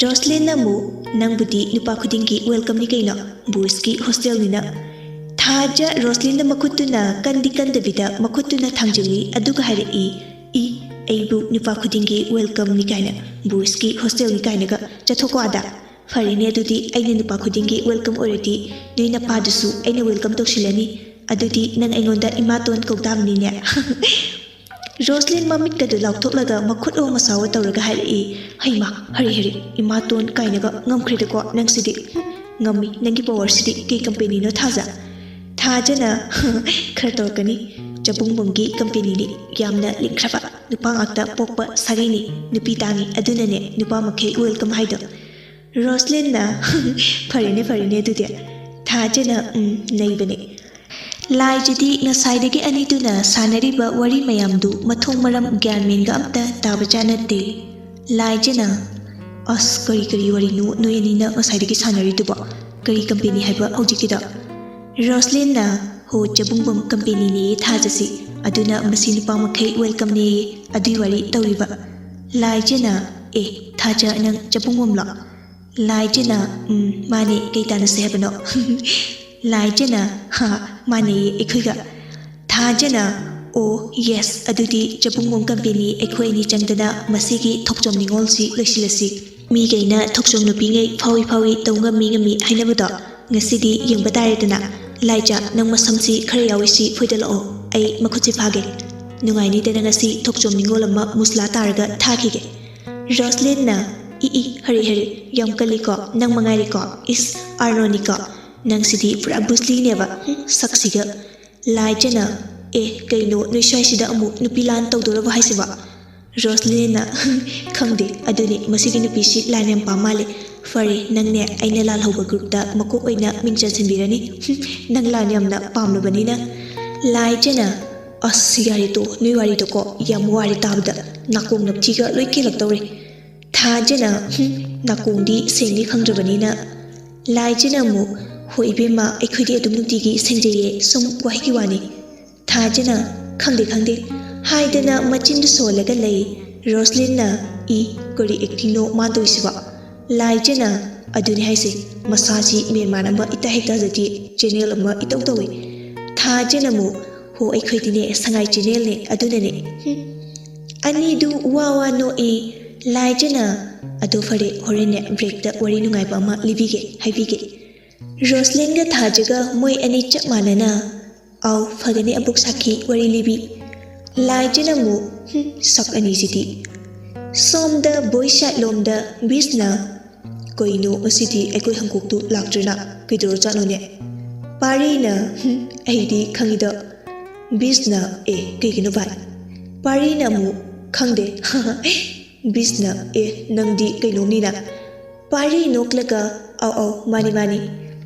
ꯔꯣꯁꯂꯤꯟꯅ ꯑꯃꯨꯛ, "ꯅꯪꯕꯨꯗꯤ ꯅꯨꯄꯥ ꯈꯨꯗꯤꯡꯒꯤ ꯋꯦꯜꯀꯝꯅꯤ ꯀꯩꯅꯣ, ꯕꯣꯏꯁꯀꯤ ꯍꯣꯁꯇꯦꯜꯅꯤꯅ꯫" ꯊꯥꯖ ꯔꯣꯁꯂꯤꯟꯗ ꯃꯈꯨꯠꯇꯨꯅ ꯀꯟꯗꯤ ꯀꯟꯗꯕꯤꯗ ꯃꯈꯨꯠꯇꯨꯅ ꯊꯥꯡꯖꯤꯜꯂꯤ, ꯑꯗꯨꯒ ꯍꯥꯏꯔꯛꯏ, "ꯏ, ꯑꯩꯕꯨ ꯅꯨꯄꯥ ꯈꯨꯗꯤꯡꯒꯤ ꯋꯦꯜꯀꯝꯅꯤ ꯀꯥꯏꯅ, ꯕꯣꯏꯁꯀꯤ ꯍꯣꯁꯇꯦꯜꯅꯤ ꯀꯥꯏꯅꯒ, ꯆꯠꯊꯣꯛꯀꯣ ꯑꯥꯗ꯫ ꯐꯔꯦꯅꯦ, ꯑꯗꯨꯗꯤ ꯑꯩꯅ ꯅꯨꯄꯥ ꯈꯨꯗꯤꯡꯒꯤ ꯋꯦꯜꯀꯝ ꯑꯣꯏꯔꯗꯤ ꯅꯣꯏ ꯅꯄꯥꯗꯨꯁꯨ ꯑꯩꯅ ꯋꯦꯜꯀꯝ ꯇꯧꯁꯤꯜꯂꯅꯤ꯫ ꯑꯗꯨꯗꯤ ꯅꯪ ꯑꯩꯉꯣꯟꯗ ꯏꯃꯥꯇꯣꯟ ꯀꯧ ꯇꯥꯕꯅꯤꯅꯦ꯫" ꯔꯣꯁꯂꯤꯟ ꯃꯃꯤꯠꯀꯗꯨ ꯂꯥꯎꯊꯣꯛꯂꯒ ꯃꯈꯨꯠ ꯑꯣ ꯃꯁꯥꯋꯣ ꯇꯧꯔꯒ ꯍꯥꯏꯔꯛꯏ, "ꯍꯩꯃꯥ, ꯍꯔꯦ ꯍꯔꯦ, ꯏꯃꯥꯇꯣꯟ ꯀꯥꯏꯅꯒ ꯉꯝꯈ꯭ꯔꯦꯗꯀꯣ ꯅꯪꯁꯤꯗꯤ꯫ ꯍꯨꯝ, ꯉꯝꯃꯤ, ꯅꯪꯒꯤ ꯄꯋꯥꯔꯁꯤꯗꯤ ꯀꯩ ꯀꯝꯄꯦꯅꯤꯅꯣ ꯊꯥꯖ?" ꯊꯥꯖꯅ, "ꯈꯔ ꯇꯧꯔꯛꯀꯅꯤ, ꯆꯕꯨꯡꯕꯨꯡꯒꯤ ꯀꯝꯄꯦꯅꯤꯅꯤ, ꯌꯥꯝꯅ ꯂꯤꯡꯈ꯭ꯔꯕ, ꯅꯨꯄꯥ ꯉꯥꯛꯇ ꯄꯣꯛꯄ ꯁꯥꯒꯩꯅꯤ, ꯅꯨꯄꯤ ꯇꯥꯡꯉꯤ, ꯑꯗꯨꯅꯅꯦ ꯅꯨꯄꯥ ꯃꯈꯩ ꯋꯦꯜꯀꯝ ꯍꯥꯏꯗꯣ꯫" ꯔꯣꯁꯂꯤꯟꯅ, "ꯐꯔꯦꯅꯦ, ꯐꯔꯦꯅꯦ ꯑꯗꯨꯗꯤ꯫" ꯊꯥꯖꯅ, "ꯎꯝ, ꯅꯩꯕꯅꯦ꯫" ꯂꯥꯏꯖꯗꯤ ꯉꯁꯥꯏꯗꯒꯤ ꯑꯅꯤꯗꯨꯅ ꯁꯥꯟꯅꯔꯤꯕ ꯋꯥꯔꯤ ꯃꯌꯥꯝꯗꯨ ꯃꯊꯣꯡ ꯃꯔꯝ ꯒ꯭ꯌꯥꯟ ꯃꯦꯟꯒ ꯑꯝꯇ ꯇꯥꯕꯖꯥꯠ ꯅꯠꯇꯦ꯫ ꯂꯥꯏꯖꯅ, "ꯑꯁ, ꯀꯔꯤ ꯀꯔꯤ ꯋꯥꯔꯤꯅꯣ ꯅꯣꯏ ꯑꯅꯤꯅ ꯉꯁꯥꯏꯗꯒꯤ ꯁꯥꯟꯅꯔꯤꯗꯨꯕꯣ? ꯀꯔꯤ ꯀꯝꯄꯦꯅꯤ ꯍꯥꯏꯕ ꯍꯧꯖꯤꯛꯀꯤꯗꯣ?" ꯔꯣꯁꯂꯤꯟꯅ, "ꯍꯣ, ꯆꯕꯨꯡꯕꯨꯡ ꯀꯝꯄꯦꯅꯤꯅꯦꯌꯦ ꯊꯥꯖꯁꯤ, ꯑꯗꯨꯅ ꯃꯁꯤ ꯅꯨꯄꯥ ꯃꯈꯩ ꯋꯦꯜꯀꯝꯅꯦꯌꯦ, ꯑꯗꯨꯏ ꯋꯥꯔꯤ ꯇꯧꯔꯤꯕ꯫" ꯂꯥꯏꯖꯅ, "ꯑꯦ, ꯊꯥꯖ, ꯅꯪ ꯆꯕꯨꯡꯕꯨꯡꯂꯣ?" ꯂꯥꯏꯖꯅ, "ꯎꯝ, ꯃꯥꯅꯦ, ꯀꯩ ꯇꯥꯟꯅꯁꯦ ꯍꯥꯏꯕꯅꯣ?" ꯂꯥꯏꯖꯅ, "ꯍꯥ, ꯃꯥꯟꯅꯩꯌꯦ ꯑꯩꯈꯣꯏꯒ꯫" ꯊꯥꯖꯅ, "ꯑꯣ, ꯌꯦꯁ, ꯑꯗꯨꯗꯤ ꯆꯕꯨꯡꯕꯨꯡ ꯀꯝꯄꯦꯅꯤ ꯑꯩꯈꯣꯏ ꯑꯅꯤ ꯆꯪꯗꯅ ꯃꯁꯤꯒꯤ ꯊꯣꯛꯆꯣꯝ ꯅꯤꯉꯣꯜꯁꯤ ꯂꯣꯏꯁꯤꯜꯂꯁꯤ꯫ ꯃꯤꯈꯩꯅ ꯊꯣꯛꯆꯣꯝ ꯅꯨꯄꯤꯉꯩ ꯐꯥꯎꯏ ꯐꯥꯎꯏ ꯇꯧ ꯉꯝꯃꯤ ꯉꯝꯃꯤ ꯍꯥꯏꯅꯕꯗꯣ ꯉꯁꯤꯗꯤ ꯌꯦꯡꯕ ꯇꯥꯔꯦꯗꯅ꯫ ꯂꯥꯏꯖ, ꯅꯪ ꯃꯁꯝꯁꯤ ꯈꯔ ꯌꯥꯎꯏꯁꯤ ꯐꯣꯏꯗꯠꯂꯛꯑꯣ, ꯑꯩ ꯃꯈꯨꯠꯁꯤ ꯐꯥꯒꯦ꯫ ꯅꯨꯡꯉꯥꯏꯅꯤꯗꯅ ꯉꯁꯤ ꯊꯣꯛꯆꯣꯝ ꯅꯤꯉꯣꯜ ꯑꯃ ꯃꯨꯁꯂꯥ ꯇꯥꯔꯒ ꯊꯥꯈꯤꯒꯦ꯫" ꯔꯣꯁꯂꯤꯟꯅ, "ꯏ ꯏ, ꯍꯔꯦ ꯍꯔꯦ, ꯌꯥꯝ ꯀꯜꯂꯤꯀꯣ, ꯅꯪ ꯃꯉꯥꯏꯔꯦꯀꯣ, ꯏꯁ, ꯑꯥꯔꯅꯣꯅꯤꯀꯣ, ꯅꯪꯁꯤꯗꯤ ꯄꯨꯔꯥ ꯕ꯭ꯔꯨꯁꯂꯤꯅꯦꯕ, ꯍꯨꯝ, ꯁꯛꯁꯤꯒ꯫" ꯂꯥꯏꯖꯅ, "ꯑꯦ, ꯀꯩꯅꯣ, ꯅꯣꯏ ꯁ꯭ꯋꯥꯏꯁꯤꯗ ꯑꯃꯨꯛ ꯅꯨꯄꯤ ꯂꯥꯟ ꯇꯧꯗꯣꯔꯕ ꯍꯥꯏꯁꯤꯕꯣ?" ꯔꯣꯁꯂꯤꯟꯅ, "ꯈꯪꯗꯦ, ꯑꯗꯨꯅꯤ, ꯃꯁꯤꯒꯤ ꯅꯨꯄꯤꯁꯤ ꯂꯥꯟ ꯌꯥꯝ ꯄꯥꯝ ꯃꯥꯜꯂꯦ꯫ ꯐꯔꯦ, ꯅꯪꯅꯦ, ꯑꯩꯅ ꯂꯥꯜꯍꯧꯕ ꯒ꯭ꯔꯨꯞꯇ ꯃꯀꯣꯛ ꯑꯣꯏꯅ ꯃꯤꯡ ꯆꯟꯁꯤꯟꯕꯤꯔꯅꯤ꯫ ꯅꯪ ꯂꯥꯟ ꯌꯥꯝꯅ ꯄꯥꯝꯂꯕꯅꯤꯅ꯫" ꯂꯥꯏꯖꯅ, "ꯑꯁ, ꯌꯥꯔꯦ ꯇꯣ, ꯅꯣꯏ ꯋꯥꯔꯤꯗꯣꯀꯣ, ꯌꯥꯝ ꯋꯥꯔꯦ ꯇꯥꯕꯗ, ꯅꯥꯀꯣꯡ ꯅꯞꯊꯤꯒ ꯂꯣꯏ ꯀꯦꯜꯂꯛꯇꯧꯔꯦ꯫" ꯊꯥꯖꯅ, "ꯍꯨꯝ, ꯅꯥꯀꯣꯡꯗꯤ ꯁꯦꯡꯗꯤ ꯈꯪꯗ꯭ꯔꯕꯅꯤꯅ꯫" ꯂꯥꯏꯖꯅ ꯑꯃꯨꯛ, "ꯍꯣꯏ ꯏꯕꯦꯝꯃ, ꯑꯩꯈꯣꯏꯗꯤ ꯑꯗꯨꯝ ꯅꯨꯡꯇꯤꯒꯤ ꯁꯦꯡꯖꯩꯌꯦ, ꯁꯨꯝ ꯋꯥꯍꯩꯒꯤ ꯋꯥꯅꯤ꯫" ꯊꯥꯖꯅ, "ꯈꯪꯗꯦ, ꯈꯪꯗꯦ" ꯍꯥꯏꯗꯅ ꯃꯆꯤꯟꯗꯨ ꯁꯣꯜꯂꯒ ꯂꯩ꯫ ꯔꯣꯁꯂꯤꯟꯅ, "ꯏ, ꯀꯔꯤ ꯑꯦꯛꯇꯤꯡꯅꯣ ꯃꯥ ꯇꯧꯔꯤꯁꯤꯕꯣ?" ꯂꯥꯏꯖꯅ, "ꯑꯗꯨꯅꯤ ꯍꯥꯏꯁꯦ, ꯃꯁꯥꯁꯤ ꯃꯦꯟ ꯃꯥꯟ ꯑꯃ ꯏꯇꯥ ꯍꯦꯛ ꯇꯥꯖꯗꯦ, ꯆꯦꯅꯦꯜ ꯑꯃ ꯏꯇꯧ ꯇꯧꯏ꯫" ꯊꯥꯖꯅ ꯑꯃꯨꯛ, "ꯍꯣ, ꯑꯩꯈꯣꯏꯗꯤꯅꯦ ꯁꯉꯥꯏ ꯆꯦꯅꯦꯜꯅꯦ, ꯑꯗꯨꯅꯅꯦ꯫" ꯍꯨꯝ꯫ ꯑꯅꯤꯗꯨ ꯋꯥ ꯋꯥ ꯅꯣꯛꯏ꯫ ꯂꯥꯏꯖꯅ, "ꯑꯗꯣ ꯐꯔꯦ, ꯍꯣꯔꯦꯟꯅꯦ ꯕ꯭ꯔꯦꯛꯇ ꯋꯥꯔꯤ ꯅꯨꯡꯉꯥꯏꯕ ꯑꯃ ꯂꯤꯕꯤꯒꯦ, ꯍꯥꯏꯕꯤꯒꯦ꯫" ꯔꯣꯁꯂꯤꯟꯒ ꯊꯥꯖꯒ ꯃꯣꯏ ꯑꯅꯤ ꯆꯞ ꯃꯥꯟꯅꯅ, "ꯑꯥꯎ, ꯐꯒꯅꯤ ꯑꯕꯣꯛ ꯁꯥꯈꯤ, ꯋꯥꯔꯤ ꯂꯤꯕꯤ꯫" ꯂꯥꯏꯖꯅ ꯑꯃꯨꯛ, "ꯍꯨꯝ, ꯁꯛ ꯑꯅꯤꯁꯤꯗꯤ꯫" ꯁꯣꯝꯗ ꯕꯣꯏ ꯁꯥꯏꯠ ꯂꯣꯝꯗ ꯕꯤꯁꯅ, "ꯀꯩꯅꯣ, ꯉꯁꯤꯗꯤ ꯑꯩꯈꯣꯏ ꯍꯪꯀꯣꯛꯇꯨ ꯂꯥꯛꯇ꯭ꯔꯦꯅ, ꯀꯩꯗꯧꯔꯖꯥꯠꯅꯣꯅꯦ?" ꯄꯥꯔꯤꯅ, "ꯍꯨꯝ, ꯑꯩꯗꯤ ꯈꯪꯉꯤꯗ꯫" ꯕꯤꯁꯅ, "ꯑꯦ, ꯀꯩꯒꯤꯅꯣ ꯚꯥꯏ?" ꯄꯥꯔꯤꯅ ꯑꯃꯨꯛ, "ꯈꯪꯗꯦ꯫" ꯕꯤꯁꯅ, "ꯑꯦ, ꯅꯪꯗꯤ ꯀꯩꯅꯣꯝꯅꯤꯅ?" ꯄꯥꯔꯤ ꯅꯣꯛꯂꯒ, "ꯑꯧ, ꯑꯧ, ꯃꯥꯅꯤ, ꯃꯥꯅꯤ꯫"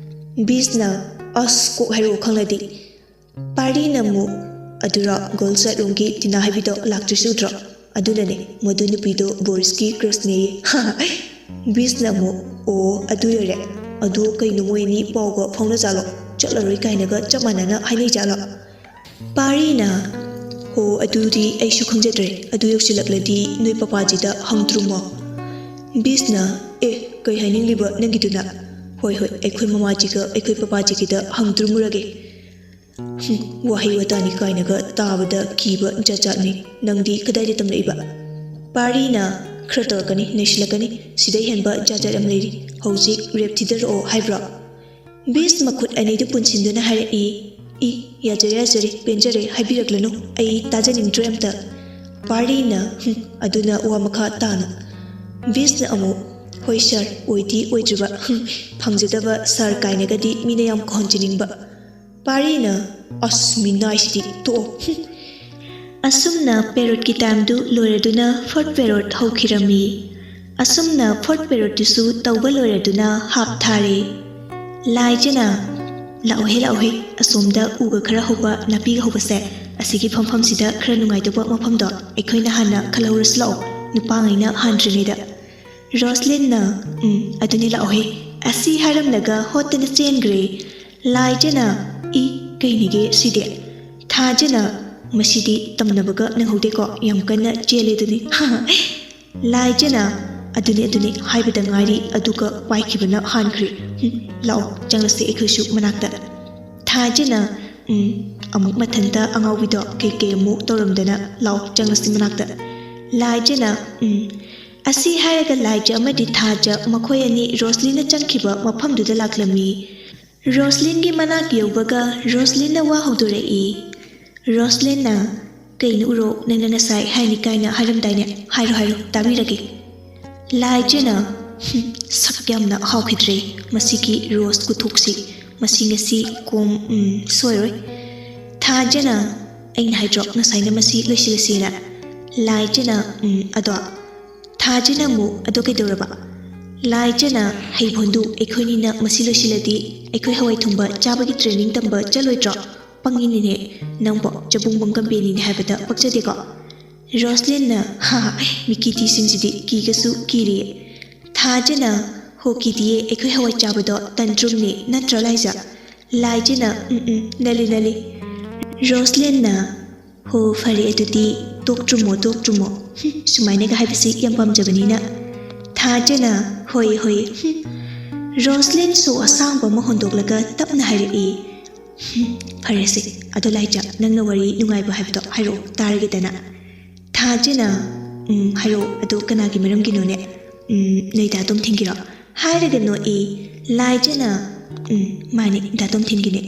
ꯕꯤꯁꯅ, "ꯑꯁ, ꯀꯣꯛ ꯍꯥꯏꯔꯛꯑꯣ ꯈꯪꯂꯗꯤ꯫" ꯄꯥꯔꯤꯅ ꯑꯃꯨꯛ, "ꯑꯗꯨꯔꯣ, ꯒꯔꯜ ꯁꯥꯏꯠ ꯔꯣꯝꯒꯤ ꯇꯤꯅꯥ ꯍꯥꯏꯕꯤꯗꯣ ꯂꯥꯛꯇ꯭ꯔꯤꯁꯤ ꯎꯗ꯭ꯔꯣ? ꯑꯗꯨꯅꯅꯦ, ꯃꯗꯨ ꯅꯨꯄꯤꯗꯣ ꯕꯣꯔꯤꯁꯀꯤ ꯀ꯭ꯔꯁꯅꯦꯌꯦ꯫" ꯕꯤꯁꯅ ꯑꯃꯨꯛ, "ꯑꯣ, ꯑꯗꯨ ꯑꯣꯏꯔꯦ꯫ ꯑꯗꯣ ꯀꯩꯅꯣ, ꯃꯣꯏ ꯑꯅꯤ ꯄꯥꯎꯒ ꯐꯥꯎꯅꯖꯥꯠꯂꯣ? ꯆꯠꯂꯔꯣꯏ ꯀꯥꯏꯅꯒ ꯆꯞ ꯃꯥꯟꯅꯅ ꯍꯥꯏꯅꯩꯖꯥꯠꯂꯣ?" ꯄꯥꯔꯤꯅ, "ꯍꯣ, ꯑꯗꯨꯗꯤ ꯑꯩꯁꯨ ꯈꯪꯖꯗ꯭ꯔꯦ꯫ ꯑꯗꯨ ꯌꯧꯁꯤꯜꯂꯛꯂꯗꯤ ꯅꯣꯏ ꯄꯄꯥꯖꯤꯗ ꯍꯪꯗ꯭ꯔꯨꯝꯃꯣ꯫" ꯕꯤꯁꯅ, "ꯑꯦ, ꯀꯩ ꯍꯥꯏꯅꯤꯡꯂꯤꯕ ꯅꯪꯒꯤꯗꯨꯅ?" "ꯍꯣꯏ, ꯍꯣꯏ, ꯑꯩꯈꯣꯏ ꯃꯃꯥꯖꯤꯒ ꯑꯩꯈꯣꯏ ꯄꯄꯥꯖꯤꯒꯤꯗ ꯍꯪꯗ꯭ꯔꯨꯝꯃꯨꯔꯒꯦ꯫" ꯍꯨꯝ, ꯋꯥꯍꯩ ꯋꯥꯇꯥꯅꯤ ꯀꯥꯏꯅꯒ ꯇꯥꯕꯗ ꯀꯤꯕ ꯖꯥꯠ ꯖꯥꯠꯅꯤ꯫ ꯅꯪꯗꯤ ꯀꯗꯥꯏꯗ ꯇꯝꯂꯛꯏꯕ? ꯄꯥꯔꯤꯅ, "ꯈꯔ ꯇꯧꯔꯛꯀꯅꯤ, ꯅꯩꯁꯤꯜꯂꯛꯀꯅꯤ꯫ ꯁꯤꯗꯩ ꯍꯦꯟꯕ ꯖꯥꯠ ꯖꯥꯠ ꯌꯥꯝ ꯂꯩꯔꯤ꯫ ꯍꯧꯖꯤꯛ ꯔꯦꯞ ꯊꯤꯗꯔꯛꯑꯣ ꯍꯥꯏꯕ꯭ꯔꯣ?" ꯕꯤꯁ ꯃꯈꯨꯠ ꯑꯅꯤꯗꯨ ꯄꯨꯟꯁꯤꯟꯗꯨꯅ ꯍꯥꯏꯔꯛꯏ꯫ "ꯏ, ꯌꯥꯖꯔꯦ, ꯌꯥꯖꯔꯦ, ꯄꯦꯟꯖꯔꯦ, ꯍꯥꯏꯕꯤꯔꯛꯂꯅꯨ, ꯑꯩ ꯇꯥꯖꯅꯤꯡꯗ꯭ꯔꯦ ꯑꯝꯇ꯫" ꯄꯥꯔꯤꯅ, "ꯍꯨꯝ, ꯑꯗꯨꯅ ꯋꯥ ꯃꯈꯥ ꯇꯥꯅ꯫" ꯕꯤꯁꯅ ꯑꯃꯨꯛ, "ꯍꯣꯏ ꯁꯥꯔ, ꯑꯣꯏꯗꯤ ꯑꯣꯏꯗ꯭ꯔꯤꯕ, ꯍꯨꯝ, ꯐꯪꯖꯗꯕ ꯁꯥꯔ ꯀꯥꯏꯅꯒꯗꯤ ꯃꯤꯅ ꯌꯥꯝ ꯀꯧꯍꯟꯖꯅꯤꯡꯕ꯫" ꯄꯥꯔꯤꯅ, "ꯑꯁ, ꯃꯤꯅꯥꯏꯁꯤꯗꯤ ꯇꯣꯛꯑꯣ꯫" ꯑꯁꯨꯝꯅ ꯄꯦꯔꯣꯠꯀꯤ ꯇꯥꯏꯝꯗꯨ ꯂꯣꯏꯔꯗꯨꯅ ꯐꯣꯔꯠ ꯄꯦꯔꯣꯠ ꯍꯧꯈꯤꯔꯝꯃꯤ꯫ ꯑꯁꯨꯝꯅ ꯐꯣꯔꯠ ꯄꯦꯔꯣꯠꯇꯨꯁꯨ ꯇꯧꯕ ꯂꯣꯏꯔꯗꯨꯅ ꯍꯥꯞ ꯊꯥꯔꯦ꯫ ꯂꯥꯏꯖꯅ, "ꯂꯥꯛꯑꯣꯍꯦ, ꯂꯥꯛꯑꯣꯍꯦ, ꯑꯁꯣꯝꯗ ꯎꯒ ꯈꯔ ꯍꯧꯕ, ꯅꯥꯄꯤꯒ ꯍꯧꯕꯁꯦ, ꯑꯁꯤꯒꯤ ꯐꯝꯐꯝꯁꯤꯗ ꯈꯔ ꯅꯨꯡꯉꯥꯏꯇꯧꯕ ꯃꯐꯝꯗꯣ ꯑꯩꯈꯣꯏꯅ ꯍꯥꯟꯅ ꯈꯜꯍꯧꯔꯁꯤ ꯂꯥꯛꯑꯣ, ꯅꯨꯄꯥꯉꯩꯅ ꯍꯥꯟꯗ꯭ꯔꯤꯉꯩꯗ꯫" ꯔꯣꯁꯂꯤꯟꯅ, "ꯎꯝ, ꯑꯗꯨꯅꯤ, ꯂꯥꯛꯑꯣꯍꯦ꯫" ꯑꯁꯤ ꯍꯥꯏꯔꯝꯂꯒ ꯍꯣꯠꯇꯅ ꯆꯦꯟꯈ꯭ꯔꯦ꯫ ꯂꯥꯏꯖꯅ, "ꯏ, ꯀꯩꯅꯤꯒꯦ ꯁꯤꯗꯤ?" ꯊꯥꯖꯅ, "ꯃꯁꯤꯗꯤ ꯇꯝꯅꯕꯒ ꯅꯪꯍꯧꯗꯦꯀꯣ, ꯌꯥꯝ ꯀꯟꯅ ꯆꯦꯜꯂꯦꯗꯨꯅꯤ꯫" ꯂꯥꯏꯖꯅ, "ꯑꯗꯨꯅꯤ, ꯑꯗꯨꯅꯤ, ꯍꯥꯏꯕꯗ ꯉꯥꯏꯔꯤ, ꯑꯗꯨꯒ ꯄꯥꯏꯈꯤꯕꯅ ꯍꯥꯟꯈ꯭ꯔꯦ꯫ ꯍꯨꯝ, ꯂꯥꯛꯑꯣ, ꯆꯪꯂꯁꯤ ꯑꯩꯈꯣꯏꯁꯨ ꯃꯅꯥꯛꯇ꯫" ꯊꯥꯖꯅ, "ꯎꯝ, ꯑꯃꯨꯛ ꯃꯊꯟꯇ ꯑꯉꯥꯎꯕꯤꯗꯣ ꯀꯩꯀꯩ ꯑꯃꯨꯛ ꯇꯧꯔꯝꯗꯅ, ꯂꯥꯛꯑꯣ, ꯆꯪꯂꯁꯤ ꯃꯅꯥꯛꯇ꯫" ꯂꯥꯏꯖꯅ, "ꯎꯝ꯫" ꯑꯁꯤ ꯍꯥꯏꯔꯒ ꯂꯥꯏꯖ ꯑꯃꯗꯤ ꯊꯥꯖ ꯃꯈꯣꯏ ꯑꯅꯤ ꯔꯣꯁꯂꯤꯟꯅ ꯆꯪꯈꯤꯕ ꯃꯐꯝꯗꯨꯗ ꯂꯥꯛꯂꯝꯃꯤ꯫ ꯔꯣꯁꯂꯤꯟꯒꯤ ꯃꯅꯥꯛ ꯌꯧꯕꯒ ꯔꯣꯁꯂꯤꯟꯅ ꯋꯥ ꯍꯧꯗꯣꯔꯛꯏ꯫ ꯔꯣꯁꯂꯤꯟꯅ, "ꯀꯩꯅꯣ ꯎꯔꯣ, ꯅꯪꯅ ꯉꯁꯥꯏ ꯍꯥꯏꯅꯤ ꯀꯥꯏꯅ ꯍꯥꯏꯔꯝꯗꯥꯏꯅꯦ? ꯍꯥꯏꯔꯣ, ꯍꯥꯏꯔꯣ, ꯇꯥꯕꯤꯔꯒꯦ꯫" ꯂꯥꯏꯖꯅ, "ꯍꯨꯝ, ꯁꯛ ꯌꯥꯝꯅ ꯍꯥꯎꯈꯤꯗ꯭ꯔꯦ ꯃꯁꯤꯒꯤ ꯔꯣꯁ ꯈꯨꯊꯣꯛꯁꯤ꯫ ꯃꯁꯤ ꯉꯁꯤ ꯀꯣꯝ, ꯎꯝ, ꯁꯣꯏꯔꯣꯏ꯫" ꯊꯥꯖꯅ, "ꯑꯩꯅ ꯍꯥꯏꯗ꯭ꯔꯣ ꯉꯁꯥꯏꯅ ꯃꯁꯤ ꯂꯣꯏꯁꯤꯜꯂꯁꯦꯅ?" ꯂꯥꯏꯖꯅ, "ꯎꯝ, ꯑꯗꯣ?" ꯊꯥꯖꯅ ꯑꯃꯨꯛ, "ꯑꯗꯣ ꯀꯩꯗꯧꯔꯕ?" ꯂꯥꯏꯖꯅ, "ꯍꯩ ꯐꯣꯟꯗꯨ, ꯑꯩꯈꯣꯏꯅꯤꯅ ꯃꯁꯤ ꯂꯣꯏꯁꯤꯜꯂꯗꯤ ꯑꯩꯈꯣꯏ ꯍꯋꯥꯏ ꯊꯣꯡꯕ ꯆꯥꯕꯒꯤ ꯇ꯭ꯔꯦꯅꯤꯡ ꯇꯝꯕ ꯆꯠꯂꯣꯏꯗ꯭ꯔꯣ? ꯄꯪꯉꯤꯅꯤꯅꯦ ꯅꯪꯕꯣ, ꯆꯕꯨꯡꯕꯪ ꯀꯝꯄꯦꯅꯤꯅꯦ ꯍꯥꯏꯕꯗ ꯄꯛꯆꯗꯦꯀꯣ꯫" ꯔꯣꯁꯂꯤꯟꯅ, "ꯍꯥ, ꯃꯤꯀꯤꯇꯤꯁꯤꯡꯁꯤꯗꯤ ꯀꯤꯒꯁꯨ ꯀꯤꯔꯤꯌꯦ꯫" ꯊꯥꯖꯅ, "ꯍꯣ, ꯀꯤꯗꯤꯌꯦ, ꯑꯩꯈꯣꯏ ꯍꯋꯥꯏ ꯆꯥꯕꯗꯣ ꯇꯟꯇ꯭ꯔꯨꯝꯅꯦ, ꯅꯠꯇ꯭ꯔꯣ ꯂꯥꯏꯖ?" ꯂꯥꯏꯖꯅ, "ꯎꯝ, ꯎꯝ, ꯅꯜꯂꯤ, ꯅꯜꯂꯤ꯫" ꯔꯣꯁꯂꯤꯟꯅ, "ꯍꯣ, ꯐꯔꯦ ꯑꯗꯨꯗꯤ, ꯇꯣꯛꯇ꯭ꯔꯨꯝꯃꯣ, ꯇꯣꯛꯇ꯭ꯔꯨꯝꯃꯣ꯫ ꯍꯨꯝ, ꯁꯨꯃꯥꯏꯅꯒ ꯍꯥꯏꯕꯁꯤ ꯌꯥꯝ ꯄꯥꯝꯖꯕꯅꯤꯅ꯫" ꯊꯥꯖꯅ, "ꯍꯣꯏ, ꯍꯣꯏ, ꯍꯨꯝ꯫" ꯔꯣꯁꯂꯤꯟ ꯁꯣ ꯑꯁꯥꯡꯕ ꯑꯃ ꯍꯣꯟꯗꯣꯛꯂꯒ ꯇꯞꯅ ꯍꯥꯏꯔꯛꯏ, "ꯍꯨꯝ, ꯐꯔꯦꯁꯦ, ꯑꯗꯣ ꯂꯥꯏꯖ, ꯅꯪꯅ ꯋꯥꯔꯤ ꯅꯨꯡꯉꯥꯏꯕ ꯍꯥꯏꯕꯗꯣ ꯍꯥꯏꯔꯛꯑꯣ, ꯇꯥꯔꯒꯦꯗꯅ꯫" ꯊꯥꯖꯅ, "ꯎꯝ, ꯍꯥꯏꯔꯛꯑꯣ, ꯑꯗꯣ ꯀꯅꯥꯒꯤ ꯃꯔꯝꯒꯤꯅꯣꯅꯦ? ꯎꯝ, ꯅꯣꯏ ꯗꯥ ꯇꯣꯝꯊꯤꯟꯒꯤꯔꯣ?" ꯍꯥꯏꯔꯒ ꯅꯣꯛꯏ꯫ ꯂꯥꯏꯖꯅ, "ꯎꯝ, ꯃꯥꯅꯦ, ꯗꯥ ꯇꯣꯝꯊꯤꯟꯒꯤꯅꯦ꯫"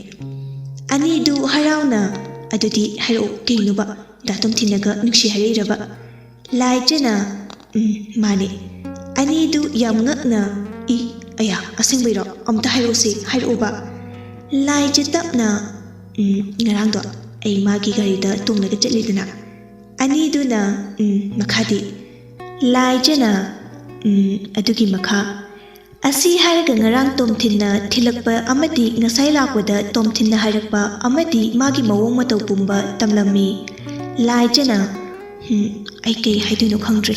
ꯑꯅꯤꯗꯨ ꯍꯔꯥꯎꯅ, "ꯑꯗꯨꯗꯤ ꯍꯥꯏꯔꯛꯑꯣ, ꯀꯩꯅꯣꯕ? ꯗꯥ ꯇꯣꯝꯊꯤꯟꯅꯒ ꯅꯨꯡꯁꯤ ꯍꯥꯏꯔꯛꯏꯔꯕ?" ꯂꯥꯏꯖꯅ, "ꯎꯝ, ꯃꯥꯅꯦ꯫" ꯑꯅꯤꯗꯨ ꯌꯥꯝ ꯉꯛꯅ, "ꯏ, ꯑꯌꯥ, ꯑꯁꯦꯡꯕꯩꯔꯣ? ꯑꯝꯇ ꯍꯥꯏꯔꯛꯎꯁꯦ, ꯍꯥꯏꯔꯛꯎꯕ꯫" ꯂꯥꯏꯖ ꯇꯞꯅ, "ꯎꯝ, ꯉꯔꯥꯡꯗꯣ ꯑꯩ ꯃꯥꯒꯤ ꯒꯥꯔꯤꯗ ꯇꯣꯡꯂꯒ ꯆꯠꯂꯤꯗꯅ, ꯑꯅꯤꯗꯨꯅ, ꯎꯝ, ꯃꯈꯥꯗꯤ?" ꯂꯥꯏꯖꯅ, "ꯎꯝ, ꯑꯗꯨꯒꯤ ꯃꯈꯥ?" ꯑꯁꯤ ꯍꯥꯏꯔꯒ ꯉꯔꯥꯡ ꯇꯣꯝꯊꯤꯟꯅ ꯊꯤꯜꯂꯛꯄ ꯑꯃꯗꯤ ꯉꯁꯥꯏ ꯂꯥꯛꯄꯗ ꯇꯣꯝꯊꯤꯟꯅ ꯍꯥꯏꯔꯛꯄ ꯑꯃꯗꯤ ꯃꯥꯒꯤ ꯃꯑꯣꯡ ꯃꯇꯧ ꯄꯨꯝꯕ ꯇꯝꯂꯝꯃꯤ꯫ ꯂꯥꯏꯖꯅ, "ꯎꯝ, ꯑꯩ ꯀꯩ ꯍꯥꯏꯗꯣꯏꯅꯣ ꯈꯪꯗ꯭ꯔꯦ꯫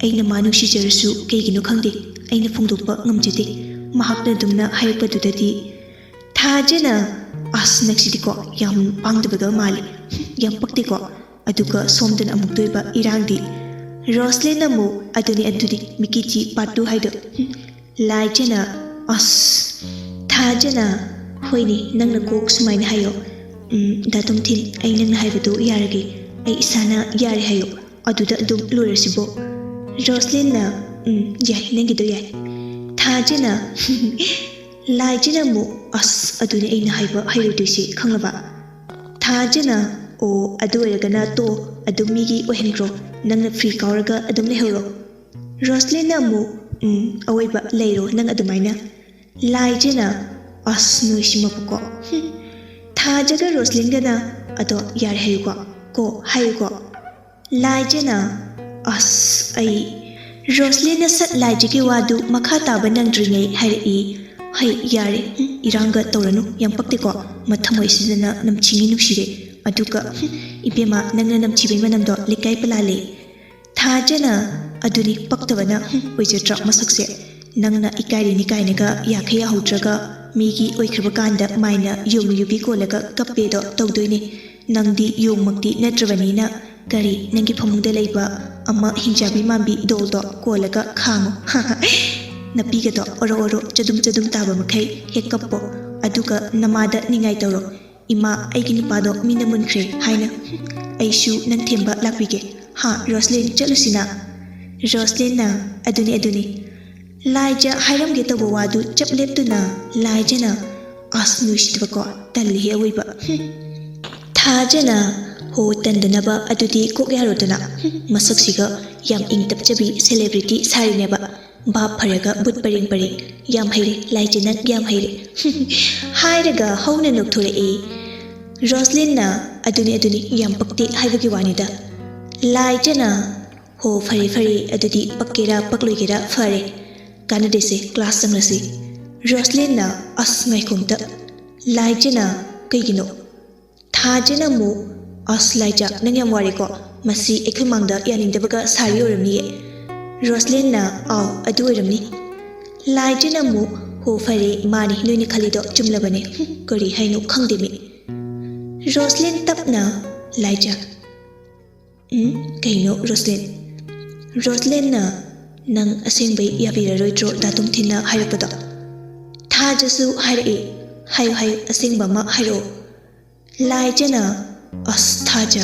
ꯑꯩꯅ ꯃꯥ ꯅꯨꯡꯁꯤꯖꯔꯁꯨ ꯀꯩꯒꯤꯅꯣ ꯈꯪꯗꯦ, ꯑꯩꯅ ꯐꯣꯡꯗꯣꯛꯄ ꯉꯝꯖꯗꯦ꯫ ꯃꯍꯥꯛꯅ ꯑꯗꯨꯝꯅ ꯍꯥꯏꯔꯛꯄꯗꯨꯗꯗꯤ"꯫ ꯊꯥꯖꯅ, "ꯑꯁ, ꯅꯪꯁꯤꯗꯤꯀꯣ ꯌꯥꯝ ꯄꯥꯡꯗꯕꯒ ꯃꯥꯜꯂꯤ꯫ ꯌꯥꯝ ꯄꯛꯇꯦꯀꯣ꯫ ꯑꯗꯨꯒ ꯁꯣꯝꯗꯅ ꯑꯃꯨꯛ ꯇꯣꯏꯕ ꯏꯔꯥꯡꯗꯤ"꯫ ꯔꯣꯁꯂꯤꯟꯅ ꯑꯃꯨꯛ, "ꯑꯗꯨꯅꯤ, ꯑꯗꯨꯅꯤ, ꯃꯤꯀꯤ ꯆꯤ part two ꯍꯥꯏꯗꯣ"꯫ ꯂꯥꯏꯖꯅ, "ꯑꯁ"꯫ ꯊꯥꯖꯅ, "ꯍꯣꯏꯅꯦ, ꯅꯪꯅ ꯀꯣꯛ ꯁꯨꯃꯥꯏꯅ ꯍꯥꯏꯌꯣ꯫ ꯎꯝ, ꯗꯥ ꯇꯣꯝꯊꯤꯟ, ꯑꯩ ꯅꯪꯅ ꯍꯥꯏꯕꯗꯣ ꯌꯥꯔꯒꯦ꯫ ꯑꯩ ꯏꯁꯥꯅ ꯌꯥꯔꯦ ꯍꯥꯏꯌꯣ꯫ ꯑꯗꯨꯗ ꯑꯗꯨꯝ ꯂꯣꯏꯔꯁꯤꯕꯣ"꯫ ꯔꯣꯁꯂꯤꯟꯅ, "ꯎꯝ, ꯌꯥꯏ, ꯅꯪꯒꯤꯗꯣ ꯌꯥꯏ"꯫ ꯊꯥꯖꯅ, ꯂꯥꯏꯖꯅ ꯑꯃꯨꯛ, "ꯑꯁ, ꯑꯗꯨꯅꯦ ꯑꯩꯅ ꯍꯥꯏꯕ ꯍꯩꯔꯣꯏꯗꯣꯏꯁꯦ, ꯈꯪꯉꯕ?" ꯊꯥꯖꯅ, "ꯑꯣ, ꯑꯗꯨ ꯑꯣꯏꯔꯒꯅ ꯇꯣ, ꯑꯗꯨꯝ ꯃꯤꯒꯤ ꯑꯣꯏꯍꯟꯈ꯭ꯔꯣ꯫ ꯅꯪꯅ free ꯀꯥꯎꯔꯒ ꯑꯗꯨꯝ ꯂꯩꯍꯧꯔꯣ"꯫ ꯔꯣꯁꯂꯤꯟꯅ ꯑꯃꯨꯛ, "ꯎꯝ, ꯑꯋꯣꯏꯕ ꯂꯩꯔꯣ ꯅꯪ ꯑꯗꯨꯃꯥꯏꯅ"꯫ ꯂꯥꯏꯖꯅ, "ꯑꯁ, ꯅꯣꯏꯁꯤꯃꯕꯨꯀꯣ꯫ ꯍꯨꯝ"꯫ ꯊꯥꯖꯒ ꯔꯣꯁꯂꯤꯟꯒꯅ, "ꯑꯗꯣ ꯌꯥꯔꯦ ꯍꯥꯏꯌꯨꯀꯣ, ꯀꯣ ꯍꯥꯏꯌꯨꯀꯣ"꯫ ꯂꯥꯏꯖꯅ, "ꯑꯁ, ꯑꯩ"꯫ ꯔꯣꯁꯂꯤꯟꯅ ꯁꯠ ꯂꯥꯏꯖꯒꯤ ꯋꯥꯗꯨ ꯃꯈꯥ ꯇꯥꯕ ꯅꯪꯗ꯭ꯔꯤꯉꯩ ꯍꯥꯏꯔꯛꯏ, "ꯍꯩ, ꯌꯥꯔꯦ, ꯎꯝ, ꯏꯔꯥꯡꯒ ꯇꯧꯔꯅꯨ, ꯌꯥꯝ ꯄꯛꯇꯦꯀꯣ꯫ ꯃꯊꯃꯣꯏ ꯑꯁꯤꯗꯅ ꯅꯝꯊꯤꯉꯤ ꯅꯨꯡꯁꯤꯔꯦ꯫ ꯑꯗꯨꯒ, ꯍꯨꯝ, ꯏꯕꯦꯝꯃ, ꯅꯪꯅ ꯅꯝꯊꯤꯕꯩ ꯃꯅꯝꯗꯣ ꯂꯩꯀꯥꯏ ꯄꯂꯥꯂꯦ"꯫ ꯊꯥꯖꯅ, "ꯑꯗꯨꯅꯤ ꯄꯛꯇꯕꯅ, ꯍꯨꯝ, ꯑꯣꯏꯖꯗ꯭ꯔꯥ ꯃꯁꯛꯁꯦ꯫ ꯅꯪꯅ ꯏꯀꯥꯏꯔꯤꯅꯤ ꯀꯥꯏꯅꯒ ꯌꯥꯈꯩ ꯌꯥꯍꯧꯗ꯭ꯔꯒ ꯃꯤꯒꯤ ꯑꯣꯏꯈ꯭ꯔꯕ ꯀꯥꯟꯗ ꯃꯥꯏꯅ ꯌꯣꯡ ꯌꯨꯕꯤ ꯀꯣꯜꯂꯒ ꯀꯞꯄꯦꯗꯣ ꯇꯧꯗꯣꯏꯅꯤ꯫ ꯅꯪꯗꯤ ꯌꯣꯡꯃꯛꯇꯤ ꯅꯠꯇ꯭ꯔꯕꯅꯤꯅ ꯀꯔꯤ ꯅꯪꯒꯤ ꯐꯃꯨꯡꯗ ꯂꯩꯕ ꯑꯃ ꯍꯤꯡꯆꯥꯕꯤ ꯃꯥꯟꯕꯤ ꯗꯣꯜꯗꯣ ꯀꯣꯜꯂꯒ ꯈꯥꯡꯉꯣ꯫ ꯅꯄꯤꯒꯗꯣ ꯑꯣꯔꯣ ꯑꯣꯔꯣ ꯆꯗꯨꯝ ꯆꯗꯨꯝ ꯇꯥꯕ ꯃꯈꯩ ꯍꯦꯛ ꯀꯞꯄꯣ꯫ ꯑꯗꯨꯒ ꯅꯃꯥꯗ ꯅꯤꯡꯉꯥꯏ ꯇꯧꯔꯣ꯫ ꯏꯃꯥ, ꯑꯩꯒꯤ ꯅꯨꯄꯥꯗꯣ ꯃꯤꯅ ꯃꯨꯟꯈ꯭ꯔꯦ ꯍꯥꯏꯅ꯫ ꯑꯩꯁꯨ ꯅꯪ ꯊꯦꯝꯕ ꯂꯥꯛꯄꯤꯒꯦ꯫ ꯍꯥ, ꯔꯣꯁꯂꯤꯟ, ꯆꯠꯂꯨꯁꯤꯅ꯫ ꯔꯣꯁꯂꯤꯟꯅ, "ꯑꯗꯨꯅꯤ, ꯑꯗꯨꯅꯤ"꯫ ꯂꯥꯏꯖ ꯍꯥꯏꯔꯝꯒꯦ ꯇꯧꯕ ꯋꯥꯗꯨ ꯆꯞ ꯂꯦꯞꯇꯨꯅ ꯂꯥꯏꯖꯅ, "ꯑꯁ, ꯅꯨꯡꯁꯤꯗꯕꯀꯣ, ꯇꯜꯂꯤꯍꯦ ꯑꯋꯣꯏꯕ꯫ ꯍꯨꯝ"꯫ ꯊꯥꯖꯅ, ꯍꯣ, ꯇꯟꯗꯅꯕ ꯑꯗꯨꯗꯤ ꯀꯣꯛ ꯌꯥꯔꯣꯗꯅ꯫ ꯍꯨꯝ, ꯃꯁꯛꯁꯤꯒ ꯌꯥꯝ ꯏꯪ ꯇꯞꯆꯕꯤ celebrity ꯁꯥꯔꯤꯅꯦꯕ꯫ ꯚꯥꯞ ꯐꯔꯒ ꯕꯨꯠ ꯄꯔꯦꯡ ꯄꯔꯦꯡ꯫ ꯌꯥꯝ ꯍꯩꯔꯦ, ꯂꯥꯏꯖ ꯅꯪ ꯌꯥꯝ ꯍꯩꯔꯦ꯫ ꯍꯥꯏꯔꯒ ꯍꯧꯅ ꯅꯣꯛꯊꯣꯔꯛꯏ꯫ ꯔꯣꯁꯂꯤꯟꯅ, "ꯑꯗꯨꯅꯤ, ꯑꯗꯨꯅꯤ, ꯌꯥꯝ ꯄꯛꯇꯦ ꯍꯥꯏꯕꯒꯤ ꯋꯥꯅꯤꯗ꯫" ꯂꯥꯏꯖꯅ, "ꯍꯣ, ꯐꯔꯦ, ꯐꯔꯦ, ꯑꯗꯨꯗꯤ ꯄꯛꯀꯦꯔꯥ ꯄꯛꯂꯣꯏꯒꯦꯔꯥ ꯐꯔꯦ꯫ ꯀꯥꯟꯅꯗꯦꯁꯦ, class ꯆꯪꯂꯁꯤ꯫" ꯔꯣꯁꯂꯤꯟꯅ, "ꯑꯁ, ꯉꯥꯏꯈꯣ ꯑꯝꯇ꯫" ꯂꯥꯏꯖꯅ, "ꯀꯩꯒꯤꯅꯣ?" ꯊꯥꯖꯅ ꯑꯃꯨꯛ, "ꯑꯁ, ꯂꯥꯏꯖ, ꯅꯪ ꯌꯥꯝ ꯋꯥꯔꯦꯀꯣ꯫ ꯃꯁꯤ ꯑꯩꯈꯣꯏ ꯃꯥꯡꯗ ꯌꯥꯅꯤꯡꯗꯕꯒ ꯁꯥꯔꯤ ꯑꯣꯏꯔꯝꯅꯤꯌꯦ꯫" ꯔꯣꯁꯂꯤꯟꯅ, "ꯑꯥꯎ, ꯑꯗꯨ ꯑꯣꯏꯔꯝꯅꯤ꯫" ꯂꯥꯏꯖꯅ ꯑꯃꯨꯛ, "ꯍꯣ, ꯐꯔꯦ, ꯃꯥꯅꯤ, ꯅꯣꯏꯅ ꯈꯜꯂꯤꯗꯣ ꯆꯨꯝꯂꯕꯅꯦ꯫ ꯍꯨꯝ, ꯀꯔꯤ ꯍꯥꯏꯅꯣ ꯈꯪꯗꯦ ꯃꯤ꯫" ꯔꯣꯁꯂꯤꯟ ꯇꯞꯅ, "ꯂꯥꯏꯖ꯫" "ꯎꯝ, ꯀꯩꯅꯣ, ꯔꯣꯁꯂꯤꯟ?" ꯔꯣꯁꯂꯤꯟꯅ, "ꯅꯪ ꯑꯁꯦꯡꯕꯩ ꯌꯥꯕꯤꯔꯔꯣꯏꯗ꯭ꯔꯣ ꯗꯥ ꯇꯣꯝꯊꯤꯟꯅ ꯍꯥꯏꯔꯛꯄꯗꯣ?" ꯊꯥꯖꯁꯨ ꯍꯥꯏꯔꯛꯏ꯫ "ꯍꯥꯏꯌꯨ, ꯍꯥꯏꯌꯨ, ꯑꯁꯦꯡꯕ ꯑꯃ ꯍꯥꯏꯔꯛꯑꯣ꯫" ꯂꯥꯏꯖꯅ, "ꯑꯁ, ꯊꯥꯖ꯫"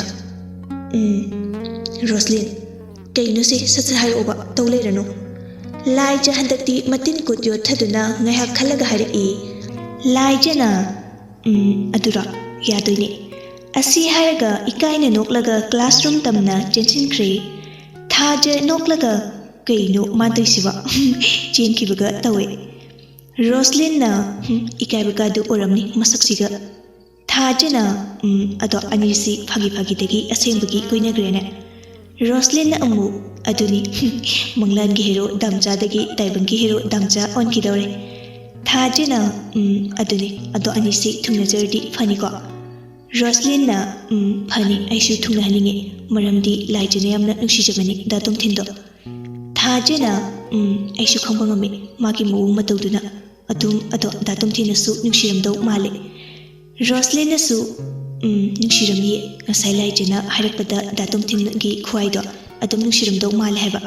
"ꯎꯝ, ꯔꯣꯁꯂꯤꯟ, ꯀꯩꯅꯣꯁꯦ, ꯁꯠ ꯁꯠ ꯍꯥꯏꯔꯛꯑꯣꯕ, ꯇꯧ ꯂꯩꯔꯅꯨ꯫" ꯂꯥꯏꯖ ꯍꯟꯗꯛꯇꯤ ꯃꯇꯤꯟ ꯀꯨꯠ ꯌꯣꯠꯊꯗꯨꯅ ꯉꯥꯏꯍꯥꯛ ꯈꯜꯂꯒ ꯍꯥꯏꯔꯛꯏ꯫ ꯂꯥꯏꯖꯅ, "ꯎꯝ, ꯑꯗꯨꯔꯣ? ꯌꯥꯗꯣꯏꯅꯦ꯫" ꯑꯁꯤ ꯍꯥꯏꯔꯒ ꯏꯀꯥꯏꯅ ꯅꯣꯛꯂꯒ classroom ꯇꯝꯅ ꯆꯦꯟꯁꯤꯟꯈ꯭ꯔꯦ꯫ ꯊꯥꯖ ꯅꯣꯛꯂꯒ, "ꯀꯩꯅꯣ ꯃꯥ ꯇꯧꯏꯁꯤꯕꯣ?" ꯆꯦꯟꯈꯤꯕꯒ ꯇꯧꯋꯦ꯫ ꯔꯣꯁꯂꯤꯟꯅ, "ꯍꯨꯝ, ꯏꯀꯥꯏꯕꯒꯗꯨ ꯑꯣꯏꯔꯝꯅꯤ ꯃꯁꯛꯁꯤꯒ꯫" ꯊꯥꯖꯅ, "ꯎꯝ, ꯑꯗꯣ ꯑꯅꯤꯁꯤ ꯐꯥꯒꯤ ꯐꯥꯒꯤꯗꯒꯤ ꯑꯁꯦꯡꯕꯒꯤ ꯀꯣꯏꯅꯈ꯭ꯔꯦꯅꯦ꯫" ꯔꯣꯁꯂꯤꯟꯅ ꯑꯃꯨꯛ, "ꯑꯗꯨꯅꯤ, ꯍꯨꯝ, ꯃꯪꯂꯥꯟꯒꯤ ꯍꯦꯔꯣ ꯗꯥꯝꯆꯥꯗꯒꯤ ꯇꯥꯏꯕꯪꯒꯤ ꯍꯦꯔꯣ ꯗꯥꯝꯆꯥ ꯑꯣꯟꯈꯤꯗꯧꯔꯦ꯫" ꯊꯥꯖꯅ, "ꯎꯝ, ꯑꯗꯨꯅꯤ, ꯑꯗꯣ ꯑꯅꯤꯁꯤ ꯊꯨꯡꯅꯖꯔꯗꯤ ꯐꯅꯤꯀꯣ꯫" ꯔꯣꯁꯂꯤꯟꯅ, "ꯎꯝ, ꯐꯅꯤ, ꯑꯩꯁꯨ ꯊꯨꯡꯅꯍꯟꯅꯤꯡꯉꯤ, ꯃꯔꯝꯗꯤ ꯂꯥꯏꯖꯅ ꯌꯥꯝꯅ ꯅꯨꯡꯁꯤꯖꯕꯅꯤ ꯗꯥ ꯇꯣꯝꯊꯤꯟꯗꯣ꯫" ꯊꯥꯖꯅ, "ꯎꯝ, ꯑꯩꯁꯨ ꯈꯪꯕ ꯉꯝꯃꯤ, ꯃꯥꯒꯤ ꯃꯑꯣꯡ ꯃꯇꯧꯗꯨꯅ ꯑꯗꯨꯝ, ꯑꯗꯣ ꯗꯥ ꯇꯣꯝꯊꯤꯟꯅꯁꯨ ꯅꯨꯡꯁꯤꯔꯝꯗꯧ ꯃꯥꯜꯂꯦ꯫" ꯔꯣꯁꯂꯤꯟꯅꯁꯨ, "ꯎꯝ, ꯅꯨꯡꯁꯤꯔꯝꯅꯤꯌꯦ, ꯉꯁꯥꯏ ꯂꯥꯏꯖꯅ ꯍꯥꯏꯔꯛꯄꯗ ꯗꯥ ꯇꯣꯝꯊꯤꯟꯒꯤ ꯈꯨꯍꯥꯏꯗꯣ ꯑꯗꯨꯝ ꯅꯨꯡꯁꯤꯔꯝꯗꯧ ꯃꯥꯜꯂꯦ ꯍꯥꯏꯕ꯫"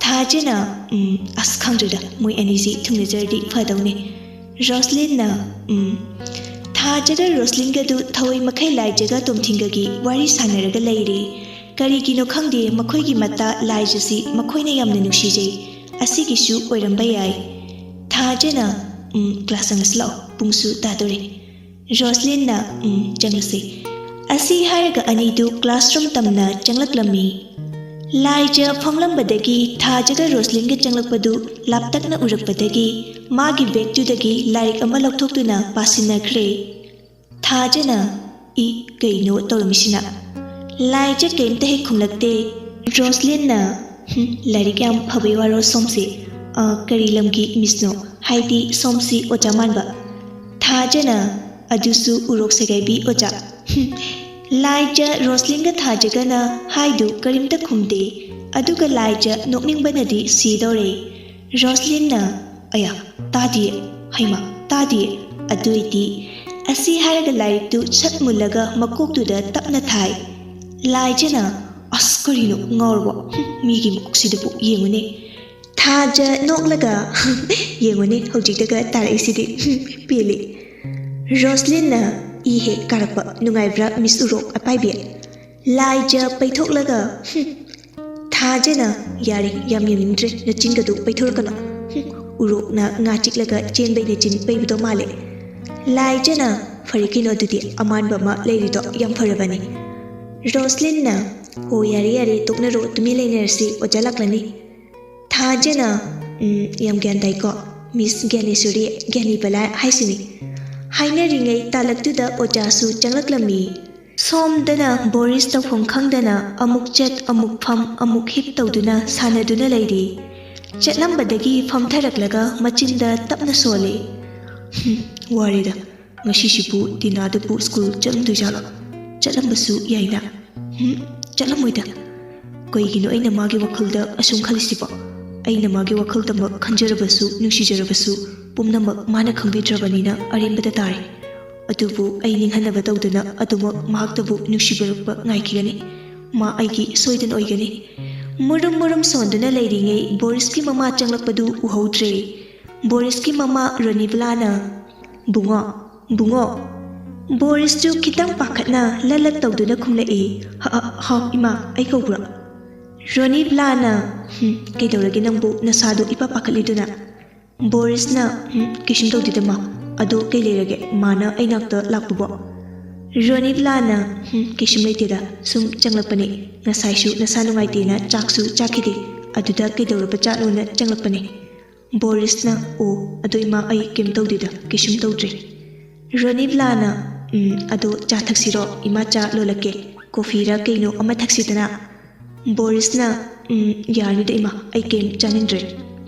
ꯊꯥꯖꯅ, "ꯎꯝ, ꯑꯁ, ꯈꯪꯗ꯭ꯔꯦꯗ, ꯃꯣꯏ ꯑꯅꯤꯁꯤ ꯊꯨꯡꯅꯖꯔꯗꯤ ꯐꯗꯧꯅꯦ꯫" ꯔꯣꯁꯂꯤꯟꯅ, "ꯎꯝ꯫" ꯊꯥꯖꯒ ꯔꯣꯁꯂꯤꯟꯒꯗꯨ ꯊꯋꯥꯏ ꯃꯈꯩ ꯂꯥꯏꯖꯒ ꯇꯣꯝꯊꯤꯟꯒꯒꯤ ꯋꯥꯔꯤ ꯁꯥꯟꯅꯔꯒ ꯂꯩꯔꯦ꯫ ꯀꯔꯤꯒꯤꯅꯣ ꯈꯪꯗꯦ, ꯃꯈꯣꯏꯒꯤ ꯃꯇꯥ ꯂꯥꯏꯖꯁꯤ ꯃꯈꯣꯏꯅ ꯌꯥꯝꯅ ꯅꯨꯡꯁꯤꯖꯩ꯫ ꯑꯁꯤꯒꯤꯁꯨ ꯑꯣꯏꯔꯝꯕ ꯌꯥꯏ꯫ ꯊꯥꯖꯅ, "ꯎꯝ, class ꯆꯪꯂꯁꯤ ꯂꯥꯛꯑꯣ, ꯄꯨꯡꯁꯨ ꯇꯥꯗꯣꯔꯦ꯫" ꯔꯣꯁꯂꯤꯟꯅ, "ꯎꯝ, ꯆꯪꯂꯁꯤ꯫" ꯑꯁꯤ ꯍꯥꯏꯔꯒ ꯑꯅꯤꯗꯨ classroom ꯇꯝꯅ ꯆꯪꯂꯛꯂꯝꯃꯤ꯫ ꯂꯥꯏꯖ ꯐꯝꯂꯝꯕꯗꯒꯤ ꯊꯥꯖꯒ ꯔꯣꯁꯂꯤꯟꯒ ꯆꯪꯂꯛꯄꯗꯨ ꯂꯥꯞꯇꯛꯅ ꯎꯔꯛꯄꯗꯒꯤ ꯃꯥꯒꯤ bag ꯇꯨꯗꯒꯤ ꯂꯥꯏꯔꯤꯛ ꯑꯃ ꯂꯧꯊꯣꯛꯇꯨꯅ ꯄꯥꯁꯤꯟꯅꯈ꯭ꯔꯦ꯫ ꯊꯥꯖꯅ, "ꯏ, ꯀꯩꯅꯣ ꯇꯧꯔꯝꯃꯤꯁꯤꯅ?" ꯂꯥꯏꯖ ꯀꯩꯝꯇ ꯍꯦꯛ ꯈꯨꯝꯂꯛꯇꯦ꯫ ꯔꯣꯁꯂꯤꯟꯅ, "ꯍꯨꯝ, ꯂꯥꯏꯔꯤꯛ ꯌꯥꯝ ꯐꯕꯩ ꯋꯥꯔꯣ ꯁꯣꯝꯁꯦ? ꯑ, ꯀꯔꯤ ꯂꯝꯒꯤ ꯃꯤꯁꯅꯣ? ꯍꯥꯏꯗꯤ ꯁꯣꯝꯁꯤ ꯑꯣꯖꯥ ꯃꯥꯟꯕ?" ꯊꯥꯖꯅ, "ꯑꯗꯨꯁꯨ ꯎꯔꯣꯛ ꯁꯦꯒꯥꯏꯕꯤ ꯑꯣꯖꯥ꯫ ꯍꯨꯝ꯫" ꯂꯥꯏꯖ, ꯔꯣꯁꯂꯤꯟꯒ ꯊꯥꯖꯒꯅ ꯍꯥꯏꯗꯨ ꯀꯔꯤꯝꯇ ꯈꯨꯝꯗꯦ꯫ ꯑꯗꯨꯒ ꯂꯥꯏꯖ ꯅꯣꯛꯅꯤꯡꯕꯅꯗꯤ ꯁꯤꯗꯧꯔꯦ꯫ ꯔꯣꯁꯂꯤꯟꯅ, "ꯑꯌꯥ, ꯇꯥꯗꯤꯌꯦ, ꯍꯩꯃꯥ, ꯇꯥꯗꯤꯌꯦ꯫ ꯑꯗꯨꯏꯗꯤ꯫" ꯑꯁꯤ ꯍꯥꯏꯔꯒ ꯂꯥꯏꯔꯤꯛꯇꯨ ꯁꯠ ꯃꯨꯜꯂꯒ ꯃꯀꯣꯛꯇꯨꯗ ꯇꯞꯅ ꯊꯥꯏ꯫ ꯂꯥꯏꯖꯅ, "ꯑꯁ, ꯀꯔꯤꯅꯣ, ꯉꯥꯎꯔꯕꯣ? ꯍꯨꯝ, ꯃꯤꯒꯤ ꯃꯀꯣꯛꯁꯤꯗꯕꯨ ꯌꯦꯡꯉꯨꯅꯦ꯫" ꯊꯥꯖ ꯅꯣꯛꯂꯒ, "ꯌꯦꯡꯉꯨꯅꯦ, ꯍꯧꯖꯤꯛꯇꯒ ꯇꯥꯔꯛꯏꯁꯤꯗꯤ, ꯍꯨꯝ, ꯄꯦꯜꯂꯤ꯫" ꯔꯣꯁꯂꯤꯟꯅ, "ꯏ ꯍꯦꯛ ꯀꯥꯔꯛꯄ, ꯅꯨꯡꯉꯥꯏꯕ꯭ꯔꯥ, ꯃꯤꯁ ꯎꯔꯣꯛ ꯑꯄꯥꯏꯕꯤ?" ꯂꯥꯏꯖ ꯄꯩꯊꯣꯛꯂꯒ, ꯍꯨꯝ꯫ ꯊꯥꯖꯅ, "ꯌꯥꯔꯦ, ꯌꯥꯝ ꯌꯦꯡꯅꯤꯡꯗ꯭ꯔꯦ, ꯅꯆꯤꯟꯒꯗꯨ ꯄꯩꯊꯣꯔꯛꯀꯅꯨ꯫ ꯍꯨꯝ, ꯎꯔꯣꯛꯅ ꯉꯥ ꯆꯤꯛꯂꯒ ꯆꯦꯟꯕꯩ ꯅꯆꯤꯟ ꯄꯩꯕꯗꯣ ꯃꯥꯜꯂꯦ꯫" ꯂꯥꯏꯖꯅ, "ꯐꯔꯦ ꯀꯩꯅꯣ, ꯑꯗꯨꯗꯤ ꯑꯃꯥꯟꯕ ꯑꯃ ꯂꯩꯔꯤꯗꯣ ꯌꯥꯝ ꯐꯔꯕꯅꯤ꯫" ꯔꯣꯁꯂꯤꯟꯅ, "ꯑꯣ, ꯌꯥꯔꯦ, ꯌꯥꯔꯦ, ꯇꯣꯛꯅꯔꯣ, ꯇꯨꯃꯤꯟ ꯂꯩꯅꯔꯁꯤ, ꯑꯣꯖꯥ ꯂꯥꯛꯂꯅꯤ꯫" ꯊꯥꯖꯅ, "ꯎꯝ, ꯌꯥꯝ ꯒ꯭ꯌꯥꯟ ꯇꯥꯏꯀꯣ, ꯃꯤꯁ ꯒ꯭ꯌꯥꯅꯦꯁꯣꯔꯤ, ꯒ꯭ꯌꯥꯅꯤ ꯕꯂꯥ ꯍꯥꯏꯁꯤꯅꯤ꯫" ꯍꯥꯏꯅꯔꯤꯉꯩ ꯇꯥꯂꯛꯇꯨꯗ ꯑꯣꯖꯥꯁꯨ ꯆꯪꯂꯛꯂꯝꯃꯤ꯫ ꯁꯣꯝꯗꯅ ꯕꯣꯔꯤꯁ ꯇꯧꯐꯝ ꯈꯪꯗꯅ ꯑꯃꯨꯛ ꯆꯠ, ꯑꯃꯨꯛ ꯐꯝ, ꯑꯃꯨꯛ ꯍꯤꯞ ꯇꯧꯗꯨꯅ ꯁꯥꯟꯅꯗꯨꯅ ꯂꯩꯔꯤ꯫ ꯆꯠꯂꯝꯕꯗꯒꯤ ꯐꯝꯊꯔꯛꯂꯒ ꯃꯆꯤꯟꯗ ꯇꯞꯅ ꯁꯣꯜꯂꯤ꯫ "ꯍꯨꯝ, ꯋꯥꯔꯦꯗ꯫ ꯉꯁꯤꯁꯤꯕꯨ ꯇꯤꯅꯥꯗꯨꯕꯨ ꯁ꯭ꯀꯨꯜ ꯆꯠꯂꯝꯗꯣꯏꯖꯥꯠꯂꯣ? ꯆꯠꯂꯝꯕꯁꯨ ꯌꯥꯏꯅ꯫ ꯍꯨꯝ, ꯆꯠꯂꯝꯃꯣꯏꯗ꯫ ꯀꯩꯒꯤꯅꯣ ꯑꯩꯅ ꯃꯥꯒꯤ ꯋꯥꯈꯜꯗ ꯑꯁꯨꯝ ꯈꯜꯂꯤꯁꯤꯕꯣ? ꯑꯩꯅ ꯃꯥꯒꯤ ꯋꯥꯈꯜꯗꯃꯛ ꯈꯟꯖꯔꯕꯁꯨ, ꯅꯨꯡꯁꯤꯖꯔꯕꯁꯨ, ꯄꯨꯝꯅꯃꯛ ꯃꯥꯅ ꯈꯪꯕꯤꯗ꯭ꯔꯕꯅꯤꯅ ꯑꯔꯦꯝꯕꯗ ꯇꯥꯔꯦ꯫ ꯑꯗꯨꯕꯨ ꯑꯩ ꯅꯤꯡꯍꯟꯅꯕ ꯇꯧꯗꯅ ꯑꯗꯨꯃꯛ ꯃꯍꯥꯛꯇꯕꯨ ꯅꯨꯡꯁꯤꯕꯤꯔꯛꯄ ꯉꯥꯏꯈꯤꯒꯅꯤ꯫ ꯃꯥ ꯑꯩꯒꯤ ꯁꯣꯏꯗꯅ ꯑꯣꯏꯒꯅꯤ꯫" ꯃꯨꯔꯨꯝ ꯃꯨꯔꯨꯝ ꯁꯣꯟꯗꯨꯅ ꯂꯩꯔꯤꯉꯩ ꯕꯣꯔꯤꯁꯀꯤ ꯃꯃꯥ ꯆꯪꯂꯛꯄꯗꯨ ꯎꯍꯧꯗ꯭ꯔꯦ꯫ ꯕꯣꯔꯤꯁꯀꯤ ꯃꯃꯥ ꯔꯣꯅꯤꯕ꯭ꯂꯥꯅ, "ꯕꯨꯡꯉꯣ, ꯕꯨꯡꯉꯣ꯫" ꯕꯣꯔꯤꯁꯇꯨ ꯈꯤꯇꯪ ꯄꯥꯈꯠꯅ ꯂꯠ ꯂꯠ ꯇꯧꯗꯨꯅ ꯈꯨꯝꯂꯛꯏ, "ꯍ-, ꯍ-, ꯍꯥꯎ ꯏꯃꯥ, ꯑꯩ ꯀꯧꯕ꯭ꯔꯣ?" ꯔꯣꯅꯤꯕ꯭ꯂꯥꯅ, "ꯍꯨꯝ, ꯀꯩꯗꯧꯔꯒꯦ ꯅꯪꯕꯨ ꯅꯁꯥꯗꯨ ꯏꯄꯥ ꯄꯥꯈꯠꯂꯤꯗꯨꯅ?" ꯕꯣꯔꯤꯁꯅ, "ꯍꯨꯝ, ꯀꯩꯁꯨꯝ ꯇꯧꯗꯦꯗ ꯃꯥ꯫ ꯑꯗꯣ ꯀꯩ ꯂꯩꯔꯒꯦ ꯃꯥꯅ ꯑꯩ ꯅꯥꯛꯇ ꯂꯥꯛꯄꯕꯣ?" ꯔꯣꯅꯤꯕ꯭ꯂꯥꯅ, "ꯍꯨꯝ, ꯀꯩꯁꯨꯝ ꯂꯩꯇꯦꯗ, ꯁꯨꯝ ꯆꯪꯂꯛꯄꯅꯦ꯫ ꯉꯁꯥꯏꯁꯨ ꯅꯁꯥ ꯅꯨꯡꯉꯥꯏꯇꯦꯅ ꯆꯥꯛꯁꯨ ꯆꯥꯈꯤꯗꯦ, ꯑꯗꯨꯗ ꯀꯩꯗꯧꯔꯕ ꯖꯥꯠꯅꯣꯅ ꯆꯪꯂꯛꯄꯅꯦ꯫" ꯕꯣꯔꯤꯁꯅ, "ꯑꯣ, ꯑꯗꯣ ꯏꯃꯥ, ꯑꯩ ꯀꯩꯝ ꯇꯧꯗꯦꯗ, ꯀꯩꯁꯨꯝ ꯇꯧꯗ꯭ꯔꯦ꯫" ꯔꯣꯅꯤꯕ꯭ꯂꯥꯅ, "ꯎꯝ, ꯑꯗꯣ ꯆꯥ ꯊꯛꯁꯤꯔꯣ? ꯏꯃꯥ ꯆꯥ ꯂꯣꯜꯂꯛꯀꯦ꯫ ꯀꯣꯐꯤꯔ ꯀꯩꯅꯣ ꯑꯃ ꯊꯛꯁꯤꯗꯅ꯫" ꯕꯣꯔꯤꯁꯅ, "ꯎꯝ, ꯌꯥꯔꯅꯤꯗ ꯏꯃꯥ, ꯑꯩ ꯀꯩꯝ ꯆꯥꯅꯤꯡꯗ꯭ꯔꯦ꯫"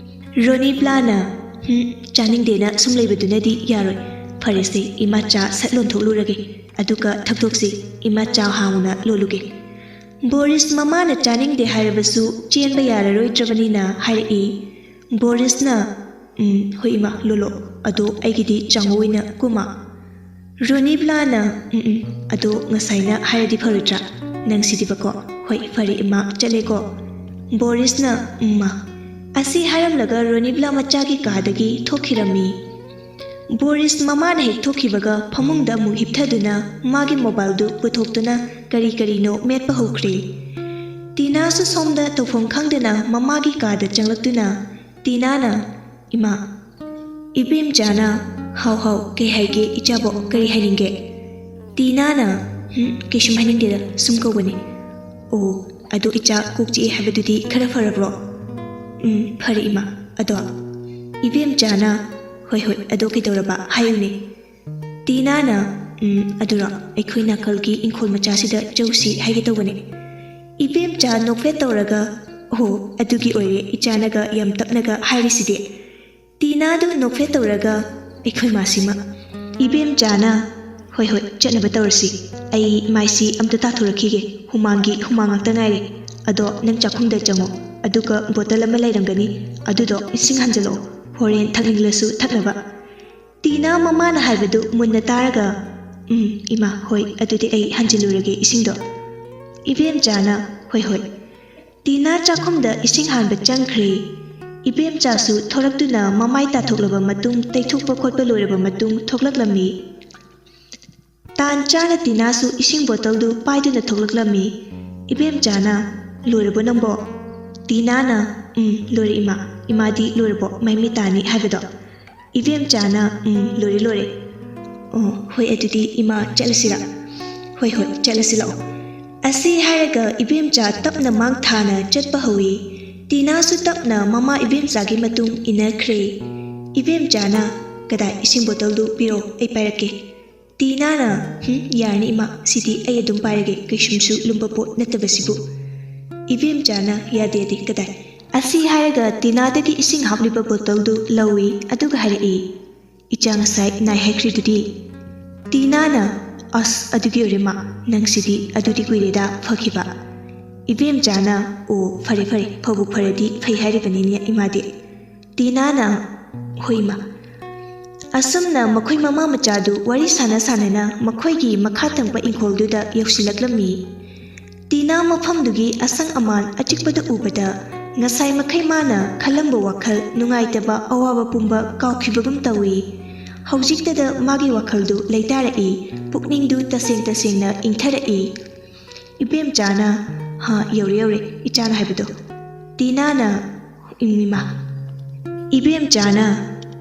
ꯔꯣꯅꯤꯕ꯭ꯂꯥꯅ, "ꯍꯨꯝ, ꯆꯥꯅꯤꯡꯗꯦꯅ ꯁꯨꯝ ꯂꯩꯕꯗꯨꯅꯗꯤ ꯌꯥꯔꯣꯏ꯫ ꯐꯔꯦꯁꯦ, ꯏꯃꯥ ꯆꯥ ꯁꯠ ꯂꯣꯟꯊꯣꯛꯂꯨꯔꯒꯦ, ꯑꯗꯨꯒ ꯊꯛꯇꯣꯛꯁꯤ꯫ ꯏꯃꯥ ꯆꯥ ꯍꯥꯡꯅ ꯂꯣꯜꯂꯨꯒꯦ꯫" ꯕꯣꯔꯤꯁ ꯃꯃꯥꯅ ꯆꯥꯅꯤꯡꯗꯦ ꯍꯥꯏꯔꯕꯁꯨ ꯆꯦꯟꯕ ꯌꯥꯔꯔꯣꯏꯗ꯭ꯔꯕꯅꯤꯅ ꯍꯥꯏꯔꯛꯏ꯫ ꯕꯣꯔꯤꯁꯅ, "ꯎꯝ, ꯍꯣꯏ ꯏꯃꯥ, ꯂꯣꯜꯂꯣ꯫ ꯑꯗꯣ ꯑꯩꯒꯤꯗꯤ ꯆꯥꯉꯧ ꯑꯣꯏꯅ ꯀꯨꯝꯃ꯫" ꯔꯣꯅꯤꯕ꯭ꯂꯥꯅ, "ꯎꯝ, ꯎꯝ, ꯑꯗꯣ ꯉꯁꯥꯏꯅ ꯍꯥꯏꯔꯗꯤ ꯐꯔꯣꯏꯗ꯭ꯔꯥ? ꯅꯪꯁꯤꯗꯤꯕꯀꯣ꯫ ꯍꯣꯏ, ꯐꯔꯦ ꯏꯃꯥ, ꯆꯠꯂꯦꯀꯣ꯫" ꯕꯣꯔꯤꯁꯅ, "ꯎꯝ, ꯃꯥ꯫" ꯑꯁꯤ ꯍꯥꯏꯔꯝꯂꯒ ꯔꯣꯅꯤꯕ꯭ꯂꯥ ꯃꯆꯥꯒꯤ ꯀꯥꯗꯒꯤ ꯊꯣꯛꯈꯤꯔꯝꯃꯤ꯫ ꯕꯣꯔꯤꯁ ꯃꯃꯥꯅ ꯍꯦꯛ ꯊꯣꯛꯈꯤꯕꯒ ꯐꯃꯨꯡꯗ ꯑꯃꯨꯛ ꯍꯤꯞꯊꯗꯨꯅ ꯃꯥꯒꯤ ꯃꯣꯕꯥꯏꯜꯗꯨ ꯄꯨꯊꯣꯛꯇꯨꯅ ꯀꯔꯤ ꯀꯔꯤꯅꯣ ꯃꯦꯠꯄ ꯍꯧꯈ꯭ꯔꯦ꯫ ꯇꯤꯅꯥꯁꯨ ꯁꯣꯝꯗ ꯇꯧꯐꯝ ꯈꯪꯗꯅ ꯃꯃꯥꯒꯤ ꯀꯥꯗ ꯆꯪꯂꯛꯇꯨꯅ ꯇꯤꯅꯥꯅ, "ꯏꯃꯥ, ꯏꯕꯦꯝꯆꯥꯅ, ꯍꯥꯎ ꯍꯥꯎ, ꯀꯩ ꯍꯥꯏꯒꯦ ꯏꯆꯥꯕꯣ, ꯀꯔꯤ ꯍꯥꯏꯅꯤꯡꯒꯦ?" ꯇꯤꯅꯥꯅ, "ꯍꯨꯝ, ꯀꯩꯁꯨꯝ ꯍꯥꯏꯅꯤꯡꯗꯦꯗ, ꯁꯨꯝ ꯀꯧꯕꯅꯤ꯫" "ꯑꯣ, ꯑꯗꯣ ꯏꯆꯥ ꯀꯣꯛ ꯆꯤꯛꯑꯦ ꯍꯥꯏꯕꯗꯨꯗꯤ ꯈꯔ ꯐꯔꯕ꯭ꯔꯣ?" "ꯎꯝ, ꯐꯔꯦ ꯏꯃꯥ꯫ ꯑꯗꯣ?" ꯏꯕꯦꯝꯆꯥꯅ, "ꯍꯣꯏ ꯍꯣꯏ, ꯑꯗꯣ ꯀꯩꯗꯧꯔꯕ? ꯍꯥꯏꯌꯨꯅꯦ꯫" ꯇꯤꯅꯥꯅ, "ꯎꯝ, ꯑꯗꯨꯔꯣ, ꯑꯩꯈꯣꯏ ꯅꯥꯀꯜꯒꯤ ꯏꯪꯈꯣꯜ ꯃꯆꯥꯁꯤꯗ ꯆꯧꯁꯤ ꯍꯥꯏꯒꯦ ꯇꯧꯕꯅꯦ꯫" ꯏꯕꯦꯝꯆꯥ ꯅꯣꯛꯐꯦꯠ ꯇꯧꯔꯒ, "ꯑꯣꯍꯣ, ꯑꯗꯨꯒꯤ ꯑꯣꯏꯔꯦ ꯏꯆꯥꯅꯒ ꯌꯥꯝ ꯇꯞꯅꯒ ꯍꯥꯏꯔꯤꯁꯤꯗꯤ꯫" ꯇꯤꯅꯥꯗꯨ ꯅꯣꯛꯐꯦꯠ ꯇꯧꯔꯒ, "ꯑꯩꯈꯣꯏ ꯃꯥꯁꯤꯃ꯫" ꯏꯕꯦꯝꯆꯥꯅ, "ꯍꯣꯏ ꯍꯣꯏ, ꯆꯠꯅꯕ ꯇꯧꯔꯁꯤ꯫ ꯑꯩ ꯃꯥꯏꯁꯤ ꯑꯝꯇ ꯇꯥꯊꯣꯔꯛꯈꯤꯒꯦ, ꯍꯨꯃꯥꯡꯒꯤ ꯍꯨꯃꯥꯡ ꯉꯥꯛꯇ ꯉꯥꯏꯔꯦ꯫ ꯑꯗꯣ ꯅꯪ ꯆꯥꯛꯈꯨꯝꯗ ꯆꯪꯉꯣ, ꯑꯗꯨꯒ ꯕꯣꯇꯜ ꯑꯃ ꯂꯩꯔꯝꯒꯅꯤ, ꯑꯗꯨꯗꯣ ꯏꯁꯤꯡ ꯍꯥꯟꯖꯜꯂꯛꯑꯣ, ꯍꯣꯔꯦꯟ ꯊꯛꯅꯤꯡꯂꯁꯨ ꯊꯛꯅꯕ꯫" ꯇꯤꯅꯥ ꯃꯃꯥꯅ ꯍꯥꯏꯕꯗꯨ ꯃꯨꯟꯅ ꯇꯥꯔꯒ, "ꯎꯝ, ꯏꯃꯥ, ꯍꯣꯏ, ꯑꯗꯨꯗꯤ ꯑꯩ ꯍꯟꯖꯤꯜꯂꯨꯔꯒꯦ ꯏꯁꯤꯡꯗꯣ꯫" ꯏꯕꯦꯝꯆꯥꯅ, "ꯍꯣꯏ, ꯍꯣꯏ꯫" ꯇꯤꯅꯥ ꯆꯥꯛꯈꯨꯝꯗ ꯏꯁꯤꯡ ꯍꯥꯟꯕ ꯆꯪꯈ꯭ꯔꯦ꯫ ꯏꯕꯦꯝꯆꯥꯁꯨ ꯊꯣꯔꯛꯇꯨꯅ ꯃꯃꯥꯏ ꯇꯥꯊꯣꯛꯂꯕ ꯃꯇꯨꯡ, ꯇꯩꯊꯣꯛꯄ ꯈꯣꯠꯄ ꯂꯣꯏꯔꯕ ꯃꯇꯨꯡ ꯊꯣꯛꯂꯛꯂꯝꯃꯤ꯫ ꯇꯥꯟ ꯆꯥꯅ ꯇꯤꯅꯥꯁꯨ ꯏꯁꯤꯡ ꯕꯣꯇꯜꯗꯨ ꯄꯥꯏꯗꯨꯅ ꯊꯣꯛꯂꯛꯂꯝꯃꯤ꯫ ꯏꯕꯦꯝꯆꯥꯅ, "ꯂꯣꯏꯔꯕꯣ ꯅꯪꯕꯣ?" ꯇꯤꯅꯥꯅ, "ꯎꯝ, ꯂꯣꯏꯔꯦ ꯏꯃꯥ꯫ ꯏꯃꯥꯗꯤ ꯂꯣꯏꯔꯕꯣ, ꯃꯩ ꯃꯤ ꯇꯥꯅꯤ ꯍꯥꯏꯕꯗꯣ?" ꯏꯕꯦꯝꯆꯥꯅ, "ꯎꯝ, ꯂꯣꯏꯔꯦ, ꯂꯣꯏꯔꯦ꯫" ꯑꯣ, ꯍꯣꯏ, ꯑꯗꯨꯗꯤ ꯏꯃꯥ, ꯆꯠꯂꯁꯤꯔꯥ? ꯍꯣꯏ, ꯍꯣꯏ, ꯆꯠꯂꯁꯤ ꯂꯥꯛꯑꯣ꯫ ꯑꯁꯤ ꯍꯥꯏꯔꯒ ꯏꯕꯦꯝꯆꯥ ꯇꯞꯅ ꯃꯥꯡ ꯊꯥꯅ ꯆꯠꯄ ꯍꯧꯏ꯫ ꯇꯤꯅꯥꯁꯨ ꯇꯞꯅ ꯃꯃꯥ ꯏꯕꯦꯝꯆꯥꯒꯤ ꯃꯇꯨꯡ ꯏꯟꯅꯈ꯭ꯔꯦ꯫ ꯏꯕꯦꯝꯆꯥꯅ, "ꯀꯗꯥꯏ, ꯏꯁꯤꯡ ꯕꯣꯇꯜꯗꯨ ꯄꯤꯔꯛꯑꯣ, ꯑꯩ ꯄꯥꯏꯔꯛꯀꯦ꯫" ꯇꯤꯅꯥꯅ, "ꯍꯨꯝ, ꯌꯥꯔꯅꯤ ꯏꯃꯥ, ꯁꯤꯗꯤ ꯑꯩ ꯑꯗꯨꯝ ꯄꯥꯏꯔꯒꯦ, ꯀꯩꯁꯨꯝꯁꯨ ꯂꯨꯝꯕ ꯄꯣꯠ ꯅꯠꯇꯕꯁꯤꯕꯨ꯫" ꯏꯕꯦꯝꯆꯥꯅ, "ꯌꯥꯗꯦ, ꯌꯥꯗꯦ, ꯀꯗꯥꯏ?" ꯑꯁꯤ ꯍꯥꯏꯔꯒ ꯇꯤꯅꯥꯗꯒꯤ ꯏꯁꯤꯡ ꯍꯥꯞꯂꯤꯕ ꯕꯣꯇꯜꯗꯨ ꯂꯧꯏ, ꯑꯗꯨꯒ ꯍꯥꯏꯔꯛꯏ, "ꯏꯆꯥ ꯉꯁꯥꯏ ꯅꯥꯏ ꯍꯥꯏꯈ꯭ꯔꯤꯗꯨꯗꯤ?" ꯇꯤꯅꯥꯅ, "ꯑꯁ, ꯑꯗꯨꯒꯤ ꯑꯣꯏꯔꯦ ꯃꯥ, ꯅꯪꯁꯤꯗꯤ ꯑꯗꯨꯗꯤ ꯀꯨꯏꯔꯦꯗ ꯐꯈꯤꯕ꯫" ꯏꯕꯦꯝꯆꯥꯅ, "ꯑꯣ, ꯐꯔꯦ, ꯐꯔꯦ, ꯐꯕꯨ ꯐꯔꯗꯤ ꯐꯩ ꯍꯥꯏꯔꯤꯕꯅꯤꯅꯦ ꯏꯃꯥꯗꯤ꯫" ꯇꯤꯅꯥꯅ, "ꯍꯣꯏ ꯏꯃꯥ꯫" ꯑꯁꯨꯝꯅ ꯃꯈꯣꯏ ꯃꯃꯥ ꯃꯆꯥꯗꯨ ꯋꯥꯔꯤ ꯁꯥꯟꯅ ꯁꯥꯟꯅꯅ ꯃꯈꯣꯏꯒꯤ ꯃꯈꯥ ꯊꯪꯕ ꯏꯪꯈꯣꯜꯗꯨꯗ ꯌꯧꯁꯤꯜꯂꯛꯂꯝꯃꯤ꯫ ꯇꯤꯅꯥ ꯃꯐꯝꯗꯨꯒꯤ ꯑꯁꯪ ꯑꯃꯥꯟ ꯑꯆꯤꯛꯄꯗ ꯎꯕꯗ ꯉꯁꯥꯏ ꯃꯈꯩ ꯃꯥꯅ ꯈꯜꯂꯝꯕ ꯋꯥꯈꯜ, ꯅꯨꯡꯉꯥꯏꯇꯕ, ꯑꯋꯥꯕ ꯄꯨꯝꯕ ꯀꯥꯎꯈꯤꯕꯒꯨꯝ ꯇꯧꯏ꯫ ꯍꯧꯖꯤꯛꯇꯗ ꯃꯥꯒꯤ ꯋꯥꯈꯜꯗꯨ ꯂꯩꯇꯥꯔꯛꯏ, ꯄꯨꯛꯅꯤꯡꯗꯨ ꯇꯁꯦꯡ ꯇꯁꯦꯡꯅ ꯏꯪꯊꯔꯛꯏ꯫ ꯏꯕꯦꯝꯆꯥꯅ, "ꯍꯥ, ꯌꯧꯔꯦ, ꯌꯧꯔꯦ, ꯏꯆꯥꯅ ꯍꯥꯏꯕꯗꯣ꯫" ꯇꯤꯅꯥꯅ, "ꯏꯃꯥ꯫" ꯏꯕꯦꯝꯆꯥꯅ,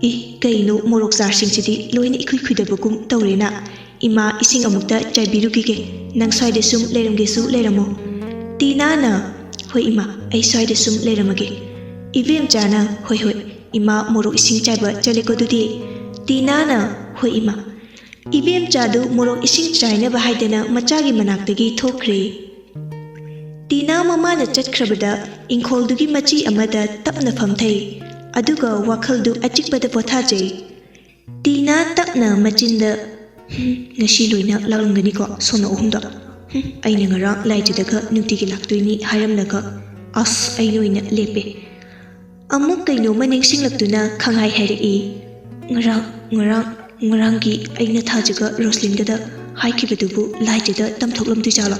"ꯑꯦ, ꯀꯩꯅꯣ, ꯃꯣꯔꯣꯛ ꯆꯥꯔꯁꯤꯡꯁꯤꯗꯤ ꯂꯣꯏꯅ ꯏꯈꯨꯏ ꯈꯨꯏꯗꯕꯒꯨꯝ ꯇꯧꯔꯦꯅ꯫ ꯏꯃꯥ, ꯏꯁꯤꯡ ꯑꯃꯨꯛꯇ ꯆꯥꯏꯕꯤꯔꯨꯈꯤꯒꯦ, ꯅꯪ ꯁ꯭ꯋꯥꯏꯗ ꯁꯨꯝ ꯂꯩꯔꯝꯒꯦꯁꯨ ꯂꯩꯔꯝꯃꯣ꯫" ꯇꯤꯅꯥꯅ, "ꯍꯣꯏ ꯏꯃꯥ, ꯑꯩ ꯁ꯭ꯋꯥꯏꯗ ꯁꯨꯝ ꯂꯩꯔꯝꯃꯒꯦ꯫" ꯏꯕꯦꯝꯆꯥꯅ, "ꯍꯣꯏ, ꯍꯣꯏ, ꯏꯃꯥ ꯃꯣꯔꯣꯛ ꯏꯁꯤꯡ ꯆꯥꯏꯕ ꯆꯠꯂꯦꯀꯣ ꯑꯗꯨꯗꯤ꯫" ꯇꯤꯅꯥꯅ, "ꯍꯣꯏ ꯏꯃꯥ꯫" ꯏꯕꯦꯝꯆꯥꯗꯨ ꯃꯣꯔꯣꯛ ꯏꯁꯤꯡ ꯆꯥꯏꯅꯕ ꯍꯥꯏꯗꯅ ꯃꯆꯥꯒꯤ ꯃꯅꯥꯛꯇꯒꯤ ꯊꯣꯛꯈ꯭ꯔꯦ꯫ ꯇꯤꯅꯥ ꯃꯃꯥꯅ ꯆꯠꯈ꯭ꯔꯕꯗ ꯏꯪꯈꯣꯜꯗꯨꯒꯤ ꯃꯆꯤ ꯑꯃꯗ ꯇꯞꯅ ꯐꯝꯊꯩ, ꯑꯗꯨꯒ ꯋꯥꯈꯜꯗꯨ ꯑꯆꯤꯛꯄꯗ ꯄꯣꯊꯥꯖꯩ꯫ ꯇꯤꯅꯥ ꯇꯞꯅ ꯃꯆꯤꯟꯗ, "ꯍꯨꯝ, ꯉꯁꯤ ꯂꯣꯏꯅ ꯂꯥꯛꯂꯝꯒꯅꯤꯀꯣ, ꯁꯣꯝꯅ ꯑꯍꯨꯝꯗꯣ? ꯍꯨꯝ, ꯑꯩꯅ ꯉꯔꯥꯡ ꯂꯥꯏꯖꯗꯒ ꯅꯨꯡꯇꯤꯒꯤ ꯂꯥꯛꯇꯣꯏꯅꯤ ꯍꯥꯏꯔꯝꯂꯒ, ꯑꯁ, ꯑꯩ ꯑꯣꯏꯅ ꯂꯦꯞꯄꯦ꯫" ꯑꯃꯨꯛ ꯀꯩꯅꯣꯝꯃ ꯅꯤꯡꯁꯤꯡꯂꯛꯇꯨꯅ ꯈꯪꯍꯥꯏ ꯍꯥꯏꯔꯛꯏ, "ꯉꯔꯥꯡ, ꯉꯔꯥꯡ, ꯉꯔꯥꯡꯒꯤ ꯑꯩꯅ ꯊꯥꯖꯒ ꯔꯣꯁꯂꯤꯟꯒꯗ ꯍꯥꯏꯈꯤꯕꯗꯨꯕꯨ ꯂꯥꯏꯖꯗ ꯇꯝꯊꯣꯛꯂꯝꯗꯣꯏꯖꯥꯠꯂꯣ?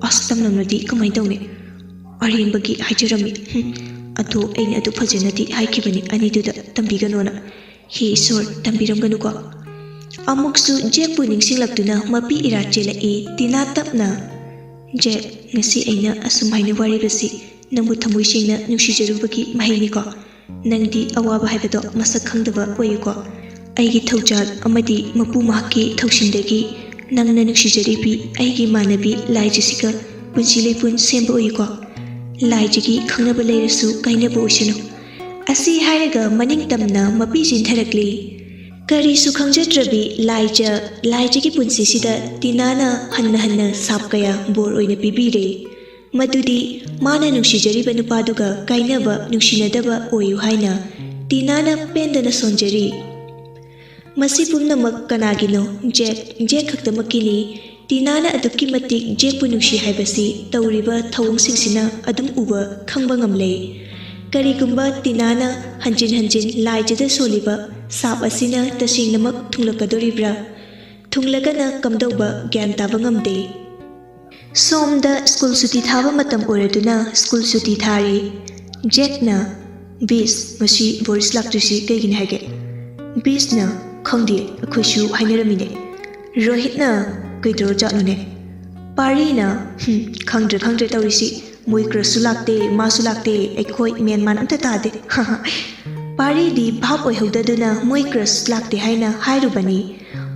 ꯑꯁ, ꯇꯝꯂꯝꯂꯗꯤ ꯀꯃꯥꯏꯅ ꯇꯧꯅꯤ? ꯑꯔꯦꯝꯕꯒꯤ ꯍꯥꯏꯖꯔꯝꯃꯤ꯫ ꯍꯨꯝ, ꯑꯗꯣ ꯑꯩꯅ ꯑꯗꯨ ꯐꯖꯅꯗꯤ ꯍꯥꯏꯈꯤꯕꯅꯤ ꯑꯅꯤꯗꯨꯗ ꯇꯝꯕꯤꯒꯅꯣꯅ꯫ ꯍꯦ ꯏꯁꯣꯔ, ꯇꯝꯕꯤꯔꯝꯒꯅꯨꯀꯣ꯫" ꯑꯃꯨꯛꯁꯨ ꯖꯦꯛꯄꯨ ꯅꯤꯡꯁꯤꯡꯂꯛꯇꯨꯅ ꯃꯄꯤ ꯏꯔꯥ ꯆꯦꯜꯂꯛꯏ ꯇꯤꯅꯥ ꯇꯞꯅ꯫ "ꯖꯦꯛ, ꯉꯁꯤ ꯑꯩꯅ ꯑꯁꯨꯝ ꯍꯥꯏꯅ ꯋꯥꯔꯤꯕꯁꯤ ꯅꯪꯕꯨ ꯊꯃꯣꯏ ꯁꯦꯡꯅ ꯅꯨꯡꯁꯤꯖꯔꯨꯕꯒꯤ ꯃꯍꯩꯅꯤꯀꯣ꯫ ꯅꯪꯗꯤ ꯑꯋꯥꯕ ꯍꯥꯏꯕꯗꯣ ꯃꯁꯛ ꯈꯪꯗꯕ ꯑꯣꯏꯌꯨꯀꯣ꯫ ꯑꯩꯒꯤ ꯊꯧꯖꯥꯜ ꯑꯃꯗꯤ ꯃꯄꯨ ꯃꯍꯥꯛꯀꯤ ꯊꯧꯁꯤꯟꯗꯒꯤ ꯅꯪꯅ ꯅꯨꯡꯁꯤꯖꯔꯤꯕꯤ ꯑꯩꯒꯤ ꯏꯃꯥꯟꯅꯕꯤ ꯂꯥꯏꯖꯁꯤꯒ ꯄꯨꯟꯁꯤ ꯂꯩꯄꯨꯟ ꯁꯦꯝꯕ ꯑꯣꯏꯌꯨꯀꯣ꯫ ꯂꯥꯏꯖꯒꯤ ꯈꯪꯅꯕ ꯂꯩꯔꯁꯨ ꯀꯥꯏꯅꯕ ꯑꯣꯏꯁꯅꯨ꯫ ꯑꯁꯤ ꯍꯥꯏꯔꯒ ꯃꯅꯤꯡ ꯇꯝꯅ ꯃꯄꯤ ꯆꯦꯟꯊꯔꯛꯂꯤ꯫ ꯀꯔꯤꯁꯨ ꯈꯪꯖꯗ꯭ꯔꯕꯤ ꯂꯥꯏꯖ, ꯂꯥꯏꯖꯒꯤ ꯄꯨꯟꯁꯤꯁꯤꯗ ꯇꯤꯅꯥꯅ ꯍꯟꯅ ꯍꯟꯅ ꯁꯥꯞ ꯀꯌꯥ ꯕꯣꯔ ꯑꯣꯏꯅ ꯄꯤꯕꯤꯔꯦ꯫ ꯃꯗꯨꯗꯤ ꯃꯥꯅ ꯅꯨꯡꯁꯤꯖꯔꯤꯕ ꯅꯨꯄꯥꯗꯨꯒ ꯀꯥꯏꯅꯕ, ꯅꯨꯡꯁꯤꯅꯗꯕ ꯑꯣꯏꯌꯨ ꯍꯥꯏꯅ ꯇꯤꯅꯥꯅ ꯄꯦꯟꯗꯅ ꯁꯣꯟꯖꯔꯤ꯫ ꯃꯁꯤ ꯄꯨꯝꯅꯃꯛ ꯀꯅꯥꯒꯤꯅꯣ? ꯖꯦꯛ, ꯖꯦꯛ ꯈꯛꯇꯃꯛꯀꯤꯅꯤ꯫ ꯇꯤꯅꯥꯅ ꯑꯗꯨꯛꯀꯤ ꯃꯇꯤꯛ ꯖꯦꯛꯄꯨ ꯅꯨꯡꯁꯤ ꯍꯥꯏꯕꯁꯤ ꯇꯧꯔꯤꯕ ꯊꯧꯑꯣꯡꯁꯤꯡꯁꯤꯅ ꯑꯗꯨꯝ ꯎꯕ ꯈꯪꯕ ꯉꯝꯂꯦ꯫ ꯀꯔꯤꯒꯨꯝꯕ ꯇꯤꯅꯥꯅ ꯍꯟꯖꯤꯟ ꯍꯟꯖꯤꯟ ꯂꯥꯏꯖꯗ ꯁꯣꯜꯂꯤꯕ ꯁꯥꯞ ꯑꯁꯤꯅ ꯇꯁꯦꯡꯅꯃꯛ ꯊꯨꯡꯂꯛꯀꯗꯣꯔꯤꯕ꯭ꯔꯥ? ꯊꯨꯡꯂꯒꯅ ꯀꯝꯗꯧꯕ ꯒ꯭ꯌꯥꯟ ꯇꯥꯕ ꯉꯝꯗꯦ꯫ ꯁꯣꯝꯗ ꯁ꯭ꯀꯨꯜ ꯁꯨꯇꯤ ꯊꯥꯕ ꯃꯇꯝ ꯑꯣꯏꯔꯗꯨꯅ ꯁ꯭ꯀꯨꯜ ꯁꯨꯇꯤ ꯊꯥꯔꯦ꯫ ꯖꯦꯛꯅ, "ꯕꯤꯁ, ꯉꯁꯤ ꯕꯣꯔꯤꯁ ꯂꯥꯛꯇ꯭ꯔꯤꯁꯤ ꯀꯩꯒꯤꯅꯤ ꯍꯥꯏꯒꯦ?" ꯕꯤꯁꯅ, "ꯈꯪꯗꯦ, ꯑꯩꯈꯣꯏꯁꯨ ꯍꯥꯏꯅꯔꯝꯃꯤꯅꯦ꯫" ꯔꯣꯍꯤꯠꯅ, "ꯀꯩꯗꯧꯔꯖꯥꯠꯅꯣꯅꯦ?" ꯄꯥꯔꯤꯅ, "ꯍꯨꯝ, ꯈꯪꯗ꯭ꯔꯦ ꯈꯪꯗ꯭ꯔꯦ ꯇꯧꯔꯤꯁꯤ꯫ ꯃꯣꯏ ꯀ꯭ꯔꯁꯁꯨ ꯂꯥꯛꯇꯦ, ꯃꯥꯁꯨ ꯂꯥꯛꯇꯦ, ꯑꯩꯈꯣꯏ ꯃꯦꯟ ꯃꯥꯟ ꯑꯝꯇ ꯇꯥꯗꯦ꯫" ꯄꯥꯔꯤꯗꯤ ꯚꯥꯞ ꯑꯣꯏꯍꯧꯗꯗꯨꯅ ꯃꯣꯏ ꯀ꯭ꯔꯁ ꯂꯥꯛꯇꯦ ꯍꯥꯏꯅ ꯍꯥꯏꯔꯨꯕꯅꯤ꯫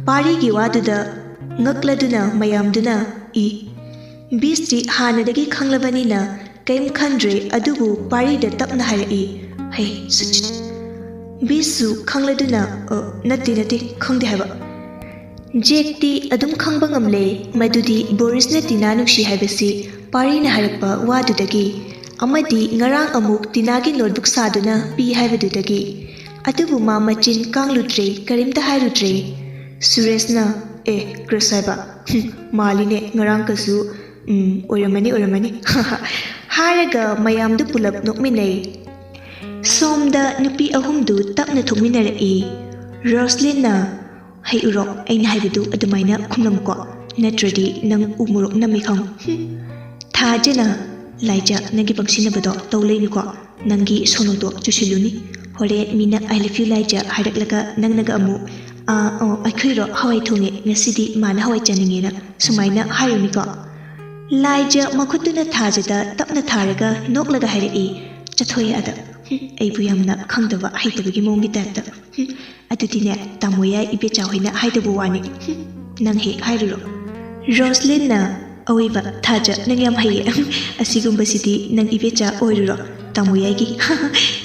ꯄꯥꯔꯤꯒꯤ ꯋꯥꯗꯨꯗ ꯉꯛꯂꯗꯨꯅ ꯃꯌꯥꯝꯗꯨꯅ, "ꯏ꯫" ꯕꯤꯁꯇꯤ ꯍꯥꯟꯅꯗꯒꯤ ꯈꯪꯂꯕꯅꯤꯅ ꯀꯔꯤꯝ ꯈꯟꯗ꯭ꯔꯦ, ꯑꯗꯨꯕꯨ ꯄꯥꯔꯤꯗ ꯇꯞꯅ ꯍꯥꯏꯔꯛꯏ, "ꯍꯩ, ꯁꯨꯠ, ꯁꯨꯠ꯫" ꯕꯤꯁꯁꯨ ꯈꯪꯂꯗꯨꯅ, "ꯑ, ꯅꯠꯇꯦ, ꯅꯠꯇꯦ, ꯈꯪꯗꯦ ꯍꯥꯏꯕ꯫" ꯖꯦꯛꯇꯤ ꯑꯗꯨꯝ ꯈꯪꯕ ꯉꯝꯂꯦ ꯃꯗꯨꯗꯤ ꯕꯣꯔꯤꯁꯅ ꯇꯤꯅꯥ ꯅꯨꯡꯁꯤ ꯍꯥꯏꯕꯁꯤ ꯄꯥꯔꯤꯅ ꯍꯥꯏꯔꯛꯄ ꯋꯥꯗꯨꯗꯒꯤ, ꯑꯃꯗꯤ ꯉꯔꯥꯡ ꯑꯃꯨꯛ ꯇꯤꯅꯥꯒꯤ ꯅꯣꯠꯕꯨꯛ ꯁꯥꯗꯨꯅ ꯄꯤ ꯍꯥꯏꯕꯗꯨꯗꯒꯤ꯫ ꯑꯗꯨꯕꯨ ꯃꯥ ꯃꯆꯤꯟ ꯀꯥꯡꯂꯨꯗ꯭ꯔꯦ, ꯀꯔꯤꯝꯇ ꯍꯥꯏꯔꯨꯗ꯭ꯔꯦ꯫ ꯁꯨꯔꯦꯁꯅ, "ꯑꯦ, ꯀ꯭ꯔꯁ ꯍꯥꯏꯕ? ꯍꯨꯝ, ꯃꯥꯜꯂꯤꯅꯦ, ꯉꯔꯥꯡꯒꯁꯨ, ꯎꯝ, ꯑꯣꯏꯔꯝꯃꯅꯤ, ꯑꯣꯏꯔꯝꯃꯅꯤ꯫" ꯍꯥꯏꯔꯒ ꯃꯌꯥꯝꯗꯨ ꯄꯨꯂꯞ ꯅꯣꯛꯃꯤꯟꯅꯩ꯫ ꯁꯣꯝꯗ ꯅꯨꯄꯤ ꯑꯍꯨꯝꯗꯨ ꯇꯞꯅ ꯊꯣꯛꯃꯤꯟꯅꯔꯛꯏ꯫ ꯔꯣꯁꯂꯤꯟꯅ, "ꯍꯩ ꯎꯔꯣ, ꯑꯩꯅ ꯍꯥꯏꯕꯗꯨ ꯑꯗꯨꯃꯥꯏꯅ ꯈꯨꯝꯂꯝꯃꯨꯀꯣ, ꯅꯠꯇ꯭ꯔꯗꯤ ꯅꯪ ꯎ ꯃꯣꯔꯣꯛ ꯅꯝꯃꯤ ꯈꯪꯉꯨ꯫" ꯍꯨꯝ꯫ ꯊꯥꯖꯅ, "ꯂꯥꯏꯖ, ꯅꯪꯒꯤ ꯄꯪꯁꯤꯟꯅꯕꯗꯣ ꯇꯧ ꯂꯩꯅꯨꯀꯣ꯫ ꯅꯪꯒꯤ ꯁꯣꯅꯣꯗꯣ ꯆꯨꯁꯤꯜꯂꯨꯅꯤ꯫ ꯍꯣꯔꯦꯟ ꯃꯤꯅ 'I love you ꯂꯥꯏꯖ' ꯍꯥꯏꯔꯛꯂꯒ ꯅꯪꯅꯒ ꯑꯃꯨꯛ, 'ꯑꯥ, ꯑꯣ, ꯑꯩꯈꯣꯏꯔꯣ ꯍꯋꯥꯏ ꯊꯣꯡꯉꯦ, ꯉꯁꯤꯗꯤ ꯃꯥꯅ ꯍꯋꯥꯏ ꯆꯥꯅꯤꯡꯉꯦꯅ' ꯁꯨꯃꯥꯏꯅ ꯍꯥꯏꯔꯨꯅꯤꯀꯣ꯫" ꯂꯥꯏꯖ ꯃꯈꯨꯠꯇꯨꯅ ꯊꯥꯖꯗ ꯇꯞꯅ ꯊꯥꯔꯒ ꯅꯣꯛꯂꯒ ꯍꯥꯏꯔꯛꯏ, "ꯆꯠꯊꯣꯛꯑꯦ ꯑꯗ꯫" ꯎꯝ, ꯑꯩꯕꯨ ꯌꯥꯝꯅ ꯈꯪꯗꯕ ꯍꯩꯇꯕꯒꯤ ꯃꯑꯣꯡꯒꯤ ꯇꯥꯏꯞꯇ꯫ ꯎꯝ, ꯑꯗꯨꯗꯤꯅꯦ, ꯇꯥꯃꯣ ꯌꯥꯏ ꯏꯕꯦꯆꯥ ꯍꯣꯏꯅ ꯍꯥꯏꯗꯕ ꯋꯥꯅꯤ꯫ ꯎꯝ, ꯅꯪ ꯍꯦꯛ ꯍꯥꯏꯔꯨꯔꯣ꯫ ꯔꯣꯁꯂꯤꯟꯅ, "ꯑꯋꯣꯏꯕ ꯊꯥꯖ, ꯅꯪ ꯌꯥꯝ ꯍꯩꯌꯦ꯫ ꯑꯁꯤꯒꯨꯝꯕꯁꯤꯗꯤ ꯅꯪ ꯏꯕꯦꯆꯥ ꯑꯣꯏꯔꯨꯔꯣ꯫ ꯇꯥꯃꯣ ꯌꯥꯏꯒꯤ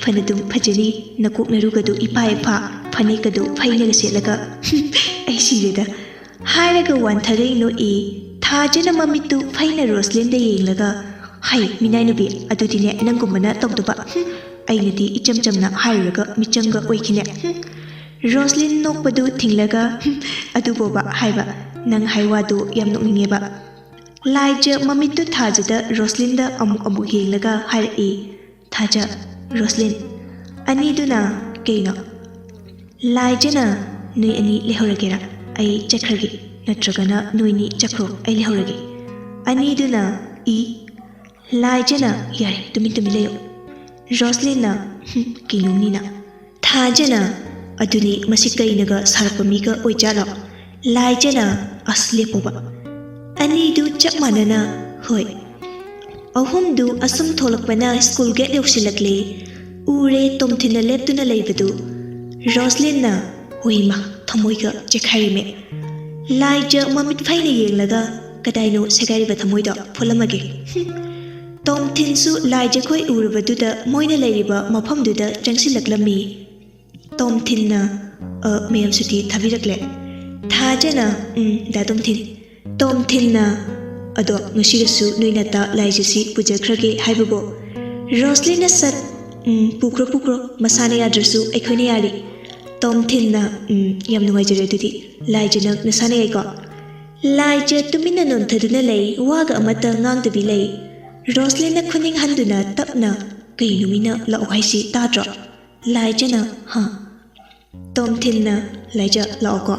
ꯐꯅꯗꯨꯝ ꯐꯖꯅꯤ, ꯅꯀꯣꯛ ꯅꯔꯨꯒꯗꯨ ꯏꯐꯥ ꯏꯐꯥ, ꯐꯅꯦꯛꯀꯗꯨ ꯐꯩꯅꯒ ꯁꯦꯠꯂꯒ꯫ ꯑꯩ ꯁꯤꯔꯦꯗ"꯫ ꯍꯥꯏꯔꯒ ꯋꯥꯟꯊꯒꯩ ꯅꯣꯛꯏ꯫ ꯊꯥꯖꯅ ꯃꯃꯤꯠꯇꯨ ꯐꯩꯅ ꯔꯣꯁꯂꯤꯟꯗ ꯌꯦꯡꯂꯒ, "ꯍꯩ, ꯃꯤꯅꯥꯏ ꯅꯨꯄꯤ, ꯑꯗꯨꯗꯤꯅꯦ ꯅꯪꯒꯨꯝꯕꯅ ꯇꯧꯗꯕ꯫ ꯍꯨꯝ, ꯑꯩꯅꯗꯤ ꯏꯆꯝ ꯆꯝꯅ ꯍꯥꯏꯔꯨꯔꯒ ꯃꯤꯆꯪꯒ ꯑꯣꯏꯈꯤꯅꯦ꯫ ꯍꯨꯝ"꯫ ꯔꯣꯁꯂꯤꯟ ꯅꯣꯛꯄꯗꯨ ꯊꯤꯡꯂꯒ, "ꯍꯨꯝ, ꯑꯗꯨꯕꯣꯕ ꯍꯥꯏꯕ, ꯅꯪ ꯍꯥꯏ ꯋꯥꯗꯨ ꯌꯥꯝ ꯅꯣꯛꯅꯤꯡꯉꯦꯕ"꯫ ꯂꯥꯏꯖ ꯃꯃꯤꯠꯇꯨ ꯊꯥꯖꯗ ꯔꯣꯁꯂꯤꯟꯗ ꯑꯃꯨꯛ ꯑꯃꯨꯛ ꯌꯦꯡꯂꯒ ꯍꯥꯏꯔꯛꯏ꯫ ꯊꯥꯖ, ꯔꯣꯁꯂꯤꯟ, ꯑꯅꯤꯗꯨꯅ ꯀꯩꯅꯣ? ꯂꯥꯏꯖꯅ, "ꯅꯣꯏ ꯑꯅꯤ ꯂꯩꯍꯧꯔꯒꯦꯔꯥ? ꯑꯩ ꯆꯠꯈ꯭ꯔꯒꯦ, ꯅꯠꯇ꯭ꯔꯒꯅ ꯅꯣꯏꯅꯤ ꯆꯠꯈ꯭ꯔꯣ, ꯑꯩ ꯂꯩꯍꯧꯔꯒꯦ"꯫ ꯑꯅꯤꯗꯨꯅ, ꯏ꯫ ꯂꯥꯏꯖꯅ, "ꯌꯥꯔꯦ, ꯇꯨꯃꯤꯟ ꯇꯨꯃꯤꯟ ꯂꯩꯌꯨ"꯫ ꯔꯣꯁꯂꯤꯟꯅ, "ꯍꯨꯝ, ꯀꯩꯅꯣꯝꯅꯤꯅ"꯫ ꯊꯥꯖꯅ, "ꯑꯗꯨꯅꯤ, ꯃꯁꯤ ꯀꯩꯅꯒ ꯁꯥꯔꯛꯄ ꯃꯤꯒ ꯑꯣꯏꯖꯥꯠꯂꯣ?" ꯂꯥꯏꯖꯅ, "ꯑꯁ, ꯂꯦꯞꯄꯣꯕ"꯫ ꯑꯅꯤꯗꯨ ꯆꯞ ꯃꯥꯟꯅꯅ, "ꯍꯣꯏ"꯫ ꯑꯍꯨꯝꯗꯨ ꯑꯁꯨꯝ ꯊꯣꯛꯂꯛꯄꯅ ꯁ꯭ꯀꯨꯜ ꯒꯦꯠ ꯌꯧꯁꯤꯜꯂꯛꯂꯦ꯫ ꯎꯔꯦ ꯇꯣꯝꯊꯤꯟꯅ ꯂꯦꯞꯇꯨꯅ ꯂꯩꯕꯗꯨ꯫ ꯔꯣꯁꯂꯤꯟꯅ, "ꯍꯣꯏꯃ, ꯊꯃꯣꯏꯒ ꯆꯦꯛꯈꯥꯏꯔꯤꯃꯦ"꯫ ꯂꯥꯏꯖ ꯃꯃꯤꯠ ꯐꯩꯅ ꯌꯦꯡꯂꯒ, "ꯀꯗꯥꯏꯅꯣ ꯁꯦꯒꯥꯏꯔꯤꯕ ꯊꯃꯣꯏꯗꯣ? ꯐꯨꯠꯂꯝꯃꯒꯦ"꯫ ꯍꯨꯝ꯫ ꯇꯣꯝꯊꯤꯟꯁꯨ ꯂꯥꯏꯖꯈꯣꯏ ꯎꯔꯕꯗꯨꯗ ꯃꯣꯏꯅ ꯂꯩꯔꯤꯕ ꯃꯐꯝꯗꯨꯗ ꯆꯪꯁꯤꯜꯂꯛꯂꯝꯃꯤ꯫ ꯇꯣꯝꯊꯤꯟꯅ, "ꯑ, ꯃꯌꯥꯝ ꯁꯨꯇꯤ ꯊꯥꯕꯤꯔꯛꯂꯦ"꯫ ꯊꯥꯖꯅ, "ꯎꯝ, ꯗꯥ ꯇꯣꯝꯊꯤꯟ"꯫ ꯇꯣꯝꯊꯤꯟꯅ, "ꯑꯗꯣ ꯉꯁꯤꯒꯁꯨ ꯅꯣꯏ ꯅꯇꯥ ꯂꯥꯏꯖꯁꯤ ꯄꯨꯖꯈ꯭ꯔꯒꯦ ꯍꯥꯏꯕꯕꯨ?" ꯔꯣꯁꯂꯤꯟꯅ ꯁꯠ, "ꯎꯝ, ꯄꯨꯈ꯭ꯔꯣ, ꯄꯨꯈ꯭ꯔꯣ, ꯃꯁꯥꯅ ꯌꯥꯗ꯭ꯔꯁꯨ ꯑꯩꯈꯣꯏꯅ ꯌꯥꯔꯤ"꯫ ꯇꯣꯝꯊꯤꯟꯅ, "ꯎꯝ, ꯌꯥꯝ ꯅꯨꯡꯉꯥꯏꯖꯔꯦ ꯑꯗꯨꯗꯤ꯫ ꯂꯥꯏꯖ ꯅꯪ ꯅꯁꯥꯅ ꯌꯥꯏꯀꯣ?" ꯂꯥꯏꯖ ꯇꯨꯃꯤꯟꯅ ꯅꯣꯟꯊꯗꯨꯅ ꯂꯩ, ꯋꯥꯒ ꯑꯃꯠꯇ ꯉꯥꯡꯗꯕꯤ ꯂꯩ꯫ ꯔꯣꯁꯂꯤꯟꯅ ꯈꯨꯅꯤꯡ ꯍꯟꯗꯨꯅ ꯇꯞꯅ, "ꯀꯩꯅꯣ ꯃꯤꯅ ꯂꯥꯛꯑꯣ ꯍꯥꯏꯁꯤ ꯇꯥꯗ꯭ꯔꯣ?" ꯂꯥꯏꯖꯅ, "ꯍꯥ?" ꯇꯣꯝꯊꯤꯟꯅ, "ꯂꯥꯏꯖ, ꯂꯥꯛꯑꯣꯀꯣ"꯫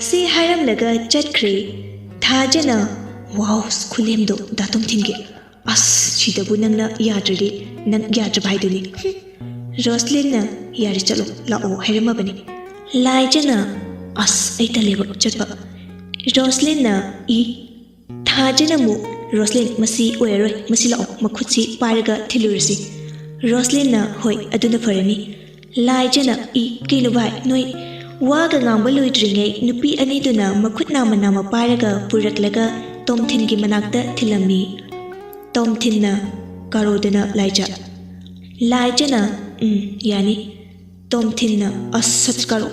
ꯁꯤ ꯍꯥꯏꯔꯝꯂꯒ ꯆꯠꯈ꯭ꯔꯦ꯫ ꯊꯥꯖꯅ, "ꯋꯥꯎ, ꯈꯨꯂꯦꯝꯗꯣ ꯗꯥ ꯇꯣꯝꯊꯤꯟꯒꯤ꯫ ꯑꯁ, ꯁꯤꯗꯕꯨ ꯅꯪꯅ ꯌꯥꯗ꯭ꯔꯗꯤ, ꯅꯪ ꯌꯥꯗ꯭ꯔꯕ ꯍꯥꯏꯗꯨꯅꯤ꯫ ꯍꯨꯝ"꯫ ꯔꯣꯁꯂꯤꯟꯅ, "ꯌꯥꯔꯦ, ꯆꯠꯂꯣ, ꯂꯥꯛꯑꯣ ꯍꯥꯏꯔꯝꯃꯕꯅꯤ"꯫ ꯂꯥꯏꯖꯅ, "ꯑꯁ, ꯑꯩ ꯇꯜꯂꯦꯕ ꯆꯠꯄ"꯫ ꯔꯣꯁꯂꯤꯟꯅ, "ꯏ"꯫ ꯊꯥꯖꯅ ꯑꯃꯨꯛ, "ꯔꯣꯁꯂꯤꯟ, ꯃꯁꯤ ꯑꯣꯏꯔꯔꯣꯏ, ꯃꯁꯤ ꯂꯥꯛꯑꯣ, ꯃꯈꯨꯠꯁꯤ ꯄꯥꯏꯔꯒ ꯊꯤꯜꯂꯨꯔꯁꯤ"꯫ ꯔꯣꯁꯂꯤꯟꯅ, "ꯍꯣꯏ, ꯑꯗꯨꯅ ꯐꯔꯅꯤ꯫" ꯂꯥꯏꯖꯅ, "ꯏ, ꯀꯩꯅꯣ ꯚꯥꯏ, ꯅꯣꯏ ꯋꯥꯒ ꯉꯥꯡꯕ ꯂꯣꯏꯗ꯭ꯔꯤꯉꯩ ꯅꯨꯄꯤ ꯑꯅꯤꯗꯨꯅ ꯃꯈꯨꯠ ꯅꯥꯝꯃ ꯅꯥꯝꯃ ꯄꯥꯏꯔꯒ ꯄꯨꯔꯛꯂꯒ ꯇꯣꯝꯊꯤꯟꯒꯤ ꯃꯅꯥꯛꯇ ꯊꯤꯜꯂꯝꯃꯤ꯫" ꯇꯣꯝꯊꯤꯟꯅ, "ꯀꯥꯔꯣꯗꯅ ꯂꯥꯏꯖ꯫" ꯂꯥꯏꯖꯅ, "ꯎꯝ, ꯌꯥꯅꯤ꯫" ꯇꯣꯝꯊꯤꯟꯅ, "ꯑꯁ, ꯁꯠ ꯀꯥꯔꯣ꯫"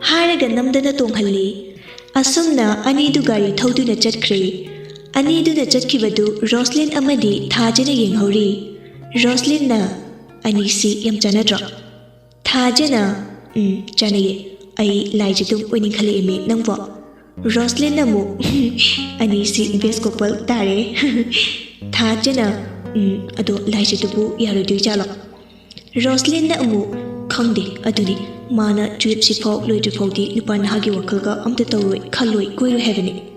ꯍꯥꯏꯔꯒ ꯅꯝꯗꯅ ꯇꯣꯡꯍꯜꯂꯤ꯫ ꯑꯁꯨꯝꯅ ꯑꯅꯤꯗꯨ ꯒꯥꯔꯤ ꯊꯧꯗꯨꯅ ꯆꯠꯈ꯭ꯔꯦ꯫ ꯑꯅꯤꯗꯨꯅ ꯆꯠꯈꯤꯕꯗꯨ ꯔꯣꯁꯂꯤꯟ ꯑꯃꯗꯤ ꯊꯥꯖꯅ ꯌꯦꯡꯍꯧꯔꯤ꯫ ꯔꯣꯁꯂꯤꯟꯅ, "ꯑꯅꯤꯁꯤ ꯌꯥꯝ ꯆꯥꯟꯅꯗ꯭ꯔꯣ?" ꯊꯥꯖꯅ, "ꯎꯝ, ꯆꯥꯟꯅꯩꯌꯦ꯫ ꯑꯩ ꯂꯥꯏꯖꯗꯨꯝ ꯑꯣꯏꯅꯤꯡꯈꯠꯂꯛꯑꯦꯃꯤ ꯅꯪꯕꯣ꯫" ꯔꯣꯁꯂꯤꯟꯅ ꯑꯃꯨꯛ, "ꯑꯅꯤꯁꯤ best couple ꯇꯥꯔꯦ꯫" ꯊꯥꯖꯅ, "ꯎꯝ, ꯑꯗꯣ ꯂꯥꯏꯖꯗꯨꯕꯨ ꯌꯥꯔꯣꯏꯗꯣꯏ ꯖꯥꯠꯂꯣ?" ꯔꯣꯁꯂꯤꯟꯅ ꯑꯃꯨꯛ, "ꯈꯪꯗꯦ, ꯑꯗꯨꯅꯤ꯫ ꯃꯥꯅ twelve ꯁꯤꯐꯥꯎ ꯂꯣꯏꯗ꯭ꯔꯤ ꯐꯥꯎꯗꯤ ꯅꯨꯄꯥ ꯅꯍꯥꯒꯤ ꯋꯥꯈꯜꯒ ꯑꯝꯇ ꯇꯧꯔꯣꯏ, ꯈꯜꯂꯣꯏ, ꯀꯣꯏꯔꯣꯏ ꯍꯥꯏꯕꯅꯤ꯫"